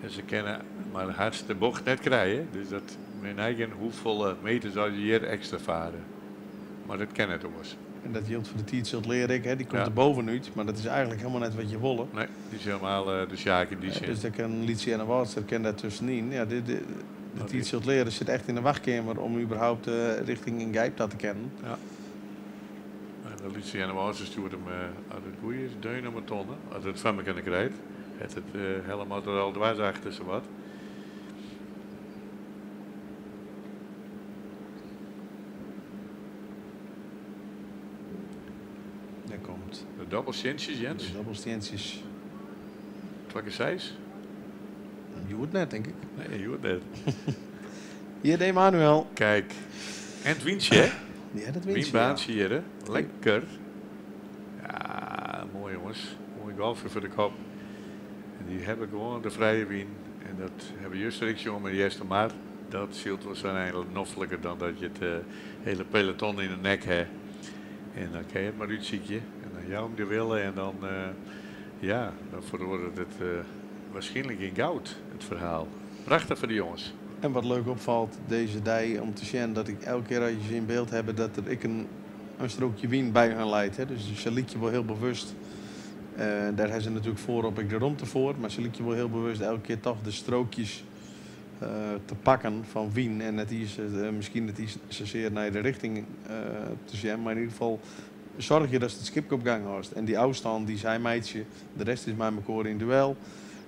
En se kinne mar hast de bocht net krije. Dus dat men eigen hoefolle meters as je hjir ekstra farre. Mar dat kin net oars. En dat jildt foar de tiid zult leren ik, hè. Dy komt der bovenút, mar dat is eigentlik hielendal net wat je wolle. Nee, dy is hielendal de sjaak yn dy sin. Dus dêr kin Lytse en Wâldster kin dêr tuskenyn. Ja, de tiid zult leren sit echt yn de wachtkeamer om überhaupt rjochting in Gijp ta te kennen. Ja. En de Lytse en Wâldster stjoert him, as it goed is, deun om 'e tonne. As it fan my krijt, hat it helemaal der al dwers achter sawat. Daar komt de dobbelstientsjes, Jens. De dobbelstientsjes. Twa kear seis? Je hoort net, denk ik. Nee, je hoort net. Hier de Emanuel. Kijk. En het windje, hè? Ja, dat windje, Windbaantje ja. hier, hè? Lekker. Ja, moai jonges. Moai golfer foar de kop. En dy hawwe gewoan de frije wyn. En dat hawwe we juster ek sjoen mei de Eastermar. Dat sylt wol sa nofliker dan dat je it hiele peloton yn de nek hawwe. En dan kin je it mar útsykje. En dan jou him de wille en dan, ja, dan feroaret it waarskynlik yn goud, it ferhaal. Prachtich foar de jonges. En wat leuk opfalt dizze dei om te sjen dat ik elke kear as je se yn byld hawwe dat der ek in strookje wyn by hun leit. Dus se lykje wol hiel bewust, dêr hawwe se natuerlik foarop ek de romte foar, mar se lykje wol hiel bewust elke kear toch de strookjes te pakken fan wyn en net iens, miskien net iens sasear nei de richting te sjen, mar yn ieder gefal soargje datst it skipke op gang hâldst. En dy ôfstân dy't sy meitsje, de rest is mei mekoar yn duel,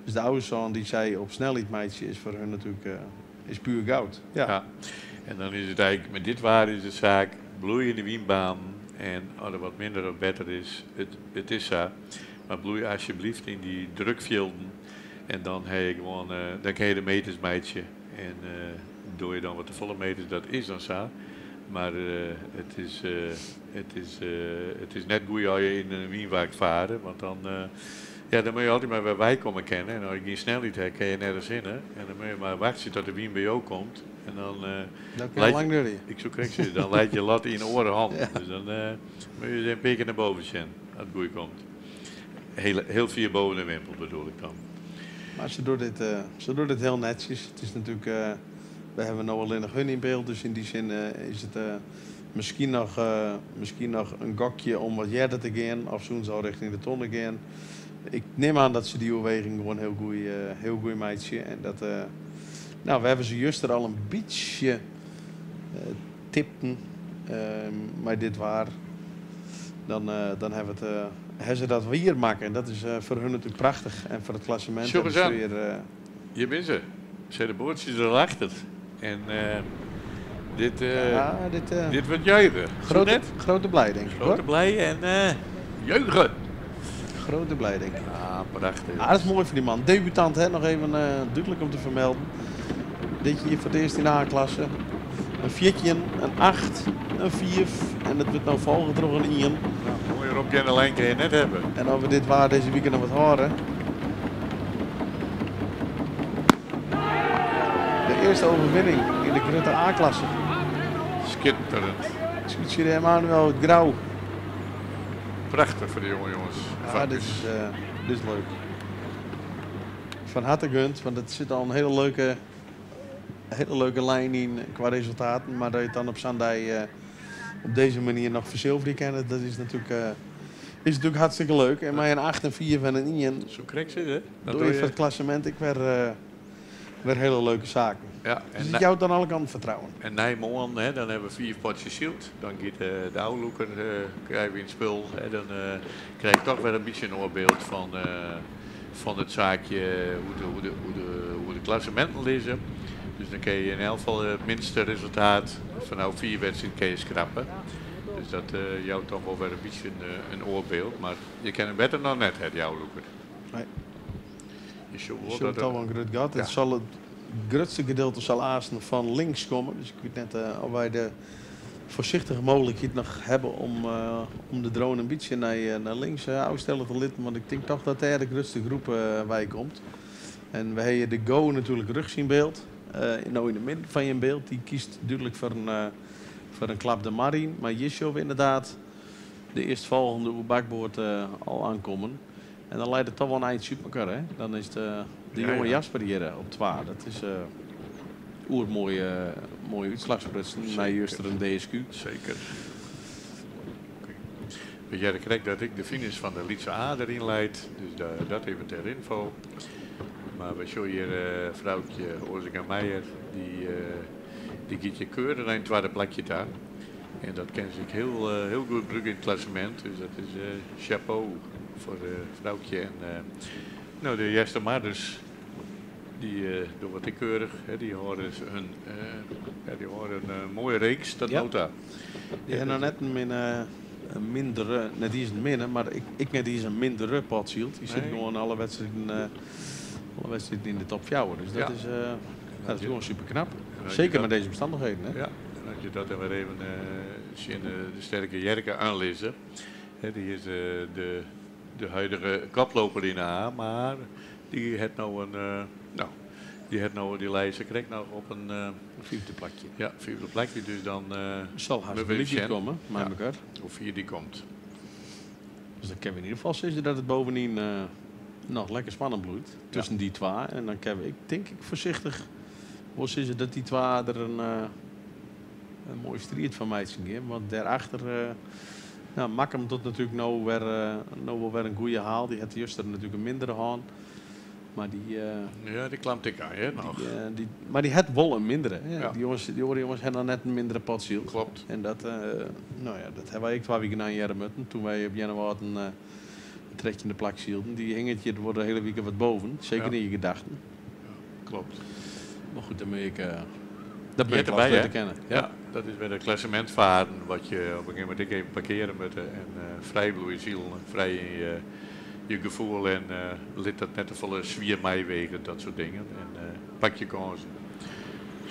dus de ôfstân dy't sy op snelheid meitsje is foar hun natuerlik is puer goud. Ja. Ja, en dan is it eigentlik mei dit waar is de saak, bloeiende wynbanen en as der wat minder of better is, it is sa, mar bloei asjebleaft yn dy drukfjilden En dan ha je gewoan, dan kinne je de meters meitsje. En doe je dan wat te folle meters, dat is dan sa. Mar it is, it is, it is net goed as je yn in wynwak fare, want dan, ja, dan moatte je altyd mar wer weikomme kinne. En as je gjin snelheid ha, kinne je nergens hinne. En dan moatte je mar wachtsje tot de wyn by jo komt. En dan, Dat kin lang duorje. Ik soe krekt sizze, dan leit je lot yn oare hannen. Dus dan moatte je ris in pear kear nei boven sjen, as it goed komt. Heel, heel fier boven de wimpel bedoel ik dan. Mar se docht dit, se docht dit hiel netsjes. It is natuerlik, we hawwe no allinnich hun yn byld, dus yn dy sin is it miskien noch, miskien noch in gokje om wat earder te gean of soene se al rjochting de tonne gean. Ik nim oan dat se dy oerweging gewoan hiel goed, hiel goed meitsje en dat, no, we hawwe se juster al in bytsje tipten mei dit waar, dan, dan hawwe it, hawwe se dat wier makke. En dat is foar hun natuerlik prachtich en foar it klassemint Sjoch ris oan, hjir binne se. Se de boatsjes der al achter. En dit, ja, dit, dit wurdt juiche. Grote, grote blij, denk ik. Grote blij en juichen. Grote blij, denk ik. Ah, prachtich. Ah, dat is moai foar dy man. Debutant, hè? Noch even dúdlik om te fermelden. Dit jier foar it earst yn de A-klasse. In 14, in 8, in 5 en it wurdt no folge troch in ien. No, moaier opgeande lijn kinne je net hawwe. En oft we dit waar dizze wike noch wat hâlde. De earste overwinning yn de grutte A-klasse. Skitterend. Skûtsje de Emanuel út Grou. Prachtich foar de jonge jonges. Ja, dit is, dit is leuk. Fan harte gund, want it sit al in hiele leuke, hiele leuke lijn yn kwa resultaten. Mar dat je it dan op sa'n dei op dizze manier noch fersilverje kinne, dat is natuerlik, is natuerlik hartstikke leuk. En mei in 8, in 5 en in ien Soe krekt sizze. Dan doe je foar it klassemint ek wer, wer hiele leuke saken. Ja, en dus it jout oan alle kanten fertrouwen. En nei moarn, hè, dan hawwe we 5 potsjes syld. Dan giet de ôflûker krije we yn it spul. Hè, dan krij ik toch wer in bytsje in oar byld fan, fan it saakje hoe de, hoe de, hoe de, hoe de klasseminten lizze. Dus dan kinne je yn elk gefal it minste resultaat fan no 5 wedstriden kinne je skrappe. Dus dat jout toch wol wer in bytsje in oar byld. Mar je kinne better noch net ha, dy ôflûker. Nee. Je sjocht wol Je sjocht dat toch wol in grut gat. It sil it grutste gedeelte sil aansten fan links komme. Dus ik wit net oft wy de foarsichtige mooglikheid noch hawwe om de drone in bytsje nei links ôfstelle te litten. Want ik tink toch dat dêr de grutste groep wei komt. En we hawwe de Go natuerlik rjochts yn byld. No yn de midden fan jin byld. Dy kiest dúdlik foar in klap de mar yn. Mar hjir sjogge we ynderdaad de earstfolgjende oer bakboard al oankommen. En dan leit it toch wol in eintsje út mekoar, hè? Dan is de jonge Jasper hjir op 2. Dat is oer moaie, moaie útslach sprutsen nei juster in DSQ. Seker. We hearre krekt dat ek de finish fan de Lytse A deryn leit, dus dat even ter ynfo. Mar we sjogge hjir froukje Oazinga Meijer, dy giet hjir keurich nei in twadde plakje ta. En dat kin se ek hiel, hiel goed brûke yn it klassemint, dus dat is chapeau foar froukje. En no, de Eastermarders, dy dogge it ek keurich. Dy hâlde hun, ja, dy hâlde in moaie reeks tot no ta. Dy hawwe noch net in minne, in mindere, net iens in minne, mar ek net iens in mindere pot syld. Dy sitte gewoan alle wedstriden, alle wedstriden yn de top fjouwer. Dus dat is, dat is gewoan super knap. Seker mei dizze omstannichheden. Hè? Ja, en as je dat dan wer even tsjin de sterke Jerke oanlizze. Hè, dy is de huidige koploper yn de A, mar dy hat no in, no, dy hat no dy lei se krekt noch op in, Vijfde plakje. Ja, vijfde plakje. Dus dan Zal haast moeten we even gelijk zien. komen, maar Ja, elkaar. Hoe vier die komt. Dus dan kunnen we in ieder geval zeggen dat het bovendien nog lekker spannend bloeit. Tussen die twee. En dan kunnen we, ik denk ik voorzichtig, wel zeggen dat die twee er een mooie strijd van mij zien gaan. Want daarachter, nou, Makkum tot natuurlijk nou nou wel weer een goede haal. Die had juist er natuurlijk een mindere haan. Maar die Ja, die klampt ik aan, hè, nog. Maar die had wel een mindere. Hè. Ja. Die jongens, die jongens hebben dan net een mindere potziel. Klopt. En dat nou ja, dat hebben wij ook 2 weken aan jaren moeten. Toen wij op januari een trekje in de plak zielden. Die hingetje, er wordt de hele week wat boven. Zeker in je gedachten. Ja, klopt. Maar goed, dan ben ik dat Je ben ik hebt erbij, wel hè? te kennen. Ja. Ja. Dat is bij het klassementvaren wat je op een gegeven moment ook even parkeren moet en vrij bloeien ziel, vrij in je gevoel en lid dat net te volle zwier mij wegen, dat soort dingen. En pak je kansen.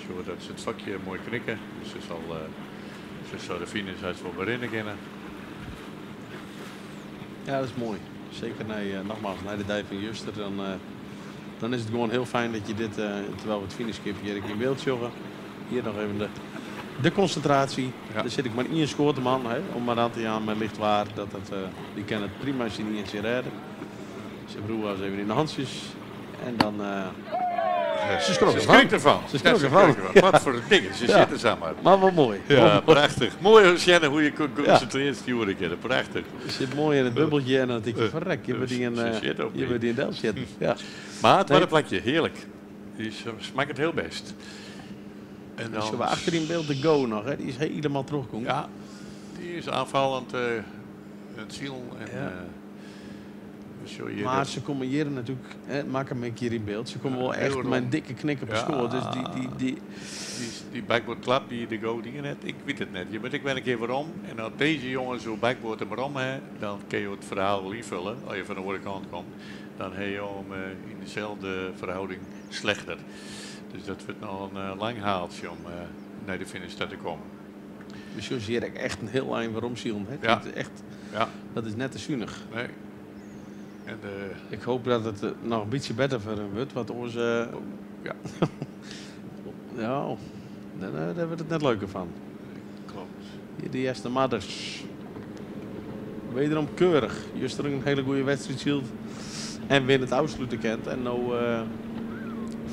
Zodat ze het vakje mooi knikken. Dus ze zal de finish uit voor beginnen kennen. Ja, dat is mooi. Zeker nogmaals, naar de dij van Juster, dan is het gewoon heel fijn dat je dit, terwijl we het finishskip hier in beeld joggen, hier nog even de concentratie. Daar zit ik maar in scoort man, hè, om maar aan te gaan met lichtwaar. Die kan het prima zien in zijn redden. Zijn broer was even in de handjes. En dan ze schrok Ze ervan. schrikt ervan. Ze schrok Ja, ze ervan. schrikt ervan. Wat voor een ding. Ze zitten samen. Maar wel mooi. Ja, Wel mooi. prachtig. Mooi, Lucienne, hoe je concentreert sturen kennen. Prachtig. Je zit mooi in het bubbeltje en dan denk je, verrek, je wordt die in, Ze zit ook je niet. wordt die in Delft zitten. Ja. Maar het Nee. was een plakje, heerlijk. Die smaakt het heel best. En dan Zullen we achter in beeld de Go nog, hè? Die is helemaal teruggekomen. Ja, die is aanvallend, het ziel. En, zo hier Maar dat ze komen hier natuurlijk, hè, maak hem een keer in beeld. Ze komen Ja, wel heel echt rond. met een dikke knik op de Ja. school. Dus die Die backboard klap die de Go die net, ik weet het net. Je moet ik ben een keer waarom. En als deze jongen zo backboard hem erom hè, dan kun je het verhaal wel invullen. Als je van de andere kant komt, dan heb je hem in dezelfde verhouding slechter. Dus dat wordt nog een lang haaltje om naar de finish te komen. Dus zo zie ik echt een heel eind waarom zien. Hè? Ja. Dat is echt, Ja. dat is net te zuinig. Nee. En Ik hoop dat het nog een beetje beter voor hem wordt, want onze, Ja. Ja, daar wordt het net leuker van. Klopt. Hier de eerste Madders. Wederom keurig. Juist er een hele goede wedstrijd hield. En win het afsluiten kent. En nou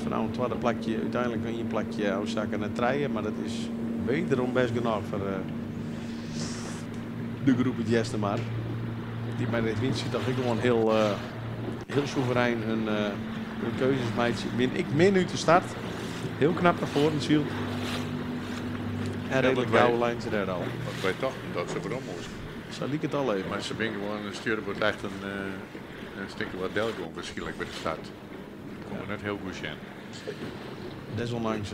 van een tweede plakje, uiteindelijk een plakje afzakken en treien. Maar dat is wederom best genoeg voor de groep het Jeste maar. Die bij dit winstje dacht ik gewoon heel soeverein hun keuzes maakt. Win ik min nu te start. Heel knap naar voren ziel. En Ja, redelijk want wij gouden lijn ze daar al. Want wij dachten dat ze waarom moesten. Zo liep het al even. Maar ze zijn gewoon een stuurboord echt een stukje wat Delgon waarschijnlijk bij de start. Dat komt er net heel goed in. Desondanks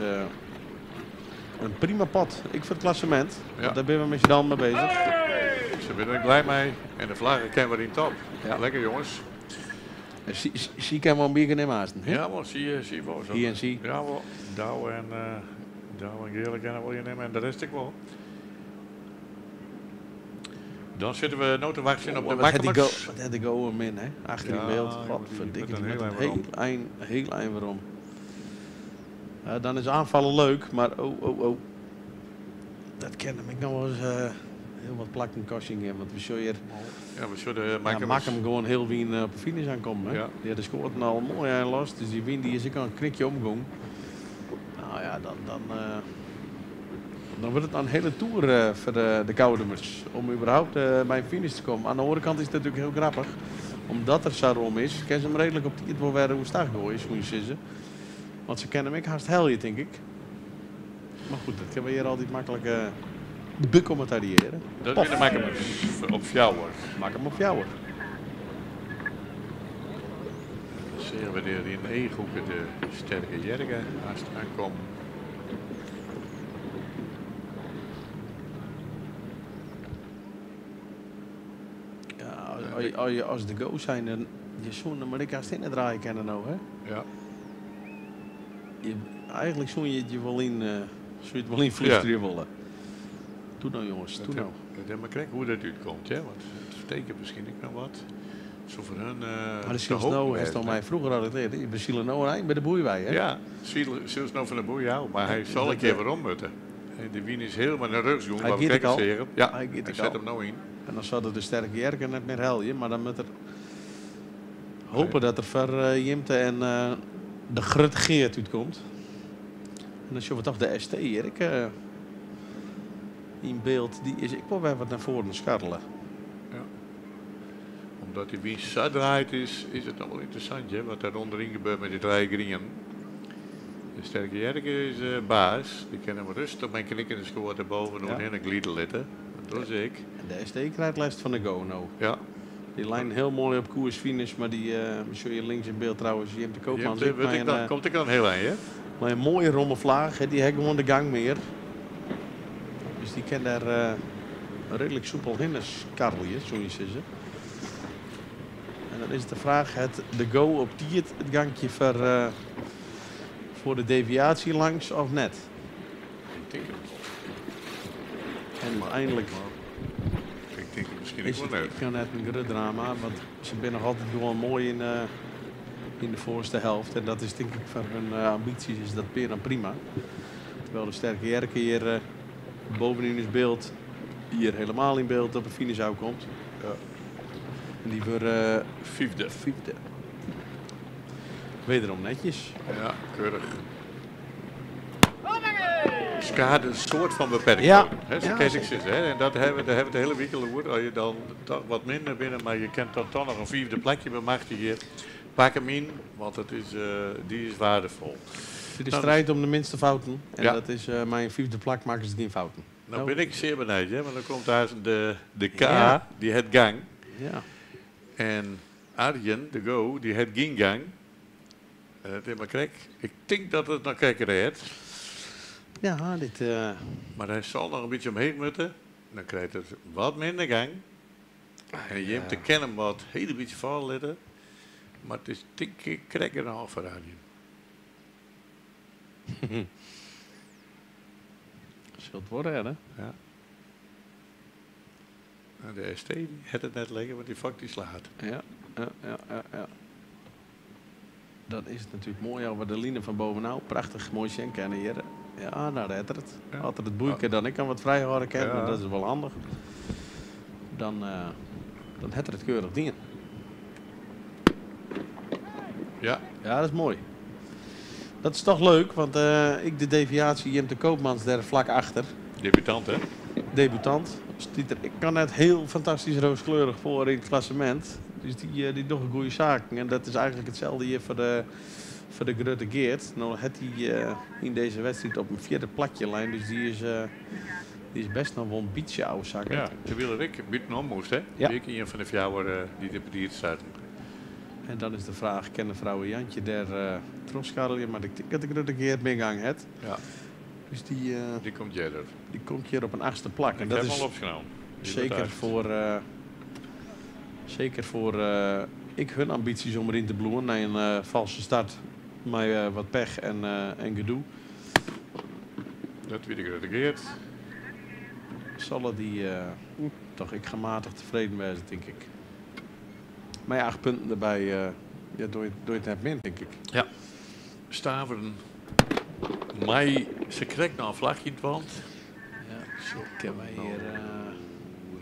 een prima pad. Ik vind het klassement. Ja. Daar ben we met z'n allen mee bezig. Ze zijn er blij mee. En de vlaggen kennen we in top. Ja. Lekker jongens. En zie ik hem wel een bier nemen haast, hè? Ja, wel, zie je wel. Zo. Hier en zie. Ja, wel. Douwe en Geerle kennen we wel je nemen en de rest ik wel. Dan zitten we nou te wachten op Oh, de wat had die Makkumers. go, wat had die go hem in, hè? Achter in Ja, beeld. jongen, die Godverdikke, met die een met heel een eind waarom. heel eind waarom. Dan is aanvallen leuk, maar oh, oh, oh. Dat ken hem ik nog wel eens heel wat plakken kosting in. Want we zullen hier Ja, we zullen Ja, Makkum maak hem gewoon heel wien op de finish aankomen. Hè? Ja. Die had de scoort al mooi aan los, dus die wien die is ook al een knikje omgegaan. Nou ja, dan wordt het een hele tour voor de Koudemers om überhaupt bij een finish te komen. Aan de andere kant is het natuurlijk heel grappig, omdat er Sarom is, kan ze hem redelijk op het wel weer hoe stag gooien, hoe je ze. Want ze kennen hem ik haast helje, denk ik. Maar goed, dat kunnen we hier altijd makkelijk becommentariëren. Dat Pof. is de Makkumers op jou hoor. Maak hem op jou hoor. Dan zien we weer in de E-groepen de sterke Jerke haast aankomen. Ja, als de go zijn, dan je zoen maar ik haast in het draaien kennen nou, hè? Ja. Eigenlijk zoen je het je wel in, zou je het wel in frustreren willen. Doe nou jongens, doe nou. Dat maar kijk hoe dat uitkomt, hè? Want het tekent misschien ook nog wat. Soe foar hun Maar de te sylst hopen no, hast wêze, al mei froeger al it leard, we sile no in ein by de boeiwei, hè? Ja, sylst no fan de boei ôf, mar hy sil in kear werom moatte. De wyn is hielendal nei rjochts gong, Hy wat we giet ek krekt al. seagen. Ja, Hy giet hy ek set al. him no yn. En dan sil er de Sterke Jerke net mear helje, mar dan moat er hope dat er foar Jimte en de Grutte Geert útkomt. En dan sjogge we toch de ST hjir ek yn byld. Dy is ek wol wer wat nei foaren skarrele. Ja. Omdat dy wyn sa draait is, is it noch wol ynteressant hear, wat dêr ûnderyn gebeurt mei dy trije grienen. De Sterke Jerke is baas, dy kin him rêstich mei knikkende skoat der boven oerhinne glide litte. Dat doch ik. En de ST krijt lêst fan de go no. Ja. Dy lijn hiel moai op koers finish, mar dy sjoch je links yn byld trouwens, Jimte Koopmans. Jimte, ek wurdt mei ek in, dan, komt ek dan hiel ein, hear. Mei in moaie romme flaach, hè, dy hat gewoan de gang mear. Dus dy kin dêr reedlik soepel hinne skarrelje, soe je sizze. En dan is it de fraach, hat de go op tiid it gankje foar de deviaasje langs of net? Ik tink it wol. En úteinlik Ik tink it miskien is ek wol it net. ek net in grut drama, want se binne noch altyd gewoan moai yn de foarste helte. En dat is tink ik foar hun ambysjes is dat mear dan prima. Terwijl de Sterke Jerke hjir bovenyn ús byld, hjir hielendal yn byld op de finish ôfkomt. Ja. En dy wurde Fyfde. Fyfde. Wederom netjes. Ja, keurich. Skade in soart fan beperking. Ja. Hè, sa Ja, kin ik zeker. sizze, hè. En dat hawwe we, dêr hawwe we it de hiele wike oer. As je dan toch wat minder binne, mar je kinne dan toch noch in fyfde plakje bemachtigje. Pak him yn, want dy is weardefol. Dit is Dan strijd om de minste fouten. En Ja. dat is mei in fyfde plak makken se gjin fouten. Nou bin ik sear benijd, hè, want dan komt daar de K, Ja. dy hat gang. Ja. En Arjen, de Go, dy hat gjin gang. Het is mar krekt. Ik tink dat it noch krekt rêdt. Ja, dit. Mar hy sil noch in bytsje omheech moatte. Dan krijt er wat minder gang. En Jimte kin him wat hiel bytsje falle litte. Mar it is tink ik krekt genôch foar Arjen. Sil it wol rêde. Ja. En de ST dy hat it net lekker, want dy fok dy slacht. Ja. Dan is it natuerlik moai over de line fan bovenôf. Prachtich moai sjen kinne hjir. Ja, nou rêdt er it. Ja. As er it boeike dan ek wat frij hâlde kin, Ja. dat is wol handich. Dan hat er it keurich dien. Ja. Ja, dat is moai. Dat is toch leuk, want ik de deviatie Jimte Koopmans dêr flak achter. Debutant, hè? Debutant. Stiet er, ik kan net hiel fantastysk rooskleurich foar yn it klassemint. Dus dy dogge goede saken. En dat is eigentlik itselde hjir foar de Grutte Geert. No hat hy yn dizze wedstriid op in fjirde plakje lein. Dus dy is bêst noch wol in bytsje ôfsakke. Ja, terwyl ik bûtenom moast, hè? Ja. Ik ien fan de fjouwer dy't de partier starten. En dan is de fraach, kin de Vrouwe Jantje dêr trochskarrelje? Mar ik tink dat de Grutte Geert mear gang hat. Ja. Dus dy komt earder. Dy komt hjir op in achtste plak. En Ik dat ha 'm is al opskreaun. Dy wurdt acht. zeker foar ek hun ambysjes om deryn te bliuwen. Nei in falske start mei wat pech en gedoe. Dat wie de Grutte Geert. Sil dy toch ek gematigd tefreden wêze, tink ik. Mei 8 punten derby, ja, doch je it net min, tink ik. Ja. Staveren. Mei, se krijt noch in flachje yn it want. Ja, zo kennen wij hier,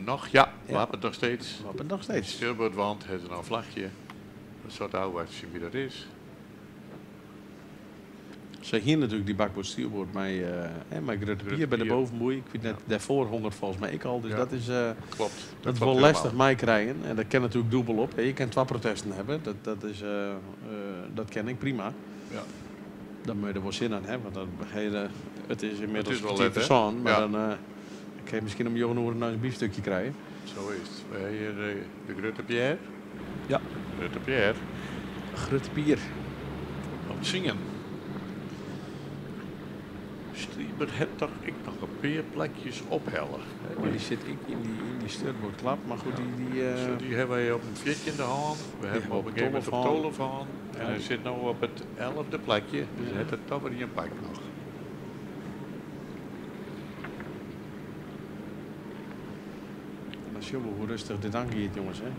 Noch, ja, Ja. wappert noch steeds. Wappert noch steeds. Stuurboordwand heeft een vlagje. Een soort ouderwets wie dat is. Ze hier natuurlijk die bakboord stuurboord hè, met Grutte Grutte Pier bij de Pier. bovenboei. Ik weet net, daarvoor hongert volgens mij ik al. Dus Ja. dat Klopt. Dat is klopt wel helemaal. lastig mij krijgen. En dat kan natuurlijk dubbel op. Je kan twee protesten hebben. Dat ken ik prima. Ja. Dan moet je er wel zin aan hebben. Want dan begin je, het is inmiddels Het is wel tien let, voor hè? zon, maar Ja. dan kan je misschien om Johan Horen nou eens een biefstukje krijgen. Zo is het. We hebben hier de Grutte Pier. Ja. Grutte Pier. Grutte Pier. Op het zingen. Striebert heeft toch ik nog een paar plekjes ophellen. Hè? Maar die zit ik in die stuurboordklap. Maar goed, die Zo, die hebben wij op een viertje in de hand. We Die hebben hem op een gegeven moment op Tollef Tollef hand. En Ja. hij zit nu op het 11e plekje. Dus Ja. hij heeft het toch weer in een pak nog. En dan zien we hoe rustig dit aangaat, jongens. Hè?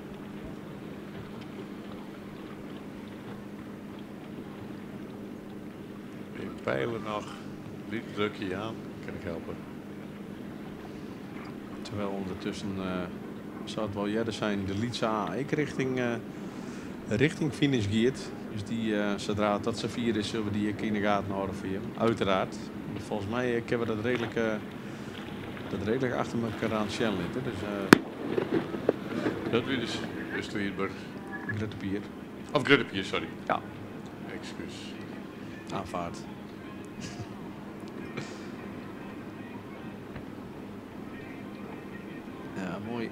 peilen noch. Lyts drukje jaan, kin ik helpe. Terwijl ondertussen zou het wel earder zijn de Lytse A ek richting, richting finish giet. Dus dy, sadra dat safier is, sille we dy ek yn de gaten hâlde foar jim. Uiteraard. Want folgens my kinne we dat reedlik achter elkoar oan sjen litte. Dus, Dat wie dus de Striidber. Grutte Pier. Of Grutte Pier, sorry. Ja. Excuus. Aanvaard. Ja, moai.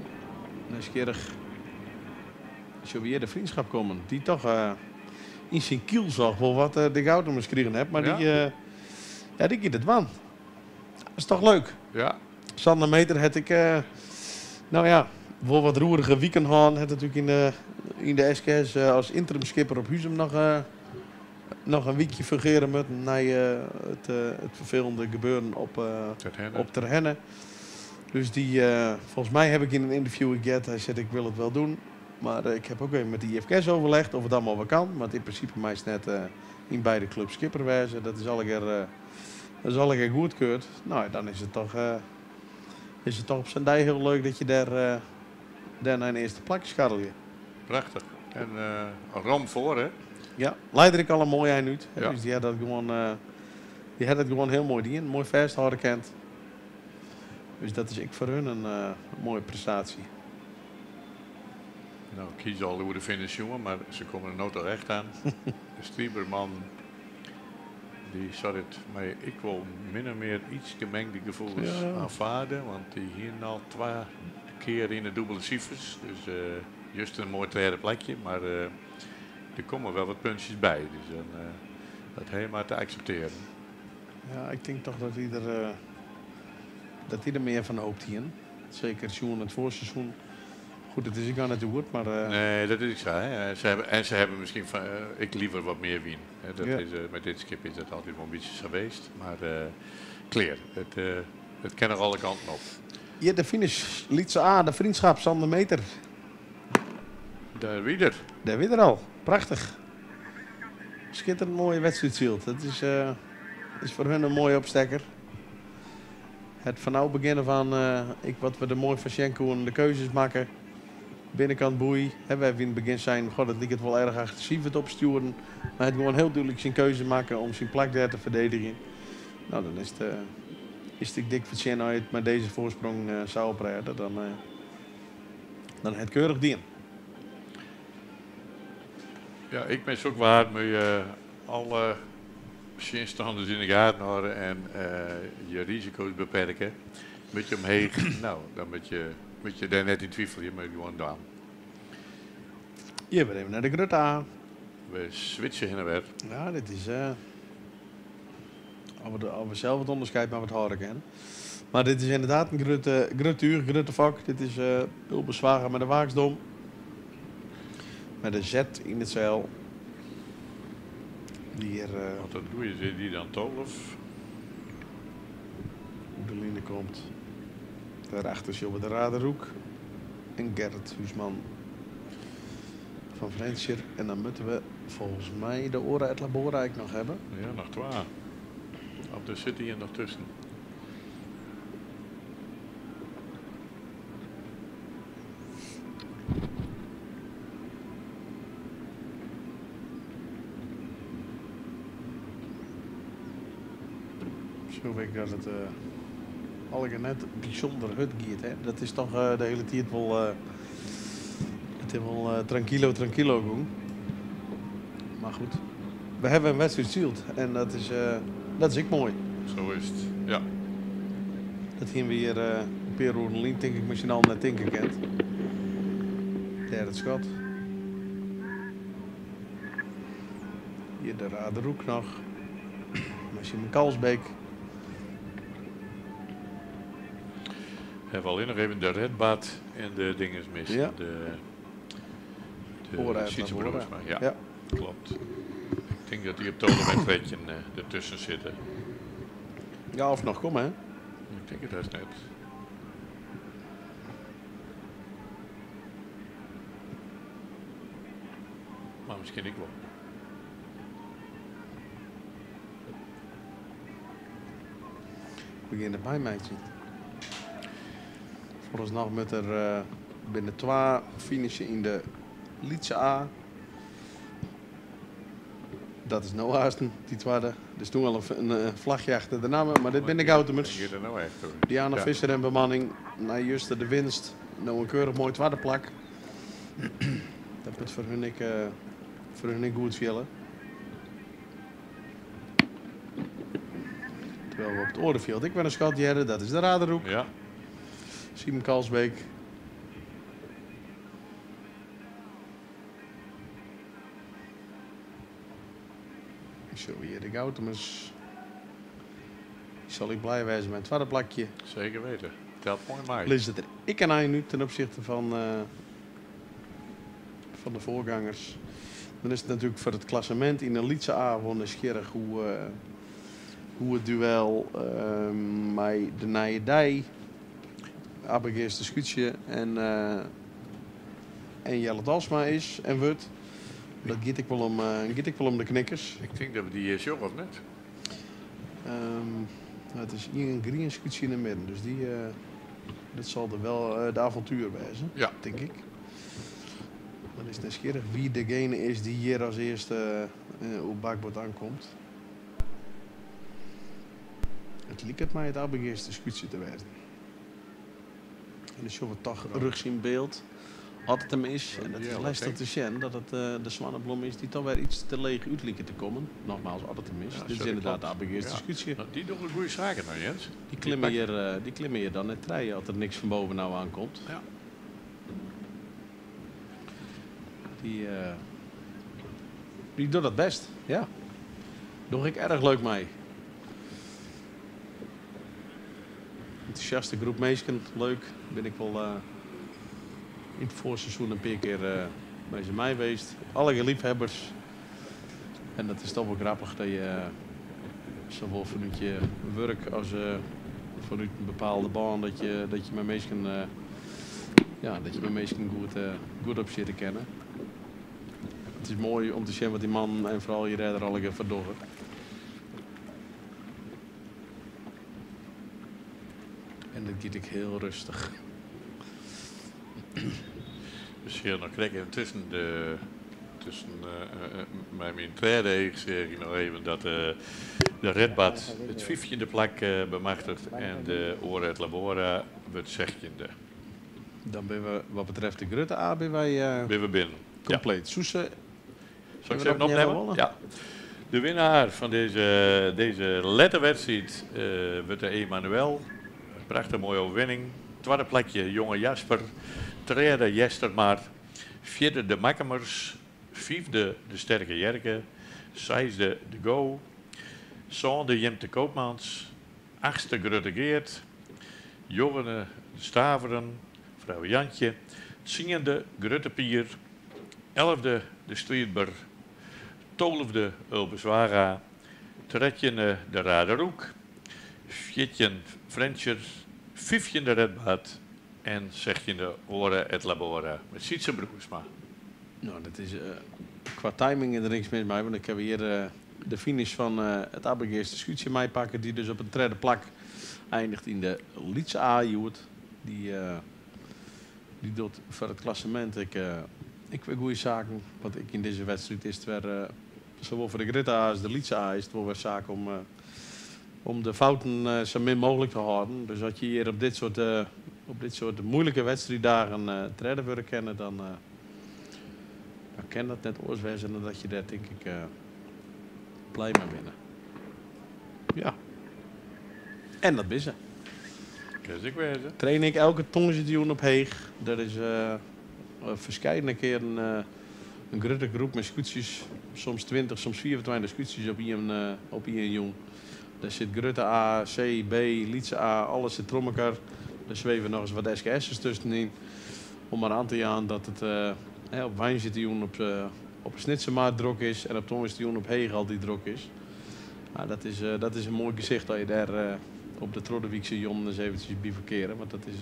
Nijsgjirrich. Sille we hjir de Vriendschap kommen, dy't toch yn syn kielzog wol wat de goudnummers krigen hat, mar dy, ja, dy giet it dwaan. Dat is toch leuk? Ja. Sander Meter hat ek, no ja, wol wat roerige wiken hân. Hat natuerlik yn de SKS as interim skipper op Huzum noch in wykje fungearje moatten nei it ferfelende gebeuren op Terherne. Dus dy, folgens my haw ik yn in ynterview ek heard, hy seit ik wil het wel doen, mar ik heb ook even met de IFKS overlegd of it allemaal wel kan. Want yn prinsipe meist net yn beide klups skipper wêze. Dat is allegear, dat is allegear goedkeurd. No, dan is it toch op sa'n dei hiel leuk dat je dêr, dêr nei in earste plak skarrelje. Prachtich. En rom foar, hè? Ja, lei der ek al in moai ein út. Dus dy hat dat gewoan, dy hat it gewoan hiel moai dien. Moai fêsthâlde kind. Dus dat is ek foar hun in moaie prestaasje. No, ik hie se al oer de finish sjoen, mar se komme der no toch echt oan. De Striberman, dy sei it mei ek wol min of mear iets gemengde gefoelens aanvaarden, want dy hienen al twa kear yn de dûbele sifers. Dus just in moai tredde plakje, mar der komme wol wat puntsjes by. Dus dan, dat ha je mar te akseptearjen. Ja, ik tink toch dat hy der mear fan hopet hienen. Seker sjoen it foarseizoen. Goed, it is ek noch net oer, mar... Nee, dat is ek sa. Hè. En se hawwe miskien fan, ek leaver wat mear wyn. Hè. Dat is, mei dit skip is dat altyd wol in bytsje sa west. Mar klear, it kin noch alle kanten op. Hjir de finish, Lytse A, de Vriendschap, Sander Meter. Dêr wie er. Dêr wie er al. Prachtich. Skitterend moaie wedstriid syld. Dat is foar hun in moaie opstekker. It fan no begjin fan ek wat we der moai fan sjen koenen, de keuzes makke. Binnenkant boei. Hè, wy yn it begjin seinen, goh, dat liket wol erch agressyf it opstjoeren. Mar hy hat gewoan hiel dúdlik syn keuze makke om syn plak dêr te ferdedigjen. No, dan is it ek dik fertsjinne as je it mei dizze foarsprong sa oprêde. Dan hat it keurich dien. Ja, ik bin sok waard mei alle tsjinstanners yn de gaten hâlde en je risiko's beperke. Moat je omheech, no, dan moat je dêr net yn twivelje, mar gewoan dwaan. Hjir wer even nei de grutte A. We switche hinne wer. Ja, dit is, of we sels it ûnderskied mar wat hâlde kinne. Mar dit is ynderdaad in grutte, grut túch, grutte fok. Dit is Ulbe Zwaga mei de Waaksdom. Mei de Z yn it seil. Dy hjir, Want dat goeie is, is dy dan 12? Oer de line komt. Daarachter sjogge we de Raderhoek en Gerrit Huisman fan Frjentsjer. En dan moatte we folgens my de Ora et Labora ek noch hawwe. Ja, noch twa. Of der sit ien noch tusken. Zo weet ik dat it allegear net bysûnder hurd giet. Hè? Dat is toch de hiele tiid wol, it is wol tranquilo, tranquilo gong. Mar goed, we hawwe in wedstriid syld en dat is ek moai. Sa is it, ja. Dat hiene we hjir in pear oeren lyn, tink ik, miskien al net tinke kind. Dêr it skot. Hjir de Raderhoek noch. Mei Simon Kalsbeek. Hawwe we allinnich noch even de Redbad en de dinges mist. De Ora et Sietse Labora. Broersma, ja. Kloppet. Ik tink dat dy op tolve en 13 dertusken sitte. Ja, of noch komme, hè? Ik tink it hast net. Mar miskien ek wol. We gean it meimeitsjen. Foaralsnoch moat der binne twa finishen yn de lytse A. Dat is no aansten, dy twadde. Der stond al in flachje achter de namme, mar dit binne de Goutumers. Diana Visser en bemanning. Nei juster de winst, no in keurich moai twadde plak. Dat moat foar hun ek, foar hun ek goed fiele. Terwijl we op it oare fjild ek wer in skot hearre, dat is de Raderoek. Ja. Simon Kalsbeek. Sjogge we hjir de Goutumers. Dy sil ek blij wêze mei it twadde plakje. Zeker weten. Telt moai mei. Lizze der ek in ein út ten opzichte fan, fan de foargangers. Dan is it natuerlik foar it klassemint yn de lytse A wol nijsgjirrich hoe, hoe it duel mei de Nije Dei, Abbegeaster Skûtsje en, en Jelle Talsma is en wurdt. Dat giet ek wol om, giet ek wol om de knikkers. Ik tink dat we dy sjogge, of net? No, it is ien grien skûtsje yn 'e midden, dus dy, dat sil der wel de Avontuur wêze, tink ik. Dan is it nijsgjirrich wie degene is dy't hjir as earste oer bakboard oankomt. It liket my it Abbegeaster skûtsje te wêzen. En dan sjogge we toch rjochts yn byld as it him is. En dat is lestich te sjen dat it de Swanneblom is dy't toch wer iets te leech út liket te kommen. Nogmaals, as it him is. Dit is ynderdaad de Abbegeaster skûtsje. Dy dogge goede saken no, Jens. Dy klimme hjir dan net trije as der niks fan boven ôf oankomt. Dy docht dat bêst, ja. Doch ik erch leuk mei. Entûsjaste groep minsken, leuk. Bin ik wol yn it foarseizoen in pear kear mei se mei west. Allegear leafhebbers. En dat is toch wol grappich dat je sawol fanút je wurk as fanút in bepaalde bân dat je, dat je mei minsken, ja, dat je mei minsken goed, goed opsjitte kinne. It is moai om te sjen wat dy mannen en froulju dêr allegear foar dogge. En dat giet ek hiel rêstich. We sjogge noch krekt even tusken de tusken mei myn tredde each seach ik noch even dat de Redbad it fyftjinde plak bemachtiget en de Ora et Labora wurdt sechtjinde. Dan binne we wat betreft de grutte A binne wy Binne we binnen. kompleet. Soe Sil ik se even opnimme? Ja. De winnaar fan dizze, dizze lette wedstriid wurdt de Emanuel. Prachtich moaie oerwinning. Twadde plakje Jonge Jasper. Tredde Jestermar. Fjirde de Makkumers. Fyfde de Sterke Jerke. Seisde de Go. Sânde Jimte Koopmans. Achtste Grutte Geart. Njoggende de Staveren, frou Jantje. Tsiende Grutte Pier. Elfde de Striidber, tolfde Ulbe Zwaga, trettjinde de Raderoek, 14 Frjentsjer, fyftjinde Redbad en sechtjinde Ora et Labora mei Sytse Broersma. No, dat is kwa timing is der niks mis mei, want ik ha hjir de finish fan it Abbegeaster skûtsje meipakke, dy't dus op it tredde plak einiget yn de lytse A hjoed. Dy Dy docht foar it klassemint ek ek wer goede saken. Want ek yn dizze wedstriid is it wer, sawol foar de grutte A as de lytse A, is it wol wer saak om, om de fouten sa min mooglik te hâlden. Dus as je hjir op dit soart, op dit soart muoilike wedstriiddagen tredde wurde kinne, dan, dan kin dat net oars wêze dan dat je dêr tink ik blij mei binne. Ja. En dat binne se. Kin se ek wêze. Train ik elke tongersdeitejûn op Heech. Der is ferskeidene kearen in grutte groep mei skûtsjes. Soms 20, soms 25 skûtsjes op ien, op ien jûn. Dêr sit grutte A, C, B, lytse A, alles sit troch elkoar. Der sweve nochris wat SKS'ers tuskenyn. Om mar oan te jaan dat it op woansdeitejûn op op 'e Snitsermar drok is en op tongersdeitejûn op Heech altyd drok is. No, dat is in moai gesicht dat je dêr op de trochdewyske jûnen ris eventsjes bivakkeare. Want dat is,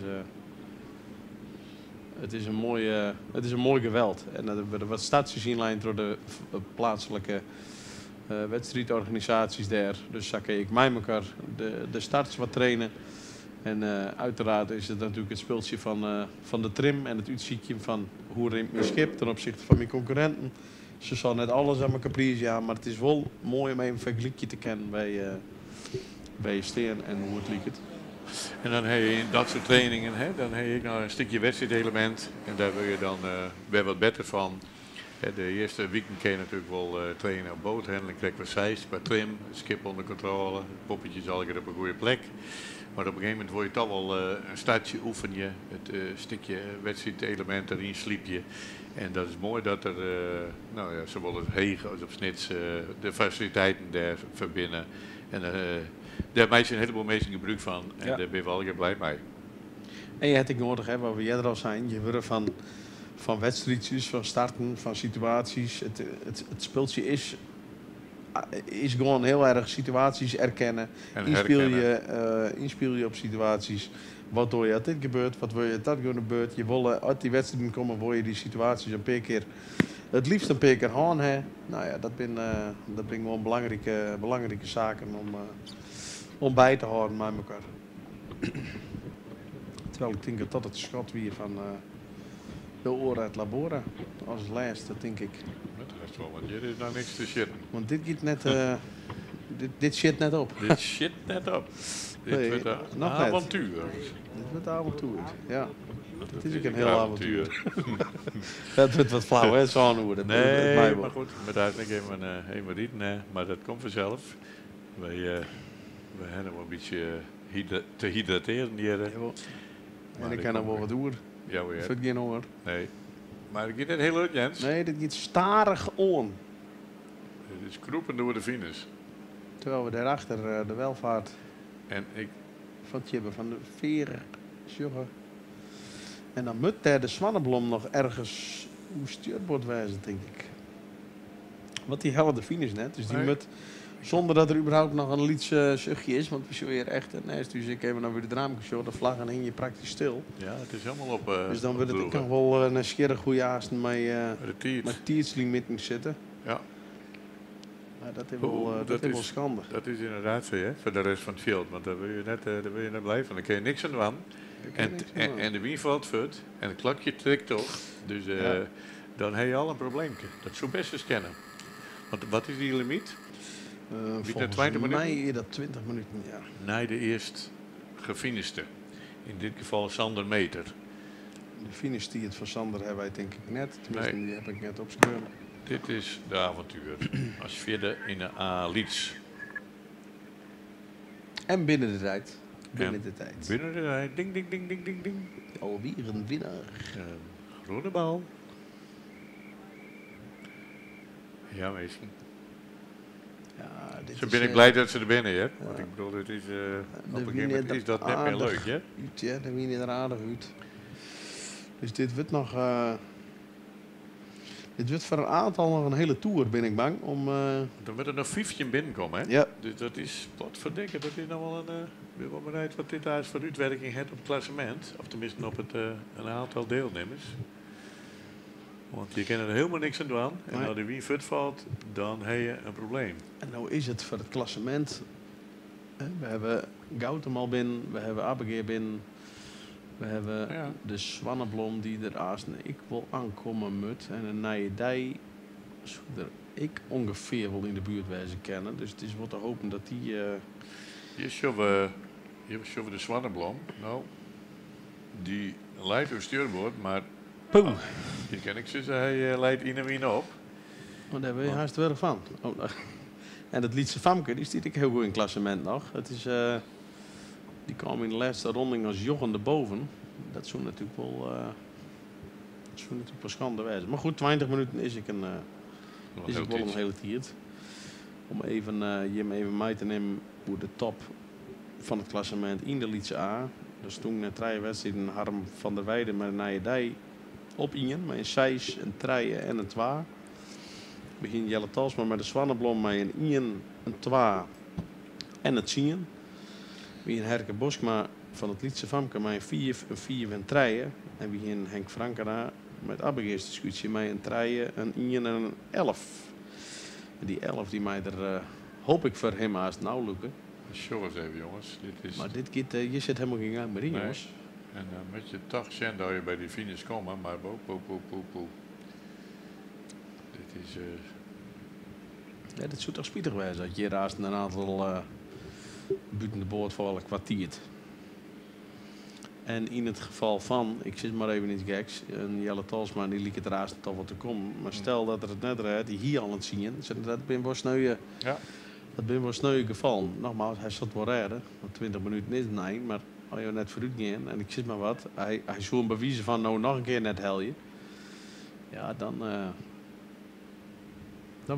it is in moai, it is in moai geweld. En der wurde wat startsjes ynlein troch de pleatslike Wedstriidorganisaties dêr. Dus sa kin je ek mei mekoar de starts wat traine. En uiteraard is it natuerlik it spultsje fan de trim en it útsykjen fan hoe rint myn skip ten opzichte fan myn konkurrinten. Se sil net alles oan mekoar priis jaan, mar it is wol moai om even fergelykje te kinnen wêr je stean en hoe it liket. En dan ha je yn dat soart trainingen, hè, dan ha je ek noch in stikje wedstriidelemint en dêr wurde je dan wer wat better fan. De earste wiken kin je natuerlik wol traine op boathandling, krekt wat seist, kwa trim, it skip ûnder kontrôle, poppetjes allegear op 'e goede plek. Mar op in gegeven momint wol je toch wol in startsje oefenje, it stikje wedstriidelemint deryn slypje. En dat is moai dat der, no ja, sawol op Heech as op Snits de fasiliteiten dêr foar binne. En dêr meitsje in heleboel minsken gebrûk fan en dêr binne we allegear blij mei. En je hat ek noadich, hè, wat we earder al seinen, je wurde fan wedstriidsjes, fan starten, fan situaasjes. It spultsje is gewoan hiel erch situaasjes erkenne, En ynspylje, herkenne. ynspylje op situaasjes. Wat dogge je as dit gebeurt, wat wol je as dat gebeurt. Je wolle, as dy wedstriden komme, wolle je dy situaasjes in pear kear, it leafst in pear kear hân ha. No ja, dat binne gewoan belangrike saken om by te hâlden mei mekoar. Terwijl ik tink dat dat it skot wie fan de Ora et Labora as lêste, tink ik. Dat is wol, want hjir is noch niks te sjitten. Want dit giet net, dit sjit net op. Dit sjit net op. Dit Nee, wurdt in noch net. avontuer. Dit wurdt in avontuer, ja. Dat Dat is is ek in een hiel avontuer. avontuer. Dat wurdt wat flau, hè, sân oere. Dat Nee, mei wol. mar goed, we moatte eigentlik even riden, hè. Mar dat komt fanself. Wy hawwe wol in bytsje te hydratearjen hjir. Jawol. Maar En ik ik kin noch kom wol wat oer. Ja, hoor. It wurdt gjin honger. Nee. Mar it giet net hiel hurd, Jens. Nee, dit giet stadich oan. It is krûpen oer de finish. Terwijl we daarachter de welvaart En ik fan Tjibbe van der Veer sjogge. En dan moet daar de Swanneblom noch ergens oer stjoerboard wêze, tink ik. Want dy helle de finish net, dus dy Nee. moet sûnder dat der überhaupt noch in lyts suchtje is, want we sjogge hjir echt, neist ús, ik even nei de raamke sjoch, de flaggen hingje praktysk stil. Ja, it is hielendal op, Dus dan wurdt it ek opdroege. noch wol nijsgjirrich hoe je aansten De tiid. mei tiidslimiten sitte. Ja. Maar dat is wol, Oeh, dat is wol skande. Dat is ynderdaad sa, hè, foar de rest fan it fjild. Want dêr wurde je net, dêr wurde je net blij fan. Dêr kin je niks oan dwaan. Dêr kin je niks oan dwaan. En de wyn falt fuort en it klokje tikt troch. Dus dan ha je al in probleemke. Dat soe bêst ris kinne. Want wat is dy limyt? Wie dat Folgens 20 minuten? my is dat 20 minuten, ja. Nei de earst gefinishte. Yn dit gefal Sander Meter. De finishtiid fan Sander hawwe wy tink ik net. Teminsten, Nee. dy ha ik net opskreaun. Dit is de avontuer. As fjirde yn de A-Lyts. En binnen de tijd. Binnen En de tijd. Binnen de tijd. Ding, ding, ding, ding, ding, ding. Alweer in winnaar. Een groene bal. Ja, meesten. Ja, dit Zo is, ben ik blij dat ze er binnen, hè? Want ik bedoel, het is, De op een gegeven wien moment er is dat net meer aardich leuk, hè? Uit, ja, de wien er aardich út. Dus dit wurdt noch, dit wurdt foar in oantal noch in hiele toer, bin ik bang. Om, Dan wurdt der noch 15 binnenkomme, hè? Ja. Dus dat is, potverdikke, dat is noch wol in, bin wol benijd wat dit daar foar útwurking hat op it klassemint. Of teminsten op in oantal dielnimmers. Want je kinne der hielendal niks oan dwaan. En Nee. as de wyn fuortfalt, dan ha je in probleem. En no is it foar it klassemint. Hè, we hawwe Goutum al binnen, we hawwe Abbegea binnen. We hawwe de Swanneblom dy't der aansten ek wol oankomme moat. En in nije dei soe der ek ûngefear wol yn de buert wêze kinne. Dus it is wol te hoopjen dat dy, Hjir sjogge we de Swanneblom. No, dy leit oer stjoerboard, mar Poeh. Hjir kin ik sizze, hy leit yn en wyn op. Want dêr wurde je hast wurch fan. Oh, no. En dat lytse famke, dy stiet ek hiel goed yn it klassemint noch. Dy kaam yn de lêste ronding as njoggende boven. Dat soe natuerlik wol, dat soe natuerlik wol skande wêze. Mar goed, 20 minuten is ek in, Nog is heel ek wol in tiid. hiele tiid. Om even, jim even mei te nimmen oer de top fan it klassemint yn de Lytse A. Der stûn nei trije wedstriden Harm van der Weijden mei de nije dei op ien, mei in 6, in 3 en in 2. Begjin Jelle Talsma mei de Swanneblom mei in 1, in 2 en in 10. Wie in Herke Boskma fan it Lytse Famke mei in 5, in 5 en 3. En wie in Henk Frankena mei it Abbegeaster skûtsje mei in 3, in 1 en in 11. En die 11 die mij er, hoop ik voor hem haast nauw lukken. Sjoch eens even, jongens. Dit is... Maar dit gaat, je zit helemaal geen gang meer in, Nee. jongens. En dan moet je toch zien dat je bij die finish komt, maar boe, boe, boe, boe, boe. Dit is... Ja, dat zou toch spietig zijn dat je haast een aantal buiten de boord voor alle kwartier. En in het geval van, ik zit maar even iets geks, een Jelle Talsma die liep het raast toch wat te komen. Maar stel dat er het net rijdt, die hier al aan het zien, dat ben wel sneu, dat ben wel sneu geval. Nogmaals, hij zat wel rijden, want 20 minuten is het nee, maar als je net vooruit ging en ik zit maar wat, hij zou een bewijzen van nou nog een keer net helje. Ja, dan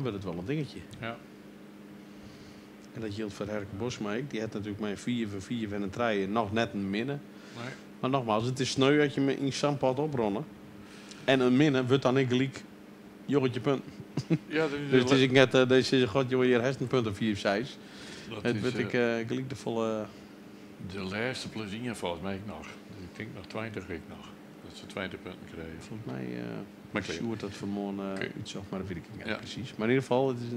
wordt het wel een dingetje. En dat geldt voor Herke Bosma ook. Die had natuurlijk mijn 4 voor 4 en een trein nog net een minne. Maar nogmaals, het is sneu dat je me in Sampad opronnen. En een minne wordt dan ik gelijk joggetje punt. Ja, dat is Dus het is een ik net, deze is god, joh, hier heeft een punt of 4 of 6. Dat Het is, wordt ik gelijk de volle... De laatste plus 1 volgens mij nog. Dus ik denk nog 20 week nog. Dat ze 20 punten krijgen. Volgens mij Maar ik Sjoerd dat vanmorgen iets of, maar dat weet ik niet precies. Maar in ieder geval, het is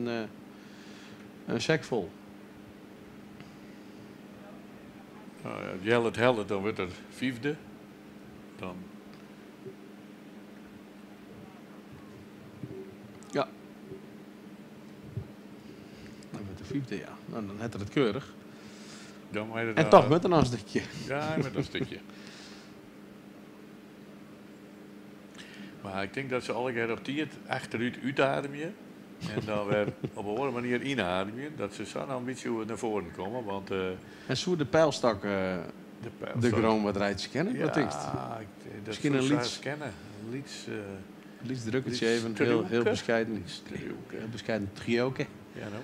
een zak vol. Nou ja, Jelle het Helle, dan wordt er 5e. Dan. Ja. Dan wordt de 5e, ja. Nou, dan had er het keurig. Dan moet je er En dan toch met een stukje. Ja, met een stukje. Maar ik denk dat ze alle keer op die het achteruit uitademen. En dan weer op een andere manier inademen. Dat ze zo nou een beetje naar voren komen. Want en zo de pijlstak, de de pijlstak. Groen wat rijdt kennen? Ja, Wat denk je? dat Misschien zou een ze lieds kennen. Een lieds, lieds drukkertje lieds even. Heel, heel driehoeken. bescheiden. Driehoeken. Heel bescheiden driehoeken. Ja, nou.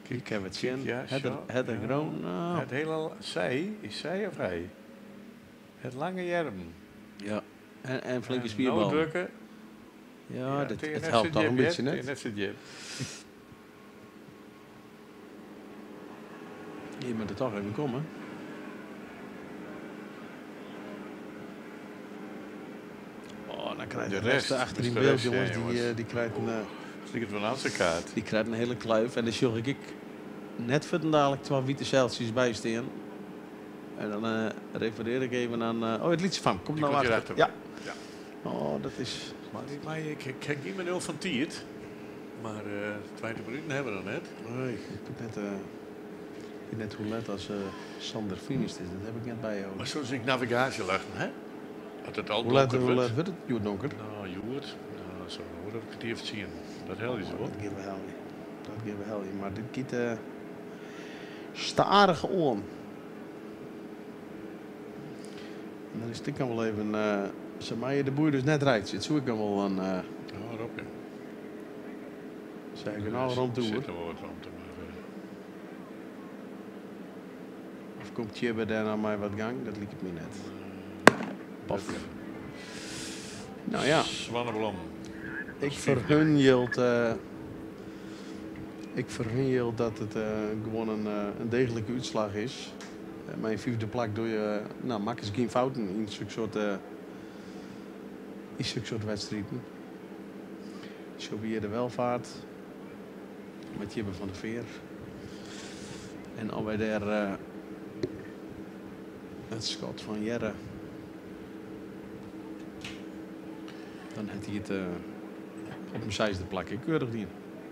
Kijk, ik heb het zien. Ja, Het zo, het ja. Groen, nou. Het hele zij, is zij of hij? Het lange jerm. Ja. En flinke En spierbal. nooddrukken. Ja, tegen het net helpt zijn toch een jip, beetje, hè? net. Tegen net zijn jip. Je moet er toch even komen. Oh, dan krijgt De de rest rest, achter dus in de beeld, rest, ja, jongens. Die, jongens. die krijgt een Zie ik het van aan zijn kaart. Die krijgt een hele kluif. En dan zorg ik net voor dadelijk 12 witte zeiltjes bijstaan. En dan refereer ik even aan... oh, het liedje van. Kom Die nou komt hier achter. Ja. Ja. Oh, dat is... Maar, ik heb niet meer nul van tiert. Maar 20 minuten hebben we nog net. Nee, ik heb net, ik weet net hoe let als Sander finished is. Dat heb ik net bij jou. Maar zoals ik navigatie lag, hè? Dat het al Hoe laat, donker hoe wordt. laat wordt het? Joe donker. Nou, Joert. Nou, zo hoor dat ik het even zien. Dat hel je zo. Dat geven we hel niet. Dat geven we hel niet. Maar dit kiet starig om. En dan is dit kan wel even... zeg maar, je de boer dus net rijdt. Het zoek ik dan wel een... Ja, Rob, ja. Zeg ik nou rond de Zit oer. er wel wat rond, maar, Of komt Tjibbe daar naar mij wat gang? Dat liep het me net. Paf. Nou ja. Zwanneblom. Ik vergun jilt, ik vergun jilt dat het gewoon een degelijke uitslag is. Mijn 5e plak doe je, nou, maak eens geen fouten in zulke soort, in zulke soort wedstrijden. Zo weer de welvaart. Met Jibbe van der Veer. En alweer daar het schot van Jerre. Dan had hij het op een 6e plak in keurig dien.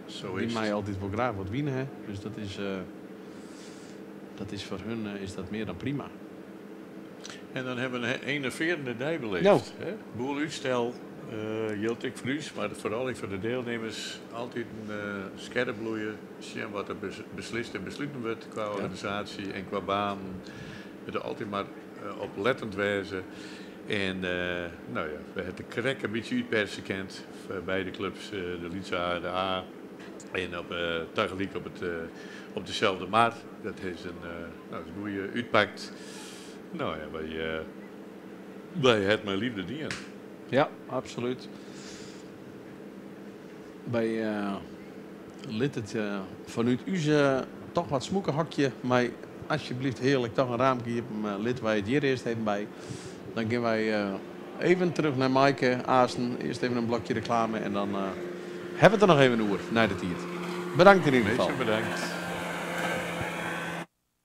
Zo Die is mij het. altijd wel graag wat winnen, hè. Dus dat is voor hun is dat meer dan prima. En dan hebben we een enerverende dij beleefd. Nou. Hè? Boel uitstel, hield ik voor u, maar vooral ik voor de deelnemers altijd een scherp bloeien. Zien wat er beslist en besloten wordt qua organisatie en qua baan. We er altijd maar oplettend wezen. En we hebben de krek een beetje uitpersen kent voor beide clubs, de Lietse A en de A. En op tegelijk op dezelfde maat. Dat is een goede uitpakt. Wij het mijn liefde dienen. Ja, absoluut. Bij lid het vanuit u toch wat smoekenhokje, maar alsjeblieft heerlijk toch een raampje op hem lid wij het hier eerst even bij. Dan gaan wij even terug naar Maaike Aasen. Eerst even een blokje reclame en dan Hawwe we it der noch even oer nei de tiid. Bedankt yn ieder gefal. Bedankt.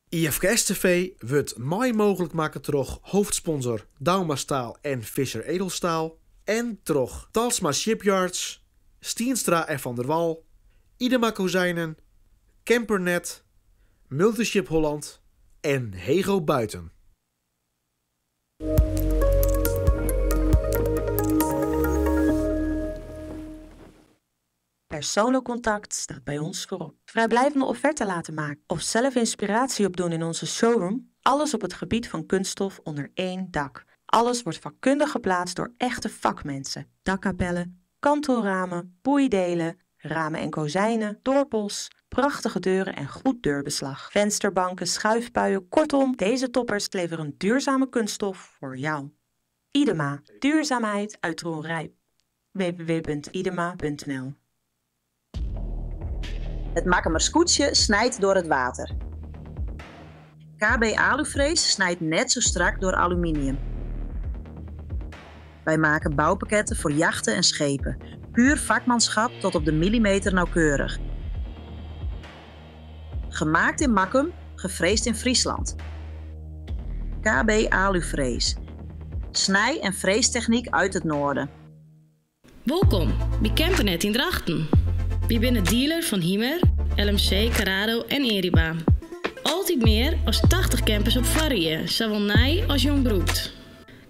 IFKS TV wurdt mei mooglik makke troch hoofdsponsor Douma Staal en Visser Edelstaal en troch Talsma Shipyards, Stienstra en Van der Wal, Idema Kozijnen, Campernet, Multiship Holland en Hego Buiten. Persoonlijk contact staat bij ons voorop. Vrijblijvende offerte laten maken of zelf inspiratie opdoen in onze showroom? Alles op het gebied van kunststof onder één dak. Alles wordt vakkundig geplaatst door echte vakmensen. Dakkapellen, kantelramen, boeidelen, ramen en kozijnen, dorpels, prachtige deuren en goed deurbeslag. Vensterbanken, schuifpuien, kortom, deze toppers leveren duurzame kunststof voor jou. Idema, duurzaamheid uit Rijp. www.idema.nl Het Makkumer Skûtsje snijdt door het water. KB Alufrees snijdt net zo strak door aluminium. Wij maken bouwpakketten voor jachten en schepen. Puur vakmanschap tot op de millimeter nauwkeurig. Gemaakt in Makkum, gefreesd in Friesland. KB Alufrees. Snij- en freestechniek uit het noorden. Wolkom by Campernet yn Drachten. Wy binne dealer fan Hymer, LMC, Carado en Eriba. Altyd mear as 80 campers op foarrie, sawol nij as jong brûkt.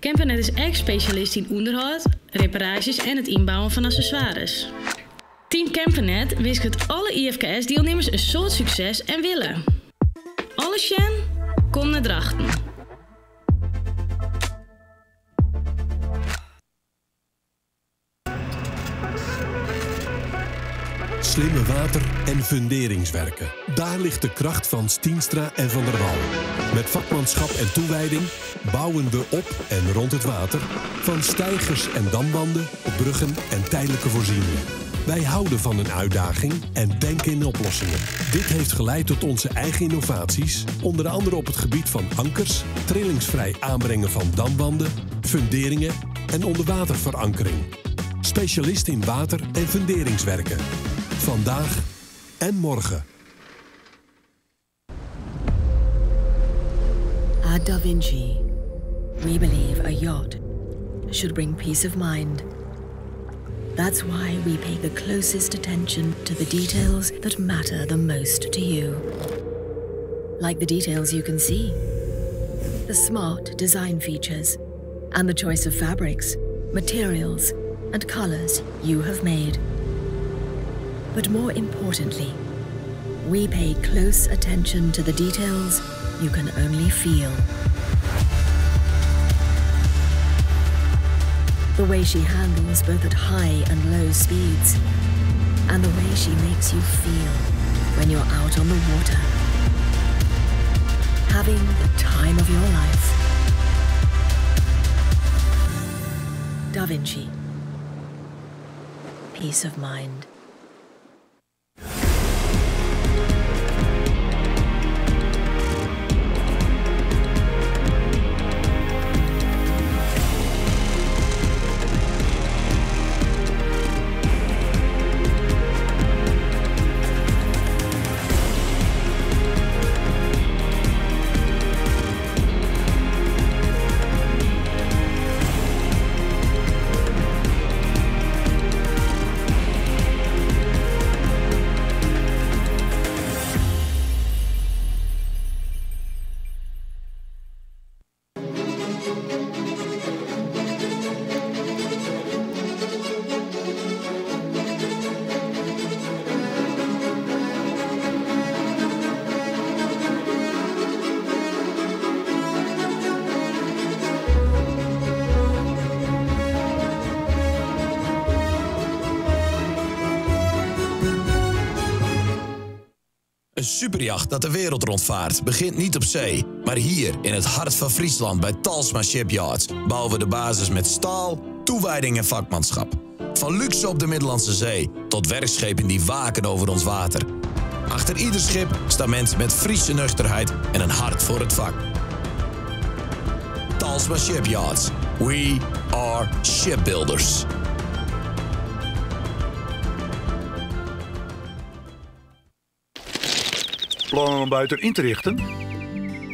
Campernet is ek spesjalist yn ûnderhâld, reparaasjes en it ynbouwen fan accessoires. Team Campernet winsket alle IFKS-dielnimmers in soad sukses en wille. Alles sjen? Kom nei Drachten. Slimme water- en funderingswerken. Daar ligt de kracht van Stienstra en Van der Wal. Met vakmanschap en toewijding bouwen we op en rond het water. Van steigers en damwanden, bruggen en tijdelijke voorzieningen. Wij houden van een uitdaging en denken in oplossingen. Dit heeft geleid tot onze eigen innovaties, onder andere op het gebied van ankers, trillingsvrij aanbrengen van damwanden, funderingen en onderwaterverankering. Specialist in water- en funderingswerken. Vandaag en morgen. At Da Vinci, we believe a yacht should bring peace of mind. That's why we pay the closest attention to the details that matter the most to you. Like the details you can see, the smart design features, and the choice of fabrics, materials, and colors you have made. But more importantly, we pay close attention to the details you can only feel. The way she handles both at high and low speeds, and the way she makes you feel when you're out on the water. Having the time of your life. Da Vinci. Peace of mind. Een superjacht dat de wereld rondvaart begint niet op zee, maar hier in het hart van Friesland bij Talsma Shipyards bouwen we de basis met staal, toewijding en vakmanschap. Van luxe op de Middellandse Zee tot werkschepen die waken over ons water. Achter ieder schip staan mensen met Friese nuchterheid en een hart voor het vak. Talsma ' Shipyards. We are shshipbuilders. Plannen om buiten in te richten?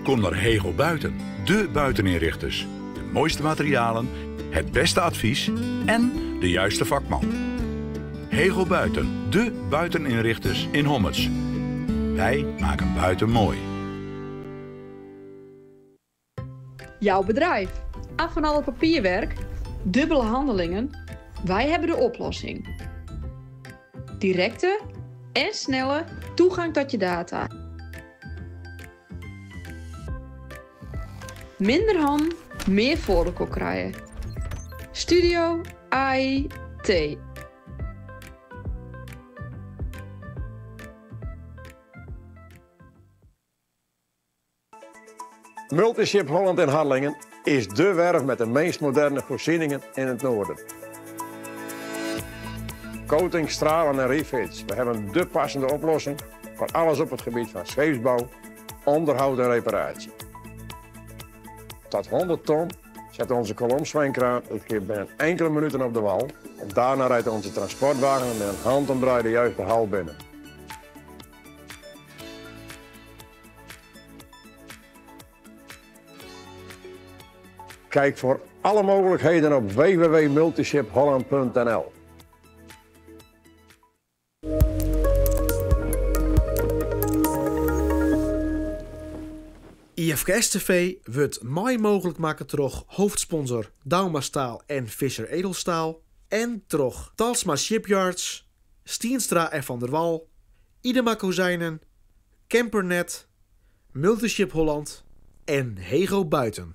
Kom naar Hegel Buiten, de buiteninrichters. De mooiste materialen, het beste advies en de juiste vakman. Hegel Buiten, de buiteninrichters in Hommerts. Wij maken buiten mooi. Jouw bedrijf. Af van alle papierwerk, dubbele handelingen. Wij hebben de oplossing. Directe en snelle toegang tot je data. Minder han, meer voor krijgen. Studio IT. Multiship Holland in Harlingen is dé werf met de meest moderne voorzieningen in het noorden. Coating, stralen en refits. We hebben dé passende oplossing voor alles op het gebied van scheepsbouw, onderhoud en reparatie. Tot 100 ton zet onze kolomzwijnkraan het schip binnen enkele minuten op de wal. En daarna rijdt onze transportwagen met een handomdraai de juiste hal binnen. Kijk voor alle mogelijkheden op www.multishipholland.nl. IFKS TV wurdt mei mooglik makke troch hoofdsponsor Douma Staal en Visser Edelstaal en troch Talsma Shipyards, Stienstra en Van der Wal, Idema Kozijnen, Campernet, Multiship Holland en Hego Buiten.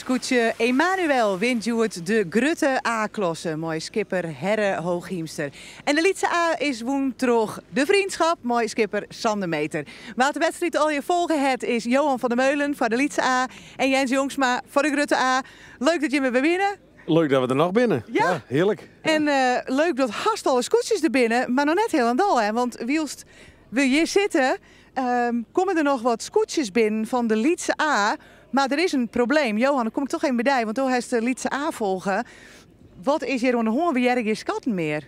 Skûtsje Emanuel wint hjoed de grutte A-klasse mei skipper Herre Hooghiemster. En de lytse A is wûn troch de Vriendschap mei skipper Sander Meter. Wa't de wedstriid allegear folge hat is Johan van der Meulen foar de lytse A en Jens Jongsma foar de grutte A. Leuk dat jimme wer binne. Leuk dat we der noch binne. Ja. Ja, hearlik. En leuk dat hast alle skûtsjes der binne, mar noch net hielendal. Hè? Want wylst we hjir sitte, komme der noch wat skûtsjes binnen fan de lytse A. Mar der is in probleem. Johan, dan kom ik toch even by dy, want do hast de lytse A folge. Wat is hjir oan de hân? We hearre gjin skatten mear.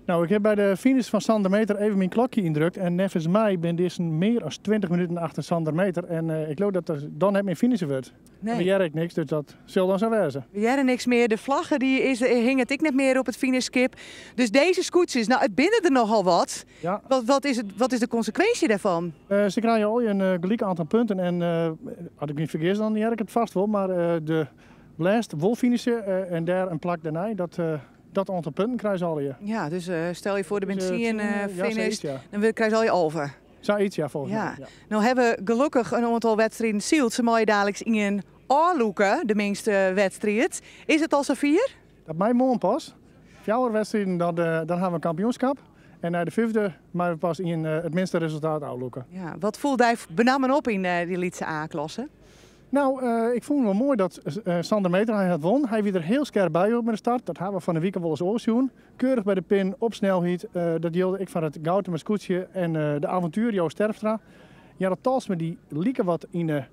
Nou, ik ha by de finish fan Sander Meter even myn klokje yndrukt en neffens my binne dizzen mear as 20 minuten achter Sander Meter en ik leau dat der dan net mear finishe wurdt. Nee. En we hearre ek niks, dus dat sil dan sa wêze. We hearre niks mear. De flagge dy is, hinget ek net mear op it finishskip. Dus dizze skûtsjes, nou, it binne der nochal wat. Ja. Wat is de konsekwinsje dêrfan? Se krije al in gelyk oantal punten en as ik my fergis dan hear ik it fêst wol, mar de lêste wol finishe en dêr in plak dêrnei, dat oantal punten krije se allegear. Ja, dus stel je foar der binne Dus, 10, 10, ja, finished, zoiets, ja. dan krije se allegear 11. Sayts, ja, folgens Ja. my, ja. No ha we gelokkich in oantal wedstriden syld. Se meie daliks ien ôflûke, de minste wedstriid. Is it al safier? Dat mei moarn pas. Fjouwer wedstriden, dan ha we in kampioenskip. En nei de fyfde meie we pas ien it minste resultaat ôflûke. Ja, wat foel dy benammen op yn dy lytse A-klasse? Nou, ik fûn it wol moai dat Sander Meter, hy hat wûn. Hy wie der hiel skerp by op mei de start. Dat ha we fan 'e wike wolris oars sjoen. Keurich by de pin, op snelheid. Dat jilde ek foar it Goutumer skûtsje en de avontuur Joost Terpstra. Jarre Talsma dy like wat yn de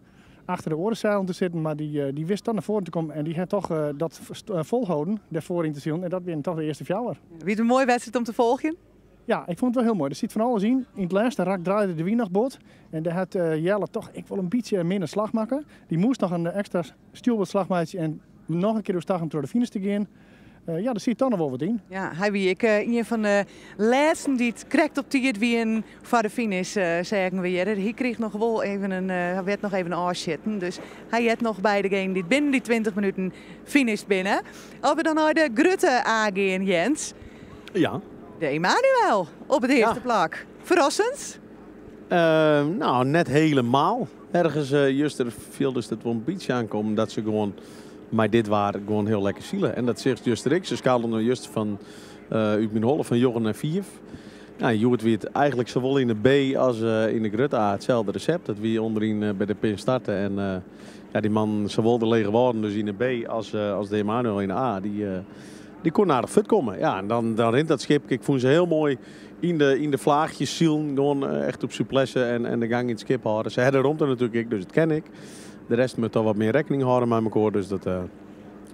achter de oare seilen te sitten, mar dy wist dan nei foaren te kommen en dy hat toch dat folholden dêrfoar yn te silen en dat wienen toch de earste fjouwer. Wie it in moaie wedstriid om te folgjen? Ja, ik fûn it wol hiel moai. Der siet fan alles yn. Yn it lêste rak draaide de wyn noch bot en dêr hat Jelle toch ek wol in bytsje in minne slach makke. Dy moast noch in ekstra stjoerboardslach meitsje en noch in kear oerstag om troch de finish te gean. Ja, der siet toch noch wol wat yn. Ja, hy wie ek ien fan de lêsten dy't krekt op tiid wienen foar de finish, seagen we hjir. Hy krige noch wol even in, hy waard noch even ôfsjitten. Dus hy heart noch by degenen dy't binnen dy 20 minuten finished binne. As we dan nei de grutte A gean, Jens. Ja. De Emanuel op it earste Ja. plak. Ferrassend? Nou, net hielendal. Ergens juster fielde it wol in bytsje oankommen dat se gewoan mei dit waar gewoan hiel lekker sile. En dat seachst juster ek. Se skaalden no juster fan út myn holle fan njoggen nei fiif. Nou, hjoed wie it eigenlik sawol yn de B as yn de grutte A itselde resept. Dat wie ûnderyn by de pin starte en ja, dy mannen, sawol de Lege Wâlden dus yn de B as, as de Emanuel yn de A, dy, dy koenen aardich fuortkomme. Ja, en dan, dan rint dat skip. Ik fûn se hiel moai yn de, yn de flaachjes silen, gewoan echt op souplesse en, en de gang yn it skip hâlde. Se ha de romte natuerlik ek, dus it kin ek. De rest moat toch wat mear rekkening hâlde mei mekoar, dus dat,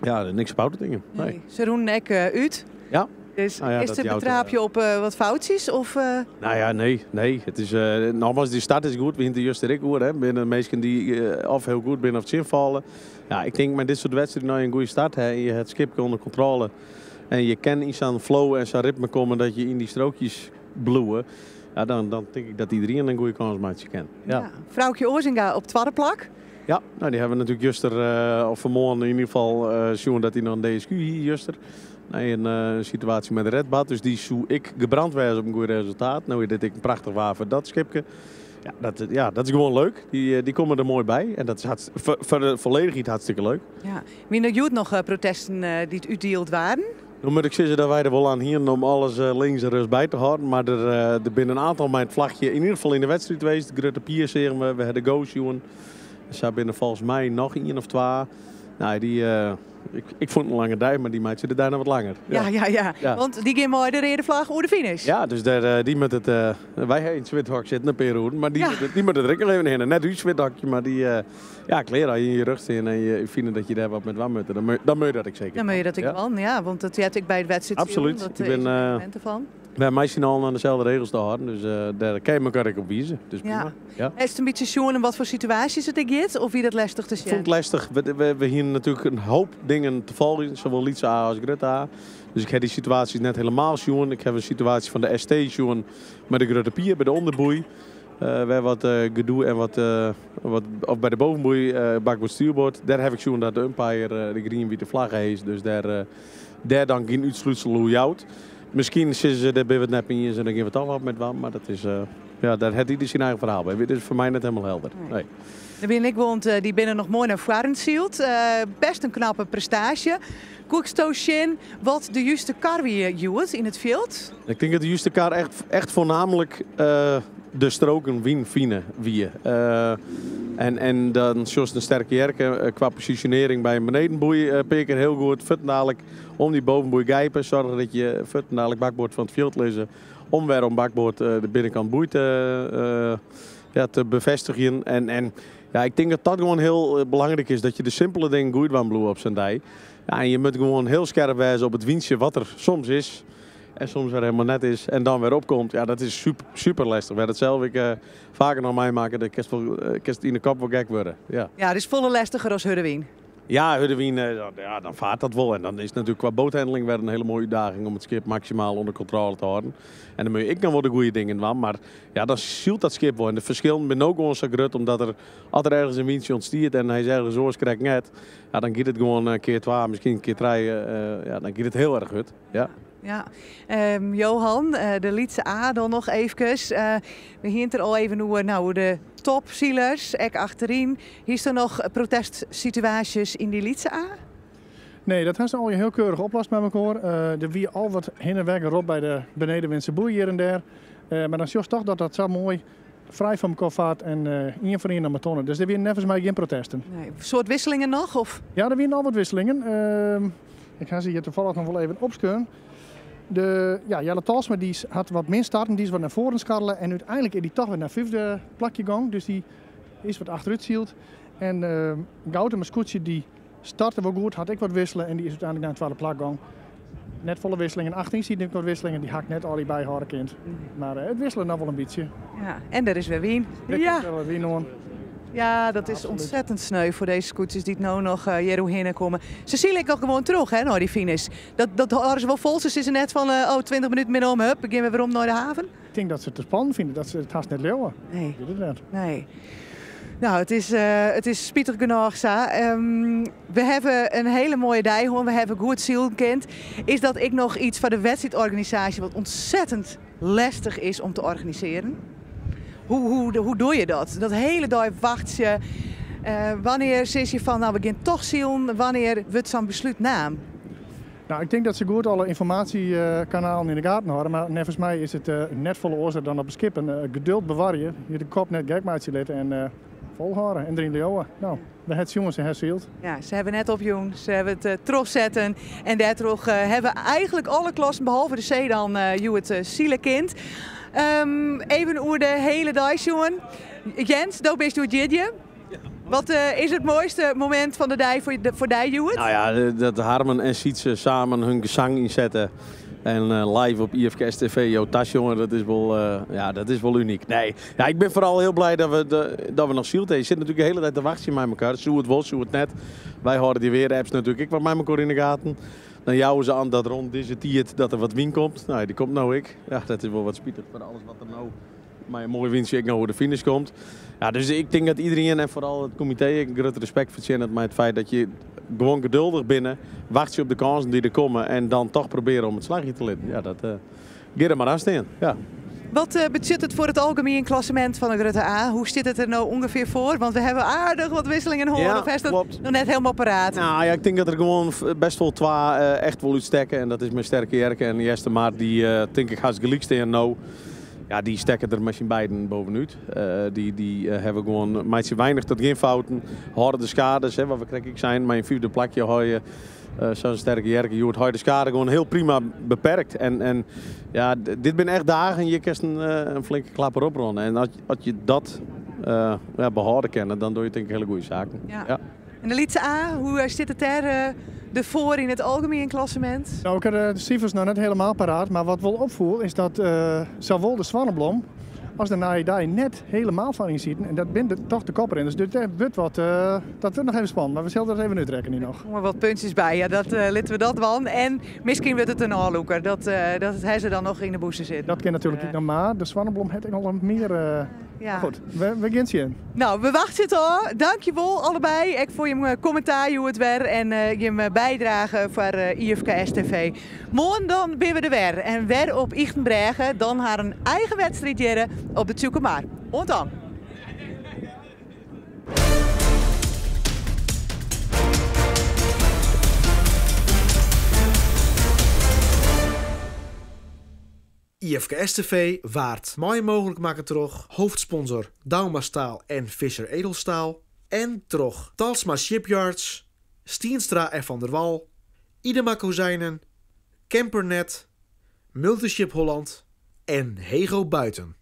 ja, niks op ôf te dingen. Nee. Se rûnen ek út. Ja. Dus Nou ja, is dat it jout, betraapje op wat foutsjes? Of, Nou ja, nee, nee. It is, nogmaals, dy start is goed. We hiene it der juster ek oer. Hè. Binne minsken dy't of hiel goed binne of tsjinfalle. Ja, ik tink mei dit soart wedstriden, as je in goede start ha en je ha it skipke ûnder kontrôle en je kin yn sa'n flow en sa'n ritme komme dat je yn dy strookjes bliuwe, ja, dan, dan tink ik dat iderien in goede kâns meitsje kin. Ja. Ja. Froukje Oazinga op twadde plak. Ja, nou, dy hawwe we natuerlik juster, of fanmoarn yn ieder gefal, sjoen dat hy noch in DSQ hie juster. Nei in situaasje mei de redbad, dus dy soe ek gebrand wêze op in goed resultaat. No is dit ek in prachtich waar foar dat skipke. Ja, dat, ja, dat is gewoan leuk. Dy, dy komme der moai by en dat is hartst, foar, foar de folledichheid hartstikke leuk. Ja. Wiene der hjoed noch protesten dy't útdield waarden? No moat ik sizze dat wy der wol oan hienen om alles links en rjochts by te hâlden, mar der, der binne in oantal mei it flachje yn ieder gefal yn de wedstriid west. Grutte Pier seagen we, we ha de Go sjoen. Sa binne der folgens my noch ien of twa. Nou, dy, ik, ik fûn it in lange dei, mar dy meitsje de dei noch wat langer. Ja, ja, ja. Ja. Want dy gean mei de reade flagge oer de finish. Ja, dus dêr, dy moat it, wy ha yn it swithok sitten in pear oeren, mar dy, moat it, dy moat it der ek noch even hinne. Net ús swithokje, mar dy, ja, klear, as je yn je rug stean en je fine dat je dêr wat mei dwaan moatte, dan, dan moat je dat ek seker Dan moat je dat ek Ja. dwaan, ja. Want dat heart ek by it wedstriid. Absolút. Dat Ik is bin, in element derfan. Wy mei syn allen oan deselde regels te hâlden, dus dêr kin je mekoar ek op wize. Dus prima. Ja. Ja. Hast in bytsje sjoen om watfoar situaasjes it ek giet, of wie dat lestich te Ik fûn sjen? it lestich. We, we, we hienen natuerlik in hoop dingen te folgjen, sawol lytse A as grutte A. Dus ik ha dy situaasjes net helemaal sjoen. Ik ha in situaasje fan de ST sjoen mei de grutte pier by de ûnderboei. Wêr wat gedoe en wat, wat, of by de bovenboei, bakboard stuurboard. Dêr ha ik sjoen dat de umpire de grien-wite flagge hees. Dus dêr, dêr dan gjin útslútsel oer jout. Miskien sizze se, dêr binne we it net mei iens en dan gean we toch wat mei dwaan. Mar dat is, ja, dêr hat ieder syn eigen ferhaal by. Dit is foar my net helemaal helder. Nee. Der binne ek want dy binne noch moai nei foaren syld. Best in knappe prestaasje. Koeksto sjen wat de juste kar wie hjoed yn it fjild? Ik tink dat de juste kar echt, echt foarnaamlik de stroken wyn fine wie. En, en dan sjochst in Sterke Jerke kwa posisjonearring by in benedenboei in pear kear hiel goed fuortendalik om dy bovenboei gijpe. Soargje dat je fuortendalik bakboard fan it fjild lizze om wer om bakboard de binnenkant boei te, ja, te befêstigjen. En, en ja, ik tink dat dat gewoan hiel belangryk is, dat je de simpele dingen goed dwaan bliuwe op sa'n dei. Ja, en je moatte gewoan hiel skerp wêze op it wyntsje wat der soms is en soms wer helemaal net is en dan wer opkomt. Ja, dat is super, super lestich. Wy dat sels ek faker noch meimakke, dan kinst wol, kinst yn de kop wol gek wurde. Ja. Ja, it is folle lestiger as hurde wyn. Ja, hurde wyn, ja, dan fart dat wol. En dan is it natuerlik kwa boathanneling wer in hiele moaie útdaging om it skip maksimaal ûnder kontrôle te hâlden. En dan moatte je ek noch wol de goede dingen dwaan, mar ja, dan sylt dat skip wol. En de ferskillen binne no gewoan sa grut, omdat der, as der ergens in wyntsje ûntstiet en hy is ergens oars krekt net, ja, dan giet it gewoan kear twa, miskien kear trije, ja, dan giet it hiel erch hurd. Ja. Ja. Johan, de lytse A dan noch eefkes. We hienen it der al even oer, no, oer de topsilers, ek achteryn. Hiest der noch protestsituaasjes yn dy lytse A? Nee, dat ha se al hiel keurich oplost mei mekoar. Der wie al wat hinne en wer gerop by de benedenwindse boei hjir en dêr. Mar dan sjochst toch dat dat sa moai frij fan mekoar fart en ien foar ien nei Matonne. Dus der wiene neffens my gjin protesten. Nee. Soart wisselingen noch? Of? Ja, der wiene al wat wisselingen. Ik ha se hjir tafallich noch wol even opskreaun. De, ja, Jelle Talsma dy hat wat min starten, dy is wat nei foaren skarrele en úteinlik is dy toch wer nei fyfde plakje gong. Dus dy is wat achterút syld. En Goutum skûtsje dy starte wol goed, hat ek wat wissele en dy is úteinlik nei it twadde plak gong. Net folle wisselingen, achteryn sieten ek wat wisselingen, dy ha ik net allegear byhâlde kind. Mar it wissele noch wol in bytsje. Ja, en der is wer wyn. Der komt wer wat wyn oan. Ja, dat is ontzettend sneu foar dizze skûtsjes dy't no noch hjir oerhinne komme. Se sile ek noch gewoan troch, hè, nei dy finish. Dat, dat hâlde se wol fol. Se sizze net fan, oh, 20 minuten binne om, hup, gean we werom nei de haven. Ik tink dat se it te spannend fine, dat se it hast net leauwe. Nee. Ik wit it net. Nee. Nou, it is spitich genôch sa. We hawwe in hiele moaie dei hân. We hawwe goed silen kind. Is dat ek noch yts foar de wedstriidorganisaasje wat ontzettend lestich is om te organisearjen? Hoe, hoe, hoe doe je dat? Dat hiele dei wachtsje. Wannear sizze je fan, no, we gean toch silen? Wannear wurdt sa'n beslút naam? Nou, ik tink dat se goed alle ynformaasjekanalen yn de gaten hâlde, mar neffens my is it net folle oars dan op de skippen. Geduld bewarje, je de kop net gek meitsje litte en folhâlde en deryn leauwe. Nou, we het sjoen, se ha syld. Ja, se hawwe net opjûn, se hawwe it trochsetten en dêrtroch hawwe eigentlik alle klassen behalve de C dan hjoed sile kind. Even oer de hiele dei sjoen. Jens, do bist hjoed jierdei. Wat is it moaiste momint fan de dei foar dy hjoed? Nou ja, dat Harmen en Sietse samen hun gesang ynsette en live op IFKS TV jo tasjonge, dat is wol, ja, dat is wol unyk. Nee, ja, ik bin foaral hiel blij dat we, dat we noch syld hawwe. Je sitte natuerlik de hiele dei te wachtsjen mei mekoar. Soe it wol, soe it net. Wy hâlde dy weerapps natuerlik ek wat mei mekoar yn de gaten. Dan jouwe se oan dat rûn dizze tiid dat der wat wyn komt. Nou, dy komt no ek. Ja, dat is wol wat spitich foar alles wat der no mei in moai wyntsje ek noch oer de finish komt. Ja, dus ik tink dat iderien en foaral it komitee ek in grut respekt fertsjinnet mei it feit dat je gewoan geduldich binne, wachtsje op de kânsen dy't der komme en dan toch probearje om it slagje te litten. Ja, dat uh, gean der mar oan stean. Ja. Wat uh, betsjut it foar it algemien klassemint fan de Grutte A? Hoe stiet it der no ûngefear foar? Want we hawwe aardich wat wisselingen hân. Ja, of hast dat noch net hielendal paraat? Nou ja, ik tink dat der gewoan best wol twa uh, echt wol útstekke. En dat is mei Sterke Jerke en Eastermar. Dy uh, tink ik hast gelyk stean no. Ja, dy stekke der mei syn beiden bovenút. Dy, dy hawwe gewoan, meitsje weinich tot gjin fouten. Hâlde de skades, hè, wat we krekt ek seinen, mei in fyfde plakje hâld je sa'n Sterke Jerke hjoed, hâld je de skade gewoan hiel prima beperkt. En, en ja, dit binne echt dagen, hjir kinst in, in flinke klapper oprinne. En as, as je dat ja, behâlde kinne, dan dogge je tink ik hiele goede saken. Ja. Ja. En de Lytse A, hoe stiet it dêr derfoar yn it algemien klassemint? Nou, ik ha de sifers noch net hielendal paraat, mar wat wol opfoel is dat sawol de Swanneblom as de Nije Dei net hielendal foaryn sieten. En dat binne toch de koprinners. Dus dêr wurdt wat, dat wurdt noch even spannend, mar we sille dat even útrekkenje noch. Der komme wat puntsjes by, ja, dat litte we dat dwaan. En miskien wurdt it in ôflûker, dat dat it se dan noch yn de bûse sit. Dat kin natuerlik ek noch, mar de Swanneblom hat ek al mear. Ja. Goed, we gean sjen. Nou, we wachtsje it ôf. Dankjewol allebei. Ek foar jim kommentaar hjoed wer en jim bydrage foar IFKS TV. Moarn dan binne we der wer. En wer op Ychtenbrêge, dan harren eigen wedstriid hjirre op de Tsjûkemar. Oant dan. IFKS TV waard mei mooglik makke troch hoofdsponsor Douma Staal en Visser Edelstaal en troch Talsma Shipyards, Stienstra en Van der Wal, Idema Kozijnen, Campernet, Multiship Holland en Hego Buiten.